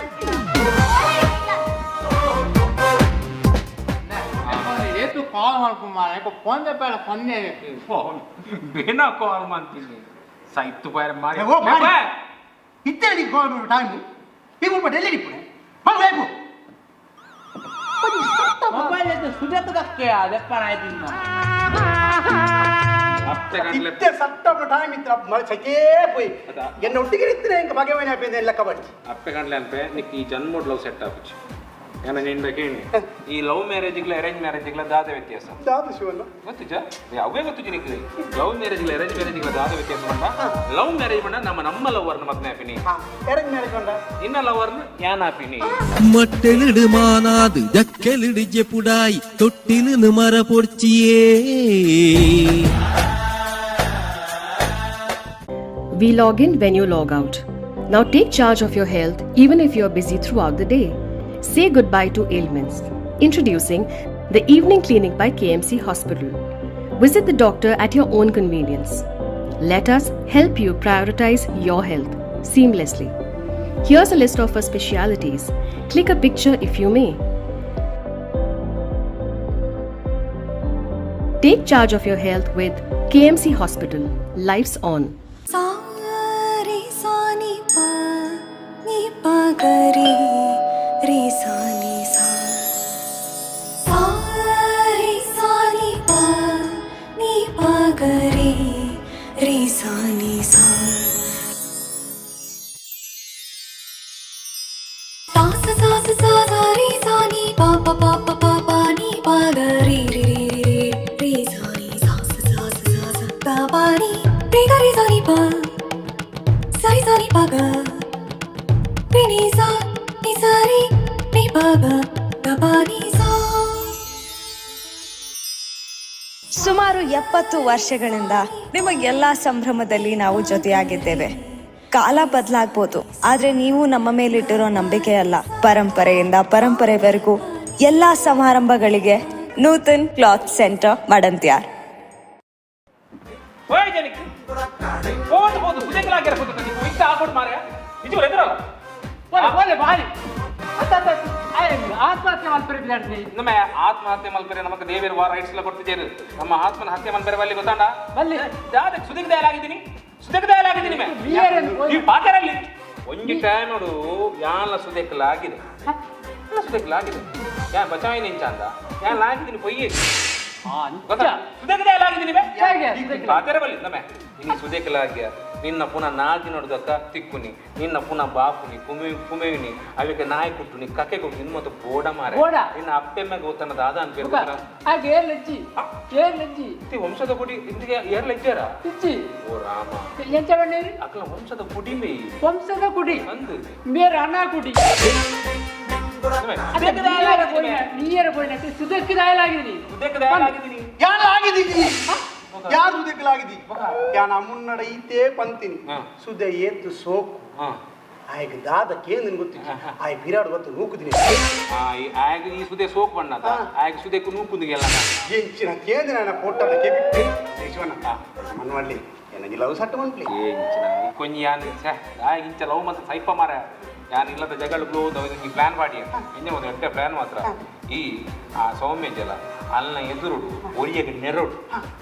ಏತು ಕಾಲ್ ಮಾಡ್ಕೊಂಬ ಫೋನ್ ಬೇಡ ಫೋನ್ ಫೋನ್ ಬೇನ ಕಾಲ್ ಮಾಡ್ತೀನಿ ಸೈತು ಬಾರ ಮಾರಿ ಓ ಮಾರಿ ಇತ್ತೆ ಕಾಲ್ ಟೈಮ್ ಈಗ ಡೆಲ್ಲಿ ಇಪ್ಪುನೆ ಬಂದು ಮೊಬೈಲ್ అయితే ಸುಜಾತದಕ್ಕೆ ಅದೆಪ್ಪನ ಆಯ್ತಿನ್ನ ಇತ್ತೆ ಸತ್ತ ಟೈಮ್ ಇತ್ತು ಮಳೆ ಸಕೇ ಪೋಯಿ ಎನ್ನ ಒಟ್ಟಿಗೆ ಇತ್ತು ಎಂಕ ಬಗೆ ಮನೆ ಹಾಪಿಂದ ಎಲ್ಲ ಕಬಡ್ಡಿ ಅಪ್ಪೆ ಗಂಡ್ಲೆ ಅನ್ಪೆ ನಿಕ್ ಈ ಜನ್ಮೋಡ್ ಲವ್ ಸೆಟ್ ಆಪುಚಿ ಏನ ನಿಂದ ಕೇಳಿ ಈ ಲವ್ ಮ್ಯಾರೇಜ್ಗಳ ಅರೇಂಜ್ ಮ್ಯಾರೇಜ್ಗಳ ದಾದ ವ್ಯತ್ಯಾಸ ದಾದ ಶಿವಣ್ಣ ಗೊತ್ತಿಜ ಅವೇ ಗೊತ್ತಿಜ ನಿಕ್ ಲವ್ ಮ್ಯಾರೇಜ್ಗಳ ಅರೇಂಜ್ ಮ್ಯಾರೇಜ್ಗಳ ದಾದ ವ್ಯತ್ಯಾಸ ಬಂದ ಲವ್ ಮ್ಯಾರೇಜ್ ಬಂದ ನಮ್ಮ ನಮ್ಮ ಲವರ್ನ ಮದ್ನೆ ಆಪಿನಿ ಅರೇಂಜ್ ಮ್ಯಾರೇಜ್ ಬಂದ ಇನ್ನ ಲವರ್ನ ಯಾನ್ ಆಪಿನಿ ಮಟ್ಟೆಲಿಡು ಮಾನಾದು ದಕ್ಕೆಲಿಡು ಜೆಪುಡಾಯಿ ತೊಟ್ಟಿಲು ಮರ ಪೊರ್ಚಿಯೇ. We log in when you log out. Now take charge of your health even if you are busy throughout the day. Say goodbye to ailments. Introducing the Evening Clinic by KMC Hospital. Visit the doctor at your own convenience. Let us help you prioritize your health seamlessly. Here's a list of our specialities. Click a picture if you may. Take charge of your health with KMC Hospital. Life's on. Sa re sa ni pa ni pa ga re re sa ni sa sa re sa ni pa ni pa ga re re sa ni sa sa sa sa sa sa sa re sa ni pa pa pa pa pa pa ni pa ga re re re re re sa ni sa sa sa sa sa sa pa pa ni re ga re sa ni pa sa re sa ni pa ga re ni sa ni sa re ni pa ga ga pa ni sa. ಸುಮಾರು 70 ವರ್ಷಗಳಿಂದ ನಿಮಗೆಲ್ಲ ಸಂಭ್ರಮದಲ್ಲಿ ನಾವು ಜೊತೆಯಾಗಿದ್ದೇವೆ. ಕಾಲ ಬದಲಾಗ್ಬೋದು, ಆದ್ರೆ ನೀವು ನಮ್ಮ ಮೇಲಿಟ್ಟಿರೋ ನಂಬಿಕೆ ಅಲ್ಲ. ಪರಂಪರೆಯಿಂದ ಪರಂಪರೆವರೆಗೂ ಎಲ್ಲ ಸಮಾರಂಭಗಳಿಗೆ ನೂತನ್ ಕ್ಲಾತ್ ಸೆಂಟರ್ ಮಡಂತ್ಯಾರ್. ಓಯ್ ಜನಕ್ಕೆ ಹೋದು ಹೋದು ಸುಜೆಗಳಾಗಿರ ಕೂತ ನೀವು ಇಂತ ಆಗೋಡ್ ಮಾರೆ ನಿಜ ಎದುರಲ್ಲ ಓಲೆ ಓಲೆ ಬಾರಿ ಅತ್ತ ಅತ್ತ ಆತ್ಮಹತ್ಯೆ ಮಲ್ಪರೆ ಬಿಡಾಡ್ನಿ. ನಮ್ಮ ಆತ್ಮಹತ್ಯೆ ಮಲ್ಪರೆ ನಮಗ ದೇವರು ವಾರ ರೈಟ್ಸ್ ಎಲ್ಲ ಕೊಡ್ತಿದ್ದೇರು. ನಮ್ಮ ಆತ್ಮನ ಹತ್ಯೆ ಮಲ್ಪರೆ ಬಲ್ಲಿ ಗೊತ್ತಾಂಡ ಬಲ್ಲಿ ದಾದಕ್ಕೆ ಸುದಿಗದಯಾಲಾಗಿದ್ದೀನಿ ಸುದಿಗದಯಾಲಾಗಿದ್ದೀನಿ ಮೇ ಈ ಪಾತರಲ್ಲಿ ಒಂಜಿ ಟೈಮ್ ನೋಡು ಯಾನ್ಲ ಸುದೆಕ್ಲಾಗಿದೆ ಎಲ್ಲ ಸುದೆಕ್ಲಾಗಿದೆ ಯಾನ್ ಬಚಾಯಿ ನಿಂಚ ಅಂದ ಯಾನ್ ಲಾಗಿದ್ದೀನಿ ಪೊಯ್ಯಿ ಗೊತ್ತಾ ಸುದೆಕ್ಲಾಗಿದ್ದೀನಿ ಮೇ ಪಾತರ ಬಲ್ಲಿ ನಮ್ಮ ಇನಿ ಸುದೆಕ್ಲಾಗ್ಯ ನಿನ್ನ ಪುನಃ ನಾದಿ ನೋಡ್ದಕ್ಕ ತಿಕ್ಕುನಿ ನಿನ್ನ ಪುನಃ ಬಾಪುನಿ ಕುಮೆ ಕುಮೆಯುನಿ ಅವಕ್ಕೆ ನಾಯಿ ಕುಟ್ಟುನಿ ಕಕ್ಕೆ ಕೊಟ್ಟು ನಿನ್ನ ಮತ್ತು ಬೋಡ ಮಾರೆ ನಿನ್ನ ಅಪ್ಪೆ ಮ್ಯಾಗ ಗೊತ್ತನ್ನ ದಾದ ಅನ್ಬೇಕು. ಹಾಗೆ ಏರ್ ಲಜ್ಜಿ ಏರ್ ಲಜ್ಜಿ ವಂಶದ ಗುಡಿ ಇಂದಿಗೆ ಏರ್ ಲಜ್ಜಾರ ಇಜ್ಜಿ ಓ ರಾಮ ಎಂಚ ಬಣ್ಣೇರಿ ಅಕ್ಲ ವಂಶದ ಗುಡಿ ಮೇ ವಂಶದ ಗುಡಿ ಅಂದು ಮೇರ ಅಣ್ಣ ಗುಡಿ ನೀಯರ ಪೋಯಿನ ಸುದಕ್ಕಿದಾಯಲಾಗಿದ್ದೀನಿ ಸುದಕ್ಕಿದಾಯಲಾಗಿದ್ದೀನಿ ಯಾರು ಆಗಿದ್ದೀನಿ ಯಾರು ಸುದೆಕ್ಲಾಗಿದ್ದಿ ಯಾನ ಮುನ್ನಡ ಈತೇ ಪಂತೀನಿ ಸುದೆ ಏತು ಸೋಕು ಆಯ್ಗ ದಾದ ಕೇಂದ್ರ ಗೊತ್ತಿಲ್ಲ ಆಯ್ ಬಿರಾಡ್ ಗೊತ್ತು ನೂಕುದಿನಿ ಆಯ್ಗ ಈ ಸುದೆ ಸೋಕು ಬಣ್ಣದ ಆಯ್ಗ ಸುದೆಕ್ಕು ನೂಕುದಿಗೆಲ್ಲ ಎಂಚಿನ ಕೇಂದ್ರ ನನ್ನ ಪೊಟ್ಟದ ಕೆಬಿ ಶಿವಣ್ಣ ಮನ್ವಳ್ಳಿ ನನಗೆ ಲವ್ ಸಟ್ಟು ಮನ್ಪ್ಲಿ ಎಂಚಿನ ಕೊಂಜಿ ಯಾನ್ ಛೆ ಆಯ್ಗ ಇಂಚ ಲವ್ ಮತ್ತೆ ಸೈಪ ಮಾರ ಯಾನ್ ಇಲ್ಲದ ಜಗಳ ಈ ಪ್ಲಾನ್ ಮಾಡಿ ಎಂಜ ಒಂದು ಎಡ್ಡೆ ಪ್ಲಾನ್ ಮಾತ್ರ ಈ ಆ ಸೌಮ್ಯ ಜಲ ಅಲ್ಲ ಎದುರುಡು ಒರಿಯಗೆ ನೆರಡು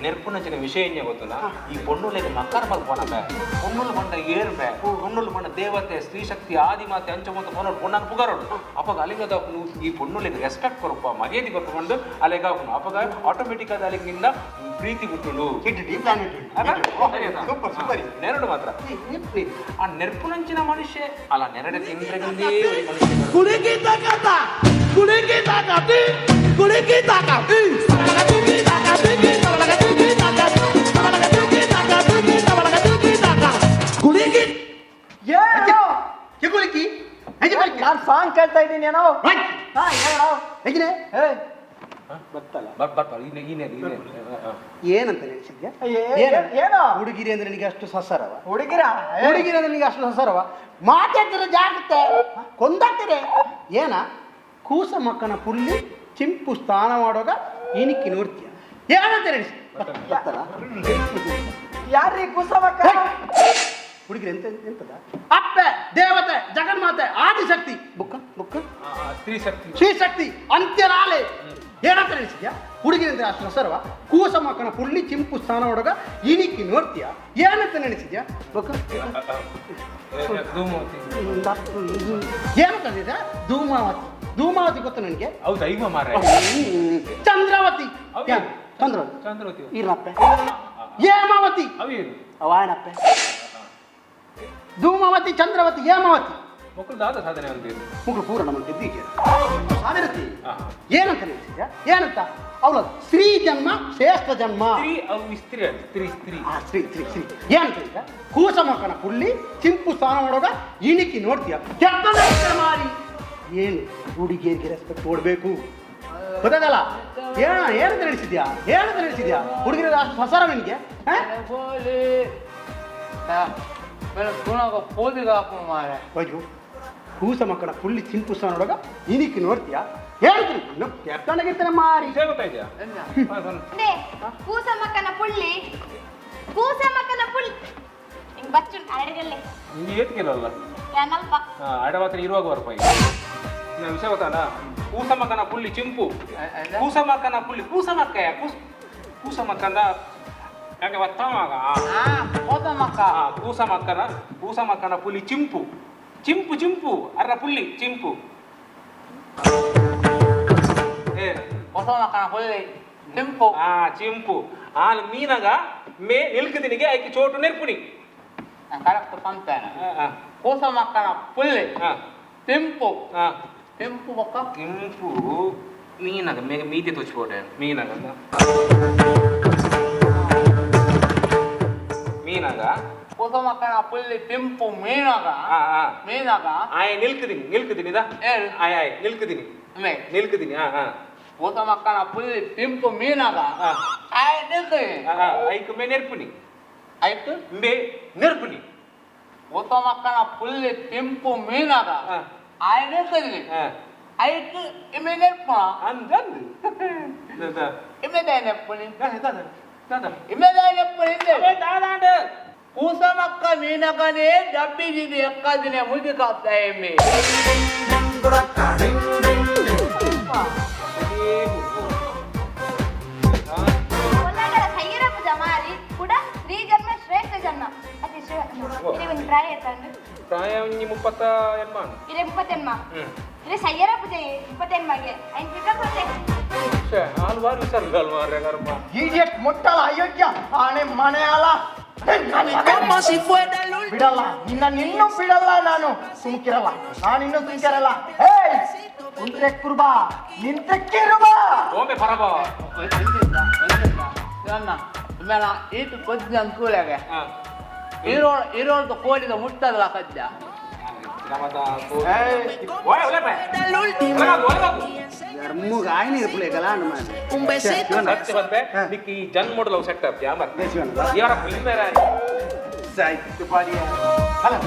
ನೆರ್ಪುನಂಚಿನ ವಿಷಯ ಎಂಜ ಗೊತ್ತಲ್ಲ ಈ ಪೊಣ್ಣುಲೆಗೆ ಮಕ್ಕಳ ಮಲ್ಪೋಣ ಬೇ ಪೊಣ್ಣುಲು ಬಂಡ ಏರು ಬೇ ಪೊಣ್ಣುಲು ಬಂಡ ದೇವತೆ ಸ್ತ್ರೀಶಕ್ತಿ ಆದಿಮಾತೆ ಅಂಚ ಮತ್ತು ಪೊನ್ನೋಡು ಪೊಣ್ಣನ್ನು ಪುಗಾರೋಡು ಅಪ್ಪಗ ಅಲ್ಲಿಗದಾಪನು ಈ ಪೊಣ್ಣುಲೆಗೆ ರೆಸ್ಪೆಕ್ಟ್ ಕೊರಪ್ಪ ಮರ್ಯಾದೆ ಕೊರಪಂಡು ಅಲ್ಲಿಗಾಪನು ಅಪ್ಪಗ ಆಟೋಮೆಟಿಕ್ ಆದ ಅಲ್ಲಿಗೆ ನಿಂದ ಪ್ರೀತಿ ಹುಟ್ಟುಂಡು ನೆರಡು ಮಾತ್ರ ಆ ನೆರ್ಪುನಂಚಿನ ಮನುಷ್ಯ ಅಲ್ಲ ನೆರಡೆ ತಿಂದ್ರೆ ನಾನು ಸಾಂಗ್ ಕೇಳ್ತಾ ಇದ್ದೀನಿ ಏನೋ ಏನಂತ ಹೇಳಿಸಿದ್ಯಾ? ಹುಡುಗಿರಿ ಅಂದ್ರೆ ನಿನಗೆ ಅಷ್ಟು ಸಸರವ? ಹುಡುಗಿರ ಹುಡುಗಿರಿ ಅಂದ್ರೆ ನಿನಗೆ ಅಷ್ಟು ಸಸರವ? ಮಾತಾಡ್ತಿರ ಜಾಗ್ರತೆ ಕೊಂದಾಗ್ತೀರಿ ಏನ ಕೂಸ ಮಕ್ಕನ ಪುಲ್ಲಿ ಚಿಂಪು ಸ್ನಾನ ಮಾಡುವಾಗ ಇನಿಕ್ಕಿ ನೋಡ್ತೀಯ ಏನಂತ ನಡೆಸಿ ಯಾರ್ರೀ ಕೂಸ ಮಕ್ಕ ಹುಡುಗಿರು ಎಂತ ಎಂತದ ಅಪ್ಪೆ ದೇವತೆ ಜಗನ್ಮಾತೆ ಆದಿಶಕ್ತಿ ಬುಕ್ಕ ಬುಕ್ಕ ಸ್ತ್ರೀ ಶಕ್ತಿ ಶ್ರೀಶಕ್ತಿ ಅಂತ್ಯನಾಲೆ ಏನಂತ ನಡೆಸಿದ್ಯಾ ಹುಡುಗಿರಂದ್ರೆ ಅಷ್ಟು ಸರ್ವ ಕೂಸ ಮಕ್ಕನ ಪುಳ್ಳಿ ಚಿಂಪು ಸ್ನಾನ ಮಾಡುವಾಗ ಇನಿಕ್ಕಿ ನೋಡ್ತೀಯ ಏನಂತ ನೆನೆಸಿದ್ಯಾ ಬುಕ್ಕ ಏನಂತ ನೆನೆಸಿದ್ಯಾ? ಧೂಮಾವತಿ ಧೂಮಾವತಿ ಗೊತ್ತು ನನಗೆ ಹೌದಾ ಈಗ ಮಾರ ಚಂದ್ರಾವತಿ ಚಂದ್ರಾವತಿ ಚಂದ್ರವತಿ ಇರಪ್ಪ ಹೇಮಾವತಿ ಅವೇನು ಅವಾಯನಪ್ಪೆ ಧೂಮಾವತಿ ಚಂದ್ರವತಿ ಹೇಮಾವತಿ ಮಕ್ಕಳು ದಾದ ಸಾಧನೆ ಅಂತೀರಿ ಮಕ್ಕಳು ಪೂರ ನಮ್ಮ ಗೆದ್ದಿಗೆ ಸಾವಿರತಿ ಏನಂತ ನೆನೆಸಿದ್ಯಾ ಏನಂತ ಅವಳ ಸ್ತ್ರೀ ಜನ್ಮ ಶ್ರೇಷ್ಠ ಜನ್ಮ ಸ್ತ್ರೀ ಅವು ಸ್ತ್ರೀ ಸ್ತ್ರೀ ಸ್ತ್ರೀ ಆ ಸ್ತ್ರೀ ಸ್ತ್ರೀ ಸ್ತ್ರೀ ಏನಂತ ಈಗ ಕೂಸ ಮಕ್ಕನ ಪುಳ್ಳಿ ಚಿಂಪು ಸ್ನಾನ ಮಾಡುವಾಗ ಇಣಿಕಿ ನೋಡ್ತೀಯ ಕೆಟ್ಟದ ಮಾರಿ ಏನು ಹುಡುಗಿಯರಿಗೆ ರೆಸ್ಪೆಕ್ಟ್ ಕೊಡಬೇಕು ಗೊತ್ತಾಗಲ್ಲ ಏನ ಏನಂತ ನಡೆಸಿದ್ಯಾ ಏನಂತ ನಡೆಸಿದ್ಯಾ ಹುಡುಗಿರ ಅಷ್ಟು ಹೊಸರ ನಿನಗೆ ಅಯ್ಯೋ ಕೂಸ ಮಕ್ಕಳ ಪುಳ್ಳಿ ಚಿಂಪು ಸ್ನಾನ ನೋಡುವಾಗ ಇಣಿಕಿ ನೋಡ್ತೀಯಾ ಹೇಳ್ತೀನಿ ಇನ್ನು ಕೆಟ್ಟನಾಗಿರ್ತಾನೆ ಮಾರಿ ಗೊತ್ತಾಯ್ತಾ ಕೂಸ ಮಕ್ಕನ ಪುಳ್ಳಿ ಕೂಸ ಮಕ್ಕನ ಪುಳ್ಳಿ ಹಿಂಗ್ ಬಚ್ಚುಂಟು ಅರಡಗಲ್ಲೇ ನಿಂಗೆ ಏತ್ಕಿಲ್ಲಲ್ಲ ಯಾನಲ್ಪ ಅಡ ಮಾತ್ರ ಇರುವಾಗ ಬರ್ಪ ಈಗ ನಾ ವಿಷಯ ಗೊತ್ತಾನ ಕೂಸಮಕ್ಕನ ಪುಳ್ಳಿ ಚಿಂಪು ಕೂಸಮಕ್ಕನ ಪುಳ್ಳಿ ಕೂಸಮಕ್ಕ ಕೂಸ ಕೂಸಮಕ್ಕಂದ ಯಾಕೆ ಬತ್ತವಾಗ ಕೂಸಮಕ್ಕನ ಕೂಸಮಕ್ಕನ ಪುಲಿ ಚಿಂಪು ಚಿಂಪು ಚಿಂಪು ಅರ್ರ ಪುಳ್ಳಿ ಚಿಂಪು ಏ ಕೂಸಮಕ್ಕನ ಪುಳ್ಳಿ ಚಿಂಪು ಆ ಚಿಂಪು ಆಲ್ ಮೀನಗ ಮೇ ನಿಲ್ಕದಿನಿಗೆ ಐಕಿ ಚೋಟು ನೆರ್ಪುನಿ ಕರೆಕ್ಟ್ ಪಂತೇನೆ ಕೂಸಮಕ್ಕನ ಪುಳ್ಳಿ ತಿಂಪು ತಿಂಪು ಬೊಕ್ಕ ತಿಂಪು ಮೀನಗ ಮೇಗ ಮೀತೆ ತೋಚ್ಬೋಡೆ ಮೀನಗ ಮೀನಗ ಕೂಸಮಕ್ಕನ ಪುಳ್ಳಿ ತಿಂಪು ಮೀನಗ ಮೀನಗ ಆಯ್ ನಿಲ್ಕದಿನಿ ನಿಲ್ಕದಿನಿ ಇದಾ ಆಯ್ ಆಯ್ ನಿಲ್ಕದಿನಿ ನಿಲ್ಕದಿನಿ ಹಾ ಹಾ ಕೂಸಮಕ್ಕನ ಪುಳ್ಳಿ ತಿಂಪು ಮೀನಗ ಆಯ್ ನಿಲ್ಕದಿನಿ ಐಕ್ ಮೇ ನೆರ್ಪುನಿ ಆಯ್ತು ಮೇ ನೆರ್ಪುನಿ ಕೂಸಮಕ್ಕನ ಪುಳ್ಳಿ ತಿಂಪು ಮೀನಗ ಆಯ್ ನಿಲ್ಕದಿನಿ ಐಕ್ ಇಮೆ ನೆರ್ಪುನ ಅಂದ ಇಮೆ ನೆರ್ಪುನಿ ಇಮೆ ನೆರ್ಪುನಿ ಕೂಸಮಕ್ಕ ಮೀನಗನೇ ಡಬ್ಬಿದಿದೆ ಎಕ್ಕದಿನೆ ಮುಗಿ ಕಾಪ್ತಾ ಎಮ್ಮೆ ಸೈಯರ ಪೂಜಾ ಮಾರಿ ಕೂಡ ಸ್ತ್ರೀ ಜನ್ಮ ಶ್ರೇಷ್ಠ ಜನ್ಮ ಅತಿ ಇದೇ ಒಂದು ಪ್ರಾಯ ಎತ್ತಂಡು ಪ್ರಾಯ ಒಂಜಿ ಮುಪ್ಪತ್ತ ಎನ್ಮ ಇದೇ ಮುಪ್ಪತ್ತೆನ್ಮ ಇದೇ ಸೈಯರ ಪೂಜೆ ಮುಪ್ಪತ್ತೆನ್ಮಗೆ ಐನ್ ಪಿಕಪ್ ಕೊಟ್ಟೆ ಹಾಲು ವಿಚಾರ ಮಾರ್ರೆ ಕರ್ಮ ಇಡಿಯಟ್ ಮುಟ್ಟಲ ಅಯೋಗ್ಯ ಆನೆ ಮನೆಯಲ್ಲ ಬಿಡಲ್ಲ ನಿನ್ನ ನಿನ್ನೂ ಬಿಡಲ್ಲ ನಾನು ಸುಮ್ಕಿರಲ್ಲ ನಾನಿನ್ನೂ ಸುಮ್ಕಿರಲ್ಲ ಏಯ್ ಕುಂತ್ರೆ ಕುರ್ಬಾ ನಿಂತೆ ಕಿರುಬಾ ಓಮೆ ಪರಬ ಈತು ಕೊದ್ದ ಅನ್ಕೂಲಾಗ ಇರೋಳ್ ಇರೋಳ್ದು ಕೋಳಿದ ಮುಟ್ಟದಲ್ಲ ಕದ್ದ ಜನ್ಮೋಡಲ ಸೆಟ್ ಅಪ್ ಯಾಮರ್ ಯಾರ ಫಿಲ್ಮ್ ಬೇರೆ ಸಾಯ್ತು ಬಾಡಿಯ ಅಲ್ಲ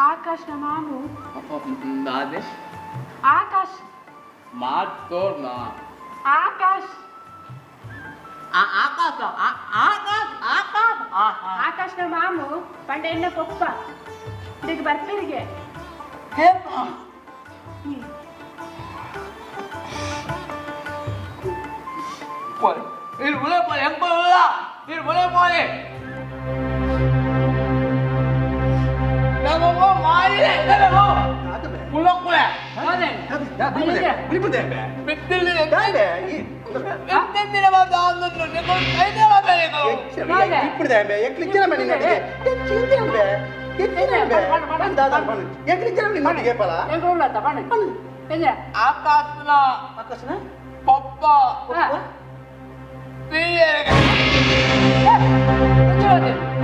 ಆಕಾಶ್ ಮಾಮು ಆಕಾಶ್ ಮಾತೋರ್ನ ಆಕಾಶ್ ಆಕಾಶ ಆಕಾಶ್ ಆಕಾಶ್ ಆಕಾಶ್ನ ಮಾಮು ಪಂಡ ಎಣ್ಣ ಪೊಪ್ಪ ಇದಕ್ಕೆ ಬರ್ತೀರಿಗೆ ಇದು ಉಳೆ ಪೋಲೆ ಹೆಂಗ್ ಉಳ್ಳ ಇದು ಉಳೆ ಪೋಲೆ ಆಕಾಶನ ಪೊಪ್ಪ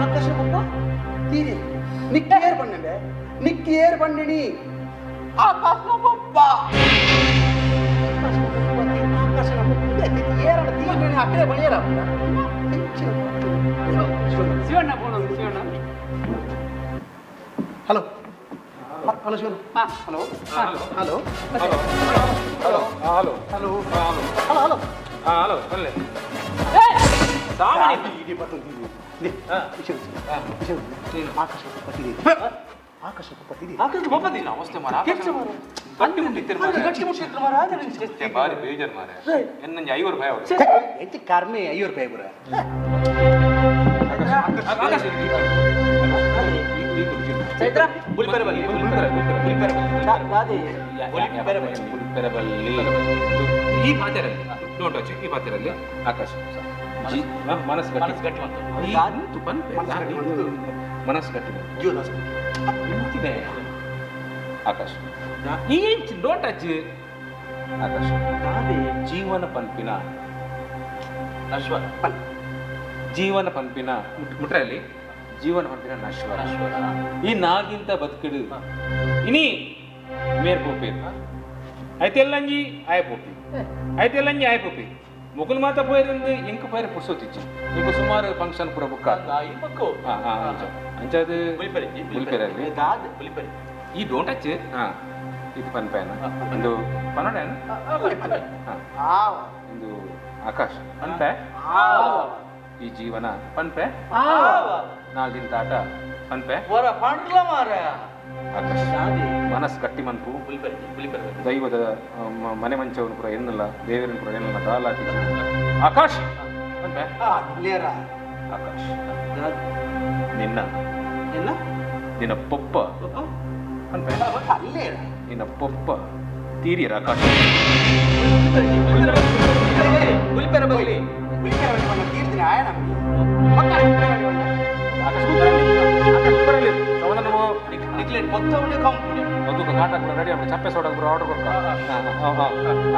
ಆಕಾಶ ಪೊಪ್ಪ ತೀರಿ ನಿಕ್ಕಿ ಏರ್ ಬಣ್ಣೆ ನಿಕ್ಕಿ ಏರ್ ಬಣ್ಣಿನಿ ಆಕಾಶ ಪೊಪ್ಪ ಅಕ್ಕಡೆ ಬಣಿಯರ Shivanna phone Shivanna. Hello hello Shivanna. Hello hello hello hello hello hello hello hello hello ಬನ್ನಿ. ಆಕಾಶ ಪತ್ತಿದೆ, ಆಕಾಶ ಪತ್ತಿದೆ, ಆಕಾಶ ಪಪ್ಪದಿಲ್ಲ ಅವಸ್ಥೆ ಮಾರ. ಗಟ್ಟಿ ಮುಟ್ಟಿತ್ತು ಗಟ್ಟಿ ಮುಟ್ಟಿತ್ತು ಮಾರ. ಬಾರಿ ಬೇಜಾರು ಮಾರ. ಎನ್ನಂಜಿ 50 ರೂಪಾಯಿ ಅವರು ಹೆಚ್ಚು ಕರ್ಮೆ 50 ರೂಪಾಯಿ ಬರ. ಚೈತ್ರ ಬುಲಿಪೆರ ಬಲ್ಲಿ, ಬುಲಿಪೆರ ಬುಲಿಪೆರ ಬುಲಿಪೆರ ಬುಲಿಪೆರ ಬಲ್ಲಿ. ಈ ಪಾತ್ರೆಯಲ್ಲಿ don't touch. ಈ ಪಾತ್ರೆಯಲ್ಲಿ ಆಕಾಶ ಮನಸ್ಸು ಗಟ್ಟಿ ಗಟ್ಟಿ ಮನಸ್ಸು ಗಟ್ಟಿ ನಿಂತಿದೆ ಆಕಾಶ. ಈ don't touch Akash. ಜೀವನ ಪಂಪಿನ ನಶ್ವರ, ಜೀವನ ಪಂಪಿನ ಮುಟ್ರಲ್ಲಿ ಜೀವನ ಪಂಪಿನ ನಶ್ವರ. ಈ ನಾಗಿಂತ ಬದುಕಿಡು ಇನಿ ಮೇರ್ ಪೋಪೇರ್ ಐತೆಲ್ಲಂಜಿ ಆಯ ಪೋಪಿ, ಐತೆಲ್ಲಂಜಿ ಆಯ ಪೋಪಿ. ಮುಕುಲ್ ಮಾತ ಪೋಯರಿಂದ ಇಂಕ ಪೋಯರ್ ಪುರ್ಸೋತಿಚ್ಚಿ. ಇಂಕ ಸುಮಾರು ಫಂಕ್ಷನ್ ಪೂರ ಬುಕ್ಕ ಅಂಚಾದ ಬುಲಿಪೆರಲ್ಲಿ ಈ don't touch. ಹಾ ಇದು ಪನ್ಪೇನ ಒಂದು ಪನ್ನಡ ಒಂದು ಆಕಾಶ್ ಪನ್ಪೆ. ಈ ಜೀವನ ಪನ್ಪೆ ನಾಲ್ಕು ದಿನ ತಾಟ ಪನ್ಪೆ ಆಕಾಶ್. ಮನಸ್ಸು ಗಟ್ಟಿ ಮನ್ಪು. ದೈವದ ಮನೆ ಮಂಚವನ್ನು ಪೂರ ಎನ್ನಲ್ಲ, ದೇವರನ್ನು ಪೂರ ಎನ್ನಲ್ಲ ದಾಲಾತಿ ಆಕಾಶ್ ಪನ್ಪೆ. ಆಕಾಶ್ ನಿನ್ನ ನಿನ್ನ ಪೊಪ್ಪ ಪನ್ಪೆ, ನಿನ್ನ ಪೊಪ್ಪ ತೀರಿಯರ ಆಕಾಶ. ಚಪ್ಪೆ ಸೋಡ ಆರ್ಡರ್ ಕೊಡ್ಕ.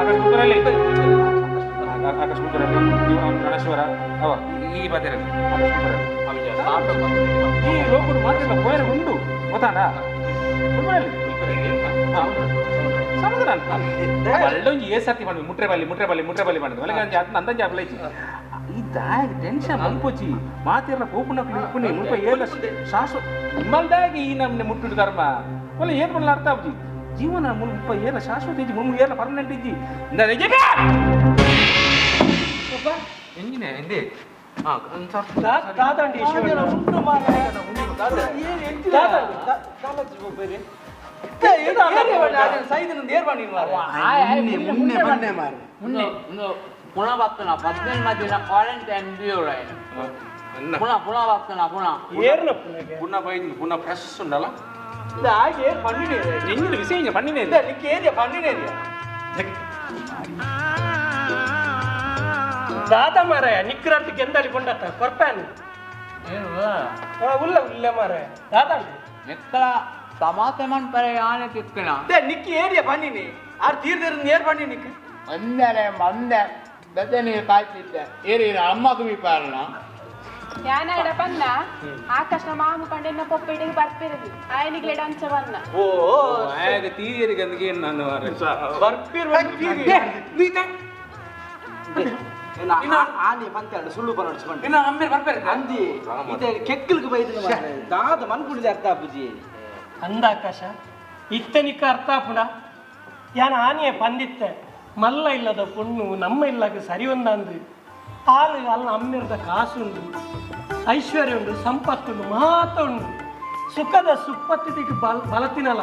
ಆಕಾಶ್ ಕುಕ್ಕರಲ್ಲಿ, ಆಕಾಶ್ ಕುಕ್ಕರಲ್ಲಿ ಗಣೇಶ್ವರ ಅವ ಈ ಬಾತಿರಲ್ಲಿ ಆಕಾಶ್ ಕುಕ್ಕರಲ್ಲಿ ಈ ಲೋಕಡು ಮಾತ್ರ ಪೋಯರ ಉಂಡು ಗೊತ್ತಾಡ. ಸಮಾಧಾನ ಒಳ್ಳೊಂದು ಏ ಸರ್ತಿ ಮಾಡಿ ಮುಟ್ರೆ ಬಲ್ಲಿ ಮುಟ್ರೆ ಬಲ್ಲಿ ಮುಟ್ರೆ ಬಲ್ಲಿ ಮಾಡಿದ್ರು ಒಳಗೆ ಅಂದಂಜಿ ಆಗ್ಲೈತಿ. ಈ ದಾಯ ಟೆನ್ಷನ್ ಮನ್ಪೋಚಿ ಮಾತಿರಲ್ಲ ಪೋಪುನಕ್ಲು ಇಪ್ಪುನಿ ಮುಲ್ಪ ಏರ್ಲ ಶಾಶ್ವತ ನಿಮ್ಮಲ್ದಾಗಿ ಈ ನಮ್ನೆ ಮುಟ್ಟುಡು ಕರ್ಮ ಒಳ್ಳೆ ಏನ್ ಮಾಡಲ್ಲ ಅರ್ಥ ಆಬ್ಜಿ. ಜೀವನ ಮುಲ್ಪ ಏರ್ಲ ಶಾಶ್ವತ ಇಜ್ಜಿ, ಮುಮ್ಮ ಏರ್ಲ ಪರ್ಮನೆಂಟ್ ಇಜ್ಜಿ. ಎಂಜಿನ ಎಂದೇ ದಾದಂಡಿ ಪುನಃ 15 ದಿನ ಕ್ವಾರಂಟೈನ್ ಪುನಃ ಪುನಃ ಬರ್ತನ ಪುನಃ ಪುನಃ ಬೈದು ಪುನಃ ಫ್ರೆಶ್ ಉಂಡಲ್ಲ. ವಿಷಯ ಪಣ್ಣಿನೇ ದಾದ ಮಾರಾಯ ನಿಕ್ರಾಂತಿ ಗೆಂದಾಳಿ ಕೊಂಡತ್ತ ಕೊರ್ಪಾನು ಉಲ್ಲ ಉಲ್ಲ ಮಾರಾಯ ದಾದಂಡಿ ಎಕ್ಕಳ ತಮಾಷೆ ಮನ್ಪರೆ ಯಾನೆ ತಿಕ್ಕಣ ನಿಕ್ಕಿ ಏರಿಯ ಪಣ್ಣಿನಿ ಆರ್ ತೀರ್ದಿರ ನೇರ್ ಪಣ್ಣಿ ನಿಕ್ಕಿ ಒಂದರೆ ಮಂದೆ ಬೆದೆ ನೀರು ಕಾಯ್ತಿದ್ದೆ ಏರಿ ಅಮ್ಮకు ವಿಪಾರಣ ಯಾನಾಡ ಬನ್ನ ಆಕಾಶ ಮಾಮು ಪಂಡೆನ ಪೊಪ್ಪಿಡಿಗೆ ಬರ್ಪಿರದು ಆಯನಿಗೆ ಡಂಚ ಬನ್ನ ಓ ಆಗ ತೀರಿಗೆ ಅಂದ್ಗೆ ನಾನು ಬರ್ಪಿರ್ ಆನೆ ಪಂತೆ ಸುಳ್ಳು ಬರೋಡ್ಸ್ಕೊಂಡು ಇನ್ನು ಅಮ್ಮೆ ಬರ್ಪೇರು ಅಂದಿ ಇದೆ ಕೆಕ್ಕಲ್ಗೆ ಬೈದಿನ ದಾದ ಮನ್ಪುಡಿದ ಅರ್ಥ ಅಪ್ಪುಜಿ ಅಂದ ಆಕಾಶ ಇತ್ತನಿಕ ಅರ್ಥ ಪುಣ ಯಾನ ಆನೆಯ ಪಂದಿತ್ತೆ ಮಲ್ಲ ಇಲ್ಲದ ಪೊಣ್ಣು ನಮ್ಮ ಇಲ್ಲಕ್ಕೆ ಸರಿ ಒಂದಂದು ಆಲು ಅಲ್ಲ ಅಮ್ಮಿರದ ಕಾಸುಂಡು ಐಶ್ವರ್ಯ ಉಂಡು ಸಂಪತ್ತುಂಡು ಮಾತ ಉಂಡು ಸುಖದ ಸುಪ್ಪತ್ತಿಗೆ ಬಲತಿನಲ್ಲ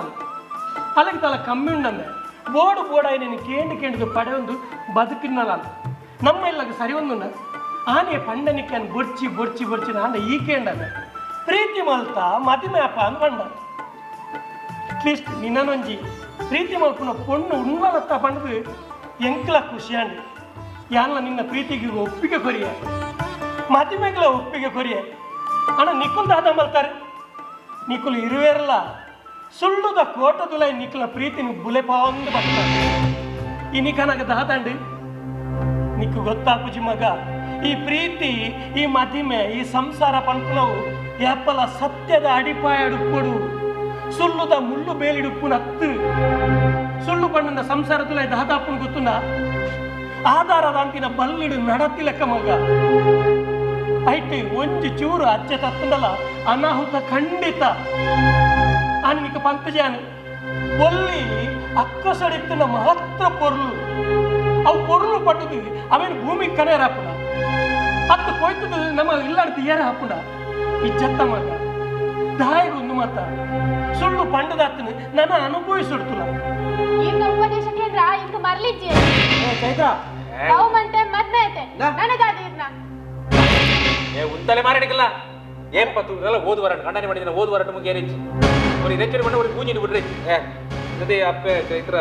ಅಲ್ಲಿಗೆ ತಲ ಕಮ್ಮಿ ಉಂಡಂದೆ ಬೋಡು ಬೋಡಾയി ನೀನು ಕೇಂಡು ಕೇಂಡು ಪಡೆಯೊಂದು ಬದುಕಿನಲ್ಲ ನಮ್ಮ ಇಲ್ಲಕ್ಕೆ ಸರಿ ಒಂದುಂಡ ಆನೆ ಪಂಡನಿಕ್ಕೆ ಬೊರ್ಚಿ ಬೊರ್ಚಿ ಬೊರ್ಚಿ ನಾಂಡ ಈ ಕೇಂಡಂದೆ ಪ್ರೀತಿ ಮಲ್ತ ಮದಿಮ್ಯಾಪ ಅಂದ್ ಪಂಡ ಅಟ್ಲೀಸ್ಟ್ ನಿನ್ನೊಂಜಿ ಪ್ರೀತಿ ಮಲ್ಪುನ ಪೊಣ್ಣು ಉಣ್ಣಲತ್ತ ಪಂಡದು ಎಂಕ್ಲ ಖುಷಿಯಾಂಡು ಯಾನ್ಲ ನಿನ್ನ ಪ್ರೀತಿಗೆ ಒಪ್ಪಿಗೆ ಕೊರಿಯ ಮದಿಮೆಗಳ ಒಪ್ಪಿಗೆ ಕೊರಿಯ ಅಣ್ಣ ನಿಕ್ಕುಲ್ ದಾದ ಮಲ್ತಾರೆ ನಿಕ್ಕುಲು ಇರುವೇರಲ್ಲ ಸುಳ್ಳುದ ಕೋಟದುಲೈ ನಿಕ್ಕಲ ಪ್ರೀತಿನ ಬುಲೆಪಾಂದು ಬರ್ತಾರೆ ಈ ನಿಕನಾಗ ದಾದಂಡು ನಿಕ್ಕು ಗೊತ್ತಾಪುಜಿ ಮಗ, ಈ ಪ್ರೀತಿ, ಈ ಮದಿಮೆ, ಈ ಸಂಸಾರ ಪನ್ಪುನವು ಏಪಲ ಸತ್ಯದ ಅಡಿಪಾಯಡುಪ್ಪಡು, ಸುಳ್ಳುದ ಮುಳ್ಳು ಬೇಲಿಡುಪ್ಪುನತ್ತು. ಸುಳ್ಳು ಪಣ್ಣನ ಸಂಸಾರದಲ್ಲಿ ದಾದಾಪುನ ಗೊತ್ತುನ ಆಧಾರದಾಂತಿನ ಬಲ್ಲಿಡು ನಡತಿಲಕ್ಕ ಮಗ. ಐಟ್ ಒಂಜಿ ಚೂರು ಅಚ್ಚೆ ತತ್ತಂಡಲ ಅನಾಹುತ ಖಂಡಿತ. ಆನಿಕ ಪಂಕಜಾನು ಒಲ್ಲಿ ಅಕ್ಕಸಡಿತ್ತಿನ ಮಾತ್ರ ಪೊರ್ಲು, ಅವು ಪೊರ್ಲು ಪಟ್ಟದು ಅವೇನು ಭೂಮಿ ಕನೇರ ಹಾಪುಣ ಅತ್ತು ಕೊಯ್ತದ ನಮ್ಮ ಇಲ್ಲಾಡ್ತಿ ಏರ ಹಾಪುಣ. ಇಜ್ಜತ್ತ ಮಗ, ದಾಯಿಗೊಂದು ಮಾತ ಸುಳ್ಳು ಪಂಡದಾತನು ನನ್ನ ಅನುಭವಿಸುಡ್ತುಲ. ಇನ್ನ ಉಪದೇಶ ಕೇಂದ್ರ ಇಂಕ ಮರ್ಲಿಜ್ಜಿ ಚೈತ್ರ ಲವ್ ಮಂತೆ ಮದ್ಮೆ ಐತೆ ನನಗಾದ ಇರ್ನ ಏ ಉಂತಲೆ ಮಾರಾಡಿಕಲ್ಲ ಏನ್ ಪತ್ತು ಇದೆಲ್ಲ ಓದು ವರಣ ಕಂಡನೆ ಮಾಡಿದ ಓದು ವರಟ ಮುಗಿಯರಿಚ್ಚಿ ஒரு இறைச்சல் பண்ண ஒரு பூஞ்சிட்டு விடுறேன். ஏ ಅದೇ ಅಪ್ಪೆ ಚೈತ್ರ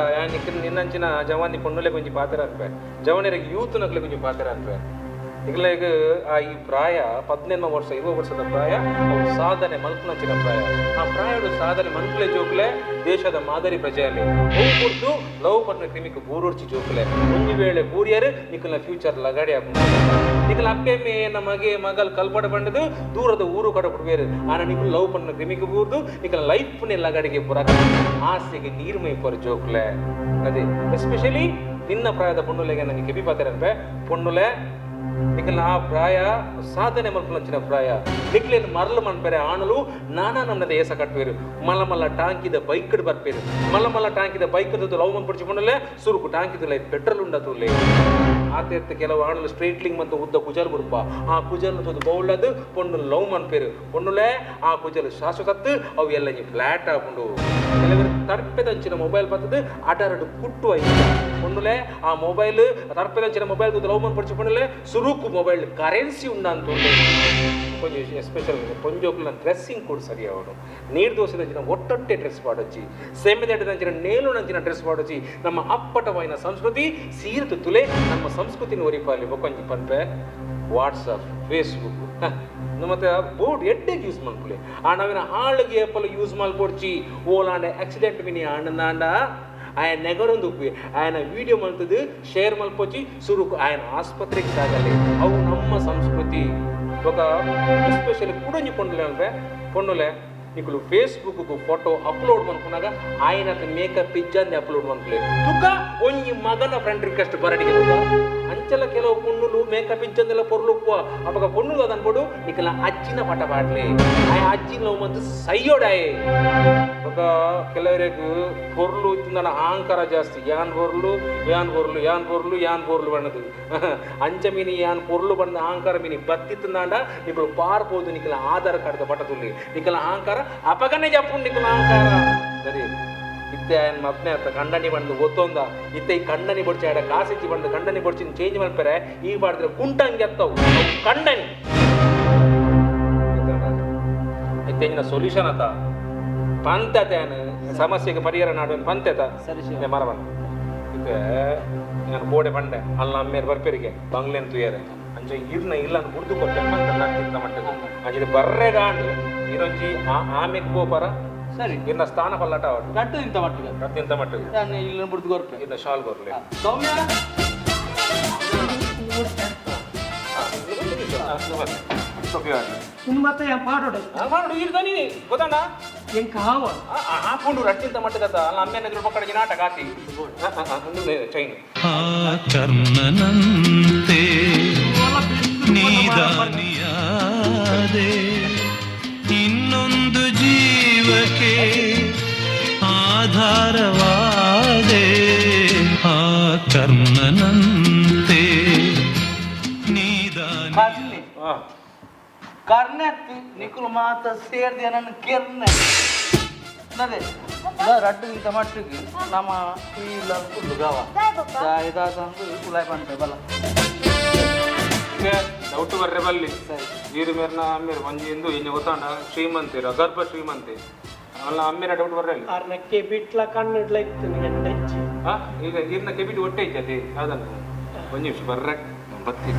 ನಿನ್ನಂಚಿನ ಜವಾನಿ ಪೊಣ್ಣುಲೆ ಕೊಂಚ ಪಾತ್ರ ಅನ್ಪೆ, ಜವಾನಿಯರಿಗೆ ಯೂತ್ ನಕ್ಲೆ ಕೊಂಚ ಪಾತ್ರ ಅನ್ಪೆ. ಈಗಲ ಈಗ ಆ ಈ ಪ್ರಾಯ 18 ವರ್ಷ 20 ವರ್ಷದ ಪ್ರಾಯ ಅವು ಸಾಧನೆ ಮಲ್ಪುನಂಚಿನ ಪ್ರಾಯ. ಆ ಪ್ರಾಯಡು ಸಾಧನೆ ಮನ್ಪುಲೆ ಜೋಕ್ಲೆ ದೇಶದ ಮಾದರಿ ಪ್ರಜೆಯಲ್ಲಿ ಅವು ಕೊಟ್ಟು ಲವ್ ಪಟ್ನ ಕ್ರಿಮಿಕ್ ಬೂರೊಡ್ಚಿ ಜೋಕ್ಲೆ ಒಂದು ವೇಳೆ ಬೂರಿಯರು ನಿಕ್ಕಲ್ನ ಫ್ಯೂಚರ್ ಲಗಾಡಿ ಹಾಕೊಂಡು ನಿಕ್ಕಲ್ ಅಪ್ಪೆ ಮೇ ಮಗೆ ಮಗಲ್ ಕಲ್ಪಡ ಬಂಡದು ದೂರದ ಊರು ಕಡ ಕೊಡುವೇರು. ಆನ ನಿಕ್ಕಲ್ ಲವ್ ಪಟ್ನ ಕ್ರಿಮಿಕ್ ಬೂರ್ದು ನಿಕ್ಕಲ್ ಲೈಫ್ನೇ ಲಗಾಡಿಗೆ ಪುರಾಕ ಆಸೆಗೆ ನೀರ್ಮೈ ಪೊರ ಜೋಕ್ಲೆ. ಅದೇ ಎಸ್ಪೆಷಲಿ ನಿನ್ನ ಪ್ರಾಯದ ಪೊಣ್ಣುಲೆಗೆ ನನಗೆ ಕೆಬಿ ಪಾತ್ರ ಅನ್ಪೆ. ಪೊಣ್ಣುಲೆ ನಿಕ್ಕಲ್ನ ಆ ಪ್ರಾಯ ಸಾಧನೆ ಮಲ್ಪುನಂಚಿನ ಪ್ರಾಯ ನಿಕ್ಲೇನು ಮರಳು ಮನ್ಪೆರೆ ಆಣಲು ನಾನಾ ನಮ್ಮದ ಏಸ ಕಟ್ಟುವೇರು. ಮಲ್ಲ ಮಲ್ಲ ಟಾಂಕಿದ ಬೈಕ್ ಬರ್ಪೇರು, ಮಲ್ಲ ಮಲ್ಲ ಟಾಂಕಿದ ಬೈಕ್ ಲವ್ ಮನ್ಪಡಿಸಿ ಪೊಣ್ಣುಲೆ ಸುರುಕು ಟಾಂಕಿದ ಪೆಟ್ರೋಲ್ ಉಂಡತುಲೆ. ಆತೆತ್ತ ಕೆಲವು ಆಣಲು ಸ್ಟ್ರೈಟ್ಲಿಂಗ್ ಮತ್ತು ಉದ್ದ ಕುಜಲ್ ಬುಡ್ಪ, ಆ ಕುಜಲ್ ತೋದು ಬೌಳದು ಪೊಣ್ಣು ಲವ್ ಮನ್ಪೇರು. ಪೊಣ್ಣುಲೆ ಆ ಕುಜಲ್ ಶಾಶ್ವತತ್ತು ಅವು ಎಲ್ಲ ಫ್ಲಾಟ್ ಆಪುಂಡು. ಕೆಲವರು ತರ್ಪೆದಂಚಿನ ಮೊಬೈಲ್ ಬರ್ತದೆ ಅಡರಡು ಕುಟ್ಟು ಆಯ್ತು. ಪೊಣ್ಣುಲೆ ಆ ಮೊಬೈಲ್ ತರ್ಪೆದಂಚಿನ ಮೊಬೈಲ್ ತೋದು ಲವ್ ಮನ್ಪಡಿಸಿ ಪೊಣ್ಣುಲೆ ಸುರುಕು ಮೊಬೈಲ್ ಕರೆನ್ಸಿ ಉಂಡಂತ. ಕೊಂಚ ಎಸ್ಪೆಷಲ್ ಪೊಂಜೋಕ್ಲ ಡ್ರೆಸ್ಸಿಂಗ್ ಕೂಡ ಸರಿ ಅವನು ನೀರು ದೋಸೆದಂಚಿನ ಒಟ್ಟೊಟ್ಟೆ ಡ್ರೆಸ್ ಪಾಡೊಚ್ಚಿ, ಸೇಮೆದಂಚಿನ ನೇಲು ನಂಚಿನ ಡ್ರೆಸ್ ಪಾಡೊಚ್ಚಿ. ನಮ್ಮ ಅಪ್ಪಟವಾಯಿನ ಸಂಸ್ಕೃತಿ ಸೀರೆತು ತುಲೆ ನಮ್ಮ ಸಂಸ್ಕೃತಿನ ಒರಿಪಾಲಿ. ಕೊಂಚ ಪನ್ಪೆ ವಾಟ್ಸಪ್ ಫೇಸ್ಬುಕ್ ಮತ್ತೆ ಬೋರ್ಡ್ ಎಡ್ಡೆಗೆ ಯೂಸ್ ಮನ್ಪುಲೆ ಆ ನಾವಿನ ಹಾಳಿಗೆ ಏಪಲ ಯೂಸ್ ಮಲ್ಪೊಡ್ಚಿ. ಓಲಾಂಡ ಆಕ್ಸಿಡೆಂಟ್ ಮಿನಿ ಆಂಡ ఆయన నెగరొందుకు ఆయన వీడియో మల్తదు షేర్ మల్పొచ్చి సురుకు ఆయన ఆసుపత్రికి సాగాలి. అవు ನಮ್ಮ ಸಂಸ್ಕೃತಿ. ఒక ఎస్పెషల్లీ కుడొంజి పొండులే అంటే పొండులే నీకు ఫేస్బుక్ ఫోటో అప్లోడ్ మనుకున్నాక ఆయన మేకప్ ఇజ్జాన్ని అప్లోడ్ మనుకులే తుక్క ಒಂಜಿ ಮಗನ ಫ್ರೆಂಡ್ ರಿಕ್ವೆಸ್ಟ್ ಬರಡಿಗೆ ತುಕ್ಕ ಅಂಚಲ ಕೆಲವು ಪೊಣ್ಣುಲು ಮೇಕಪ್ ಇಜ್ಜಂದೆಲ್ಲ ಪೊರ್ಲುಪ್ಪು ಅಪಗ ಪೊಣ್ಣುಲು ಅದನ್ಬೋದು ನಿಕಲ ಅಜ್ಜಿನ ಪಟ ಪಾಡ್ಲೆ ಆಯ ಅಜ್ಜಿನ ಲವ್ ಮಂತು ಸೈಯೋಡಾಯೆ. ఒక ಕೆಲವರಿಗೆ ಪೊರ್ಲು ಇತ್ತಿಂದನ ಅಹಂಕಾರ ಜಾಸ್ತಿ. ಯಾನ್ ಪೊರ್ಲು ಯಾನ್ ಪೊರ್ಲು ಯಾನ್ ಪೊರ್ಲು ಯಾನ್ ಪೊರ್ಲು ಬಣ್ಣದು ಅಂಚ ಮೀನಿ ಯಾನ್ ಪೊರ್ಲು ಬಣ್ಣ ಅಹಂಕಾರ ಮೀನಿ ಬತ್ತಿತ್ತಂದಾಂಡ ನಿಕಲು ಪಾರ್ಬೋದು. ನಿಕಲ ಆಧಾರ್ ಕಾರ್ಡ್ದ ಪಟ ತುಲ್ಲಿ ನಿಕಲ ಅಹಂಕಾರ ಅಪಗನೆ ಜಪ್ಪು ನಿಕಲ ಅಹಂಕಾರ ಸರಿ. ಇತ್ತೆ ఆయన ಮದ್ನೆ ಅತ್ತ ಕಂಡನಿ ಬಂದು ಗೊತ್ತೊಂದ ಇತ್ತೆ ಈ ಕಂಡನಿ ಬೊಡ್ಚಿ ಆಡ ಕಾಸಿಚ್ಚಿ ಬಂದು ಕಂಡನಿ ಬೊಡ್ಚಿ ಚೇಂಜ್ ಮಾಡ್ತಾರೆ. ಈ ಬಾಡಿದ್ರೆ ಕುಂಟಂಗೆ ಅತ್ತವು ಕಂಡನಿ. ಇತ್ತೆ ಸೊಲ್ಯೂಷನ್ ಅತ್ತ ಪಂತತೆ ಸಮಸ್ಯೆಗೆ ಪರಿಹಾರ ನಾಡು ಪಂತೆತ ಸರಿ ಮರ ಬಂದ ಇತ್ತೆ ನಾನು ಬೋಡೆ ಬಂಡೆ ಅಲ್ಲ ಅಮ್ಮೇರು ಬರ್ಪೇರಿಗೆ ಬಂಗ್ಲೆನ್ ತುಯರೆ ಅಂಚೆ ಇರ್ನ ಇಲ್ಲ ಬುಡ್ದು ಕೊಟ್ಟೆ ಅಂತ ಮಟ್ಟದ ಅಂಚೆ ಬರ್ರೆಗಾಂಡು ಇರೊಂಜಿ ಆಮೆಗೆ ಪೋಪರ ಸರಿ ಇನ್ನ ಸ್ಥಾನ ಪಲ್ಲಟ ಕಟ್ಟು ಇಂತ ಮಟ್ಟಿಗೆ ಕಟ್ಟು ಇಂತ ಮಟ್ಟಿಗೆ ನಾನು ಇಲ್ಲ ಬುಡ್ದು ಕೊರ್ಪೆ ಇನ್ನ ಶಾಲ್ ಕೊರ್ಲೆ ಸೌಮ್ಯ ಮತ್ತೆ ಪಾಡೋಡ ಪಾಡೋಡು ಇರ್ದಾನಿ ಗೊತ್ತಣ್ಣ ಎಂಕ ಹಾವ ಹಾಕೊಂಡು ರಟ್ಟಿಂತ ಮಟ್ಟದ ಅಲ್ಲ ಅಮ್ಮೇನ ಪಕ್ಕಡ ನಾಟಕ ಆತಿ ಚೈನ್ ಆ ಕರ್ಣನಂತೆ ನೀದಾನಿಯಾದೆ ಇನ್ನೊಂದು ಜೀವಕ್ಕೆ ಆಧಾರವಾದೆ ಆ ಕರ್ಣನಂತೆ ನೀದಾನಿ ಕರ್ಣತ್ ನಿಕುಲು ಮಾತ ಸೇರ್ದೆ ನನ್ನ ಕೆರ್ನೆ ನದೆ ರಡ್ಡು ಇಂತ ಮಟ್ಟಿಗೆ ನಮ್ಮ ಇಲ್ಲ ಕುಲ್ಲು ಗಾವ ಉಲಾಯ್ ಬಂತೆ ಬಲ ಡೌಟ್ ಬರ್ರೆ ಬಲ್ಲಿ ನೀರು ಮೇರ್ನ ಅಮ್ಮೇರು ಒಂಜಿ ಎಂದು ಇನ್ನು ಗೊತ್ತಾಂಡ ಶ್ರೀಮಂತೆ ಗರ್ಭ ಶ್ರೀಮಂತೆ ಅಲ್ಲ ಅಮ್ಮೇರ ಡೌಟ್ ಬರ್ರೆ ಅಲ್ಲಿ ಆರ್ನ ಕೆಬಿಟ್ಲ ಕಣ್ಣುಡ್ಲ ಇತ್ತು ಎಂಟಂಚಿ ಈಗ ನೀರಿನ ಕೆಬಿಟ್ ಹೊಟ್ಟೆ ಐತೆ ಅದೇ ಯಾವ್ದನ್ನ ಒಂದು ನಿಮಿಷ ಬರ್ರೆ ಬತ್ತಿ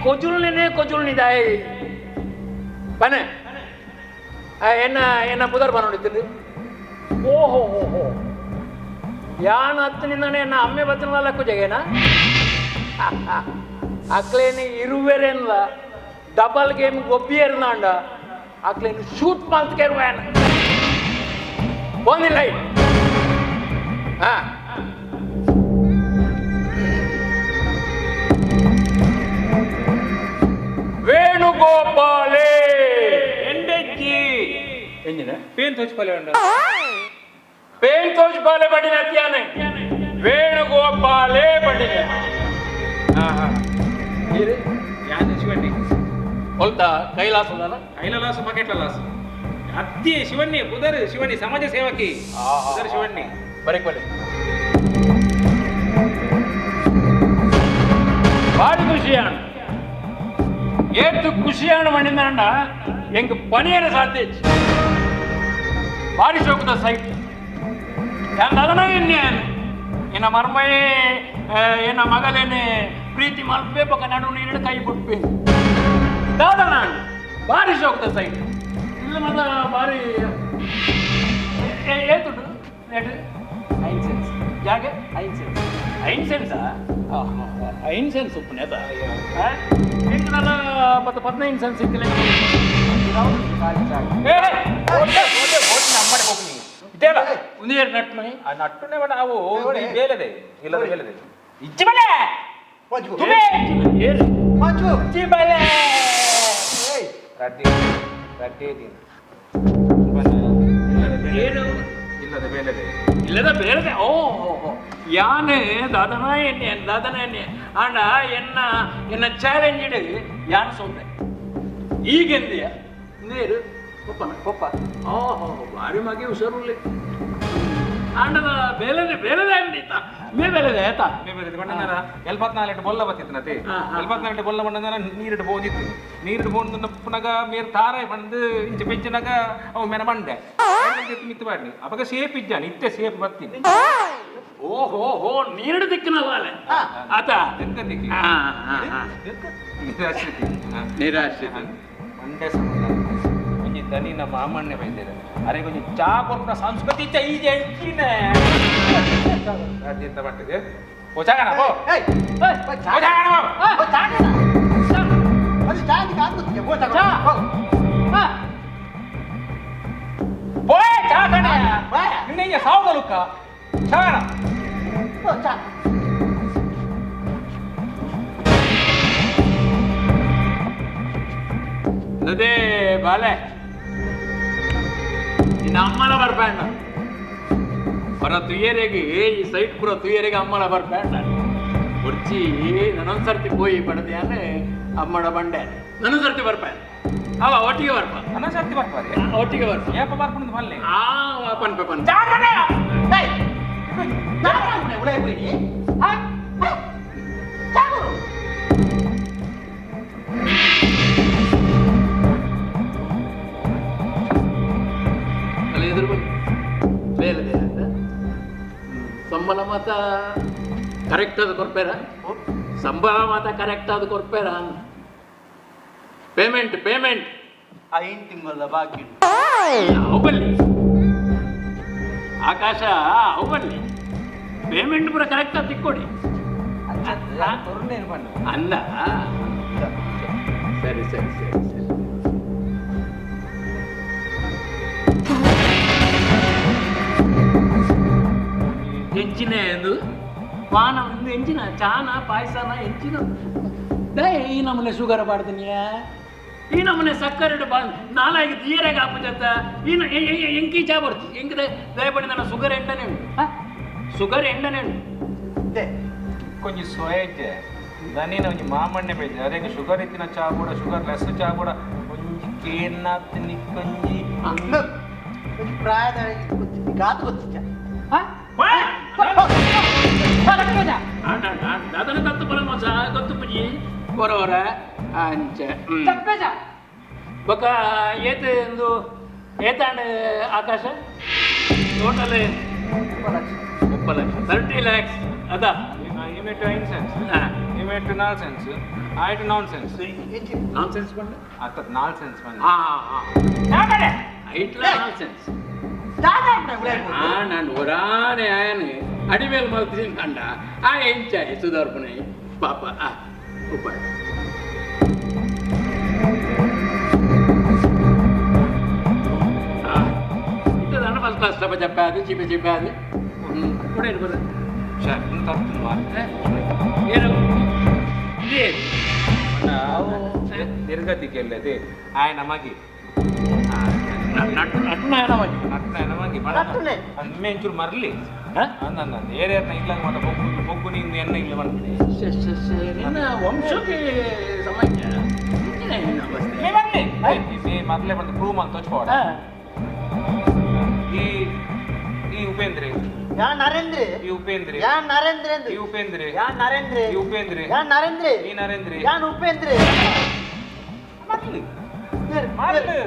ಕೊಜುಲ್ನೇ ಕೊಜುಲ್ನಿದಾಯ್ ಬನೆ ಎನ್ನ ಎನ್ನ ಪುದರ್ ಬನ್ನೋಡಿದ್ದೀನಿ. ಓಹೋ ಹೋ ಹೋ ಯಾನ್ ಹತ್ತಿನಿಂದಾನೆ ಎನ್ನ ಅಮ್ಮೆ ಬತ್ತನಲ್ಲ ಕುಜಗೇನ ಅಕ್ಲೇನು ಇರುವೆರೇನ್ಲ ಡಬಲ್ ಗೇಮ್ ಗೊಬ್ಬಿಯರ್ನಾಂಡ ಅಕ್ಲೇನು ಶೂಟ್ ಮಾಲ್ತ್ಕೇರುವೇನ ಒಂದಿಲ್ಲ. ಹಾ ವೇಣುಗೋಪಾಲೇ ಎಂಡೆಜ್ಜಿ ಎಂಜಿನ ಪೇನ್ ತೋಚ್ಪಾಲೆ ಉಂಡ ಪೇನ್ ತೋಚ್ಪಾಲೆ ಬಡಿನ ಅತ್ಯಾನೆ ವೇಣುಗೋಪಾಲೇ ಬಡಿನ. ಹಾ ಹಾ ಯಾನ್ ಶಿವಣ್ಣಿ ಹೊಲ್ತಾ ಕೈಲಾಸ ಕೈಲಾಸ ಬಕೆಟ್ ಲಾಸ ಅತ್ತಿ ಶಿವಣ್ಣಿ ಬುಧರ್ ಶಿವಣ್ಣಿ ಸಮಾಜ ಸೇವಕಿ ಬುಧರ್ ಶಿವಣ್ಣಿ ಬರೀಕೊಳ್ಳಿ. ಭಾರಿ ಖುಷಿಯಾಣ ಏತು ಖುಷಿಯಾಣ ಮಣ್ಣಿಂದಾಂಡ ಎಂಗ್ ಪನಿಯರ ಸಾಧ್ಯ ಭಾರಿ ಶೋಕದ ಸೈಟ್ ಯಾನ್ ಎನ್ನೆ ಎನ್ನ ಮರ್ಮಯೇ ಎನ್ನ ಮಗಲೇನೆ ಪ್ರೀತಿ ಮಲ್ಪೆ ಪಕ್ಕ ನಡು ನೀರು ಕೈ ಬಿಟ್ಪೆ ದಾದ ನಾನು ಭಾರಿ ಶೋಕದ ಸೈಟ್ ಇಲ್ಲ ಮತ್ತ ಭಾರಿ ಏತುಂಡು ರೇಟ್ 5 ಸೆನ್ಸ್ ಜಾಗೆ 5 ಸೆನ್ಸ್ 5 ಸೆನ್ಸಾ 5 ಸೆನ್ಸ್ ಉಪ್ಪುನೆ ಎಂಕುನಲ್ಲ ಪತ್ತು 15 ಸೆನ್ಸ್ ಇತ್ತಿಲ್ಲ. ಇದೆಲ್ಲ ನಟ್ಟುನೆ ಬೇಡ ಅವು ಬೇಲೆದೆ ಇಲ್ಲದ ಬೇಲೆದೆ ಇಜ್ಜಿ ಬಲೆ ತುಮೆ ಇಜ್ಜಿ ಬಲೆ ರಡ್ಡಿ ರಡ್ಡಿ ಇಲ್ಲದ ಬೇಲೆದೆ ಇಲ್ಲದ ಬೇಲೆದೆ. ಓ ಯಾನ್ ದಾದನ ಎನ್ನೆ ದಾದನ ಎನ್ನೆ ಆಂಡ ಎನ್ನ ಎನ್ನ ಚಾಲೆಂಜ್ ಇಡು ಯಾನ್ ಸೋತೆ ಈಗೆಂದಿಯ ನೇರು ಪಪ್ಪನ ಪಪ್ಪ ಓಹೋ ಭಾರಿ ಮಗೆ ಹುಷಾರುಳ್ಳಿ ಆಂಡದ ಬೇಲೆದೆ ಬೇಲೆದೆ ಅಂದಿತ್ತ ಮೇ ಬೇಲೆದೆ ಆಯ್ತಾ ಮೇ ಬೇಲೆದೆ ಬಣ್ಣನಾರ 74 ಬೊಲ್ಲ ಬತ್ತಿತ್ತು ನತೆ 74 ಬೊಲ್ಲ ಬಣ್ಣನಾರ ನೀರಿಡು ಬೋದಿತ್ತು ನೀರಿಡು ಬೋಂದು ಪುನಗ ಮೇರ್ ತಾರ ಬಂದು ಇಂಚ ಪೆಂಚನಾಗ ಅವು ಮೇನ ಬಂಡೆ ಮಿತ್ತು ಬಾಡ್ನಿ ಅವಾಗ ಸೇಪ್ ಇಜ್ಜಾನಿ ಇತ್ತೆ ಸೇಪ್ ಬರ್ತೀನಿ. ಓಹೋ ಹೋ ನೀರಿಡು ದಿಕ್ಕಿನ ಬಾಲೆ ಆತ ದಿಕ್ಕಿ ನಿರಾಶ್ರಿತ ನಿರಾಶ್ರಿತ ಮಂಡೆ ಸಂಬಂಧ ಒಂಜಿ ದನಿ ನಮ್ಮ ಮಾಮಣ್ಣೆ ಬೈದಿದೆ ಅರೆ ಕೊಂಚ ಚಾ ಕೊರ್ಪುನ ಸಂಸ್ಕೃತಿ ಚ ಈಜೆ ಎಂಚಿನ ಅದ್ಯಂತ ಬಟ್ಟಿದೆ ಓ ಚಾಗಣ ಪೋ ಓ ಚಾಗಣ ಪೋ ಚಾಗಣ ಅದು ಚಾದಿ ಕಾಗುತ್ತಿಗೆ ಪೋ ಚಾಗಣ ಪೋ ಚಾಗಣ ನಿನ್ನೆ ಸಾವುಗಲುಕ್ಕ ಚಾಗಣ ಪೋ ಚಾ ಅದೇ ಬಾಲೆ ನಿನ್ನ ಅಮ್ಮನ ಬರ್ಬೇಡ ಹೊರ ತುಯ್ಯರಿಗೆ ಈ ಸೈಟ್ ಪೂರ ತುಯ್ಯರಿಗೆ ಅಮ್ಮನ ಬರ್ಬೇಡ ಕುರ್ಚಿ ನನ್ನೊಂದ್ಸರ್ತಿ ಪೋಯಿ ಪಡೆದ್ಯಾನೆ ಅಮ್ಮನ ಬಂಡೆ ನನ್ನೊಂದ್ಸರ್ತಿ ಬರ್ಪ ಅವ ಒಟ್ಟಿಗೆ ಬರ್ಪ ನನ್ನೊಂದ್ಸರ್ತಿ ಬರ್ಪಾರೆ ಒಟ್ಟಿಗೆ ಬರ್ಪ ಏಪ ಬರ್ಕೊಂಡು ಬಲ್ಲೆ ಆ ಪನ್ಪೆ ಪನ್ ಬೇಲದೆ ಅಂತ ಸಂಬಳ ಮಾತ ಕರೆಕ್ಟ್ ಅದು ಕೊರ್ಪೇರ ಸಂಬಳ ಮಾತ ಕರೆಕ್ಟ್ ಅದು ಕೊರ್ಪೇರ ಪೇಮೆಂಟ್ ಪೇಮೆಂಟ್ 5 ತಿಂಗಳ ಬಾಕಿ ಅವು ಬಲ್ಲಿ ಆಕಾಶ ಅವು ಬಲ್ಲಿ ಪೇಮೆಂಟ್ ಪೂರ ಕರೆಕ್ಟ್ ಅದು ತಿಕ್ಕೊಡಿ ಅಲ್ಲ ಸರಿ ಸರಿ ಸರಿ ಸರಿ ಎಂಚಿನ ಎಂದು ಪಾನ ಒಂದು ಎಂಚಿನ ಚಾನ ಪಾಯಸನ ಎಂಚಿನ ಈ ನಮ್ಮನೆ ಶುಗರ್ ಪಾಡ್ದಿನಿಯ ಈ ನಮ್ಮನೆ ಸಕ್ಕರೆ ಬಾ ನಾಲಾಗಿ ತೀರಾಗ ಆಪು ಜತ್ತ ಈ ಎಂಕಿ ಚಾ ಬರ್ತು ಎಂಕ್ ದಯಪಡಿ ನನ್ನ ಶುಗರ್ ಎಂಡನೆ ಉಂಟು ಶುಗರ್ ಎಂಡನೆ ಉಂಟು ಕೊಂಚ ಸೊಯೆಜ್ಜೆ ದನಿನ ಒಂಜಿ ಮಾಮಣ್ಣೆ ಬೈದೆ ಅದೇ ಶುಗರ್ ಇತ್ತಿನ ಚಾ ಕೂಡ ಶುಗರ್ ಲೆಸ್ ಚಾ ಕೂಡ ಒಂಜಿ ಕೇನಾತ್ ನಿಕ್ಕೊಂಜಿ ಪ್ರಾಯದ ಗಾತು ಗೊತ್ತಿಚ್ಚ ಅದನ್ನ ತತ್ತು ಬರಮೋಸ ಗೊತ್ತು ಪುಜಿ ಕೊರವರ ಅಂಚೆ ಬೊಕ ಏತ ಎಂದು ಏತಾಂಡ್ ಆಕಾಶ ಟೋಟಲ್ 30 ಲಕ್ಷ 30 ಲ್ಯಾಕ್ಸ್ ಅದ ಇಮೆಟ್ ಐನ್ ಸೆನ್ಸ್, ಇಮೆಟ್ ನಾಲ್ ಸೆನ್ಸ್, ಆಯ್ತು ನಾನ್ ಸೆನ್ಸ್. ನಾನ್ ಸೆನ್ಸ್ ಬಂಡ ಅತ್ತ ನಾಲ್ ಸೆನ್ಸ್ ಬಂಡ. ಹಾ ಹಾ, ಐಟ್ಲ ನಾನ್ ಸೆನ್ಸ್. ನಾನು ಒರಾನೆ ಆಯನೆ ಅಡಿಮೇಲ್ ಮಲ್ತೀನಿ ಕಂಡ ಆ ಎಂಚಾಯ್ ಸುಧಾರ್ಪಣೆ ಪಾಪ. ಆ ಉಪ್ಪಾಡ ಇತ್ತದಾನ ಫಸ್ಟ್ ಕ್ಲಾಸ್ ತಪ್ಪ ಚಪ್ಪಾದು ಚಿಪೆ ಚಿಪ್ಪಾದು ಕೂಡ ಇರ್ಬೋದು. ಏನು ನಿರ್ಗತಿಕೆಲ್ಲದೆ ಆಯನ ಮಗಿ ಒಂಚೂರು ಮರ್ಲಿ ಏರಿಯಾರ್ನ ಇಲ್ಲ ಮಾತ್ರ ಬೊಗ್ಗು ಬೊಗ್ಗು ನೀನು ಎಣ್ಣೆ ಇಲ್ಲ ಮಾಡ್ತೀನಿ. ನಿನ್ನ ವಂಶಕ್ಕೆ ಸಮಸ್ಯೆ. ಮರ್ಲೆ ಬಂದು ಪ್ರೂವ್ ಮಾಡಿ ತೋಚ್ಕೋಡ. ಈ ಈ ಉಪೇಂದ್ರೆ ಯಾ ನರೇಂದ್ರ, ಈ ಉಪೇಂದ್ರ, ಯಾ ನರೇಂದ್ರ, ಈ ಉಪೇಂದ್ರ, ಯಾ ನರೇಂದ್ರ, ಈ ಉಪೇಂದ್ರ, ಯಾ ನರೇಂದ್ರ, ಈ ನರೇಂದ್ರ, ಯಾನ್ ಉಪೇಂದ್ರ.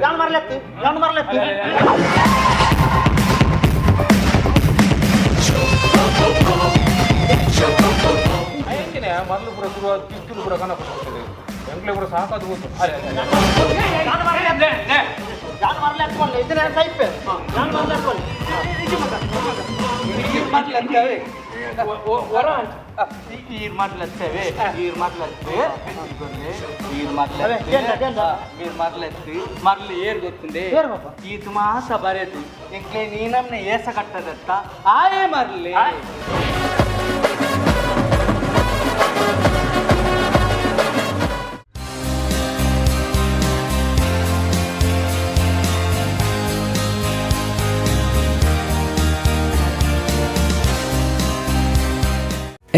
ಯಾನ್ ಮರ್ಲತ್ತಿ, ಯಾನ್ ಮರ್ಲತ್ತಿ. ಮರಳು ಪೂರ ಶುರು ಕಿತ್ತೂರು ಪೂರ ಕನಪಡ್ತದೆ ಎಂಕ್ಲೆ ಪೂರ ಸಾಕಾದ ಗೊತ್ತು. ಯಾನ್ ಮರ್ಲತ್ಕೊಳ್ಳಿ ಇದನ್ನ ಸೈಪೆ ಯಾನ್ ಮರ್ಲತ್ಕೊಳ್ಳಿ ಮರ್ಲತ್ತವೆ ಈರ್ ಮರ್ಲತ್ತವೆ ಈರ್ ಮರ್ಲತ್ತೆ ಈರ್ ಮರ್ಲತ್ತೆ ಈರ್ ಮರ್ಲತ್ತಿ ಮರ್ಲು ಏರ್ ಗೊತ್ತುಂಡೆ ಈ ತುಮಾಸ ಬರೆದು ಎಂಕ್ಲೆ ನೀನಮ್ನೆ ಏಸ ಕಟ್ಟದತ್ತ ಆಯೇ ಮರ್ಲಿ.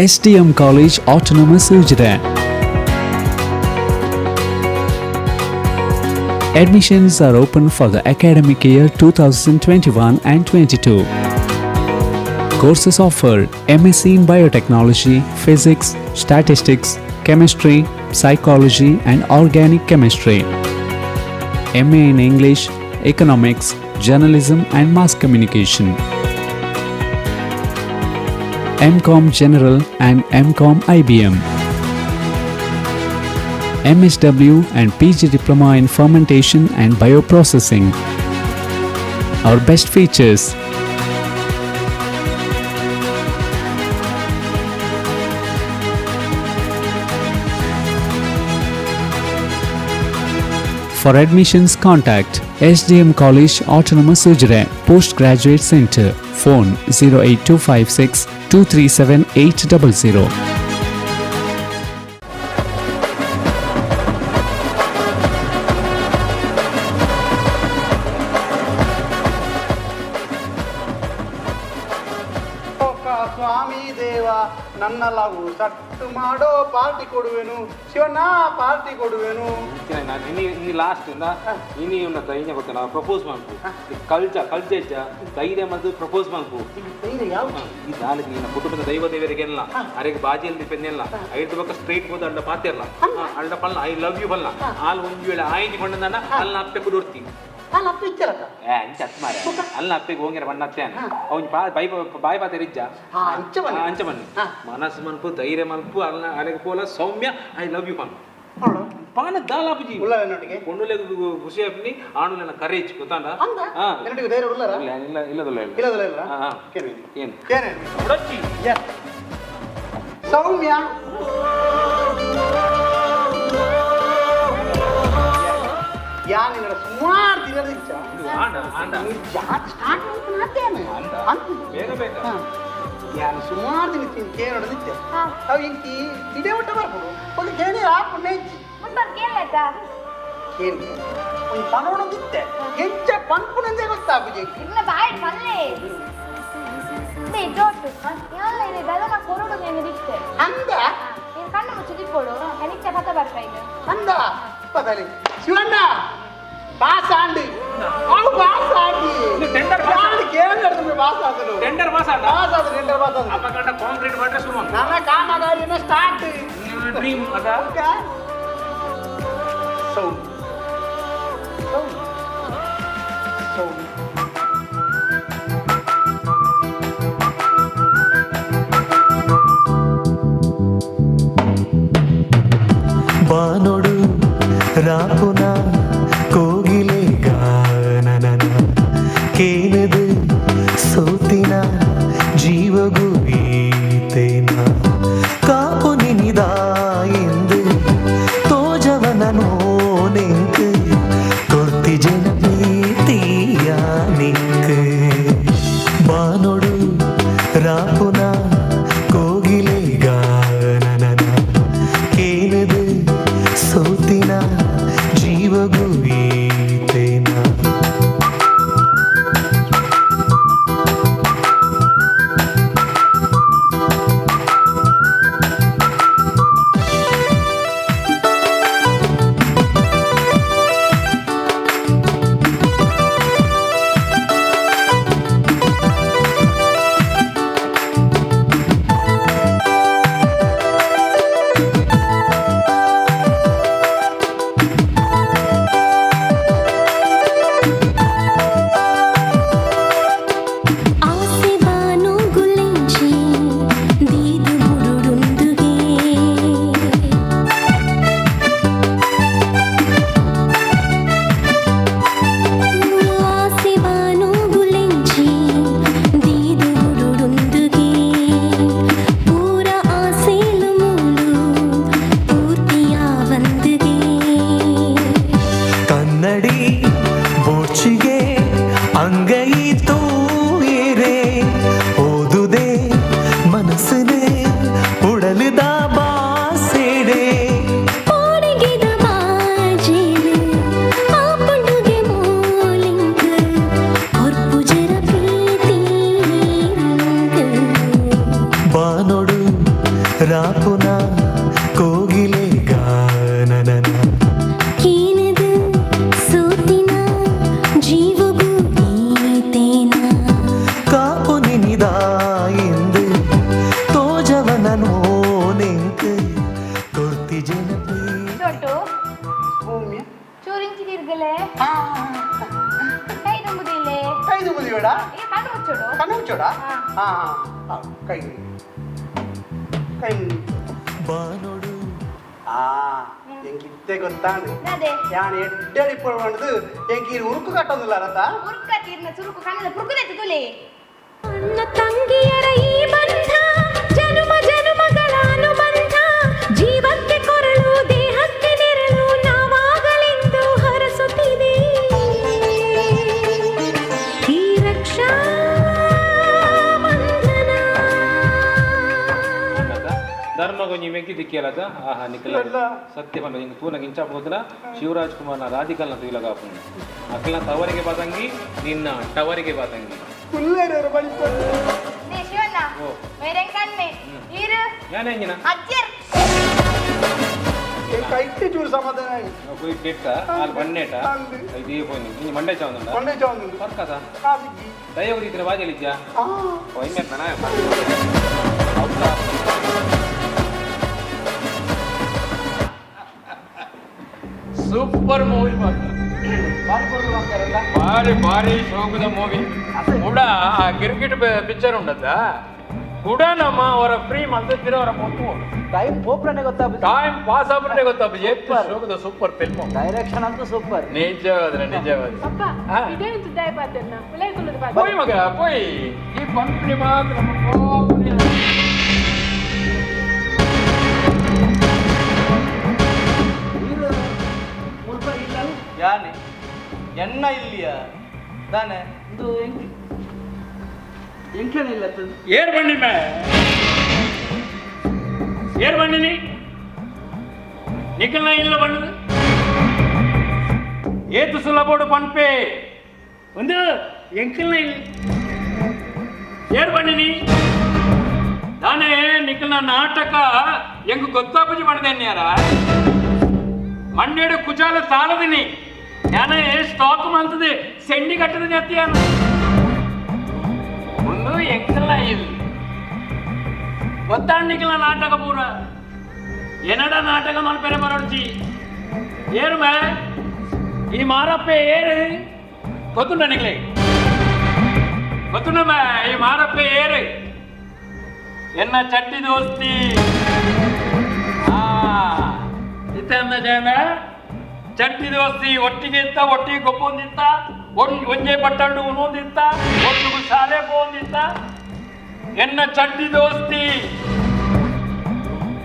SDM College Autonomous Ujjain. Admissions are open for the academic year 2021 and 22. Courses offered: MSc in Biotechnology, Physics, Statistics, Chemistry, Psychology and Organic Chemistry, MA in English, Economics, Journalism and Mass Communication, MCOM General and MCOM IBM, MSW and PG Diploma in Fermentation and Bioprocessing. Our best features: For admissions, contact SDM College Autonomous Ujjain Postgraduate Center. Phone 08256 237 800. ಸ್ವಾಮಿ ದೇವ ನನ್ನ love ಸಟ್ಟು ಮಾಡೋ party ಕೊಡುವೆನು Shivanna, party ಕೊಡುವೆನು. ಇನ್ನು last ಇನಿ ಇವನ ಧೈರ್ಯ ಗೊತ್ತಲ್ಲ propose ಮಾಡ್ಕು ಕಲ್ಚ ಕಲ್ಚೆಜ್ಜ ಧೈರ್ಯ ಮತ್ತು ಪ್ರಪೋಸ್ ಮಾಡ್ಕು. ಈ ದಾಲಿಗೆ ನಿನ್ನ ಕುಟುಂಬದ ದೈವ ದೇವರಿಗೆಲ್ಲ ಅರೆಗೆ ಬಾಜಿಯಲ್ಲಿ ಪೆನ್ನೆಲ್ಲ ಐದು ಬಕ್ಕ ಸ್ಟ್ರೈಟ್ ಹೋದ ಅಡ್ಡ ಪಾತಿರಲ್ಲ ಅಡ್ಡ ಪಲ್ಲ I love you ಬಲ್ಲ ಆಲ್ ಒಂದು ವೇಳೆ ಆಯ್ತು ಕೊಂಡನ ಅಲ್ಲ ಅಪ್ಪೆ ಕುದುರ್ತಿ ಅಲ್ಲ ಅಪ್ಪೆಗೆ ಹೋಗಿರ ಬಣ್ಣ ಅತ್ತೆ ಅವನ್ ಬಾಯಿ ಬಾಯಿ ಪಾತೆ ಇಜ್ಜ ಅಂಚ ಬನ್ನಿ ಮನಸ್ಸು ಮನ್ಪು ಧೈರ್ಯ ಮನ್ಪು ಅಲ್ಲ ಅಲೆಗೆ ಪೋಲ ಸೌಮ್ಯ I love you ಪನ್ ಪಾನ ದಾಲಾಪುಜಿ ಕೊಂಡುಲೆ ಖುಷಿ ಆಪ್ನಿ ಆಣುಲೆನ ಕರೇಜ್ ಗೊತ್ತಾಂಡ. ಇಲ್ಲ ಇಲ್ಲದಲ್ಲ ಇಲ್ಲ ಇಲ್ಲ ಏನು ಸೌಮ್ಯ ಯಾನಿನ ಸುಮಾರು ದಿನದ ಯಾನು ಸುಮಾರು ದಿನ ಕೇಳೋದಿತ್ತೆ ಅವು ಇಂಕಿ ಇಡೇ ಊಟ ಬರ್ಬೋದು ಒಂದು ಕೇಳಿ ಹಾಕೊಂಡು ಹೆಚ್ಚಿ ಕೇಳಿ ಒಂದು ಪನೋಡೋದಿತ್ತೆ ಹೆಚ್ಚ ಪನ್ಪುನಂದೇ ಗೊತ್ತಾಗುಜಿ ಇನ್ನ ಬಾಯ್ ಪಲ್ಲೆ ಜೋಟು ಯಾಲ್ಲ ಇದೆ ದದನ ಕೊರಡು ನೆನೆದಿತ್ತೆ ಅಂದ ನೀನು ಕಣ್ಣು ಮುಚ್ಚಿದಿಪ್ಪೋಡು ಎನಿಚ್ಚ ಕಥ ಬರ್ತಾ ಇದೆ ಅಂದ ಪದಲಿ ಶಿವಣ್ಣ ಪಾಸ್ ಆಂಡಿ ಅವು ಪಾಸ್ ಆಂಡಿ ಟೆಂಡರ್ ಆಂಡಿ ಕೇಳಿ ಪಾಸ್ ಆದನು ಟೆಂಡರ್ ಪಾಸ್ ಆದ ಪಾಸ್ ಆದ ಟೆಂಡರ್ ಪಾಸ್ ಆದ ಅಪ್ಪ ಕಂಡ ಕಾಂಕ್ರೀಟ್ ಮಾಡ್ರೆ ಶುರು ಮಾಡು ನನ್ನ ಕಾಮಗಾರಿನ ಸ್ಟಾರ್ಟ್ ಡ್ರೀಮ್ ಅದ ಸೌ ಸೌ ಸೌ ರಾಪುನ ಕೋಗಿಲೆ ಗಾನನ ಕೇನದು ಸೂತಿನ ಜೀವಗು ಈತೇನ ಕಾಪು ನಿನಿದ ಎಂದು ತೋಜವನ ನೋನೆಂಕ್ ಕೊರ್ತಿ ಜನಪಿ ಚೋಟು ಚೂರಿಂಚಿ ತಿರ್ಗಲೆ ಕೈ ತುಂಬುದಿಲ್ಲ ಕೈ ತುಂಬುದಿಬೇಡ ಏ ಕಣ್ಣು ಮುಚ್ಚೋಡು ಕಣ್ಣು ಮುಚ್ಚೋಡ ಹಾ ಹಾ ಕೈ ಕೈ ಬಾನೋಡು ಆ ಎಂಕ್ ಇತ್ತೆ ಗೊತ್ತಾಂಡು ಅದೇ ಯಾನ್ ಎಡ್ಡೆ ಇಪ್ಪಳು ಎಂಕ್ ಈ ಉರುಕು ಕಟ್ಟೊಂದಿಲ್ಲ ರಥ ಉರ್ಕ ತೀರ್ನ ಚುರುಕು ಕಣ್ಣದ ಪುರ್ಕುದೈತೆ ತುಲೆ ಅಣ್ಣ ತಂಗಿಯರ ಈ ಬಂಧ ಜನುಮ ಜನುಮಗಳ ಅನುಬಂಧ ಜೀವಕ್ಕೆ ಕೊರಳು ದೇಹಕ್ಕೆ ನೆರಳು ನಾವಾಗಲೆಂದು ಹರಸುತ್ತಿದೆ ಈ ರಕ್ಷಾ ಧರ್ಮಗೊಂಜಿ ಮೆಗ್ಗಿ ದಿಕ್ಕಿಯಲದ ಆಹಾ ನಿಖಲ ಸತ್ಯ ಪಂಡ ಹಿಂಗೆ ತೂನಗ ಇಂಚ ಹೋದ್ರ ಶಿವರಾಜ್ ಕುಮಾರ್ನ ರಾಧಿಕಲ್ನ ತೂಲಗ ಆಪುಂಡು ಅಕ್ಲ ತವರಿಗೆ ಬಾತಂಗಿ ನಿನ್ನ ಟವರಿಗೆ ಬಾತಂಗಿ ನೇ ಶಿವಣ್ಣ ಮೇರೆ ಕಣ್ಣೆ ಈರು ಯಾನೆಂಜಿನ ಅಜ್ಜರ್ ಕೈಟ್ ಚೂರು ಸಮಾಧಾನ ಹೋಗಿ ಬೆಟ್ಟ ಅಲ್ಲಿ ಬಣ್ಣೇಟ ಇದೇ ಪೋಯಿನಿ ಇನ್ನು ಮಂಡೆ ಚಾವಂದುಂಡ ಮಂಡೆ ಚಾವಂದುಂಡು ಪರ್ಕದ ದಯವು ಇದ್ರೆ ಬಾಜಲಿದ್ಯಾ ಒಯ್ಮೆತ್ತನ ಸೂಪರ್ ಮೂವಿ ಮಾತ್ರ ಭಾರಿ ಭಾರಿ ಶೋಕದ ಮೂವಿ ಕೂಡ ಆ ಕ್ರಿಕೆಟ್ ಪಿಕ್ಚರ್ ಉಂಡದ ಕೂಡ ನಮ್ಮ ಅವರ ಫ್ರೀ ಮಂದಿರ ಅವರ ಪೊತ್ತು ಟೈಮ್ ಪೋಪ್ರನೆ ಗೊತ್ತಾಗ ಟೈಮ್ ಪಾಸ್ ಆಗ್ಬಿಟ್ರೆ ಗೊತ್ತಾಗ ಎಷ್ಟು ಶೋಕದ ಸೂಪರ್ ಫಿಲ್ಮ್ ಡೈರೆಕ್ಷನ್ ಅಂತೂ ಸೂಪರ್ ನಿಜವಾದ್ರೆ ನಿಜವಾದ ಅಪ್ಪ ಇದೇ ಒಂದು ದಾಯ ಪಾತೆನ್ನ ಉಲೈ ಕುಲ್ಲದ ಪಾತೆ ಪೋಯ್ ಮಗ ಪೋಯ್ ಈ ಪಂಪ್ನಿ ಮಾತ್ರ ನಮ್ಮ ಪೋಪ್ನಿ. ಯಾನೆ ಎನ್ನ ಇಲ್ಲಿಯ ದಾನೆ ಇದು ಎಂಕ್ ಎಂಕ್ಲೇನೆ ಇಲ್ಲ ಏರ್ ಬಣ್ಣಿ ಮೇ ಏರ್ ಬಣ್ಣಿನಿ ನಿಖಲ್ನ ಇಲ್ಲ ಬಣ್ಣದು ಏತು ಸುಲಭೋಡು ಪನ್ಪೆ ಒಂದು ಎಂಕಲ್ನ ಇಲ್ಲ ಏರ್ ಬಣ್ಣಿನಿ தானே ನಿಖಲ್ನ ನಾಟಕ ಎಂಗ್ ಗೊತ್ತಾಪುಜಿ ಮಾಡಿದೆ ಯಾರ ಮಣ್ಣೇಡು ಕುಚಾಲ ಸಾಲದಿನಿ ಯಾನ ಸ್ಟಾಕ್ ಮಂತದೆ ಸೆಂಡಿ ಕಟ್ಟದ ಜಾತಿ ಯಾನ ಒಂದು ಎಂಕಲ್ನ ಇಲ್ಲ ಗೊತ್ತಾಂಡ್ ನಿಖಲ್ನ ನಾಟಕ ಪೂರ ಎನ್ನಡ ನಾಟಕ ಮಲ್ಪೆರೆ ಬರೋಡ್ಚಿ ಏರು ಮೇ ಈ ಮಾರಪ್ಪೆ ಏರು ಗೊತ್ತುಂಡ ನಿಕ್ಲೆ ಗೊತ್ತುಂಡ ಮೇ ಈ ಮಾರಪ್ಪೆ ಏರು ಎನ್ನ ಚಟ್ಟಿ ದೋಸ್ತಿ ಇತ್ತ ಜನ ಚಟ್ಟಿ ದೋಸ್ತಿ ಒಟ್ಟಿಗೆ ಇತ್ತ ಒಟ್ಟಿಗೆ ಗೊಪ್ಪೊಂದಿತ್ತ ಒಂಜೆ ಪಟ್ಟಂಡು ಉಣೊಂದಿತ್ತ ಒಟ್ಟಿಗೆ ಶಾಲೆ ಪೋಂದಿತ್ತ ಎನ್ನ ಚಟ್ಟಿ ದೋಸ್ತಿ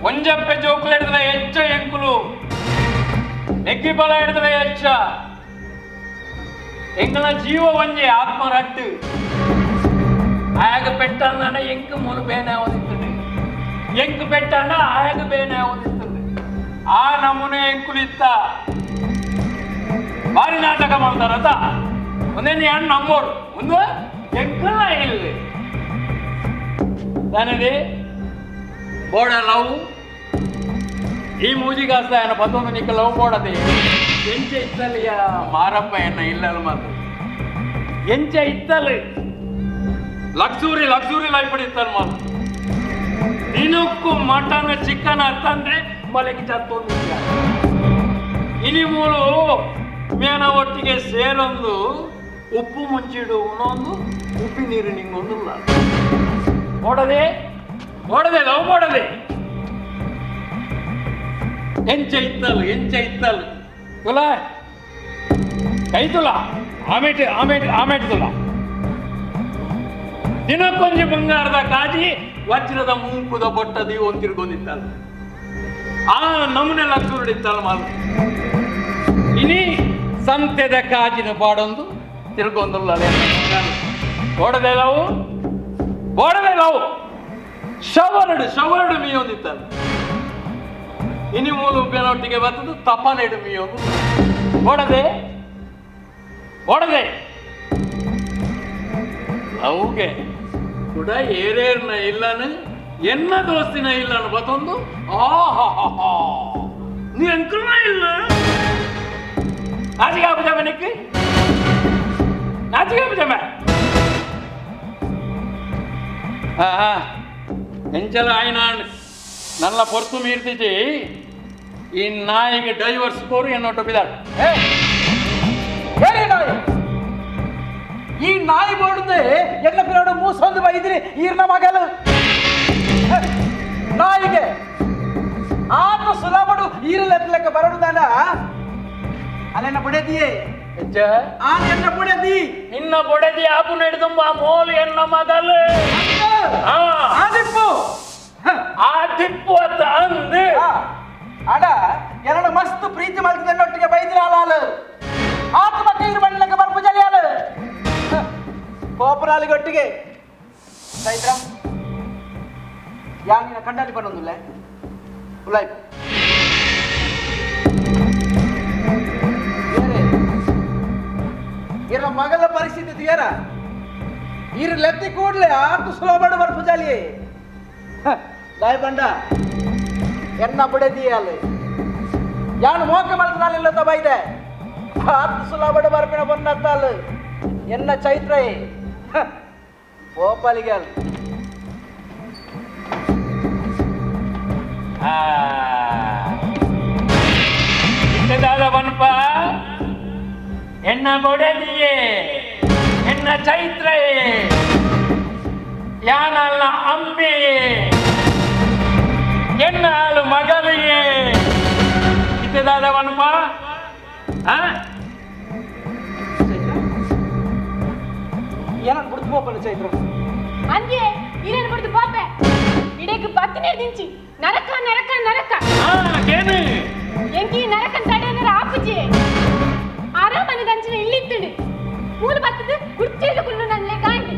ಒಂಜಪ್ಪೆ ಜೋಕುಲು ಹಿಡಿದ್ರೆ ಹೆಚ್ಚ ಎಂಕುಲು ನೆಗ್ಗಿ ಬಲ ಹಿಡಿದ್ರೆ ಹೆಚ್ಚ ಎಂಕಲ ಜೀವ ಒಂಜೆ ಆತ್ಮ ರಟ್ಟು ಆಗ ಪೆಟ್ಟಂದ್ರೆ ಎಂಕ್ ಮುಲು ಬೇನೆ ಓದಿస్తుంది ಎಂಕ್ ಪೆಟ್ಟಂಡ ಆಗ ಬೇನೆ ಓದಿస్తుంది ಆ ನಮೂನೆ ಎಂಕುಲು ಇತ್ತ ಭಾರಿ ನಾಟಕ ಮಾಡ್ತಾರತ ಒಂದೇನು ಹೆಣ್ಣು ನಮ್ಮೋರು ಒಂದು ಎಂಕಲ್ಲ ಇಲ್ಲಿ దానిది ಬೋಡ ಲವ್ ಈ ಮೂಜಿಗಾಸ್ತ ಏನ ಬತ್ತೊಂದು ನಿಕ್ಕ ಲವ್ ಬೋಡದೆ ಎಂಚ ಇತ್ತಲಿಯ ಮಾರಪ್ಪ ಎನ್ನ ಇಲ್ಲಲ್ಲ ಮಾತು ಎಂಚ ಇತ್ತಲ್ಲಿ ಲಕ್ಸುರಿ ಲಕ್ಸುರಿ ಲೈಫ್ ಇತ್ತಲ್ಲ ಮಾತು ದಿನಕ್ಕೂ ಮಟನ್ ಚಿಕನ್ ಅಂತಂದ್ರೆ ಮಲಗಿ ಚತ್ತೊಂದು ಇನಿ ಮೂಲು ಮೇನ ಒಟ್ಟಿಗೆ ಸೇರೊಂದು ಉಪ್ಪು ಮುಂಚಿಡು ಉಣೊಂದು ಉಪ್ಪಿ ನೀರು ನಿಂಗೊಂದಿಲ್ಲ ಓಡದೆ ಓಡದೆ ಲವ್ ಮಾಡದೆ ಎಂಚ ಇತ್ತಲ್ ಎಂಚ ಇತ್ತಲ್ ತುಲ ಕೈ ತುಲ ಆಮೇಟ್ ಆಮೇಟ್ ಆಮೇಟ್ ತುಲ ದಿನಕ್ಕೊಂಜಿ ಬಂಗಾರದ ಕಾಜಿ ವಜ್ರದ ಮೂಕುದ ಬೊಟ್ಟದಿ ಒಂತಿರ್ಗೊಂದಿತ್ತಲ್ಲ ಆ ನಮೂನೆ ಲಕ್ಷುರುಡಿತ್ತಲ್ಲ ಮಾಲು ಇನಿ ಸಂತೆದ ಕಾಜಿನ ಪಾಡೊಂದು ತಿರ್ಗೊಂದುಲ್ಲ ಓಡದೆ ಲವು ಓಡದೆ ಲವು ಶವರಡು ಶವರಡು ಮೀಯೊಂದಿತ್ತಲ್ಲ ಇನಿ ಮೂಲು ಉಪ್ಪಿನೊಟ್ಟಿಗೆ ಬರ್ತದೆ ತಪನೆಡು ಮೀಯೊಂದು ಓಡದೆ ಓಡದೆ ಲವ್ಗೆ ಕೂಡ ಏರೇರ್ನ ಇಲ್ಲನು ಎನ್ನ ದೋಸ್ತಿನ ಇಲ್ಲ ಬತ್ತೊಂದು ಆಹಾ ನೀ ಅಂಕಲ್ನ ಇಲ್ಲ ನಾಚಿಗೆ ಆಪುಜಾಮ ನಿಕ್ ನಾಚಿಗೆ ಆಪುಜಾಮ ಎಂಚಲ ಆಯ್ನ ನನ್ನ ಪೊರ್ತು ಮೀರ್ತಿಜಿ ಈ ನಾಯಿಗೆ ಡೈವರ್ಸ್ ಕೋರು ಎನ್ನೊಟ್ಟು ಬಿದಾಳು. ನಾಯಿ ಈ ನಾಯಿ ಬೋಡ್ದೆ ಎಲ್ಲ ಪಿರಾಡು ಮೂಸೊಂದು ಬೈದ್ರಿ ಈರ್ನ ಮಗಲು ನಾಯಿಗೆ ಆತ ಸುಲಭಡು ಈರಲೆತ್ತಲೆಕ್ಕ ಬರಡು ದಾನ ಅಲ್ಲೆನ್ನ ಬುಡದಿಯೇ ಆನೆನ್ನ ಬುಡದಿ ನಿನ್ನ ಬೊಡೆದಿ ಆಪು ನಡೆದುಂಬ ಮೋಲು ಎನ್ನ ಮಗಲು ಆದಿಪ್ಪು ಆ ದಿಪ್ಪು ಅಂತ ಅಂದು ಅಡ ಎರಡು ಮಸ್ತ್ ಪ್ರೀತಿ ಮಲ್ತದನ್ನೊಟ್ಟಿಗೆ ಬೈದ್ರ ಅಲಾಲು ಆತ ಮಕ್ಕ ಇರು ಬಣ್ಣಕ್ಕೆ ಬರ್ಪು ಜಲಿಯಾಲು ಕೋಪರಾಲಿಗೊಟ್ಟಿಗೆ ಚೈತ್ರ ಯಾ ನಿನ್ನ ಕಂಡಲ್ಲಿ ಬರೋದಿಲ್ಲ ಉಲಾಯ್ತು ಇರ ಮಗಲ ಪರಿಸ್ಥಿತಿ ಏರ ಇರು ಲೆತ್ತಿ ಕೂಡ್ಲೆ ಆತು ಸುಲಭ ಬರ್ಪು ಜಾಲಿ ದಾಯ್ ಬಂಡ ಎನ್ನ ಬುಡದಿಯಾಲು ಯಾನು ಮೋಕ ಮಲ್ತನಾಲಿಲ್ಲ ತಬೈದೆ ಆತು ಸುಲಭ ಬರ್ಪಿನ ಬನ್ನತ್ತಾಲು ಎನ್ನ ಚೈತ್ರೇ ಗೋಪಾಲಿಗೆ ಅಲ್ಲ ಇಟ್ಟದಾದ ಬನ್ಪ ಎನ್ನ ಬೊಡೆದಿಯೇ ಎನ್ನ ಚೈತ್ರಯೇ ಯಾನಲ್ಲ ಅಮ್ಮೆಯೇ ಎನ್ನ ಹಾಲು ಮಗಲಿಯೇ ಇಟ್ಟದಾದ ಬನ್ಪ ಏನನ್ನು ಬಿಡ್ತು ಬೋಪಲ್ಲ ಚೈತ್ರ ಅಂದ್ಯೆ ಈರೇನು ಬಿಡ್ತು ಬೋಪೆ ಇಡೀ ಬತ್ತಿನೇ ದಿಂಚಿ ನರಕ ನರಕ ನರಕ ಎಂಕಿ ನರಕ ತಡೆಯನರ ಆಪುಜಿ ಆರಾಮನೆ ದಂಚಿನ ಇಲ್ಲಿತ್ತುಂಡು ಮೂಲ ಬತ್ತದ ಕುರ್ಚಿಯಲ್ಲಿ ಕುಲ್ಲು ನನ್ನೆ ಕಾಂಡಿ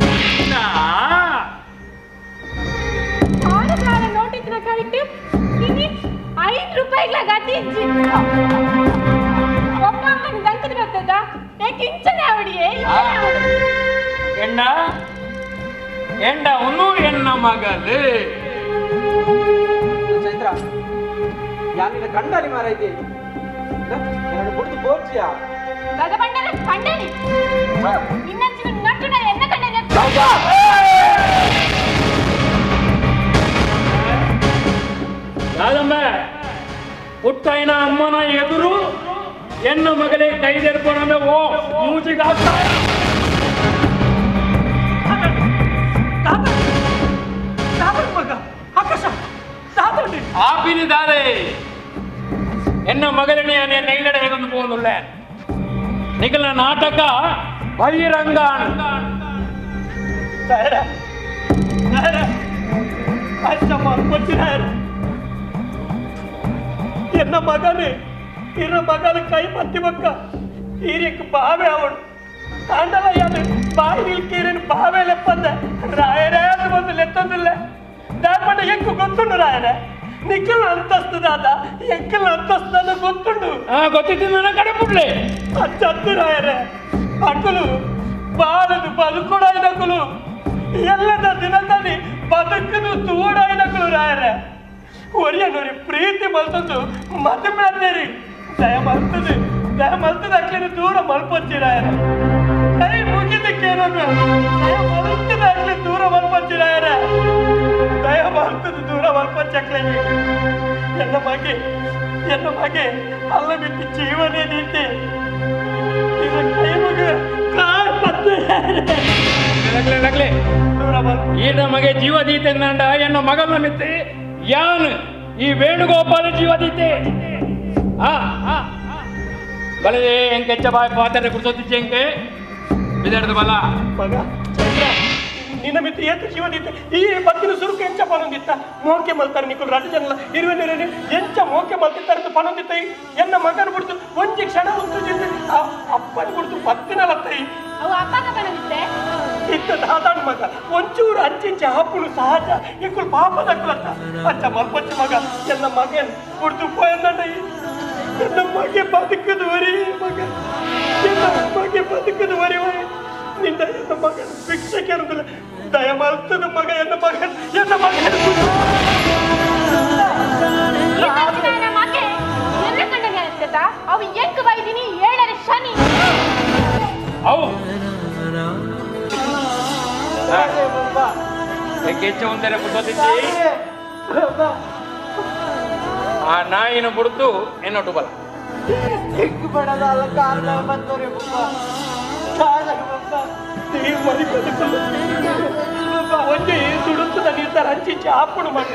ಆರು ಸಾವಿರ ನೋಟಿತ್ತಿನ ಕವಿಟ್ಟು ಇನಿ 5 ರೂಪಾಯಿಗಳ ಗತಿ ಇಜ್ಜಿ ಒಬ್ಬ ಅಮ್ಮನ ದಂಕದ ಬರ್ತದ ಏಕೆ ಇಂಚನೆ ಅವಡಿಯೇ ಇಂಚನೆ ಅವಡು ಎಂಡ ಎಂಡ ಉನ್ನು ಎನ್ನ ಮಗಲು ಚೈತ್ರ ಯಾನಿನ ಕಂಡಲಿ ಮಾರೈತಿ ಎರಡು ಬಿಡ್ತು ಬೋರ್ಚಿಯಾ ಗದ ಬಂಡಲ ಕಂಡಲಿ ನಿನ್ನಂಚಿನ ನಟ್ಟುನ ಎನ್ನ ಕಂಡನೆ ಕಾದಂಬ ಪುಟ್ಟೈನ ಅಮ್ಮನ ಎದುರು ಎನ್ನ ಮಗಳೇ ಕೈದೆರ್ಪಣಮೆ ಓ ಮೂಜಿಗಾಗ್ತಾ ಆಪಿನಿದ್ದಾರೆ ಎನ್ನ ಮಗಳನೆ ಎನ್ನ ಇಲ್ಲಡೆ ಹೇಗೊಂದು ಹೋಗುದಿಲ್ಲ ನಿಗಲ ನಾಟಕ ಬಹಿರಂಗ ಎನ್ನ ಮಗನೇ ಇರ ಮಗನ ಕೈ ಪತ್ತಿ ಬಕ್ಕ ಈರಿಕ್ ಬಾವೆ ಅವಳು ಕಾಂಡಲ ಯಾನು ಬಾಯಿ ನಿಲ್ಕೀರಿನ ಬಾವೆ ಲೆಪ್ಪಂದೆ ರಾಯರೇ ಅದು ಬಂದು ಲೆತ್ತಂದಿಲ್ಲ ದಾಪಂಡ ಎಂಕು ಗೊತ್ತುಂಡು ರಾಯರೇ ನಿಕ್ಕಲ್ ಅಂತಸ್ತದಾದ ಎಂಕಲ್ ಅಂತಸ್ತದ ಗೊತ್ತುಂಡು ಗೊತ್ತಿದ್ದು ನನ್ನ ಕಡೆ ಬಿಡ್ಲೆ ಅಚ್ಚತ್ತು ರಾಯರೇ ಅಕ್ಕಲು ಬಾಳದು ಬದುಕುಡಾಯಿನಕುಲು ಎಲ್ಲದ ದಿನದಲ್ಲಿ ಬದುಕದು ತೂಡಾಯಿನಕುಲು ರಾಯರೇ ಒರಿಯನೊರಿ ಪ್ರೀತಿ ಮಲ್ತಂದು ಮದುವೆ ಮಾಡ್ತೀರಿ ದಯ ಮಲ್ತದೆ ದಯ ಮಲ್ತದ ಅಕ್ಲಿನ ದೂರ ಮಲ್ಪೊಚ್ಚಿರಾಯರ ಕೈ ಮುಗಿದಕ್ಕೇನನ್ನು ದಯ ಮಲ್ತದ ಅಕ್ಲಿ ದೂರ ಮಲ್ಪೊಚ್ಚಿರಾಯರ ದಯ ಮಲ್ತದ ದೂರ ಮಲ್ಪೊಚ್ಚಕ್ಲಿಗೆ ಎನ್ನ ಮಗೆ ಎನ್ನ ಮಗೆ ಅಲ್ಲ ಬಿಟ್ಟು ಜೀವನೇ ನೀತಿ ಇದು ಕೈ ಮುಗ ಕಾರ್ ಪತ್ತೆ ಈ ನಮಗೆ ಜೀವ ದೀತೆಂದಂಡ ಎನ್ನ ಮಗನ ಮಿತ್ತಿ ಯಾನ್ ಈ ವೇಣುಗೋಪಾಲ ಜೀವದಿತ್ತೆ ಬಲದೆ ಎಂಕೆಚ್ಚ ಬಾಯ್ ಪಾತ್ರೆ ಕುರ್ಸೊತ್ತಿಚ್ಚೆ ಎಂಕೆ ಬಿದಡ್ದು ಬಲ ಮಗ ಚೈತ್ರ ನಿನ್ನ ಮಿತಿ ಏತು ಜೀವದಿತ್ತೆ ಈ ಬತ್ತಿನ ಸುರುಕು ಎಂಚ ಪನೊಂದಿತ್ತ ಮೋಕೆ ಮಲ್ತಾರೆ ನಿಕುಲ್ ರಡ್ಡು ಜನಲ ಇರುವೆ ಎಂಚ ಮೋಕೆ ಮಲ್ತಿತ್ತಾರ ಪನೊಂದಿತ್ತ ಎನ್ನ ಮಗನ ಬಿಡ್ತು ಒಂಜಿ ಕ್ಷಣ ಉಂಟು ಅಪ್ಪನ ಬಿಡ್ತು ಬತ್ತಿನ ಲತ್ತೈ ಅವು ಅಪ್ಪಗ ಪನೊಂದಿತ್ತೆ ಇತ್ತ ದಾದಾಣ ಮಗ ಒಂಚೂರು ಅಂಚಿಂಚ ಹಾಪುನು ಸಹಜ ಇಕ್ಕುಲ್ ಪಾಪದಕ್ಕಲತ್ತ ಅಚ್ಚ ಮಲ್ಪಚ್ಚ ಮಗ ಎನ್ನ ಮಗನ್ ಬಿಡ್ತು ಪೋಯಂದಂಡ ಎನ್ನ ಮಗೆ ಬದುಕದು ವರಿ ಮಗ ಎನ್ನ ಮಗೆ ಬದುಕದು ವರಿ ನಿನ್ನ ಎನ್ನ ಮಗನ ಭಿಕ್ಷೆ ಕೇಳುದಿಲ್ಲ ದಯ ಮಲ್ತದ ಮಗ ಎನ್ನ ಮಗನ್ ಎನ್ನ ಮಗನ್ ಅವು ಹೆಚ್ಚು ಒಂದರೆ ಪುಸ್ತಕ ಆ ನಾಯಿನ ಬುಡ್ದು ಎನ್ನೊಟ್ಟು ಬಲ ಬಡದಲ್ಲ ಕಾರಣ ಬಂದೋರಿ ಬಪ್ಪ ಒಂಜಿ ಸುಡುತ್ತದ ನೀರ್ತಾರ ಹಂಚಿ ಚಾಪುಡು ಮಗ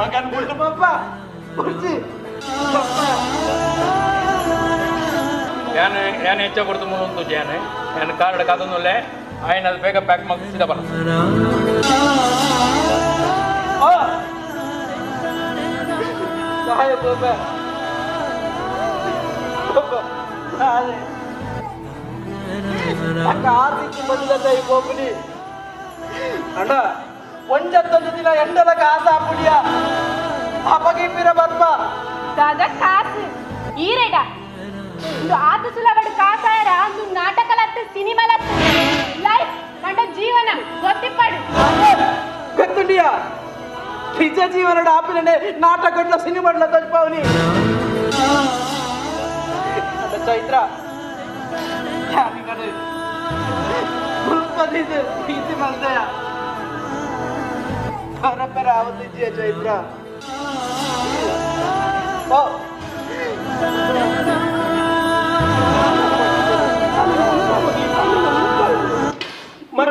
ಮಗನ್ ಬುಡ್ದು ಬಪ್ಪ ಬುಡ್ಜಿ ಯಾನ್ ಯಾನ್ ಹೆಚ್ಚ ಕೊಡ್ತು ಮುನ್ನೊಂದು ಜಾನೆ ಯಾನ್ ಕಾರ್ಡ್ ಕಾದೊಂದುಲ್ಲೆ ಆಯ್ನ ಅದು ಬೇಗ ಪ್ಯಾಕ್ ಮಾಡಿ ಸೀದಾ ಬರ. ಸಹಾಯ ಬಾಬಾ ಆರ್ಥಿಕ ಬೊಬ್ಬನಿ ಅಣ್ಣ ಒಂಜತ್ತೊಂದು ದಿನ ಎಂಡಲ ಕಾಸು ಹಾಪುಡಿಯ ಅಪಗಿ ಪಿರ ಬರ್ಪ ದಾದ ಕಾಸು ಈರೆಗ ಇಂದು ಆತ ಸುಲಭಡು ಕಾಸಾಯರ ಅಂದು ನಾಟಕಲತ್ತು ಸಿನಿಮಾಲತ್ತು ಲೈಫ್ ಕಂಡ ಜೀವನ ಗೊತ್ತಿಪ್ಪಡು ಗೊತ್ತುಂಡಿಯಾ ನಿಜ ಜೀವನದ ಆಪಿನ ನಾಟಕ ಸಿನಿಮಾಡ್ಲ ತಜ್ಪಾವನಿ ಚೈತ್ರ ಪರಪರ ಆವತ್ತಿಜ್ಜಿಯ ಚೈತ್ರ ಓ ಮರ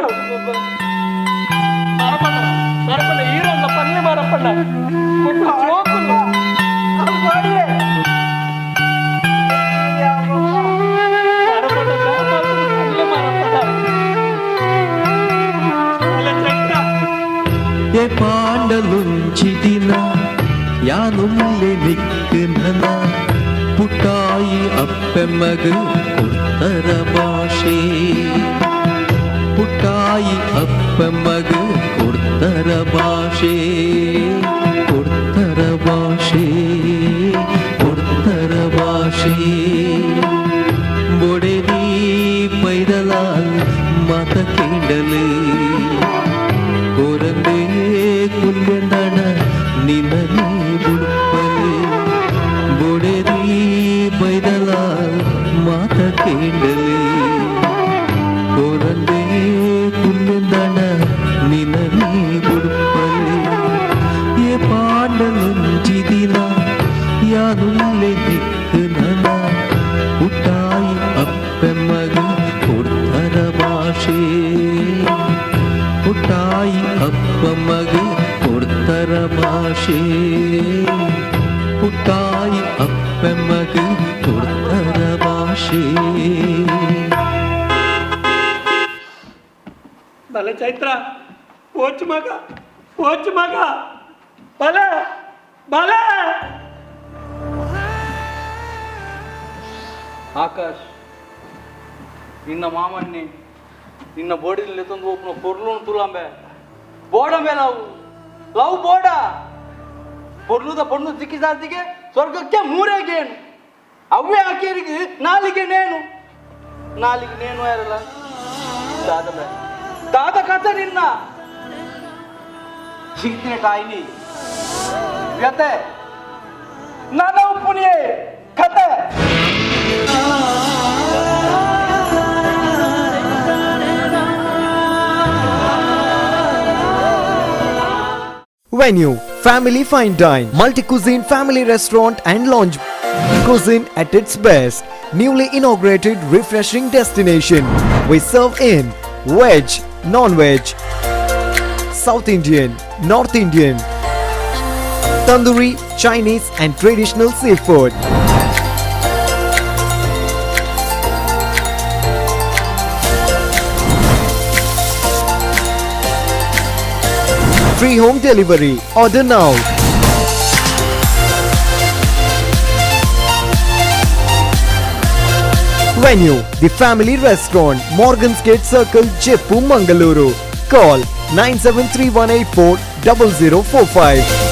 ಮಾರಪ್ಪಣ್ಣ ಮಾರಪ್ಪಣ್ಣ ಈರಲ್ಲ ಪಲ್ಲೆ ಮಾರಪ್ಪಣ್ಣ ಮಕ್ಕಳು ಜೋಕುಲು ಎ ಪಾಂಡಲುಂಚಿದಿನ ಯಾನುಲ್ಲೆ ನಿಕ್ಕನ ಪುಟ್ಟಾಯಿ ಅಪ್ಪೆಮ್ಮಗ ಕೊಡ್ತರ ಭಾಷೆ ಪುಟ್ಟಾಯಿ ಅಪ್ಪೆಮ್ಮಗ ಕೊಡ್ತರ ಭಾಷೆ ಕೊಡ್ತರ ಭಾಷೆ ಕೊಡ್ತರ ಭಾಷೆ ಬೊಡೆದಿ ಪೈದಲಾಲ್ ಮಾತ ಕೇಂಡಲೇ ಕೊರಂದೇ ಕುಲ್ಯಂದಣ ನಿನನೇ ಬುಡುಪಲೆ ಬೊಡೆದಿ ಬೈದಲಾಲ್ ಮಾತ ಕೇಂಡಲೆ ಕೊರಂದೇ ಕುಲ್ಯಂದಣ ನಿನನೇ ಬುಡುಪಲೆ ಎ ಪಾಂಡಲುಂಚಿದಿನ ಯಾನುಲ್ಲೆ ದಿಕ್ಕನ ಪುಟ್ಟಾಯಿ ಅಪ್ಪೆಮ್ಮಗ ಕೊಡ್ತರ ಭಾಷೆ ಪುಟ್ಟಾಯಿ ಅಪ್ಪಮ್ಮಗ ಕೊಡ್ತರ ಭಾಷೆ ಪುಟ್ಟಾಯಿ ಅಪ್ಪಮ್ಮಗ ಕೊಡ್ತರ ಭಾಷೆ. ಬಲೆ ಚೈತ್ರ ಓಚ್ ಮಗ ಓಚ್ ಮಗ ಬಲೆ ಬಲೆ. ಆಕಾಶ್ ನಿನ್ನ ಮಾಮನ್ನಿ ನಿನ್ನ ಬೋಡಿನಲ್ಲಿ ತಂದು ಒಬ್ಬನ ಪೊರ್ಲು ತುಲಾಂಬೆ ಬೋಡಂಬೆ ನಾವು ಲವ್ ಬೋಡ ಪೊರ್ಲುದ ಪೊಣ್ಣು ಸಿಕ್ಕಿಸಾತಿಗೆ ಸ್ವರ್ಗಕ್ಕೆ ಮೂರೇಗೇನು ಅವೇ ಆಕೆರಿಗೆ ನಾಲಿಗೆ ನೇನು ನಾಲಿಗೆ ನೇನು ಯಾರಲ್ಲ ದಾದ ಬೆ ದಾದ ಕಥೆ ನಿನ್ನ ಸಿಗ್ತೀನಿ ಟಾಯ್ನಿ ವ್ಯತೆ ನನ್ನ ಉಪ್ಪುನಿಯೇ ಕತೆ. Venue, Family Fine Dine, Multi-Cuisine Family Restaurant and Lounge. Cuisine at its best. Newly inaugurated refreshing destination. We serve in veg, non-veg, South Indian, North Indian, Tandoori, Chinese and traditional seafood. Free home delivery. Order now. Venue, The Family Restaurant, Morgan's Gate Circle, Jeppu, Mangaluru. Call 9731840045.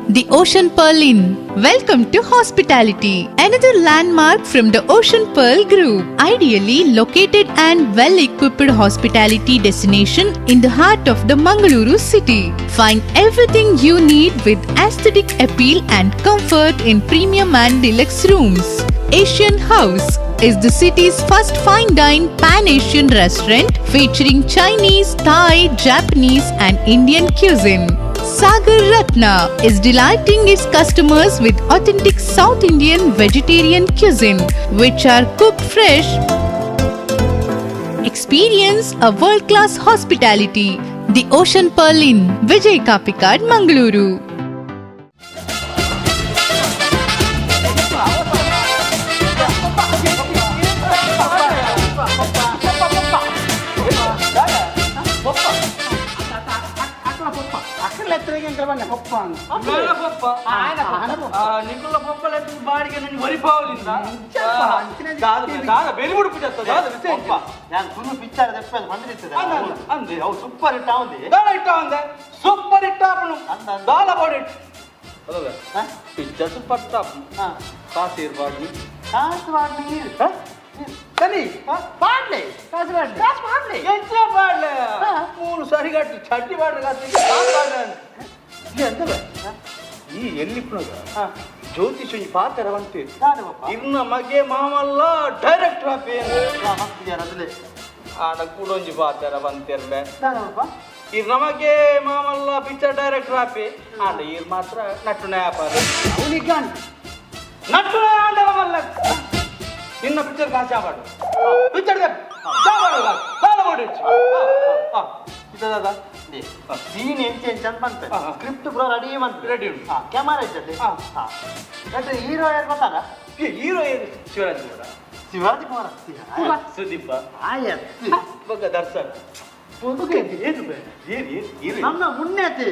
The Ocean Pearl Inn. Welcome to hospitality, another landmark from the Ocean Pearl Group. Ideally located and well-equipped hospitality destination in the heart of the Mangaluru city. Find everything you need with aesthetic appeal and comfort in premium and deluxe rooms. Asian House is the city's first fine dine pan-Asian restaurant featuring Chinese, Thai, Japanese and Indian cuisine. Sagar Ratna is delighting its customers with authentic South Indian vegetarian cuisine, which are cooked fresh. Experience a world-class hospitality. The Ocean Pearl Inn, Vijay Kapikad, Mangaluru. Super hit super hit picture super top ಕಾಸು ಇರಬಾರ್ದು ಕಾಸು ಬಾಡ್ಲಿ ಸರಿ ಪಾಡ್ಲೆ ಕಾಸು ಬಾಡ್ಲೆ ಕಾಸು ಬಾಡ್ಲೆ ಎಂಚ ಬಾಡ್ಲೆ ಮೂರು ಸರಿಗಟ್ಟು ಚಡ್ಡಿ border ಕಾಸು ಬಾಡ್ಲೆ ಎಂತವೆ ಈ ಎಲ್ಲಿಪ್ಪುನಗ ಜ್ಯೋತಿಷ್ ಒಂಜಿ ಪಾತ್ರ ಬಂತು ಇರ್ನ ಮಗೆ ಮಾಮಲ್ಲ ಡೈರೆಕ್ಟರ್ ಆಪೇನು ಆಡ ಕೂಡ ಒಂಜಿ ಪಾತ್ರ ಬಂತಿರ್ಲೆ ಇರ್ ನಮಗೆ ಮಾಮಲ್ಲ ಪಿಕ್ಚರ್ ಡೈರೆಕ್ಟರ್ ಆಪೆ ಆಂಡ ಇರ್ ಮಾತ್ರ ನಟ್ಟು ನ್ಯಾಪಾರ ನಟ್ಟು ಆಂಡ ಮಲ್ಲ ನಿನ್ನ ಪಿಕ್ಚರ್ ಕಾಸು ಆಪಾಡು ಪಿಕ್ಚರ್ ದಾದ ಸೀನ್ ಎಂಚ ಎಂಚ ಅಂತ ಬಂತು ಸ್ಕ್ರಿಪ್ಟ್ ಪೂರ ರೆಡಿ ಬಂತು ರೆಡಿ ಉಂಟು ಕ್ಯಾಮರಾ ಇದ್ದದೆ ಹೀರೋ ಯಾರು ಗೊತ್ತಲ್ಲ ಹೀರೋ ಏನು ಶಿವರಾಜ್ ಕುಮಾರ ಶಿವಾಜಿ ಕುಮಾರ ಸುದೀಪ ಆಯ್ತು ಬಗ್ಗ ದರ್ಶನ್ ನಮ್ಮ ಮುನ್ನೆ ಆತಿ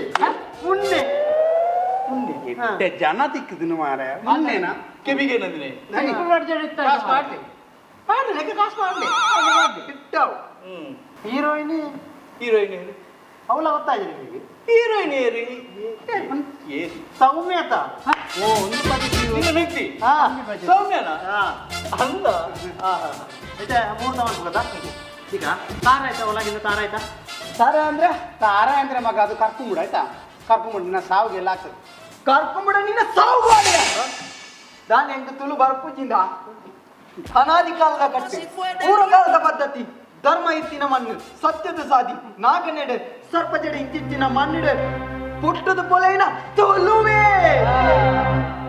ಮುನ್ನೆ ಮುನ್ನೆ ಜನ ತಿಕ್ಕಿದನು ಮಾರೆ ಮುನ್ನೆನಾ ಕೆಬಿಗೆ ನಂದಿನಿ ಕಾಸು ಮಾಡ್ಲಿ ಮಾಡ್ಲಿ ಕಾಸು ಮಾಡ್ಲಿ ಇಟ್ಟಾವು ಹೀರೋಯಿನ್ ಹೀರೋಯಿನ್ ಅವಳ ಗೊತ್ತಾಗಿದೆ ನಿಮಗೆ ಹೀರೋಯಿನ್ ಏರಿ ಸೌಮ್ಯ ಅಂತ ಓ ಒಂದು ವ್ಯಕ್ತಿ ಸೌಮ್ಯನಾ ಅಂದ ಮತ್ತೆ ಮೂರ್ತ ಮಾಡ್ಬೋದಾ ಈಗ ತಾರ ಆಯ್ತಾ ಒಳಗಿಂದ ತಾರ ಆಯ್ತಾ ತಾರ ಅಂದ್ರೆ ತಾರ ಅಂದ್ರೆ ಮಗ ಅದು ಕರ್ಕೊಂಬಿಡು ಆಯ್ತಾ ಕರ್ಕೊಂಬಿಡು ನಿನ್ನ ಸಾವಿಗೆಲ್ಲ ಆಗ್ತದೆ ಕರ್ಕೊಂಬಿಡ ನಿನ್ನ ಸಾವು ದಾನಿ ಎಂಕ ತುಳು ಬರ್ಪುಜಿಂದ ಅನಾದಿ ಕಾಲದ ಕಟ್ಟಿ ಪೂರ್ವಕಾಲದ ಪದ್ಧತಿ ಧರ್ಮ ಇತ್ತಿನ ಮಣ್ಣು ಸತ್ಯದ ಸಾದಿ ನಾಗನೆಡೆ ಸರ್ಪಜಡೆ ಇಂಚಿತ್ತಿನ ಮಣ್ಣಿಡೆ ಪುಟ್ಟದ ಪೊಲೈನ ತುಳುವೆ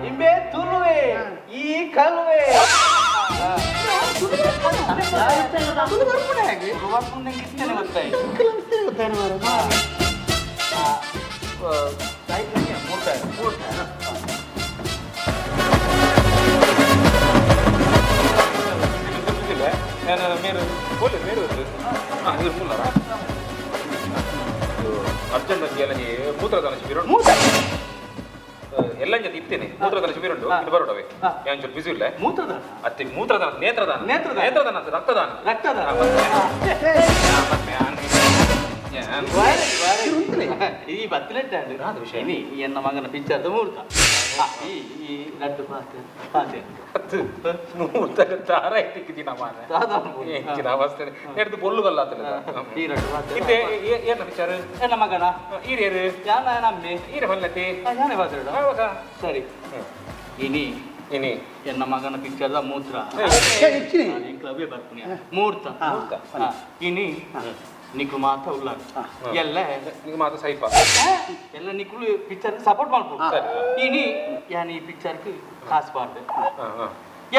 ಇಂಬೆ ತುಳುವೆ ಈ ಕಲುವೆ ಅರ್ಜೆಂಟ್ ಎಲ್ಲ ಮೂತ್ರದಾನ ಶಿಬಿರ ಎಲ್ಲ ಜೊತೆ ಇತ್ತೇನೆ ಮೂತ್ರದಾನ ಶಿಬಿರ ಉಂಟು ಇದು ಬರೋಡವೆ ಒಂಚೂರು ಬಿಸಿ ಇಲ್ಲ ಮೂತ್ರದಾನ ಅತ್ತೆ ಮೂತ್ರದಾನ ನೇತ್ರದಾನ ನೇತ್ರದಾನ ನೇತ್ರದಾನ ಅಂತ ರಕ್ತದಾನ ರಕ್ತದಾನ ಈ ಬತ್ತಿನ ಎನ್ನ ಮಗನ ಪಿಕ್ಚರ್ದ ಮುಹೂರ್ತ ಈ ಈ ಲಡ್ಡು ಪಾತೆ ಪಾತೆ ಮುಹೂರ್ತ ದಾರ ಇಟ್ಟಿಕ್ಕಿದ್ದೀನ ಮಾರ್ರೆ ಹೆಚ್ಚಿನ ಅವಸ್ಥೆ ಎಡ್ದು ಬೊಲ್ಲುಗಲ್ಲ ಈ ಲಡ್ಡು ಪಾತೆ ಇತ್ತೆ ಏನ ಪಿಕ್ಚರ್ ಎನ್ನ ಮಗನ ಈರೇರು ಯಾನ ನಮ್ಮೆ ಈರೆ ಹೊಲ್ಲತಿ ಯಾನೆ ಬಾತ್ರೆ ಸರಿ ಇನಿ ಇನಿ ಎನ್ನ ಮಗನ ಪಿಕ್ಚರ್ದ ಮೂತ್ರ ಕ್ಲಬೇ ಬರ್ತೀನಿ ಮೂರ್ತ ಇನಿ ನಿಕ್ಲು ಮಾತ ಉಲ್ಲ ಎಲ್ಲ ನಿಕ್ಲು ಮಾತ ಸೈಪ ಎಲ್ಲ ನಿಕ್ಲು ಪಿಕ್ಚರ್ ಸಪೋರ್ಟ್ ಮಾಡ್ಬೋದು ಇನಿ ಯಾನ್ ಈ ಪಿಕ್ಚರ್ಗೆ ಕಾಸು ಬಾರ್ದು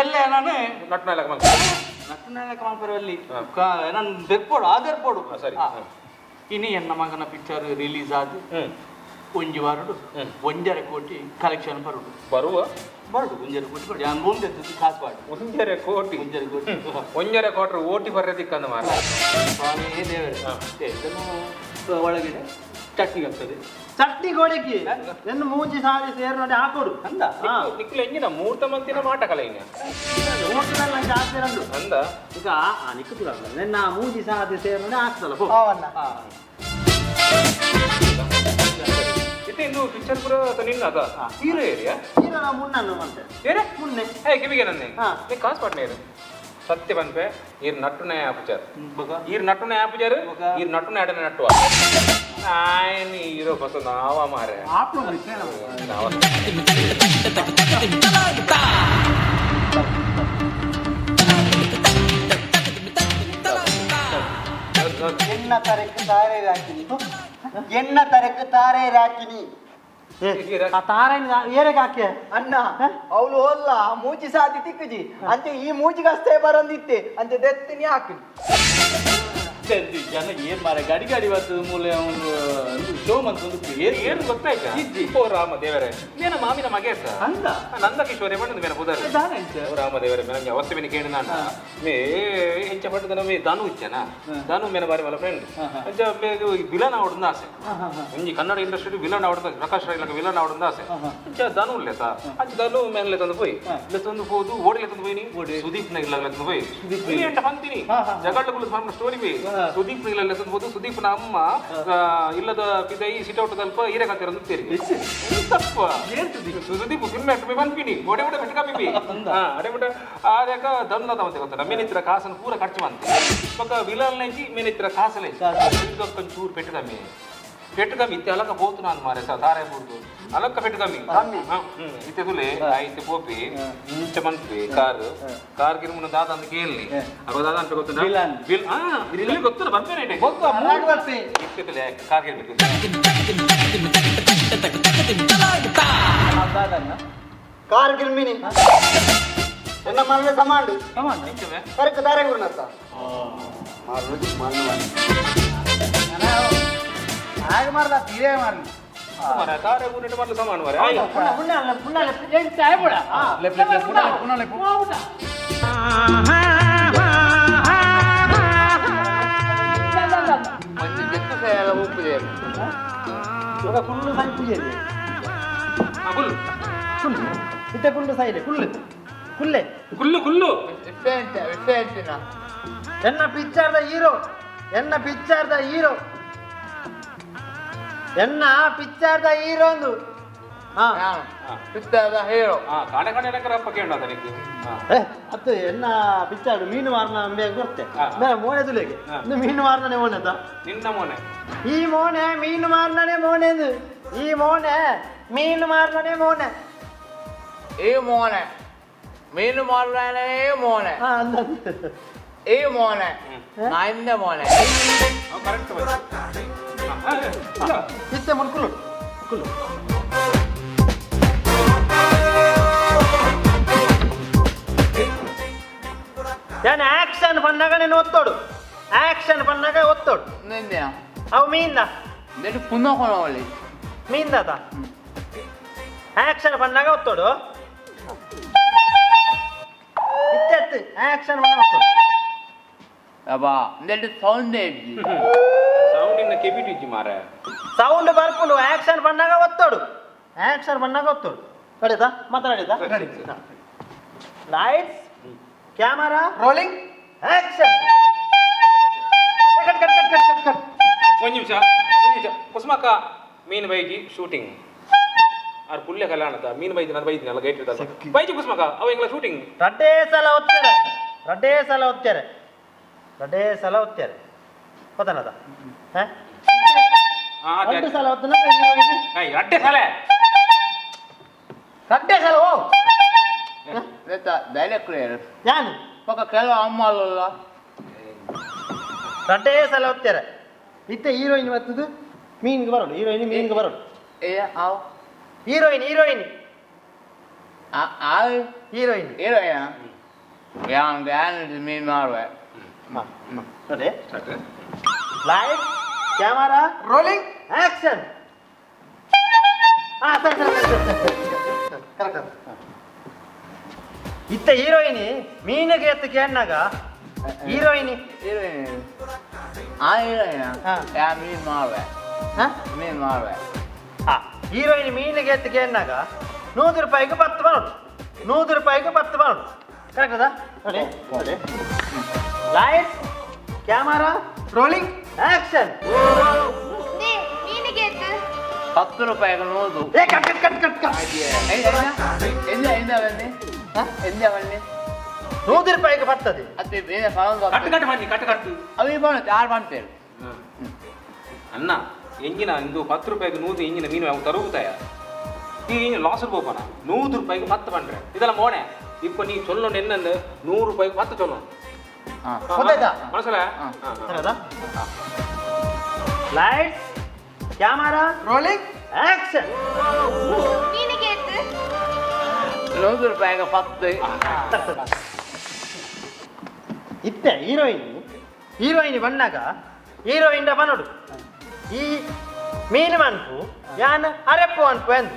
ಎಲ್ಲ ನಾನು ನಟ್ನಾಲಕ ನಟ್ನಾಲಕ ಮಾಡ್ಪರವಲ್ಲಿ ನಾನು ದೆರ್ಪೋಡು ಆ ದೆರ್ಪೋಡು ಸರಿ ಇನಿ ಎನ್ನ ಮಗನ ಪಿಕ್ಚರ್ ರಿಲೀಸ್ ಆದ ಒಂಜಿ ವಾರಡು 1.5 ಕೋಟಿ ಕಲೆಕ್ಷನ್ ಬರುಡು ಬರುವ ಬರುಡು 1.5 ಕೋಟಿ ಬರುಡು ಯಾನ್ ಒಂದೇ ಕಾಸು ಬಾಡು 1.5 ಕೋಟಿ 1.5 ಕೋಟಿ 1.5 ಕೋಟಿ ಓಟಿ ಬರ್ರದಿಕ್ಕಂದ ಮಾರ ಸ್ವಾಮಿ ದೇವರೇ ಒಳಗಡೆ ಚಟ್ನಿ ಆಗ್ತದೆ ಚಟ್ನಿ ಗೋಡೆಕಿ ನನ್ನ ಮೂಜಿ ಸಾರಿ ಸೇರ್ ನೋಡಿ ಹಾಕೋಡು ಅಂದ ನಿಕ್ಲು ಎಂಜಿನ ಮೂರ್ತ ಮಂತಿನ ಮಾಟಕಲ ಇನ್ನ ಮೂರ್ತದಲ್ಲಿ ನಂಗೆ ಹಾಕ್ತಿರಂದು ಅಂದ ಈಗ ಆ ನಿಕ್ಕು ನನ್ನ ಮೂಜಿ ಸಾದಿ ಸೇರ್ ನೋಡಿ ಹಾಕ್ತಲ್ಲ ಇತ್ತೇನು ಪಿಕ್ಚರ್ ಪೂರ ನಿನ್ನ ಅದ ಹೀರೋ ಏರಿಯಾ ಹೀರೋ ನಾ ಮುನ್ನ ಮಂತೆ ಏರೆ ಮುನ್ನೆ ಏ ಕಿವಿಗೆ ನನ್ನೆ ನೀ ಕಾಸು ಪಾಟ್ನೇರು ಸತ್ಯ ಪನ್ಪೆ ಈರ್ ನಟ್ಟುನೇ ಆಪುಚಾರ್ ಈರ್ ನಟ್ಟುನೇ ಆಪುಚಾರ್ ಈರ್ ನಟ್ಟುನೇ ಆಡನೆ ನಟ್ಟುವ ನಾಯನ್ ಹೀರೋ ಬಸ ನಾವ ಮಾರೆ ನಾವ ಎನ್ನ ತರಕ್ಕೆ ತಾರೆ ರಾಕಿನಿ ಎನ್ನ ತರಕ್ಕೆ ತಾರೆ ರಾಕಿನಿ ಆ ತಾರ ಏರೆಗೆ ಹಾಕಿ ಅಣ್ಣ ಅವಳು ಅಲ್ಲ ಮೂಚಿ ಸಾತಿ ತಿಕ್ಕುಜಿ ಅಂಚೆ ಈ ಮೂಚಿಗಷ್ಟೇ ಬರಂದಿತ್ತೆ ಅಂಚೆ ದೆತ್ತಿನಿ ಹಾಕಿನಿ ಜನ ಏನ್ ಮಾರೆ ಗಡಿ ಗಡಿ ಬರ್ತದೆ ಮೂಲೆ ಅವನು ಶೋ ಮಂತ್ ಒಂದು ಏನು ಗೊತ್ತಾಯ್ತಾ ಓ ರಾಮ ದೇವರೇ ಮೇನ ಮಾಮಿನ ಮಗೇಸ ಅಂದ ನಂದ ಕಿಶೋರೆ ಬಣ್ಣದ ಮೇನ ಪುದರ್ ಓ ರಾಮ ದೇವರೇ ಮೇನ ಅವಸ್ಥೆ ಮೇನೆ ಕೇಳಿ ನಾನ ಮೇ ಹೆಂಚ ಪಟ್ಟದ ಮೇ ಧನು ಇಚ್ಚನ ಧನು ಮೇನ ಬಾರಿ ಮಲ ಫ್ರೆಂಡ್ ಅಂಚ ಮೇ ವಿಲನ್ ಆವಡ್ದ ಆಸೆ ಒಂಜಿ ಕನ್ನಡ ಇಂಡಸ್ಟ್ರಿ ವಿಲನ್ ಆವಡ್ದ ಪ್ರಕಾಶ್ ರಾಯ್ ಲಕ ವಿಲನ್ ಆವಡ್ದ ಆಸೆ ಅಂಚ ಧನು ಉಲ್ಲೇತ ಅಂಚ ಧನು ಮೇನ್ಲೆ ತಂದು ಪೋಯಿ ಇಲ್ಲ ತಂದು ಹೋದು ಓಡಿಲೆ ತಂದು ಪೋಯಿ ಸುದೀಪ್ ನ ಇಲ್ಲ ತಂದು ಪೋಯಿ ಸುದೀಪ್ ಎಂಟ ಪಂತಿನಿ ಜಗಳ್ಳು ಸ್ಟೋರಿ ಬಿ ಸುದೀಪ್ ಇಲ್ಲ ತಂದು ಸುದೀಪ್ನ ಅಮ್ಮ ಇಲ್ಲದ ಪಿದೈ ಸಿಟೌಟ್ ತಲ್ಪ ಹೀರೆಕತ್ತಿರೋದು ತೇರಿಗೆ ತಪ್ಪ ಸುದೀಪ್ ಫಿಲ್ಮ್ ಆಕ್ಟರ್ ಬಂದ್ಪಿನಿ ಒಡೆ ಒಡೆ ಬೆಟ್ಕ ಬಿಬಿ ಅಡೆ ಬಿಟ್ಟ ಆದ್ಯಾಕ ಧನುದ ಮತ್ತೆ ಗೊತ್ತಲ್ಲ ಮೇನಿತ್ರ ಕಾಸನ್ನು ಪೂರ ಖರ್ಚು ಮಂತೆ ಪಕ್ಕ ವಿಲನ್ ನೈಜಿ ಮೇನಿತ್ರ ಕಾಸಲೆ ಚೂರು ಪೆಟ್ಟು ಪೆಟ್ಟು ಕಮ್ಮಿ ಇತ್ತೆ ಅಲಕ್ಕ ಪೋತು ನಾನು ಮಾರೆ ಸರ್ ತಾರೆ ಬುಡ್ದು ಅಲಕ್ಕ ಪೆಟ್ಟು ಕಮ್ಮಿ ಇತ್ತೆ ತುಲೆ ಐತೆ ಪೋಪಿ ಇಂಚ ಮನ್ಪಿ ಕಾರ್ ಕಾರ್ ಗಿರ್ಮುನ ದಾದ ಅಂತ ಕೇಳಿ ಅವ ದಾದ ಅಂತ ಗೊತ್ತ ಬಿಲ್ ಇಲ್ಲಿ ಗೊತ್ತಲ್ಲ ಬರ್ಪೇನೆ ಇತ್ತೆ ತುಲೆ ಕಾರ್ ಗಿರ್ಬೇಕು ಕಾರ್ ಗಿರ್ಮಿನಿ ಎನ್ನ ಮನೆ ಸಮಾಂಡು ಕರೆಕ್ಟ್ ತಾರೆ ಗುರುನತ್ತ ಆಗ ಮಾರ್ಲ ತೀರೇ ಮಾರ್ಲಿ ತಾರೆ ಊರಿನ ಮಾರ್ಲ ಸಮಾನ ಮಾರೆ ಕುಲ್ಲು ಸಾಯಿ ಪೂಜೆ ಕುಲ್ಲು ಇತ್ತೆ ಕುಲ್ಲು ಸಾಯಿಲೆ ಕುಲ್ಲು ಕುಲ್ಲೆ ಕುಲ್ಲು ಕುಲ್ಲು ಎನ್ನ ಪಿಕ್ಚರ್ದ ಹೀರೋ ಎನ್ನ ಪಿಕ್ಚರ್ದ ಹೀರೋ ಎನ್ನ ಪಿಕ್ಚರ್ದ ಹೀರೋ ಒಂದು ಪಿಕ್ಚರ್ದ ಹೀರೋ ಕಾಣೆ ಕಾಣೆ ಅಪ್ಪ ಕೇಳ ಅದು ಎನ್ನ ಪಿಕ್ಚರ್ ಮೀನು ಮಾರ್ನ ಅಂಬೆ ಗೊತ್ತೆ ಮೋನೆ ತುಲೆಗೆ ಮೀನು ಮಾರ್ನೇ ಮೋನೆ ನಿನ್ನ ಮೋನೆ ಈ ಮೋನೆ ಮೀನು ಮಾರ್ನೇ ಮೋನೆ ಈ ಮೋನೆ ಮೀನು ಮಾರ್ನೇ ಮೋನೆ ಈ ಮೋನೆ ಮೀನು ಮಾರ್ನೇ ಮೋನೆ ಈ ಮೋನೆ ನಾಯಿಂದ ಮೋನೆ ಕರೆಕ್ಟ್ ಇತ್ತೆ ಮುನ್ಕುಲು ಕುಲ್ಲು ನಾನು ಆಕ್ಷನ್ ಬಂದಾಗ ನೀನು ಒತ್ತೋಡು ಆಕ್ಷನ್ ಬಂದಾಗ ಒತ್ತೋಡು ಅವು ಮೀಂದ ಪುನಃ ಮೀಂದಾತ ಆಕ್ಷನ್ ಬಂದಾಗ ಒತ್ತೋಡು ಇತ್ತೆತ್ತು ಆಕ್ಷನ್ ಬಂದಾಗ ಒತ್ತೋಡು ಅಬ್ಬಾ ಸೌಂಡ್ ಸೌಂಡ್ ಇನ್ನ ಕೆಬಿಟಿ ಇಜ್ಜಿ ಮಾರೆ ಸೌಂಡ್ ಬರ್ಪುಂಡು ಆಕ್ಷನ್ ಬಂದಾಗ ಒತ್ತೋಡು ಆಕ್ಷನ್ ಬಂದಾಗ ಒತ್ತೋಡು ನಡೀತಾ ಮಾತಾಡಿದ lights camera rolling action cut cut cut cut cut cut ಒಂದು ನಿಮಿಷ ಒಂದು ನಿಮಿಷ ಕುಸುಮಕ್ಕ ಮೀನ್ ಬೈಜಿ ಶೂಟಿಂಗ್ ಆರ್ ಪುಲ್ಯ ಕಲ್ಯಾಣದ ಮೀನ್ ಬೈಜಿ ನಾನು ಬೈದಿನ ಅಲ್ಲ ಗೈಟ್ ಇರ್ತಲ್ಲ ಬೈಜಿ ಕುಸುಮಕ್ಕ ಅವ ಎಂಗ್ಲ ಶೂಟಿಂಗ್ ರಡ್ಡೇ ಸಲ ಒತ್ತಾರೆ ರಡ್ಡೇ ಸಲ ಒತ್ತಾರೆ ರಡ್ಡೇ ಸಲ ಒತ್ತಾರೆ ಗೊತ್ತನದ ರಡ್ಡು ಸಲ ಒತ್ತನ ರಡ್ಡೆ ಸಲ ರಡ್ಡೆ ಸಲ ಓ ಡೈರೆಕ್ಟ್ ಯಾನು ಪಕ್ಕ ಕೆಲವು ಅಮ್ಮ ಅಲ್ಲ ರಡ್ಡೇ ಸಲ ಒತ್ತಾರೆ ಇತ್ತೆ ಹೀರೋಯಿನ್ ಬರ್ತದೆ ಮೀನ್ಗೆ ಬರೋಡು ಹೀರೋಯಿನ್ ಮೀನ್ಗೆ ಬರೋಡು ಏ ಆವ್ ಹೀರೋಯಿನ್ ಹೀರೋಯಿನ್ ಆ ಹೀರೋಯಿನ್ ಹೀರೋಯಿನ್ ಯಾನ್ ಯಾನ್ ಮೀನ್ ಮಾರುವೆ ನೋಡಿ ಲೈಟ್ ಕ್ಯಾಮರಾ ರೋಲಿಂಗ್ ಆಕ್ಷನ್ ಹಾ ಸರಿ ಸರಿ ಸರಿ ಕರೆಕ್ಟ್ ಇತ್ತ ಹೀರೋಯಿನಿ ಮೀನಿಗೆ ಎತ್ತು ಕೇಳಿನಾಗ ಹೀರೋಯಿನಿ ಹೀರೋಯಿನ್ ಆ ಹೀರೋಯಿನ್ ಯಾ ಮೀನ್ ಮಾರುವೆ ಮೀನ್ ಮಾರುವೆ ಹಾ ಹೀರೋಯಿನ್ ಮೀನಿಗೆ ಎತ್ತು ಕೇಳಿನಾಗ 100 ರೂಪಾಯಿಗೆ 10 ಬರೋದು 100 ರೂಪಾಯಿಗೆ 10 ಬರೋದು ಕರೆಕ್ಟ್ ಅದಾ ನೋಡಿ ನೋಡಿ ಲೈಟ್ಸ್ ಕ್ಯಾಮರಾ ರೋಲಿಂಗ್ ಆಕ್ಷನ್ ಮೀನಿಗೆ ಎತ್ತು 10 ರೂಪಾಯಿಗೆ 100. ಏ cut cut cut cut. ಎಂದ ಬನ್ನಿ ಎಂದ ಬನ್ನಿ 100 ರೂಪಾಯಿಗೆ ಬರ್ತದೆ. ಅತ್ತೆ ಬೇರೆ ಕಟ್ಟು ಕಟ್ಟು ಬನ್ನಿ ಕಟ್ಟು ಕಟ್ಟು ಅವಿ ಬಣ್ಣ ಆರು ಮಾಡ್ತೇವೆ. ಅಣ್ಣ ಎಂಜಿನ ಇಂದು 10 ರೂಪಾಯಿಗೆ 100 ಎಂಜಿನ ಮೀನು ಅವು ತರುತ್ತಾಯ ಈ ಲಾಸ್ ಹೋಗೋಣ 100 ರೂಪಾಯಿಗೆ 10 ಬಂದ್ರೆ ಇದೆಲ್ಲ ಮೋಣೆ ಇಪ್ಪ ನೀ ಚೊಲ್ಲೋಣ ಎನ್ನಂದು 100 ರೂಪಾಯಿಗೆ 10 ಚೊಲ್ಲೋಣ ಗೊತ್ತಾಯ್ತಾ? ಮನಸಲ ಲೈಟ್ಸ್ ಕ್ಯಾಮರಾ ರೋಲಿಂಗ್ ಆಕ್ಷನ್. ಮೀನಿಗೆ 100 ರೂಪಾಯಿಗೆ 10. ಇತ್ತೆ ಹೀರೋಯಿನ್ ಹೀರೋಯಿನ್ ಬಣ್ಣಾಗ ಹೀರೋಯಿನ್ ಬನ್ನೋಡು ಈ ಮೀನು ಮನ್ಪು ಯಾನ್ ಅರೆಪ್ಪು ಅನ್ಪು ಎಂದು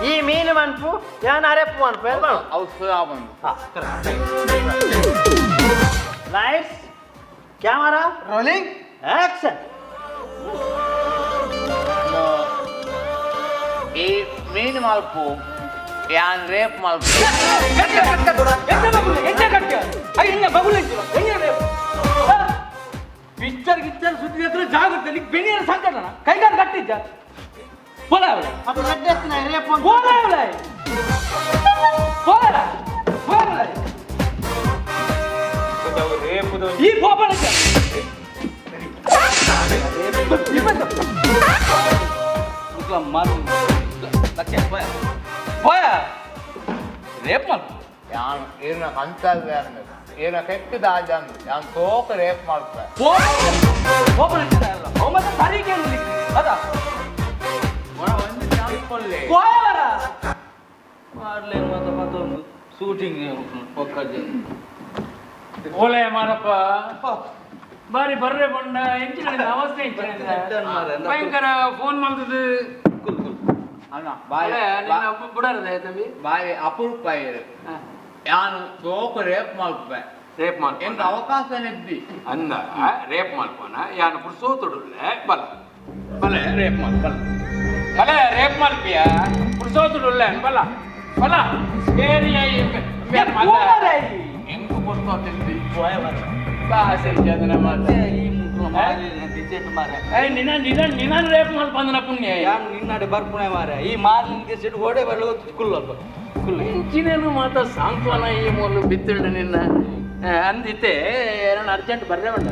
ಈ ಮೀನು ಮನ್ಪು ಯಾನ್ ಅರೆಪ್ಪು ಅನ್ಪು ಎಂದು ಲೈಟ್ಸ್ ಕ್ಯಾಮರಾ ರೋಲಿಂಗ್ ಆಕ್ಷನ್. ಈ ಮೀನು ಮಲ್ಪು ಯಾನ್ ರೇಪ್ ಮಲ್ಪು. ಪಿಕ್ಚರ್ ಗಿಚ್ಚರ್ ಸುದ್ದಿ ಹತ್ರ ಜಾಗ್ರತೆ ನಿಕ್ ಬೆನಿಯರ ಸಂಕಟನ ಕೈಗಾರ ಕಟ್ಟಿದ್ದ ಬೋಲ ಬೋಲ ಬೋಲ ಬೋಲ ಈ ಗೋಪಾಲ ರೇಪ್ ಮಲ್ಪು ಯಾನು ಏನ ಕಂತಾದ ಏನ ಕೆಟ್ಟದ ಯಾನ್ ಸೋಕ ರೇಪ್ ಮಾಡ್ತಾರೆ. ಶೂಟಿಂಗ್ ಓಲೆ ಮಾರಪ್ಪ ಬಾರಿ ಬರ್ರೆ ಬಣ್ಣ ಎಂಚಿನ ಅವಸ್ಥೆ ಭಯಂಕರ ಫೋನ್ ಮಾಡ್ತದೆ. ಬಿಡಾರದೆ ತம்பಿ ಬಾರಿ ಅಪರೂಪ ಯಾನು ಸೋಕ ರೇಪ್ ಮಾಡ್ಪೆ ರೇಪ್ ಮಾಡ್ಪ ಎಂತ ಅವಕಾಶ ನೆದ್ದಿ ಅಂದ ರೇಪ್ ಮಾಡ್ಪೋನ ಯಾನು ಪುರ್ಸೋತುಡುಲ್ಲೆ ಬಲ ಬಲ ರೇಪ್ ಮಾಲ್ ಬಲ ಬಲ ರೇಪ್ ಮಾಡ್ಪಿಯ ಪುರ್ಸೋತುಡುಲ್ಲೆ ಬಲ ಬಲ ಎಂಕು ಪುರ್ಸೋತಿದ್ದಿ ಬಾಸೆ ಜನ ಮಾತ ನಿನ್ನ ನಿನ್ನ ನಿನ್ನ ರೇಪ್ ಮಲ್ಪಂದನ ಪುಣ್ಯ ಯಾನು ನಿನ್ನಡೆ ಬರ್ಪುಣೆ ಮಾರ ಈ ಮಾರ್ಲಿಂಗ್ ಸೆಟ್ ಓಡೆ ಬರಲು ಕುಲ್ಲಲ್ಪ ಕುಲ್ಲ ಇಂಚಿನೇನು ಮಾತ ಸಾಂತ್ವನ ಈ ಮೂಲು ಬಿತ್ತಿಲ್ಡು ನಿನ್ನ ಅಂದಿತ್ತೆ ಏನೋ ಅರ್ಜೆಂಟ್ ಬರ್ರೆ ಬಂಡ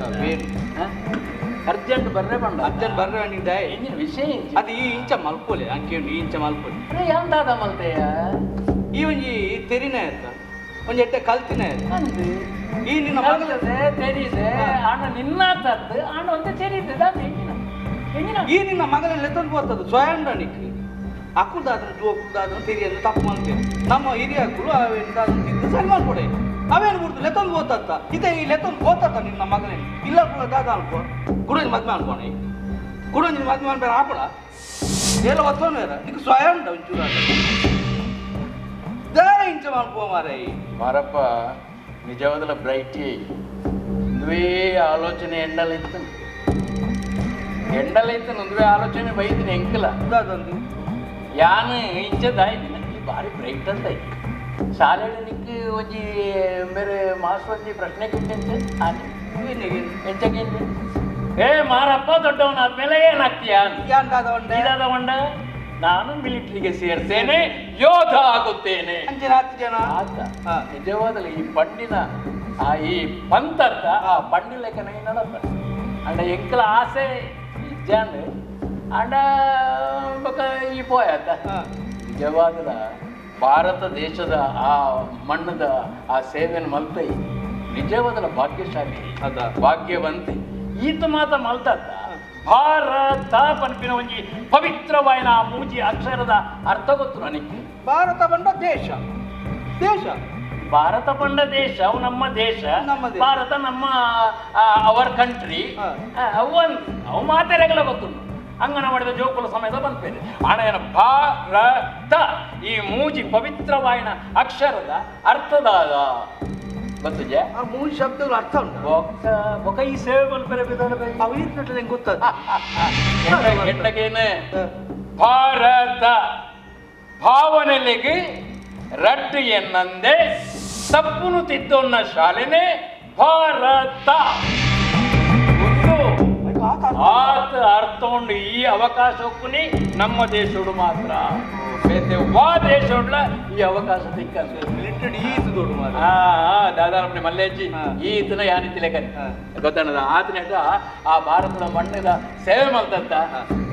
ಅರ್ಜೆಂಟ್ ಬರ್ರೆ ಬಂಡ ಅರ್ಜೆಂಟ್ ಬರ್ರೆ ಬಂಡಿದ್ದೆ ಇಂಜಿನ ವಿಷಯ ಅದು ಈ ಇಂಚ ಮಲ್ಪೋಲೆ ಅಂಕೇಳು ಈ ಇಂಚ ಮಲ್ಪೋಲೆ ಎಂದಾದ ಮಲ್ತೆಯ ಈ ಒಂಜಿ ತೆರಿನೇ ಆಯ್ತ ಒಂಜಿ ಎಟ್ಟೆ ಕಲ್ತಿನೇ ಅಂದು ಈ ನಿನ್ನ ಮಗಳದೆ ತೆರೀದೆ ಅಣ್ಣ ನಿನ್ನ ತದ್ದು ಅಣ್ಣ ಒಂದೇ ತೆರೀದೆ ಎಂಜಿನ ಈ ನಿನ್ನ ಮಗನ ಲೆತ್ತೊಂದು ಹೋಗ್ತದೆ ಸ್ವಯಂ ನಿಕ್ ಅಕ್ಕುದಾದ್ರೂ ಜೋಕುದಾದ್ರೂ ತೆರಿಯನ್ನು ತಪ್ಪು ಅಂತೇಳಿ ನಮ್ಮ ಹಿರಿಯಕ್ಕಳು ಅವೇನು ತಿಂದು ಸರಿ ಮಾಡ್ಕೊಡೆ ಅವೇನು ಬಿಡ್ತು ಲೆತ್ತೊಂದು ಓದ್ತತ್ತ ಇದೇ ಈ ಲೆತ್ತೊಂದು ಓದ್ತತ್ತ ನಿನ್ನ ಮಗನೇ ಇಲ್ಲ ಕೂಡ ದಾದ ಅನ್ಕೋ ಗುರುವಿನ ಮದ್ವೆ ಅನ್ಕೋಣ ಗುರುವಿನ ಮದ್ವೆ ಅನ್ಬೇಡ ಆಪಡ ಎಲ್ಲ ಒತ್ತೋನು ನಿಕ್ ಸ್ವಯಂ ಉಂಟು ಒಂಚೂರು ದಾರ ಇಂಚ ಮಾಡ್ಕೋ ಮಾರೈ ಮಾರಪ್ಪ ನಿಜವಾದಲ ಬ್ರೈಟಿ ಒಂದುವೇ ಆಲೋಚನೆ ಎಂಡಲಿತ್ತು ಎಂಡಲಿತ್ತು ಒಂದುವೇ ಆಲೋಚನೆ ಬೈದಿನಿ ಎಂಕಲ ಯಾನು ಇಂಚದಾಯ್ತು ಈ ಭಾರಿ ಬ್ರೈಟ್ ಅಂತ ಐತಿ ಶಾಲೆಡ್ ನಿಕ್ ಒಂಜಿ ಬೇರೆ ಮಾಸ್ಟರ್ ಒಂಜಿ ಪ್ರಶ್ನೆ ಕೇಳ್ತಂತೆ ಎಂಚಕ್ಕೆ ಏ ಮಾರಪ್ಪ ದೊಡ್ಡವನಾದ್ಮೇಲೆ ಏನಾಗ್ತೀಯ ಇದಾದ ನಾನು ಮಿಲಿಟರಿಗೆ ಸೇರ್ತೇನೆ ಯೋಧ ಆಗುತ್ತೇನೆ ಆತ ನಿಜವಾದಲ್ಲ ಈ ಪಂಡಿನ ಆ ಈ ಪಂತರ್ಥ ಆ ಪಂಡಿ ಲೆಕ್ಕನ ನಡಪ ಅಂಡ ಎಂಕಲ ಆಸೆ ಇಜ್ಜಾಂಡ್ ಅಂಡ ಬಕ ಈ ಪೋಯಾತ ನಿಜವಾದ ಭಾರತ ದೇಶದ ಆ ಮಣ್ಣದ ಆ ಸೇವೆಯನ್ನು ಮಲ್ತೈ ನಿಜವಾದ ಭಾಗ್ಯಶಾಲಿ ಅದ ಭಾಗ್ಯವಂತೆ ಈತ ಮಾತ ಮಲ್ತತ್ತ ಭಾರತ ಪನ್ಪಿನ ಒಂಜಿ ಪವಿತ್ರವಾಯಿನ ಮೂಜಿ ಅಕ್ಷರದ ಅರ್ಥ ಗೊತ್ತು ನನಗೆ. ಭಾರತ ಬಂಡ ದೇಶ ದೇಶ ಭಾರತ ಬಂಡ ದೇಶ ಅವು ನಮ್ಮ ದೇಶ, ಭಾರತ ನಮ್ಮ ಅವರ್ ಕಂಟ್ರಿ ಅವು ಅವು ಮಾತೆರೆಗಳ ಗೊತ್ತುಂಟು. ಅಂಗನವಾಡಿದ ಜೋಕುಲ ಸಮೇತ ಬಂದ್ಪೇನೆ ಹಣ ಭಾರತ ಈ ಮೂಜಿ ಪವಿತ್ರವಾಯಿನ ಅಕ್ಷರದ ಅರ್ಥದಾದ ಗೊತ್ತಿದೆ. ಆ ಮೂರು ಶಬ್ದಗಳು ಅರ್ಥ ಉಂಟು. ಬೊಕ್ಕ ಬೊಕ್ಕ ಈ ಸೇವೆ ಮಲ್ಪೆರೆ ಅವು ಇರ್ತದೆ ಗೊತ್ತಾದ ಎಂಟಗೇನೆ ಭಾರತ ಭಾವನೆಲೆಗೆ ರಡ್ಡು ಎನ್ನಂದೆ ತಪ್ಪುನು ತಿದ್ದೊನ್ನ ಶಾಲೆನೆ ಭಾರತ ಆತ ಅರ್ಥ ತಗೊಂಡು ಈ ಅವಕಾಶ ಒಪ್ಪುನಿ ನಮ್ಮ ದೇಶೋಡು ಮಾತ್ರ. ಬೇತೆ ವಾ ದೇಶೋಡ್ಲ ಈ ಅವಕಾಶ ತಿಕ್ಕಂದು ಮಿಲಿಟರಿ ಈತು ದೊಡ್ಡ ಮಾತ್ರ. ದಾದಾ ನಮ್ಮನೆ ಮಲ್ಲೇಜಿ ಈತನ ಯಾನಿತಿ ಲೆಕ್ಕನೆ ಗೊತ್ತಾಣದ ಆತನೇಟ ಆ ಭಾರತದ ಮಣ್ಣಿನ ಸೇವೆ ಮಲ್ತಂತ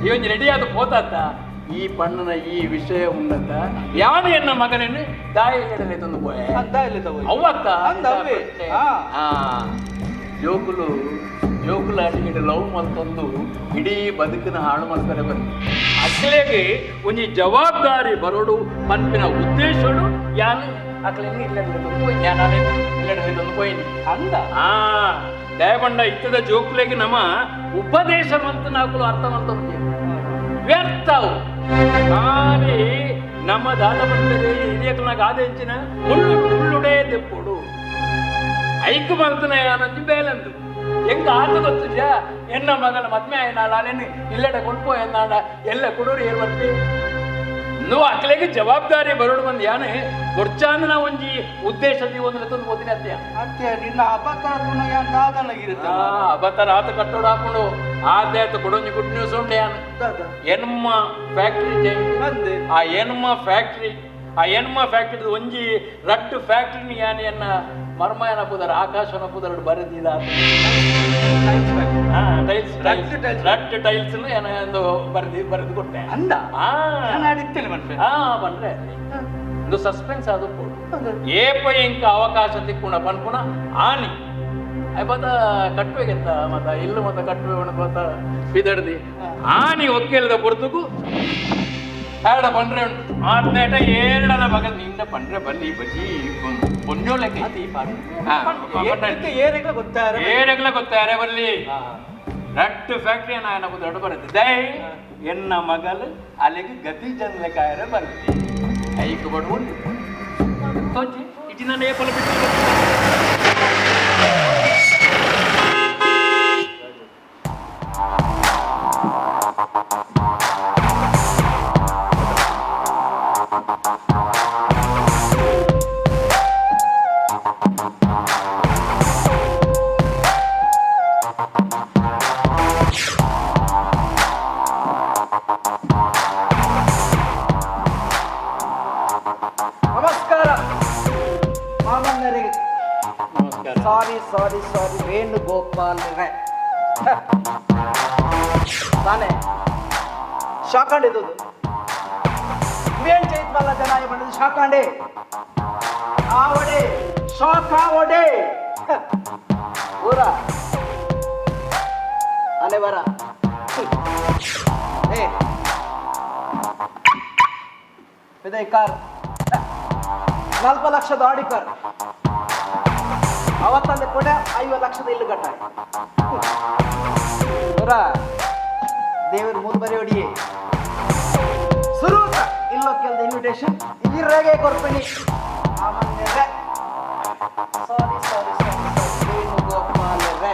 ಈ ಒಂಜಿ ರೆಡಿ ಆದ ಪೋತತ್ತ ಈ ಪಣ್ಣನ ಈ ವಿಷಯ ಉನ್ನತ ಯಾನು ಎನ್ನ ಮಗನನ್ನು ದಾಯಿ ಎಡಲೆ ತಂದು ಪೋಯೆ ಅವ್ವತ್ತ ಜೋಕುಲು ಜೋಕುಲು ಅಡಿಗೆ ಲವ್ ಮಲ್ತೊಂದು ಇಡೀ ಬದುಕಿನ ಹಾಳು ಮಾಡ್ತಾರೆ ಬನ್ನಿ ಅಕ್ಲೆಗೆ ಒಂಜಿ ಜವಾಬ್ದಾರಿ ಬರೋಡು ಪನ್ಪಿನ ಉದ್ದೇಶಡು ಯಾನು ಅಕ್ಲೆನ್ನು ಇಲ್ಲಡೆ ತಂದು ಪೋಯಿ ಯಾನಾಲೆ ಇಲ್ಲಡೆ ತಂದು ಪೋಯಿನಿ ಅಂದ ದಯಬಂಡ ಇತ್ತದ ಜೋಕುಲೆಗೆ ನಮ್ಮ ಉಪದೇಶ ಮಂತ ನಾಕುಲು ಅರ್ಥ ಮಂತ ವ್ಯರ್ಥವು ಖಾಲಿ ನಮ್ಮ ದಾದ ಬಂದರೆ ಹಿರಿಯಕನಾಗ ಆದ ಹೆಚ್ಚಿನ ಮುಳ್ಳು ಮುಳ್ಳುಡೇ ದೆಪ್ಪೋಡು ಐಕು ಮಲ್ತನ ಯಾನಂಜಿ ಬೇಲಂದು ಹೆಂಗ ಆತ ಗೊತ್ತುಜ ಎನ್ನ ಮಗನ ಮದ್ಮೆ ಆಯ್ನಾಳೇನು ಇಲ್ಲಡ ಕೊಂಡ್ಪೋ ಎನ್ನಾಡ ಎಲ್ಲ ಕೊಡೋರು ಏನ್ ಬರ್ತಿ నువ్వు ಅಕ್ಲೆಗೆ ಜವಾಬ್ದಾರಿ ಬರೋಡು ಬಂದು ಯಾನೆ ಗೊರ್ಚಾಂದನ ಒಂಜಿ ಉದ್ದೇಶ ಒಂದು ತಂದು ಓದಿನ ಅತ್ಯ ಅತ್ಯ ನಿನ್ನ ಅಬತರ ದಾದನಾಗಿರುತ್ತೆ ಅಬತರ ಆತ ಕಟ್ಟೋಡು ಹಾಕೊಂಡು ಆತ ಆತ ಕೊಡೊಂಜಿ ಗುಡ್ ನ್ಯೂಸ್ ಉಂಟೆ ಯಾನು ಎನ್ಮ ಫ್ಯಾಕ್ಟ್ರಿ ಆ ಎನ್ಮ ಫ್ಯಾಕ್ಟ್ರಿ ಆ ಎನ್ಮ ಫ್ಯಾಕ್ಟ್ರಿ ಒಂಜಿ ರಟ್ಟು ಫ್ಯಾಕ್ಟ್ರಿ ಯಾನೆ ಎನ್ನ ಮರ್ಮಯನ ಪುದರ್ ಆಕಾಶನ ಪುದರ್ ಬರೆದಿದ ಟೈಲ್ಸ್ ರಟ್ಟು ಟೈಲ್ಸ್ ಏನೋ ಬರೆದು ಬರೆದು ಕೊಟ್ಟೆ ಅಂದ ಬಂದ್ರೆ ಒಂದು ಸಸ್ಪೆನ್ಸ್ ಅದು ಏಪ ಇಂಕ ಅವಕಾಶ ತಿಕ್ಕುಣ ಪನ್ಪುಣ ಆನಿ ಅಯ್ಯ ಕಟ್ಟುವೆಗೆಂತ ಮತ್ತ ಇಲ್ಲು ಮತ್ತ ಕಟ್ಟುವೆ ಮತ್ತ ಬಿದಡ್ದಿ ಆನಿ ಒಕ್ಕೇಲದ ಪೊರ್ತುಕು ಏಡ ಪಂಡ್ರೆ ಉಂಟು ಆತ್ನೇಟ ಏರಡದ ಬಗ ನಿಂದ ಪಂಡ್ರೆ ಬಲ್ಲಿ ಬಜಿ ಪೊಂಜೋಲೆಕ್ಕೆ ಏರೆಗ್ಲ ಗೊತ್ತಾರೆ ಬಲ್ಲಿ ರಟ್ಟು ಫ್ಯಾಕ್ಟ್ರಿ ನಾಯನ ದೊಡ್ಡ ಬರುತ್ತೆ ದೈ ಎನ್ನ ಮಗಲು ಅಲ್ಲಿಗೆ ಗತಿ ಜನಲೆ ಕಾಯರೆ ಬರುತ್ತೆ ಐಕು ಬಡ ಉಂಟು ತೋಚಿ ಇಟಿ ನಾನು ಏಪಲ ಬಿಟ್ಟು ನಮಸ್ಕಾರ ಮಾಮನ್ನರಿಗೆ. ಸಾರಿ ಸಾರಿ ಸಾರಿ ವೇಣುಗೋಪಾಲ್ ರೇ ತಾನೆ ಶಾಖಂಡಿದ್ದು ವೇಣು ಚೈತ್ಮಲ್ಲ ಜನ ಬಂದದ್ದು ಶಾಖಂಡೆ ಆವಡೆ ಶಾಖಾವಡೆ ಊರ ಅಲೆ ಬರ ಏ ಇದೆ ಕಾರ್ 40 ಲಕ್ಷದ ಆಡಿ ಕಾರ್ ಅವತ್ತಂದೆ ಕೂಡ 50 ಲಕ್ಷದ ಇಲ್ಲು ಗಟ್ಟ ಊರ ದೇವರು ಮೂರು ಬರಿ ಹೊಡಿಯೇ ಸುರೂತ ಇಲ್ಲೋ ಕೆಲದ ಇನ್ವಿಟೇಷನ್ ಈರಾಗೆ ಕೊರ್ಪಣಿ ಆಮಂದ್ರೆ ಸಾರಿ ಸಾರಿ ಸಾರಿ ವೇಣುಗೋಪಾಲ್ ರೇ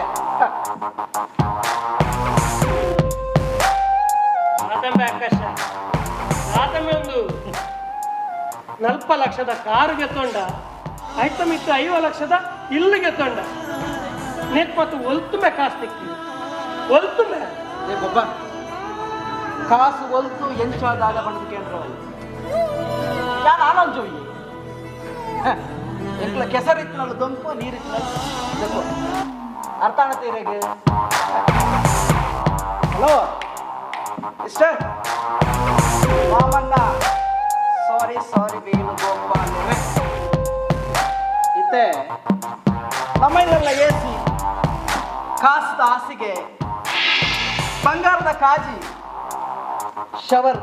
ಆತಂಬೆ ಆಕಾಶ ಆತಂಬೆ ಒಂದು 40 ಲಕ್ಷದ ಕಾರುಗೆ ತೊಂಡ ಆಯ್ತಮಿತ್ತು 50 ಲಕ್ಷದ ಇಲ್ಲಿಗೆ ತೊಂಡ ನೆಕ್ ಮತ್ತು ಒಲ್ತುಮೆ ಕಾಸು ತಿಕ್ಕಿ ಒಲ್ತುಮೆ ಏ ಬೊಬ್ಬ ಕಾಸು ಒಲ್ತು ಎಂಚಾದಾಗ ಬಂದು ಕೇಂದ್ರವಲ್ಲ ಯಾರು ಆನಂಜೋಯಿ ಎಂಕ್ಲ ಕೆಸರಿತ್ತಿನಲ್ಲ ದೊಂಪು ನೀರಿತ್ತಿನಲ್ಲ ದೊಂಪು ಅರ್ಥ ಆಗತ್ತೆ hello mister Mamanna sorry sorry Venugopal ಇತ್ತೆ ನಮ್ಮ ಎ ಸಿ ಕಾಸದ ಹಾಸಿಗೆ ಬಂಗಾರದ ಕಾಜಿ ಶವರ್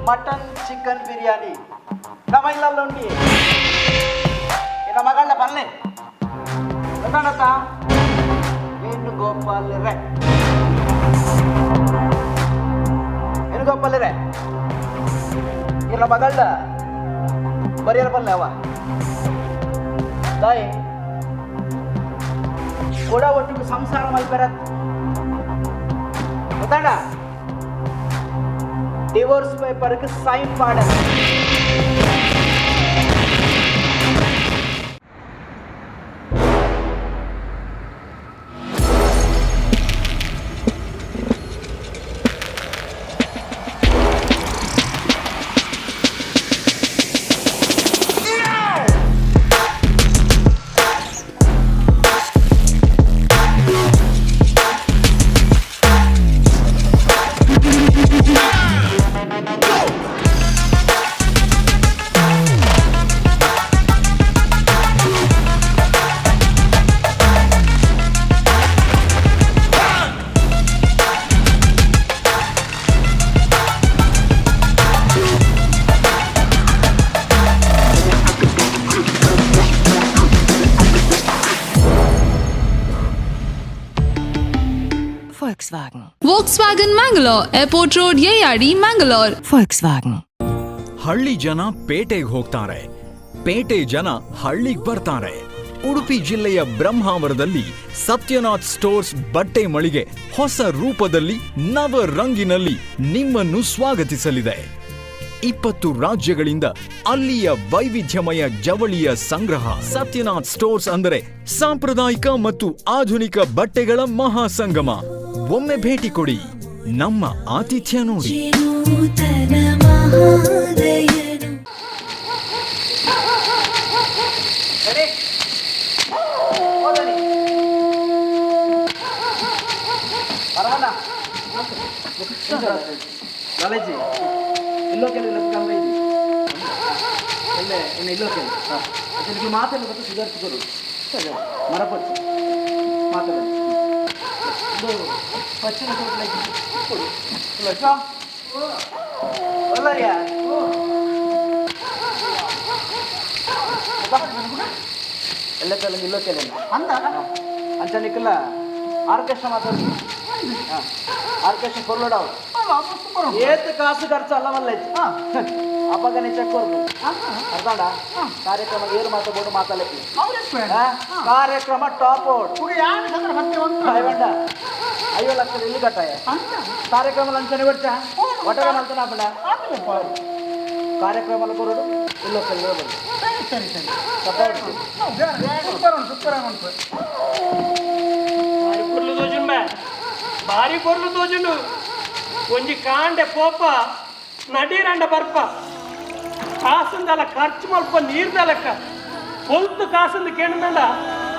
ಮಟನ್ ಚಿಕನ್ ಬಿರಿಯಾನಿ ನಮ್ಮ ಇಲ್ಲಲ್ಲ ಉಂಡಿ ನಮ್ಮ ಮಗಳ ಪಲ್ಲೆ ಗೊತ್ತಾಣತ್ತ ವೇಣುಗೋಪಾಲ್ ರೇ ವೇಣುಗೋಪಾಲ್ ರೇ ಇಲ್ಲ ಮಗಳ ಬರಿಯರ ಪಲ್ಲೆ ಅವ ತಾಯಿ ಕೂಡ ಒಟ್ಟಿಗೆ ಸಂಸಾರ ಮಲ್ಪೆರತ್ ಗೊತ್ತಾಣ ಡಿವೋರ್ಸ್ ಪೇಪರ್ಗೆ ಸೈನ್ ಮಾಡ Volkswagen. Volkswagen Mangalore, Airport Road, Yeyadi, Mangalore. Volkswagen. ಹಳ್ಳಿ ಜನ ಪೇಟೆಗೆ ಹೋಗ್ತಾರೆ, ಪೇಟೆ ಜನ ಹಳ್ಳಿಗೆ ಬರ್ತಾರೆ. ಉಡುಪಿ ಜಿಲ್ಲೆಯ ಬ್ರಹ್ಮಾವರದಲ್ಲಿ ಸತ್ಯನಾಥ್ ಸ್ಟೋರ್ಸ್ ಬಟ್ಟೆ ಮಳಿಗೆ ಹೊಸ ರೂಪದಲ್ಲಿ ನವ ರಂಗಿನಲ್ಲಿ ನಿಮ್ಮನ್ನು ಸ್ವಾಗತಿಸಲಿದೆ. 20 ರಾಜ್ಯಗಳಿಂದ ಅಲ್ಲಿಯ ವೈವಿಧ್ಯಮಯ ಜವಳಿಯ ಸಂಗ್ರಹ. ಸತ್ಯನಾಥ್ ಸ್ಟೋರ್ಸ್ ಅಂದರೆ ಸಾಂಪ್ರದಾಯಿಕ ಮತ್ತು ಆಧುನಿಕ ಬಟ್ಟೆಗಳ ಮಹಾಸಂಗಮ. ಒಮ್ಮೆ ಭೇಟಿ ಕೊಡಿ, ನಮ್ಮ ಆತಿಥ್ಯ ನೋಡಿ. ಕಾಲೇಜಿ ಇಲ್ಲೋ ಕೆಲವು ಕಮ್ಮಿ ಎಲ್ಲೇ ಇನ್ನು ಇಲ್ಲೋ ಕೆಲವು ಅದಕ್ಕೆ ಮಾತೆಲ್ಲ ಗೊತ್ತು ಸುಧಾರಿಸಿದರು ಮರಪಚ್ಚು ಮಾತಾಡ ಪಚ್ಚಿನ ಕೊಡು ಒಲ್ಲರಿಯಾ ಎಲ್ಲ ಕೆಲವು ಇಲ್ಲೋ ಕೆಲವು ಅಂದ ಅಂಚನಿಕ್ಕಿಲ್ಲ ಆರ್ಕೆಸ್ಟ್ರಾ ಮಾತಾಡ್ತೀನಿ. ಆರ್ಕೆಸ್ಟ್ರಾ ಕೊರ್ಲೋಡವು ಏತ್ ಕಾಸು ಖರ್ಚು ಅಲ್ಲ ಮಲ್ಲ ಅಪ್ಪಗನೆ ಚೆಕ್ ಕೊರ್ದು ಅರ್ಧಾಂಡ ಕಾರ್ಯಕ್ರಮ ಏರು ಮಾತಾಡ್ಬೋದು ಮಾತಾಡಕ್ಕೆ ಕಾರ್ಯಕ್ರಮ ಟಾಪ್ ಔಟ್ 50 ಲಕ್ಷ ಇಲ್ಲಿ ಕಟ್ಟಾಯ ಕಾರ್ಯಕ್ರಮ ಲಂಚನೆ ಬರ್ಚ ಒಟ್ಟಾರೆ ಮಲ್ತನ ಅಪ್ಪಂಡ ಕಾರ್ಯಕ್ರಮ ಕೊರೋಡು ಇಲ್ಲೋ ಕೆಲವು ಸರಿ ಸರಿ ಸೂಪರ್ ಸೂಪರ್ ಭಾರಿ ತೋಜುಂಡು ಬೇ ಭಾರಿ ಪೊರ್ಲು ತೋಜುಂಡು. ಒಂಜಿ ಕಾಂಡೆ ಪೋಪ ನಡೀರಂಡ ಬರ್ಪ ಕಾಸಂದಲ್ಲ ಖರ್ಚು ಮಲ್ಪ ನೀರ್ದಲಕ್ಕ ಹೊಲ್ತು ಕಾಸಂದು ಕೇಳಿದಂಡ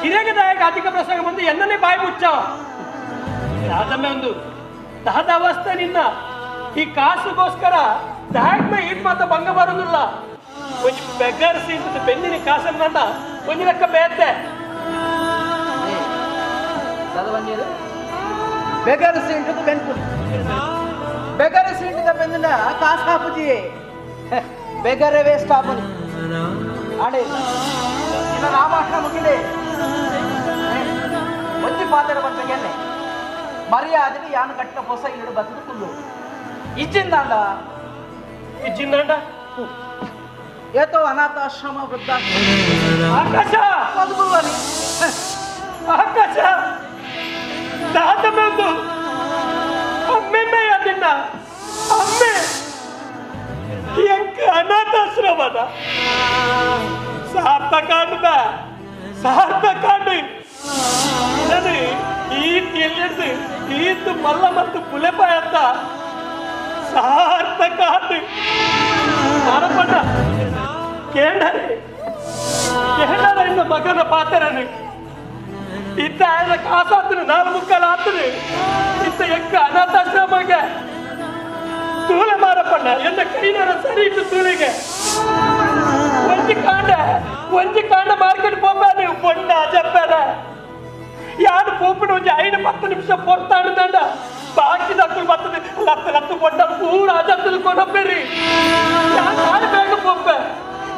ಹಿರೇಗದಾಯಕ ಅಧಿಕ ಪ್ರಸಂಗ ಬಂದು ಎನ್ನನೇ ಬಾಯಿ ಮುಚ್ಚಾವ. ದಾದಮ್ಮೆ ಒಂದು ದಾದ ಅವಸ್ಥೆ ನಿನ್ನ ಈ ಕಾಸುಗೋಸ್ಕರ ದಾಗ್ಮೆ ಈಟ್ ಮಾತ ಭಂಗ ಬರೋದಿಲ್ಲ. ಒಂಜಿ ಬೆಗರ್ಸಿ ಬೆನ್ನಿನ ಕಾಸಂದ ಒಂಜಿ ಲೆಕ್ಕ ಬೇತೆ ಬೆಗರ್ಸಿ ಇಂಟು ಬೆನ್ಪು ಬೆಗರ್ಸಿ ಇಂಟು ಬೆಂದ ಕಾಸು ಹಾಪುಜಿ ಬೆಗರೆ ವೇಸ್ಟ್ ಆಪುನಿ ಆಡೆ ಇಲ್ಲ ರಾಮಾಷ್ಣ ಮುಗಿಲೆ ಒಂಜಿ ಪಾತ್ರ ಬರ್ತಗೆನೆ ಮರ್ಯಾದೆ ಯಾನು ಕಟ್ಟ ಹೊಸ ಇಲ್ಲಡು ಬತ್ತದು ಕುಲ್ಲು ಇಜ್ಜಿಂದಾಂಡ ಇಜ್ಜಿಂದಾಂಡ ಏತೋ ಅನಾಥಾಶ್ರಮ ವೃದ್ಧಾಶ್ರಮ ಆಕಾಶ ಆಕಾಶ ದಾದಮೆಂದು ಅಮ್ಮೆಮ್ಮೆಯ ನಿನ್ನ ಅಮ್ಮೆ ಎಂಕ ಅನಾಥಾಶ್ರಮದ ಸಾರ್ಥಕಾಂಡ ಸಾರ್ಥಕಾಂಡ ನಾನು ಈ ಎಲ್ಲಿಡ್ದು ಈತು ಮಲ್ಲ ಮತ್ತು ಪುಲೆಪಾಯತ್ತ ಸಾರ್ಥಕಾಂಡ ಮರಪಟ್ಟ ಕೇಂಡರೆ ಕೇಂಡರೆ ಇನ್ನು ಮಗನ ಪಾತ್ರನು ಇತ್ತ ಆಯ್ದ ಕಾಸಾತನು ನಾಲ್ ಮುಕ್ಕಾಲು ಆತನು ಇತ್ತ ಎಕ್ಕ ಅನಾಥಾಶ್ರಮಗೆ ತೂಲೆ ಮಾರಪ್ಪಣ್ಣ ಎನ್ನ ಕೈನಾರ ಸರಿ ಇಟ್ಟು ತೂಲೆಗೆ ಒಂಜಿ ಕಾಂಡ ಒಂಜಿ ಕಾಂಡ ಮಾರ್ಕೆಟ್ ಪೋಪಾನೆ ಬೊಂಡ ಜಪ್ಪದ ಯಾರು ಪೋಪಿನ ಒಂಜಿ 5 10 ನಿಮಿಷ ಪೊರ್ತಾಡ್ದಂಡ ಬಾಕಿ ದಕ್ಕಲು ಬರ್ತದೆ ಲತ್ತ ಲತ್ತ ಬೊಂಡ ಪೂರ ಅಜತ್ತದ ಕೊನಪ್ಪೇರಿ ಯಾರು ಬೇಗ ಪೋಪೆ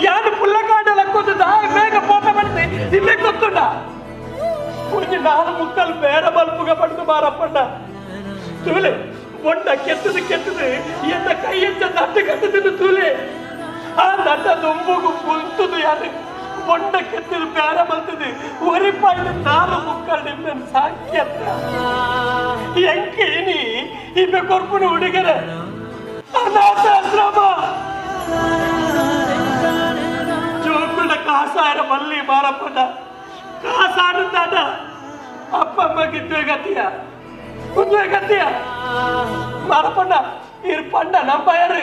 ಯಾರು ಪುಲ್ಲ ಕಾಂಡ ಲಕ್ಕೊಂದು ದಾಯ ಬೇಗ ಪೋಪೆ ಬರ್ತದೆ ಇಲ್ಲೇ ಗೊತ್ತುಂಡ ಒಂಜಿ ನಾಲ್ ಮುಕ್ಕಲ್ ಬೇರೆ ಬಲ್ಪುಗ ಪಡೆದು ಮಾರಪ್ಪಣ್ಣ ತೂಲೆ ಬೊಂಡ ಕೆತ್ತದು ಕೆತ್ತದು ಎನ್ನ ಕೈ ಎಂಚ ನಟ್ಟು ಕಟ್ಟುತ್ತಿದ್ದು ತೂಲೆ ಆ ನಟ ದುಂಬುಗು ಕುಂತುದು ಯಾರು ಬೊಂಡ ಕೆತ್ತದು ಬೇರೆ ಬಲ್ತದೆ ಒರಿಪಾಯ್ದು ನಾಲು ಮುಕ್ಕಲ್ ನಿಮ್ಮನ್ನು ಸಾಕ್ಯತ್ತ ಎಂಕೇನಿ ಇಬ್ಬೆ ಕೊರ್ಪುನ ಹುಡುಗರ ಅನಾಥಾಶ್ರಮ ಜೋಕುಳ ಕಾಸಾರ ಮಲ್ಲಿ ಮಾರಪ್ಪಣ್ಣ ಕಾಸಾಡುತ್ತಾಡ ಅಪ್ಪ ಅಮ್ಮಗಿದ್ದೆ ಗತಿಯ ಉದ್ವೆ ಗತಿಯ ಮಾರಪ್ಪಣ್ಣ ಇರ್ ಪಂಡ ನಂಬಾಯರು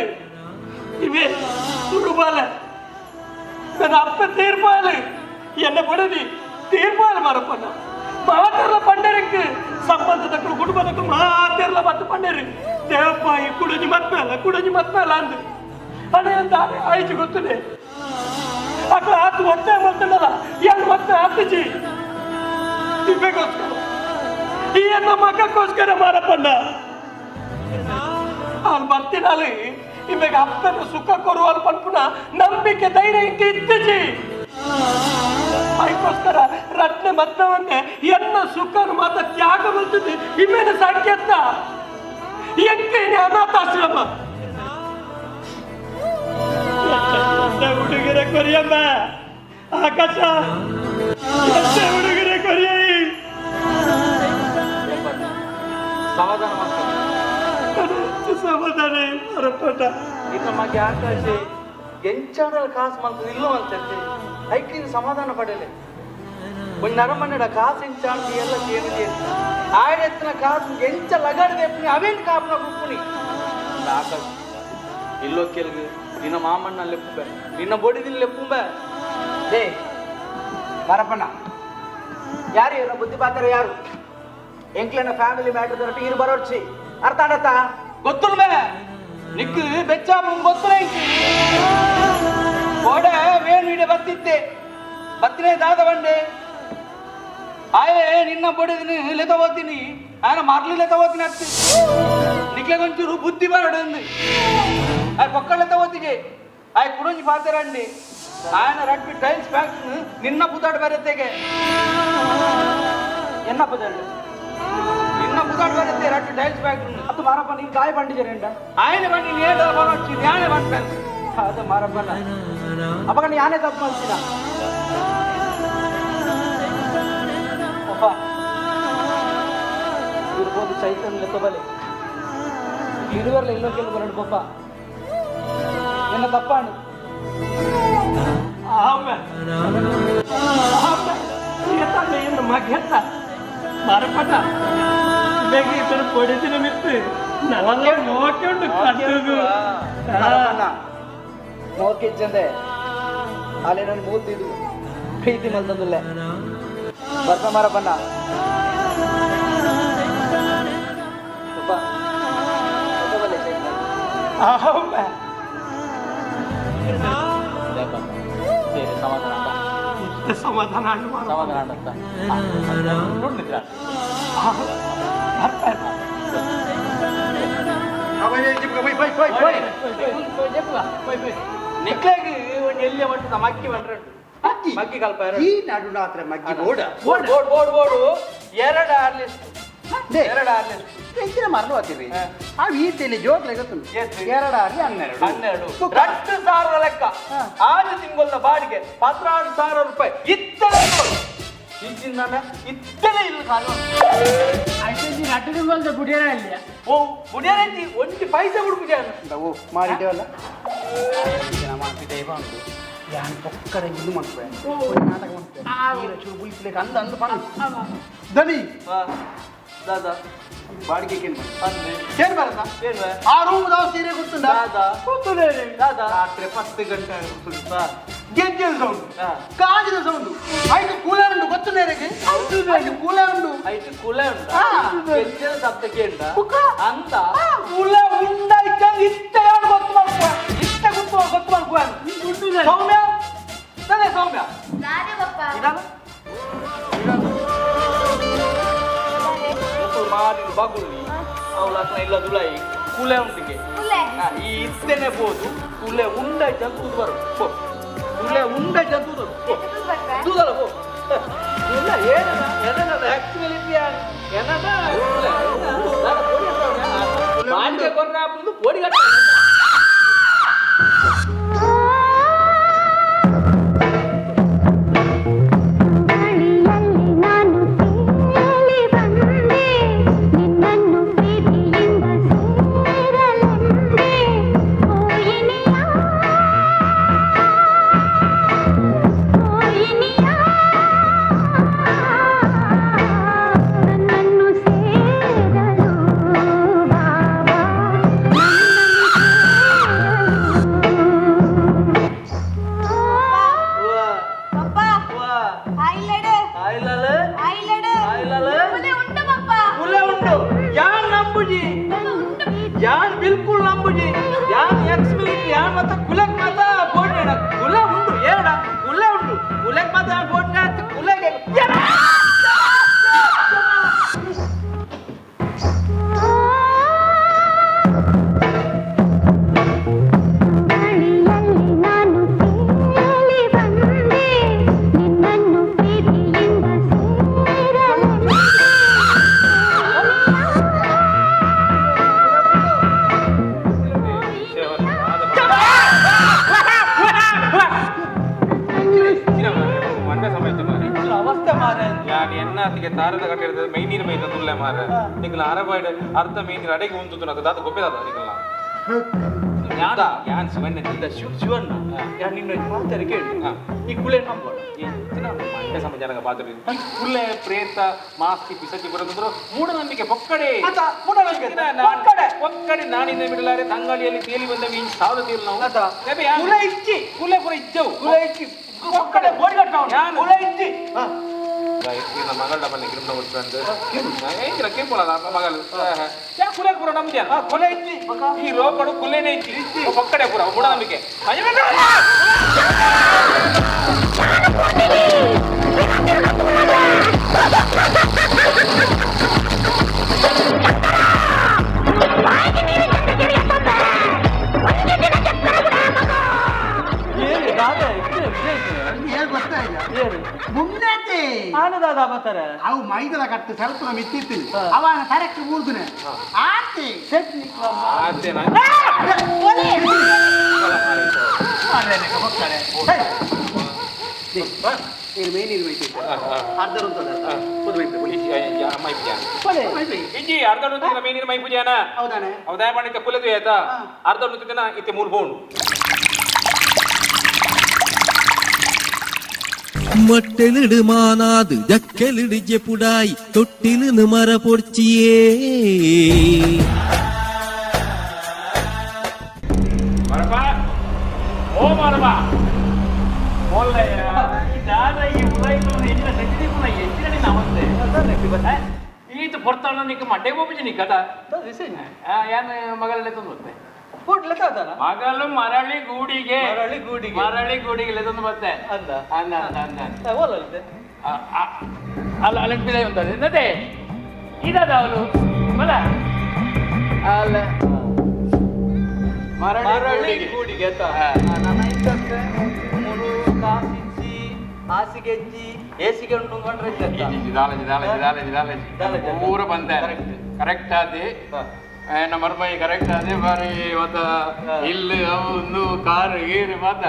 ಇವೆ ತುರುಬಾಲ ನನ್ನ ಅಪ್ಪ ತೀರ್ಪಾಲು என்ன படுதி தீர்ப்பால் மறப்பண்ண மாத்திரல பண்டருக்கு ಸಂಬಂಧದಕ್ಕಳು ಕುಟುಂಬದಕ್ಕಳು ಮಾತಿರ್ಲ ಮತ್ತು ಪಂಡರು ದೇವಪ್ಪಾಯಿ ಕುಡಂಜಿ ಮತ್ಮೇಲ ಕುಡಂಜಿ ಮತ್ಮೇಲ ಅಂದು ಅಣ್ಣ ದಾರಿ ಆಯ್ತು ಗೊತ್ತಿದೆ ಅక్కడ ಆತು ಒತ್ತೆ ಮಾಡ್ತಾನಲ್ಲ ಎಲ್ಲಿ ಮತ್ತೆ ಆತಿಜಿ ತಿಪ್ಪೆಗೋಸ್ಕರ ಈ ಎನ್ನ ಮಗಕ್ಕೋಸ್ಕರ ಮಾರಪ್ಪಣ್ಣ ಅಲ್ಲಿ ಬರ್ತೀನಲ್ಲಿ ಇವಾಗ ಅಪ್ಪನ ಸುಖ ಕೊಡುವ ಪನ್ಪುನ ನಂಬಿಕೆ ಧೈರ್ಯ ಇಂಕ ಇತ್ತಿಜಿ. ಅದಕ್ಕೋಸ್ಕರ ರತ್ನ ಮತ್ತವನ್ನೇ ಎನ್ನ ಸುಖನು ಮಾತ ತ್ಯಾಗ ಬರ್ತದೆ ಇಮೇಲೆ ಸಂಕೇತ ಎಂಕೇನೆ ಅನಾಥಾಶ್ರಮ ಹುಡುಗರ ಕೊರಿಯಮ್ಮ ಆಕಾಶ ಹುಡುಗರ ಕೊರಿಯ ಸಮಾಧಾನ ಸಮಾಧಾನ ಮರಪಟ ಇತ್ತ ಮಗೆ ಆಕಾಶ ಎಂಚಾಡಲ ಕಾಸು ಮಂತದ ಇಲ್ಲೋ ಅಂತಂತೆ ಐಕ್ಲಿನ ಸಮಾಧಾನ ಪಡೆಯಲೆ ಒಂದು ನರಮನ್ನಡ ಕಾಸು ಎಂಚಾಡ ಎಲ್ಲ ಕೇಳಿದೆ ಆಯ್ದೆತ್ತಿನ ಕಾಸು ಎಂಚ ಲಗಾಡದೆ ಅವೇನು ಕಾಪನ ಕುಪ್ಪುನಿ ಆಕಾಶ ಇಲ್ಲೋ ಕೆಲ್ಗು ನಿನ್ನ ಮಾಮಣ್ಣ ಲೆಪ್ಪುಂಬೆ ನಿನ್ನ ಬೊಡಿದಿನ ಲೆಪ್ಪುಂಬೆ ಏ ಮರಪಣ್ಣ ಯಾರು ಇವ್ರ ಬುದ್ಧಿ ಪಾತ್ರ ಯಾರು ಎಂಕ್ಲೆನ ಫ್ಯಾಮಿಲಿ ಮ್ಯಾಟರ್ ದೊರಟಿ ಇರು ಬರೋರ್ಚಿ ಅರ್ಥ ಆಡತ್ತ ಗೊತ್ತುಲ್ವೇ ನಿಕ್ಕು ಬೆಚ್ಚ ಗೊತ್ತುಲ ಕೋಡೆ ವೇಣು ಇಡೆ ಬತ್ತಿತ್ತೆ ಬತ್ತಿನೇ ದಾದ ಬಂಡೆ ಆಯೇ ನಿನ್ನ ಬೊಡಿದಿನಿ ಲೆತ ಹೋಗ್ತೀನಿ ఆయన ಮರ್ಲಿ ಲೆತ ಹೋಗ್ತೀನಿ ಅತ್ತಿ ನಿಕ್ಲೆ కొంచెం ಬುದ್ಧಿ ಬರಡು ಆಯ್ ಪೊಕ್ಕಳ ಲೆತ ಹೋತಿಗೆ ಆಯ್ ಕುಡೊಂಜಿ ಪಾತೆರಂಡಿ ఆయన ರಡ್ಬಿ ಟೈಲ್ಸ್ ಫ್ಯಾಕ್ಟ್ರಿ ನಿನ್ನ ಪುದಾಡ್ ಬರತ್ತೆಗೆ ಎನ್ನ ಪುದಾಡು ನಿನ್ನ ಪುದಾಡ್ ಬರತ್ತೆ ರಡ್ಡು ಟೈಲ್ಸ್ ಫ್ಯಾಕ್ಟ್ರಿ ಅದು ಮಾರಪ್ಪ ನೀನು ಗಾಯ ಬಂಡಿಜರೇಂಡ ఆయన ಬಂಡಿ ನೇಡ ಬರೋಚಿ ಯಾನೆ ಬಂಡ ಅದು ಮಾರಪ್ಪನ ಅಪ್ಪಗಣ್ಣ ಯಾನೇ ತಪ್ಪು ಮಾಡ್ತೀನ ಅಪ್ಪ ಇರ್ಬೋದು ಚೈತನ್ಯ ಲೆತ್ತಬಲೆ ಇರುವರ್ಲ ಇಲ್ಲೋ ಕೇಳು ಬರಡು ಪಪ್ಪ ಎನ್ನ ತಪ್ಪಾಣು ಮಗೆತ್ತ ಮರಪಟ ಬೇಗ ಇತರ ಪೊಡಿದಿನ ಮಿತ್ತು ನಲ್ಲ ಮೋಕೆ ಉಂಟು ಕಟ್ಟುಗು ಮೋಕಿಜ್ಜಂದೆ ಅಲ್ಲಿ ನನ್ನ ಮೂಲ್ತಿದ್ದು ಪ್ರೀತಿ ಮಲ್ತಂದಿಲ್ಲ ಬರ್ಪ ಮಾರಪ್ಪಣ್ಣ ಪಪ್ಪ ಸಮಾಧಾನ ಸಮಾಧಾನ ನಿಕ್ಲಾಗಿ ಒಂದು ಎಲ್ಲಿಯ ಮಟ್ಟದ ಮಕ್ಕಿ ಬಂದ್ರೆ ಮಕ್ಕಿ ಕಲ್ಪ ಈ ನಡು ರಾತ್ರಿ ಮಗ್ಗಿ ಬೋಡ ಬೋಡ್ ಬೋಡ್ ಬೋಡ್ ಬೋಡು ಎರಡು ಆರ್ಲಿಸ್ಟ್ ಎರಡು ಆರ್ಲಿಸ್ಟ್ ಹೆಚ್ಚಿನ ಮರಳು ಹತ್ತಿರಿ ಆ ಈತೇಲಿ ಜೋಕ್ಲೆ ಗೊತ್ತುಂಟು ಎರಡು ಆರ್ಲಿ 12 12 2,000 ಲೆಕ್ಕ ಆರು ತಿಂಗಳ ಬಾಡಿಗೆ 16,000 ರೂಪಾಯಿ ಇತ್ತಲೇ ಇಜ್ಜಿನ ಇತ್ತಲೇ ಇಲ್ಲ ಕಾಲು ರಟ್ಟು ತಿಂಗಳದ ಬುಡಿಯರ ಇಲ್ಲ ಓ ಬುಡಿಯರ ಐತಿ ಒಂಟಿ ಪೈಸೆ ಬಿಡು ಓ ಮಾಡಿದ್ದೇವಲ್ಲ ದೈವ ಉಂಟು ಯಾನ್ ಪೊಕ್ಕಡ ಇನ್ನು ಮಾಡ್ತೇವೆ ನಾಟಕ ಮಾಡ್ತೇವೆ ಚೂರು ಬುಲ್ಪ್ಲೇಕ್ ಅಂದ ಅಂದ ಪಣ ದನಿ ದಾದಾ ಬಾಡಿಗೆ ಏನ್ ಏನ್ ಬರತ್ತ ಆ ರೂಮ್ ದಾವ ಸೀರೆ ಗೊತ್ತುಂಡ ದಾದಾ ರಾತ್ರಿ 10 ಗಂಟೆ ಗೊತ್ತುಂಟ ಗೆಜ್ಜೆಲ್ ಸೌಂಡ್ ಕಾಜಿನ ಸೌಂಡ್ ಐದು ಕೂಲರ್ ಉಂಟು ಗೊತ್ತು ನೇರಕ್ಕೆ ಐದು ಕೂಲರ್ ಉಂಟು ಐದು ಕೂಲರ್ ಉಂಟು ಗೆಜ್ಜೆಲ್ ಶಬ್ದಕ್ಕೆ ಉಂಟ ಅಂತ ಕೂಲರ್ ಉಂಡ ಇದ್ದಂಗೆ ಇತ್ತ ಯಾರು ಗೊತ್ತು ಮಾಡ್ಕೊ ಇತ್ತ ಗೊತ್ತು ಗೊತ್ತು ಮಾಡ್ಕೊ ಸೌಮ್ಯ ಸರಿ ಸೌಮ್ಯ ಮಾಡಿ ಬಾಗುಲಿ ಅವಳ ಇಲ್ಲ ದುಳಾಯಿ ಕೂಲೆ ಉಂಟಿಗೆ ಈ ಇತ್ತೇನೆ ಬೋದು ಕೂಲೆ ಉಂಡಾಯ್ತು ಅಂತ ತೂದು ಬರು ಪೋ ಕೂಲೆ ಉಂಡಾಯ್ತು ಅಂತ ತೂದು ಪೋ ತೂದಲ್ಲ ಪೋ ಇಲ್ಲ ಏನದ ಏನದ ಆಕ್ಚುಲಿ ಏನದ ಬಾಡಿಗೆ ಕೊರ್ನ ಹಾಕುದು ಪೋಡಿ ಕಟ್ಟ ನಿನ್ನನ್ನು ಮಾರ್ರೆ ನಿಕ್ಲ ಅರಬಾಯ್ಡ್ ಅರ್ಧ ಮೀನ್ ಅಡೆಗೆ ಉಂಟು ನಾಕ ದಾತ ಗೊಪ್ಪೆದಾದ ನಿಕ್ಲ ಯಾನ್ ಶಿವಣ್ಣ ಶಿವಣ್ಣ ಯಾನ್ ನಿನ್ನ ಮಾತಾಡಿ ಕೇಳಿ ಈ ಕುಲೆ ನಂಬೋಣ ಮಂಡೆ ಸಮಾಜ ಪಾತ್ರೆ ಕುಲೆ ಪ್ರೇತ ಮಾಸ್ತಿ ಪಿಸಚಿ ಬರೋದಂದ್ರು ಮೂಢನಂಬಿಕೆ ಪೊಕ್ಕಡೆ ಪೊಕ್ಕಡೆ ನಾನಿಂದ ಬಿಡಲಾರೆ ತಂಗಾಳಿಯಲ್ಲಿ ತೇಲಿ ಬಂದ ಮೀನ್ ಸಾವಿರ ತೇಲು ನಾವು ಕುಲೆ ಇಚ್ಚಿ ಕುಲೆ ಪುರ ಇಜ್ಜವು ಕುಲೆ ಇಚ್ಚಿ ಪೊಕ್ಕಡೆ ಬೋಡಿ ಕಟ್ಟವು ಕುಲೆ ಇಚ್ಚಿ ಮಗಳ ಮನೆ ಕಿರುಮ ಎಂಚಿನ ಕೆಂಪುಲ ಮಗಳು ಯಾ ಕುಲೆ ಪೂರ ನಂಬಿದ್ಯಾನ ಕುಲೆ ಇಚ್ಚಿ ಈ ಲೋಕಡು ಕುಲೆನೇ ಇಚ್ಚಿ ಪೊಕ್ಕಡೆ ಪೂರ ಮೂಢನಂಬಿಕೆ ಅವು ಮೈದಲ ಕಟ್ಟು ಸೆಲ್ಪುನ ಮಿತ್ತಿತ್ತಿಲ್ಲ ಅವನ ಕರೆಕ್ಟ್ ಊರ್ದುನೆ ಆತೆ ಅರ್ಧ ಇತ್ತೆ ಮೂರು ಬೋಂಡು ಮಟ್ಟೆಲಿಡು ಮಾನಾದು ಜಕ್ಕೆಲಿಡು ಜೆಪುಡಾಯಿ ತೊಟ್ಟಿಲು ಮರ ಪೊರ್ಚಿಯೇ ಮರಪ್ಪ ಓ ಮರಪ್ಪ ಒಳ್ಳೆಯ ದಾದ ಈ ಉದಾಯಿತು ಎಂಜಿನ ಸಜ್ಜಿದೀಪುನ ಎಂಜಿನ ನಮಸ್ತೆ ಈತ ಪೊರ್ತಾಣ ನಿಕ್ಕ ಮಡ್ಡೆ ಬೋಪಿಜಿ ನಿಕ್ಕ ಯಾನ್ ಮಗಳಲ್ಲೇ ತಂದು ಬರ್ತೆ ಮಗಳು ಮರಳಿ ಗೂಡಿಗೆ ಮರಳಿ ಗೂಡಿಗೆ ಮರಳಿ ಗೂಡಿಗೆ ಲೆದೊಂದು ಬರ್ತೆ ಅಂದ ಅಂದ ಅಂದ ಅಲ್ಲ ಅಲ್ಲ ಉಂಟದೆ ನದೇ ಇದಾದ ಅವಳು ಮಲ ಅಲ್ಲ ಮರಳಿ ಗೂಡಿಗೆ ಮೂರು ಕಾಸಿಚ್ಚಿ ಹಾಸಿಗೆಜ್ಜಿ ಏಸಿಗೆ ಉಂಟು ಪೂರ ಬಂದೆ ಕರೆಕ್ಟ್ ಆದಿ ನಮ್ಮ ಮರ್ಮೈ ಕರೆಕ್ಟ್ ಅದೇ ಬಾರಿ ಮತ್ತ ಇಲ್ಲಿ ಒಂದು ಕಾರು ಗೀರು ಮಾತ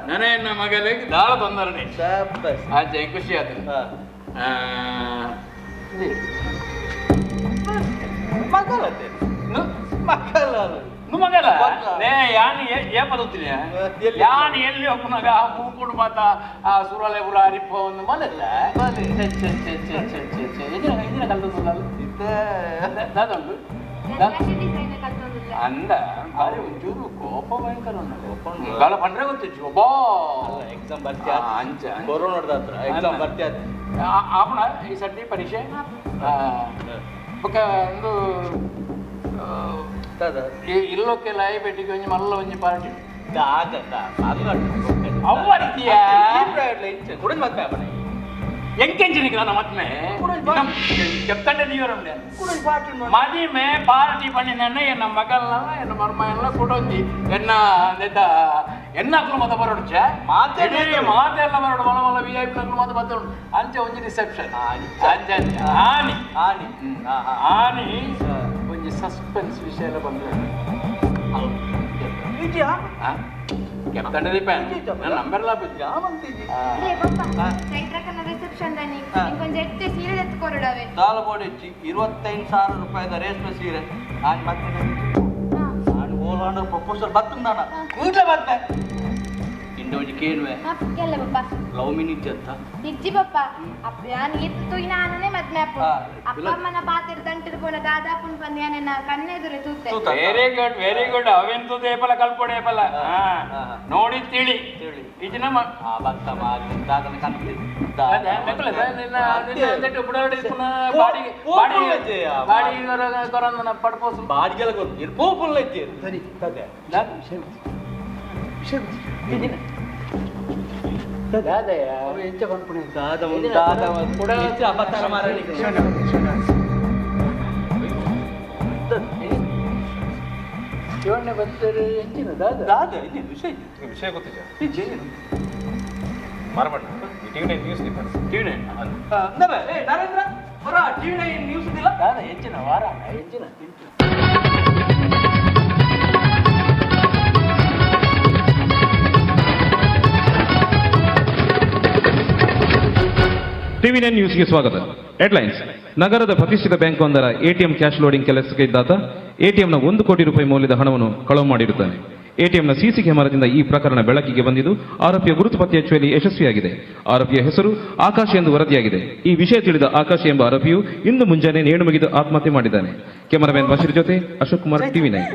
ನನಗೆ ನನ್ನ ಮಗಳಿಗೆ ದಾಳ ತೊಂದರೆ ಆಚೆ ಖುಷಿ ಆಯ್ತು ಮಗಲ ನೇ ಯಾನ್ ಏ ಪದತ್ತಿನ ಯಾನ್ ಎಲ್ಲಿ ಹೋಗ್ನಾಗ ಆ ಮೂಕುಡು ಮಾತ ಆ ಸುರಲೆ ಪುರ ಅರಿಪ ಒಂದು ಮಲಲ್ಲ ಇದಿನ ಕಲ್ತದ್ದು ಅಂದ ಬಾರಿ ಒಂಚೂರು ಕೋಪ ಭಯಂಕರ ಗಾಳ ಪಂಡ್ರೆ ಗೊತ್ತಿತ್ತು ಒಬ್ಬಾ ಎಕ್ಸಾಮ್ ಬರ್ತಿ ಅಂಚ ಕೊರೋನಾದ ಹತ್ರ ಎಕ್ಸಾಮ್ ಬರ್ತಿ ಆಪಣ ಈ ಸರ್ತಿ ಪರೀಕ್ಷೆ ಬೊಕ ಒಂದು ಇಲ್ಲೊಕ್ಕೆಲ್ಲ ಐಪೇಟಿಗೆ ಒಂಜಿ ಮಲ್ಲ ಒಂಜಿ ಪಾರ್ಟಿ ಅವ್ವ ರೀತಿಯ ಕುಡಿದ್ ಮತ್ತೆ ಆಪಣ ಎಂಕೆಂಜಿನಿಗೆ ನನ್ನ ಮದ್ಮೆ ಕೆತ್ತಂಡೆ ನೀವರಂಡೆ ಮದಿಮೆ ಪಾರ್ಟಿ ಪಣ್ಣಿನ ಎನ್ನ ಮಗಲ್ನ ಎನ್ನ ಮರ್ಮಯಲ್ಲ ಕೊಡೊಂಜಿ ಎನ್ನ ಎನ್ನ ಅಕ್ಲು ಮತ ಬರೋಡುಚ ಮಾತೆ ಮಾತೆಲ್ಲ ಬರೋಡು ಮಲ ಮಲ ವಿ I P ನಕ್ಲು ಮಾತ ಬತ್ತೋಡು ಅಂಚೆ ಒಂಜಿ ರಿಸೆಪ್ಷನ್ ಅಂಚೆ ಅಂಚೆ ಆನಿ ಆನಿ ಆನಿ ಒಂಜಿ ಸಸ್ಪೆನ್ಸ್ ವಿಷಯ ಎಲ್ಲ ಬಂದ್ರೆ ಕೆತ್ತಂಡೆ ದೀಪ ನನ್ನ ನಂಬರ್ ಲಾಭ ದಾಲಬೋಡಿ 25,000 ರೂಪಾಯಿದ ರೇಷ್ಮೆ ಸೀರೆ ನಾನು ಮತ್ತೆ ನಾನು ಓಲಾಂಡ ಪ್ರಪೋಸಲ್ ಬತ್ತು ನಾನು ಕೂಡಲೇ ಮತ್ತೆ ಇಂಡೋಜಿ ಕೇಳುವೆ ಲವ್ ಮಿನಿಟ್ ಅಂತ ನಿಜ್ಜಿ ಪಪ್ಪ ಅಪ್ಪ ನಾನು ಇತ್ತು ನಾನೇ ಮದ್ವೆ ಅಪ್ಪ ಅಪ್ಪ ಅಮ್ಮನ ಪಾತ್ರ ದಂಟಿರು ಪೋಲ ದಾದಾಪುನ್ ಬಂದು ಯಾನೆನ್ನ ಕಣ್ಣೆದುರೆ ತೂತೆ ವೆರಿ ಗುಡ್ ವೆರಿ ಗುಡ್ ಅವೆಂತು ದೇಪಲ ಕಲ್ಪೊಡೆ ಪಲ ನೋಡಿ ತಿಳಿ ಇದು ನಮ್ಮ ಬತ್ತ ಮಾರಿ ದಾದನ ಕಣ್ಣು ಬಾಡಿಗೆಲ್ಲ ಗೊತ್ತು ಪೂಪುಲ್ಲ ಸರಿ ಶಿವಣ್ಣ ಬರ್ತಾರೆ ಎಂಚಿನ ದಾದ ದಾದ ವಿಷಯ ವಿಷಯ ಗೊತ್ತಿದೆ ಮಾರಬಣ್ಣ ಟಿವಿ ನೈನ್ ನ್ಯೂಸ್ ಟಿವಿ ನೈನ್ ಏ ನರೇಂದ್ರ ಬರ ಟಿವಿ ನೈನ್ ನ್ಯೂಸ್ ಇಲ್ಲ ದಾದ ಎಂಚಿನ ವಾರ ಎಂಚಿನ ಟಿವಿ ನೈನ್ ನ್ಯೂಸ್ಗೆ ಸ್ವಾಗತ. ಹೆಡ್ಲೈನ್ಸ್. ನಗರದ ಪ್ರತಿಷ್ಠಿತ ಬ್ಯಾಂಕ್ ಒಂದರ ಎಟಿಎಂ ಕ್ಯಾಶ್ ಲೋಡಿಂಗ್ ಕೆಲಸಕ್ಕೆ ಇದ್ದಾತ ಎಟಿಎಂನ 1 ಕೋಟಿ ರೂಪಾಯಿ ಮೌಲ್ಯದ ಹಣವನ್ನು ಕಳವು ಮಾಡಿರುತ್ತಾನೆ. ಎಟಿಎಂನ ಸಿಸಿ ಕ್ಯಾಮೆರಾದಿಂದ ಈ ಪ್ರಕರಣ ಬೆಳಕಿಗೆ ಬಂದಿದ್ದು ಆರೋಪಿಯ ಗುರುತು ಪತ್ತೆ ಹಚ್ಚುವಲ್ಲಿ ಯಶಸ್ವಿಯಾಗಿದೆ. ಆರೋಪಿಯ ಹೆಸರು ಆಕಾಶ್ ಎಂದು ವರದಿಯಾಗಿದೆ. ಈ ವಿಷಯ ತಿಳಿದ ಆಕಾಶ್ ಎಂಬ ಆರೋಪಿಯು ಇಂದು ಮುಂಜಾನೆ ನೇಣು ಮುಗಿದು ಆತ್ಮಹತ್ಯೆ ಮಾಡಿದ್ದಾನೆ. ಕ್ಯಾಮರಾಮನ್ ಬಶೀರ್ ಜೊತೆ ಅಶೋಕ್ ಕುಮಾರ್, ಟಿವಿ 9.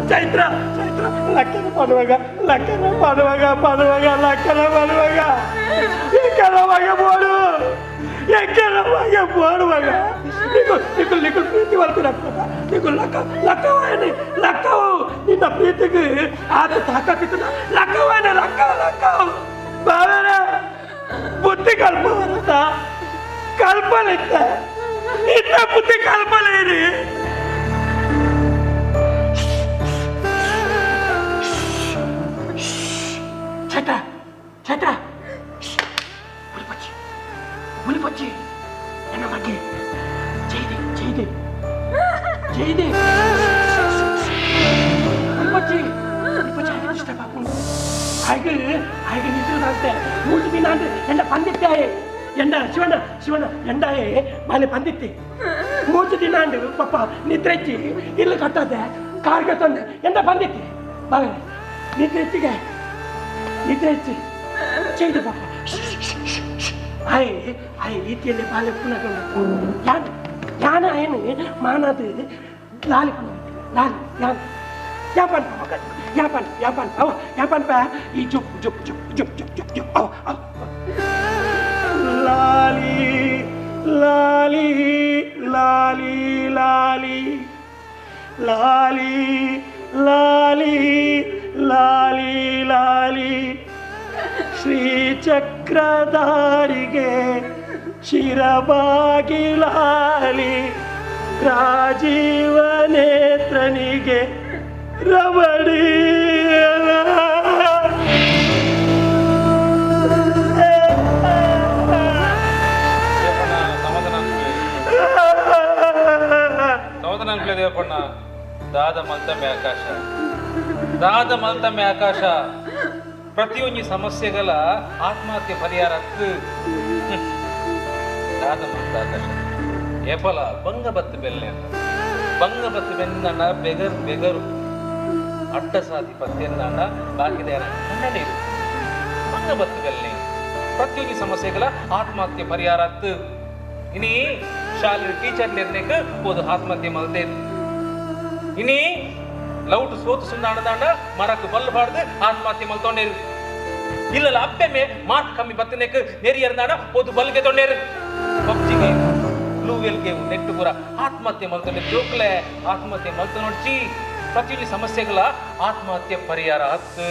ಚೈತ್ರ ಚೈತ್ರ ಲಕ್ಕನ ಪಡುವಾಗ ಲಕ್ಕನ ಪಡುವಾಗ ಪಡುವಾಗ ಲಕ್ಕನ ಪಡುವಾಗ ಎಕ್ಕರವಾಗ ಬೋಡು ಎಕ್ಕರವಾಗ ಬೋಡುವಾಗ ನಿಕು ನಿಕು ನಿಕು ಪ್ರೀತಿ ಬರ್ತೀರ ನಿಕು ಲಕ್ಕ ಲಕ್ಕವಾಯನೆ ಲಕ್ಕವು ನಿನ್ನ ಪ್ರೀತಿಗೆ ಆದ ತಾಕತ್ತಿತ್ತು ಲಕ್ಕವಾಯನೆ ಲಕ್ಕ ಲಕ್ಕವು ಬಾವರ ಬುದ್ಧಿ ಕಲ್ಪ ಕಲ್ಪಲಿತ್ತ ಇತ್ತ ಬುದ್ಧಿ ಕಲ್ಪಲೇರಿ. ಚೈತ್ರ ಚೈತ್ರ ಹುಲಿಪಚ್ಚಿ ಹುಲಿಪಚ್ಚಿ ನನ್ನ ಬಗ್ಗೆ ಜೈದೆ ಜೈದೆ ಜೈದೆ ಹುಲಿಪಚ್ಚಿ ಹುಲಿಪಚ್ಚಿ ಹಾಗೆ ಇಷ್ಟ ಪಾಪು ಹಾಗೆ ಹಾಗೆ ನಿಂತಿರೋದಾಗ್ತೆ ಮೂರು ದಿನ ಅಂದ್ರೆ ಎಂಡ ಪಂದಿತ್ತಾಯೆ ಎಂಡ ಶಿವಣ್ಣ ಶಿವಣ್ಣ ಎಂಡಾಯೆ ಬಾಲೆ ಪಂದಿತ್ತಿ ಮೂರು ದಿನ ಅಂಡು ಪಪ್ಪ ನಿದ್ರೆಚ್ಚಿ ಇಲ್ಲಿ ಕಟ್ಟದೆ ಕಾರ್ಗೆ ತಂದೆ ಎಂಡ ಬಂದಿತ್ತಿ ಬಾಲೆ ನಿದ್ರೆಚ್ಚಿಗೆ ನಿದ್ರೆಚ್ಚಿ ಚೈದು ಪಾಪ ಆಯ್ ಆಯ್ ರೀತಿಯಲ್ಲಿ ಬಾಲೆ ಪುನಃ ಯಾನ್ ಯಾನ ಏನು ಮಾನದು ಲಾಲಿ ಲಾಲಿ ಯಾನ್ ಯಾಪನ್ ಮಗ ಯಾಪನ್ ಯಾಪನ್ ಅವ ಯಾಪನ್ ಪಾ ಈ ಜುಪ್ ಜುಪ್ ಜುಪ್ ಜುಪ್ ಜುಪ್ ಜುಪ್ ಜುಪ್ ಅವ ಅವ ಲಾಲಿ ಲಾಲಿ ಲಾಲಿ ಲಾಲಿ ಲಾಲಿ ಲಾಲಿ ಲಾಲಿ ಲಾಲಿ ಶ್ರೀಚಕ್ರಧಾರಿಗೆ ಶಿರಬಾಗಿ ಲಾಲಿ ರಾಜೀವ ನೇತ್ರನಿಗೆ ರಮಣೀಯ. ಅನ್ಪ್ಲೆ ದೇವಪ್ಪಣ್ಣ ದಾದ ಮಲ್ತಮ್ಮೆ ಆಕಾಶ ದಾದ ಮಲ್ತಮ್ಮೆ ಆಕಾಶ ಪ್ರತಿಯೊಂದು ಸಮಸ್ಯೆಗಳ ಆತ್ಮಹತ್ಯೆ ಪರಿಹಾರ ದಾದ ಮಲ್ತ ಆಕಾಶ ಏಪಲ ಬಂಗ ಬತ್ತು ಬೆಲ್ಲೆ ಅಂತ ಬಂಗ ಬತ್ತು ಬೆನ್ನ ಬೆಗರು ಬೆಗರು ಅಡ್ಡ ಸಾಧಿ ಪತ್ತೆಂದಾಂಡ ಬಾಕಿದ ಕಣ್ಣ ನೀರು ಬಂಗ ಬತ್ತು ಬೆಲ್ಲೆ ಪ್ರತಿಯೊಂದು ಸಮಸ್ಯೆಗಳ ಆತ್ಮಹತ್ಯೆ ಪರಿಹಾರ ಇನಿ ಶಾಲೆ ಟೀಚರ್ ನಿರ್ಣಯಕ್ಕೆ ಹೋದು ಆತ್ಮಹತ್ಯೆ ಮಲ್ತೇನು ಇನಿ ಲೌಟ್ ಸೋತು ಸುಂದಾಣದಾಂಡ ಮರಕ್ಕೆ ಬಲ್ಲು ಬಾಡ್ದು ಆತ್ಮಹತ್ಯೆ ಮಲ್ತೊಂಡೇರು ಇಲ್ಲಲ್ಲ ಅಪ್ಪೆಮ್ಮೆ ಮಾರ್ಕ್ ಕಮ್ಮಿ ಬತ್ತನೇಕ್ ನೆರಿಯರ್ದಾಂಡ ಹೋದು ಬಲ್ಗೆ ತೊಂಡೇರು PUBG game blue whale game net ಪೂರ ಆತ್ಮಹತ್ಯೆ ಮಲ್ತೊಂಡೆ ಜೋಕ್ಲೆ ಆತ್ಮಹತ್ಯೆ ಮಲ್ತ ನೋಡ್ಚಿ ಪ್ರತಿಯೊಂದು ಸಮಸ್ಯೆಗಳ ಆತ್ಮಹತ್ಯೆ ಪರಿಹಾರ ಹತ್ತು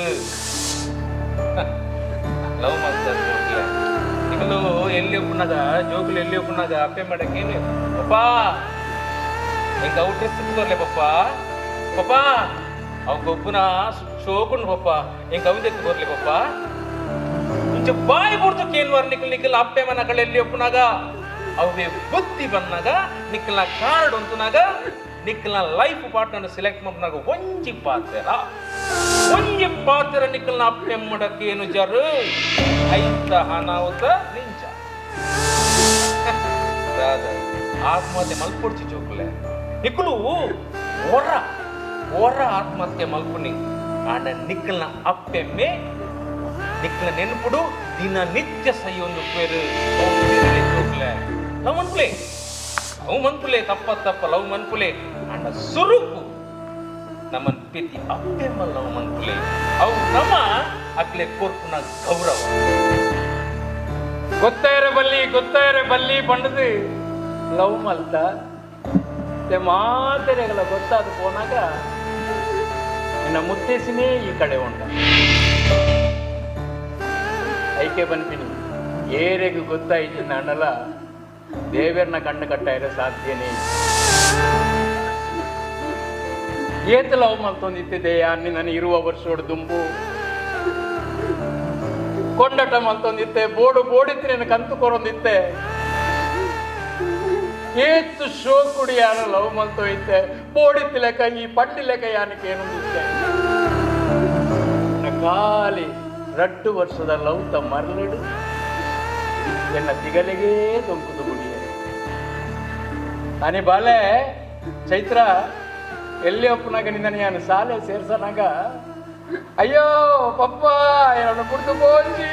ಲವ್ ಮಲ್ತ ಜೋಕ್ಲೆ ನಿಗಲು ಎಲ್ಲಿ ಒಪ್ಪುನಾಗ ಜೋಕುಲು ಎಲ್ಲಿ ಒಪ್ಪುನಾಗ ಅಪ್ಪೆ ಮಾಡಕ್ಕೇನು ಪಪ್ಪಾ ಇಂಕ ಅವು ಡ್ರೆಸ್ ತೋರ್ಲೆ ಪಪ್ಪ ಪಪ್ಪ ಅವು ಗೊಬ್ಬನ ಶೋಕುಂಡು ಪಪ್ಪ ಇಂಕ ಅವು ಎತ್ತು ಬರ್ಲಿ ಪಪ್ಪ ಇಂಚ ಬಾಯಿ ಬುಡ್ದು ಕೇನ್ವಾರ ನಿಕ್ಕಲ್ ನಿಕ್ಕಲ್ ಅಪ್ಪೆ ಮನಗಳು ಎಲ್ಲಿ ಒಪ್ಪುನಾಗ ಅವೇ ಬುದ್ಧಿ ಬಂದಾಗ ನಿಕ್ಕಲ್ನ ಕಾರ್ಡ್ ఉంటున్నాಗ ನಿಕ್ಕಲ್ನ ಲೈಫ್ ಪಾರ್ಟ್ನರ್ ಸೆಲೆಕ್ಟ್ ಮಾಡ್ನಾಗ ಒಂಜಿ ಪಾತ್ರ ಒಂಜಿ ಪಾತ್ರ ನಿಕ್ಕಲ್ನ ಅಪ್ಪೆ ಮಾಡಕ್ಕೇನು ಜರು ಐತ ಅನಾಹುತ ನಿಂಚ ದಾದ ಆತ್ಮಹತ್ಯೆ ಮಲ್ಪೊಡ್ಚಿ ಜೋಕುಲೆ ನಿಕ್ಕಲು ಒರ ಒರ ಆತ್ಮಹತ್ಯೆ ಮಲ್ಪುನಿ ಆಂಡ ನಿಕ್ಕಲ್ನ ಅಪ್ಪೆಮ್ಮೆ ನಿಕ್ಕಲ ನೆನಪುಡು ದಿನ ನಿತ್ಯ ಸೈಯೊಂದು ಪೇರು ಜೋಕುಲೆ ಲವ್ ಮನ್ಪುಲೆ ಲವ್ ಮನ್ಪುಲೆ ತಪ್ಪ ತಪ್ಪ ಲವ್ ಮನ್ಪುಲೆ ಆಂಡ ಸುರುಕು ನಮ್ಮನ್ ಪಿತಿ ಅಪ್ಪೆಮ್ಮ ಲವ್ ಮನ್ಪುಲೆ ಅವು ನಮ್ಮ ಅಕ್ಲೆ ಕೊರ್ಪುನ ಗೌರವ ಗೊತ್ತಾಯರೆ ಬಲ್ಲಿ ಗೊತ್ತಾಯರೆ ಬಲ್ಲಿ ಪಂಡದು ಲವ್ ಮಲ್ತ ಮಾತೆರೆಗಳ ಗೊತ್ತಾದ ಪೋನಾಗ ನಿನ್ನ ಮುತ್ತೇಸಿನೇ ಈ ಕಡೆ ಉಂಟ ಐಕೆ ಬನ್ಪಿನಿ ಏರೆಗೂ ಗೊತ್ತಾಯ್ತು ನಾನಲ್ಲ ದೇವರನ್ನ ಕಣ್ಣು ಕಟ್ಟಾಯಿರ ಸಾಧ್ಯನೇ ಏತ ಲವ್ ಮಲ್ತೊಂದಿತ್ತಿದೆ ಅನ್ನಿ ನಾನು ಇರುವ ವರ್ಷೋಡು ದುಂಬು ಕೊಂಡಟ ಮಲ್ತೊಂದಿತ್ತೆ ಬೋಡು ಬೋಡಿತ್ತು ನನ್ನ ಕಂತು ಕೊರೊಂದಿತ್ತೆ ಏತು ಶೋ ಕುಡಿ ಯಾನ ಲವ್ ಮಲ್ತೊಯ್ತೆ ಬೋಡಿತ್ತು ಲೆಕ್ಕ ಈ ಪಟ್ಟಿ ಲೆಕ್ಕ ಯಾನಕ್ಕೆ ಏನೊಂದಿತ್ತೆ ಖಾಲಿ 2 ವರ್ಷದ ಲವ್ತ ಮರಳಿಡು ಎನ್ನ ತಿಗಲಿಗೆ ದೊಂಕುದು ಗುಡಿಯ ಅನಿ ಬಾಲೆ ಚೈತ್ರ ಎಲ್ಲಿ ಒಪ್ಪನಾಗ ನಿನ್ನ ನಾನು ಶಾಲೆ ಸೇರ್ಸನಾಗ ಅಯ್ಯೋ ಪಪ್ಪ ಏನನ್ನು ಕುಡ್ದು ಪೋಂಜಿ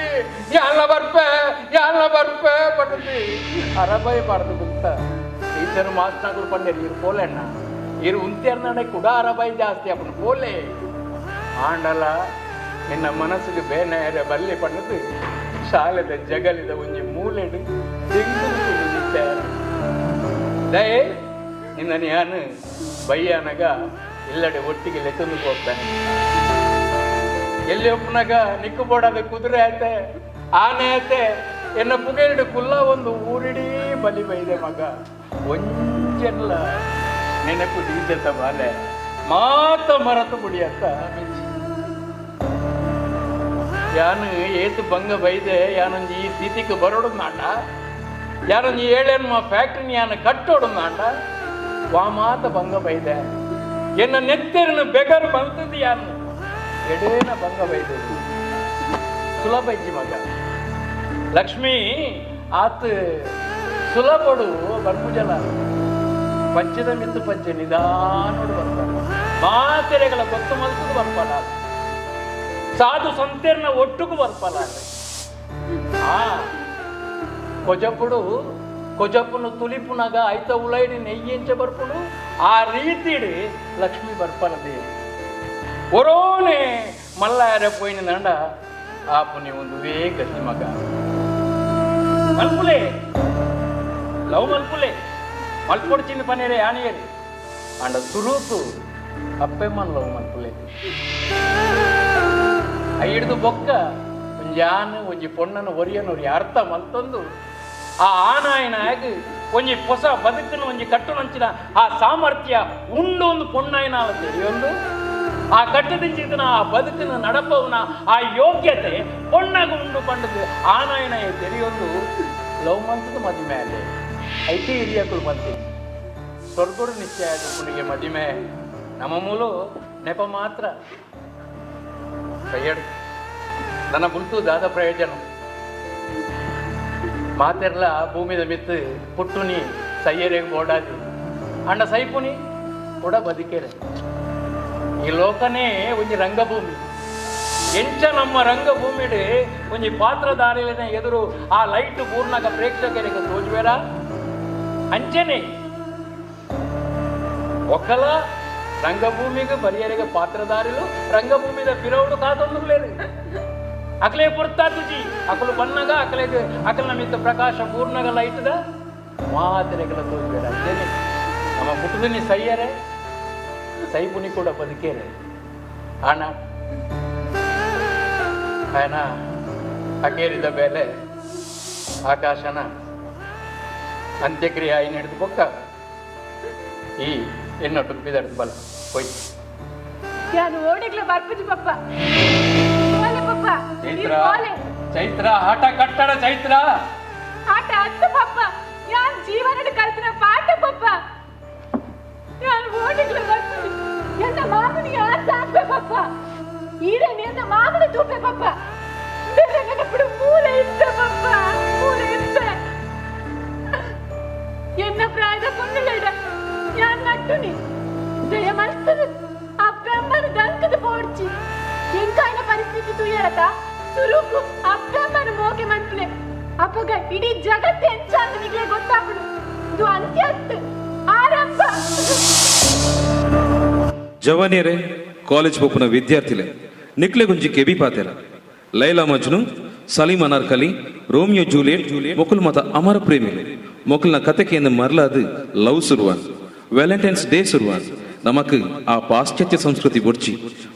ಯಾಲ ಬರ್ಪೆ ಯಾಲ ಬರ್ಪೆ ಪಟ್ಟದಿ ಅರಬೈ ಪಾಡ್ದು ಗುಪ್ತ ಟೀಚರ್ ಮಾಸ್ಟರ್ಗಳು ಪಂಡೇರಿ ಇರು ಪೋಲೆಣ್ಣ ಇರು ಉಂತೇರ್ನಾಡೆ ಕೂಡ ಅರಬೈ ಜಾಸ್ತಿ ಅಪ್ಪನ ಪೋಲೆ ಆಂಡಲ ನಿನ್ನ ಮನಸ್ಸಿಗೆ ಬೇನೆ ಬಲ್ಲಿ ಪಣ್ಣದು ಶಾಲೆದ ಜಗಲಿದ ಒಂಜಿ ಮೂಲೆಡು ದಿಂಗು ದಯೆ ನಿನ್ನ ನಾನು ಬಯ್ಯಾನಾಗ ಎಲ್ಲಡೆ ಒಟ್ಟಿಗೆ ಲೆತ್ತೊಂದು ಹೋಗ್ತಾನೆ ಎಲ್ಲಿ ಒಪ್ಪನಾಗ ನಿಕ್ಕು ಬೋಡಾದ ಕುದುರೆ ಆಯ್ತೆ ಆನೆ ಆಯ್ತೆ ಎನ್ನ ಪುಗೆರಡು ಕುಲ್ಲ ಒಂದು ಊರಿಡೀ ಬಲಿ ಬೈದೆ ಮಗ ಒಂಜೆಲ್ಲ ನೆನಪು ದೀಜತ ಬಾಲೆ ಮಾತ ಮರತು ಬುಡಿಯತ್ತ ಯಾನು ಏತು ಬಂಗ ಬೈದೆ ಯಾನೊಂದು ಈ ಸ್ಥಿತಿಗೆ ಬರೋಡು ನಾಟ ಯಾನೊಂದು ಏಳೇನು ಫ್ಯಾಕ್ಟ್ರಿನ ಯಾನು ಕಟ್ಟೋಡು ನಾಟ ವಾ ಮಾತ ಬಂಗ ಬೈದೆ ಎನ್ನ ನೆತ್ತೆರನು ಬೆಗರು ಬಂತದ್ದು ಯಾನು ಎಡೇನ ಬಂಗ ಬೈದೆ ಸುಲಭ ಇಜ್ಜಿ ಮಗ ಲಕ್ಷ್ಮೀ ಆತ ಸುಲಭಡು ಬರ್ಪುಜಲ ಪಜ್ಜದ ಮಿತ್ತು ಪಜ್ಜೆ ನಿಧಾನೋಡು ಬರ್ತಾನೆ ಮಾತೆರೆಗಳ ಗೊತ್ತು ಮಲ್ತದು ಬರ್ಪಲ್ಲ ಸಾಧು ಸಂತೆರ್ನ ಒಟ್ಟುಕು ಬರ್ಪಲ್ಲ ಆ ಕೊಜಪುಡು ಕೊಜಪ್ಪನು ತುಲಿಪುನಾಗ ಐತ ಉಲೈಡಿ ನೆಯ್ಯಿಂಚ ಬರ್ಪುಡು ಆ ರೀತಿಡಿ ಲಕ್ಷ್ಮಿ ಬರ್ಪಲದೆ ಒರೋನೆ ಮಲ್ಲಾರ ಪೋಯಿನ ದಂಡ ಆಪುನಿ ಒಂದು ವೇ ಗತಿ ಮಗ ಮಲ್ಪುಲೆ ಲವ್ ಮಲ್ಪುಲೆ ಮಲ್ಪೊಡು ಚಿನ್ನ ಪನೇರೆ ಆನೆಯರಿ ಅಂಡ ಸುರೂತು ಅಪ್ಪೆಮ್ಮನ್ ಲವ್ ಮಲ್ಪುಲೆ ಹಿಡಿದು ಬೊಕ್ಕ ಒಂಜಿ ಆನು ಒಂಜಿ ಪೊಣ್ಣನ ಒರಿಯನೊರಿ ಅರ್ಥ ಮಲ್ತೊಂದು ಆ ಆನಾಯನಾಗ ಒಂಜಿ ಹೊಸ ಬದುಕನ್ನು ಒಂಜಿ ಕಟ್ಟುನಂಚಿನ ಆ ಸಾಮರ್ಥ್ಯ ಉಂಡು ಒಂದು ಪೊಣ್ಣಾಯನ ಒಂದು ಆ ಕಟ್ಟದಿಂಚಿದನ ಆ ಬದುಕಿನ ನಡಪವನ ಆ ಯೋಗ್ಯತೆ ಪೊಣ್ಣಾಗ ಉಂಡು ಪಂಡದು ಆನಾಯನ ತೆರೆಯೊಂದು ಲವ್ ಮಂತದ ಮದುವೆ ಮೇಲೆ IT ಹಿರಿಯಕುಲು ಬಂತಿ ಸ್ವರ್ಗಡು ನಿಶ್ಚಯ ಪುಣಿಗೆ ಮದಿಮೆ ನಮ್ಮ ಮೂಲು ನೆಪ ಮಾತ್ರ ಕೈಯಡು ನನ್ನ ಬುಲ್ತು ದಾದ ಪ್ರಯೋಜನ ಮಾತೆರ್ಲ ಭೂಮಿದ ಮಿತ್ತು ಪುಟ್ಟುನಿ ಸೈಯರಿಗೆ ಬೋಡಾದಿ ಅಣ್ಣ ಸೈಪುನಿ ಕೂಡ ಬದುಕೇರೆ ಈ ಲೋಕನೇ ಒಂಜಿ ರಂಗಭೂಮಿ ಎಂಚ ನಮ್ಮ ರಂಗಭೂಮಿಡು ಒಂಜಿ ಪಾತ್ರಧಾರಿನ ಎದುರು ಆ ಲೈಟ್ ಪೂರ್ಣಕ ಪ್ರೇಕ್ಷಕರಿಗೆ ತೋಜುವೆರ ಅಂಚನೆ ಒಕ್ಕಲ ರಂಗಭೂಮಿಗೆ ಬರಿಯರಿಗೆ ಪಾತ್ರಧಾರಿಲು ರಂಗಭೂಮಿದ ಪಿರವುಡು ಕಾತೊಂದು ಲೇರು ಅಕಲೇ ಪುರ್ತಾತುಜಿ ಅಕಲು ಬನ್ನಗ ಅಕಲೆಗೆ ಅಕಲ ಮಿತ್ತ ಪ್ರಕಾಶ ಪೂರ್ಣಗ ಲೈಟ್ದ ಮಾತೆರೆಗಳ ತೋಜುವೆರ ಅಂಚನೆ ನಮ್ಮ ಪುಟ್ಟುದಿನಿ ಸೈಯರೆ ಸೈಪುನಿ ಕೂಡ ಬದುಕೇರೆ ಆಣ ಆಯನ ಅಕೇರಿದ ಮೇಲೆ ಆಕಾಶನ ಅಂತ್ಯಕ್ರಿಯೆ ಆಯ್ನ ಹಿಡಿದು ಬೊಕ್ಕ ಈ ಎನ್ನೊಟ್ಟು ಬಿದಡ್ದು ಬಲ ಹೋಯ್ ಯಾನು ಓಡಿಗ್ಲ ಬರ್ಪುಜಿ ಪಪ್ಪ ಓಲೆ ಪಪ್ಪ ಚೈತ್ರ ಚೈತ್ರ ಆಟ ಕಟ್ಟಡ ಚೈತ್ರ ಆಟ ಅತ್ತು ಪಪ್ಪ ಯಾನ್ ಜೀವನದ ಕಲ್ತಿನ ಪಾಠ ಪಪ್ಪ ಯಾನು ಓಡಿಗ್ಲ ಬರ್ಪುಜಿ ಎನ್ನ ಮಾಮನಿಗೆ ಆಸ ಹಾಕ್ಬೆ ಪಪ್ಪ ಈರನ್ ಎನ್ನ ಮಾಮನ ತೂಪೆ ಪಪ್ಪ ಬೇರೆ ನೆನಪುಡು ಮೂಲೆ ಇತ್ತ ಪಪ್ಪ ಮೂಲೆ ಇತ್ತ ಎನ್ನ ಪ್ರಾಯದ ಪೊಣ್ಣುಲೇಡ ಯಾನ್ ನಟ್ಟುನಿ ದಯ ಮಲ್ತದು ಆ ಬ್ರಹ್ಮನ ದಂಕದ ಪೋಡ್ಚಿ ಎಂಕಾಯಿನ ಪರಿಸ್ಥಿತಿ ತುಯ್ಯರತ ಸುರುಕು ಆ ಬ್ರಹ್ಮನ ಮೋಕೆ ಮನ್ಪುಲೆ ಅಪ್ಪಗ ಇಡೀ ಜಗತ್ತು ಎಂಚ ಅಂತ ನಿಗ್ಲೆ ಗೊತ್ತಾಪುಡು ಇದು ಅಂತ್ಯ ಆರಂಭ. ಜವಾನಿಯರೇ ಕಾಲೇಜ್ ಪೋಪುನ ವಿದ್ಯಾರ್ಥಿಲೆ ನಿಕ್ಲೆ ಗುಂಜಿ ಕೆಬಿ ಪಾತೆರ ಲೈಲಾ ಮಜ್ನು ಸಲೀಮ್ ಅನಾರ್ಕಲಿ ರೋಮಿಯೋ ಜೂಲಿಯಟ್ ಮೊಕುಲ್ ಮತ ಅಮರ ಪ್ರೇಮಿಲೆ ಮೊಕಲ್ನ ಕತೆಕೆಯನ್ನು ಮರಲಾದು ಲವ್ ಸುರುವಾನ್ ವ್ಯಾಲೆಂಟೈನ್ಸ್ ಡೇ ಸುರುವಾನ್ ನಮಕ್ ಆ ಪಾಶ್ಚಾತ್ಯ ಸಂಸ್ಕೃತಿ ಬೊಡ್ಚಿ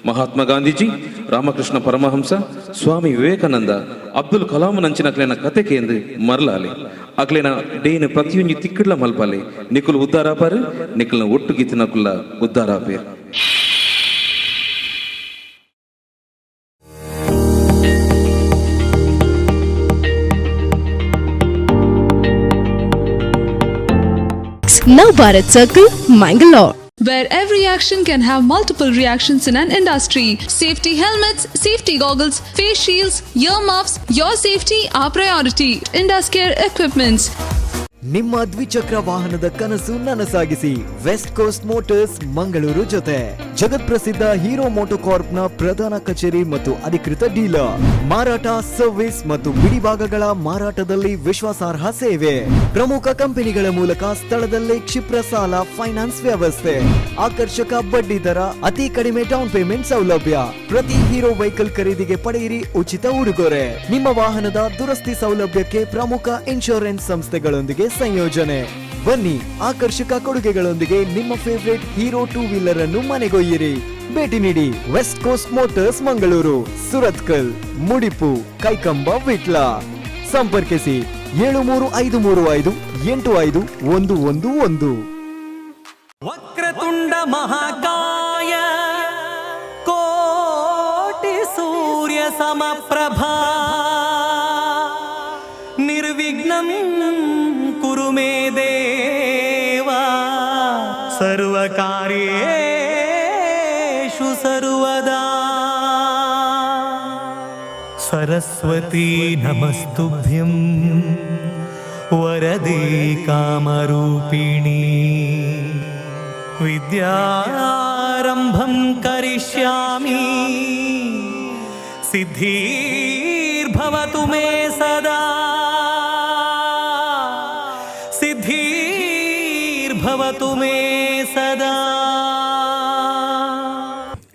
ಮಹಾತ್ಮ ಗಾಂಧೀಜಿ ರಾಮಕೃಷ್ಣ ಪರಮಹಂಸ ಸ್ವಾಮಿ ವಿವೇಕಾನಂದ ಅಬ್ದುಲ್ ಕಲಾಂ ನಂಚಿನ ಅಕ್ಲೆನ ಕತೆಕೆಂದು ಮರಲಾಲೆ ಅಕ್ಲೆನ ಡೇನ ಪ್ರತಿಯೊಂಜಿ ತಿಕ್ಕಿಡ್ಲ ಮಲ್ಪಾಲೆ ನಿಕುಲ್ ಉದ್ದಾರಾಪಾರು ನಿಕುಲ್ನ ಒಟ್ಟು ಗೀತಿನಕುಲ್ಲ ಉದ್ದಾರಾಪೇರು. Now Bharat Circle, Mangalore. Where every action can have multiple reactions in an industry. Safety helmets, safety goggles, face shields, earmuffs, your safety our priority. Induscare Equipments. ನಿಮ್ಮ ದ್ವಿಚಕ್ರ ವಾಹನದ ಕನಸು ನನಸಾಗಿಸಿ ವೆಸ್ಟ್ ಕೋಸ್ಟ್ ಮೋಟಾರ್ಸ್ ಮಂಗಳೂರು ಜೊತೆ ಜಗತ್ಪ್ರಸಿದ್ಧ ಹೀರೋ ಮೋಟೋಕಾರ್ಪ್ನ ಪ್ರಧಾನ ಕಚೇರಿ ಮತ್ತು ಅಧಿಕೃತ ಡೀಲರ್. ಮಾರಾಟ, ಸರ್ವಿಸ್ ಮತ್ತು ಬಿಡಿಭಾಗಗಳ ಮಾರಾಟದಲ್ಲಿ ವಿಶ್ವಾಸಾರ್ಹ ಸೇವೆ. ಪ್ರಮುಖ ಕಂಪನಿಗಳ ಮೂಲಕ ಸ್ಥಳದಲ್ಲೇ ಕ್ಷಿಪ್ರ ಸಾಲ ಫೈನಾನ್ಸ್ ವ್ಯವಸ್ಥೆ, ಆಕರ್ಷಕ ಬಡ್ಡಿ ದರ, ಅತಿ ಕಡಿಮೆ ಡೌನ್ ಪೇಮೆಂಟ್ ಸೌಲಭ್ಯ. ಪ್ರತಿ ಹೀರೋ ವೆಹಿಕಲ್ ಖರೀದಿಗೆ ಪಡೆಯಿರಿ ಉಚಿತ ಉಡುಗೊರೆ. ನಿಮ್ಮ ವಾಹನದ ದುರಸ್ತಿ ಸೌಲಭ್ಯಕ್ಕೆ ಪ್ರಮುಖ ಇನ್ಶೂರೆನ್ಸ್ ಸಂಸ್ಥೆಗಳೊಂದಿಗೆ ಸಂಯೋಜನೆ. ಬನ್ನಿ, ಆಕರ್ಷಕ ಕೊಡುಗೆಗಳೊಂದಿಗೆ ನಿಮ್ಮ ಫೇವರೇಟ್ ಹೀರೋ ಟೂ ವೀಲರ್ ಅನ್ನು ಮನೆಗೊಯ್ಯಿರಿ. ಭೇಟಿ ನೀಡಿ West Coast Motors Mangaluru, Surathkal, Mudipu, Kaikamba, Vitla. ಸಂಪರ್ಕಿಸಿ 73535 85111. ವಕ್ರತುಂಡ ಮಹಾಕಾಯ ಕೋಟಿ ಸೂರ್ಯ ಸಮಪ್ರಭಾ ನಿರ್ವಿಘ್ನಂ ಕುರು ಮೇ ದೇವ ಸರ್ವಕಾರ್ಯೇಷು ಸರ್ವದಾ. ಸರಸ್ವತಿ ನಮಸ್ತುಭ್ಯಂ ವರದೆ ಕಾಮರೂಪಿಣಿ ವಿದ್ಯಾರಂಭಂ ಕರಿಷ್ಯಾಮಿ ಸಿದ್ಧಿರ್ಭವತು ಮೇ ಸದಾ ಸಿದ್ಧಿರ್ಭವತು ಮೇ ಸದಾ.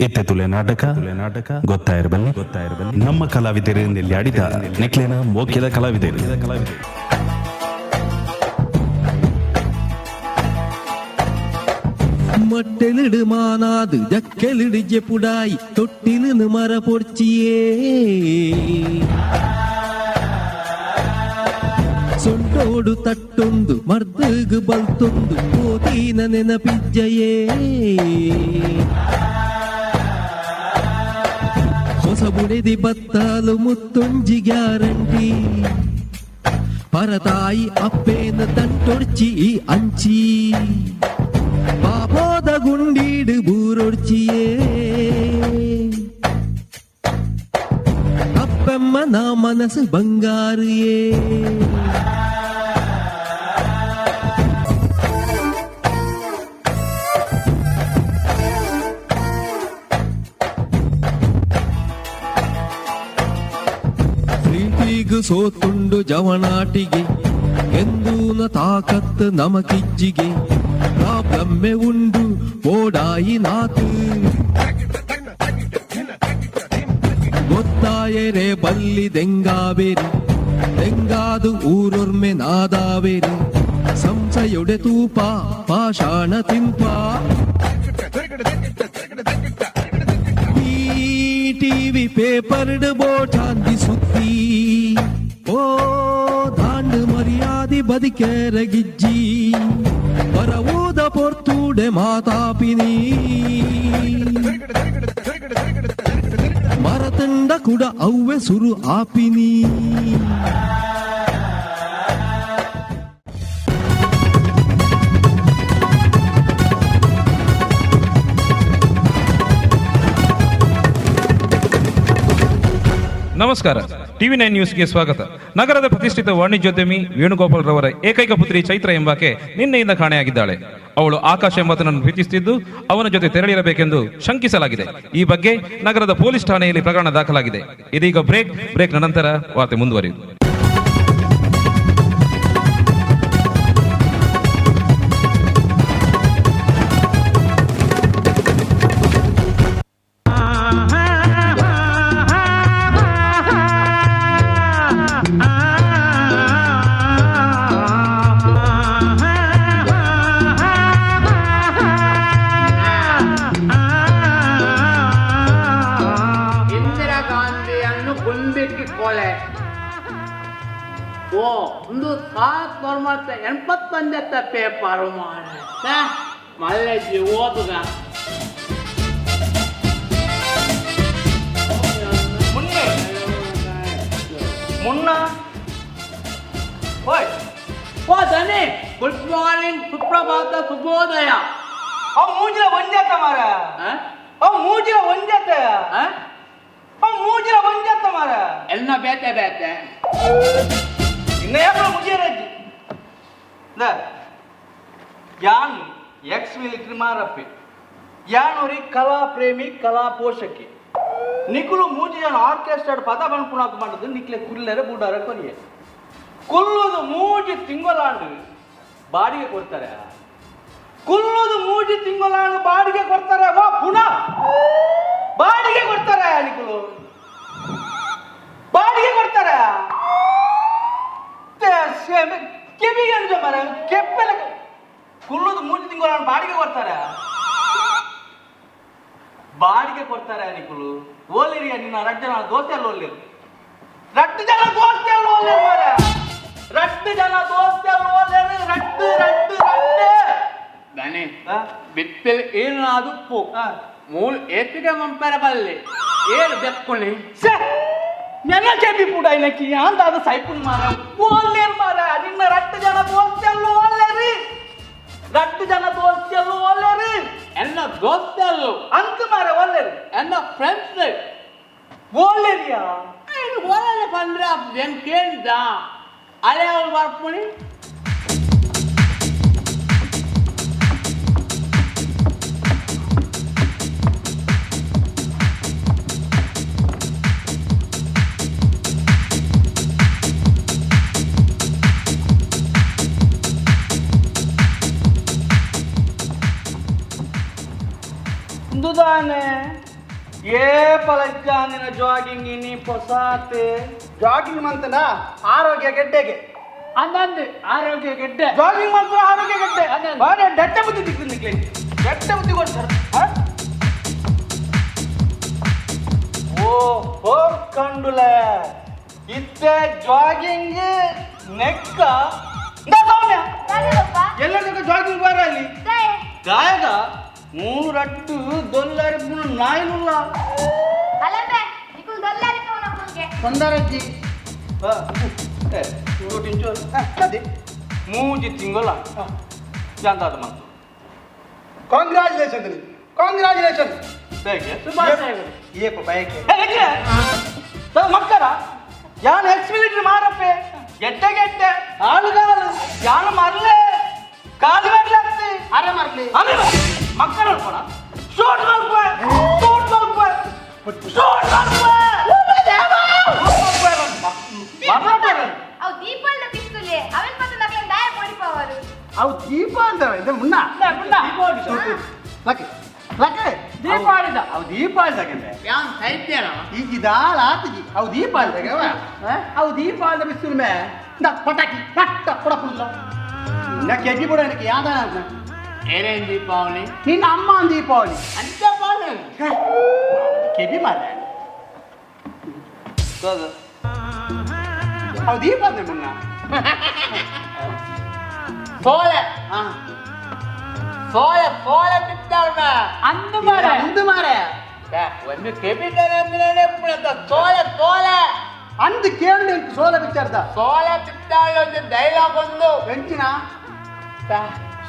ಇತ್ತೆ ತುಲೆ ನಾಟಕ ನಾಟಕ ಗೊತ್ತಾಯಿರಬಲ್ಲಿ ಗೊತ್ತಾಯಿರಬಲ್ಲಿ ನಮ್ಮ ಕಲಾವಿದರಿಂದ ಆಡಿದ ನೆಕ್ಲೇನ ಮೋಕ್ಯದ ಕಲಾವಿದರು. ಮಟ್ಟೆಲಿಡು ಮಾನಾದು ಜಕ್ಕೆಲಿಡು ಜೆಪುಡಾಯಿ ತೊಟ್ಟಿಲು ಮರ ಪೊಡ್ಚಿಯೇ ಸೊಂಟೋಡು ತಟ್ಟೊಂದು ಮರ್ದಗು ಬಲ್ತೊಂದು ಕೋತೀನ ನೆನಪಿಜ್ಜಯೇ ಹೊಸ ಬುಡೆದಿ ಬತ್ತಾಲು ಮುತ್ತೊಂಜಿ ಗ್ಯಾರಂಟಿ ಪರತಾಯಿ ಅಪ್ಪೇನ ತಂಟೊಡ್ಚಿ ಅಂಚಿ. ಬೂರೊಡ್ಚಿಯೇ ಅಪ್ಪಮ್ಮನ ಮನಸ್ಸು ಬಂಗಾರಿಯೇ ಪ್ರೀತಿಗೂ ಸೋತುಂಡು ಜವನಾಟಿಗೆ ಎಂದೂನ ತಾಕತ್ತು ನಮಕಿಜ್ಜಿಗೆ ಪ್ರಾಬ್ಲಮ್ಮೆ ಉಂಡು ಓಡಾಯಿ ನಾತು ಗೊತ್ತಾಯರೆ ಬಲ್ಲಿ ದೆಂಗಾವೇರಿ ದೆಂಗಾದು ಊರೊರ್ಮೆ ನಾದಾವೇರಿ ಸಂಸಯೊಡೆ ತೂಪ ಪಾಷಾಣ ತಿಂಪ ಈ ಟಿವಿ ಪೇಪರ್ಡ್ ಬೋಟಾಂದಿ ಸುತ್ತಿ ಓ ದಾಂಡು ಮರ್ಯಾದಿ ಬದಿಕೆರಗಿಜ್ಜಿ ಬರವೂದ ಪೊರ್ತೂಡೆ ಮಾತಾಪಿನಿ ಮರತಂಡ ಕುಡ ಅವ್ವೆ ಸುರು ಆಪಿನಿ. ನಮಸ್ಕಾರ, ಟಿವಿ 9 ನ್ಯೂಸ್ಗೆ ಸ್ವಾಗತ. ನಗರದ ಪ್ರತಿಷ್ಠಿತ ವಾಣಿಜ್ಯೋದ್ಯಮಿ ವೇಣುಗೋಪಾಲ್ ರವರ ಏಕೈಕ ಪುತ್ರಿ ಚೈತ್ರ ಎಂಬಾಕೆ ನಿನ್ನೆಯಿಂದ ಕಾಣೆಯಾಗಿದ್ದಾಳೆ. ಅವಳು ಆಕಾಶ್ ಎಂಬಾತನನ್ನು ಪ್ರೀತಿಸುತ್ತಿದ್ದು ಅವನ ಜೊತೆ ತೆರಳಿರಬೇಕೆಂದು ಶಂಕಿಸಲಾಗಿದೆ. ಈ ಬಗ್ಗೆ ನಗರದ ಪೊಲೀಸ್ ಠಾಣೆಯಲ್ಲಿ ಪ್ರಕರಣ ದಾಖಲಾಗಿದೆ. ಇದೀಗ ಬ್ರೇಕ್ನ ನಂತರ ವಾರ್ತೆ ಮುಂದುವರಿಯುವುದು. 81 ಪೇಪರ್ ಮಾಡ ಮಲ್ಲೆಜ್ಜಿ ಓದುಗ ಮುನ್ನೆ ಮುನ್ನ ಓಯ್ ಓ ದನಿ, ಗುಡ್ ಮಾರ್ನಿಂಗ್, ಸುಪ್ರಭಾತ, ಶುಭೋದಯ. ಅವ್ ಮೂಜಿಲ ಒಂಜಾತ ಮಾರ, ಅವ್ ಮೂಜಿಲ ಒಂಜಾತ, ಅವ್ ಮೂಜಿಲ ಒಂಜಾತ ಮಾರ. ಎಲ್ಲ ಬೇತೆ ಬೇತೆ ಇನ್ನ ಯಾಕೆ ಮುಗಿಯರಜ್ಜಿ ಯಾನ್ ಎಕ್ಸ್ ಮಿಲಿಟರಿ ಮಾರಪ್ಪೆ ಯಾನೋರಿ ಕಲಾ ಪ್ರೇಮಿ ಕಲಾ ಪೋಷಕಿ ನಿಕುಲು ಮೂಜಿ ಜನ ಆರ್ಕೆಸ್ಟ್ರಾ ಪದ ಬನ್ಪುಣಾಕು ಮಾಡಿದ್ದು ನಿಕ್ಲೆ ಕುಲ್ಲೆರೆ ಬೂಡಾರ ಕೊರಿಯೆ ಕುಲ್ಲುದು ಮೂಜಿ ತಿಂಗಳಾಂಡು ಬಾಡಿಗೆ ಕೊಡ್ತಾರೆ, ಕುಲ್ಲುದು ಮೂಜಿ ತಿಂಗಳಾಂಡು ಬಾಡಿಗೆ ಕೊಡ್ತಾರೆ, ವಾ ಪುನಃ ಬಾಡಿಗೆ ಕೊಡ್ತಾರೆ, ನಿಕುಲು ಬಾಡಿಗೆ ಕೊಡ್ತಾರೆ. ಕೆವಿಗೆ ಅನುಜ ಮರ ಕೆಪ್ಪೆಲ್ಲ ಕುಲ್ಲುದು ಮೂಜಿ ತಿಂಗಳು ಬಾಡಿಗೆ ಕೊಡ್ತಾರೆ, ಬಾಡಿಗೆ ಕೊಡ್ತಾರೆ ನಿಕುಲು. ಓಲಿರಿಯ ನಿನ್ನ ರಡ್ಡು ಜನ ದೋಸ್ತಿಯಲ್ಲಿ ಓಲಿರು, ರಡ್ಡು ಜನ ದೋಸ್ತಿಯಲ್ಲಿ ಓಲಿರು ಮಾರ, ರಡ್ಡು ಜನ ದೋಸ್ತಿಯಲ್ಲಿ ಓಲಿರು, ರಡ್ಡು ರಡ್ಡು ರಡ್ಡು. ದನಿ ಬಿತ್ತಲ್ ಏನಾದುಪ್ಪು ಮೂಲ ಏತಿಗೆ ಮಂಪರ ಬಲ್ಲೆ ಏಳು ಬೆಕ್ಕುಣಿ ನೆನ ಕೆಬಿ ಪುಡ ಇನಕಿ ಅಂದಾದ ಸೈಪುನ್ ಮಾರ ಓಲ್ಲೇರ್ ಮಾರ ನಿನ್ನ ರಟ್ಟು ಜನ ದೋಸ್ತಿಯಲ್ಲೂ ಓಲ್ಲೇರಿ, ರಟ್ಟು ಜನ ದೋಸ್ತಿಯಲ್ಲೂ ಓಲ್ಲೇರಿ, ಎನ್ನ ದೋಸ್ತಿಯಲ್ಲೂ ಅಂತ ಮಾರ ಓಲ್ಲೇರಿ, ಎನ್ನ ಫ್ರೆಂಡ್ಸ್ ಓಲ್ಲೇರಿಯಾ ಓಲೇ ಬಂದ್ರೆ ಏನ್ ಕೇಳಿದ ಅಲೆ ಅವ್ರು ಬರ್ಪುಣಿ. ದುದಾನೆ ಏ ಪಲಜ್ಜಾನಿನ ಜಾಗಿಂಗ್ ಇನಿ ಪೊಸಾತೆ ಜಾಗಿಂಗ್ ಮಂತನ ಆರೋಗ್ಯ ಗೆಡ್ಡೆಗೆ ಅಂದಂದು ಆರೋಗ್ಯ ಗೆಡ್ಡೆ ಜಾಗಿಂಗ್ ಮಂತ್ರ ಆರೋಗ್ಯ ಗೆಡ್ಡೆ ಬಾರೆ ದಟ್ಟ ಬುದ್ಧಿ ದಿಕ್ಕು ದಟ್ಟ ಬುದ್ಧಿ ಕೊಡ್ತಾರೆ. ಓ ಹೋರ್ ಕಂಡುಲೆ ಇತ್ತೆ ಜಾಗಿಂಗ್ ನೆಕ್ಕ ಎಲ್ಲರಿಗೂ ಜಾಗಿಂಗ್ ಬಾರ ಅಲ್ಲಿ ಗಾಯಗ ಮೂರು ರಟ್ಟು ದೊಲ್ಲರಿ ನಾಯಿನುಲ್ಲ ತೊಂದರಜ್ಜಿ ಮೂಜಿ ತಿಂಗಳ ಜಾಂತಾದ ಮಂತು. ಕಾಂಗ್ರ್ಯಾಚುಲೇಷನ್ ಕಾಂಗ್ರಾಚುಲೇಷನ್ ಏಪ ಬಯಕೆ ಮಕ್ಕಳ ಯಾನ್ ಎಕ್ಸ್ ಮಿಲಿಟರಿ ಮಾರಪ್ಪೆ ಗೆಡ್ಡೆ ಗೆಡ್ಡೆ ಆಳುಗಾಲು ಯಾನು ಮರಲೆ ಕಾಲು ಮರಲಾಗ್ತಿ ಅರೆ ಮರಲಿ ಅರೆ ಮಕ್ಕಳು ಅನ್ಕೋಣ ಶೂಟ್ ಮಲ್ಪೆ ಶೂಟ್ ಮಲ್ಪೆ ಶೂಟ್ ಮಲ್ಪೆ ಅವು ದೀಪಾವಳಿ ಪಿಸ್ತೂಲೆ ಅವನ್ ಪತ್ತ ನಕಲ ದಾಯ ಪೋಡಿಪವರು ಅವು ದೀಪಾವಳಿ ಇದು ಮುನ್ನ ಲಕ್ಕೆ ಲಕ್ಕೆ ದೀಪಾವಳಿದ ಅವು ದೀಪಾವಳಿದಾಗೆ ಯಾನ್ ಸೈತ್ಯನ ಈ ಇದಾಳ ಆತಜಿ ಅವು ದೀಪಾವಳಿದಾಗೆ ಅವು ದೀಪಾವಳಿದ ಪಿಸ್ತೂಲ್ ಮೇ ಇಂದ ಪಟಾಕಿ ಪಟ್ಟ ಕೊಡಪುಲ್ಲ ನಿನ್ನ ಕೆಜಿ ಬಿಡ எனக்கு ಯಾದ ಏನೇನ್ ದೀಪಾವಳಿ ನಿನ್ನ ಅಮ್ಮ ದೀಪಾವಳಿ ಅಂತ ಪಾಲು ಕೆಬಿ ಮಾರ ಅವು ದೀಪಾವಳಿ ಮುನ್ನ ಸೋಲೆ ಸೋಲೆ ಸೋಲೆ ಬಿತ್ತಾಳ್ಮ ಅಂದು ಮಾರೆ ಅಂದು ಮಾರೆ ಒಂದು ಕೆಬಿತಾರೆ ಅಂದ್ರೆ ಸೋಲೆ ಸೋಲೆ ಅಂದು ಕೇಳಿ ಸೋಲೆ ಬಿಚ್ಚಾರ್ದ ಸೋಲೆ ಬಿತ್ತಾಳ ಒಂದು ಡೈಲಾಗ್ ಒಂದು ಎಂಚಿನ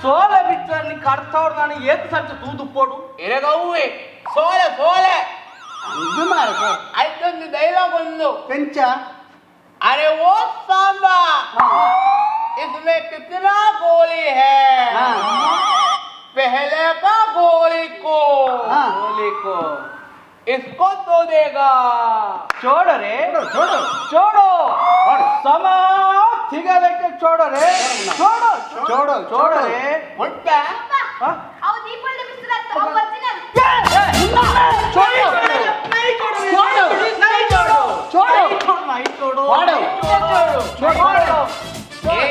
ಸೋಲೆ ಬಿಟ್ಟಾರ ನೀ ಕಡ್ತವ್ರು ನಾನು ಏತ್ ಸರ್ತಿ ತೂದು ಪೋಡು ಎರೆಗವ್ವೆ ಸೋಲೆ ಸೋಲೆ ಅಂದು ಮಾರೆ ಆಯ್ತೊಂದು ಡೈಲಾಗ್ ಒಂದು ಎಂಚ अरे वो सांबा इसमें कितना गोली है पहले का गोली को गोली को इसको तो देगा छोड़ो रे छोड़ो छोड़ो समा थिगलेके छोड़ो रे छोड़ो छोड़ो छोड़ो रे ಮುಟ್ಟ ಅವು ದೀಪಾವಳಿ ಪಿಸ್ತೂಲ್ ಅತ್ತ ಅವು ಒರಿಜಿನಲ್ छोड़ो नहीं छोड़ो नहीं छोड़ो छोड़ो नहीं छोड़ो छोड़ो छोड़ो ए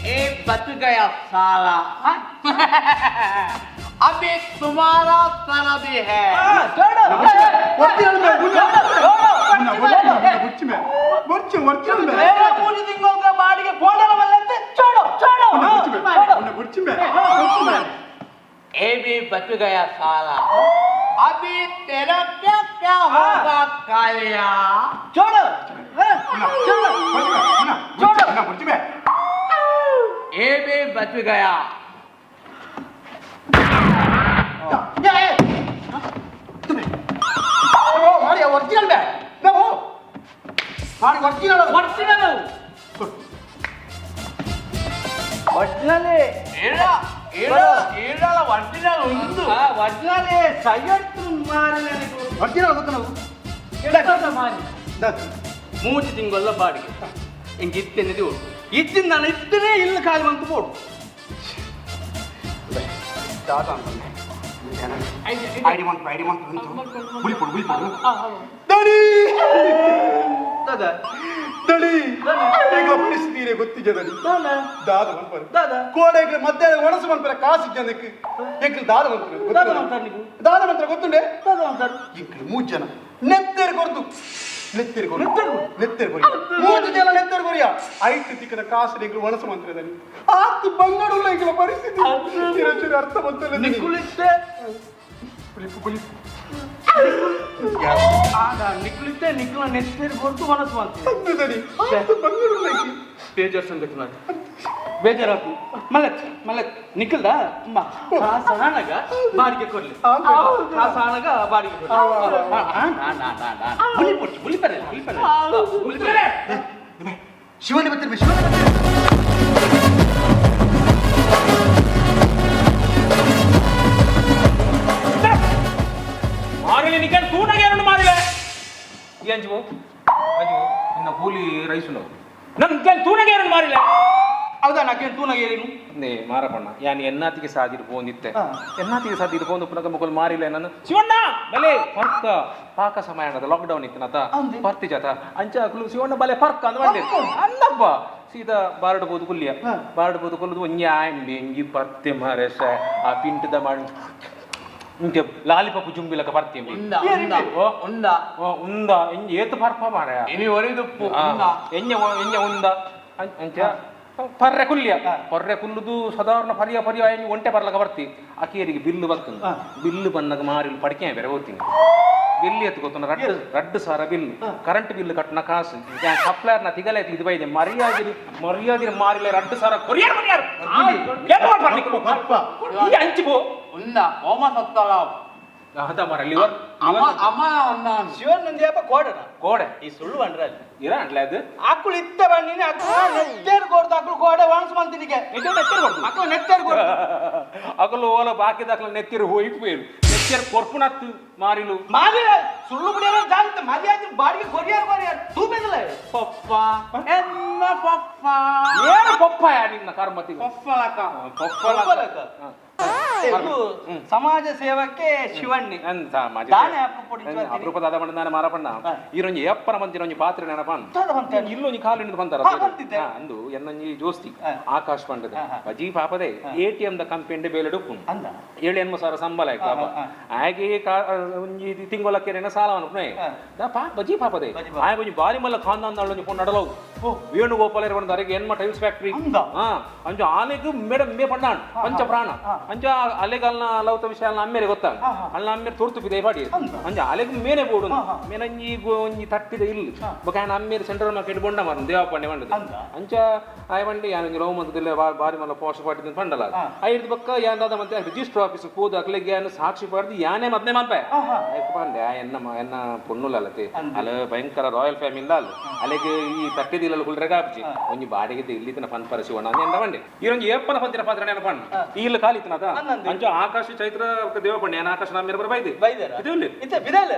ए बच गया साला अभी तुम्हारा साला भी है छोड़ो ए भी बच गया साला अभी तेरा क्या क्या होगा कालिया छोड़ो छोड़ो छोड़ो ये भी बच गया ಒರಿಜಿನಲ್ ಬೇ ನಾವು ಮಾಡಿ ಒರಿಜಿನಲ್ ಒರಿಜಿನಲ್ ಒರಿಜಿನಲ್ ಇಲ್ಲ ಇಲ್ಲ ಇಲ್ಲ ಒರಿಜಿನಲ್ ಒಂದು ಒರಿಜಿನಲ್ ಸೈಯತ್ತು ಮಾರಿ ನನಗೆ ಒರಿಜಿನಲ್ ಗೊತ್ತು ನಾವು ಮಾರಿ ಮೂಜಿ ತಿಂಗಲ್ಲ ಬಾಡಿಗೆ ಹಿಂಗೆ ಇತ್ತೇನೆ ಓಡು ಇತ್ತಿನ ನಾನು ಇತ್ತನೇ ಇಲ್ಲ ಖಾಲಿ ಬಂತು ಬೋಡು ದಾದ ಅಂತಂದೆ ಐಡಿ ಮಂತ್ ಐಡಿ ಮಂತ್ ಬಂತು ಬುಲಿಪೊಡು ಬುಲಿಪೊಡು ದಡಿ ದಾದ ದಡಿ ಈಗ ಪರಿಸ್ಥಿತಿ ಗೊತ್ತಿದೆ ದಡಿ ದಾದ ಮನ್ಪರೆ ದಾದ ಕೋಡೆಗೆ ಮಧ್ಯಾಹ್ನ ಒಣಸು ಮನ್ಪರೆ ಕಾಸು ಜನಕ್ಕೆ ಎಂಕ್ಲು ದಾದ ಮಂತ್ರ ದಾದ ಮಂತ್ರ ನೀವು ದಾದ ಮಂತ್ರ ಗೊತ್ತುಂಡೆ ದಾದ ಮಂತ್ರ ಎಂಕ್ಲು ಮೂರು ಜನ ನೆತ್ತೇರು ಕೊರ್ದು ನೆತ್ತೇರು ಕೊರು ನೆತ್ತೇರು ಕೊರಿ ಮೂರು ಜನ ನೆತ್ತೇರು ಕೊರಿಯ ಐತು ತಿಕ್ಕನ ಕಾಸು ಎಂಕ್ಲು ಒಣಸು ಮಂತ್ರ ದನಿ ಆತು ಬಂಗಡುಲ್ಲ ಎಂಕ್ಲ ಪರಿಸ್ಥಿತಿ ಚಿರಚಿರ ಅರ್ಥ ಬಂತಲ್ಲ ನಿಕುಲಿತ್ತೆ ಬುಲಿಪು ಬುಲಿಪು ಆಗ ನಿಕುಲಿತ್ತೆ ನಿಕುಲ ನೆತ್ತೇರು ಕೊರ್ದು ಮನಸ್ಸು ಮಂತ್ರ ಅಂದು ದಡಿ ಆತು ಬಂಗಡುಲ್ಲ ಎಂಕ್ಲು ಬೇಜಾರ್ ಸಂಗತಿ ಮಾಡಿ ಬೇಜಾರಾಕು ಮಲತ್ ಮಲತ್ ನಿಖಲ್ದ ಅಮ್ಮ ಕಾಸಾನಗ ಬಾಡಿಗೆ ಕೊಡ್ಲಿ ಕಾಸಾನಗ ಬಾಡಿಗೆ ಕೊಡ್ಲಿ ಬುಲಿ ಪೊಟ್ಟು ಬುಲಿ ಪರೆ ಬುಲಿ ಪರೆ ಬುಲಿ ಪರೆ ಶಿವನೇ ಬರ್ತಿರ್ಬೇಕು ಶಿವನೇ ಬರ್ತಿರ್ಬೇಕು ಮಾರಿಲೆ ನಿಕಲ್ ತೂನಗೆ ಎರಡು ಮಾರಿಲೆ ಈ ಅಂಜು ಅಂಜು ನಿನ್ನ ಕೂಲಿ ರೈಸು ನಾವು ನನ್ ತೂನಗೆ ಎರಡು ಮಾರಿಲೆ ಹೌದಾ ನಾಕೇನು ತೂನಗೆ ಏನು ನೇ ಮಾರಪಣ್ಣ ಯಾನ್ ಎನ್ನಾತಿಗೆ ಸಾದಿರು ಪೋಂದಿತ್ತೆ ಎನ್ನಾತಿಗೆ ಸಾದಿರು ಪೋಂದು ಪುನಕ ಮುಕುಲ್ ಮಾರಿಲ್ಲ ನಾನು ಶಿವಣ್ಣ ಬಲೆ ಪರ್ಕ ಪಾಕ ಸಮಯ ಅನ್ನದ ಲಾಕ್ಡೌನ್ ಇತ್ತು ನಾತ ಪರ್ತಿ ಜಾತ ಅಂಚ ಅಕ್ಲು ಶಿವಣ್ಣ ಬಲೆ ಪರ್ಕ ಅಂದ ಬಂದೆ ಅಂದಪ್ಪ ಸೀದಾ ಬಾರಡು ಬೋದು ಕುಲ್ಲಿಯ ಬಾರಡು ಬೋದು ಕೊಲ್ಲದು ಒಂಜಿ ಆಂಡಿ ಎಂಜಿ ಪರ್ತೆ ಮಾರೇಶ ಆ ಪಿಂಟದ ಮಾಡಿ ಇಂಕೆ ಲಾಲಿಪಾಪ್ ಜುಂಬಿಲಕ ಪರ್ತಿ ಉಂದ ಉಂದ ಉಂದ ಎಂಜಿ ಏತು ಪರ್ಪ ಮಾರ ಇನಿ ಒರಿದುಪ್ಪು ಉಂದ ಎಂಜ ಎಂಜ ಉಂದ ಅಂಚ ಪರ್ರೆ ಕುಲ್ಲಿಯ ಪರ್ರೆ ಕುಲ್ಲುದು ಸಾಧಾರಣ ಪರ್ಯ ಪರ್ಯ ಒಂಟೆ ಬರ್ಲಕ ಬರ್ತಿ ಅಕೇರಿಗೆ ಬಿಲ್ಲು ಬರ್ತದೆ ಬಿಲ್ಲು ಬಂದಾಗ ಮಾರಿಲು ಪಡಿಕೆ ಬೇರೆ ಹೋಗ್ತೀನಿ ಬಿಲ್ ಎತ್ತು ಗೊತ್ತು ರಡ್ಡು ರಡ್ಡು ಸಾರ ಬಿಲ್ ಕರೆಂಟ್ ಬಿಲ್ ಕಟ್ಟನ ಕಾಸು ಸಪ್ಲೈಯರ್ನ ತಿಗಲೆ ಇದು ಬೈದೆ ಮರ್ಯಾದಿರಿ ಮರ್ಯಾದಿರಿ ಮಾರಿಲ್ಲ ರಡ್ಡು ಸಾರ ಕೊರಿಯರ್ ಕೊರಿಯರ್ ಈ ಅಂಚಿಪೋ ಉಂದ ಓಮ ಸತ್ತಲ ಅದ ಮಾರ ಲಿವರ್ ಅಮ್ಮ ಅಮ್ಮ ನಾನು ಶಿವನ್ ನಂದಿಯಪ್ಪ ಕೋಡನ ಕೋಡೆ ಈ ಸುಳ್ಳು ಅಂಡ್ರ ಅಲ್ಲಿ ಇರ ಅಂಡ್ಲೆ ಅದು ಆಕುಳು ಇತ್ತ ಬನ್ನಿನಿ ಆಕುಳು ನೆತ್ತೇರ್ ಕೊಡ್ದು ಆಕುಳು ಕೋಡೆ ವಾಣಸ್ ಮಂತಿನಿಗೆ ನೆತ್ತೇರ್ ಕೊಡ್ದು ಆಕುಳು ನೆತ್ತೇರ್ ಕೊಡ್ದು ಅಕಲು ಓಲ ಬಾಕಿದಾಕಲು ನೆತ್ತಿರು ಹೋಯ್ತು ಪೋಯಿರು ನೆತ್ತಿಯರ್ ಕೊರ್ಪುನತ್ತು ಮಾರಿಲು ಮಾರಿ ಸುಳ್ಳು ಬಿಡಿಯಲ್ಲ ಜಾಗೃತ ಮಾರಿ ಆಯ್ತು ಬಾಡಿಗೆ ಕೊರಿಯಾರ ಕೊರಿಯಾರ ತೂಪೆದಲ್ಲ ಪಪ್ಪ ಎನ್ನ ಪಪ್ಪ ಏನು ಪಪ್ಪ ಯಾ ನಿನ್ನ ಕರ್ಮತಿ ಪಪ್ಪಲಕ ಪಪ್ಪಲಕ ಸಮಾಜ ಸೇವಕ್ಕೆ ಶಿವಣ್ಣಿ ಅಪರೂಪದ ಅದ ಮಾರಪಣ್ಣ ಈರೊಂಜಿ ಎಪ್ಪನ ಬಂತಿರೊಂಜಿ ಪಾತ್ರೆ ನೆನಪನ್ ಇಲ್ಲೊಂಜಿ ಕಾಲು ಹಿಡಿದು ಬಂತಾರ ಅಂದು ಎನ್ನೊಂಜಿ ಜೋಸ್ತಿ ಆಕಾಶ್ ಪಂಡದ ಬಜಿ ಪಾಪದೆ ಎಟಿಎಂ the company ಬೇಲೆ ಡುಪ್ಪು 7-8 ಸಾವಿರ ಸಂಬಳ ಆಯ್ತು ಪಾಪ ಆಗೆ ಒಂಜಿ ತಿಂಗಳಕ್ಕೆ ಸಾಲ ಅನ್ಪುನೆ ಬಜಿ ಪಾಪದೆ ಆಯ್ ಒಂಜಿ ಬಾರಿ ಮಲ್ಲ ಖಾನ್ದಾನ್ ಒಂಜಿ ಪೊಣ್ಣು ನಡಲವು ವೇಣುಗೋಪಾಲ ಇರ್ಬಂದ ಎನ್ಮ ಟೈಲ್ಸ್ ಫ್ಯಾಕ್ಟ್ರಿ ಅಂಚು ಆನೆಗ್ ಮೇಡಮ್ ಮೇ ಪಂಡಾಣ್ ಪಂಚ ಪ್ರಾಣ ಅಂಚ ಅಲೆಗಲ್ನ ಲವತ ವಿಷಯ ಅಮ್ಮೇರೆ ಗೊತ್ತಾಗ ಅಲ್ಲ ಅಮ್ಮೇರೆ ತುರ್ತು ಬಿದೆ ಪಾಡಿ ಅಂಚ ಅಲೆಗ್ ಮೇನೆ ಬೋಡು ಮೇನಂಜಿ ಒಂಜಿ ತಟ್ಟಿದ ಇಲ್ಲಿ ಬೊಕ ಆಯನ ಅಮ್ಮೇರೆ ಸೆಂಟ್ರಲ್ ಮಾರ್ಕೆಟ್ ಬೊಂಡ ಮಾರನ್ ದೇವಪ್ಪಂಡೆ ಪಂಡದ ಅಂಚ ಆಯ್ ಬಂಡಿ ಯಾನೊಂಜಿ ಲವ್ ಮಂತದಿಲ್ಲ ಬಾರಿ ಮಲ್ಲ ಪೋಷ ಪಾಟಿದ ಪಂಡಲ ಐದು ಬೊಕ್ಕ ಯಾನ್ ದಾದ ಮತ್ತೆ ರಿಜಿಸ್ಟರ್ ಆಫೀಸ್ ಪೋದು ಅಕ್ಲೆಗ್ ಯಾನ್ ಸಾಕ್ಷಿ ಪಾಡ್ದು ಯಾನೇ ಮದ್ನೆ ಮನ್ಪೆ ಪಂಡೆ ಎನ್ನ ಎನ್ನ ಪೊಣ್ಣುಲತೆ ಅಲ್ಲ ಭಯಂಕರ ರಾಯಲ್ ಫ್ಯಾಮಿಲಿ ಅಲ್ಲ ಅಲೆಗ್ ಈ ತಟ್ಟಿದಿಲ್ಲ ಕುಲ್ರೆಗ ಆಪ್ಜಿ ಒಂಜಿ ಬಾಡಿಗೆ ಇಲ್ಲಿತನ ಪನ್ಪರ ಶಿವಣ್ಣ ಅಂತ ಬಂಡೆ ಈರೊಂಜಿ ಏಪ್ಪನ ಪಂತಿನ ಪಾತ್ರ ನೆನಪಣ್ಣ ಇಲ್ಲಿ ಕಾಲಿತನದ ಅಂಚ ಆಕಾಶ ಚೈತ್ರ ದೇವಪಣ್ಣ ಏನ ಆಕಾಶ ನಮ್ಮ ಬರ ಬೈದೆ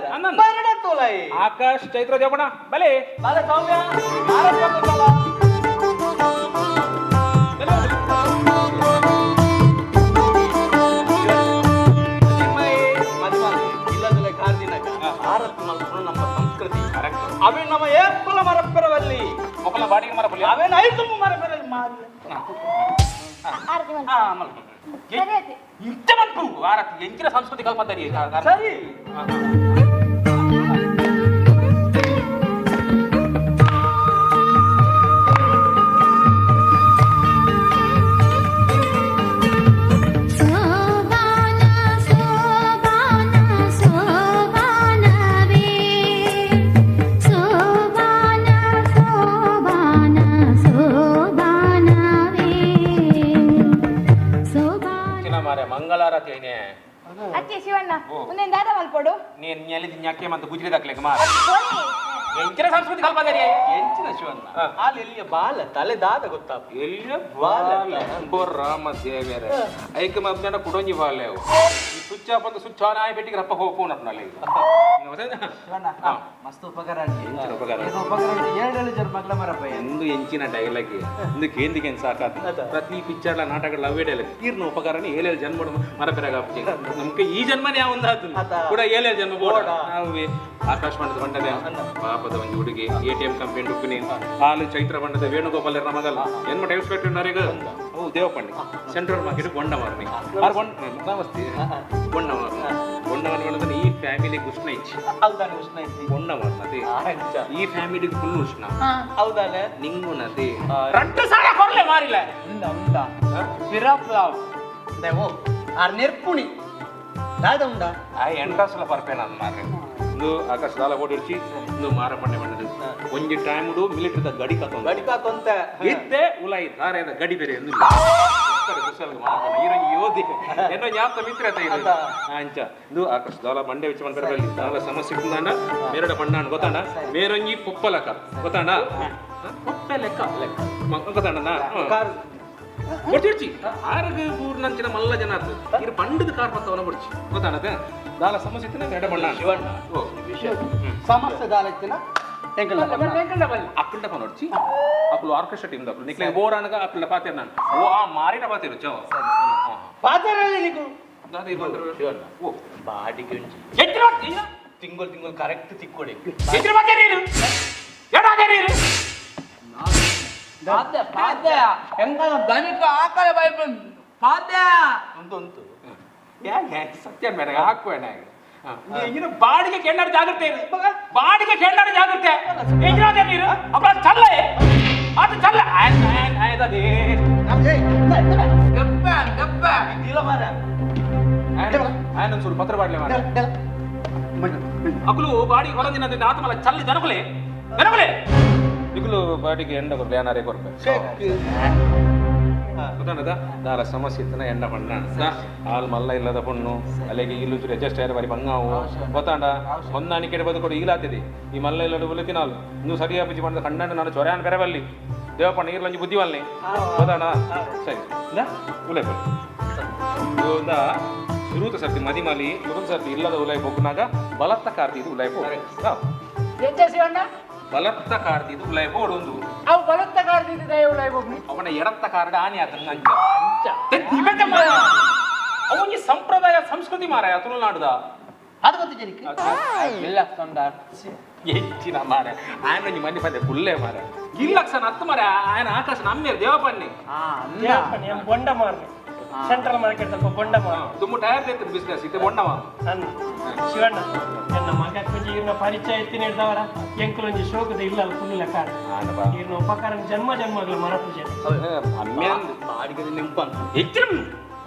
ಆಕಾಶ್ ಚೈತ್ರ ದೇವಪಣ್ಣ ಬಲೆ ನಮ್ಮ ಸಂಸ್ಕೃತಿ ಅವೇ ನಮ್ಮ ಏಪ್ಪಲ ಮರಪೆರವಲ್ಲಿ ಮೊಕಲ ಬಾಡಿಗೆ ಮರಪಲ್ಲಿ ಅವೇನ ಐದು ಮರಪೆರಲ್ಲಿ ಮಾರಿ ಇಂಚ ಬಂತು ಆರತಿ ಎಂಚಿನ ಸಂಸ್ಕೃತಿ ಕಲ್ಪತರಿ ಸರಿ ಮಂಗಳಾರತಿ ಐನೆ ಅತ್ತೆ ಶಿವಣ್ಣ ಮುಂದೆ ದಾದ ಮಲ್ಪೊಡು ನೀನ್ ಎಲ್ಲಿ ನ್ಯಾಕೆ ಮತ್ತೆ ಗುಜ್ರಿ ದಾಕ್ಲೆಗ್ ಮಾರ ಎಂಚಿನ ಸಂಸ್ಕೃತಿ ಕಲ್ಪದರಿ ಎಂಚಿನ ಶಿವಣ್ಣ ಅಲ್ಲಿ ಎಲ್ಲಿಯ ಬಾಲ ತಲೆ ದಾದ ಗೊತ್ತಾಪ ಎಲ್ಲಿಯ ಬಾಲ ರಾಮ ದೇವೇರೆ ಐಕ ಮಬ್ಜನ ಕುಡೊಂಜಿ ಬಾಲೆ ಅವು ಈ ಸ್ವಿಚ್ ಆಫ್ ಅಂತ ಸ್ವಿಚ್ ಆನ್ ಆಯ್ ಬೆಟ್ಟಿಗೆ ರಪ್ಪ ಹೋಗಿ ಫೋನ್ ಅಪ್ನಲ್ಲಿ ಶಿವಣ್ಣ ಮಸ್ತ್ ಉಪಕಾರ ಎಂಚಿನ ಉಪಕಾರ ಉಪಕಾರ ಏಳು ಜನ ಮಗ್ಲ ಮರಪ್ಪ ಎಂದು ಎಂಚಿನ ಡೈಲಾಗ್ ಎಂದು ಕೇಂದಿಗೆ ಸಾಕಾತ ಪ್ರತಿ ಪಿಕ್ಚರ್ಲ ನಾಟಕಗಳ ಅವೇ ಡೈಲಾಗ್ ಈರ್ನ ಉಪಕಾರನೇ ಏಳೇಳು ಜನ್ಮ ಮರಪೆರಗ ನಮ್ಗೆ ಈ ಜನ್ಮನೇ ಯಾವ ಒಂದು ಕೂಡ ಏಳೇಳು ಜನ್ಮ ಬೋಡ ನಾವೇ ಆಕಾಶ್ ಬಣ್ಣದ ಬಂಡದ ಪಾಪದ ಒಂದು ಹುಡುಗಿ ಎಟಿಎಂ ಕಂಪನಿ ಡುಕ್ಕಿನಿ ಹಾಲು ಚೈತ್ರ ಬಣ್ಣದ ವೇಣುಗೋಪಾಲ ಮಗಲ್ ಎನ್ಮ ಟೈಲ್ಸ್ ಫ್ಯಾಕ್ಟರಿ ನರೇಗ ಓ ದೇವಪಂಡಿ ಸೆಂಟ್ರಲ್ ಮಾರ್ಕೆಟ್ ಬೊಂಡ ಮಾರನಿ ಆರ್ ಬೊಂಡ ನಮಸ್ತೆ ಬೊಂಡ ಮಾರನಿ ಬೊಂಡ ಮಾರನಿ ಈ ಫ್ಯಾಮಿಲಿ ಉಷ್ಣ ಇಚ್ಚಿ ಹೌದಾನೆ ಉಷ್ಣ ಇಚ್ಚಿ ಬೊಂಡ ಮಾರನದೆ ಈ ಫ್ಯಾಮಿಲಿ ಫುಲ್ ಉಷ್ಣ ಹೌದಾನೆ ನಿಂಗುನದೆ ರಟ್ಟು ಸಾಲ ಕೊರ್ಲೆ ಮಾರಿಲ್ಲ ಉಂಡ ಉಂಡ ಸಿರಪ್ ದೇವೋ ಆರ್ ನೆರ್ಪುಣಿ ದಾದ ಉಂಡ ಆ ಎಂಟ್ರಸ್ಲ ಪರ್ಪೆ ನಾನು ಮಾರ್ರೆ ಇಂದು ಆಕಾಶ ದಾಲ ಓಡಿರ್ಚಿ ಇಂದು ಮಾರಪಣ್ಣೆ ಬಂದದ್ದು ಒಂಜಿ ಟೈಮ್ ಮಿಲಿಟರಿದ ಗಡಿ ಕತ್ತೊಂದು ಗಡಿ ಕತ್ತೊಂತ ಇತ್ತೆ ಉಲಾಯಿ ಧಾರೆದ ಗಡಿ ಬೇರೆ ಎಂದು ಯೋಧಿ ಏನೋ ಜ್ಞಾಪಕ ಮಿತ್ರ ಇದು ಅಂಚ ಇಂದು ಆಕಾಶ ದಾಲ ಮಂಡೆ which ಮನ್ಪೆರಬಲ್ಲಿ ದಾಲ ಸಮಸ್ಯೆ ಕುಂದಾಂಡ ಮೇರಡ ಬಣ್ಣಾಂಡ್ ಗೊತ್ತಾಂಡ ಮೇರೊಂಜಿ ಪೊಪ್ಪಲಕ ಗೊತ್ತಾಂಡ ಪೊಪ್ಪೆ ಲೆಕ್ಕ ಲೆಕ್ಕ ಗೊತ್ತಾಂಡ ಬೊಡ್ಚಿ ಆರಗ ಊರ್ನಂಚಿನ ಮಲ್ಲ ಜನ ಆತು ಇರು ಪಂಡದ ಕಾರ್ ಪತ್ತವನ ಬೊಡ್ಚಿ ಗೊತ್ತಾಣದ ದಾಲ ಸಮಸ್ಯೆ ಇತ್ತಿನ ಎಡ ಬಣ್ಣ ಶಿವಣ್ಣ ಸಮಸ್ಯೆ ದಾಲ ಇತ್ತಿನ ಅಕ್ಕಂಡ ಪನೊಡ್ಚಿ ಅಕ್ಕಲು ಆರ್ಕೆಸ್ಟ್ರಾ ಟೀಮ್ ದಕ್ಕಲು ನಿಕ್ಲೆ ಬೋರ್ ಅನಗ ಅಕ್ಕಲ ಪಾತೇರ್ ನಾನು ಓ ಆ ಮಾರಿನ ಪಾತೇರು ಚೋ ಪಾತೇರಲ್ಲಿ ನಿಕು ದಾದ ಇರು ಶಿವಣ್ಣ ಓ ಬಾಡಿಗೆ ಉಂಚಿ ತಿಂಗಳು ತಿಂಗಳು ಕರೆಕ್ಟ್ ತಿಕ್ಕೊಡಿ ಎತ್ತಿರ ಪಾತೇರು ನೀರು ಎಡ ನೀರು ಪಾತೆ ಪಾತೆ ಎಂಗಲ ದನಿಕ ಆಕಲೆ ಬೈಬಲ್ ಪಾತೆ ಉಂಟು ಉಂಟು ಯಾಕೆ ಸತ್ಯ ಮೇಡ ಹಾಕುವೇಣ ಈಗಿನ ಬಾಡಿಗೆ ಕೆಂಡಾಡ ಜಾಗ್ರತೆ ಬಾಡಿಗೆ ಕೆಂಡಾಡ ಜಾಗ್ರತೆ ಎಂಜಿನ ನೀರು ಅಪ್ಪ ಚಲ್ಲ ಅದು ಚಲ್ಲ ಗಪ್ಪ ಗಪ್ಪ ಇಲ್ಲ ಮಾರ ಆಯನ ಸ್ವಲ್ಪ ಪತ್ರ ಬಾಡ್ಲೆ ಮಾರ ಅಕಲು ಬಾಡಿಗೆ ಹೊರದಿನ ಆತ್ಮಲ ಚಲ್ಲ ಜನಕುಲೆ ಜನಕುಲೆ ಇಗುಲು ಬಾಡಿಗೆ ಎಂಡ ಕೊರ್ಲೆ ಏನಾರೇ ಕೊರ್ಪೆ ಗೊತ್ತಾಂಡದ ದಾಲ ಸಮಸ್ಯೆ ಇತ್ತನ ಎಣ್ಣ ಪಣ್ಣ ಹಾಲ್ ಮಲ್ಲ ಇಲ್ಲದ ಪೊಣ್ಣು ಅಲ್ಲಿಗೆ ಇಲ್ಲು ಚೂರು ಅಡ್ಜಸ್ಟ್ ಆಯ್ರ ಬಾರಿ ಬಂಗಾವು ಗೊತ್ತಾಂಡ ಹೊಂದಾಣಿಕೆ ಬದುಕೊಡು ಈಲಾತಿದೆ ಈ ಮಲ್ಲ ಇಲ್ಲದ ಉಲ್ಲ ತಿನಾಲು ನೀವು ಸರಿಯಾ ಪೂಜೆ ಪಂಡ ಕಂಡಂಡ ನಾನು ಚೊರ್ಯಾನ್ ಬೇರೆ ಬಲ್ಲಿ ದೇವಪ್ಪ ನೀರ್ಲಂಜಿ ಬುದ್ಧಿ ವಲ್ನಿ ಗೊತ್ತಾಂಡ ಸರಿ ಇಂದ ಉಲೈ ಬಲ್ಲಿ ಇಂದ ಸುರೂತ ಸರ್ತಿ ಮದಿಮಲಿ ಸುರೂತ ಸರ್ತಿ ಇಲ್ಲದ ಉಲೈ ಬೊಗ್ನಾಗ ಬಲತ್ತ ಕಾರ್ತಿ ಇದು ಉಲೈ ಪೋ ಬಲತ್ತ ಕಾರ್ತಿದು ಉಲೈ ಬೋಡು ಅವು ಬಲತ್ತ ಕಾರ್ತಿದ್ದು ದಯ ಉಲೈ ಬೋಗ್ನಿ ಅವನ ಎಡತ್ತ ಕಾರ್ಡ್ ಆನಿ ಆತನ ಅಂಚ ಅವನಿಗೆ ಸಂಪ್ರದಾಯ ಸಂಸ್ಕೃತಿ ಮಾರಾಯ ತುಳುನಾಡುದ ಅದು ಗೊತ್ತು ಜನಕ್ಕೆ ಇಲ್ಲ ಹೆಚ್ಚಿನ ಮಾರ ఆయన ಒಂಜಿ ಮನಿ ಪಂದೆ ಕುಲ್ಲೆ ಮಾರ ಗಿಲ್ಲಕ್ಷನ ಹತ್ತು ಮಾರ ఆయన ಆಕಾಶ ನಮ್ಮೇರು ದೇವಪನ್ನಿ ಬೊಂಡ ಮಾರ್ನೆ ಸೆಂಟ್ರಲ್ ಮಾರ್ಕೆಟ್ ಸ್ವಲ್ಪ ಬೊಂಡ ಮಾರ ತುಂಬ ಟೈರ್ ದೇತ ಬಿಸ್ನೆಸ್ ಇತ್ತೆ ಬೊಂಡ ಮಾರ ಶಿವಣ್ಣ ನನ್ನ ಮಗ ಕೊಂಜಿ ಇವ್ನ ಪರಿಚಯ ಎತ್ತಿನ ಹಿಡ್ದವರ ಎಂಕುಲೊಂಜಿ ಶೋಕದ ಇಲ್ಲ ಅಲ್ಲ ಕುಲ್ಲ ಕಾಡ ಇವ್ನ ಉಪಕಾರ ಜನ್ಮ ಜನ್ಮಗಳ ಮರ ಪೂಜೆ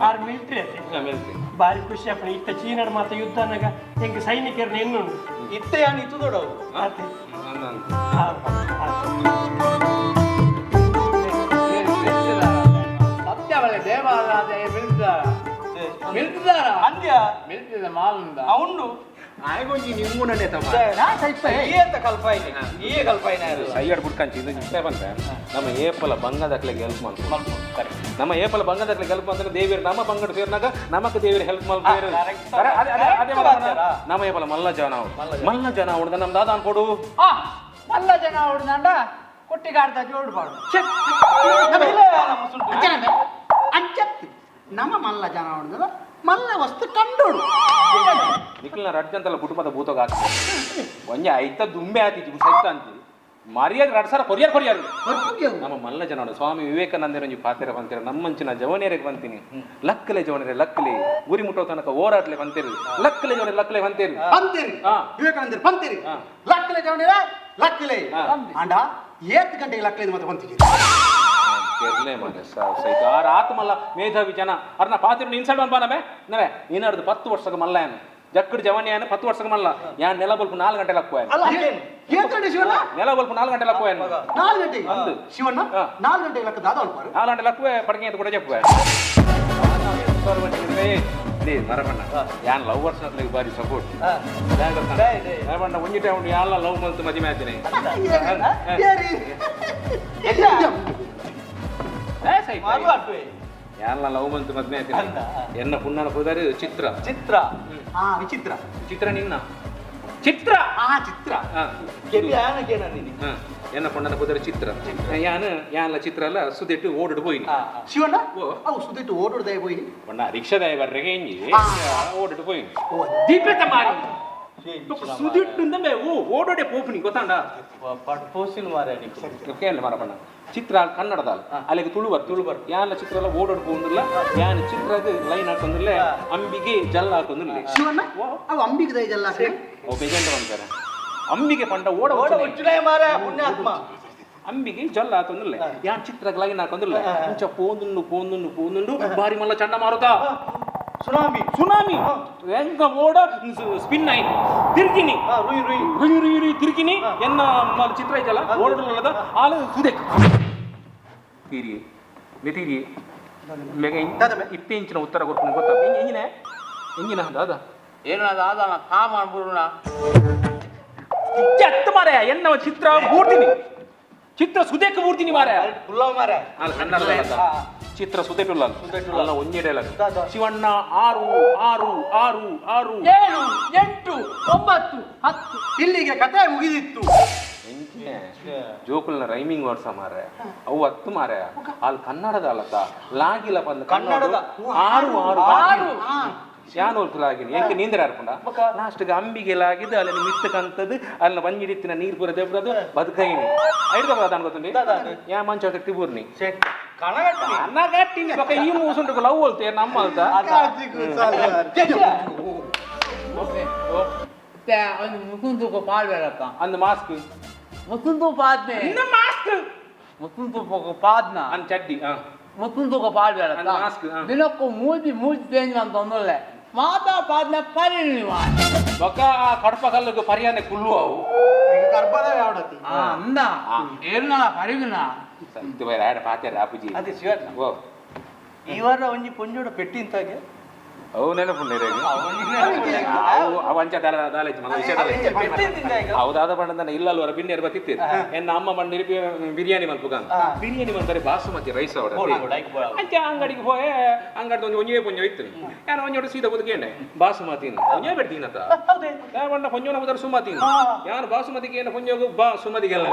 ಆರ್ ಮಿಲಿಟರಿ ಅತ್ತೆ ಬಾರಿ ಖುಷಿ ಅಪ್ಪಣ ಇತ್ತ ಚೀನಾಡ್ ಮಾತ ಯುದ್ಧ ಅನ್ನಗ ಎಂಕ್ ಸೈನಿಕರನ್ನ ಎನ್ನುಂಡು ಇತ್ತೆ ಯಾನ್ ಇತ್ತು ದೊಡವು ಅತ್ತೆ ಸತ್ಯ ದೇವಾಲಯ ಮಿಲ್ತಾರ ಮಿಲ್ತಾರ ಅಂದ್ಯ ಮಿಲ್ತಿದ ಮಾಲುಂದ ಅವನು ಆಯ್ಗೊಂಜಿ ನಿಮ್ಮೂನನೆ ತಮ್ಮ ಏತ ಕಲ್ಪಾಯಿನಿ ಈ ಕಲ್ಪಾಯಿನ ಸೈಯಡ್ ಬುಡ್ಕಂಚಿ ಇದು ಇಷ್ಟೇ ಬಂದ್ರೆ ನಮ್ಮ ಏಪಲ ಬಂಗದಕ್ಲೆಗೆ ಹೆಲ್ಪ್ ಮಾಡ್ಕೊಂಡು ನಮ್ಮ ಏಪಲ ಬಂಗದಕ್ಲೆಗೆ ಹೆಲ್ಪ್ ಅಂದ್ರೆ ದೇವಿಯರು ನಮ್ಮ ಬಂಗಡ ಸೇರಿನಾಗ ನಮಕ್ ದೇವಿಯರು ಹೆಲ್ಪ್ ಮಾಡ್ತಾರೆ ಅದೇ ನಮ್ಮ ಏಪಲ ಮಲ್ಲ ಜನ ಮಲ್ಲ ಜನ ಹೊಡೆದ ನಮ್ಮ ದಾದ ಅನ್ಕೊಡು ಮಲ್ಲ ಜನ ಹೊಡೆದಂಡ ಕೊಟ್ಟಿಗಾಡ್ದ ಜೋಡ್ಬಾರ್ದು ಅಂಚತ್ತು ನಮ್ಮ ಮಲ್ಲ ಜನ ಹೊಡೆದ ಮಲ್ಲ ವಸ್ತು ಕಂಡೋಡು ನಿಖಿಲ್ನ ರಡ್ಜಂತಲ್ಲ ಕುಟುಂಬದ ಭೂತೋಗ ಒಂಜೆ ಐತ ದುಂಬೆ ಆತಿಜಿ ಸೈತ ಅಂತಿ ಮರ್ಯಾದ ರಡ್ ಸರ ಕೊರಿಯರ್ ಕೊರಿಯರ್ ನಮ್ಮ ಮಲ್ಲ ಜನ ಸ್ವಾಮಿ ವಿವೇಕಾನಂದರ ಒಂಜಿ ಪಾತೆರ ಬಂತೀರ ನಮ್ಮಂಚಿನ ಜವನಿಯರಿಗೆ ಬಂತೀನಿ ಲಕ್ಕಲೆ ಜವನಿಯರೆ ಲಕ್ಕಲೆ ಗುರಿ ಮುಟ್ಟೋ ತನಕ ಓಡಾಡ್ಲೆ ಬಂತೀರಿ ಲಕ್ಕಲೆ ಜವನಿಯರೆ ಲಕ್ಕಲೆ ಬಂತೀರಿ ಬಂತೀರಿ ವಿವೇಕಾನಂದರು ಬಂತೀರಿ ಲಕ್ಕಲೆ ಜವನಿಯರೆ ಲಕ್ಕಲೆ ಅಂಡ ಏತ್ ಗಂಟೆಗೆ ಲಕ್ಕಲೆ ಮತ್ತೆ ಬಂತೀರಿ ಆತ್ಮಲ್ಲ ಮೇಧಾವಿ ಜನ ಅರ್ನ ಪಾತಿರು ಇನ್ಸಲ್ಟ್ ಅನ್ಪ ನಮೆ ನವೆ ಏನಾರ್ದು 10 ವರ್ಷಕ್ಕೆ ಮಲ್ಲ ಏನು ಜಕ್ಕಡ್ ಜವನಿಯಾನ 10 ವರ್ಷಕ್ಕೆ ಮಲ್ಲ ಯಾನ್ ನೆಲ ಬಲ್ಪು 4 ಗಂಟೆ ಲಕ್ಕುವ ನೆಲ ಬಲ್ಪು 4 ಗಂಟೆ ಲಕ್ಕುವ 4 ಗಂಟೆ ಶಿವಣ್ಣ 4 ಗಂಟೆ ಲಕ್ಕ ದಾದ ಅನ್ಪಾರು 4 ಗಂಟೆ ಲಕ್ಕುವೆ ಪಡಗೆ ಅಂತ ಕೂಡ ಜಪ್ಪುವೆ ಮರಬಣ್ಣ ಯಾನ್ ಲವ್ ವರ್ಷ ಬಾರಿ ಸಪೋರ್ಟ್ ಮರಬಣ್ಣ ಒಂಜಿ ಟೈಮ್ ಯಾನ್ಲ ಲವ್ ಮಲ್ತು ಮದಿಮೆ ಆತಿನಿ ಯಾನ್ಲ ಲವ್ ಮಂತು ಮದ್ಮೆ ಆಯ್ತೀನಿ ಎನ್ನ ಪುಣ್ಣನ ಪುದಾರಿ ಚಿತ್ರ ಚಿತ್ರ ವಿಚಿತ್ರ ಚಿತ್ರ ನಿನ್ನ ಚಿತ್ರ ಚಿತ್ರ ಎನ್ನ ಪುಣ್ಣನ ಪುದಾರಿ ಚಿತ್ರ ಯಾನ್ ಯಾನ್ಲ ಚಿತ್ರ ಅಲ್ಲ ಸುದಿಟ್ಟು ಓಡಿಡು ಪೋಯಿನಿ ಶಿವಣ್ಣ ಅವು ಸುದಿಟ್ಟು ಓಡೋಡ್ದಾಯ ಪೋಯಿನಿ ಬಣ್ಣ ರಿಕ್ಷಾದಾಯ ಬರ್ರೆಗೆ ಇಂಜಿ ಓಡಿಡು ಪೋಯಿನಿ ದೀಪೆತ ಮಾರಿ ಸುದಿಟ್ಟು ಓಡೋಡೆ ಪೋಪುನಿ ಗೊತ್ತಾಂಡ ಪೋಸಿನ ಮಾರ ಕೇಳಲಿ ಮಾರಪಣ್ಣ ಚಿತ್ರ ಕನ್ನಡದ ಅಲ್ಲಿಗೆ ತುಳುವರ್ ತುಳುವರ್ ಯಾನ ಚಿತ್ರ ಎಲ್ಲ ಓಡೋಡ್ ಹೋಗುದಿಲ್ಲ ಯಾನ ಚಿತ್ರದ ಲೈನ್ ಹಾಕೊಂದಿಲ್ಲ ಅಂಬಿಗೆ ಜಲ್ಲ ಹಾಕೊಂದಿಲ್ಲ ಶಿವಣ್ಣ ಅವು ಅಂಬಿಗೆ ದಯ ಜಲ್ಲ ಓ ಬೇಜಾರ ಅಂತಾರೆ ಅಂಬಿಗೆ ಪಂಡ ಓಡ ಓಡ ಉಚ್ಚುಲೇ ಮಾರ ಪುಣ್ಯಾತ್ಮ ಅಂಬಿಗೆ ಜಲ್ಲ ಹಾಕೊಂದಿಲ್ಲ ಯಾನ್ ಚಿತ್ರಕ್ಕೆ ಲೈನ್ ಹಾಕೊಂದಿಲ್ಲ ಮುಂಚೆ ಪೋಂದುಂಡು ಪೋಂದುಂಡು ಪೋಂದುಂಡು ಬಾರಿ ಮಲ್ಲ ಚಂಡ ಮಾರುತ ಸುನಾಮಿ ಸುನಾಮಿ ಹೆಂಗ ಓಡ ಸ್ಪಿನ್ ಆಯ್ತು ತಿರುಗಿನಿ ರುಯ್ ರುಯ್ ರುಯ್ ರುಯ್ ರುಯ್ ತಿರುಗಿನಿ ಎನ್ನ ಚಿತ್ರ ಐತಲ್ಲ ಓಡಲ್ಲ ಆಲು ಸುದೆಕ್ ತೀರಿ ಮೆತೀರಿ ಮೇಗ ಇತ್ತೆ ಇಂಚಿನ ಉತ್ತರ ಕೊಡ್ತೀನಿ ಗೊತ್ತಾ ಎಂಜಿನ ಎಂಜಿನ ದಾದ ಏನು ದಾದ ಕಾಮ ಬುರುಣ ಅತ್ತ ಮಾರಾಯ ಎನ್ನ ಚಿತ್ರ ಬೂರ್ತೀನಿ ಚಿತ್ರ ಸುದೇಕ್ ಬೂರ್ತೀನಿ ಮಾರಾಯ ಮಾರಾಯ ಅಲ್ಲ ಕನ್ನಡದ ಚಿತ್ರ ಸುದೇಟುಲ್ಲ ಅಲ್ಲ ಒಂಜೆಡೆ ಶಿವಣ್ಣ 6 6 6 6 7 8 9 10 ಇಲ್ಲಿಗೆ ಕತೆ ಮುಗಿದಿತ್ತು. ಜೋಕುಲ್ನ ರೈಮಿಂಗ್ ವರ್ಡ್ಸ್ ಮಾರ್ರೆ ಅವು 10 ಮಾರ್ರೆ ಅಲ್ಲಿ ಕನ್ನಡದ ಅಲ್ಲತ್ತ ಲಾಗಿಲ್ಲ ಬಂದ ಕನ್ನಡದ 6 6 6 ಯಾನೋಲ್ತು ಲಾಗಿನಿ ಯಾಕೆ ನೀಂದ್ರ ಅರ್ಪುಂಡ ಲಾಸ್ಟ್ಗೆ ಅಂಬಿಗೆ ಲಾಗಿದ್ದು ಅಲ್ಲಿ ಮಿತ್ತಕಂತದ್ದು ಅಲ್ಲಿ ಬಂಜಿಡಿತ್ತಿನ ನೀರು ಪೂರ ದೇವ್ರದ್ದು ಬದುಕೈನಿ ಐದು ಅನ್ಕೋತಂಡಿ ಗೊತ್ತುಂಡಿ ಯಾ ಮಂಚ ಟಿಬೂರ್ನಿ ಕಣಗಟ್ಟಿನಿ ಬೊಕ ಈ ಮೂಸುಂಟು ಲವ್ ಹೋಲ್ತು ನಮ್ಮ ಅಲ್ತ ಮುಸುಂತು ಪಾಡ್ಬೇಡಪ್ಪ ಅಂದ್ ಮಾಸ್ಕ್ ಮುಸುಂತು ಪಾದ್ನೆ ಮಾಸ್ಕ್ ಮುಸುಂತು ಪಾದ್ನ ಅಂದ್ ಚಡ್ಡಿ ಮುಸುಂತು ಪಾಡ್ಬೇಡಪ್ಪ ಮಾಸ್ಕ್ ದಿನಕ್ಕೂ ಮೂಜಿ ಮೂಜಿ ಚೇಂಜ್ ಅಂತ ಒಂದೊಳ್ಳೆ ಮಾತಾ ಪಾದ್ನ ಪರಿಣಿ ಬೊಕ ಕಡಪ ಕಲ್ಲುಗು ಪರಿಯಾನೆ ಕುಲ್ಲು ಅವು ಕರ್ಪದ ಯಾವಡತಿ ಅಂದ ಏರ್ನಲ ಪರಿಗುನ ಇದು ಬೇರೆ ಆಡ ಪಾತೆರ ಅಪುಜಿ ಅದೇ ಶಿವಣ್ಣ ಓ ಈ ವಾರ ಒಂಜಿ ಪೊಂಜೋಡ ಪೆಟ್ಟಿಂತಾಗೆ ಅವು ನೆನಪುಂಡು ಅವು ಅಂಚ ದಾಲೇಜ್ ಮಲ್ಲ ವಿಷಯ ಹೌದಾದ ಬಣ್ಣದ ಇಲ್ಲಲ್ವರ ಬಿನ್ನೇರು ಬತ್ತಿತ್ತು ಎನ್ನ ಅಮ್ಮ ಮಣ್ಣು ಬಿರಿಯಾನಿ ಮಲ್ಪುಗ ಬಿರಿಯಾನಿ ಮಲ್ಪರೆ ಬಾಸುಮತಿ ರೈಸ್ ಅವರ ಅಂಚ ಅಂಗಡಿಗೆ ಹೋಯೆ ಅಂಗಡಿ ಒಂದು ಒಂಜೇ ಪೊಂಜೋ ಇತ್ತು ಯಾರು ಒಂಜೋಡು ಸೀದಾ ಬದುಕೇನೆ ಬಾಸುಮತಿ ಒಂಜೇ ಬೆಡ್ತೀನತ ಬಣ್ಣ ಪೊಂಜೋನ ಹೋದರೆ ಸುಮತಿ ಯಾರು ಬಾಸುಮತಿಗೆ ಏನು ಪೊಂಜೋಗು ಬಾ ಸುಮತಿಗೆಲ್ಲ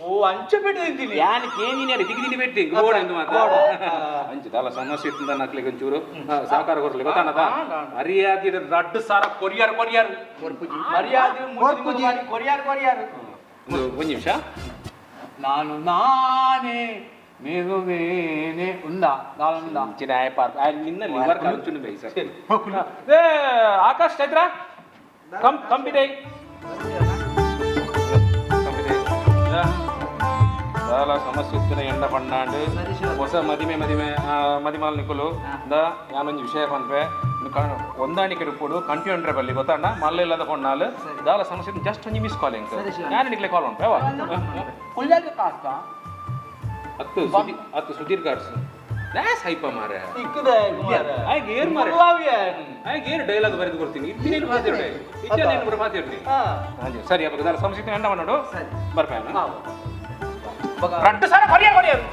ಓ ಅಂಚ ಬೆಟ್ಟಿದ್ದೀನಿ ಯಾನ್ ಕೇನಿನ ದಿಗಿ ಬೆಟ್ಟಿ ಗೋಡ ಎಂದು ಮಾತ್ರ ಅಂಚ ದಾಲ ಸಮಸ್ಯೆ ಇತ್ತು ನಕ್ಲಿಗೆ ಒಂಚೂರು ಸಹಕಾರ ಕೊರ್ಲಿ ಗೊತ್ತಾನದ ಮರ್ಯಾದೆ ರಡ್ಡು ಸಾರ ಕೊರಿಯರ್ ಕೊರಿಯರ್ ಮರ್ಯಾದೆ ಕೊರಿಯರ್ ಕೊರಿಯರ್ ಒಂದು ನಿಮಿಷ ನಾನು ನಾನೇ ನೀನು ನೀನೆ ಉಂದ ನಾನುಂದ ನಿನ್ನ ಲಿವರ್ ಕಲುಚುಂಡು ಬೈ ಸರ್ ಏ ಆಕಾಶ್ ಚೈತ್ರ ಕಂ ಕಂಬಿದೆ ಕಂಬಿದೆ ದಾಲ ಸಮಸ್ಯೆ ಇತ್ತಿನ ಎಂಡ ಪಣ್ಣಾಂಡು ಹೊಸ ಮದಿಮೆ ಮದಿಮೆ ಮದಿಮಾಲ್ ನಿಕುಲು the ಯಾನೊಂಜಿ ವಿಷಯ ಪನ್ಪೆ ಹೊಂದಾಣಿಕೆ ಇರ್ಪೊಡು ಕಂಪ್ಯೂಟರ್ ಬಲ್ಲಿ ಗೊತ್ತಾಂಡ ಮಲ್ಲ ಇಲ್ಲದ ಪೊಣ್ಣಾಲು ದಾಲ ಸಮಸ್ಯೆ ಜಸ್ಟ್ ಒಂಜಿ ಮಿಸ್ ಕಾಲ್ ಎಂಕ್ ಯಾನ್ ನಿಕ್ಲೆ ಕಾಲ್ ಉಂಟು ಅವ ಕುಲ್ಲಾಗೆ ಕಾಸ್ತ ಅತ್ತು ಅತ್ತು ಸುಧೀರ್ ಕಾರ್ಸ್ ದಾಸ್ ಹೈಪ ಮಾರೆ ಇಕ್ಕದೆ ಕುಮಾರ ಆಯ್ಗೆ ಏರ್ ಮಾರೆ ಆಯ್ಗೆ ಏರ್ ಡೈಲಾಗ್ ಬರೆದು ಕೊಡ್ತೀನಿ ಇತ್ತಿನೇನು ಮಾತಾಡಿ ಇಚ್ಚನೇನು ಬರ ಮಾತಾಡ್ತೀನಿ ಹಾಂ ಸರಿ ಅಪ್ಪ ದಾಲ ಸಮಸ್ಯೆ ಎಂಡ ಮಾಡೋಡು ಬರ್ಪೇನ ರಡ್ಡು ಸಾರ ಕೊರಿಯರ್ ಕೊರಿಯರ್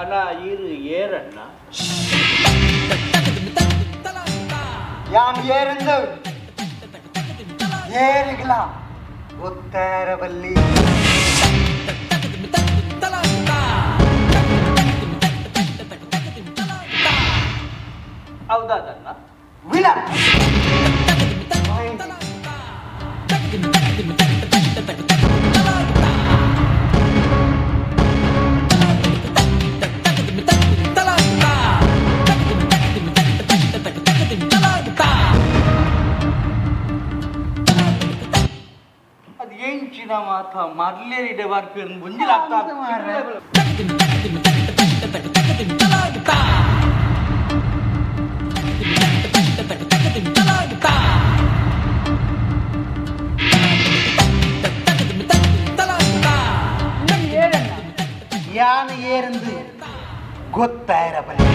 ಅಣ್ಣ ಇರು ಏರಣ್ಣ ಯಾನ್ ಏರಂದು ಏರಿಗ್ಲ ಗೊತ್ತಾರಬಲ್ಲಿ ಹೌದಾದಣ್ಣ ವಿಲ ಅದು ಎಂಚಿನ ಮಾತ ಮರ್ಲೇರಿಡೆ ಬರ್ಪೇರು ಮುಂಜಿಲ ಯಾನ್ ಏರಂದು ಗೊತ್ತಾರಬಲ್ಲಿ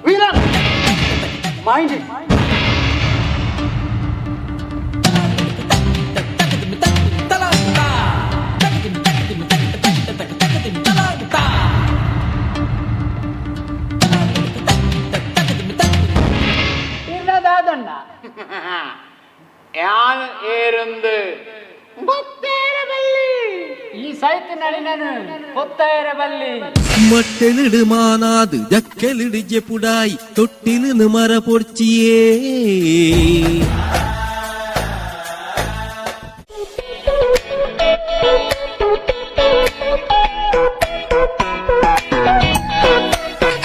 ವೀರನ್ ಮೈಂಡ್ it ಇಲ್ಲದಾದಣ್ಣ ಯಾನ್ ಏರಂದು ಈ ಸೈತ್ ನಳಿನನು ಗೊತ್ತಾಯಿರಬಲ್ಲಿ ಮಟ್ಟೆಲಿಡು ಮಾನಾದು ಜಕ್ಕೆಲಿಡು ಜೆಪುಡಾಯಿ ತೊಟ್ಟಿಲು ಮರ ಪೊಡ್ಚಿಯೇ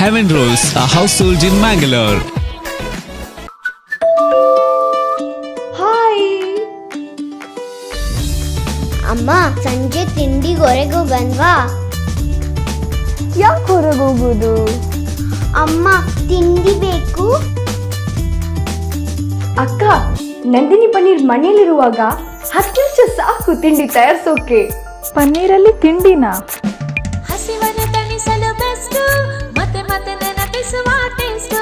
Heaven Rose, a household in Mangalore. Hi ಅಮ್ಮ, ಸಂಜೆ ತಿಂಡಿಗೆ ಹೊರಗೆ ಹೋಗನ್ವಾ? ಯಾಕೆ ಹೊರಗೆ ಹೋಗೋದು? ಅಮ್ಮ, ತಿಂಡಿ ಬೇಕು. ಅಕ್ಕ, ನಂದಿನಿ ಪನ್ನೀರ್ ಮನೇಲಿರುವಾಗ 10 ನಿಮಿಷ ಸಾಕು ತಿಂಡಿ ತಯಾರಿಸೋಕೆ. ಪನ್ನೀರಲ್ಲಿ ತಿಂಡಿನಾ? ಹಸಿವನ್ನು ತಣಿಸಲು ಬೆಸ್ಟ್, ಮತ್ತೆ ಮತ್ತೆ ನೆನಪಿಸುವ ಟೇಸ್ಟ್,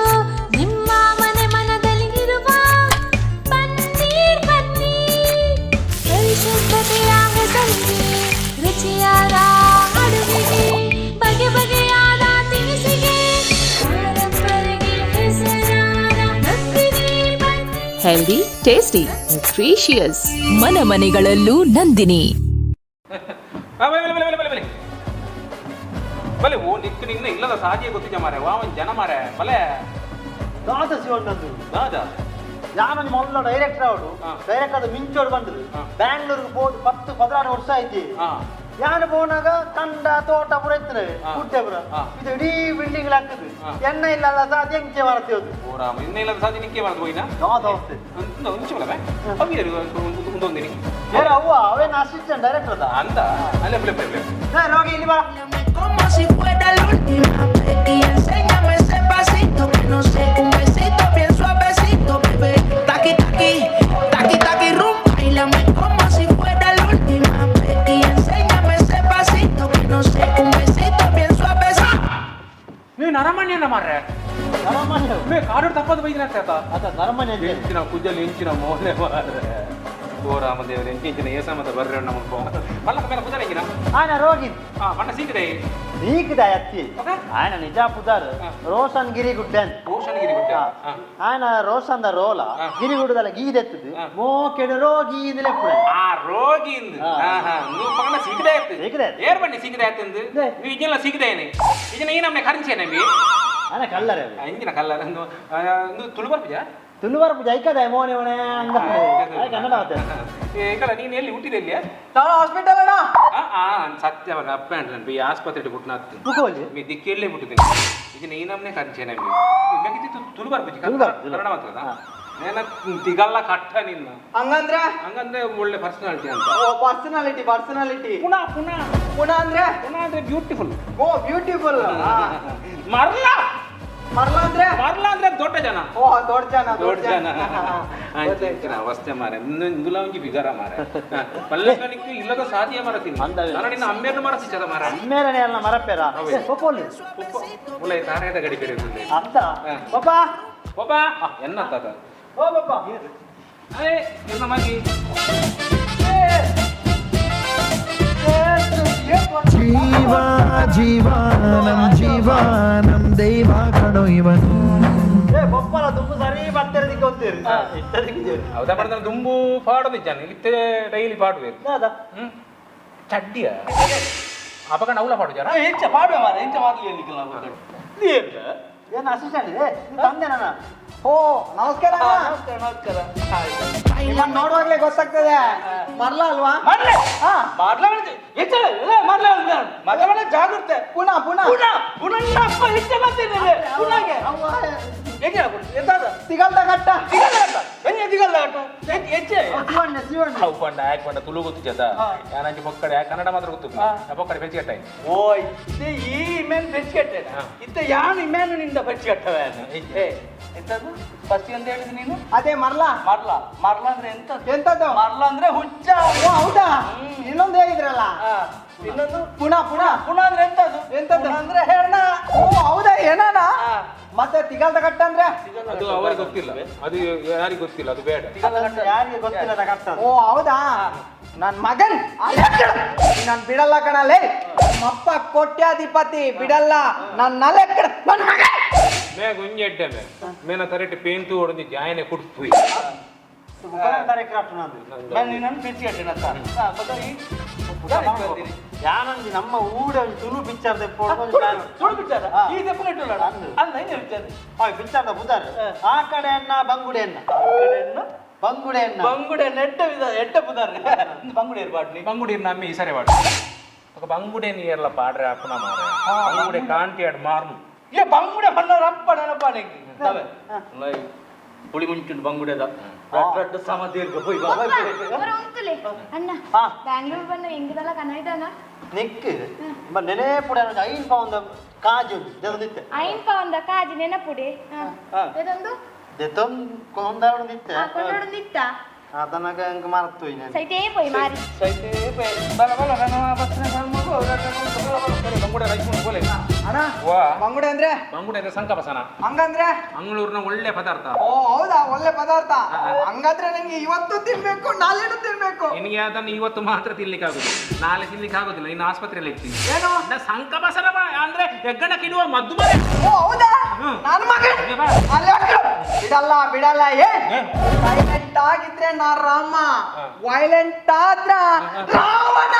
ನಿಮ್ಮ ಮನೆ ಮನದಲ್ಲಿ ಇರುವ ಪನ್ನೀರ್ ಪನ್ನೀರ್. ಪರಿಶುದ್ಧತೆಯ ಹೆಸರಿಗೆ, ರುಚಿಯಾದ ಅಡುಗೆಗೆ, ಬಗೆ ಬಗೆಯಾದ ತಿನಿಸಿಗೆ, ಪರಂಪರೆಗೆ ಹೆಸರಾದ Nandini paneer. Healthy, tasty, nutritious, ಮನ ಮನೆಗಳಲ್ಲೂ ನಂದಿನಿ. ಬಲೆ ಬಲೆ ಬಲೆ ಬಲೆ ಬಲೆ ಬಲೆ ಓ ನಿಕ್ಕು ನಿನ್ನ ಇಲ್ಲದ ಸಾಧಿಯ ಗೊತ್ತಿದ್ದ ಮಾರೆ ವಾ ಒಂದು ಜನ ಮಾರೆ ಬಲೆ ದಾದ ಶಿವಣ್ಣಂದು ದಾದ ಯಾನೊಂದು ಮೊದಲ ಡೈರೆಕ್ಟರ್ ಅವಳು ಡೈರೆಕ್ಟರ್ ಅದು ಮಿಂಚೋಡು ಬಂದ್ರು. ಬ್ಯಾಂಗ್ಳೂರ್ಗೆ ಹೋದ್ 10-16 ವರ್ಷ ಆಯ್ತು. ಯಾನು ಪೋನಾಗ ಕಂಡ ತೋಟ ಪೂರ ಇತ್ತನವೆ ಗುಡ್ಡೆ ಪೂರ ಇದು ಇಡೀ ಬಿಲ್ಡಿಂಗ್ ಹಾಕುದು ಎಣ್ಣೆ ಇಲ್ಲ ಸಾಧ್ಯ ಎಂಚೆ ಮಾಡ್ತೇವೆ ಓ ರಾಮ ಎಣ್ಣೆ ಇಲ್ಲ ಸಾಧ್ಯ ನಿಕ್ಕೆ ಮಾಡ್ದು ಹೋಯ್ನಾ ದೋಸ್ತೆ ಒಂದು ಒಂಚು ಅವು ಒಂದೊಂದಿನಿ ಬೇರೆ ಅವ್ವ ಅವೇನು ಅಸಿಸ್ಟೆಂಟ್ ಡೈರೆಕ್ಟರ್ ಅಂತ ಅಲ್ಲೇ ಪ್ಲೇ ಪ್ಲೇ ಹಾ ರೋಗಿ ಇಲ್ಲಿ ಬಾ. Como si fuera la última vez y enséñame ese pasito que no sé, un besito bien suavecito, bebé. Taqui taqui, taqui taqui rum, bailame como si fuera la última vez y enséñame ese pasito que no sé, un besito bien suavecito. ನೀನು ಅರಮನೆಯನ್ನ ಮಾರ್ರೆ ಅರಮನೆ ಕಾಡು ತಪ್ಪದು ಬೈದಿನ ಅದ ಅರಮನೆ ಎಂಚಿನ ಕುಜ್ಜಲ್ಲಿ ಎಂಚಿನ ಮೋಲೆ ಮಾರ್ರೆ ಓ ರಾಮದೇವರೇ ಎಂಚಿನ ಏಸಮತ ಬರ್ರೆ ನಮ್ಮ ಮಲ್ಲ ಮೇಲೆ ಪುದರ್ ಎಂಗಿನ ಆನ ರೋಗಿ ಹಾ ಬಣ್ಣ ಸೀಕದೆ ಸೀಕದ ಅತ್ತಿ ಆಯನ ನಿಜ ಪುದರ್ ರೋಷನ್ ಗಿರಿ ಗುಡ್ಡೆ ಅಂತ ರೋಷನ್ ಗಿರಿ ಗುಡ್ಡೆ ಆಯನ ರೋಷನ್ the ರೋಲ ಗಿರಿಗುಡ್ಡದಲ್ಲ ಗೀದೆತ್ತದು ಮೋಕೆಡು ರೋಗಿ ಇಂದಲೇ ಆ ರೋಗಿ ಇಂದು ನೀವು ಪಂಗನ ಸೀಕದೆ ಆಯ್ತು ಸೀಕದೆ ಏರ್ ಬನ್ನಿ ಸೀಕದೆ ಆಯ್ತು ನೀವು ಇದೆಲ್ಲ ಸೀಕದೇನೆ ಇದನ್ನ ಈ ನಮ್ಮನೆ ಕರಿಂಚೇನೆ ಬಿ ಆನ ಕಲ್ಲರೆ ಇಂಜಿನ ಕಲ್ಲರ ಒಂದು ತುಳು ಬರ್ಪಿಜಾ ತುಳುವರ್ ಪೂಜೆ ಐಕದ ಮೋನೆ ಮೋನೆ ಹಂಗ ಕನ್ನಡ ಮಾತಾಡ ಏಕಲ್ಲ ನೀನು ಎಲ್ಲಿ ಹುಟ್ಟಿದೆ ಎಲ್ಲಿಯ ನಾನು ಹಾಸ್ಪಿಟಲ್ ಅಣ್ಣ ಆ ಸತ್ಯ ಅಪ್ಪ ನಾನು ಈ ಆಸ್ಪತ್ರೆ ಪುಟ್ಟನಾತ್ ಮುಖೋಲಿ ಮೀ ದಿಕ್ಕೆಲ್ಲೇ ಹುಟ್ಟಿದ್ದೀನಿ ಇದನ್ನ ಈ ನಮ್ಮನೆ ಕರಿಂಚೇನೆ ಬಿ ಬೇಕಿತ್ತು ತುಳು ಬರ್ಪಿಜಿ ಕನ್ನಡ ಮಾತಾಡ ನೇನ ತಿಗಲ್ಲ ಕಟ್ಟ ನಿನ್ನ ಹಂಗಂದ್ರೆ ಹಂಗಂದ್ರೆ ಒಳ್ಳೆ ಪರ್ಸನಾಲಿಟಿ ಅಂತ ಓ ಪರ್ಸನಾಲಿಟಿ ಪರ್ಸನಾಲಿಟಿ ಪುನಃ ಪುನಃ ಪುನಃ ಅಂದ್ರೆ ಪುನಃ ಅಂದ್ರೆ ಬ್ಯೂಟಿಫುಲ್ ಓ ಬ್ಯೂಟಿಫುಲ್ ಮರ್ಲ ಮರ್ಲ ಅಂದ್ರೆ ಮರ್ಲ ಅಂದ್ರೆ ದೊಡ್ಡ ಜನ ಓ ದೊಡ್ಡ ಜನ ದೊಡ್ಡ ಜನ ಅವಸ್ಥೆ ಮಾರೆ ಇಂದುಲ ಒಂಜಿ ಬಿಗರ ಮಾರೆ ಪಲ್ಲಕ್ಕನಿக்கு ಇಲ್ಲದ ಸಾಧ್ಯ ಮರತೀನಿ ನಾನು ನಿನ್ನ ಅಮ್ಮೇರ್ನ ಮರ ಸಿಚ್ಚದ ಮಾರ ಅಮ್ಮೇರನೆ ಅಲ್ಲ ಮರಪೇರ ಪೊಪೋಲಿ ಉಲ್ಲ ತಾರೇದ ಗಡಿ ಬೇರೆ ಅಂತ ಪಪ್ಪ ಪಪ್ಪ ಎನ್ನ ತಾತ ಓ ಪಪ್ಪ ಏ ಎನ್ನ ಮಗಿ ಜೀವ ಜೀವನಂ ಜೀವನಂ ದೈವ ಕಣೋ ಇವನು ಏ ಬೊಪ್ಪಲ ದುಂಬು ಸರಿ ಬರ್ತಿರೋದಕ್ಕೆ ಗೊತ್ತಿರಿ ಇಟ್ಟದಕ್ಕೆ ಹೌದಾ ಪಡೆದ ದುಂಬು ಪಾಡೋದಿದ್ದಾನೆ ಇತ್ತೆ ಡೈಲಿ ಪಾಡುವೆ ದಾದಾ ಚಡ್ಡಿಯ ಅಪಕ ನೌಲ ಪಾಡು ಜನ ಎಂಚ ಪಾಡುವೆ ಮಾರ ಎಂಚ ಮಾರ್ಲಿ ಎಲ್ಲಿಕ್ಕಿಲ್ಲ ಏನು ಅಸಿಸ್ಟೆಂಟ್ ಇದೆ ತಂದೆ ನಾನು ಓ ನಮಸ್ಕಾರ ನಮಸ್ಕಾರ ನಮಸ್ಕಾರ ನಿಮ್ಮನ್ನ ನೋಡುವಾಗ್ಲೇ ಗೊತ್ತಾಗ್ತದೆ ಮರ್ಲ ಅಲ್ವಾ ಮರ್ಲೆ ಮರ್ಲ ಹೆಚ್ಚ ಮರ್ಲ ಮರ್ಲ ಜಾಗೃತೆ ಪುನಃ ಪುನಃ ಪುನಃ ಪುನಃ ಅಪ್ಪ ಹೆಚ್ಚ ಬರ್ತಿದ್ದೇನೆ ಪುನಃಗೆ ಹೆಂಗೆ ಎಂತಾದ ತಿಗಲ್ದ ಕಟ್ಟ ತಿಗಲ್ದ ಕಟ್ಟ ಹೆಂಗೆ ತಿಗಲ್ದ ಕಟ್ಟ ಹೆಚ್ಚೆ ಶಿವಣ್ಣ ಶಿವಣ್ಣ ಅವು ಪಂಡ ಯಾಕೆ ಪಂಡ ತುಳು ಗೊತ್ತು ಜದ ಯಾನಂಚಿ ಪೊಕ್ಕಡೆ ಕನ್ನಡ ಮಾತ್ರ ಗೊತ್ತು ಪೊಕ್ಕಡೆ ಬೆಚ್ಚಿ ಕಟ್ಟಾಯಿ ಓ ಇತ್ತೆ ಈ ಇಮೇನ್ ಬೆಚ್ಚಿ ಕಟ್ಟೆ ಇತ್ತೆ ಯಾನು ಇಮೇನು ನಿಂದ ಬೆಚ್ಚಿ ಕಟ್ಟವೆ ಏ ಎಂತದ್ದು ಫಸ್ಟ್ ಅಂತ ಹೇಳಿದ್ ನೀನು ಅದೇ ಮರ್ಲ ಮರ್ಲ ಮರ್ಲ ಅಂದ್ರೆ ಎಂತ ಎಂತದ್ದು ಮರ್ಲ ಅಂದ್ರೆ ಹುಚ್ಚ ಓ ಹೌದಾ ಇನ್ನೊಂದು ಹೇಳಿದ್ರಲ್ಲ ಇನ್ನೊಂದು ಪುನಃ ಪುನಃ ಪುನಃ ಅಂದ್ರೆ ಎಂತದ್ದು ಎಂತದ್ದು ಅಂದ್ರೆ ಹೆಣ ಓ ಹೌದಾ ಹೆಣನ ಮತ್ತೆ ತಿಗಲ್ದ ಕಟ್ಟ ಅಂದ್ರೆ ಅದು ಅವರಿಗೆ ಗೊತ್ತಿಲ್ಲ ಅದು ಯಾರಿಗೆ ಗೊತ್ತಿಲ್ಲ ಅದು ಬೇಡ ಯಾರಿಗೆ ಗೊತ್ತಿಲ್ಲ ಕಟ್ಟ ಓ ಹೌದಾ ನನ್ ಮಗನ್ ನಾನ್ ಬಿಡಲ್ಲ ಕಣಲೇ ನಮ್ಮಪ್ಪ ಕೋಟ್ಯಾಧಿಪತಿ ಬಿಡಲ್ಲ ನನ್ ನಲೆಕ್ಕಡ ನನ್ ಮಗ ಮೇ ಗುಂಜೆಡ್ಡೆ ಮೇ ಮೇನ ತರೆಟ್ ಪೇಂತು ಹೊಡೆದು ಜಾಯನೆ ಕುಡ್ಪುಯ್ ಯಾನಂಜಿ ನಮ್ಮ ಊಡ ತುಳು ಪಿಕ್ಚರ್ ತುಳು ಪಿಕ್ಚರ್ ಈ ದೆಪ್ಪು ಅಲ್ಲ ಪಿಕ್ಚರ್ ಪಿಕ್ಚರ್ ಬುದಾರ್ ಆ ಕಡೆ ಅನ್ನ ಬಂಗುಡೆ ಅನ್ನ ಬಂಗುಡೆ ಅನ್ನ ಬಂಗುಡೆ ನೆಟ್ಟ ಎಟ್ಟ ಬುದಾರ್ ಬಂಗುಡೆ ಇರ್ಬಾಡ್ಲಿ ಬಂಗುಡೆ ನಮ್ಮ ಈ ಸರಿ ಬಾಡ್ಲಿ ఒక ಬಂಗುಡೆ ನೀರ್ಲ ಪಾಡ್ರೆ ಅಪ್ಪನ ಮಾರೆ ಬಂಗುಡೆ ಕಾಂಟಿ ಅಡ್ ಮಾರ್ನು ಏ ಬಂಗುಡೆ ಬಣ್ಣ ರಪ್ಪ ನೆನಪ ಪುಳಿ ಮುಂಚುಂಡು ಬಂಗುಡೆದ ರಡ್ಡ ಸಮ ದೀರ್ಘ ಪೋಯ್ ಬಾ ಅಣ್ಣ ಬ್ಯಾಂಗ್ಳೂರ್ ಬಂದ ಹೆಂಗದಲ್ಲ ಕನ್ನಡನ ನಿಕ್ ನೆನೆಪುಡೆ ಐನ್ ಪೌಂದ ಕಾಜು ದೆದೊಂದಿತ್ತೆ ಐನ್ ಪೌಂದ ಕಾಜು ನೆನಪುಡೆ ದೆದೊಂದು ದೆತೊಂದು ಕೊಂದಾಡೊಂದಿತ್ತೆ ಕೊಂದಾಡೊಂದಿತ್ತ ಅದನ್ನಗ ಹಂಗ ಮರತು ಸೈತೇ ಪೋಯ್ ಮಾರಿ ಸೈತೇ ಪೋಯ್ ಬಲ ಬಲ ನನ್ನ ಬಸ್ನ ಮಗು ಬಂಗುಡೆ ರೈಸ್ ಬೋಲೆ ಅಣ್ಣ ಬಂಗುಡೆ ಅಂದ್ರೆ ಬಂಗುಡೆ ಅಂದ್ರೆ ಸಂಕಪಸನ ಹಂಗಂದ್ರೆ ಮಂಗಳೂರಿನ ಒಳ್ಳೆ ಪದಾರ್ಥ ಓ ಹೌದಾ ಒಳ್ಳೆ ಪದಾರ್ಥ ಹಂಗಾದ್ರೆ ನಂಗೆ ಇವತ್ತು ತಿನ್ಬೇಕು ನಾಳೆನೂ ತಿನ್ಬೇಕು ನಿನಗೆ ಅದನ್ನು ಇವತ್ತು ಮಾತ್ರ ತಿನ್ಲಿಕ್ಕೆ ಆಗುದು ನಾಳೆ ತಿನ್ಲಿಕ್ಕೆ ಆಗುದಿಲ್ಲ ಇನ್ನು ಆಸ್ಪತ್ರೆಯಲ್ಲಿ ಇರ್ತೀನಿ ಏನು ಸಂಕಪಸನ ಅಂದ್ರೆ ಹೆಗ್ಗಣ ಕಿಡುವ ಮದ್ದು ಮನೆ ಓ ಹೌದಾ ನನ್ನ ಮಗ ಬಿಡಲ್ಲ ಬಿಡಲ್ಲ ಏ ಸೈಲೆಂಟ್ ಆಗಿದ್ರೆ ನಾ ರಾಮ ವೈಲೆಂಟ್ ಆದ್ರ Ravana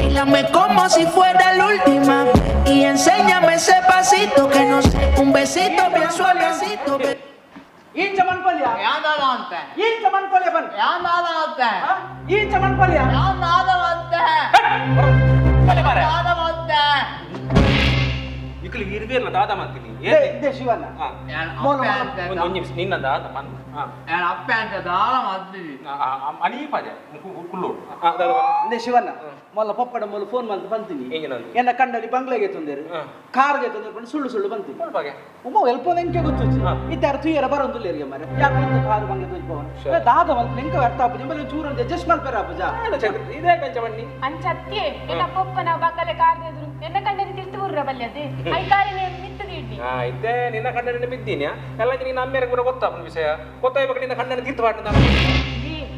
Báilame como si fuera la última vez y enséñame ese pasito que no sé, un besito bien suavecito. ಇಂಚ ಮನ್ಪಲ್ಯ ಯಾನ್ ಅಂತ ಇಂಚ ಮನ್ಪಲ್ಯ ಬನ್ ಯಾನ್ ಅಂತ ಇಂಚ ಮನ್ಪಲ್ಯ ಯಾನ್ ಅಂತ ದಾದ ಇಕ್ಲು ಇರ್ಬೇರ್ಲ ದಾದ ಮಾಡ್ತೀನಿ ಇದೇ ಶಿವಣ್ಣ ಒಂದು ನಿಮಿಷ ನಿನ್ನ ದಾದ ಮನ್ ಯಾನ್ ಅಪ್ಪೆ ಅಂತ ದಾದ ಮಾಡ್ತೀನಿ ಅನೀಪಾದೆ ಕುಲ್ಲೋಡು ಇದೇ ಶಿವಣ್ಣ ಮೊಲ್ಲ ಪಪ್ಪಡ ಮೊಲ್ಲ ಫೋನ್ ಮಾಡ್ತು ಬಂತೀನಿ ಎನ್ನ ಕಂಡಲ್ಲಿ ಬಂಗ್ಲೆಗೆ ತೊಂದರೆ ಕಾರ್ಗೆ ತೊಂದರೆ ಸುಳ್ಳು ಸುಳ್ಳು ಬಂತೀನಿ ಉಮ್ಮ ಎಲ್ಪೋದ ಎಂಕೆ ಗೊತ್ತು ಇದ್ದಾರ ತುಯ್ಯರ ಬರೋದಿಲ್ಲ ಇರಿಗೆ ಮರೆ ಯಾಕೆ ಕಾರು ಬಂಗ್ಲೆ ತುಯ್ಪವನ ದಾದ ಮಲ್ಪ ಎಂಕ ಅರ್ಥ ಆಪುಜ ಮೇಲೆ ಚೂರು ಅಡ್ಜಸ್ಟ್ ಮಲ್ಪೆರ ಆಪುಜ ಇದೇ ಕಂಚ ಬನ್ನಿ ಅಂಚತ್ಯೆ ಎನ್ನ ಪೊಪ್ಪನ ಬಂಗಲೆ ಕಾರ್ದೆದ್ರು ಎನ್ನ ಕಂಡನಿ ತಿರ್ತು ಬುರ್ರ ಬಲ್ಯದೆ I ಕಾರಿನ ಮಿತ್ತದ ಇಡ್ಲಿ ಇದ್ದೆ ನಿನ್ನ ಕಂಡನಿ ಬಿದ್ದೀನಿ ಎಲ್ಲ ನಿನ್ನ ಅಮ್ಮೇರ ಕೂಡ ಗೊತ್ತಾಪನ ವಿಷಯ ಗೊತ್ತಾಯ್ಬೇಕು ನಿನ್ನ ಕಂಡನಿ ತೀರ್ತು ಪಾಡ್ನ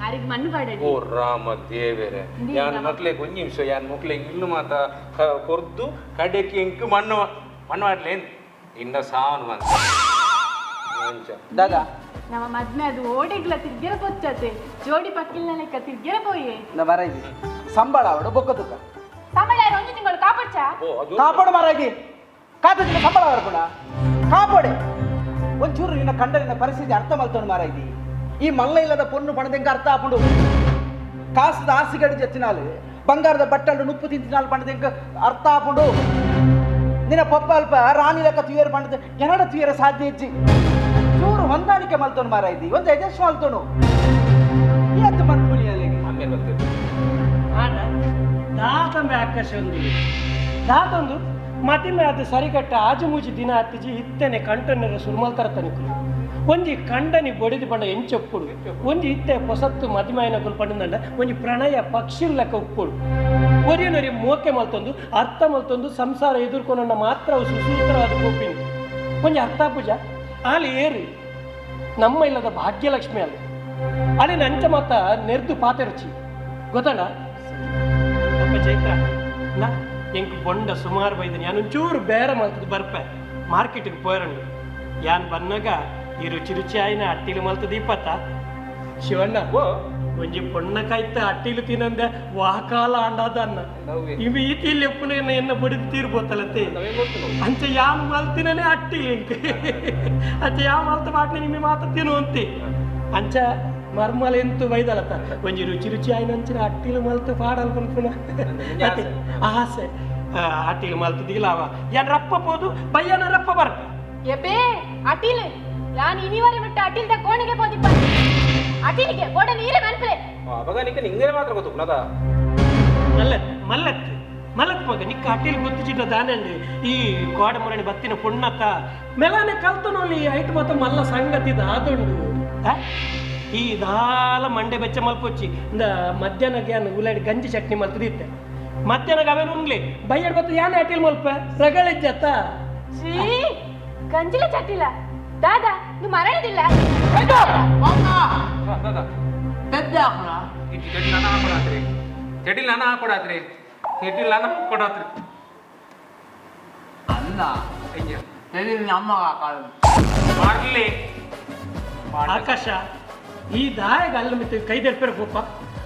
ಅರಿಗೆ ಮಣ್ಣು ಪಾಡಡಿ ಓ ರಾಮ ದೇವರೇ ಯಾನ್ ಮಕ್ಳಿಗೆ ಒಂಜಿ ನಿಮಿಷ ಯಾನ್ ಮಕ್ಳಿಗೆ ಇಲ್ಲು ಮಾತ ಕೊರ್ದು ಕಡೆಗೆ ಎಂಕ್ ಮಣ್ಣು ಮಣ್ಣು ಮಾಡ್ಲೇನ್ ಇನ್ನ ಸಾವನ್ ಬಂತ ದಾದಾ ನಮ್ಮ ಮದ್ಮೆ ಅದು ಓಡಿಗ್ಲ ತಿರ್ಗೆರ ಪೊಚ್ಚತೆ ಜೋಡಿ ಪಕ್ಕಿಲ್ನ ಲೆಕ್ಕ ತಿರ್ಗೆರ ಪೋಯೆ ನಾ ಬರ ಇದ್ದಿ ಸಂಬಳ ಅವಡು ಬೊಕ್ಕ ತುಕ್ಕ ಸಂಬಳ ಯಾರು ಒಂಜಿ ತಿಂಗಳು ಕಾಪಡ್ಚ ಕಾಪಾಡು ಮಾರಾಗಿ ಕಾತಜಿನ ಸಂಬಳ ಬರ್ಪುಣ ಕಾಪಾಡೆ ಒಂಚೂರು ನಿನ್ನ ಕಂಡನಿನ ಪರಿಸ್ಥಿತಿ ಅರ್ಥ ಮಲ್ತೋನು ಮಾರಾಗಿ ಈ ಮಲ್ಲ ಇಲ್ಲದ ಪೊಣ್ಣು ಪಣದೆಂಕ ಅರ್ಥ ಆಪುಂಡು ಕಾಸದ ಆಸಿಗಡಿ ಜತ್ತಿನಾಲು ಬಂಗಾರದ ಬಟ್ಟಲು ನುಪ್ಪು ತಿಂತಿನಾಲು ಪಣದೆಂಕ ಅರ್ಥ ಆಪುಂಡು ನಿನ್ನ ಪಪ್ಪ ಅಲ್ಪ ರಾಣಿ ಲೆಕ್ಕ ತುಯರ್ ಪಣದ ಎನಡ ತುಯರ ಸಾಧ್ಯ ಇಜ್ಜಿ ಚೂರು ಹೊಂದಾಣಿಕೆ ಮಲ್ತೋನು ಮಾರಾಯ್ದಿ ಒಂದು ಅಡ್ಜಸ್ಟ್ ಮಲ್ತೋನು ಏತ್ ಮನ್ಪುನಿ ಅಲ್ಲಿಗೆ ದಾತಂಬೆ ಆಕಾಶ ಒಂದು ದಾತೊಂದು ಮತಿಮೆ ಅದು ಸರಿಕಟ್ಟ ಆಜುಮೂಜಿ ದಿನ ಅತ್ತಿಜಿ ಇತ್ತನೆ ಕಂಟನ್ನೆರ ಸುರುಮಲ್ ತರತನಿಕುಲು ಒಂಜಿ ಕಂಡನಿ ಬೊಡಿದು ಪಂಡ ಎಂಚೊಪ್ಪುಡು ಒಂಜಿ ಇತ್ತೆ ಪೊಸತ್ತು ಮದಿಮಾಯನ ಕುಲ್ ಪಂಡಂಡ ಒಂಜಿ ಪ್ರಣಯ ಪಕ್ಷಿ ಲೆಕ್ಕ ಉಪ್ಪುಡು ಒರಿಯನೊರಿ ಮೋಕೆ ಮಲ್ತೊಂದು ಅರ್ಥ ಮಲ್ತೊಂದು ಸಂಸಾರ ಎದುರ್ಕೊನನ್ನ ಮಾತ್ರ ಅವು ಸುಸೂತ್ರವಾದ ಕೋಪಿನಿ ಒಂಜಿ ಅರ್ಥ ಪೂಜ ಆಲಿ ಏರಿ ನಮ್ಮ ಇಲ್ಲದ ಭಾಗ್ಯಲಕ್ಷ್ಮಿ ಅಲ್ಲಿ ಅಲ್ಲಿ ನಂಚ ಮಾತ ನೆರ್ದು ಪಾತೆರುಚಿ ಗೊತ್ತಣ್ಣ ಅಪ್ಪ ಚೈತ್ರ ನಾ ಎಂಕ್ ಬೊಂಡ ಸುಮಾರು ಬೈದನಿ ಯಾನ್ ಒಂಚೂರು ಬೇರೆ ಮಲ್ತದ ಬರ್ಪೆ ಮಾರ್ಕೆಟಿಗೆ ಪೋಯರಂಡು ಯಾನ್ ಬನ್ನಾಗ ಈ ರುಚಿ ರುಚಿ ಆಯ್ನ ಅಟ್ಟಿಲು ಮಲ್ತದ ಇಪ್ಪತ್ತ ಶಿವಣ್ಣ ಒಂಜಿ ಪೊಣ್ಣ ಕಾಯ್ತ ಅಟ್ಟಿಲು ತಿನ್ನಂದೆ ವಾಕಾಲ ಅಂಡಾದನ್ನ ಇವು ಈತಿಲಿ ಎಪ್ಪುನ ಎನ್ನ ಬಡಿದು ತೀರ್ಬೋತಲತ್ತೆ ಅಂಚೆ ಯಾನ್ ಮಲ್ತಿನೇ ಅಟ್ಟಿಲು ಇಂಕ್ ಅಂಚೆ ಯಾವ ಮಲ್ತ ಪಾಟ್ನೆ ನಿಮ್ಮೆ ಮಾತ ತಿನ್ನು ಅಂತೆ ಅಂಚ ಮರ್ಮಲ ಎಂತು ಬೈದಲತ್ತ ಒಂಜಿ ರುಚಿ ರುಚಿ ಆಯ್ನ ಅಂಚಿನ ಅಟ್ಟಿಲು ಮಲ್ತು ಪಾಡಲ್ ಪನ್ಪುನ ಆಸೆ ಅಟ್ಟಿಲು ಮಲ್ತದಿಲ್ಲ ಅವ ಯಾನ್ ರಪ್ಪ ಪೋದು ಬಯ್ಯನ ರಪ್ಪ ಬರ್ಪ ಎಬೇ ಅಟಿಲ್ ಯಾನ್ ಇನಿವರೆ ಮಟ್ಟ ಅಟಿಲ್ದ ಕೋಣೆಗೆ ಪೋದಿಪ್ಪ ಅಟಿಲಿಗೆ ಗೋಡ ನೀರೇ ಮನ್ಪಲೆ ಅವಾಗ ನಿಕ್ಕ ನಿಂಗೆ ಮಾತ್ರ ಗೊತ್ತು ನದ ಮಲ್ಲತ್ ಮಲ್ಲತ್ ಮಲ್ಲತ್ ಮಗ ನಿಕ್ಕ ಅಟಿಲ್ ಗೊತ್ತಿಚಿಟ್ಟ ದಾನಂడి ಈ ಕೋಡ ಮುರಣಿ ಬತ್ತಿನ ಪುಣ್ಣತ್ತ ಮೆಲಾನೆ ಕಲ್ತನೋಲಿ ಐಟ್ ಮಾತ ಮಲ್ಲ ಸಂಗತಿ ಆದುಂಡು ಈ ದಾಲ ಮಂಡೆ ಬೆಚ್ಚ ಮಲ್ಪೊಚ್ಚಿ ಇಂದ ಮಧ್ಯಾಹ್ನಕ್ಕೆ ಯಾನ್ ಉಲಾಡಿ ಗಂಜಿ ಚಟ್ನಿ ಮಲ್ತದಿತ್ತೆ ಮಧ್ಯಾಹ್ನಕ್ಕೆ ಅವೇನು ಉಣ್ಲಿ ಬಯ್ಯಡ್ ಬತ್ತು ಯಾನ್ ಅಟಿಲ್ ಮಲ್ಪ ರಗಳಿಜ್ಜತ್ತ ಶ್ರೀ ಗಂಜಿಲ ಚಟ್ಟಿಲ ದಾದಾ ನೀವು ಮರಳದಿಲ್ಲ ಚಟಿಲ್ ನಾನು ಹಾಕೊಡಾತ್ರಿ ಚಟಿಲ್ ನಾನು ಹಾಕೊಡಾತ್ರಿ ಅಲ್ಲ ಚಟಿಲ್ ನಮ್ಮ ಮಾಡ್ಲಿ ಆಕಾಶ ಈ ದಾಯಗ ಅಲ್ಲಿ ಮಿತ್ತ ಕೈದೆಡ್ಪೇರ ಗೋಪ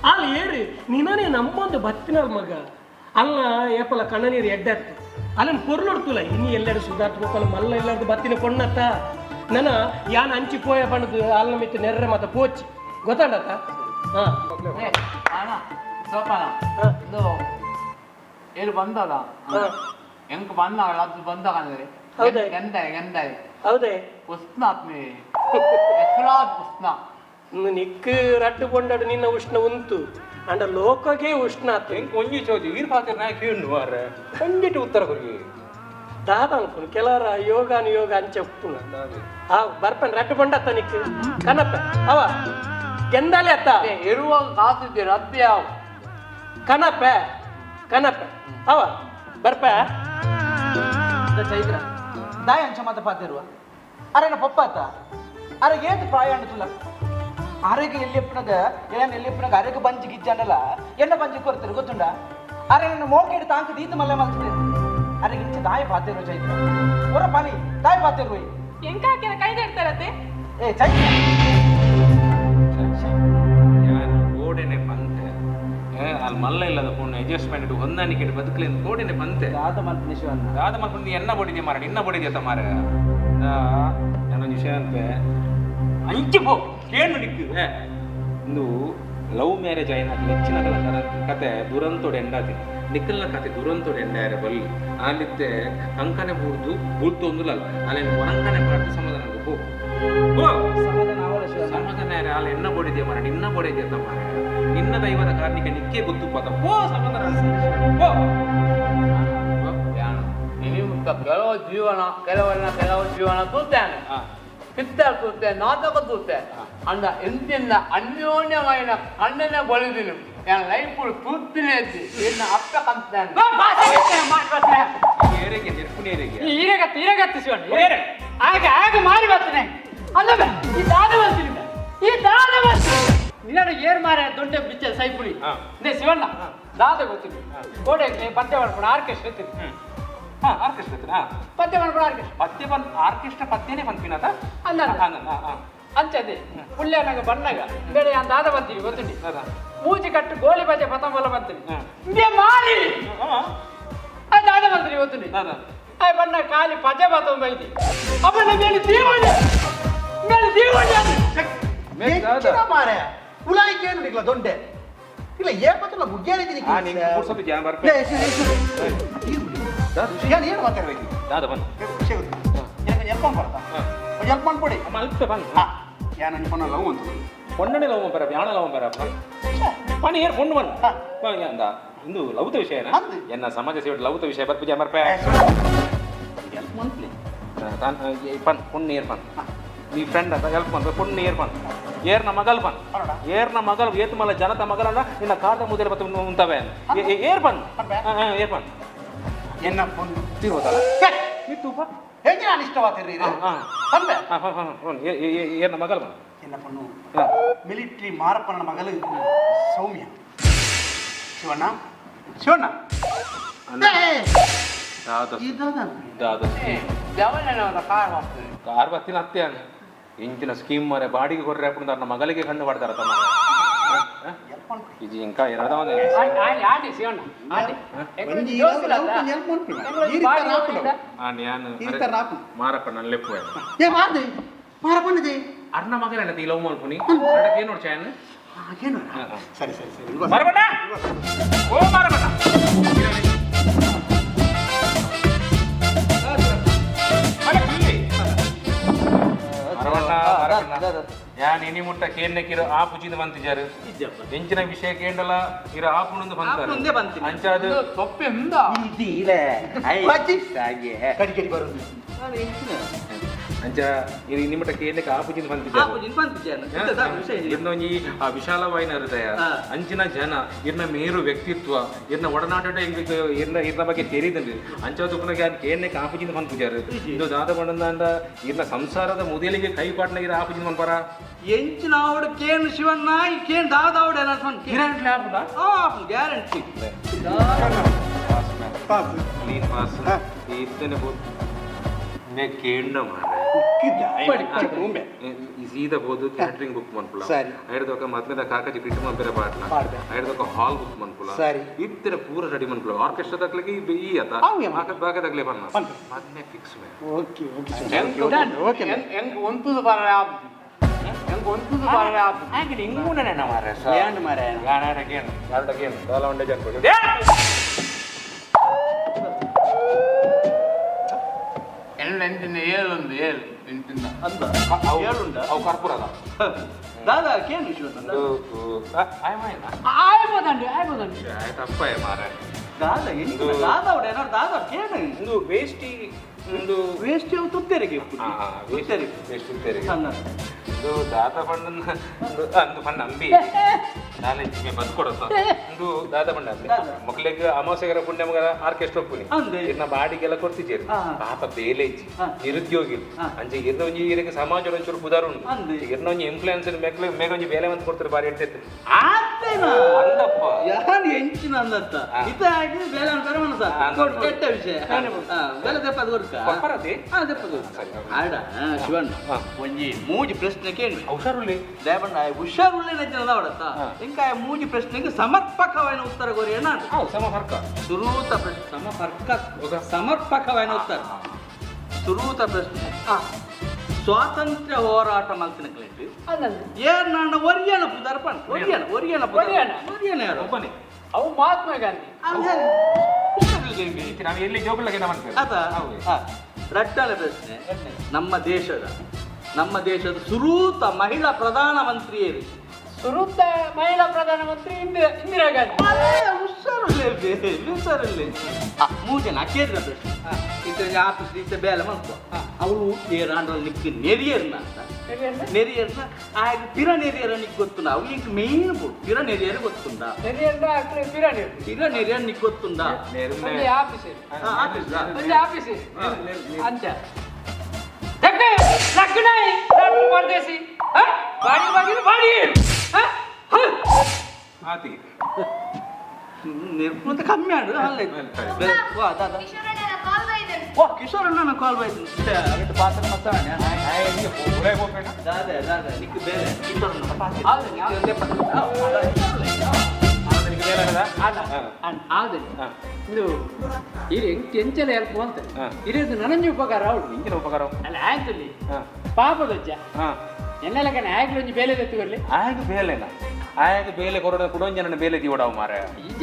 ಅಲ್ಲಿ ಏರಿ ನಿನ್ನನೇ ನಮ್ಮೊಂದು ಬತ್ತಿನ ಮಗ ಅಲ್ಲ ಏಪಲ ಕಣ್ಣ ನೀರು ಎಡ್ಡೆತ್ತು ಅಲ್ಲನ್ ಪೊರ್ಲುಡ್ತುಲ ಇನ್ನು ಎಲ್ಲರೂ ಸುಧಾರ್ಥ ಗೋಪಾಲ ಮಲ್ಲ ಎಲ್ಲರದು ಬತ್ತಿನ ಪೊಣ್ಣತ್ತ ನನ್ನ ಯಾನ್ ಅಂಚಿ ಪೋಯ ಬಣ್ಣದು ಅಲ್ಲ ಮಿತ್ತ ನೆರ್ರೆ ಮಾತ ಪೋಚಿ ಗೊತ್ತಾಡತ್ತ ಹಾ ಸೋಪಾನ ಇದು ಏಳು ಬಂದದ ಎಂಕ್ ಬಂದಾಗ ಅದು ಬಂದಾಗ ಅಂದ್ರೆ ಹೌದೇ? ಎಂದ ಎಂದ ಹೌದೇ ಉಷ್ಣ ಆತ್ಮಿ ಎಸ್ರಾದ್ ಉಷ್ಣ ನಿಕ್ ರಡ್ಡು ಕೊಂಡಾಡು ನಿನ್ನ ಉಷ್ಣ ಉಂಟು ಅಂಡ ಲೋಕಗೆ ಉಷ್ಣ ಆತು ಒಂಜಿ ಚೋಜಿ ವೀರ್ ಪಾತ್ರ ನಾ ಕೇಳು ಮಾರ್ರೆ ಒಂಜಿಟ್ಟು ಉತ್ತರ ಕೊರಿ ದಾದ ಅನ್ಕೊಂಡು ಕೆಲವರ ಯೋಗಾನುಯೋಗ ಅಂಚೆ ಉಪ್ಪುನ ಆ ಬರ್ಪನ್ ರಡ್ಡು ಕೊಂಡತ್ತ ನಿಕ್ ಕನಪ್ಪ ಅವ ಗೆಂದಾಲೆ ಅತ್ತ ಇರುವಾಗ ಕಾಸಿದ್ದೆ ರದ್ದು ಯಾವ ಕನಪ ಕನಪ ಅವ ಬರ್ಪ ಚೈತ್ರ ದಾಯ ಅಂಚ ಮಾತ ಪಾತಿರುವ ಅರೆನ ಪಪ್ಪಾತ ಅರೆ ಏತು ಪ್ರಾಯ ಅಂಡುಲ್ಲ ಆರೋಗ್ಯ ಎಲ್ಲಿ ಎಪ್ಪನಾಗ ಏನ್ ಎಲ್ಲಿ ಎಪ್ಪನಾಗ ಆರೋಗ್ಯ ಬಂಜಿ ಗಿಜ್ಜಾಂಡಲ್ಲ ಎನ್ನ ಬಂಜಿ ಕೊರ್ತಾರೆ ಗೊತ್ತುಂಡ ಅರೆ ನನ್ನ ಮೋಕೆಡ್ ತಾಂಕ ದೀತ ಮಲ್ಲೆ ಮಲ್ತಿದೆ ಅರೆ ಇಂಚ ದಾಯ ಪಾತಿರುವ ಚೈತ್ರ ಹೊರ ಪಾನಿ ದಾಯ ಪಾತಿರುವ ಎಂಕ ಹಾಕಿರ ಕೈದೆಡ್ತಾರತ್ತೆ ಏ ಚೈತ್ರ ಯಾನ್ ಗೋಡೆನೆ ಪಂತೆ ಅಲ್ಲಿ ಮಲ್ಲ ಇಲ್ಲದ ಪೊಣ್ಣು ಅಡ್ಜಸ್ಟ್ಮೆಂಟ್ ಹೊಂದಾಣಿಕೆ ಬದುಕಲಿ ಗೋಡೆನೆ ಪಂತೆ ದಾದ ಮಲ್ಪನೆ ಶಿವಣ್ಣ ದಾದ ಮಲ್ಪನೆ ಎನ್ನ ಬಡಿದೆ ಮಾರ ನಿನ್ನ ಬಡಿದೆ ಮಾರ ನಾನೊಂದು ವಿಷಯ ಅಂತೆ ಅಂಚಿ ಪೋ ಕೇಳು ನಿಕ್ಕು ಇಂದು ಲವ್ ಮ್ಯಾರೇಜ್ ಆಯ್ನ ಹೆಚ್ಚಿನ ಕತೆ ದುರಂತೋಡು ಎಂಡಾತಿ ನಿಕ್ಕಲ್ನ ಕತೆ ದುರಂತೋಡು ಎಂಡಾರೆ ಬಲ್ಲಿ ಆಲಿತ್ತೆ ಕಂಕನೆ ಬೂರ್ದು ಬೂರ್ತೊಂದುಲ ಅಲ್ಲ ಒರಂಕನೆ ಪಾಡ್ದು ಸಮಾಧಾನ ಪೋ ಸಮಾಧಾನ ಅಲ್ಲ ಎನ್ನ ಬೋಡಿದ್ಯಾ ಮಾರ ನಿನ್ನ ಬೋಡಿದ್ಯಾ ತಮ್ಮ ನಿನ್ನ ದೈವದ ಕಾರಣಕ್ಕೆ ನಿಕ್ಕೆ ಗೊತ್ತು ಪದ ಪೋ ಸಮಾಧಾನ ಪೋ ಕೆಲವು ಜೀವನ ಕೆಲವನ್ನ ಕೆಲವು ಜೀವನ ತೂತಾನೆ ಪಿತ್ತಲ್ ತೂತೆ ನಾಟಕ ತೂತೆ ಅಂದ ಎಂತಿಂದ ಅನ್ಯೋನ್ಯమైన ಕಣ್ಣನೆ ಬಳಿದಿನು ನಾನು ಲೈಫ್ ತೂತಿನೇ ಇನ್ನ ಅಪ್ಪ ಕಂತಾನೆ ಈರಗತ್ತು ಈರಗತ್ತು ಶಿವಣ್ಣ ಆಗ ಆಗ ಮಾರಿ ಬರ್ತಾನೆ ಅಲ್ಲವೇ ಈ ದಾದ ಬರ್ತೀನಿ ಈ ದಾದ ಬರ್ತೀನಿ ನಿನ್ನ ಏರ್ ಮಾರ ದೊಡ್ಡ ಬಿಚ್ಚ ಸೈಪುಳಿ ನೇ ಶಿವಣ್ಣ ದಾದ ಗೊತ್ತಿಲ್ಲ ಕೋಡೆ ಪದ್ಯ ಮಾಡ್ಕೊಂಡು ಆರ್ಕೆಸ್ಟ್ರಾ ಇರ್ತೀನಿ ಆರ್ಕೆಸ್ಟ್ರಾ ಪದ್ಯ ಮಾಡ್ಕೊಂಡು ಆರ್ಕೆಸ್ಟ್ರಾ ಪದ್ಯ ಬಂದ್ ಆರ್ಕೆಸ್ಟ್ರಾ ಪದ್ಯನೇ ಬಂದ್ಪಿನಾತ ಅಲ್ಲ ಅಂಚದೆ ಪುಳ್ಳ್ಯನಾಗ ಬಣ್ಣಗ ಬೇರೆ ದಾದ ಬಂತೀವಿ ಗೊತ್ತುಂಡಿ ಮೂಜಿ ಕಟ್ಟು ಗೋಲಿ ಬಜೆ ಪತಂಬಲ ಬಂತೀನಿ ಮಾರಿ ದಾದ ಬಂತೀನಿ ಗೊತ್ತುಂಡಿ ಆ ಬಣ್ಣ ಖಾಲಿ ಪಜೆ ಬತಂಬ ಐತಿ ಅಪ್ಪನ ಮೇಲೆ ದೀವಣ್ಣ ಮೇಲೆ ದೀವಣ್ಣ ಮಾರೆ ಉಲಾಯಿಕೆ ಏನು ನಿಕ್ಲ ದೊಡ್ಡೆ ಇಲ್ಲ ಏಪತ್ತಲ್ಲ ಬುಗ್ಗೇರಿದ್ದೀನಿ ಏನು ಏನು ಮಾತಾಡಬೇಕು ದಾದ ಬಂದು ಹೆಲ್ಪ್ ಮಾಡ್ತಾ ಹೆಲ್ಪ್ ಮಾಡ್ಕೊಡಿ ಅಲ್ಪ ಬಂದು ಯಾನ ಪೊಣ್ಣ ಲವ್ ಅಂತ ಪೊಣ್ಣನೆ ಲವ್ ಬರ ಯಾಣ ಲವ್ ಬರ ಪಣಿ ಏರ್ ಪೊಣ್ಣು ಬನ್ ಅಂದ ಇಂದು ಲವ್ತ ವಿಷಯ ಎನ್ನ ಸಮಾಜ ಸೇವೆ ಲವ್ತ ವಿಷಯ ಬರ್ಪುಜ ಮರ್ಪೆ ಹೆಲ್ಪ್ ಮಾಡ್ಲಿ ತಾನ್ ಪನ್ ಪೊಣ್ಣು ಏರ್ ಪನ್ ನೀ ಫ್ರೆಂಡ್ ಅಂತ ಹೆಲ್ಪ್ ಮಾಡ್ಬೇಕು ಪೊಣ್ಣು ಏರ್ ಪನ್ ಏರ್ನ ಮಗಲ್ ಪನ್ ಏರ್ನ ಮಗಲ್ ಏತ್ ಮಲ್ಲ ಜನತ ಮಗಲನ್ನ ನಿನ್ನ ಕಾದ ಮುದಿರ ಬತ್ತು ಉಂತವೆ ಏರ್ ಪನ್ ಏರ್ ಪನ್ ಎನ್ನ ಪೊಣ್ಣು ತಿರುವುದಲ್ಲ ಮಿತ್ತುಪ ಹೇಗೆ ನಾನು ಇಷ್ಟವಾತಿರ್ರಿ ಪನ್ಪೆ ಏರ್ನ ಮಗಲ್ ಪನ್ ಎನ್ನ ಪೊಣ್ಣು ಮಿಲಿಟರಿ ಮಾರಪ್ಪನ ಮಗಲು ಸೌಮ್ಯ ಶಿವಣ್ಣ ಶಿವಣ್ಣ ಕಾರ್ ಬತ್ತಿನ ಹತ್ಯಾನ ಇಂಚಿನ ಸ್ಕೀಮ್ ಮಾರೆ ಬಾಡಿಗೆ ಕೊರ್ರೆ ಹಾಕೊಂಡು ಮಗಳಿಗೆ ಕಣ್ಣು ಮಾಡ್ತಾರ ತಮ್ಮ ಇದು ಇಂಕ ಎರಡವ ಮಾರಪ್ಪ ನನ್ನ ಲೆಪ್ಪು ಅರ್ನ ಮಗನ ಈ ಲವ್ ಮಾಡ್ಕೊನಿ ಏನು ನೋಡ್ಚಾಯನ್ ಸರಿ ಸರಿ ಸರಿ ಮಾರಬಣ್ಣ ಓ ಮಾರಬಣ್ಣ ಯಾನ್ ಇನಿ ಮುಟ್ಟ ಕೇನ್ನಕ್ಕಿರೋ ಆ ಪುಜಿದ ಬಂತಿಜಾರು ಎಂಚಿನ ವಿಷಯ ಕೇಂಡಲ ಇರ ಆ ಪುಣಂದು ಬಂತಾರೆ ಅಂಚಾದ ತೊಪ್ಪೆಂದ ಅಂಚ ಇದು ನಿಮ್ಮಟ ಕೇಂದ್ರಕ್ಕೆ ಆ ಪುಜಿನ ಬಂತಿಜಾರು ಇನ್ನೊಂಜಿ ಆ ವಿಶಾಲವಾಯಿನ ಹೃದಯ ಅಂಚಿನ ಜನ ಇರ್ನ ಮೇರು ವ್ಯಕ್ತಿತ್ವ ಇರ್ನ ಒಡನಾಟ ಇರ್ನ ಇರ್ನ ಬಗ್ಗೆ ತೆರಿದಂడి ಅಂಚ ತುಪ್ಪನಾಗ ಕೇಂದ್ರಕ್ಕೆ ಆ ಪುಜಿನ ಬಂದ್ಪುಜಾರು ಇದು ದಾದ ಬಂಡ ಇರ್ನ ಸಂಸಾರದ ಮುದೇಲಿಗೆ ಕೈ ಪಾಟ್ನ ಇರ ಆ ಪುಜಿನ ಬಂದ್ಪರ ಎಂಚಿನ ಆವಡು ಕೇನ್ ಶಿವಣ್ಣ ಈ ಕೇನ್ ದಾದ ಆವಡು ಗ್ಯಾರಂಟಿ ಕ್ಲೀನ್ ಪಾಸ್ ಇತ್ತನೆ ನೇ ಕೇಂದ್ರ ಸೀದಾ ಬೋದು ಕ್ಯಾಟರಿಂಗ್ ಬುಕ್ ಮನ್ಪುಲ ಐಡ್ದೊಕ ಮದ್ಮೆದ ಕಾಕಜಿ ಪಿಟ್ಟು ಮಂಪೆರೆ ಪಾಟ್ಲ ಐಡ್ದೊಕ ಹಾಲ್ ಬುಕ್ ಮನ್ಪುಲ ಇತ್ತರ ಪೂರ ರೆಡಿ ಮನ್ಪುಲ ಆರ್ಕೆಸ್ಟ್ರಾ ತಕ್ಲಿಗೆ ಈ ಅತ ಬಾಕ ತಕ್ಲೆ ಪನ್ನ ಮದ್ಮೆ ಫಿಕ್ಸ್ ಮೇ ಓಕೆ ಓಕೆ ಎಂಗ್ ಒಂತುದು ಬರ ಎಂಗ್ ಒಂತುದು ಬರ ಆಂಗಡಿ ಇಂಗುಣನೆ ಮಾರೆ ಏನು ಮಾರೆ ಯಾರ ಕೇನ್ ಯಾರ ಕೇನ್ ದಾಲ ಒಂಡೆ ಜನ ಎಂಟಿನ ಏಳುಂದು ಏಳು ಎಂಟಿನ ಅಂದ ಏಳುಂಡ ಅವು ಕರ್ಪೂರದ ದಾದಾ ಕೇನು ಶಿವಣ್ಣ ಆಯ್ಬೋದಂಡಿ ಆಯ್ಬೋದಂಡಿ ತಪ್ಪಾಯ ಮಾರೆ ದಾದಾ ಎಂಟು ದಾದಾ ಅವಡೆ ಏನಾರು ದಾದಾ ಕೇನು ಒಂದು ವೇಸ್ಟಿ ಒಂದು ವೇಸ್ಟಿ ಅವು ತುತ್ತೇರಿಗೆ ತುತ್ತೇರಿಗೆ ವೇಸ್ಟ್ ತುತ್ತೇರಿಗೆ ಒಂದು ದಾದ ಬಣ್ಣನ ಒಂದು ಬಣ್ಣ ಅಂಬಿ ನಾನೇ ಬದುಕೊಡತ್ತ ಒಂದು ದಾದ ಬಣ್ಣ ಅಂಬಿ ಮಕ್ಕಳಿಗೆ ಅಮಾವಾಸ್ಯೆಗರ ಪುಣ್ಯಮಗರ ಆರ್ಕೆಸ್ಟ್ರಾ ಪುನಿ ಇರ್ನ ಬಾಡಿಗೆಲ್ಲ ಕೊಡ್ತಿದ್ದೀರಿ ಪಾಪ ಬೇಲೆ ಇಜ್ಜಿ ನಿರುದ್ಯೋಗಿ ಅಂಚೆ ಇರ್ನ ಒಂಜಿ ಇರಕ್ಕೆ ಸಮಾಜ ಒಂಚೂರು ಪುದಾರು ಉಂಟು ಇರ್ನ ಒಂಜಿ ಇನ್ಫ್ಲೂಯೆನ್ಸ್ ಮೇಕ್ಲೆ ಮೇಗ ಒಂಜಿ ಬೇಲೆ ಬಂದು ಕೊಡ್ತಾರೆ ಬಾರಿ ಎಡ್ತೈತೆ ಅಂದಪ್ಪ ಯಾರು ಎಂಚಿನ ಅಂದತ್ತ ಇದಾಗಿ ಬೇಲೆ ಅಂತಾರೆ ಮನಸ ಕೆಟ್ಟ ವಿಷಯ ಬೇಲೆ ದೆಪ್ಪದ ಕೊಡ್ಕ ದೆಪ್ಪದ ಆಡ ಶಿವಣ್ಣ ಒಂಜಿ ಮೂಜಿ ಪ್ರಶ್ನೆ ಕೇಳಿ ಹುಷಾರುಳ್ಳಿ ದೇವಣ್ಣ ಹುಷಾರುಳ್ಳಿ ನಚ್ಚಿನ ಅವಡತ್ತ ఇంకా ಮೂಜಿ ಪ್ರಶ್ನೆಗೆ ಸಮರ್ಪಕವಾದ ಉತ್ತರ ಕೊರಿಯಣ ಸಮರ್ಪಕ ಸುರೂತ ಪ್ರಶ್ನೆ ಸಮರ್ಪಕ ಸಮರ್ಪಕವಾದ ಉತ್ತರ ಸುರೂತ ಪ್ರಶ್ನೆ ಸ್ವಾತಂತ್ರ್ಯ ಹೋರಾಟ ಮಲ್ತಿನ ಕ್ಲೇಟ್ ಏರ್ನಾಂಡ ಒರಿಯನ ಪುದರ್ ಪಣ್ ಒರಿಯನ ಒರಿಯನ ಒರಿಯನ ಒರಿಯನ ಯಾರು ಒಬ್ಬನೇ ಅವು ಮಹಾತ್ಮ ಗಾಂಧಿ ನಾವು ಎಲ್ಲಿ ಜೋಗುಳಗೆ ಮಾಡ್ತೇವೆ ಅದ ರಟ್ಟಲೆ ಪ್ರಶ್ನೆ ನಮ್ಮ ದೇಶದ ಸುರೂತ ಮಹಿಳಾ ಪ್ರಧಾನ ಮಂತ್ರಿ ಸುರೂತ ಮಹಿಳಾ ಪ್ರಧಾನಮಂತ್ರಿ ಇಂದಿರಾ ಗಾಂಧಿ ಹುಷಾರಿಲ್ಲ ಮೂಜನ ಕೇಳಿದ ಪ್ರಶ್ನೆ ಇತ್ತ ಆಫೀಸ್ ಇತ್ತ ಬೇಲೆ ಮಲ್ಪು ಅವಳು ಏರಾಂಡ್ರಲ್ಲಿ ನಿಕ್ಕ ನೆರಿಯರ್ನ ಅಂತ ನೆರಿಯರ್ನ ಆಗ ಪಿರ ನೆರಿಯರ ನಿಕ್ ಗೊತ್ತುಂಡ ಅವು ಈಗ ಮೇನ್ ಬೋಡು ಪಿರ ನೆರಿಯರ್ ಗೊತ್ತುಂಡ ಪಿರ ನೆರಿಯರ್ ನಿಕ್ ಗೊತ್ತುಂಡ ಆಫೀಸ್ ಆಫೀಸ್ ಅಂಚ ಪರದೇಸಿ ಬಾಡಿ ಬಾಗಿಲು ಬಾಡಿ ಆತಿ ನಿರ್ಮೂತ ಕಮ್ಮಿ ಆಡು ಅಲ್ಲ ವಾ ದಾದಾ ವಾ ಕಿಶೋರ್ ಅಣ್ಣ ಕಾಲ್ ಬಾಯ್ತು ಅದಕ್ಕೆ ಪಾತ್ರ ಮತ್ತಾನೆ ದಾದಾ ದಾದಾ ನಿಕ್ ಬೇರೆ ಕಿಶೋರ್ ಅಣ್ಣ ಪಾತ್ರ ಇದು ಇದು ಎಂಚಲ ಹೆಲ್ಪ್ ಅಂತ ಇದು ನನಂಜಿ ಉಪಕಾರ ಉಂಟು ಎಂಚಿನ ಉಪಕಾರ ಅಲ್ಲ ಆಯ್ತು ಇಲ್ಲಿ ಪಾಪದಜ್ಜ ಎನ್ನೆಲ್ಲ ಆಯ್ತು ಒಂಜಿ ಬೇಲೆ ಎತ್ತುಕೊರ್ಲಿ ಆಯ್ತು ಬೇಲೆನಾ ಆಯ್ತು ಬೇಲೆ ಕೊರಡ ಕುಡೊಂಜ ನನ್ನ ಬೇಲೆ ದಿವಡಾವು ಮಾರ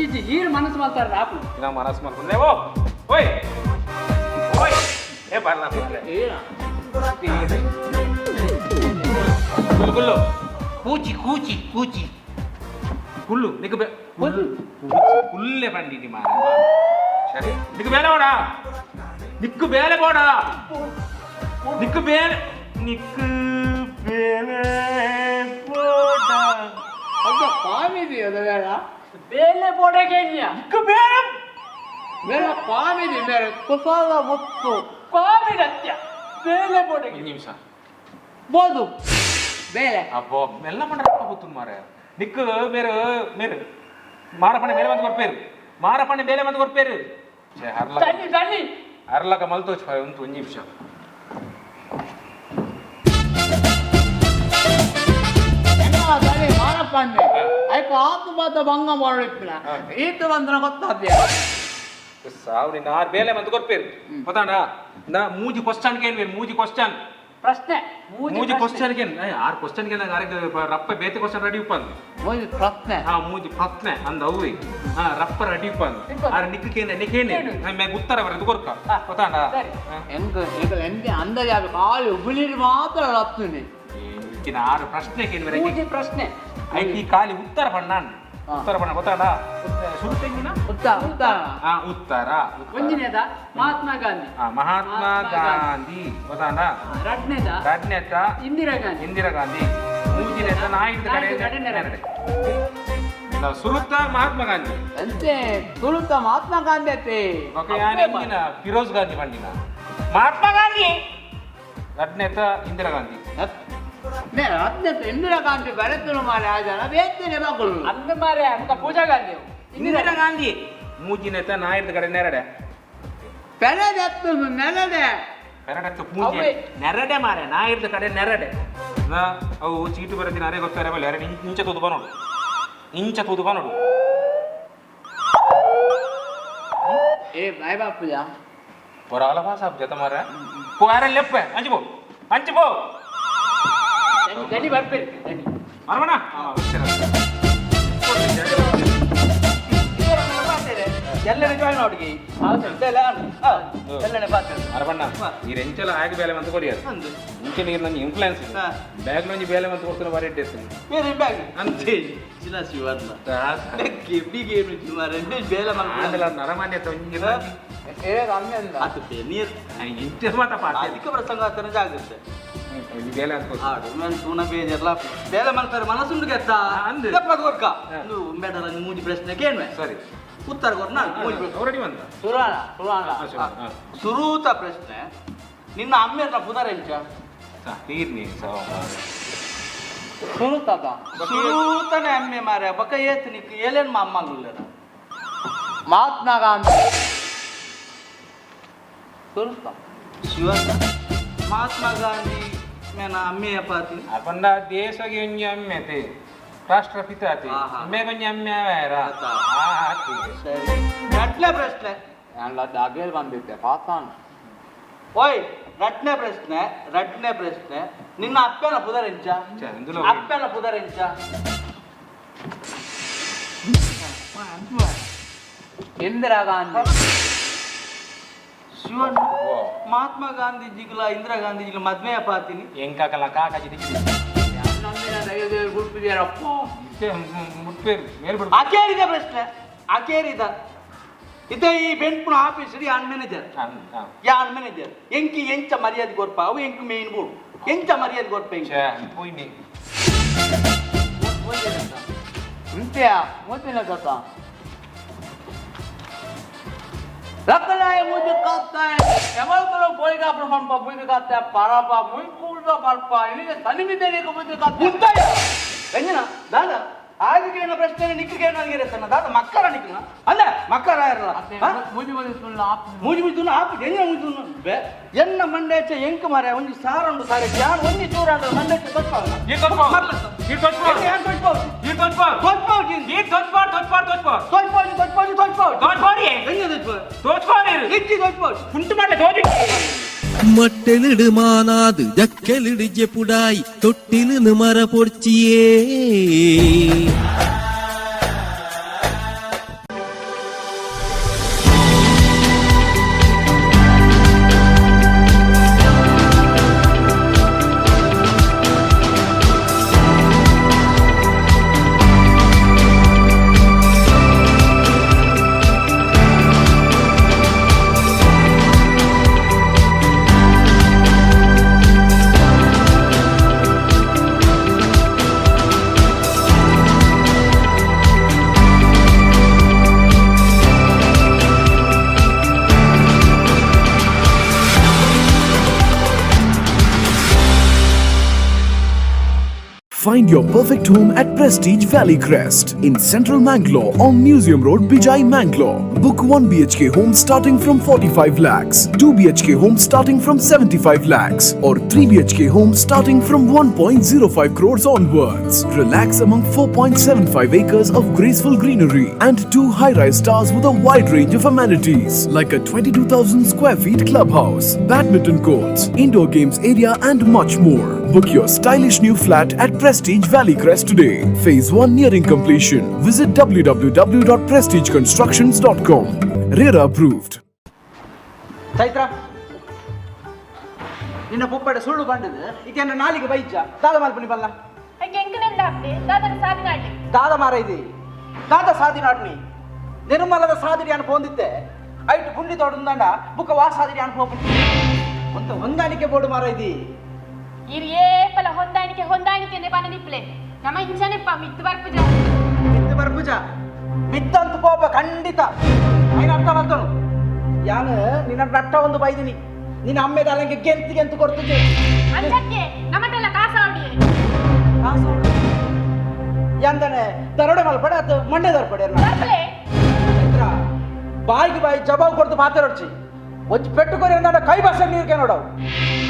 ಇಜ್ಜಿ ಈರು ಮನಸ್ಸು ಮಾಡ್ತಾರ ಆಪು ನಾ ಮನಸ್ಸು ಮಾಡ್ಕೊಂಡೆ ಓ ಓಯ್ ಓಯ್ ಏ ಬರ್ಲಾ ಗುಲ್ಲು ಗುಲ್ಲು ಕೂಚಿ ಕೂಚಿ ಕೂಚಿ ಕುಲ್ಲು ನಿಕ್ ಬೆ ಕುಲ್ಲೆ ಬಂದಿನಿ ಮಾರ ಸರಿ ನಿಕ್ ಬೇಲೆ ಓಡಾ ನಿಕ್ ಬೇಲೆ ಬೋಡಾ ನಿಕ್ ಬೇಲೆ ನಿಕ್ ಬೇಲೆ ಬೋಡಾ ಅದು ಪಾವಿದೆ ಅದು ಬೇಡ ಬೇಲೆ ಬೋಡಗೆ ನಿಕ್ ಬೇಲೆ ಬೇಡ ಪಾವಿದೆ ಬೇರೆ ಕುಸಾಲ ಮುತ್ತು ಪಾವಿದತ್ಯ ಬೇಲೆ ಬೋಡಗೆ ನಿಮಿಷ ಬೋದು ಬೇಲೆ ಅಬ್ಬೋ ಮೆಲ್ಲ ಮಂಡ್ರಪ್ಪ ಗೊತ್ತು ಮಾರ ನಿಕ್ ಮೇರೆ ಮೇರೆ ಮಾರಪಣೆ ಬೇಲೆ ಬಂದು ಕೊರ್ಪೇರು ಮಾರಪಣೆ ಬೇಲೆ ಬಂದು ಕೊರ್ಪೇರು ಅರ್ಲಕ ಮಲ್ತೋಚ್ ಒಂದು ಒಂದು ನಿಮಿಷ ಮಾರಪ್ಪಣ್ಣೆ ಐಕ ಆತು ಬಾತ ಭಂಗ ಮಾಡಿಪ್ಪಿನ ಈತ ಬಂದ್ರ ಗೊತ್ತಾದ್ಯ ಸಾವು ನಿನ್ನ ಆರು ಬೇಲೆ ಬಂದು ಕೊರ್ಪೇರು ಗೊತ್ತಾಣ ನಾ ಮೂಜಿ ಕ್ವಶನ್ ಕೇಳ್ಬೇರು ಮೂಜಿ ಕ್ವಶನ್ ಪ್ರಶ್ನೆ ಮೂಜಿ ಕ್ವಶನ್ ಗೆ ಆರು ಕ್ವಶನ್ ಗೆ ರಪ್ಪ ಬೇತೆ ಕ್ವಶನ್ ರೆಡಿ ಉಪ್ಪಂದು ಮೂಜಿ ಪ್ರಶ್ನೆ ಹಾ ಮೂಜಿ ಪ್ರಶ್ನೆ ಅಂದ ಅವು ಹಾ ರಪ್ಪ ರೆಡಿ ಉಪ್ಪಂದು ಆರು ನಿಕ್ಕೇನೆ ನಿಕ್ಕೇನೆ ಮ್ಯಾಗ ಉತ್ತರ ಬರೋದು ಕೊರ್ಕ ಗೊತ್ತಾಣ ಎಂಗ ಈಗ ಎಂದೆ ಅಂದಾಜು ಖಾಲಿ ಉಗುಳಿರು ಮಾತ್ರ ರಪ್ತುನಿ ಈಗಿನ ಆರು ಪ್ರಶ್ನೆ ಕೇಳಿದ್ರೆ ಮೂಜಿ ಪ್ರಶ್ನೆ ಐತಿ ಈ ಖಾಲಿ ಉತ್ತರ ಬಣ್ಣ ಉತ್ತರ ಬಣ್ಣ ಗೊತ್ತಾಣ ಸುರುತೆಂಗಿನ ಉತ್ತರ ಉತ್ತರ ಹಾ ಉತ್ತರ ಒಂದನೇದ ಮಹಾತ್ಮ ಗಾಂಧಿ ಮಹಾತ್ಮ ಗಾಂಧಿ ಗೊತ್ತಾಣ ಎರಡನೇದ ಎರಡನೇದ ಇಂದಿರಾ ಗಾಂಧಿ ಇಂದಿರಾ ಗಾಂಧಿ ಮೂರನೇದ ನಾಯಿದ ಕಡೆ ನೆರಡೆ ಸುರುತ ಮಹಾತ್ಮ ಗಾಂಧಿ ಅಂತೆ ಸುರುತ ಮಹಾತ್ಮ ಗಾಂಧಿ ಅತ್ತೆ ಓಕೆ ಯಾನಿಂಗಿನ ಫಿರೋಜ್ ಗಾಂಧಿ ಬಂದಿನ ಮಹಾತ್ಮ ಗಾಂಧಿ ಎರಡನೇದ ಇಂದಿರಾ ಗಾಂಧಿ ಹತ್ತನೇ ಇಂದಿರಾ ಗಾಂಧಿ ಬರತನು ಮಾರೆ ಆಜನ ಬೇತನೆ ಮಗಳು ಅಂದ ಮಾರೆ ಅಂತ ಪೂಜಾ ಗಾಂಧಿ ಇಂದಿರಾ ಗಾಂಧಿ ಮೂಜಿನೇತ ನಾಯಿದ ಕಡೆ ನೆರಡೆ ಪೆರಡೆತ್ತು ನೆರಡೆ ಪೆರಡೆತ್ತು ಮೂಜಿ ನೆರಡೆ ಮಾರೆ ನಾಯಿದ ಕಡೆ ನೆರಡೆ ನಾ ಅವು ಚೀಟು ಬರದಿನ ಅರೆ ಗೊತ್ತಾರೆ ಬಲ್ಲ ಅರೆ ಇಂಚ ತೂದು ಬಾ ನೋಡು ಇಂಚ ತೂದು ಬಾ ನೋಡು ಏ ಬಾಯ್ ಬಾಪುಜ ಬರಾಲ ಭಾಷಾ ಜತ ಮಾರೆ ಪೋ ಅರೆ ಲೆಪ್ಪೆ ಅಂಚು ಪೋ ಅಂಚು ಪೋ ದನಿ ಬರ್ಬೇರಿ ದನಿ ಮರವಣ ಎಲ್ಲನೆ ಜಾಯಿನ್ ಅವಡಿಗೆ ಎಲ್ಲನೆ ಪಾತ್ರ ಅರವಣ್ಣ ಈ ರೆಂಚಲ ಆಗಿ ಬೇಲೆ ಅಂತ ಕೊರಿಯರ್ ಮುಂಚೆ ನೀರು ನನ್ನ ಇನ್ಫ್ಲೂಯೆನ್ಸ್ ಬ್ಯಾಗ್ ಲೊಂಜಿ ಬೇಲೆ ಅಂತ ಕೊಡ್ತಾನೆ ಬಾರಿ ಇಟ್ಟಿರ್ತೀನಿ ಬೇರೆ ಬ್ಯಾಗ್ ಅಂತೆ ಚಿನ್ನ ಶಿವರ್ಣ ಕೆಬ್ಬಿಗೆ ಏನು ಮಾರೆ ಬೇಲೆ ಆಂಡಲ ನರಮಾನ್ಯ ತೊಂಜಿರ ಏ ರಮ್ಯಂದ ಅದು ನೀರು ಇಂಚ ಮಾತಪ್ಪ ಅಧಿಕ ಪ್ರಸಂಗ ಆತನ ಜಾಗ್ರತೆ ಬೇಲೆ ಅಂತ ಆಡು ಮನ್ ಸೂನ ಬೇಜರ್ಲ ಬೇಲೆ ಮಾಡ್ತಾರೆ ಮನಸ್ಸುಂಡು ಗೆತ್ತ ಅಂದೆ ಕೊರ್ಕ ನೀವು ಮೇಡಲ ಮೂಜಿ ಪ್ರಶ್ನೆ ಕೇಳ್ಮೆ ಸರಿ ಉತ್ತರ ಕೊರ್ನ ಮೂಜಿ ಪ್ರಶ್ನೆ ರೆಡಿ ಬಂದ ಸುರಾಣ ಸುರಾಣ ಸುರೂತ ಪ್ರಶ್ನೆ ನಿನ್ನ ಅಮ್ಮೆರ್ನ ಪುದರ್ ಎಂಚ ತೀರ್ನಿ ಸುರುತದ ಸುರೂತನೆ ಅಮ್ಮೆ ಮಾರೆ ಬಕ ಏತ್ ನಿಕ್ ಏಲೇನ್ ಮಾ ಅಮ್ಮಗುಲ್ಲರ ಮಹಾತ್ಮ ಗಾಂಧಿ ಸುರುತ ಶಿವ ಮಹಾತ್ಮ ಗಾಂಧಿ ಮೇನ ಅಮ್ಮೆಯ ಪಾತಿ ಅಪಂಡ ದೇಶಗೆ ಒಂಜಿ ಅಮ್ಮೆತೆ ರಾಷ್ಟ್ರಪಿತ ಆತಿ ಅಮ್ಮೆಗೊಂಜಿ ಅಮ್ಮೆ ಆರ ಸರಿ ಕಟ್ಲೆ ಪ್ರಶ್ನೆ ನಾನು ದಾಗೇಲ್ ಬಂದಿದ್ದೆ ಪಾತಾನ ಓಯ್ ರಟ್ನೆ ಪ್ರಶ್ನೆ ರಟ್ನೆ ಪ್ರಶ್ನೆ ನಿನ್ನ ಅಪ್ಪನ ಪುದರೆಂಚ ಅಪ್ಪನ ಪುದರೆಂಚ ಇಂದಿರಾ ಗಾಂಧಿ ಶಿವಣ್ಣ ಮಹಾತ್ಮ ಗಾಂಧೀಜಿಗಳ ಇಂದಿರಾ ಗಾಂಧೀಜಿಗಳ ಮದ್ಮೆಯ ಪಾತಿನಿ ಎಂಕಾಕಲ್ಲ ಕಾಕಾಜಿ ಅಕೇರಿದ ಪ್ರಶ್ನೆ ಅಕೇರಿದ ಇದೇ ಈ ಬೆಂಪುನ ಆಫೀಸ್ ಯಾನ್ ಮ್ಯಾನೇಜರ್ ಯಾನ್ ಮ್ಯಾನೇಜರ್ ಎಂಕಿ ಎಂಚ ಮರ್ಯಾದೆ ಕೊರ್ಪ ಅವು ಎಂಕು ಮೇನ್ ಬೋರ್ಡ್ ಎಂಚ ಮರ್ಯಾದೆ ಕೊರ್ಪ ಪೋಯಿನಿ ಇಂತೆಯಾ ಮೊದಲಿನ ಕಥ ರಕ್ಕನಾಯ ಮುದ್ದು ಕಾತ್ತಾಯ ಎಮಲ್ಕಲು ಪೋಯಿಗಾಪನ ಪಂಪ ಮುಯ್ದು ಕಾತ್ತಾಯ ಪರಪ ಮುಯ್ಕೂಳ್ದ ಪರ್ಪ ಇಲ್ಲಿಗೆ ತನಿಮಿದ್ದೇನೆ ಮುದ್ದು ಕಾತ್ತಾಯ ಉಂತಾಯ ರಂಜನ ದಾದಾ ಆದಿಗೇನ ಪ್ರಶ್ನೆ ನಿಕ್ಕಿಗೇನ ಆಗಿರತ್ತನ ದಾದ ಮಕ್ಕಳ ನಿಕ್ಕಿನ ಅಲ್ಲ ಮಕ್ಕಳ ಇರಲ್ಲ ಮುಜಿ ಮುಜಿ ತುಳ್ಳ ಮುಜಿ ಮುಜಿ ತುಳ್ಳ ಆಪು ಎಂಜ ಮುಜಿ ತುಳ್ಳ ಬೆ ಎನ್ನ ಮಂಡೇಚ ಎಂಕು ಮಾರೆ ಒಂಜಿ ಸಾರಂಡು ಸಾರೆ ಯಾನ್ ಒಂಜಿ ಚೂರಾಂಡು ಮಂಡೇಚ ತೊಚ್ಪಾವ ಈ ತೊಚ್ಪಾವ ಈ ತೊಚ್ಪಾವ ಯಾನ್ ತೊಚ್ಪಾವ ಈ ತೊಚ್ಪಾವ ತೊಚ್ಪಾವ ಈ ತೊಚ್ಪಾವ ತೊಚ್ಪಾವ ತೊಚ್ಪಾವ ತೊಚ್ಪಾವ ತೊಚ್ಪಾವ ತೊಚ್ಪಾವ ತೊಚ್ಪಾವ ಎಂಜ ತೊಚ್ಪಾವ ತೊಚ್ಪಾವ ಇಚ್ಚಿ ತೊಚ್ಪಾವ ಕುಂಟು ಮಾಡಲೆ ತೋಜಿ ಮಟ್ಟೆಲಿಡು ಮಾನಾದು ಜಕ್ಕೆಲಿಡು ಜೆಪುಡಾಯಿ ತೊಟ್ಟಿಲು ಮರ ಪೊಡ್ಚಿಯೇ Find your perfect home at Prestige Valley Crest in Central Mangalore on Museum Road, Bijai, Mangalore. Book 1 BHK home starting from 45 lakhs, 2 BHK home starting from 75 lakhs, or 3 BHK home starting from 1.05 crores onwards. Relax among 4.75 acres of graceful greenery and 2 high-rise towers with a wide range of amenities like a 22,000 square feet clubhouse, badminton courts, indoor games area and much more. Book your stylish new flat at Prestige Valley Crest today. Phase 1 nearing completion. Visit www.prestigeconstructions.com. RERA approved. Chaitra ನಿನ್ನ ಪೊಪ್ಪಡ ಸುಳ್ಳು ಬಂಡದು ಇದನ್ನ ನಾಲಿಗೆ ಬೈಜ ದಾದ ಮಾಲ್ಪನಿ ಬಲ್ಲ ದಾದ ಮಾರ ಇದೆ ದಾದ ಸಾದಿ ನಾಡ್ನಿ ನಿರ್ಮಲದ ಸಾದಿರಿ ಅನ್ ಪೋಂದಿತ್ತೆ ಐಟು ಗುಂಡಿ ತೋಡಂದಾಂಡ ಬುಕ್ಕ ವಾ ಸಾದಿರಿ ಅನ್ ಪೋಪು ಒಂದು ಹೊಂದಾಣಿಕೆ ಬೋರ್ಡು ಮಾರ ಇದೆ ಇರಿಯೇಪಲ ಹೊಂದಾಣಿಕೆ ಹೊಂದಾಣಿಕೆ ಪನ ನಿಪ್ಲೆ ನಮ್ಮ ಇಂಚನೆಪ್ಪ ಮಿತ್ತು ಬರ್ಪುಜ ಮಿತ್ತು ಬರ್ಪುಜ ಮಿತ್ತಂತ ಕೋಪ ಖಂಡಿತ ಐನ ಅರ್ಥ ಮಾಡ್ತಾನು ಯಾನು ನಿನ್ನ ನಟ್ಟ ಒಂದು ಬೈದಿನಿ ನಿನ್ನ ಅಮ್ಮೆದ ಅಲ್ಲಂಗೆ ಗೆಂತು ಗೆಂತು ಕೊಡ್ತಿದ್ದೆ ಅಂಚಕ್ಕೆ ನಮ್ಮಟೆಲ್ಲ ಕಾಸಾವಡಿ ಕಾಸಾವಡಿ ಯಾಂದನೆ ದರೋಡೆ ಮಲ್ಪಡೆ ಅದು ಮಂಡೆ ದರ್ಪಡೆ ಬಾಯಿಗೆ ಬಾಯಿ ಜವಾಬ್ ಕೊಡ್ತು ಮಾತಾಡೋಡ್ಚಿ ಒಂಜಿ ಪೆಟ್ಟು ಕೊರಿ ಅಂದಾಂಡ ಕೈ ಭಾಷೆ ನೀರು ನೋಡವು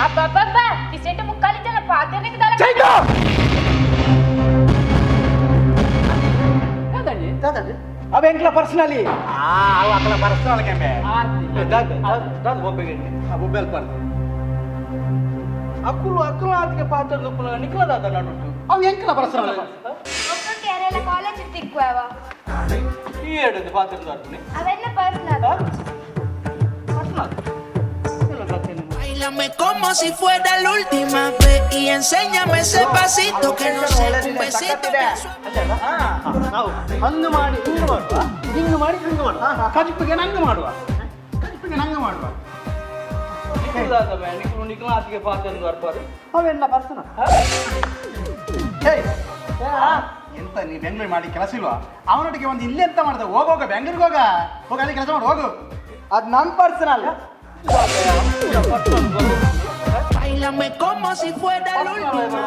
ಅಬ್ಬಬ್ಬಬ್ಬ ಕಿಸೆಟ್ ಮುಕ್ಕಾಲಿ ಜನ ಪಾತೆನೆಗೆ ದಾಲ ಚೈತ್ರ ದಾದಾಜಿ ದಾದಾಜಿ ಅವ ಎಂಕ್ಲ ಪರ್ಸನಲಿ ಆ ಅವ ಅಕಲ ಪರ್ಸನಲ್ ಕೆಂಬೆ ದಾದ ದಾದ ಬೊಬ್ಬೆಗೆ ಆ ಬೊಬ್ಬೆಲ್ ಪರ್ ಅಕ್ಕುಲು ಅಕ್ಕುಲು ಆತಿಗೆ ಪಾತ್ರ ದುಪ್ಪುಲ ನಿಕ್ಲ ದಾದ ನಡುಟು ಅವ ಎಂಕ್ಲ ಪರ್ಸನಲ್ ಒಕ್ಕ ಕೇರಳ ಕಾಲೇಜ್ ತಿಕ್ವಾವ ಈ ಎಡದು ಪಾತ್ರ ದಾಟ್ನಿ ಅವೆಲ್ಲ personal personal Báilame como si fuera la última vez y enséñame ese pasito que no sé, un besito bien ನಾವು ಹಂಗ ಮಾಡಿ ಹಿಂಗ ಮಾಡುವ, ಹಿಂಗ ಮಾಡಿ ಹಂಗ ಮಾಡುವ, ಕಜಿಪಿಗೆ ನಂಗ ಮಾಡುವ, ಕಜಿಪಿಗೆ ನಂಗ ಮಾಡುವ. ಅವೆಲ್ಲ ಪರ್ಸನಲ್. ಎಂತ ನೀ ಬೆಂಗಳೂರು ಮಾಡಿ ಕೆಲಸ ಇಲ್ವಾ? ಅವನೊಟ್ಟಿಗೆ ಒಂದು ಇಲ್ಲಿ ಎಂತ ಮಾಡ್ದೆ? ಹೋಗೋಗ ಬೆಂಗಳೂರಿಗೆ ಹೋಗ, ಹೋಗ ಅಲ್ಲಿ ಕೆಲಸ ಮಾಡಿ ಹೋಗು. ಅದು ನನ್ನ personal. Báilame como si fuera la última.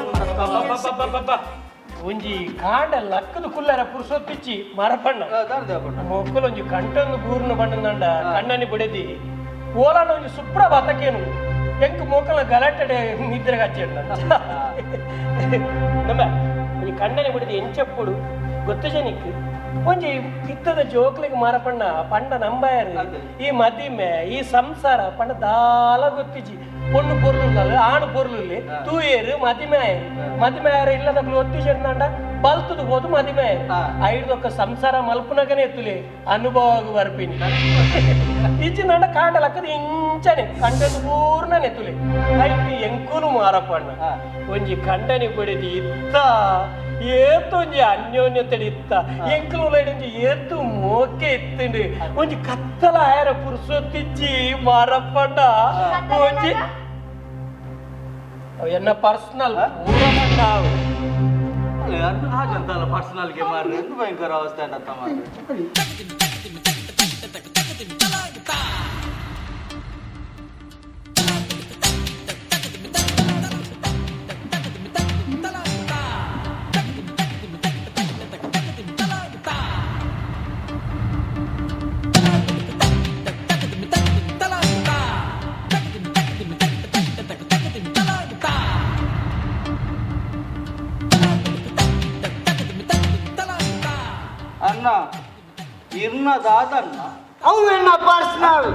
ಒಂಜಿ ಕಾಂಡ ಲಕ್ಕದ ಕುಲ್ಲರ ಪುರುಸೊತ್ತಿಚ್ಚಿ ಮರಪಣ್ಣ ಮೊಕ್ಕಲೊಂಜಿ ಕಂಟೊಂದು ಗೂರ್ನ ಬಣ್ಣಂಡ ಕಣ್ಣನಿ ಬಿಡದಿ ಓಲಾನ ಒಂಜಿ ಸುಪ್ರಭಾತಕ್ಕೇನು ಎಂಕ್ ಮೋಕಲ ಗಲಾಟೆ ನಿದ್ರೆ ಹಚ್ಚಿಡ್ನ ನಮ್ಮ ಈ ಕಣ್ಣನಿ ಬಿಡದಿ ಎಂಚಪ್ಪುಡು ಗೊತ್ತು ಜನಿಕ್ ಒಂಜಿ ಇತ್ತದ ಜೋಕ್ಲಿಗೆ ಮಾರಪಣ್ಣ ಪಂಡ ನಂಬಾಯರು ಈ ಮದಿಮೆ ಈ ಸಂಸಾರ ಪಂಡ ದಾಲ ಗೊತ್ತಿಜಿ ಪೊಣ್ಣು ಪೊರ್ಲು ಆಣು ಪೊರ್ಲು ತೂಯೇರು ಮದಿಮೆ ಆಯರು ಮದಿಮೆ ಆಯರು ಇಲ್ಲದಕ್ಲು ಒತ್ತಿಜಂಡ ಬಲ್ತದು ಹೋದು ಮದಿಮೆ ಆಯರು ಐಡ್ದೊಕ್ಕ ಸಂಸಾರ ಮಲ್ಪುನಗನೇ ಎತ್ತುಲೆ ಅನುಭವ ಬರ್ಪಿನಿ ಇಜ್ಜಿ ನಂಡ ಕಾಂಡಲಕ್ಕದ ಇಂಚನೆ ಕಂಡದ ಪೂರ್ಣನೆ ತುಲೆ ಐತಿ ಎಂಕುಲು ಮಾರಪಣ್ಣ ಒಂಜಿ ಕಂಡನಿ ಬಡಿದಿ ಇತ್ತ ಏತೊಂಜಿ ಅನ್ಯೋನ್ಯತೆ ಇತ್ತ ಎಂಕುಲು ಒಂಜಿ ಏತು ಮೋಕೆ ಇತ್ತಂಡು ಒಂಜಿ ಕತ್ತಲ ಆಯರ ಪುರುಸೊತ್ತಿಜ್ಜಿ ಮಾರಪ್ಪಣ್ಣ ಒಂಜಿ ಎನ್ನ ಪರ್ಸನಲ್ ಹಾಗಂತಲ್ಲ ಪರ್ಸನಲ್ಗೆ ಮಾರ್ರೆ ಭಯಂಕರ ಅವಸ್ಥೆ ಅಂತ ಮಾರ್ರೆ. ಅಣ್ಣ ಇರ್ನ ದಾದಣ್ಣ ಅವು ಎನ್ನ ಪರ್ಸನಲ್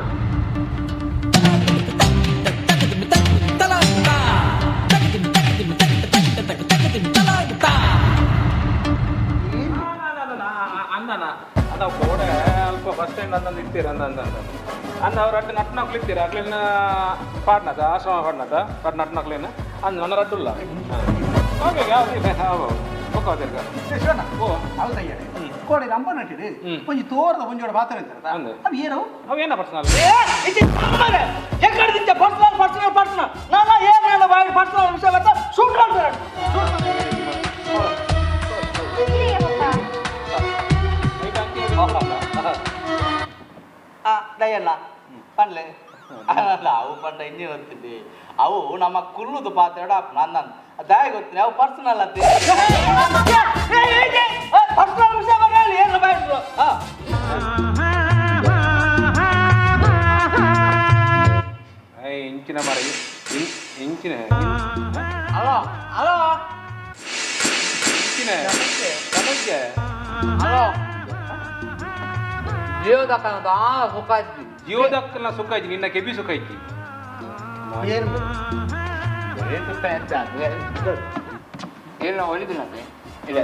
ಅಣ್ಣನ ಅದ ಕೋಡೆ ಅಲ್ಪ ಬಸ್ ಸ್ಟ್ಯಾಂಡ್ ಅಂದಂದು ಇರ್ತೀರ ಅಂದ ಅಂದ ಅಂದ ಅವ್ರು ಅಡ್ಡ ನಟ್ನಾಕ್ಲು ಇರ್ತೀರ ಅಗ್ಲಿನ ಪಾಡ್ನದ ಆಶ್ರಮ ಪಾಡ್ನದ ಪಾಡ್ ನಟ್ನಾಕ್ಲೇನ ಅಂದ್ ನನ್ನ ರಡ್ಡುಲ್ಲ ಓಕೆ ಯಾವ್ದು ಕೋಡೆ ನಂಬರ್ ನಟ್ಟಿಡು ಒಂಜಿ ತೋರದ ಒಂಜೋಡ ಮಾತ್ರ ಅವು ಏನು ಅವು ಏನ ಪರ್ಸನಲ್ ಎಕ್ಕಡ ಪರ್ಸನಲ್ ಪರ್ಸನಲ್ ಪರ್ಸನಲ್ ನಾನು ಏನೇನು ಬಾಯಿ ಪರ್ಸನಲ್ ವಿಷಯ ಬರ್ತಾ ಶೂಟ್ ಮಾಡ್ತಾರೆ. ದಯಲ್ಲ ಪನ್ಲೆ ಅಲ್ಲ ಅವು ಪಂಡ ಇನ್ನೇ ಗೊತ್ತಿದ್ದೆ ಅವು ನಮ್ಮ ಕುಲ್ಲುದು ಪಾತ್ರ ನನ್ನ ದಾಯ ಗೊತ್ತಿಲ್ಲ ಅವು ಪರ್ಸನಲ್ ಅತ್ತೆ ಪರ್ಸನಲ್ ವಿಷಯ ಬರಲ್ಲ ಏನು ಬಾಯಿದ್ರು. ಇಂಚಿನ ಮರ ಇಂಚಿನ ಅಲೋ ಅಲೋ ಇಂಚಿನ ಸಮಸ್ಯೆ ಅಲೋ ಜೀವದಕ್ಕನ ಸುಖ ಐತಿ ಜೀವದಕ್ಕನ ಸುಖ ಐತಿ ನಿನ್ನ ಕೆಬಿ ಸುಖ ಐತಿ ಏನು ಒಲಿದಿಲ್ಲ ಇಲ್ಲ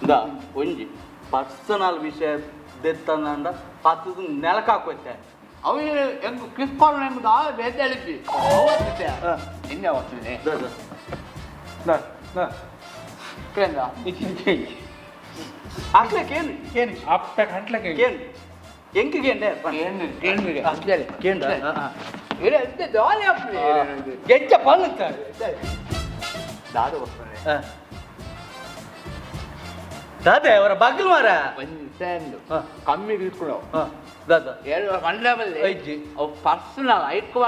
ಇಂದ ಒಂಜಿ ಪರ್ಸನಲ್ ವಿಷಯ ದೆತ್ತಂದ ಪತ್ತದ ನೆಲಕ್ಕೆ ಹಾಕೋತ್ತೆ ಅವು ಹೆಂಗ್ ಕಿಸ್ಕೊಂಡು ಎಂಬುದು ಬೇತೆ ಹೇಳಿದ್ವಿ ನಿನ್ನೆ ಹೋಗ್ತೀನಿ ಹಾಕ್ಲಿಕ್ಕೆ ಏನು ಏನು ಅಪ್ಪ ಕಂಟ್ಲಕ್ಕೆ ಏನು ಎಂಕಿಗೆ ಏನು ಗೆಜ್ಜ ಪನ್ನುತ್ತಾರೆ ದಾದೆ ಅವರ ಬಾಗಿಲು ಮಾರ ಕಮ್ಮಿ ಇಟ್ಕೊಳ್ಳೋ ದಾದ ಐಜಿ ಅವು ಪರ್ಸನಲ್ ಐಟ್ಕೊ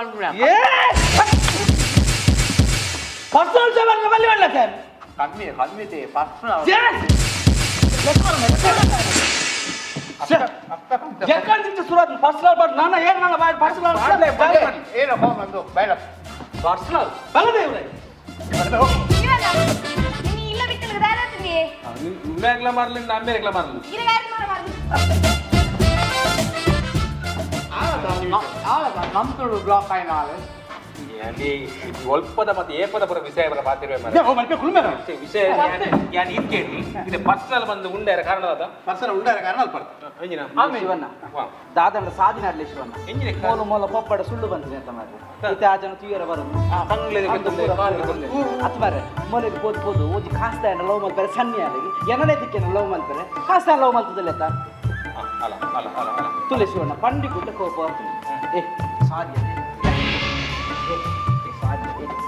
ಪರ್ಸನಲ್ ಸೇವೆ ಬಲ್ಲಿ ಒಳ್ಳೆ ಸರ್ ಕಮ್ಮಿ ಕಮ್ಮಿ ಪರ್ಸನಲ್ ಎಕ್ಕಡ ಸುರಾತ್ ಪರ್ಸನಲ್ ಬಟ್ ನಾನು ಏನು ನನ್ನ ಬಾಯ್ ಪರ್ಸನಲ್ ಏನಪ್ಪ ಬಂದು ಬೇಡ ಪರ್ಸನಲ್ ಬಲ್ಲದೆ ಇವ್ರೆ ಇಲ್ಲ ಬಿಟ್ಟರೆ ದಾರತ್ನಿ ಉಮ್ಮೆಗ್ಲ ಮಾರ್ಲಿ ಅಂಬೇರೆಗ್ಲ ಮಾರ್ಲಿ ನಮ್ದು ಬ್ಲಾಕ್ ಆಯ್ನಾಲೆ ಅಲ್ಲಿ ಒಲ್ಪದ ಮತ್ತೆ ಏಪದ ಪರ ವಿಷಯ ಬರ ಮಾತಿರುವೆ ವಿಷಯ ಯಾನ್ ಇದು ಕೇಳಿ ಇದು ಪರ್ಸನಲ್ ಬಂದು ಉಂಡಾರ ಕಾರಣ ಅದ ಪರ್ಸನಲ್ ಉಂಡಾರ ಕಾರಣ ಅಲ್ಪ ಶಿವಣ್ಣ ದಾದಂಡ ಸಾಧನೆ ಆಡ್ಲಿ ಶಿವಣ್ಣ ಮೂಲ ಮೂಲ ಪೊಪ್ಪಡ ಸುಳ್ಳು ಬಂದಿದೆ ಅಂತ ಮಾರ್ರೆ ಇತ್ತೆ ಆ ಜನ ತುಯ್ಯರ ಬರೋದು ಅತ್ ಮಾರ್ರೆ ಮೊಲೆಗೆ ಪೋದು ಪೋದು ಓದಿ ಕಾಸ್ತಾಯನ ಲವ್ ಮಲ್ಪರೆ ಸನ್ನಿ ಆಗಿ ಏನನೇ ದಿಕ್ಕೇನ ಲವ್ ಮಲ್ಪರೆ ಕಾಸ್ತಾಯ ಲವ್ ಮಲ್ತದಲ್ಲ ಅಲ್ಲ ಅಲ್ಲ ಅಲ್ಲ ಅಲ್ಲ ತುಲೆ ಶಿವಣ್ಣ ಪಂಡಿ ಗುಡ್ಡ ಕೋಪ ಏ ಸಾರಿ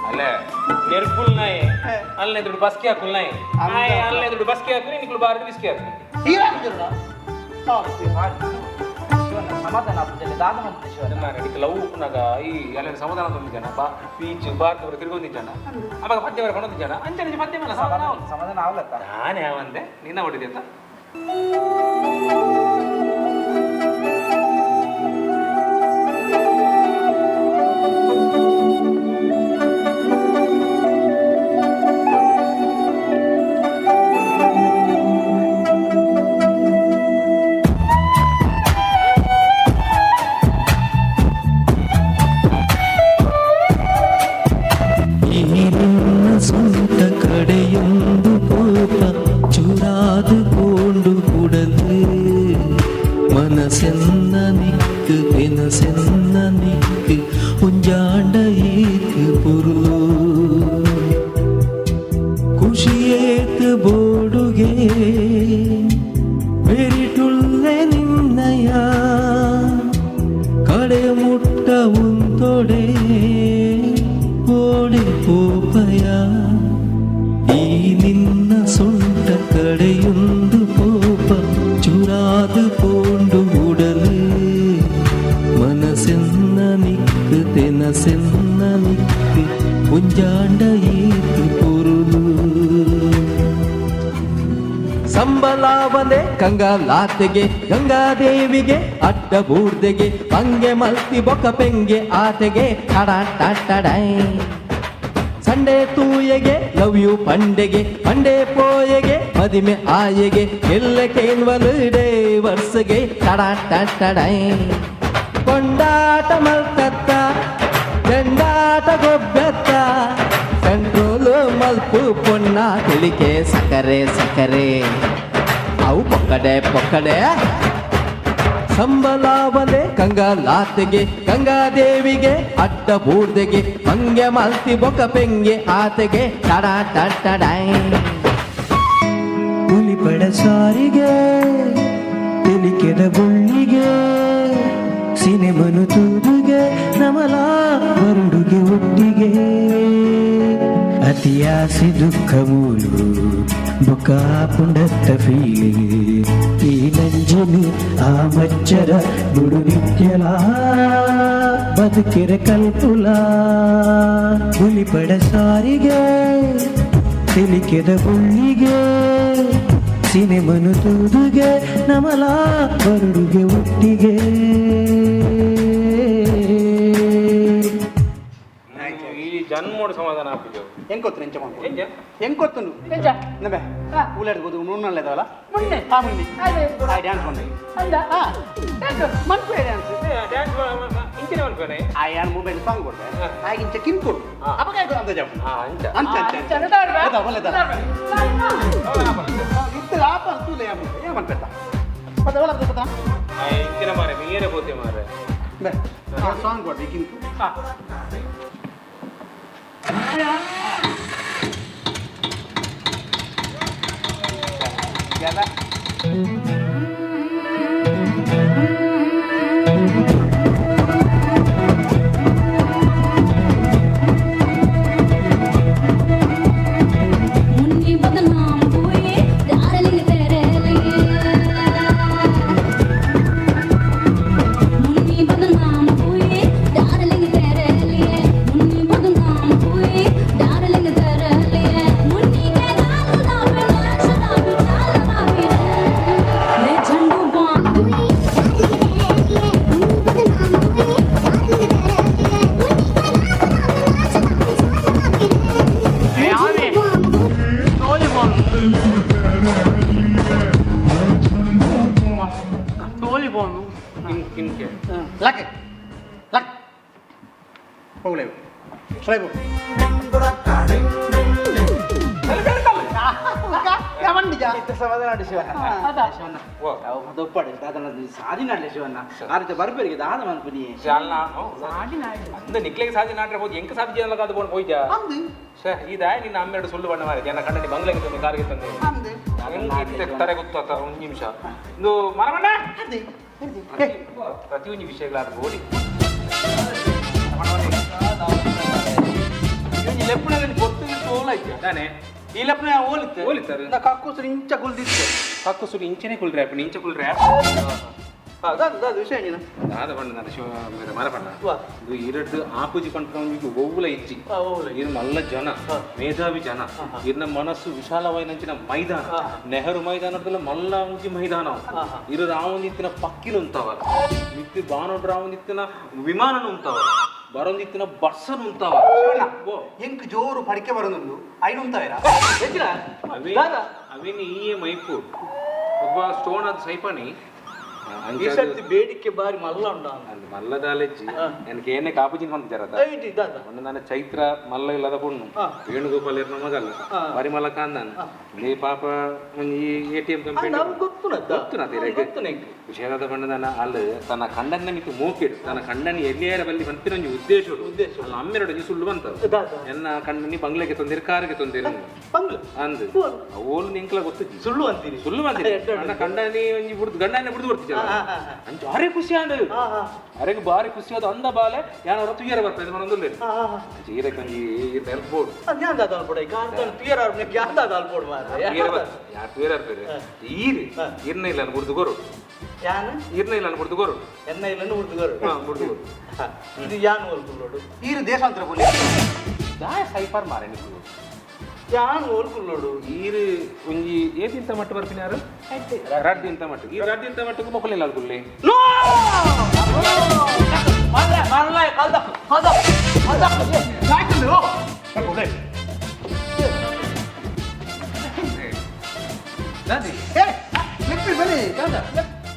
ಅಲ್ಲೇ ನೆರ್ಪುಲ್ ನಾಯಿ ಅಲ್ಲೇ ದುಡ್ಡು ಬಸ್ಕಿ ಹಾಕುಲ್ ನಾಯಿ ನಾಯಿ ಅಲ್ಲೇ ದುಡ್ಡು ಬಸ್ಕಿ ಹಾಕುನಿ ನಿಕ್ಲು ಬಾರ್ದು ಬಿಸ್ಕಿ ಹಾಕು ಸಮಾಧಾನ ಆಪುಜಲ್ಲ ದಾದ ಮಂತ್ರಿ ಶಿವಣ್ಣ ಇದಕ್ಕೆ ಲವ್ ಉಪ್ಪುನಾಗ ಈ ಅಲ್ಲೇ ಸಮಾಧಾನ ತೊಂದಿದ್ದಾನ ಬಾ ಬೀಚ್ ಬಾರ್ಕ್ ಬರ ತಿರ್ಗೊಂದಿದ್ದಾನ ಅವಾಗ ಪದ್ಯ ಬರ ಕೊಂಡೊಂದಿದ್ದಾನ ಅಂಚನೆ ಪದ್ಯ ಮೇಲೆ ಸಮಾಧಾನ ಸಮಾಧಾನ ಆಗ್ಲತ್ತ ನಾನೇ ಯಾವಂದೆ ನಿನ್ನ ಹೊಡಿದೆ ಅಂತ Thank you. ಒಂಜಾಂಡ ಏತು ಪೊರುಲು ಸಂಬಲಾವನೆ ಕಂಗಲಾತೆಗೆ ಗಂಗಾದೇವಿಗೆ ಅಡ್ಡ ಬೂರ್ದೆಗೆ ಪಂಗೆ ಮಲ್ತಿ ಬೊಕ ಪೆಂಗೆ ಆತೆಗೆ ಟಡಾ ಸಂಡೆ ತೂಯೆಗೆ ಲವ್ you ಪಂಡೆಗೆ ಪಂಡೆ ಪೋಯೆಗೆ ಮದಿಮೆ ಆಯೆಗೆ ಎಲ್ಲ ಕೇನ್ವಲು ಡೇ ವರ್ಷಗೆ ಟಡಾ ಟಡೈ ಕೊಂಡಾಟ ಮಲ್ತತ್ತ ಚೆಂಡಾಟ ಗೊಬ್ಬೆತ್ತ ಕಂಟ್ರೋಲು ಮಲ್ಪು ಪೊನ್ನ ತಿಳಿಕೆ ಸಕರೆ ಸಕರೆ ಅವು ಪೊಕ್ಕಡೆ ಪೊಕ್ಕಡೆ ಸಂಬಲಾವನೆ ಕಂಗಲಾತೆಗೆ ಗಂಗಾದೇವಿಗೆ ಅಡ್ಡ ಬೂರ್ದೆಗೆ ಮಂಗೆ ಮಲ್ತಿ ಬೊಕ ಪೆಂಗೆ ಆತೆಗೆ ಟಡಾ ಟಡೈ ಹುಲಿಪಡ ಸಾರಿಗೆ ತೆಲಿಕೆದ ಬುಳ್ಳಿಗೆ ಸಿನಿಮನು ತೂದುಗೆ ನಮಲ ಬರುಡುಗೆ ಒಟ್ಟಿಗೆ ಅತಿಯಾಸಿ ದುಃಖ ಮೂಲು ಬೊಕ ಪುಂಡತ್ತ ಫೀಲಿ ಈ ನಂಜಿನಿ ಆ ಮಚ್ಚರ ಬುಡು ನಿತ್ಯಲ ಬದುಕಿರ ಕಲ್ಪುಲ ಹುಲಿಪಡ ಸಾರಿಗೆ ತಿಳಿಕೆದ ಬುಳ್ಳಿಗೆ ಸಿನಿಮನು ತೂದುಗೆ ನಮಲ ಬರುಡುಗೆ ಒಟ್ಟಿಗೆ. ಈ ಜನ್ಮೋಡು ಸಮಾಧಾನ ಆಪಿಜು ಎಂಕೊತ್ತು ಎಂಚ ಮಾಡ್ಕೊ ಎಂಕೊತ್ತುಂಡು ಎಂಚ ನಬೆ ಊಲಾಡ್ಬೋದು ಮುನ್ನಲ್ಲೇದವಲ್ಲ ಮುನ್ನೆ ಆ ಮುನ್ನೆ ಆ ಡ್ಯಾನ್ಸ್ ಬಂದೆ ಅಂದ ಆ ಡ್ಯಾನ್ಸ್ ಮನ್ಪೆ ಡ್ಯಾನ್ಸ್ ಡ್ಯಾನ್ಸ್ ಇಂಚನೆ ಮನ್ಪೆನೆ ಆ ಯಾನ್ ಮೊಬೈಲ್ ಸಾಂಗ್ ಕೊಡ್ತೆ ಆಗ ಇಂಚ ಕಿನ್ ಕೊಡು ಅಪಗ ಆಯ್ತು ಅಂತ ಜಾಪು ಅಂಚ ಅಂಚ ಅಂಚ ಅದ ಒಳ್ಳೆದ ಇತ್ತು ಆಪ ತೂಲೆ ಯಾ ಯಾ ಮನ್ಪೆತ್ತ ಪದ ಒಳ್ಳೆ ಪದ ಆ ಇಂಚಿನ ಮಾರೆ ಮೀರೆ ಬೋತೆ ಮಾರೆ ಬೆ ಸಾಂಗ್ ಕೊಡ್ರಿ ಕಿನ್ ಹಾ मुन्नी बदनाम हुई डार्लिंग तेरे लिए मुन्नी बदनाम हुई डार्लिंग तेरे लिए मुन्नी बदनाम हुई डार्लिंग तेरे लिए मुन्नी के गाल गुलाबी नाच गुलाबी चाल गुलाबी रे झंडू बाम हुई मुन्नी बदनाम हुई डार्लिंग तेरे लिए मुन्नी के गाल गुलाबी नाच गुलाबी चाल गुलाबी रे ಲಕ್ ಲಕ್ ಹೋಗ್ಲೇವು ಸೈಬು ಅಂದ ನಿಕ್ಲೆಗೆ ಸಾಧಿ ನಾಟ್ರೆ ಹೋಗಿ ಎಂಕ ಸಾಧಿ ಜನ ಕಾದು ಕೊಂಡು ಹೋಯ್ತಾ ಇದಾಯ ನಿನ್ನ ಅಮ್ಮೆರಡು ಸುಳ್ಳು ಬಣ್ಣ ಮಾರೆ ಜನ ಕಂಡನಿ ಬಂಗ್ಲೆಗೆ ತಂದೆ ಕಾರಿಗೆ ತಂದೆ ಹೆಂಗೆ ತರೆ ಗೊತ್ತಾತ ಒಂದು ನಿಮಿಷ ಇದು ಮರಮಣ್ಣ ಪ್ರತಿಯೊಂದು ವಿಷಯಗಳಾದ ಓಡಿ ತಾನೆ ಈ ಲೆಪ್ಪನ ಹೋಲಿತ್ತೆ ಹೋಲಿತ್ತಾರೆ ಕಕ್ಕುಸುರು ಇಂಚ ಕುಲ್ದಿತ್ತು ಕಕ್ಕುಸುರು ಇಂಚನೆ ಕುಲ್ರೆ ಅಪ್ಪ ಇಂಚ ಕುಲ್ರೆ ದಾದ ವಿಷಯ ನೀನು ದಾದ ಬಣ್ಣ ನಾನು ಶಿವ ಮರಪಣ್ಣ ಇದು ಎರಡು ಆಪುಜಿ ಪಂಪನ ಒವ್ವುಲ ಇಜ್ಜಿ ಇದು ಮಲ್ಲ ಜನ ಮೇಧಾವಿ ಜನ ಇರ್ನ ಮನಸ್ಸು ವಿಶಾಲವಾಯಿನಂಚಿನ ಮೈದಾನ ನೆಹರು ಮೈದಾನದಲ್ಲ ಮಲ್ಲ ಒಂಜಿ ಮೈದಾನ ಇರು ರಾವೊಂದಿತ್ತಿನ ಪಕ್ಕಿಲು ಉಂತವ ಮಿತ್ತಿ ಬಾನೋಡ್ ರಾವೊಂದಿತ್ತಿನ ವಿಮಾನನು ಉಂತವ ಬರೊಂದಿತ್ತಿನ ಬಸ್ಸನು ಉಂತವ ಎಂಕ್ ಜೋರು ಪಡಿಕೆ ಬರೋದುಂಡು ಐನು ಉಂತವೇರಾ ಅವೇನು ಈ ಮೈಪು ಒಬ್ಬ ಸ್ಟೋನ್ ಅದು ಸೈಪಾಣಿ ಈ ಸರ್ತಿ ಬೇಡಿಕೆ ಬಾರಿ ಮಲ್ಲ ಉಂಡ ಅಂದ್ ಮಲ್ಲದಾಲೆಜ್ಜಿ ನನಗೆ ಏನೇ ಕಾಪುಜಿನ ಬಂದಿದ್ದಾರ ಒಂದು ನನ್ನ ಚೈತ್ರ ಮಲ್ಲ ಇಲ್ಲದ ಪೊಣ್ಣು ವೇಣುಗೋಪಾಲ್ ಇರ್ನ ಮಗಲ್ಲ ಬಾರಿ ಮಲ್ಲ ಕಾಂದಾನ ಲೇ ಪಾಪ ಈ ಎ ಟಿ ಎಂ ಕಂಪನಿ ವಿಷಯದ ಬಣ್ಣದಾನ ಅಲ್ಲಿ ತನ್ನ ಕಂಡನ್ನ ಮಿತಿ ಮೋಕಿಡು ತನ್ನ ಕಂಡನಿ ಎಲ್ಲಿಯಾರ ಬಲ್ಲಿ ಬಂತಿನ ಒಂಜಿ ಉದ್ದೇಶ ಅಲ್ಲ ಅಮ್ಮೆರಡು ಒಂಜಿ ಸುಳ್ಳು ಬಂತ ಎನ್ನ ಕಂಡನಿ ಬಂಗ್ಲೆಗೆ ತೊಂದಿರು ಕಾರಿಗೆ ತೊಂದಿರು ಅಂದ್ ಓಲು ನಿಂಕ್ಲ ಗೊತ್ತು ಸುಳ್ಳು ಅಂತೀನಿ ಸುಳ್ಳು ಬಂದಿರಿ ನನ್ನ ಕಂಡನಿ ಒಂಜಿ ಬುಡ್ದು ಗಂಡನೇ ಬುಡ್ದು ಬರ್ತಿದ್ದ ಅಂಚ ಅರೆ ಖುಷಿ ಅಂದ ಅರೆಗೆ ಬಾರಿ ಖುಷಿ ಆದ ಅಂದ ಬಾಲೆ ಯಾನವರ ತುಯ್ಯರ ಬರ್ತದೆ ಮನೊಂದು ಈರಕ್ಕೆ ಒಂಜಿ ಹೆಲ್ಪ್ ಬೋರ್ಡ್ ಯಾರು ತುಯ್ಯರ ಇರ್ತಾರೆ ಈರು ಇರ್ನ ಇಲ್ಲ ಬುಡ್ದು ಕೊರು ಇರ್ನ ಇಲ್ಲ ಬುಡ್ದು ಕೊರು ಎನ್ನ ಇಲ್ಲ ಬುಡ್ದು ಕೊರು ಬುಡ್ದು ಕೊರು ಇದು ಯಾನ್ ಓಲ್ಪುಲ್ಲೋಡು ಈರು ದೇಶಾಂತರ ಬೋಲಿ ದಾಯ ಸೈಫರ್ ಮಾರೆ ನಿಕ್ಕು ಯಾನ್ ಓಲ್ಕುಲ್ಲೋಡು ಈರು ಒಂಜಿ ಏತಿಂತ ಮಟ್ಟು ಬರ್ಪಿನಾರು ರಡ್ದಿಂತ ಮಟ್ಟು ಈ ರಡ್ದಿಂತ ಮಟ್ಟಕ್ಕೆ ಮೊಕ್ಕಲಿಲ್ಲ ಅಲ್ಕುಲ್ಲಿ ನೋ ಮಲ್ಲ ಮಲ್ಲ ಕಲ್ದ ಕಲ್ದ ಕಲ್ದ ಸಾಯ್ತು ತಗೊಳ್ಳೆ ದಾದಿ ಏ ಲೆಪ್ಪಿ ಬಲಿ ಕಾದ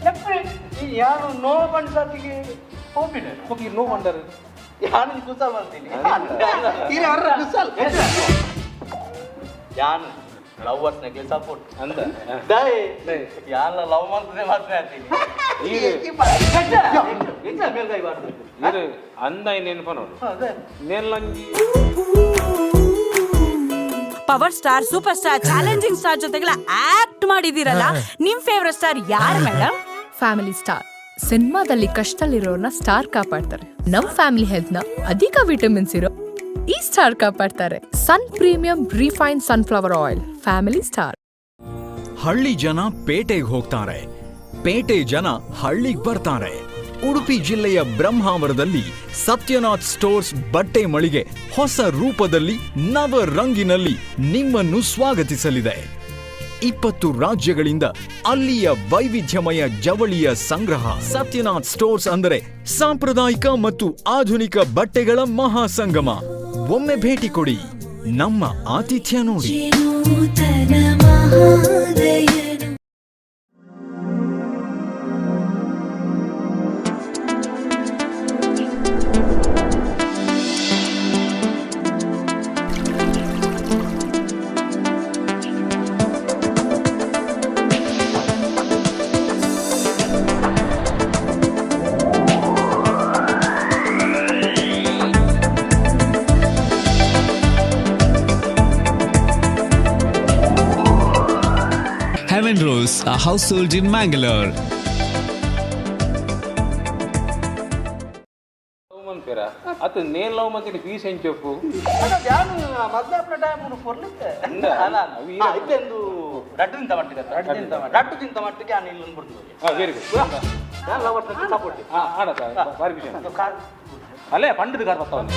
ಲೆಪ್ಪಿ ಈ ಯಾರು ನೋ ಬಂಸಾತಿಗೆ ಹೋಗಿದೆ ಹೋಗಿ ನೋ ಬಂದರು ಯಾನು ಕುಸಲ್ ಬಂತೀನಿ ಇರೆ ಅರ್ರ ಕುಸಲ್ ಯಾನು ಲವರ್ಸ್ ನಗೆ ಸಪೋರ್ಟ್ ಅಂದ ದೈ ಯಾನ ಲವ್ ಮಾಡ್ತದೆ ಮಾತ್ರ ಆತೀನಿ ಎಂಚ ಮೇಲ್ಗೈ ಬಾರ್ದು ಇರು ಅಂದ ನೆನಪ ನೋಡು ನೆಲ್ಲಂಗಿ Power star, super star, challenging star ಜೊತೆಗೆಲ್ಲ ಆಕ್ಟ್ ಮಾಡಿದಿರಲ್ಲ, ನಿಮ್ ಫೇವರೇಟ್ ಸ್ಟಾರ್ ಯಾರು ಮೇಡಮ್? ಫ್ಯಾಮಿಲಿ ಸ್ಟಾರ್ ಸಿನಿಮಾದಲ್ಲಿ ಕಷ್ಟದಲ್ಲಿರೋರ್ನ ಸ್ಟಾರ್ ಕಾಪಾಡ್ತಾರೆ. ನಮ್ ಫ್ಯಾಮಿಲಿ ಹೆಲ್ತ್ ನ ಅಧಿಕ ವಿಟಮಿನ್ಸ್ ಇರೋ ಈ star ಕಾಪಾಡ್ತಾರೆ. Sun premium refine sunflower oil, family star. ಹಳ್ಳಿ ಜನ ಪೇಟೆಗೆ ಹೋಗ್ತಾರೆ, ಪೇಟೆ ಜನ ಹಳ್ಳಿಗೆ ಬರ್ತಾರೆ. ಉಡುಪಿ ಜಿಲ್ಲೆಯ ಬ್ರಹ್ಮಾವರದಲ್ಲಿ ಸತ್ಯನಾಥ್ ಸ್ಟೋರ್ಸ್ ಬಟ್ಟೆ ಮಳಿಗೆ ಹೊಸ ರೂಪದಲ್ಲಿ ನವ ರಂಗಿನಲ್ಲಿ ನಿಮ್ಮನ್ನು ಸ್ವಾಗತಿಸಲಿದೆ. 20 ರಾಜ್ಯಗಳಿಂದ ಅಲ್ಲಿಯ ವೈವಿಧ್ಯಮಯ ಜವಳಿಯ ಸಂಗ್ರಹ. ಸತ್ಯನಾಥ್ ಸ್ಟೋರ್ಸ್ ಅಂದರೆ ಸಾಂಪ್ರದಾಯಿಕ ಮತ್ತು ಆಧುನಿಕ ಬಟ್ಟೆಗಳ ಮಹಾಸಂಗಮ. ಒಮ್ಮೆ ಭೇಟಿ ಕೊಡಿ, ನಮ್ಮ ಆತಿಥ್ಯ ನೋಡಿ. Heaven Rose, a household in Mangalore. ಅದು ನೇನ್ ಲವ್ ಮತ್ತೆ ಫೀಸ್ ಹೆಂಚೊಪ್ಪು ಯಾನು ಮದ್ವೆ ಆಪನ ಟೈಮ್ ಕೊರ್ಲಿತ್ತೆ ಅಲ್ಲ ಇತ್ತೆಂದು ರಡ್ಡು ತಿಂತ ಮಟ್ಟಿಗೆ ರಡ್ಡು ತಿಂತ ಮಟ್ಟಿಗೆ ನಾನು ಇಲ್ಲೊಂದು ಬಿಡ್ತು. Very good. ನಾನು ಲವರ್ಸ್ ಸಪೋರ್ಟ್. ಆಡತ ಬಾರಿ ಖುಷಿ. ಅಲ್ಲೇ ಪಂಡದ ಕಾರ್ ಬರ್ತಾವನೆ.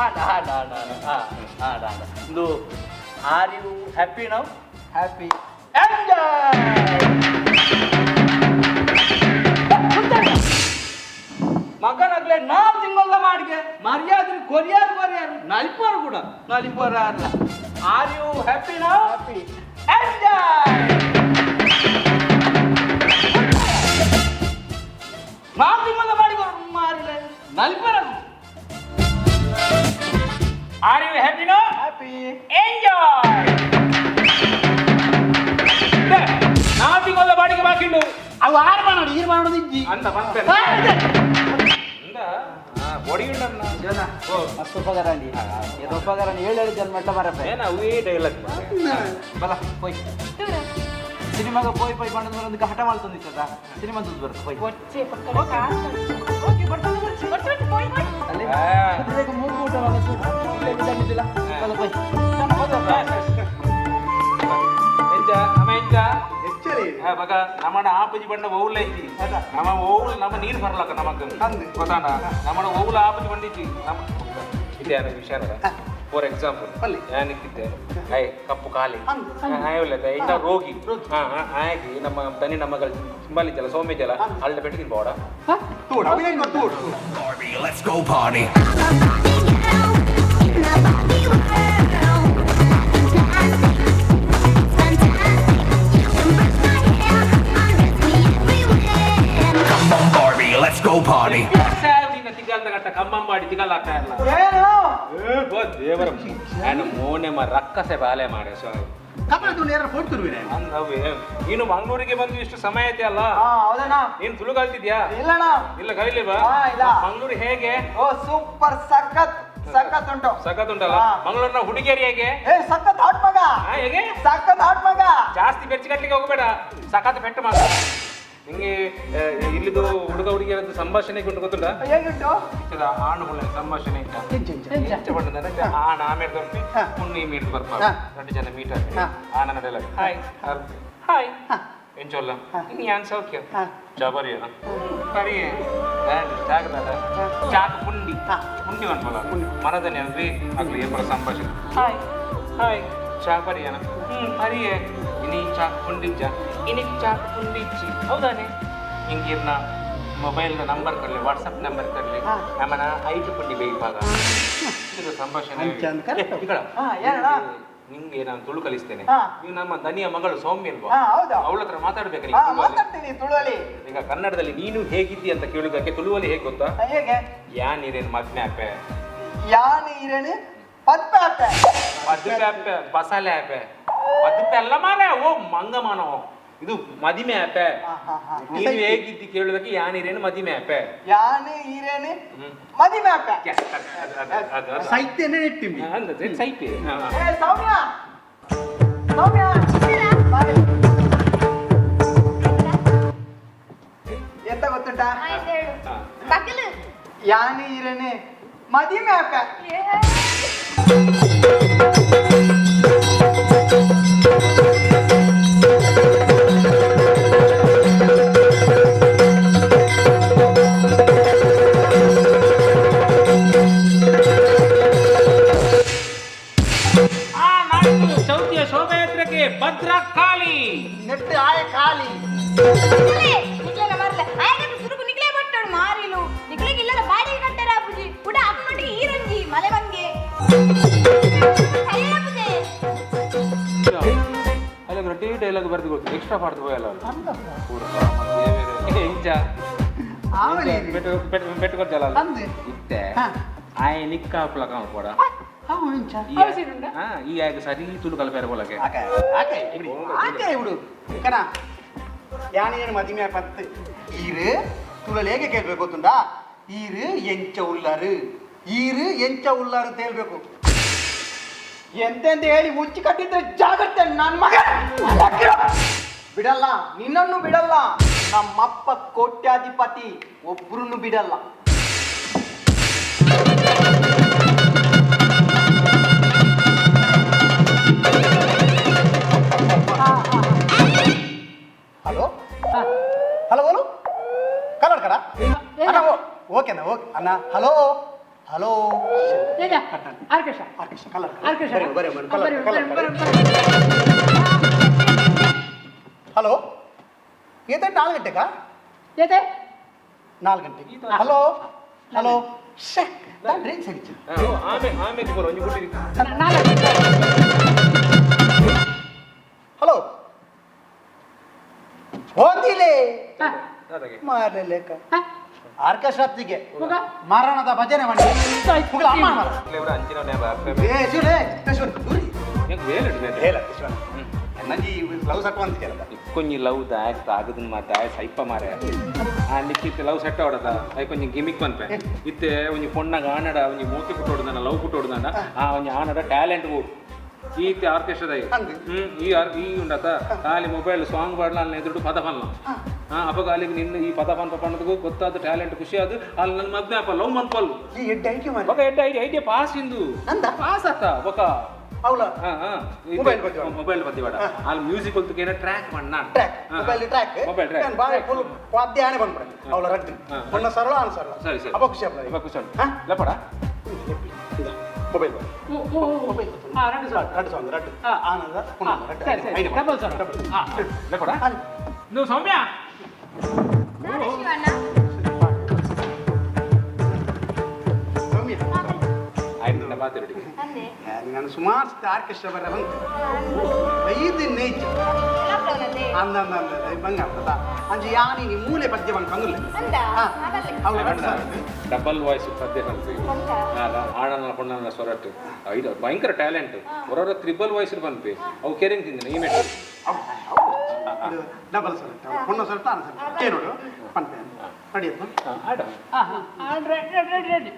ಆಡ ಆಡ ಆಡ ಆಡ ಆಡ ಒಂದು. Are you happy now? Happy. Enjoy! ಮಗನಾಗ್ಲೆ 4 ತಿಂಗಳ ಮಾಡಿಗೆ ಮರ್ಯಾದೆ ಕೊರಿಯಾರು ಕೊರಿಯಾರು ನಲಿಪೋರು ಕೂಡ ನಲಿಪೋರ ಅಲ್ಲ. Are you happy now? Happy. Enjoy! 4 ತಿಂಗಳ ಮಾಡಿಗೆ ಮಾರಿಲೆ ನಲಿಪೋರ. Are you happy now? Happy. Enjoy! 4 ತಿಂಗಳ ಬಾಡಿಗೆ ಬಾಕಿಂಡು ಅವು ಆರು ಮಾಡೋಡು ಈರು ಮಾಡೋದು ಇಜ್ಜಿ ಅಂತ ಬಂತ ಬಾಡಿ ಮಸ್ತ್ ಉಪಕಾರಣಿ ಉಪಕಾರಣಿ 7 7 ಜನ್ಮ ಮರಪ್ಪ ಏನ ಅವೇ ಡೈಲಾಗ್ ಬಲ ಪೋಯ್ ಸಿನಿಮಾಗ ಪೋಯ್ ಪೋಯ್ ಬಂದ ಒಂದು ಹಠ ಮಾಡ್ತಂದಿತ್ತದ ಸಿನಿಮಾ ದುಡ್ಡು ಬರುತ್ತೆ ಪೋಯ್ ಓಕೆ ಬರ್ತಾರೆ ಪೋಯ್ ಪೋಯ್ ಅಲ್ಲಿ ಮೂಗು ಊಟ ಇಲ್ಲ ಬಲ ಪೋಯ್ ಎಂಚ ನಮ್ಮ ಎಂಚ ಮಗ ನಮ್ಮನ ಆಪಜಿ ಬಣ್ಣ ಓವುಲ ಐತಿ ನಮ್ಮ ಓವುಲ ನಮ್ಮ ನೀರು ಬರಲಕ್ಕ ನಮಕ್ ಗೊತ್ತಾಂಡ ನಮ್ಮನ ಓವುಲ ಆಪಜಿ ಬಂಡಿಚ್ಚಿ ನಮ್ಮ ಇದೆ ವಿಷಯ ಫಾರ್ ಎಕ್ಸಾಂಪಲ್ ಯಾನಿಕ್ಕಿದ್ದೆ I ಕಪ್ಪು ಕಾಲಿ ಆಯಲ್ಲ ಇಂಥ ರೋಗಿ ಆಗಿ ನಮ್ಮ ದನಿ ನಮ್ಮಗಳ ಸಿಂಬಾಲಿ ಜಲ ಸೌಮ್ಯ ಜಲ ಅಳ್ಳ ಪೆಟ್ಟು ತಿನ್ಬೋಡ. Let's go party. Come on Barbie, let's go party. ಕಮ್ಮಂಬಾಡಿ ತಿಗಲ್ ಆಗ್ತಾ ಇಲ್ಲ ದೇವರ ನಾನು ಮೋನೆ ರಕ್ಕಸೆ ಬಾಲೆ ಮಾಡಿ ನೀನು ಮಂಗಳೂರಿಗೆ ಬಂದು ಇಷ್ಟು ಸಮಯ ಐತೆ ಅಲ್ಲ, ನೀನು ತುಳು ಕಲ್ತಿದ್ಯಾ? ಇಲ್ಲ ಕಲಿಲಿಲ್ವಾ? ಮಂಗಳೂರು ಹೇಗೆ? ಓ ಸೂಪರ್, ಸಖತ್ ಸಖತ್ ಉಂಟು. ಸಖತ್ ಉಂಟಲ್ಲ ಮಂಗಳೂರಿನ ಹುಡುಗಿಯರು ಹೇಗೆ? ಸಖತ್ ಹಾಟ್ ಮಗ. ಹೇಗೆ? ಸಖತ್ ಹಾಟ್ ಮಗ. ಜಾಸ್ತಿ ಬೆಚ್ಚ ಕಟ್ಲಿಕ್ಕೆ ಹೋಗಬೇಡ, ಸಖತ್ ಪೆಟ್ಟು ಮಗ. ನಿಂಗೆ ಇಲ್ಲಿದು ಹುಡುಗ ಹುಡುಗಿಯರದ್ದು ಸಂಭಾಷಣೆ ಉಂಟು ಗೊತ್ತುಂಟಾ? ಹೇಗುಂಟು? ಆಣುಗಳ ಸಂಭಾಷಣೆ ಆಣ ಆಮೇಲೆ ದೊಡ್ಡ ಪುಣ್ಣಿ ಮೀಟ್ ಬರ್ಪ ಎರಡು ಜನ ಮೀಟ್ ಆಗಿ ಆಣ ನಡೆಯಲ್ಲ. Hi hi ಎಂಚೊಲ್ಲ ಯಾನ್ ಸೌಖ್ಯ ಚಾ ಪರಿಯನ ಪರಿಯೆ ಚಾಗದಲ್ಲ ಚಾಕ್ ಪುಂಡಿ ಪುಂಡಿ ಅನ್ಬೋಲ ಮರದನೆ ಅಲ್ವಿ ಅಗ್ಲಿ ಏಪರ ಸಂಭಾಷಣೆ ಹಾಯ್ ಹಾಯ್ ಚಾ ಪರಿಯನ ಪರಿಯೆ ಇನಿ ಚಾಕ್ ಪುಂಡಿಜ್ಜ ಇನಿ ಚಾಕ್ ಪುಂಡಿಜ್ಜಿ ಹೌದಾನೆ ಹಿಂಗಿರ್ನ ಮೊಬೈಲ್ ನಂಬರ್ ಕೊಡ್ಲಿ ವಾಟ್ಸಪ್ ನಂಬರ್ ಕೊಡ್ಲಿ ನಮ್ಮನ ಐಟು ಪುಂಡಿ ಬೇಯಿವಾಗ ಇದು ಸಂಭಾಷಣೆ ನಿಂಗೆ ನಾನು ತುಳು ಕಲಿಸ್ತೇನೆ. ನೀವು ನಮ್ಮ ದನಿಯ ಮಗಳು ಸೌಮ್ಯ ಅಲ್ವಾ, ಅವಳ ಹತ್ರ ಮಾತಾಡ್ಬೇಕು. ತುಳುವಲ್ಲಿ ಈಗ ಕನ್ನಡದಲ್ಲಿ ನೀನು ಹೇಗಿದ್ದಿ ಅಂತ ಕೇಳುವುದಕ್ಕೆ ತುಳುವಲ್ಲಿ ಹೇಗೆ ಗೊತ್ತಾ? ಯಾನ್ ಇರೇನು ಮದ್ಮೆ ಆಪೆ, ಯಾನ್ ಇರೇನು ಪದ್ಪೆ ಆಪೆ, ಪದ್ಪೆ ಆಪೆ ಬಸಾಲೆ ಆಪೆ, ಪದ್ಪೆ ಅಲ್ಲ ಮಾರೆ ಓ ಮಂಗಮಾನವ, ಇದು ಮದಿಮೆ ಆಪೆ. ನೀನು ಹೇಗಿದ್ದಿ ಕೇಳುವುದಕ್ಕೆ ಯಾನ್ ಇರೇನು ಮದಿಮೆ ಆಪೆ, ಯಾನ್ ಇರೇನು ಮದಿಮೆ ಆಪೆ. ಸಾಹಿತ್ಯನೇ ಇಟ್ಟಿವಿ ಸಾಹಿತ್ಯ. ಸೌಮ್ಯ ಸೌಮ್ಯ ಎಂತ ಗೊತ್ತುಂಟಾ? ಯಾನ್ ಇರೇನೆ ಮದಿಮೆ ಆಪೆ. ಭದ್ರಕಾಳಿ ನೆಟ್ಟು ಆಯ ಕಾಲಿ ನಿಕ್ಲೆನ ಮರ್ಲೆ ಆಯನ ಸುರುಕು ನಿಕ್ಲೆ ಬಟ್ಟಡು ಮಾರಿಲು ನಿಕ್ಲೆಗೆ ಇಲ್ಲದ ಬಾಡಿಗೆ ಕಟ್ಟರ ಅಪ್ಪುಜಿ ಪುಡ ಅಪ್ಪನೊಟ್ಟಿಗೆ ಈರಂಜಿ ಮಲೆ ಬಂಗೆ ಅಯ್ಯಪ್ಪುಜಿ ಅಲ್ಲ ರೊಟ್ಟಿ ಡೈಲಾಗ್ ಬರೆದು ಕೊಡ್ತೀನಿ ಎಕ್ಸ್ಟ್ರಾ ಪಾಡ್ದು ಹೋಯಲ್ಲ ಪೂರ ಮತ್ತೆ ಇಂಚ ಆವಳಿ ಪೆಟ್ಟು ಪೆಟ್ಟು ಕೊಡ್ತಲ್ಲ ಇತ್ತೆ ಆಯ ನಿಕ್ಕ ಪ್ಲಕ ಪೋಡ ಈ ಆಗ ಸರಿ ತುಳು ಕಲ್ಪೇರ ಬೋಲಕ್ಕೆ ಆಕೆ ಇಡು ಕಣ ಯಾನೇನು ಮದಿಮೆ ಪತ್ತು ಈರು ತುಳಲ್ ಹೇಗೆ ಕೇಳ್ಬೇಕು ಗೊತ್ತುಂಟಾ? ಈರು ಎಂಚ ಉಳ್ಳಾರು, ಈರು ಎಂಚ ಉಳ್ಳಾರು ಅಂತ ಹೇಳ್ಬೇಕು. ಎಂತೆಂತ ಹೇಳಿ ಮುಚ್ಚಿ ಕಟ್ಟಿದ್ರೆ ಜಾಗ್ರತೆ ನನ್ನ ಮಗ ಬಿಡಲ್ಲ, ನಿನ್ನನ್ನು ಬಿಡಲ್ಲ. ನಮ್ಮಪ್ಪ ಕೋಟ್ಯಾಧಿಪತಿ, ಒಬ್ರು ಬಿಡಲ್ಲ. ಹಲೋ ಹಲೋ ಹಲೋ ಕನ್ನಡ ಕಡ ಅಣ್ಣ ಓಕೆನಾ? ಓಕೆ ಅಣ್ಣ. ಹಲೋ ಹಲೋ ಹಲೋ ಏತೆ 4 ಗಂಟೆಗಾ? ಏತೆ 4 ಗಂಟೆಗೆ. ಹಲೋ ಹಲೋ ಹಲೋ ಹೋದಿಲೆ ಮಾರಲೇಕ ಆರ್ಕೆಸ್ಟ್ರಾತ್ತಿಗೆ ಮರಣದ ಭಜನೆ ಮಾಡಿ ಕೊಂಚ ಲವ್ ದಾಯಕ್ ಆಗದನ್ ಮಾತ ಸೈಪ ಮಾರೆ ಆ ನಿಕ್ಕಿತ್ತೆ ಲವ್ ಸೆಟ್ ಆಡದ I ಕೊಂಚ ಗಿಮಿಕ್ ಪನ್ಪೆ ಇತ್ತೆ ಒಂಜಿ ಪೊಣ್ಣಗ ಆನಡ ಒಂಜಿ ಮೋತಿ ಪುಟ್ಟು ಹೊಡ್ದಾನ ಲವ್ ಪುಟ್ಟು ಹೊಡ್ದಾನ ಆ ಒಂಜಿ ಆನಡ ಟ್ಯಾಲೆಂಟ್ ಬೋಡು ಈತೆ ಆರ್ಕೆಸ್ಟ್ರಾದ ಈ ಈ ಉಂಡತ ಖಾಲಿ ಮೊಬೈಲ್ ಸಾಂಗ್ ಪಾಡ್ಲ ಅಲ್ಲಿ ಎದುರು ಪದ ಪನ್ಲ ಅಪಗ ಅಲ್ಲಿಗೆ ನಿನ್ನ ಈ ಪದ ಪನ್ಪ ಪಣ್ಣದಗೂ ಗೊತ್ತಾದ ಟ್ಯಾಲೆಂಟ್ ಖುಷಿ ಅದು ಅಲ್ಲಿ ನನ್ನ ಮದ್ವೆ ಅಪ್ಪ ಲವ್ ಮನ್ಪಲ್ಲು ಬೊಕ ಎಡ್ಡೆ ಐಡಿಯಾ ಐಡಿಯಾ ಪಾಸ್ ಇಂದು ಪಾಸ್ ಆತ ಬೊಕ ಮೊಬೈಲ್ ಬದ್ದಿ ಬೇಡ ಅಲ್ಲಿ ಮ್ಯೂಸಿಕ್ ಹೊಲ್ತಕ್ಕೆ ಟ್ರ್ಯಾಕ್ ಮಣ್ಣ track mobile track mobile track ಬಾರಿ ಫುಲ್ ವಾದ್ಯ ಆನೆ ಬಂದ್ಬಿಡ ಅವಳ ರಡ್ಡು ಪೊಣ್ಣ ಸರಳ ಆನ್ ಸರಳ ಸರಿ ಸರಿ ಅಪ್ಪ ಖುಷಿ ಅಪ್ಪ ಖುಷಿ ಲಪಡ ಮೊಬೈಲ್ ಮೊಬೈಲ್ ರಡ್ಡು ಸಾಂಗ್ ರಡ್ಡು ಆನಂದ ರಡ್ಡು ಡಬಲ್ ಸರ್ ಲಪಡ ನೀವು ಸೌಮ್ಯ ನಾನು ಸುಮಾರು ಸತಿ ಆರ್ಕೆಸ್ಟ್ರಾ ಬರ ಬಂತು ಐದು ನೈಜ ಅಂದ ಅಂದ ಅಂದ ಬಂಗ ಅಂತದ ಅಂಜಿ ಯಾನಿ ನೀ ಮೂಲೆ ಪದ್ಯ ಬಂದು ಬಂದಿಲ್ಲ ಡಬಲ್ ವಾಯ್ಸ್ ಪದ್ಯ ಬಂತು ಆಡನ ಪೊಣ್ಣನ ಸ್ವರಟ್ಟು ಇದು ಭಯಂಕರ ಟ್ಯಾಲೆಂಟ್ ಹೊರವರ ತ್ರಿಬಲ್ ವಾಯ್ಸ್ ಬಂದ್ವಿ ಅವು ಕೆರೆಂಗ್ ತಿಂದಿನ ಈ ಮೆಟ್ಟು ಡಬಲ್ ಸ್ವರಟ್ಟು ಪೊಣ್ಣ ಸ್ವರಟ್ಟು ಆನ ಸ್ವರಟ್ಟು ಕೇನೋಡು ಪಂಪೆ ರೆಡಿ ಆಡ ರೆಡಿ ರೆಡಿ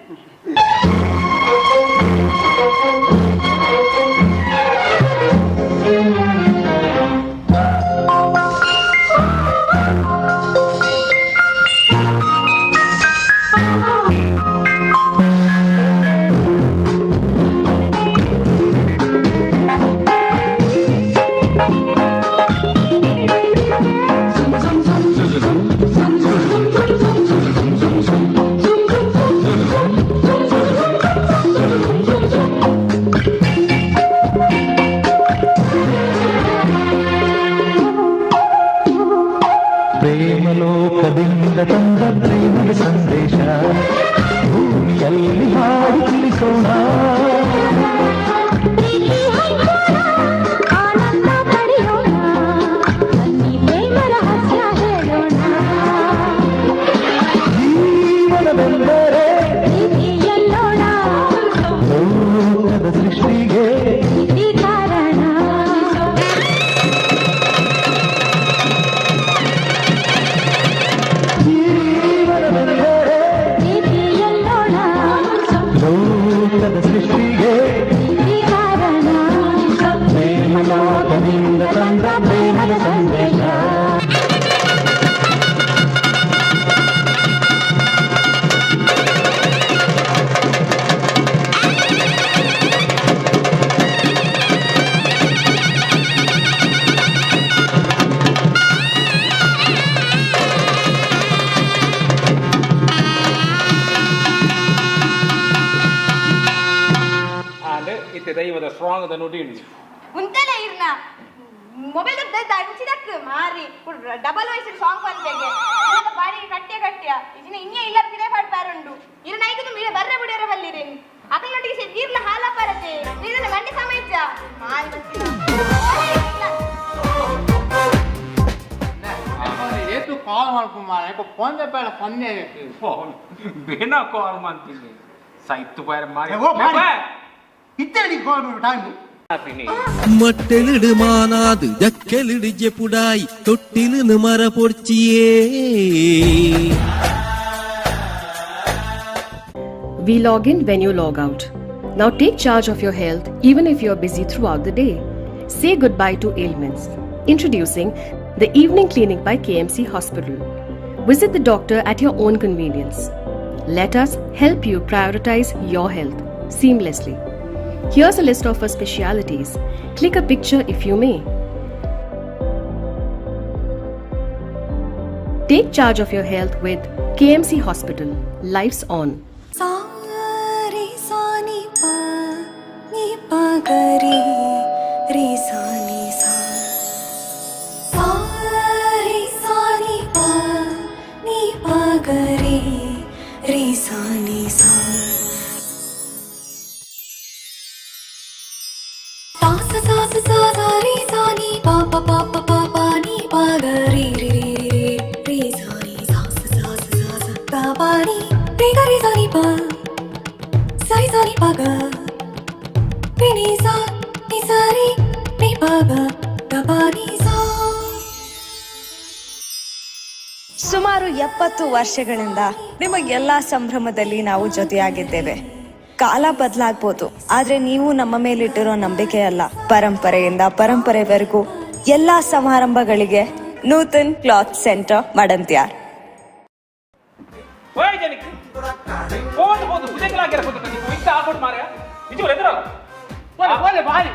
Thank you. ಸೃಷ್ಟಿಗೆ ಕಾರಣ. ಜೀವನವೆಂದರೆ ಪ್ರೀತಿಯಲ್ಲೋಣ ಲೋಕದ ಸೃಷ್ಟಿಗೆ ಕಾರಣ. ಪ್ರೇಮಲೋಕದಿಂದ ತಂದ ಪ್ರೇಮದ ಸಂದೇಶ. ಆಂಡ್ ಇತ್ತೆ ದೈವದ ಸ್ಟ್ರಾಂಗ್ the ನುಡಿ ಉಂಡು. ಉಂತೆಲ್ಲ ಇರ್ನ ಮೊಬೈಲ್ ದಂಚಿದಕ್ ಮಾರಿ ಡಬಲ್ ವಾಯ್ಸ್ ಸಾಂಗ್ ಪನ್ಪೆಗೆ ಬಾರಿ ಕಟ್ಟಿಯ ಕಟ್ಟಿಯ ಇಜಿನ ಇನ್ನೇ ಇಲ್ಲ ಪಿದೆ ಪಾಡ್ಪಾರುಂಡು ಇರ ನೈಕುದು ಮೀರೆ ಬರ್ರೆ ಬಿಡಿಯರ ಬಲ್ಲಿರಿ ಅಕಲೊಟ್ಟಿಗೆ ಸೆ ನೀರ್ಲ ಹಾಲ ಪರತೆ ನೀರನ್ನ ಮಂಡಿ ಸಮಯಜ್ಜ ಮಾರಿ ಏತು ಕಾಲ್ ಮಾಡ್ಕೊಂಬಾರ ಫೋನ್ ಬೇಡ ಸೊನ್ನೆ. ಫೋನ್ ಬೇನ ಕಾಲ್ ಮಾಡ್ತೀನಿ ಸೈತು ಬಾರ ಮಾರಿ. ಓ ಮಾರಿ ಇತ್ತಡಿ ಕಾಲ್ ಟೈಮ್. ಮಟ್ಟೆಲಿಡು ಮಾನಾದು ಜಕ್ಕೆಲಿಡು ಜೆಪುಡಾಯಿ ತೊಟ್ಟಿಲು ಮರ ಪೊರ್ಚಿಯೇ. We log in when you log out. Now take charge of your health even if you're busy throughout the day. Say goodbye to ailments. Introducing the Evening Clinic by KMC Hospital. Visit the doctor at your own convenience. Let us help you prioritize your health seamlessly. Here's a list of our specialities. Click a picture if you may. Take charge of your health with KMC Hospital. Life's on. ಸಾ ರಿ ಸಾ ನಿ ಪ ನಿ ಪ ಗ ರಿ ರಿ ಸಾ ನಿ ಸಾ. ಸಾ ರಿ ಸಾ ನಿ ಪ ನಿ ಪ ಗ ರಿ ರಿ ಸಾ ನಿ ಸಾ. ಸಾ ಸ ಸಾ ಸ ಸಾ ಸಾ ರಿ ಸಾ ನಿ ಪ ಪ ಪ ಪ ಪ ಪ ನಿ ಪ ಗ ರಿ ರಿ ರಿ ರಿ ರಿ ಸಾ ನಿ ಸಾ ಸ ಸಾ ಸ ಸಾ ಸ ಗ ಪ ನಿ ರಿ ಗ ರಿ ಸಾ ನಿ ಪ ಸಾ ರಿ ಸಾ ನಿ ಪ ಗ ರಿ ನಿ ಸಾ ನಿ ಸಾ ರಿ ನಿ ಪ ಗ ಗ ಪ ನಿ ಸಾ. ಸುಮಾರು 70 ವರ್ಷಗಳಿಂದ ನಿಮಗೆಲ್ಲ ಸಂಭ್ರಮದಲ್ಲಿ ನಾವು ಜೊತೆಯಾಗಿದ್ದೇವೆ. ಕಾಲ ಬದಲಾಗ್ಬೋದು, ಆದ್ರೆ ನೀವು ನಮ್ಮ ಮೇಲಿಟ್ಟಿರೋ ನಂಬಿಕೆ ಅಲ್ಲ. ಪರಂಪರೆಯಿಂದ ಪರಂಪರೆವರೆಗೂ ಎಲ್ಲಾ ಸಮಾರಂಭಗಳಿಗೆ ನೂತನ್ ಕ್ಲಾತ್ ಸೆಂಟರ್, ಮಡಂತ್ಯಾರ್. ಓಯ್ ಜನಕ್ಕೆ ಹೋದು ಹೋದು ಸುದೇಕಲಾಗಿರ ಕೂತ ನೀವು ಇತ್ತ ಹಾಕೊಡು ಮಾರ್ಯ ನಿಜ ಎದುರಲ್ಲ. ಓಲೆ ಓಲೆ ಬಾರಿ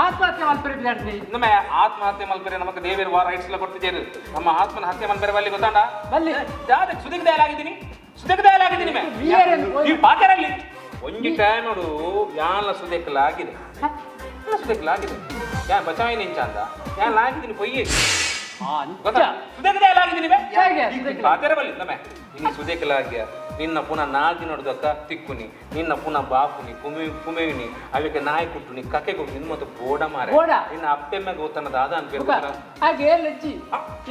ಆತ್ಮಹತ್ಯೆ ಮಲ್ಪರೆ ಬಿಡಾಡ್ರಿ. ನಮ್ಮ ಆತ್ಮಹತ್ಯೆ ಮಲ್ಪರೆ ನಮಕ್ ದೇವೇರು ವಾರ ರೈಟ್ಸ್ ಎಲ್ಲ ಕೊಡ್ತಿದ್ದೇರು. ನಮ್ಮ ಆತ್ಮನ ಹತ್ಯೆ ಮಲ್ಪರೆ ಬಲ್ಲಿ ಗೊತ್ತಾಂಡ ಬಲ್ಲಿ ಜಾದಕ್ಕೆ ಸುದಿಗೆ ದಯಲಾಗಿದ್ದೀನಿ, ಸುದಿಗೆ ದಯಲಾಗಿದ್ದೀನಿ ಮೇ ನೀವು ಪಾಕರಲ್ಲಿ ಒಂಜಿ ಟೈಮ್ ನೋಡು ಯಾನ್ಲ ಸುದೇಕಲಾಗಿದೆ, ಸುದೇಕಲಾಗಿದೆ ಯಾನ್ ಬಚಾಯಿ ನಿಂಚ ಅಂತ ಯಾನ್ ಆಗಿದ್ದೀನಿ ಪೊಯ್ಯೆ ಗೊತ್ತಾ ಸುದೇಕ ದಯಲಾಗಿದ್ದೀನಿ ಮೇ ಪಾತೆರ ಬಲ್ಲಿ ನಮ್ಮ ಇನ್ನು ಸುದೇಕಲಾಗ್ಯ ನಿನ್ನ ಪುನಃ ನಾಲ್ದಿ ನೋಡ್ದಕ್ಕ ತಿಕ್ಕುನಿ ನಿನ್ನ ಪುನಃ ಬಾಪುನಿ ಕುಮೆ ಕುಮೆಯುನಿ ಅವಕ್ಕೆ ನಾಯಿ ಕುಟ್ಟುನಿ ಕಕ್ಕೆ ಕೊಟ್ಟು ನಿನ್ನ ಮತ್ತು ಬೋಡ ಮಾರೆ ನಿನ್ನ ಅಪ್ಪೆಮ್ಮೆಗೆ ಗೊತ್ತನ್ನ ದಾದ ಅನ್ಬೇಕು. ಹಾಗೆ ಏರ್ ಲಜ್ಜಿ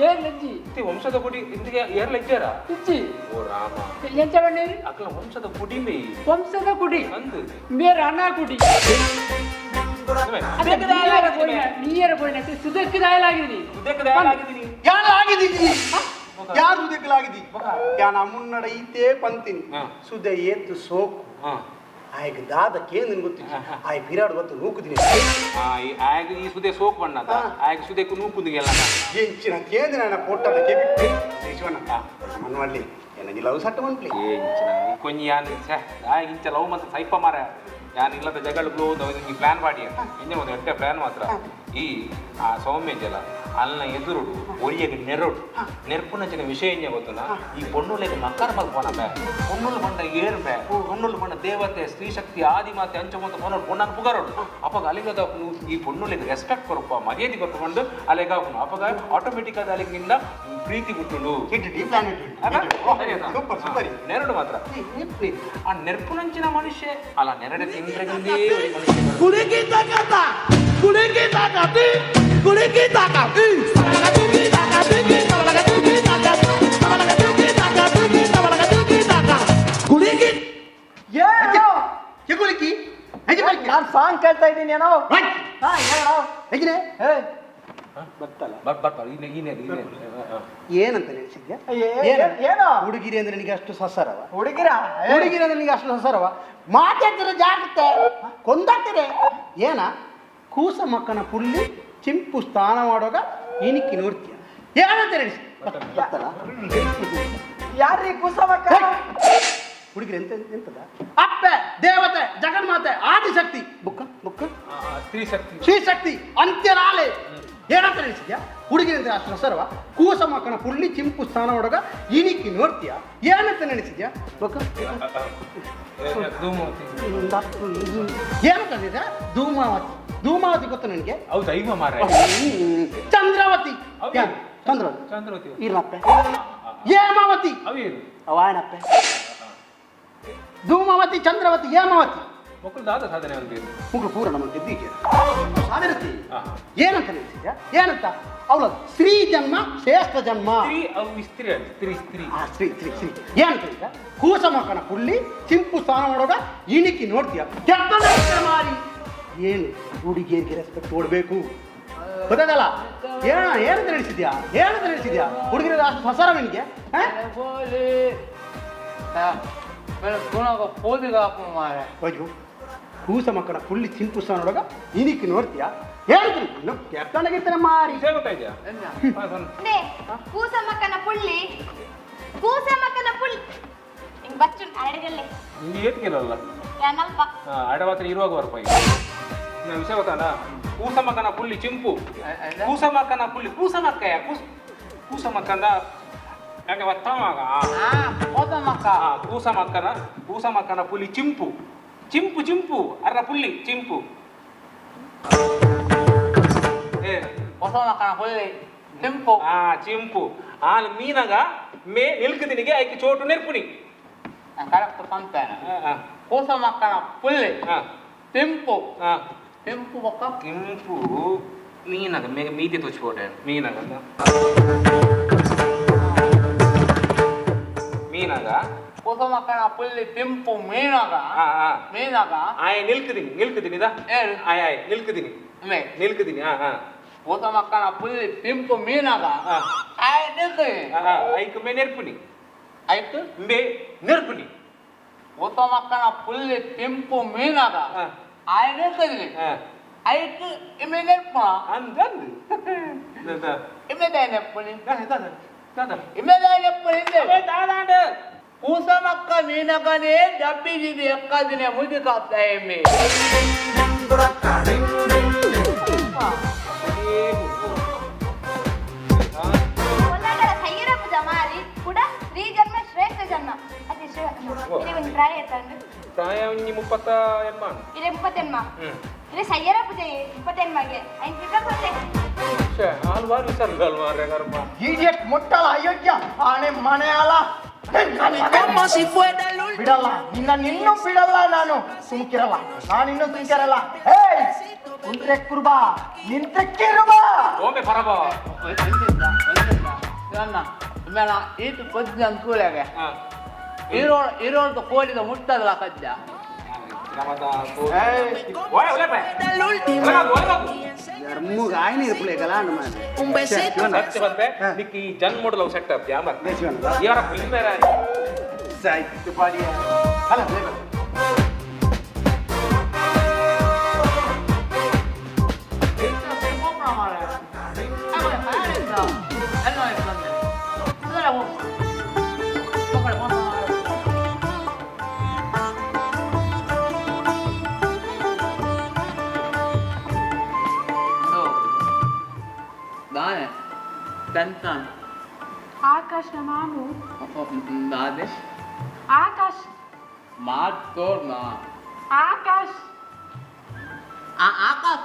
ಏರ್ ಲಜ್ಜಿ ವಂಶದ ಗುಡಿ ಇಂದಿಗೆ ಏರ್ ಲಜ್ಜಾರ ಇಜ್ಜಿ. ಓ ರಾಮ ಎಂಚ ಬಣ್ಣೇರಿ ಅಕ್ಲ ವಂಶದ ಗುಡಿ ಮೇ ವಂಶದ ಗುಡಿ ಅಂದು ಮೇರ ಅಣ್ಣ ಗುಡಿ ನೀಯರ ಬೋಯಿನ ಸುದಕ್ಕೆ ದಾಯಲಾಗಿದ್ದೀನಿ ಸುದಕ್ಕೆ ದಾಯಲಾಗಿದ್ದೀನಿ ಯಾರು ಆಗಿದ್ದೀನಿ ಯಾರು ಸುದೆಕಲಾಗಿದ್ದಿ ಯಾನ ಮುನ್ನಡ ಈತೇ ಪಂತೀನಿ ಸುದೆ ಏತು ಸೋಕು ಆಯ್ಗ ದಾದ ಕೇಂದ್ರ ಗೊತ್ತಿಲ್ಲ ಆಯ್ ಬಿರಾಡ್ ಗೊತ್ತು ನೂಕುದಿನಿ. ಆಯ್ಗ ಈ ಸುದೆ ಸೋಕು ಬಣ್ಣದ ಆಯ್ಗ ಸುದೆಕು ನೂಕುದಿಗೆಲ್ಲ ಎಂಚಿನ ಕೇಂದ್ರ ನನ್ನ ಪೊಟ್ಟದ ಕೆಬಿ ಶಿವಣ್ಣ ಮನ್ವಲ್ಲಿ ಎನಜಿ ಲವ್ ಸಟ್ಟ ಮನ್ಪ್ಲಿ ಎಂಚಿನ ಕೊಂಜಿ ಯಾನ್ ಛೆ ಆಯ್ಗ ಇಂಚ ಲವ್ ಮತ್ತೆ ಸೈಪ ಮಾರ ಯಾನ್ ಇಲ್ಲದ ಜಗಳ ಗ್ಲೋ ಈ ಪ್ಲಾನ್ ಮಾಡಿ ಇಂಜೆ ಒಂದು ಎಟ್ಟೆ ಪ್ಲಾನ್ ಮಾತ್ರ ಈ ಆ ಸೌಮ್ಯ ಜಲ ಅಲ್ಲ ಎದುರುಡು ಒರಿಯಗೆ ನೆರಡು ನೆರ್ಪುನಂಚಿನ ವಿಷಯ ಎಂಜ ಗೊತ್ತಲ್ಲ ಈ ಪೊಣ್ಣುಲೆಗೆ ಮಕ್ಕರ ಮಲ್ಪೋಣ ಬೇ ಪೊಣ್ಣುಲು ಬಂಡ ಏರ್ ಬೇ ಪೊಣ್ಣುಲು ಬಂಡ ದೇವತೆ ಸ್ತ್ರೀ ಶಕ್ತಿ ಆದಿಮಾತೆ ಅಂಚ ಮತ್ತು ಪೊಣ್ಣು ಪೊಣ್ಣನ್ನು ಪುಗರೋಡು ಅಪ್ಪಗ ಅಲ್ಲಿಗದಾಪನು ಈ ಪೊಣ್ಣುಲೆಗೆ ರೆಸ್ಪೆಕ್ಟ್ ಕೊರಪ್ಪ ಮರ್ಯಾದೆ ಕೊಟ್ಟುಕೊಂಡು ಅಲ್ಲಿಗಾಪನು ಅಪ್ಪಗ ಆಟೋಮೆಟಿಕ್ ಆದ ಅಲ್ಲಿಗೆ ನಿಂದ ಪ್ರೀತಿ ಹುಟ್ಟುಂಡು ನೆರಡು ಮಾತ್ರ ಆ ನೆರ್ಪುನಂಚಿನ ಮನುಷ್ಯ ಅಲ್ಲ ನೆರಡೆ ತಿಂದ್ರೆ ಗುಳಿಕಿ ನಾನು ಸಾಂಗ್ ಕೇಳ್ತಾ ಇದ್ದೀನಿ ಏನೋ. ಹೇಗಿನೇ ಬರ್ತಲ್ಲ ಏನಂತ ನೆನೆಸಿದ್ಯಾ? ಏನೋ ಹುಡುಗಿರಿ ಅಂದ್ರೆ ನಿನಗೆ ಅಷ್ಟು ಸಸರವ? ಹುಡುಗಿರ ಹುಡುಗಿರಿ ಅಂದ್ರೆ ನಿನಗೆ ಅಷ್ಟು ಸಸರವ? ಮಾತಾಡ್ತಿರೋ ಜಾಗ್ರತೆ ಕೊಂದಾಗ್ತದೆ. ಏನ ಕೂಸ ಮಕ್ಕನ ಪುಳ್ಳಿ ಚಿಂಪು ಸ್ನಾನ ಮಾಡುವಾಗ ಇನಿಕ್ಕಿ ನೋಡ್ತೀಯ ಏನಂತ ನೆನೆಸಿ ಬರ್ತಲ್ಲ? ಯಾರೀ ಕೂಸ ಮಕ್ಕ? ಹುಡುಗಿರಿ ಎಂತ ಎಂತದ? ಅಪ್ಪೆ ದೇವತೆ ಜಗನ್ಮಾತೆ ಆದಿಶಕ್ತಿ ಬುಕ್ಕ ಬುಕ್ಕ ಸ್ತ್ರೀ ಶಕ್ತಿ ಶ್ರೀ ಶಕ್ತಿ ಅಂತ್ಯನಾಲೆ ಏನಂತ ನೆನೆಸಿದ್ಯಾ? ಹುಡುಗಿರಿ ಅಂದ್ರೆ ಅಷ್ಟು ಸರವ? ಕೂಸ ಮಕ್ಕನ ಪುಳ್ಳಿ ಚಿಂಪು ಸ್ನಾನ ಮಾಡುವಾಗ ಇನಿಕ್ಕಿ ನೋಡ್ತೀಯ ಏನಂತ ನೆನೆಸಿದ್ಯಾ? ಬುಕ್ಕ ಏನಂತ ನೆನೆಸಿದ್ಯಾ? ಧೂಮಾವತಿ. ಧೂಮಾವತಿ ಗೊತ್ತ ನನಗೆ? ಚಂದ್ರಾವತಿ. ಚಂದ್ರವತಿ ಚಂದ್ರವತಿ ಇರಪ್ಪ. ಹೇಮಾವತಿ ಅವಾನಪ್ಪ. ಧೂಮಾವತಿ ಚಂದ್ರವತಿ ಹೇಮಾವತಿ ಮಕ್ಕಳು ದಾದ ಸಾಧನೆ ಮಕ್ಕಳು ಪೂರ ನಮ್ಮ ಗೆದ್ದಿಗೆ ಸಾಧಿರ್ತಿ. ಏನಂತ ನೆನೆಸಿದ್ಯಾ? ಏನಂತ ಅವಳ ಸ್ತ್ರೀ ಜನ್ಮ ಶ್ರೇಷ್ಠ ಜನ್ಮ. ಸ್ತ್ರೀ ಸ್ತ್ರೀ ಸ್ತ್ರೀ ಸ್ತ್ರೀ ಸ್ತ್ರೀ ಸ್ತ್ರೀ ಏನಂತ ಈಗ ಕೂಸ ಮಕ್ಕನ ಪುಳ್ಳಿ ಚಿಂಪು ಸ್ನಾನ ಮಾಡುವಾಗ ಇಣಿಕಿ ನೋಡ್ತೀಯ ಮಾರಿ. ಏನು ಹುಡುಗಿಯರಿಗೆ ರೆಸ್ಪೆಕ್ಟ್ ಕೊಡಬೇಕು ಗೊತ್ತಾಗಲ್ಲ? ಏನ ಏನಂತ ನಡೆಸಿದ್ಯಾ? ಏನಂತ ನಡೆಸಿದ್ಯಾ? ಹುಡುಗಿರ ಅಷ್ಟು ಹೊಸರ ನಿನಗೆ? ಅಯ್ಯೋ ಕೂಸ ಮಕ್ಕಳ ಪುಳ್ಳಿ ಚಿಂಪು ಸ್ನಾನ ನೋಡುವಾಗ ಇನಿಕ್ಕಿ ನೋಡ್ತೀಯಾ? ಹೇಳ್ತೀನಿ ಕೆಟ್ಟನಾಗಿರ್ತಾನೆ ಮಾರಿ. ಕೂಸ ಮಕ್ಕನ ಪುಳ್ಳಿ ಕೂಸ ಮಕ್ಕನ ಪುಳ್ಳಿ ಹಿಂಗ್ ಬಚ್ಚು ಅರಡಿಗಲ್ಲೇ ಏತ್ಕಿರಲ್ಲ ಯಾನಲ್ಪ ಅಡವಾತ್ರ ಇರುವಾಗ ಬರ್ಪ. ವಿಷಯ ಗೊತ್ತಲ್ಲ? ಕೂಸಮಕ್ಕನ ಪುಳ್ಳಿ ಚಿಂಪು ಕೂಸಮಕ್ಕನ ಪುಳ್ಳಿ ಕೂಸಮಕ್ಕಯ್ಯ ಕೂಸಮಕ್ಕಂದ ಯಾಕೆ ಒತ್ತವಾಗ ಕೂಸಮಕ್ಕನ ಕೂಸಮಕ್ಕನ ಪುಲಿ ಚಿಂಪು ಚಿಂಪು ಚಿಂಪು ಅರ್ರ ಪುಳ್ಳಿ ಚಿಂಪು ಏ ಕೂಸಮಕ್ಕನ ಪುಳ್ಳಿ ಚಿಂಪು ಆ ಚಿಂಪು ಆನ್ ಮೀನಗ ಮೇ ನಿಲ್ಕದಿನಿಗೆ ಐಕೆ ಚೋಟು ನೆರ್ಪುನಿ ಕರೆಕ್ಟ್ ಪಂಪೇನ ಕೂಸಮಕ್ಕನ ಪುಳ್ಳಿ ಚಿಂಪು ಕೆಂಪು ಬೊಕ್ಕ ಕೆಂಪು ಮೀನಾಗ ಮೇಗ ಮೀದೆ ತೋಚ್ಬೋಡೆ ಮೀನಾಗ ಮೀನಾಗ ಕೂಸಮಕ್ಕನ ಪುಳ್ಳಿ ಕೆಂಪು ಮೀನಾಗ ಮೀನಾಗ ಆಯ್ ನಿಲ್ಕದಿನಿ ನಿಲ್ಕದಿನಿ ಇದಾ ಆಯ್ ಆಯ್ ನಿಲ್ಕದಿನಿ ನಿಲ್ಕದಿನಿ ಹಾ ಹಾ ಕೂಸಮಕ್ಕನ ಪುಳ್ಳಿ ಕೆಂಪು ಮೀನಾಗ ಆಯ್ ನಿಲ್ಕದಿನಿ ಐಕ್ ಮೇ ನೆರ್ಪುನಿ ಆಯ್ತು ಮೇ ನೆರ್ಪುನಿ ಕೂಸಮಕ್ಕನ ಪುಳ್ಳಿ ಕೆಂಪು ಮೀನಾಗ ಆಯ್ ನಿಲ್ಕದಿನಿ ಐಕ್ ಇಮೆ ನೆರ್ಪುನ ಅಂದಂದು ಇಮೆ ನೆರ್ಪುನಿ ಇಮೆ ನೆರ್ಪುನಿ ಕೂಸಮಕ್ಕ ಮೀನಗನೇ ಡಬ್ಬಿದಿದೆ ಎಕ್ಕದಿನೆ ಮುದುಕಾಗ್ತಾ ಎಮ್ಮೆ ಮಾರಿ ಕೂಡ ಸ್ತ್ರೀ ಜನ್ಮ ಶ್ರೇಷ್ಠ ಜನ್ಮ ಅತಿ ಒಂದು ಪ್ರಾಯ ಎತ್ತಂಡು ಪ್ರಾಯ ಒಂಜಿ 38 ಇರೆ 38 ಇರೆ ಸಯ್ಯರ ಪೂಜೆ 38ಗೆ ಐನ್ ಪಿಕಪ್ ಕೊಟ್ಟೆ ಹಾಲ್ವಾರು ವಿಚಾರಗಳು ಮಾರ್ರೆ ಕರ್ಮ ಇಡಿಯಟ್ ಮುಟ್ಟಲ ಅಯೋಗ್ಯ ಆನೆ ಮನೆ ಅಲ್ಲ ಬಿಡಲ್ಲ ನಿನ್ನ ನಿನ್ನೂ ಬಿಡಲ್ಲ ನಾನು ಸುಮ್ಕಿರಲ್ಲ ನಾನು ಇನ್ನೂ ಸುಮ್ಕಿರಲ್ಲ. ಏಯ್ ಕುಂತ್ರೆ ಕುರ್ಬಾ ನಿಂತ್ರೆ ಕಿರುಬಾ ಓಮೆ ಪರಬ ಮೇಣ ಈತು ಪದ್ಯ ಅನ್ಕೂಲಾಗೆ ಇರೋಳ್ದು ಕೋಳಿದ ಮುಟ್ಟದಲ್ಲ ಕಜ್ಜ ಆಕಾಶ್ ಮಾಮು ಆಕಾಶ್ ಮಾತೋರ್ನ ಆಕಾಶ್ ಆಕಾಶ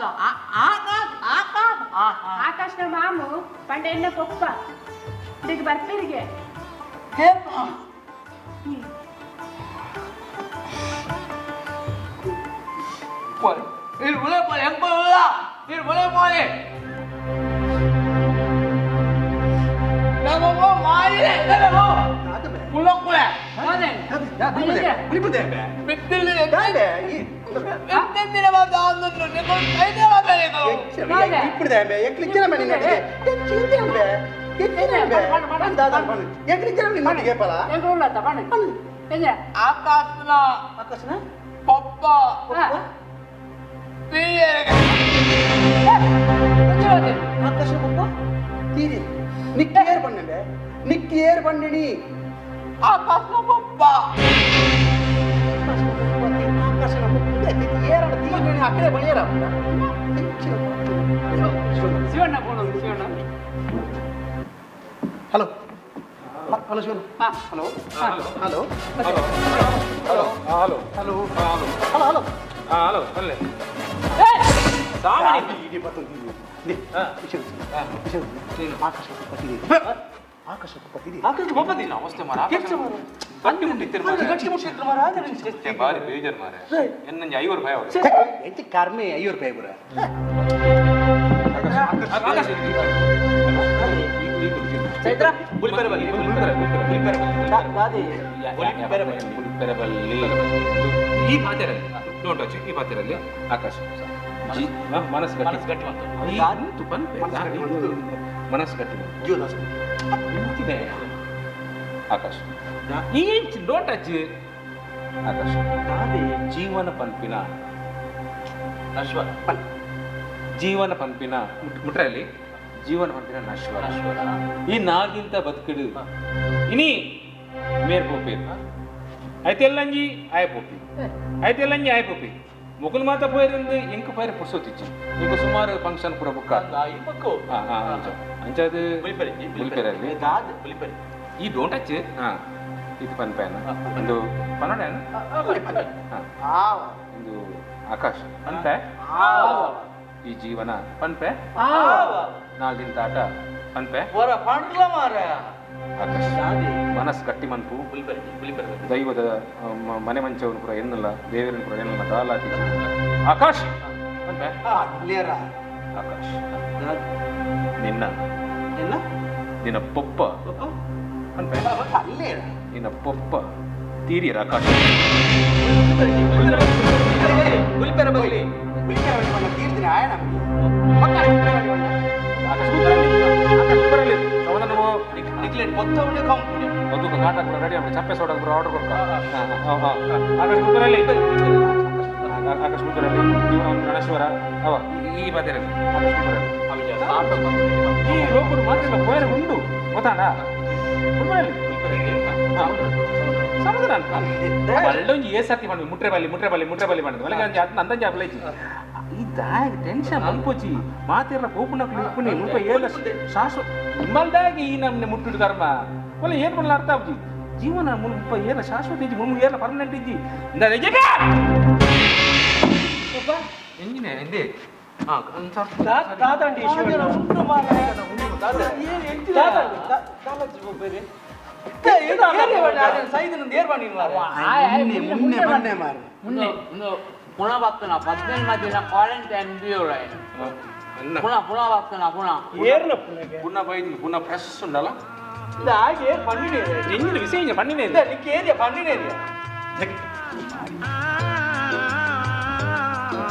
ಆಕಾಶ್ ಆಕಾಶ್ ಆಕಾಶ್ನ ಮಾಮು ಪಂಡ ಎನ್ನ ಪೊಪ್ಪ ಇದಕ್ಕೆ ಬರ್ತೀರಿಗೆ ಆಕಾಶನ ಆಕಾಶನ ಪಪ್ಪ ಆಕಾಶ ಪಪ್ಪ ತೀರಿ ನಿಕ್ಕೇರ್ ಬಣ್ಣೆ ನಿಕ್ಕೇರ್ ಬಣ್ಣಿನಿ ಆಕಾಶನ ಪಪ್ಪ ಆಕಾಶನ ಪಪ್ಪ ಏರಣ ತೀರಿ ಅಕ್ಕಡೆ ಬಳಿಯರ Shivanna phone Shivanna. Hello hello Shivanna. Hello hello hello hello hello hello hello hello hello ಅಲ್ಲೇ ಕರ್ಮೆ 5 ರೂಪಾಯಿ ಬರ. ಈ ಪಾತ್ರೆಯಲ್ಲಿ don't touch ಈ ಪಾತ್ರೆಯಲ್ಲಿ ಆಕಾಶ ಮನಸ್ಸು ಗಟ್ಟಿ ಮನಸ್ಸು ಗಟ್ಟಿ ಆಕಾಶ ಈ don't touch ಆಕಾಶ ಜೀವನ ಪಂಪಿನ ನಶ್ವರ ಜೀವನ ಪಂಪಿನ ಮುಟ್ರಲ್ಲಿ ಜೀವನ ಪಂಪಿನ ನಶ್ವರ ಈ ನಾಗಿಂತ ಬದುಕಿಡು ಇನಿ ಮೇರ್ ಪೋಪಿ ಐತೆಲ್ಲಂಜಿ ಆಯ ಪೋಪಿ ಐತೆಲ್ಲಂಜಿ ಆಯ ಪೋಪಿ ಮುಕುಲ್ ಮಾತ ಪೋಯರಿಂದ ಇಂಕು ಪೈರ ಪುರ್ಸೋತಿಚ್ಚಿ ಇಂಕು ಸುಮಾರು ಫಂಕ್ಷನ್ ಪೂರ ಬುಕ್ಕ ಅಂಚಾದ ಬುಲ್ಪೆರಲ್ಲಿ ಈ don't touch ಇದು ಪನ್ಪೇನ ಒಂದು ಪನ್ನಡ ಒಂದು ಆಕಾಶ್ ಪನ್ಪೆ ಈ ಜೀವನ ಪನ್ಪೆ ನಾಲ್ದಿನ ತಾಟ ಪನ್ಪೆ ಆಕಾಶ್ ಮನಸ್ಸು ಗಟ್ಟಿ ಮನ್ಪು ದೈವದ ಮನೆ ಮಂಚವನ್ನು ಪೂರ ಎನ್ನಲ್ಲ ದೇವರನ್ನು ಪೂರ ಎನ್ನಲ್ಲ ದಾಲಾತಿ ಆಕಾಶ್ ಪನ್ಪೆ ಆಕಾಶ್ ನಿನ್ನ ನಿನ್ನ ಪೊಪ್ಪ ಪನ್ಪೆ ನಿನ್ನ ಪೊಪ್ಪ ತೀರಿಯರ ಆಕಾಶ್ ಚಪ್ಪೆ ಸೋಡ ಆರ್ಡರ್ ಕೊಡ್ಕ ಆಕಾಶ್ ಕುಕ್ಕರಲ್ಲಿ ಆಕಾಶ್ ಕುಕ್ಕರಲ್ಲಿ ಗಣೇಶ್ವರ ಅವ ಈ ಬಾತಿರಲ್ಲಿ ಈ ಲೋಕರು ಮಾತ್ರ ಪೋಯರ ಉಂಡು ಗೊತ್ತಾಣ ಸಮಾಧಾನ ಒಳ್ಳೊಂದು ಏ ಸರ್ತಿ ಮಾಡಿ ಮುಟ್ರೆ ಬಲ್ಲಿ ಮುಟ್ರೆ ಬಲ್ಲಿ ಮುಟ್ರೆ ಬಲ್ಲಿ ಮಾಡಿದ್ವಿ ಒಳಗೆ ಅದನ್ನ ಅಂದಂಜ ಆಪ್ಲೈಜಿ ಈ ದಾಯ ಟೆನ್ಷನ್ ಮನ್ಪೋಚಿ ಮಾತಿರಲ್ಲ ಕೋಪುನಕ್ಲು ಉಪ್ಪುನಿ ಮುಲ್ಪ ಏಲ ಶಾಶ್ವತ ನಿಮ್ಮಲ್ದಾಗಿ ಈ ನಮ್ನೆ ಮುಟ್ಟುಡು ಕರ್ಮ ಒಳ್ಳೆ ಏನು ಮಾಡಲ್ಲ ಅರ್ಥ ಆಗಿ ಜೀವನ ಮುಲ್ಪ ಏಲ ಶಾಶ್ವತ ಇಜ್ಜಿ ಮುಲ್ಪ ಏಲ ಪರ್ಮನೆಂಟ್ ಇಜ್ಜಿ ಎಂಜಿನೇ ಎಂದೇ ದಾದಂಡಿ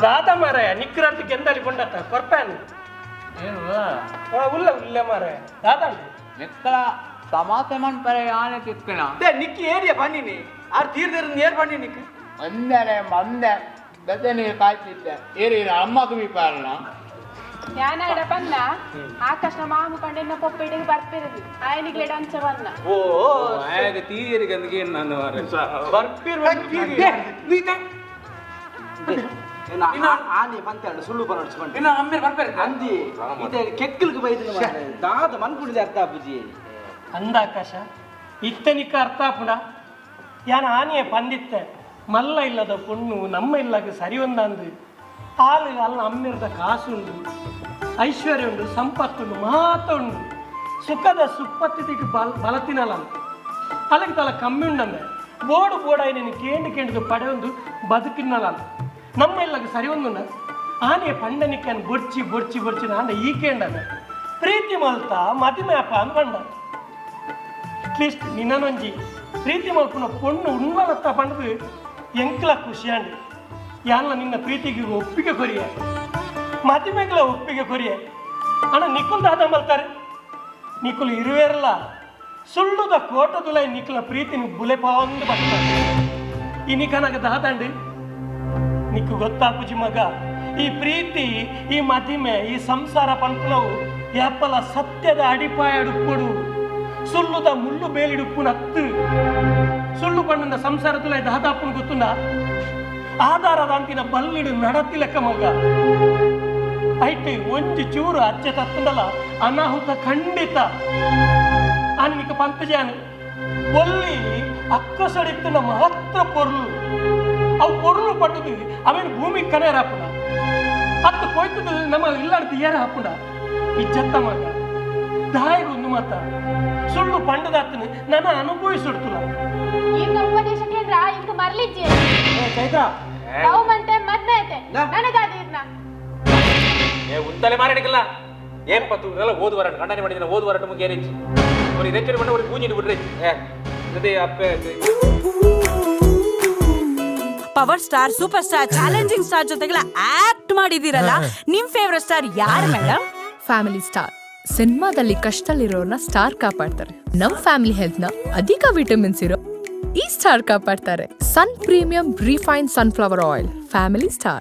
ದಾದ ಮಾರಾಯ ನಿಕ್ರಾಂತಿ ಕೆಂದಲಿ ಕೊಂಡತ್ತ ಕೊರ್ಪಾನು ಉಲ್ಲ ಉಲ್ಲ ಮಾರಾಯ ದಾದಂಡಿ ನಿಕ್ಕಳ ತಮಾಷೆ ಮನ್ಪರೆ ಯಾನೆ ತಿಕ್ಕಣ ನಿಕ್ಕಿ ಏರಿಯ ಬನ್ನಿನಿ ಆರ್ ತೀರ್ದಿರ ಏರ್ ಬನ್ನಿ ನಿಕ್ ಒಂದರೆ ಮಂದೆ ಬೆದನಿ ಕಾಯ್ತಿದ್ದೆ ಏರಿ ಅಮ್ಮకు ವಿಪಾರಣ ಯಾನಾಡ ಬನ್ನ ಆಕಾಶನ ಮಾಮು ಕಂಡೆನ್ನ ಪೊಪ್ಪಿಡಿಗೆ ಬರ್ಪಿರದು ಆಯನಿಗೆ ಡಂಚ ಬನ್ನ ಓ ಆಯಗ ತೀರಿಗೆ ಅಂದ್ಗೆ ನಾನು ಬರ್ಪಿರ್ ಆನೆ ಪಂತೆ ಸುಳ್ಳು ಬರೋಡ್ಸ್ಕೊಂಡು ಇನ್ನ ಅಮ್ಮೇರ್ ಬರ್ಪೇರು ಅಂದಿ ಇದೆ ಕೆಕ್ಕಲ್ಗೆ ಬೈದಿನ ದಾದ ಮನ್ಕುಡಿದ ಅರ್ಥ ಅಪ್ಪುಜಿ ಅಂದ ಆಕಾಶ ಇತ್ತನಿಕ ಅರ್ಥ ಆಪುಣ ಯಾನ ಆನೆಯ ಪಂದಿತ್ತೆ ಮಲ್ಲ ಇಲ್ಲದ ಪೊಣ್ಣು ನಮ್ಮ ಇಲ್ಲಾಗ ಸರಿ ಒಂದಂದು ಆಲು ಅಲ್ಲ ಅಮ್ಮಿರದ ಕಾಸುಂಡು ಐಶ್ವರ್ಯ ಉಂಡು ಸಂಪತ್ತುಂಡು ಮಾತ ಉಂಡು ಸುಖದ ಸುಪ್ಪತ್ತಿಗೆ ಬಲತಿನಲ್ಲ ಅಲ್ಲಿಗೆ ತಲ ಕಮ್ಮಿ ಉಂಡಂದೆ ಬೋಡು ಬೋಡಾಯಿ ನೀನು ಕೇಂಡು ಕೇಂಡು ಪಡೆಯೊಂದು ಬದುಕಿನಲ್ಲ ನಮ್ಮ ಇಲ್ಲಾಗ ಸರಿ ಒಂದುಂಡ ಆನೆ ಪಂಡನಿಕ್ಕನ್ ಬೊರ್ಚಿ ಬೊರ್ಚಿ ಬೊರ್ಚಿ ನಾನ ಈ ಕೇಂಡನ ಪ್ರೀತಿ ಮಲ್ತ ಮದಿಮ್ಯಾಪ ಅಂದ್ ಬಂಡ ಅಟ್ಲೀಸ್ಟ್ ನಿನ್ನೊಂಜಿ ಪ್ರೀತಿ ಮಲ್ಪುನ ಪೊಣ್ಣು ಉಣ್ವಲತ್ತ ಪಂಡದು ಎಂಕ್ಲ ಖುಷಿಯಾಂಡು ಯಾನ್ಲ ನಿನ್ನ ಪ್ರೀತಿಗೆ ಒಪ್ಪಿಗೆ ಕೊರಿಯ, ಮದಿಮೆಗಳ ಒಪ್ಪಿಗೆ ಕೊರಿಯ. ಅಣ್ಣ ನಿಕ್ಕುಲ್ ದಾದ ಮಲ್ತಾರೆ, ನಿಕ್ಕುಲು ಇರುವೇರಲ್ಲ ಸುಳ್ಳುದ ಕೋಟದುಲೈ ನಿಕ್ಕಲ ಪ್ರೀತಿನ ಬುಲೆಪಾಂದು ಬರ್ತಾರೆ. ಈ ನಿಕನಾಗ ದಾದಂಡಿ ನಿಕ್ಕು ಗೊತ್ತಾಪುಜಿ ಮಗ, ಈ ಪ್ರೀತಿ ಈ ಮದಿಮೆ ಈ ಸಂಸಾರ ಪಂಪನವು ಯಾಪಲ ಸತ್ಯದ ಅಡಿಪಾಯಡುಪ್ಪಡು, ಸುಳ್ಳುದ ಮುಳ್ಳು ಬೇಲಿಡುಪ್ಪುನತ್ತು. ಸುಳ್ಳು ಪಣ್ಣದ ಸಂಸಾರದುಲೈ ದಾದಾಪುನ ಗೊತ್ತುಂಡ ಆಧಾರದ ಅಂತಿನ ಬಲ್ಲಿಡು ನಡತಿಲೆಕ್ಕ ಮಗ. ಐಟ್ ಒಂಜಿ ಚೂರು ಅಚ್ಚೆ ತತ್ತಂದಲ್ಲ ಅನಾಹುತ ಖಂಡಿತ. ಆನಿಕ ಪಂಪಜಾನು ಒಲ್ಲಿ ಅಕ್ಕಸಡಿತ್ತನ ಮಾತ್ರ ಪೊರ್ಲು, ಅವು ಪೊರ್ಲು ಪಟ್ಟದು ಅವೇನು ಭೂಮಿ ಕನೇರ ಹಾಪುಣ ಅತ್ತು ಕೊಯ್ತದ ನಮ್ಮ ಇಲ್ಲಾಡ್ದು ಏರ ಹಾಪುಣ ಇಜ್ಜತ್ತ ಮಗ. ದಾಯಿಗೊಂದು ಮಾತ ಸುಳ್ಳು ಪಂಡದಾತನ ನನ್ನ ಅನುಭವಿಸುಡ್ತುಲ. ಈಗ ಉಪದೇಶ ಕೇಂದ್ರ ಇಂಕ ಮರ್ಲಿಜ್ಜೆ ಚೈತ್ರ ಲವ್ ಮಂತೆ ಮದ್ಮೆ ಐತೆ ನನಗಾದ ಇರ್ನ ಏ ಉಂತಲೆ ಮಾರಾಡಿಕಲ್ಲ ಏನ್ ಪತ್ತು ಇದೆಲ್ಲ ಓದು ವರಣ ಕಂಡನೆ ಮಾಡಿದ ಓದು ವರಣ ಮುಗಿಯರಿಚ್ಚಿ ஒரு ரெச்சடி பண்ண ஒரு பூஞ்சிட்டு விடுறேன். ஏ இது அப்ப Power star, super star, challenging star ಜೊತೆಗೆಲ್ಲ ಆಕ್ಟ್ ಮಾಡಿದಿರಲ್ಲ, ನಿಮ್ ಫೇವರೇಟ್ ಸ್ಟಾರ್ ಯಾರು ಮೇಡಮ್? ಫ್ಯಾಮಿಲಿ ಸ್ಟಾರ್ ಸಿನಿಮಾದಲ್ಲಿ ಕಷ್ಟದಲ್ಲಿರೋರ್ನ ಸ್ಟಾರ್ ಕಾಪಾಡ್ತಾರೆ. ನಮ್ ಫ್ಯಾಮಿಲಿ ಹೆಲ್ತ್ ನ ಅಧಿಕ ವಿಟಮಿನ್ಸ್ ಇರೋ ಈ star ಕಾಪಾಡ್ತಾರೆ. Sun Premium refine sunflower oil, family star.